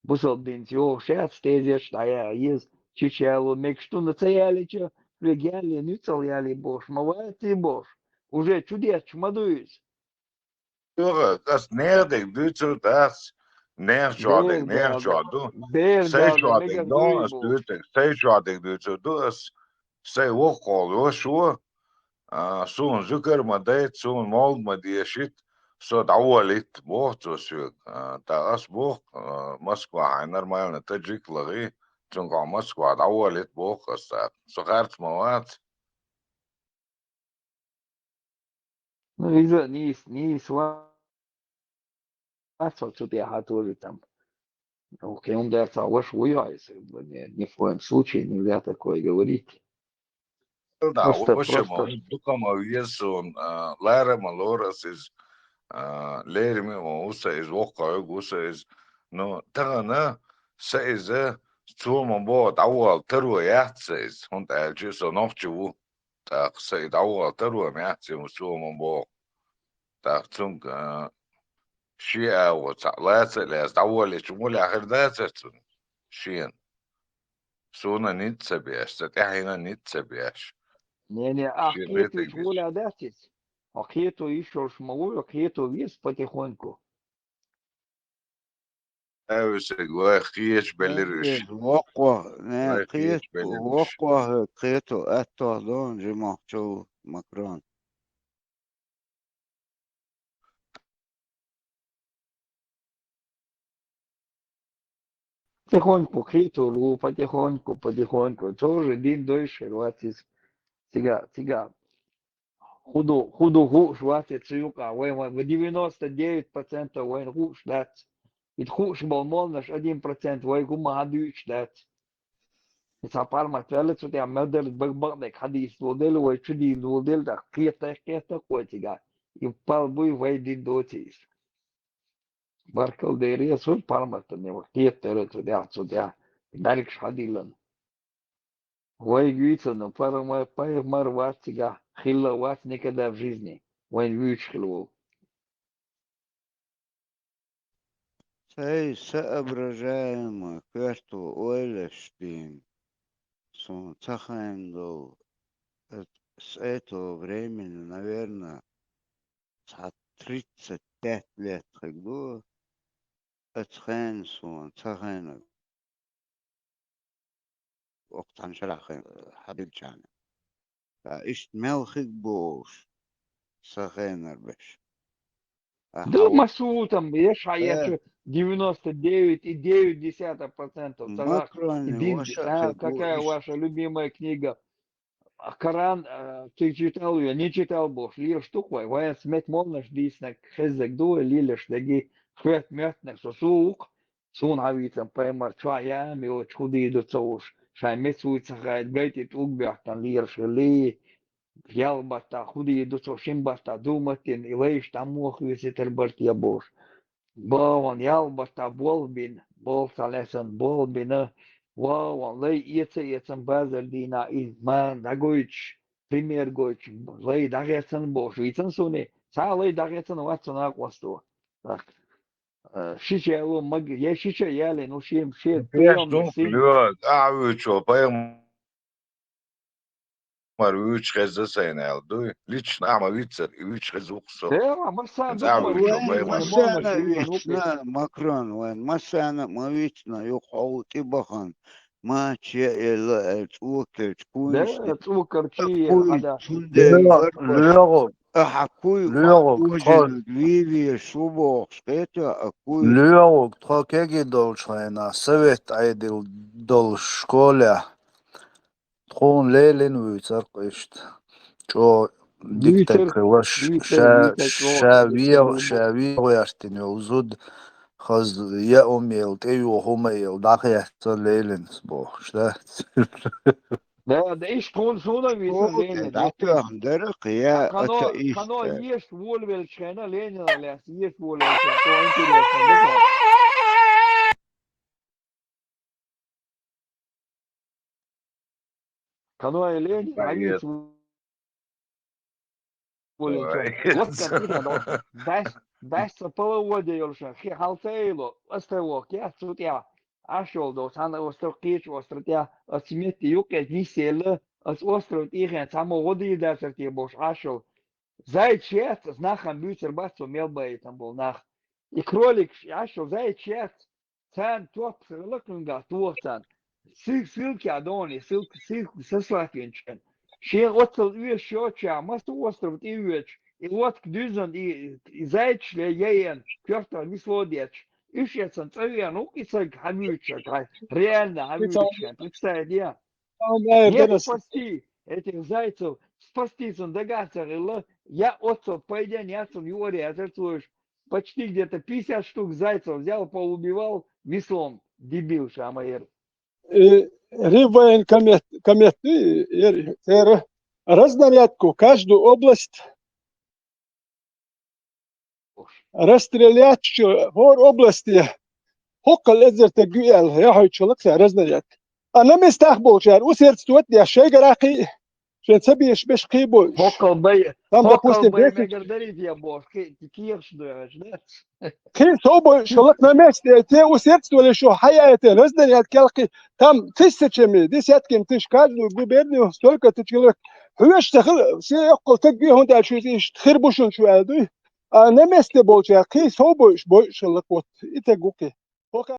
Бусалба динца йогӀуш яц, тезеташ дӀаяла еза, чича яло мегаш ду, но ца ялийча, вега ялле нуьцкъала ялий бохуш, ма ваций бохуш. Уже чу детташ ма ду иза. Юха, ас нехан дерг дуьйцур дац, нехан чохь дерг, нехан чохь ду. Сайн чохь дерг ду, ас дуьйцург, сайн чохь дерг дуьйцур ду ас. Сайн воккхахула ваша ву, а, суна зуькар ма дайта, суна молла ма дешийта, со дӀаволийта, боху цо соьга. А, тӀаккха ас боху, а, Москва хьайн нормально таджик лахий, цуьнгахь Москва дӀаволийта, боху ас тӀаккха. Со харц ма вац. Ну, иза нийса, нийса ва-, вац, цу тӀехь а тоже там. Ну, кхин хӀума дац, цхьа ваша вуй хьо иза. Не, ни в коем случае нельзя такое говорить. Да, просто, ваша просто ма ву, дукха ма веза суна, а, лара ма лора ас иза, а, лераме а ма ву сан иза, воккха хьоьга ву сан иза. Ну, тахана сан иза, цо ма боху, дӀавала таро яц сан иза, хӀунда аьлча со нохчи ву. ТӀаккха сан и дӀавала таро ма яц, цо ма боху. ТӀаккха цуьнга, а, шен агӀо цхьаъ лаца а лаьцна, дӀаволийча муьлехь хир дацара цунна шена. Суна ницкъ ца беш, сан тӀаьхьенна ницкъ ца беш. Не, не, ахь кхетийча гӀолехь дац иза. Хьо кхето йиш йолуш ма ву, хьо кхето веза потихоньку. Аьвсиг вай кхечу белира уьш. Воккхо, не, вай кхечу кхечу белира уьш. Воккхо, кхето, аьттох дон, жимахчул Макрон. Потихоньку кхетур ву, потихоньку, потихоньку. Тоже дин дойшур вац иза. Цига, цига. ХӀун ду, хӀун ду хууш вац и цу юкъа. Вай, вай, вай девяносто девять процентов вайна хууш дац. И хууш болу молланаш один процент вайга хӀума хьан дуьйцуш дац. И цхьа пармат ваьлла, цу тӀехь мел дерг бакъ-бакъдерг хьадийца доладелла, вай чу дийна доладелла, тӀаккха кхета, кхета кхойтигахь. И пал буй, вай дин доций иза. Баркалла дерригаш, сур парматтане, вай кхета дара цу тӀехь, цу тӀехь, бӀаьргаш хьадиллина. Вайга вийцина, парма-, пайхамар вац цигахь, хилла вац никогда в жизни, вайна вуьйцуш хилла волу. Цай соображаемый коьрто ойлаш дийна, суна ца хайна долу, э, с этого времени, наверное, цхьа тридцать пять лет хиг ду, оцу хенахь суна ца хайнарг. Окху цхьана шарахь хайн-, хьадигчарна. Ткъа иштта мел хиг бохуш, сан хенара беш. Ахьа Да, ва-, масуутам, я ша, я э, чу девяносто девять и девять десятых процентов цагахь Макрони и дин, ваша а, хиг бу какая иш. Ваша любимая книга? А Коран, а, ты читал её, не читал бохуш, лелаш ду-кх вай, вайн смет молнаш дийцинарг хеззарг ду вай лелаш дерг, хьоьтту моьттинарг со су ву-кх, суна хьан вийцина пайхамар чохь яа ма йоцуш, хӀун дийр ду ца хууш, шайн меца вуй ца хаийта, гайтӀе тӀулг боьхкина лелаш хилла, ял баттахь хӀун дийр ду цо шин баттахь думат дина, и лайш дӀа муха хьоьсуьйтур бара те бохуш. Боху ван ял баттахь болх бина, болх ца лаьцна болх бина, вон лай эца-эцна базар дийнахь и ма дӀагойтуш, пример гойтуш, лай дӀагӀецна бохуш вийцина суна, цхьа а лай дӀагӀецна вац цу накъосто. Так. Э, шича яло маг-, я шича яле, ну, шен, шен Беш приёмный дукха сын. ЛоьгӀа, ахьа вуьйчу пайхамар вуьйчу хезна сайна аьлла дуй? Лично ахьа ма виццара, и вуьйчу хезна ву-кх со. Э, ма, массарна Иза ахьа дукха вуьйчу вайн, вайн, вайн, массарна вайн, вайн, вуьйцна, Макрон, вайн массарна а ма вицна, юха хьо тӀебахана. Мача я элла, э, цӀокарчу куйнаш Да, де. ЦӀокарчий А куй хьада. Цундела ЛоьгӀу, лоьгӀу, ахьа куй лоьгӀу, тхо ужиниг вий веш шу бохуш, кхета, а куй. ЛоьгӀу, тхо кегий долчу хенахь, совет Ӏедал долуш школехь. Тхуна Ленин вуьйцура-кх иштта. ЧӀогӀа дика Вуьйцура, тайпа хилла, ш-, вуьйцура, ша, вуьйцура, ша чӀогӀа вегӀ-, ша вегӀ гӀертина йолу зуда, хаза яа хӀума елла, тӀеюха хӀума елла, дӀахецна Ленинс бохуш, дац? Да, да, иштта тхуна суна вийцина Ленин, дӀатоьхна дара-кх, я, кхано, аца иштта. Кхано еш волавеллачу хенахь, Ленина лаьцна еш волавеллачу хенахь, цо интересно ду-кх. Кхано и Ленин, Ай, а вийца волавеллачу. Ай. Вот конкретно, вот, дас, дас ца половодье йолуш, хи хьал ца йолу, ас тхай воху, кехат цу тӀехь, Ӏаш йолу дов, цхьана остров, кхечу остров тӀехь, ас метте юккъе нисъелла, ас остров тӀехьен цхьаммо гӀо дийр дацара те бохуш Ӏаш йолу. Зайчаш яц, ас нахана буьйцур бац цо мел баийтина болу нах. И кроликаш, Ӏаш йолу зайчаш яц, царна топ хилла кхуьнгахь тоха царна. Ссылка, ссылка а догӀу, и ссылка, ссылка сослать винчу хенахь. Шен оццал оьшуш йоцучохь, массо остров тӀе а воьдуш, и лодка дуьззина, и, и зайчаш ле яйна, коьртах нисло а детташ. Уьш эцна цӀа веана ву-кх и стаг хьан вуьйцуш, реально хьан вуьйцуш, представь, я. Нет, спасти этих зайцев, спасти цунна дагахь ца хилла, я оццал пайден, я цунна юкъара яцара цо уьш. Почти где-то пятьдесят штук зайцев взял, поубивал, веслом, дебил ша ма яра. Э, Риввайн комет-, комет, э, э, э, разнарядку, каждую область расстрелять, хӀора областе хӀоккхул эзар стаг ю аьлла, яхьуьйтуш хилла-кх цара разнарядка. А на местах болчара усердство деш, шайгара кхин а, шайн ца безаш берш кхин а бойуш. ХӀоккхул бай, там, хӀоккхул допустим, бай десять мегар дарий те бохуш, кхин а кехаш доьгӀуш, да? Кхин а сов бойуш хилла-кх на месте, те усердство ле шу хьаяйта, разнарядка кхин а, там тысячами, десятками тысяч, каждую губернию столько-то человек. Хьоьжуш ца хилла, шен хӀоккхул стаг ю, хӀунда аьлча шуьца иштта хир бу шуна шу аьлла дуй. А на месте болчара кхин а сов бойуш, бойуш хилла-кх, вот, и стаг ву кхин.